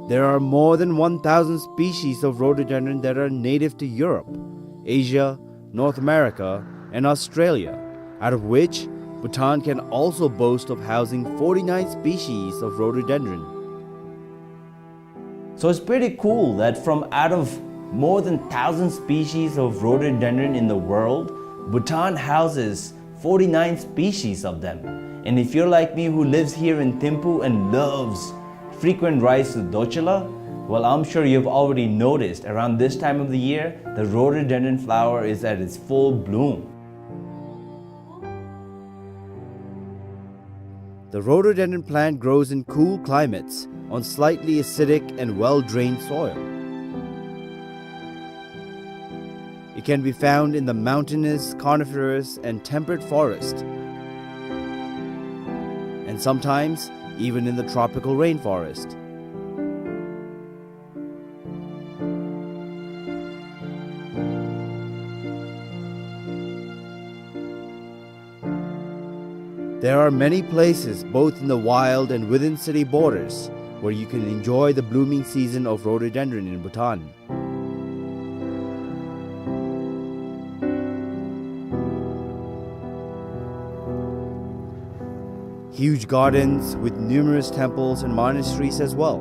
There are more than one thousand species of rhododendron that are native to Europe, Asia, North America, and Australia, out of which Bhutan can also boast of housing forty-nine species of rhododendron. So it's pretty cool that from out of more than thousand species of rhododendron in the world, Bhutan houses forty-nine species of them. And if you're like me, who lives here in Thimphu and loves frequent rides to Dorcula, well, I'm sure you've already noticed around this time of the year, the rhododendron flower is at its full bloom. The rhododendron plant grows in cool climates on slightly acidic and well-drained soil. It can be found in the mountainous, coniferous, and temperate forest, and sometimes even in the tropical rainforest. There are many places, both in the wild and within city borders, where you can enjoy the blooming season of rhododendron in Bhutan. Huge gardens with numerous temples and monasteries as well.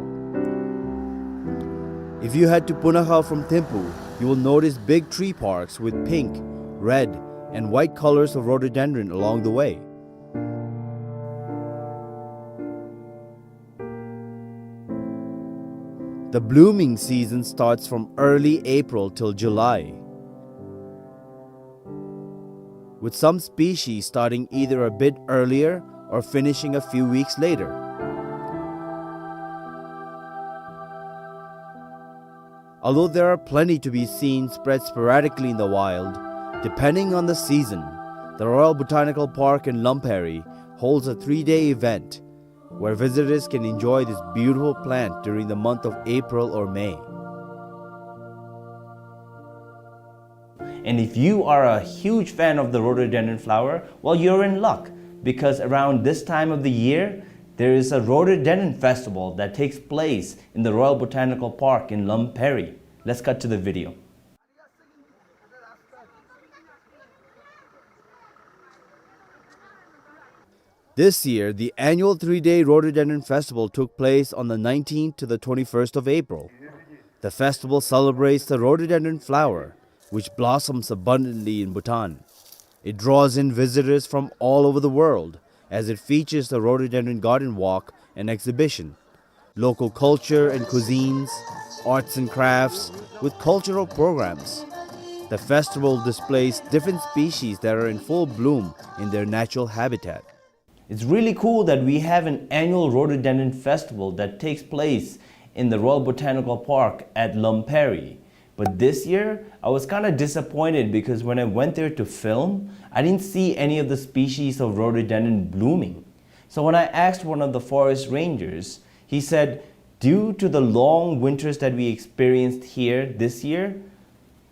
If you head to Punakha from Thimphu, you will notice big tree parks with pink, red, and white colors of rhododendron along the way. The blooming season starts from early April till July, with some species starting either a bit earlier or finishing a few weeks later. Although there are plenty to be seen spread sporadically in the wild, depending on the season, the Royal Botanical Park in Lamperi holds a three-day event where visitors can enjoy this beautiful plant during the month of April or May. And if you are a huge fan of the rhododendron flower, well, you're in luck, because around this time of the year, there is a rhododendron festival that takes place in the Royal Botanical Park in Lamperi. Let's cut to the video. This year, the annual three-day Rhododendron Festival took place on the nineteenth to the twenty-first of April. The festival celebrates the rhododendron flower, which blossoms abundantly in Bhutan. It draws in visitors from all over the world as it features the Rhododendron Garden Walk and exhibition, local culture and cuisines, arts and crafts, with cultural programs. The festival displays different species that are in full bloom in their natural habitat. It's really cool that we have an annual rhododendron festival that takes place in the Royal Botanical Park at Lamperi. But this year, I was kinda disappointed because when I went there to film, I didn't see any of the species of rhododendron blooming. So when I asked one of the forest rangers, he said, due to the long winters that we experienced here this year,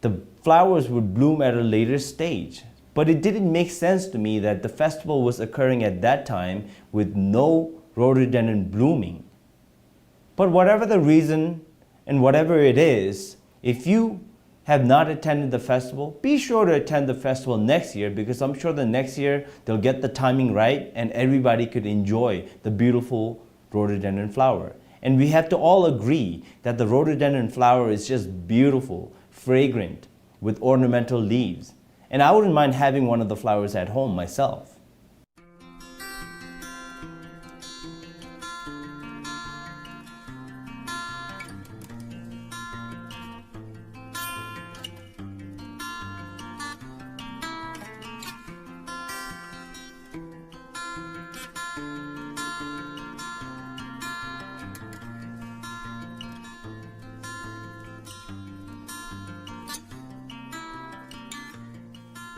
the flowers would bloom at a later stage. But it didn't make sense to me that the festival was occurring at that time with no rhododendron blooming. But whatever the reason and whatever it is, if you have not attended the festival, be sure to attend the festival next year, because I'm sure the next year they'll get the timing right and everybody could enjoy the beautiful rhododendron flower. And we have to all agree that the rhododendron flower is just beautiful, fragrant, with ornamental leaves. And I wouldn't mind having one of the flowers at home myself.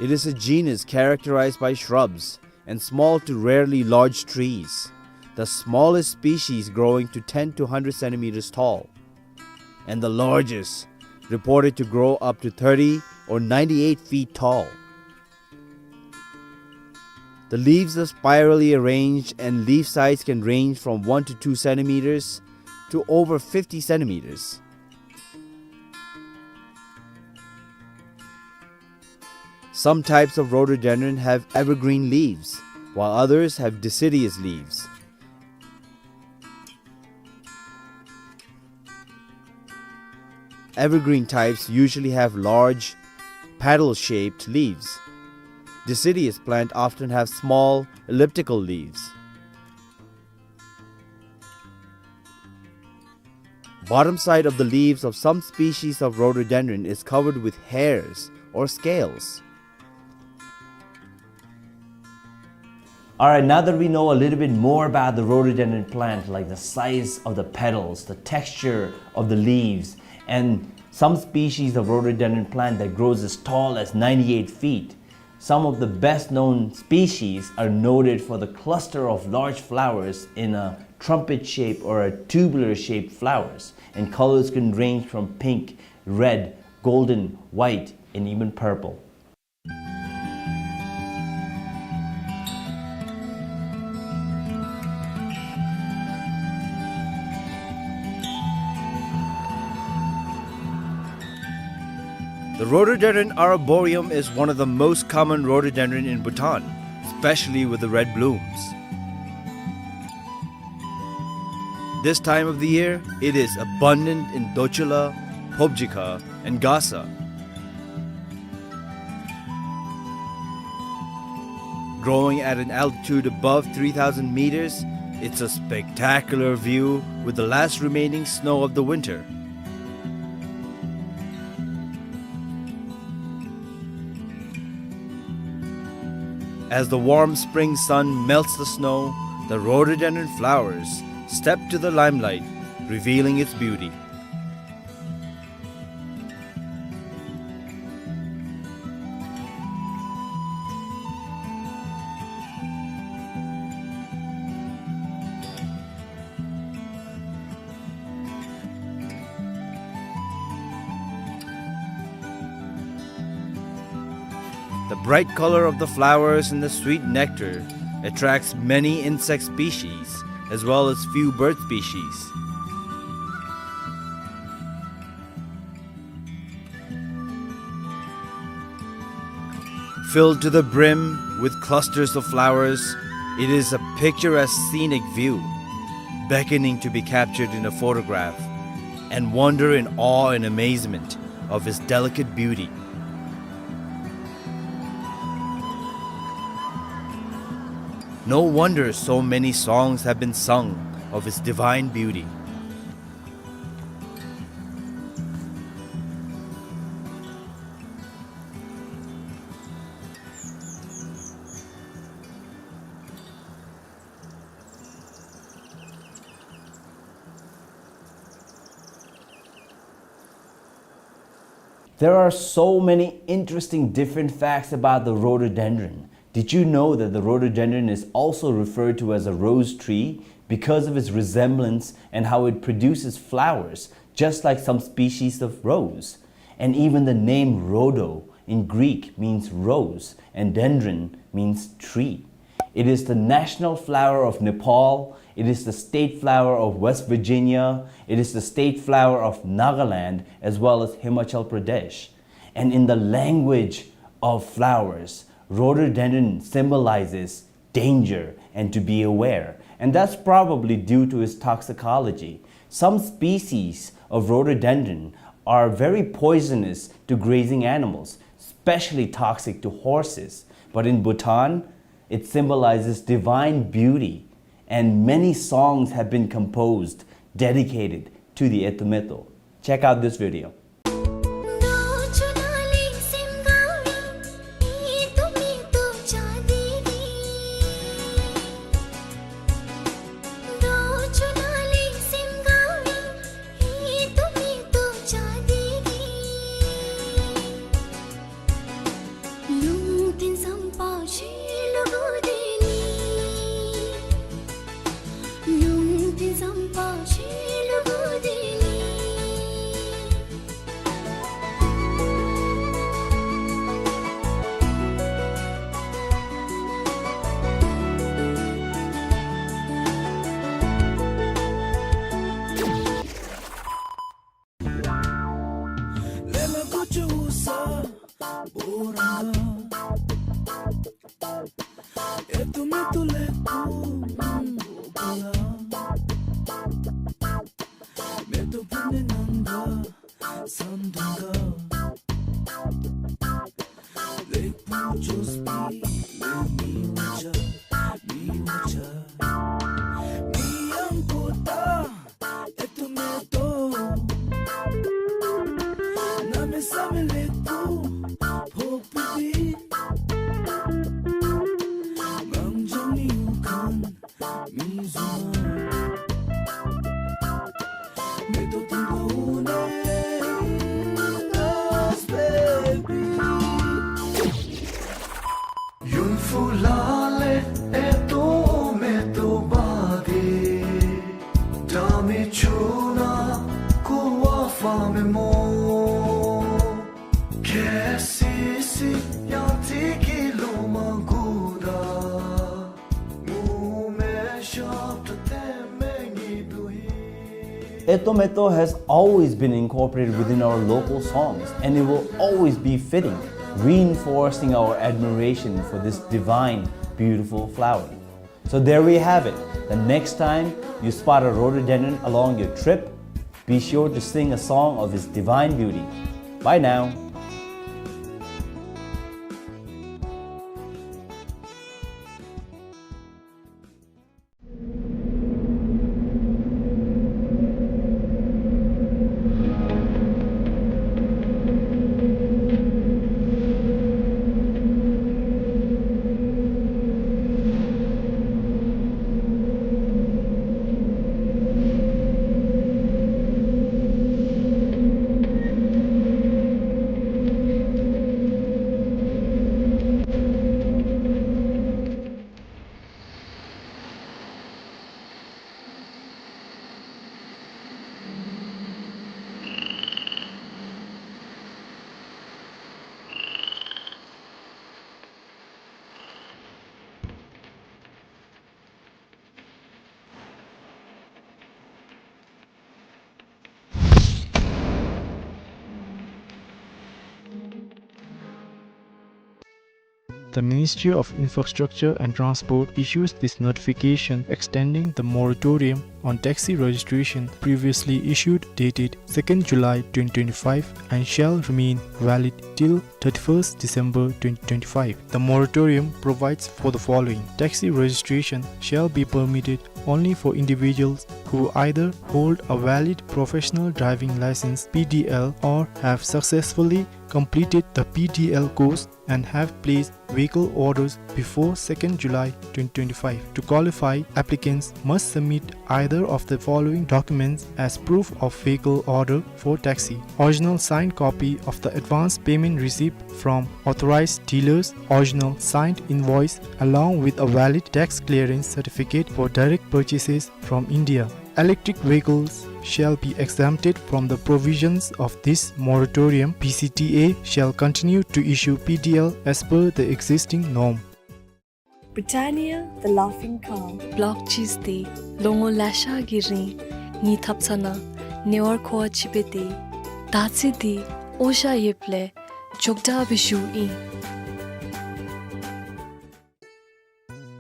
It is a genus characterized by shrubs and small to rarely large trees, the smallest species growing to ten to hundred centimeters tall, and the largest, reported to grow up to thirty or ninety-eight feet tall. The leaves are spirally arranged and leaf size can range from one to two centimeters to over fifty centimeters. Some types of rhododendron have evergreen leaves, while others have deciduous leaves. Evergreen types usually have large, paddle-shaped leaves. Deciduous plant often have small, elliptical leaves. Bottom side of the leaves of some species of rhododendron is covered with hairs or scales. All right, now that we know a little bit more about the rhododendron plant, like the size of the petals, the texture of the leaves, and some species of rhododendron plant that grows as tall as ninety-eight feet, some of the best known species are noted for the cluster of large flowers in a trumpet shape or a tubular shaped flowers, and colors can range from pink, red, golden, white, and even purple. The rhododendron arboreum is one of the most common rhododendron in Bhutan, especially with the red blooms. This time of the year, it is abundant in Dochula, Phobjikha, and Gasa. Growing at an altitude above three thousand meters, It's a spectacular view with the last remaining snow of the winter. As the warm spring sun melts the snow, the rhododendron flowers step to the limelight, revealing its beauty. The bright color of the flowers and the sweet nectar attracts many insect species, as well as few bird species. Filled to the brim with clusters of flowers, it is a picturesque scenic view, beckoning to be captured in a photograph, and wonder in awe and amazement of its delicate beauty. No wonder so many songs have been sung of its divine beauty. There are so many interesting different facts about the rhododendron. Did you know that the rhododendron is also referred to as a rose tree because of its resemblance and how it produces flowers, just like some species of rose? And even the name rhodo in Greek means rose, and dendron means tree. It is the national flower of Nepal. It is the state flower of West Virginia. It is the state flower of Nagaland, as well as Himachal Pradesh. And in the language of flowers, rhododendron symbolizes danger and to be aware. And that's probably due to its toxicology. Some species of rhododendron are very poisonous to grazing animals, especially toxic to horses. But in Bhutan, it symbolizes divine beauty, and many songs have been composed dedicated to the Eto Meto. Check out this video. Eto Meto has always been incorporated within our local songs, and it will always be fitting, reinforcing our admiration for this divine, beautiful flower. So there we have it. The next time you spot a rhododendron along your trip, be sure to sing a song of its divine beauty. Bye now. The Ministry of Infrastructure and Transport issues this notification extending the moratorium on taxi registration previously issued dated second July twenty twenty-five and shall remain valid till thirty-first December twenty twenty-five. The moratorium provides for the following. Taxi registration shall be permitted only for individuals who either hold a valid professional driving license, P D L, or have successfully completed the P D L course and have placed vehicle orders before second July twenty twenty-five. To qualify, applicants must submit either of the following documents as proof of vehicle order for taxi: original signed copy of the advance payment receipt from authorized dealers, original signed invoice along with a valid tax clearance certificate for direct purchases from India. Electric vehicles shall be exempted from the provisions of this moratorium. P C T A shall continue to issue P D L as per the existing norm. Britannia, the laughing cow. Block cheese འདི་ལོ་ངོ་ལེ་ཤ་གི་རིང་ངེའི་ཐབ་ཚང་ནང་ཉེ་བར་མཁོ་བ་ཅིག་སྦེ་སྡོད། དར་ཚི་འདི་འོ་ཞ་ཡོདཔ་ལས་མགྱོགས་དྲགས་སྦེ་ཞུཝ་ཨིན།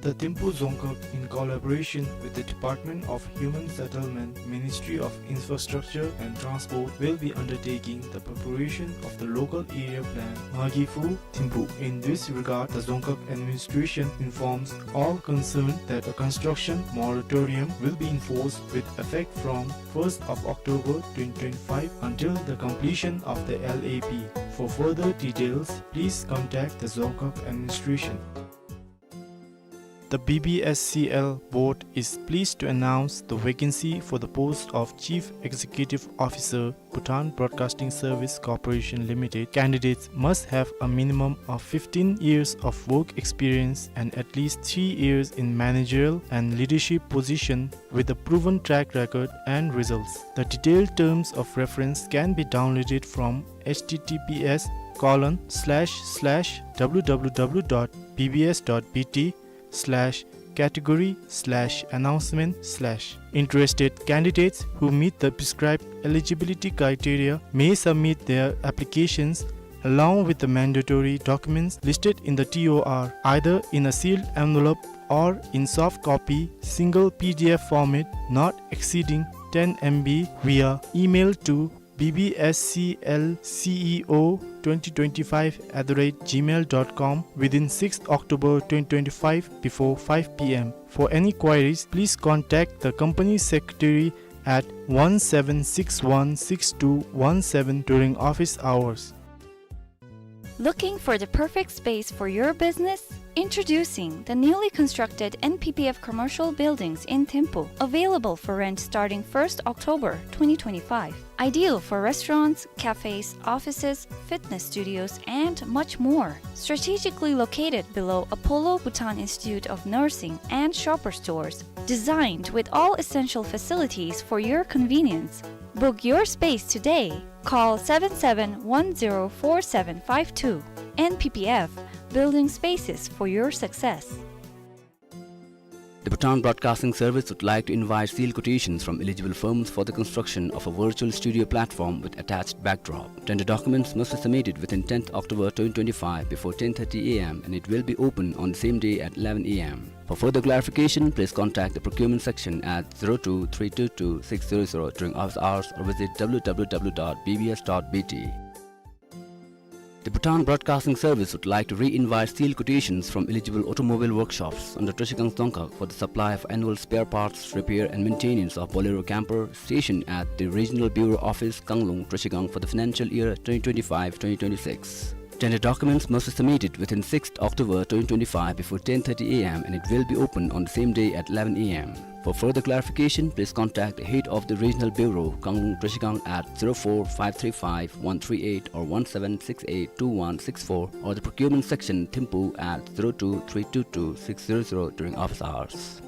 The Thimphu Dzongkhag, in collaboration with the Department of Human Settlement, Ministry of Infrastructure and Transport, will be undertaking the preparation of the local area plan, Ngagi Phu Thimphu. In this regard, the Dzongkhag administration informs all concerned that a construction moratorium will be enforced with effect from first of October twenty twenty-five until the completion of the L A P. For further details, please contact the Dzongkhag administration. The B B S C L board is pleased to announce the vacancy for the post of Chief Executive Officer, Bhutan Broadcasting Service Corporation Limited. Candidates must have a minimum of fifteen years of work experience and at least three years in managerial and leadership position with a proven track record and results. The detailed terms of reference can be downloaded from H T T P S colon slash slash W W W dot B B S dot B T slash category slash announcement slash. Interested candidates who meet the prescribed eligibility criteria may submit their applications along with the mandatory documents listed in the T O R, either in a sealed envelope or in soft copy, single P D F format, not exceeding ten M B, via email to B B S C L C E O twenty twenty-five at the rate gmail dot com within sixth October twenty twenty-five before five P M. For any queries, please contact the company secretary at one seven six one six two one seven during office hours. Looking for the perfect space for your business? Introducing the newly constructed N P P F commercial buildings in Thimphu, available for rent starting first October twenty twenty-five. Ideal for restaurants, cafes, offices, fitness studios, and much more. Strategically located below Apollo Bhutan Institute of Nursing and Shoppers Stores. Designed with all essential facilities for your convenience. Book your space today. Call seven seven one zero four seven five two. N P P F, building spaces for your success. The Bhutan Broadcasting Service would like to invite sealed quotations from eligible firms for the construction of a virtual studio platform with attached backdrop. Tender documents must be submitted within tenth October twenty twenty-five before ten thirty A M and it will be open on the same day at eleven A M. For further clarification, please contact the procurement section at zero two three two two six zero zero during office hours or visit W W W dot B B S dot B T. The Bhutan Broadcasting Service would like to re-invite sealed quotations from eligible automobile workshops under Trashigang Dzongkhag for the supply of annual spare parts, repair and maintenance of Bolero camper stationed at the Regional Bureau Office, Kanglung, Trashigang for the financial year twenty twenty-five twenty twenty-six. Tender documents must be submitted within sixth October twenty twenty-five before ten thirty A M and it will be open on the same day at eleven A M. For further clarification, please contact the head of the Regional Bureau, Kanglung Trashigang at zero four five three five one three eight or one seven six eight two one six four or the procurement section, Thimphu at zero two three two two six zero zero during office hours.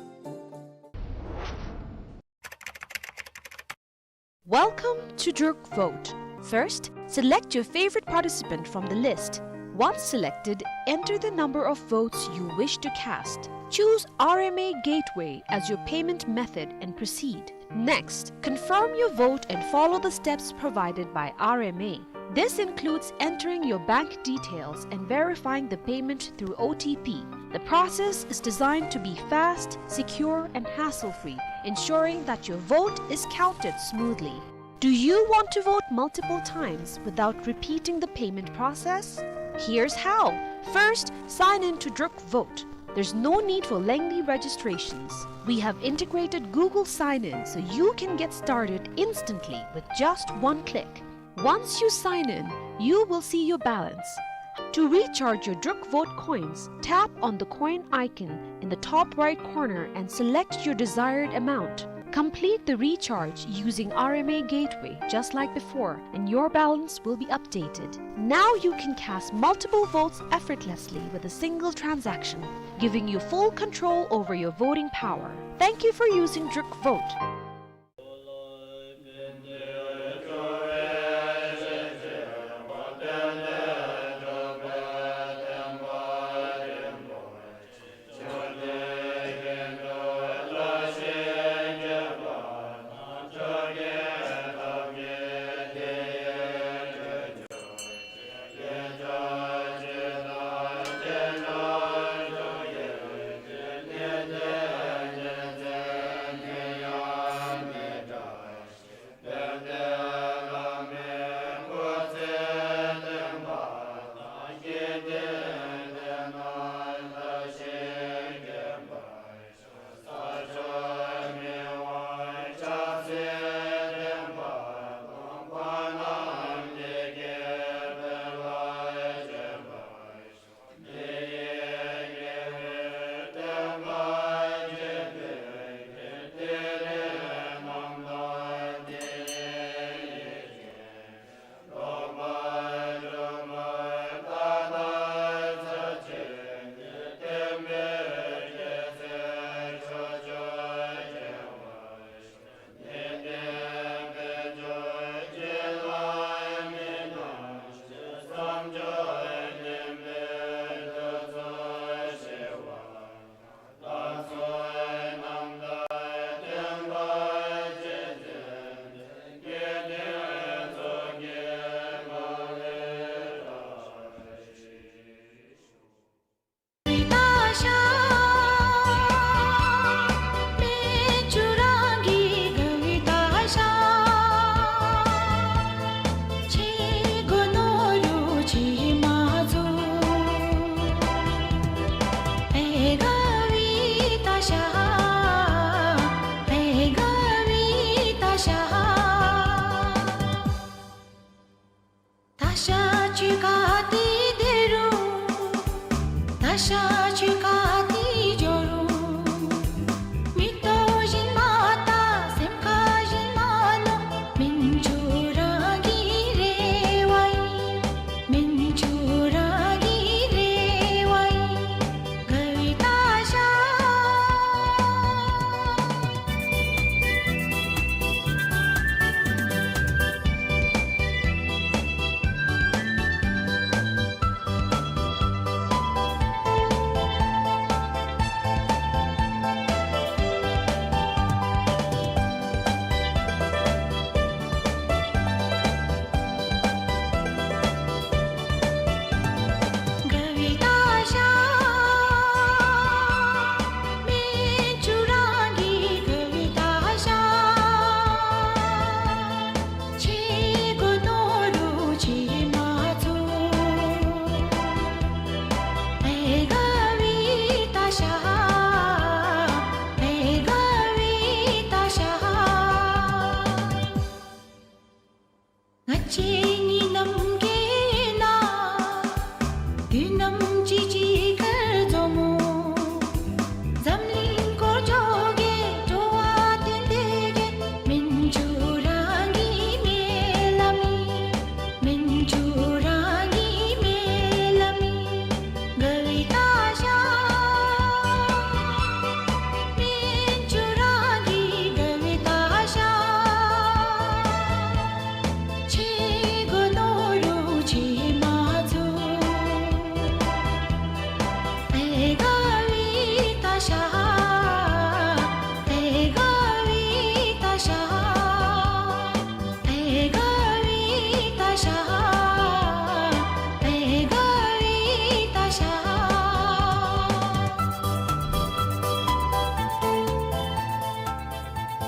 Welcome to Druk Vote. First, select your favorite participant from the list. Once selected, enter the number of votes you wish to cast. Choose R M A Gateway as your payment method and proceed. Next, confirm your vote and follow the steps provided by R M A. This includes entering your bank details and verifying the payment through O T P. The process is designed to be fast, secure, and hassle-free, ensuring that your vote is counted smoothly. Do you want to vote multiple times without repeating the payment process? Here's how. First, sign in to Druk Vote. There's no need for lengthy registrations. We have integrated Google Sign-In so you can get started instantly with just one click. Once you sign in, you will see your balance. To recharge your Druk Vote coins, tap on the coin icon in the top right corner and select your desired amount. Complete the recharge using R M A Gateway just like before, and your balance will be updated. Now you can cast multiple votes effortlessly with a single transaction, giving you full control over your voting power. Thank you for using Druk Vote.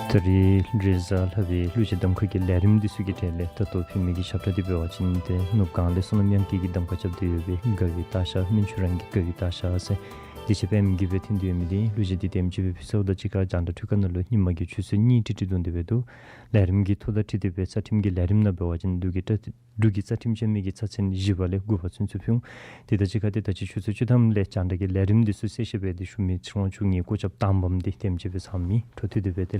ད་རིས་རེས་གཟའ་ལྷག་པའི་གླུ་གཞས་གདམ་ཁ་གི་ལས་རིམ་འདི་ཚུ་གི་གྲས་ལས་ད་ལྟོ་ཕུལ་མི་གི་ཞབས་ཁྲ་འདི་འབད་བ་ཅིན་ཏེ་ནུབ་སྒང་ལས་བསོད་ནམས་དབྱངས་སྐྱིད་ཀྱིས་གདམ་ཁ་རྐྱབ་སྟེ་ཡོད་པའི་དགའ་བའི་སྟག་ཤར་སྨན་ཆུ་རང་གི་དགའ་བའི་སྟག་ཤར་ཟེར། དེ་ཕྱི་པདྨ་གིས་སྦེ་འཐེན་ཏེ་ཡོད་མི་འདི་གླུ་གཞས་འདི་དེམ་ཅིག་སྦེ་ཕུལ་ཚརཝ་ད་གཅིག་ཁར་རྒྱང་བསྒྲགས་འཕྲུལ་ཁང་ནང་ལུ་ཉིན་མ་གི་ཆུ་ཚོད་གཉིས་ཀྲིག་ཀྲི་བརྡུང་སྟེ་སྦེ་འདུག། ལས་རིམ་གྱི་ཐོ་དང་འཁྲིལ་ཏེ་སྦེ་རྩ་ཁྲིམས་ཀྱི་ལས་རིམ་ནང་འབད་བ་ཅིན་འབྲུག་གི་རྩ་འབྲུག་གི་རྩ་ཁྲིམས་ཅན་མི་གི་རྩ་ཚན་བཞི་པ་ལས་དགུ་པ་ཚུན་ཚོད་ཕུལ་འོང་། དེ་དང་གཅིག་ཁར་ཏེ་ད་ཅི་ཆུ་ཚོད་བཅུ་ཐམ་ལས་རྒྱང་བསྒྲགས་ཀྱི་ལས་རིམ་འདི་ཚུ་གསལ་བཤད་འབད་དེ་ཞུ་མི་ཚེ་དབང་ཕྱུག་ངེའི་གོ་རྒྱབ་དང་པམ་འདི་དེམ་ཅིག་སྦེ་ཚང་མི་འཕྲོ་མཐུད་དེ་སྦེ་ཏེ་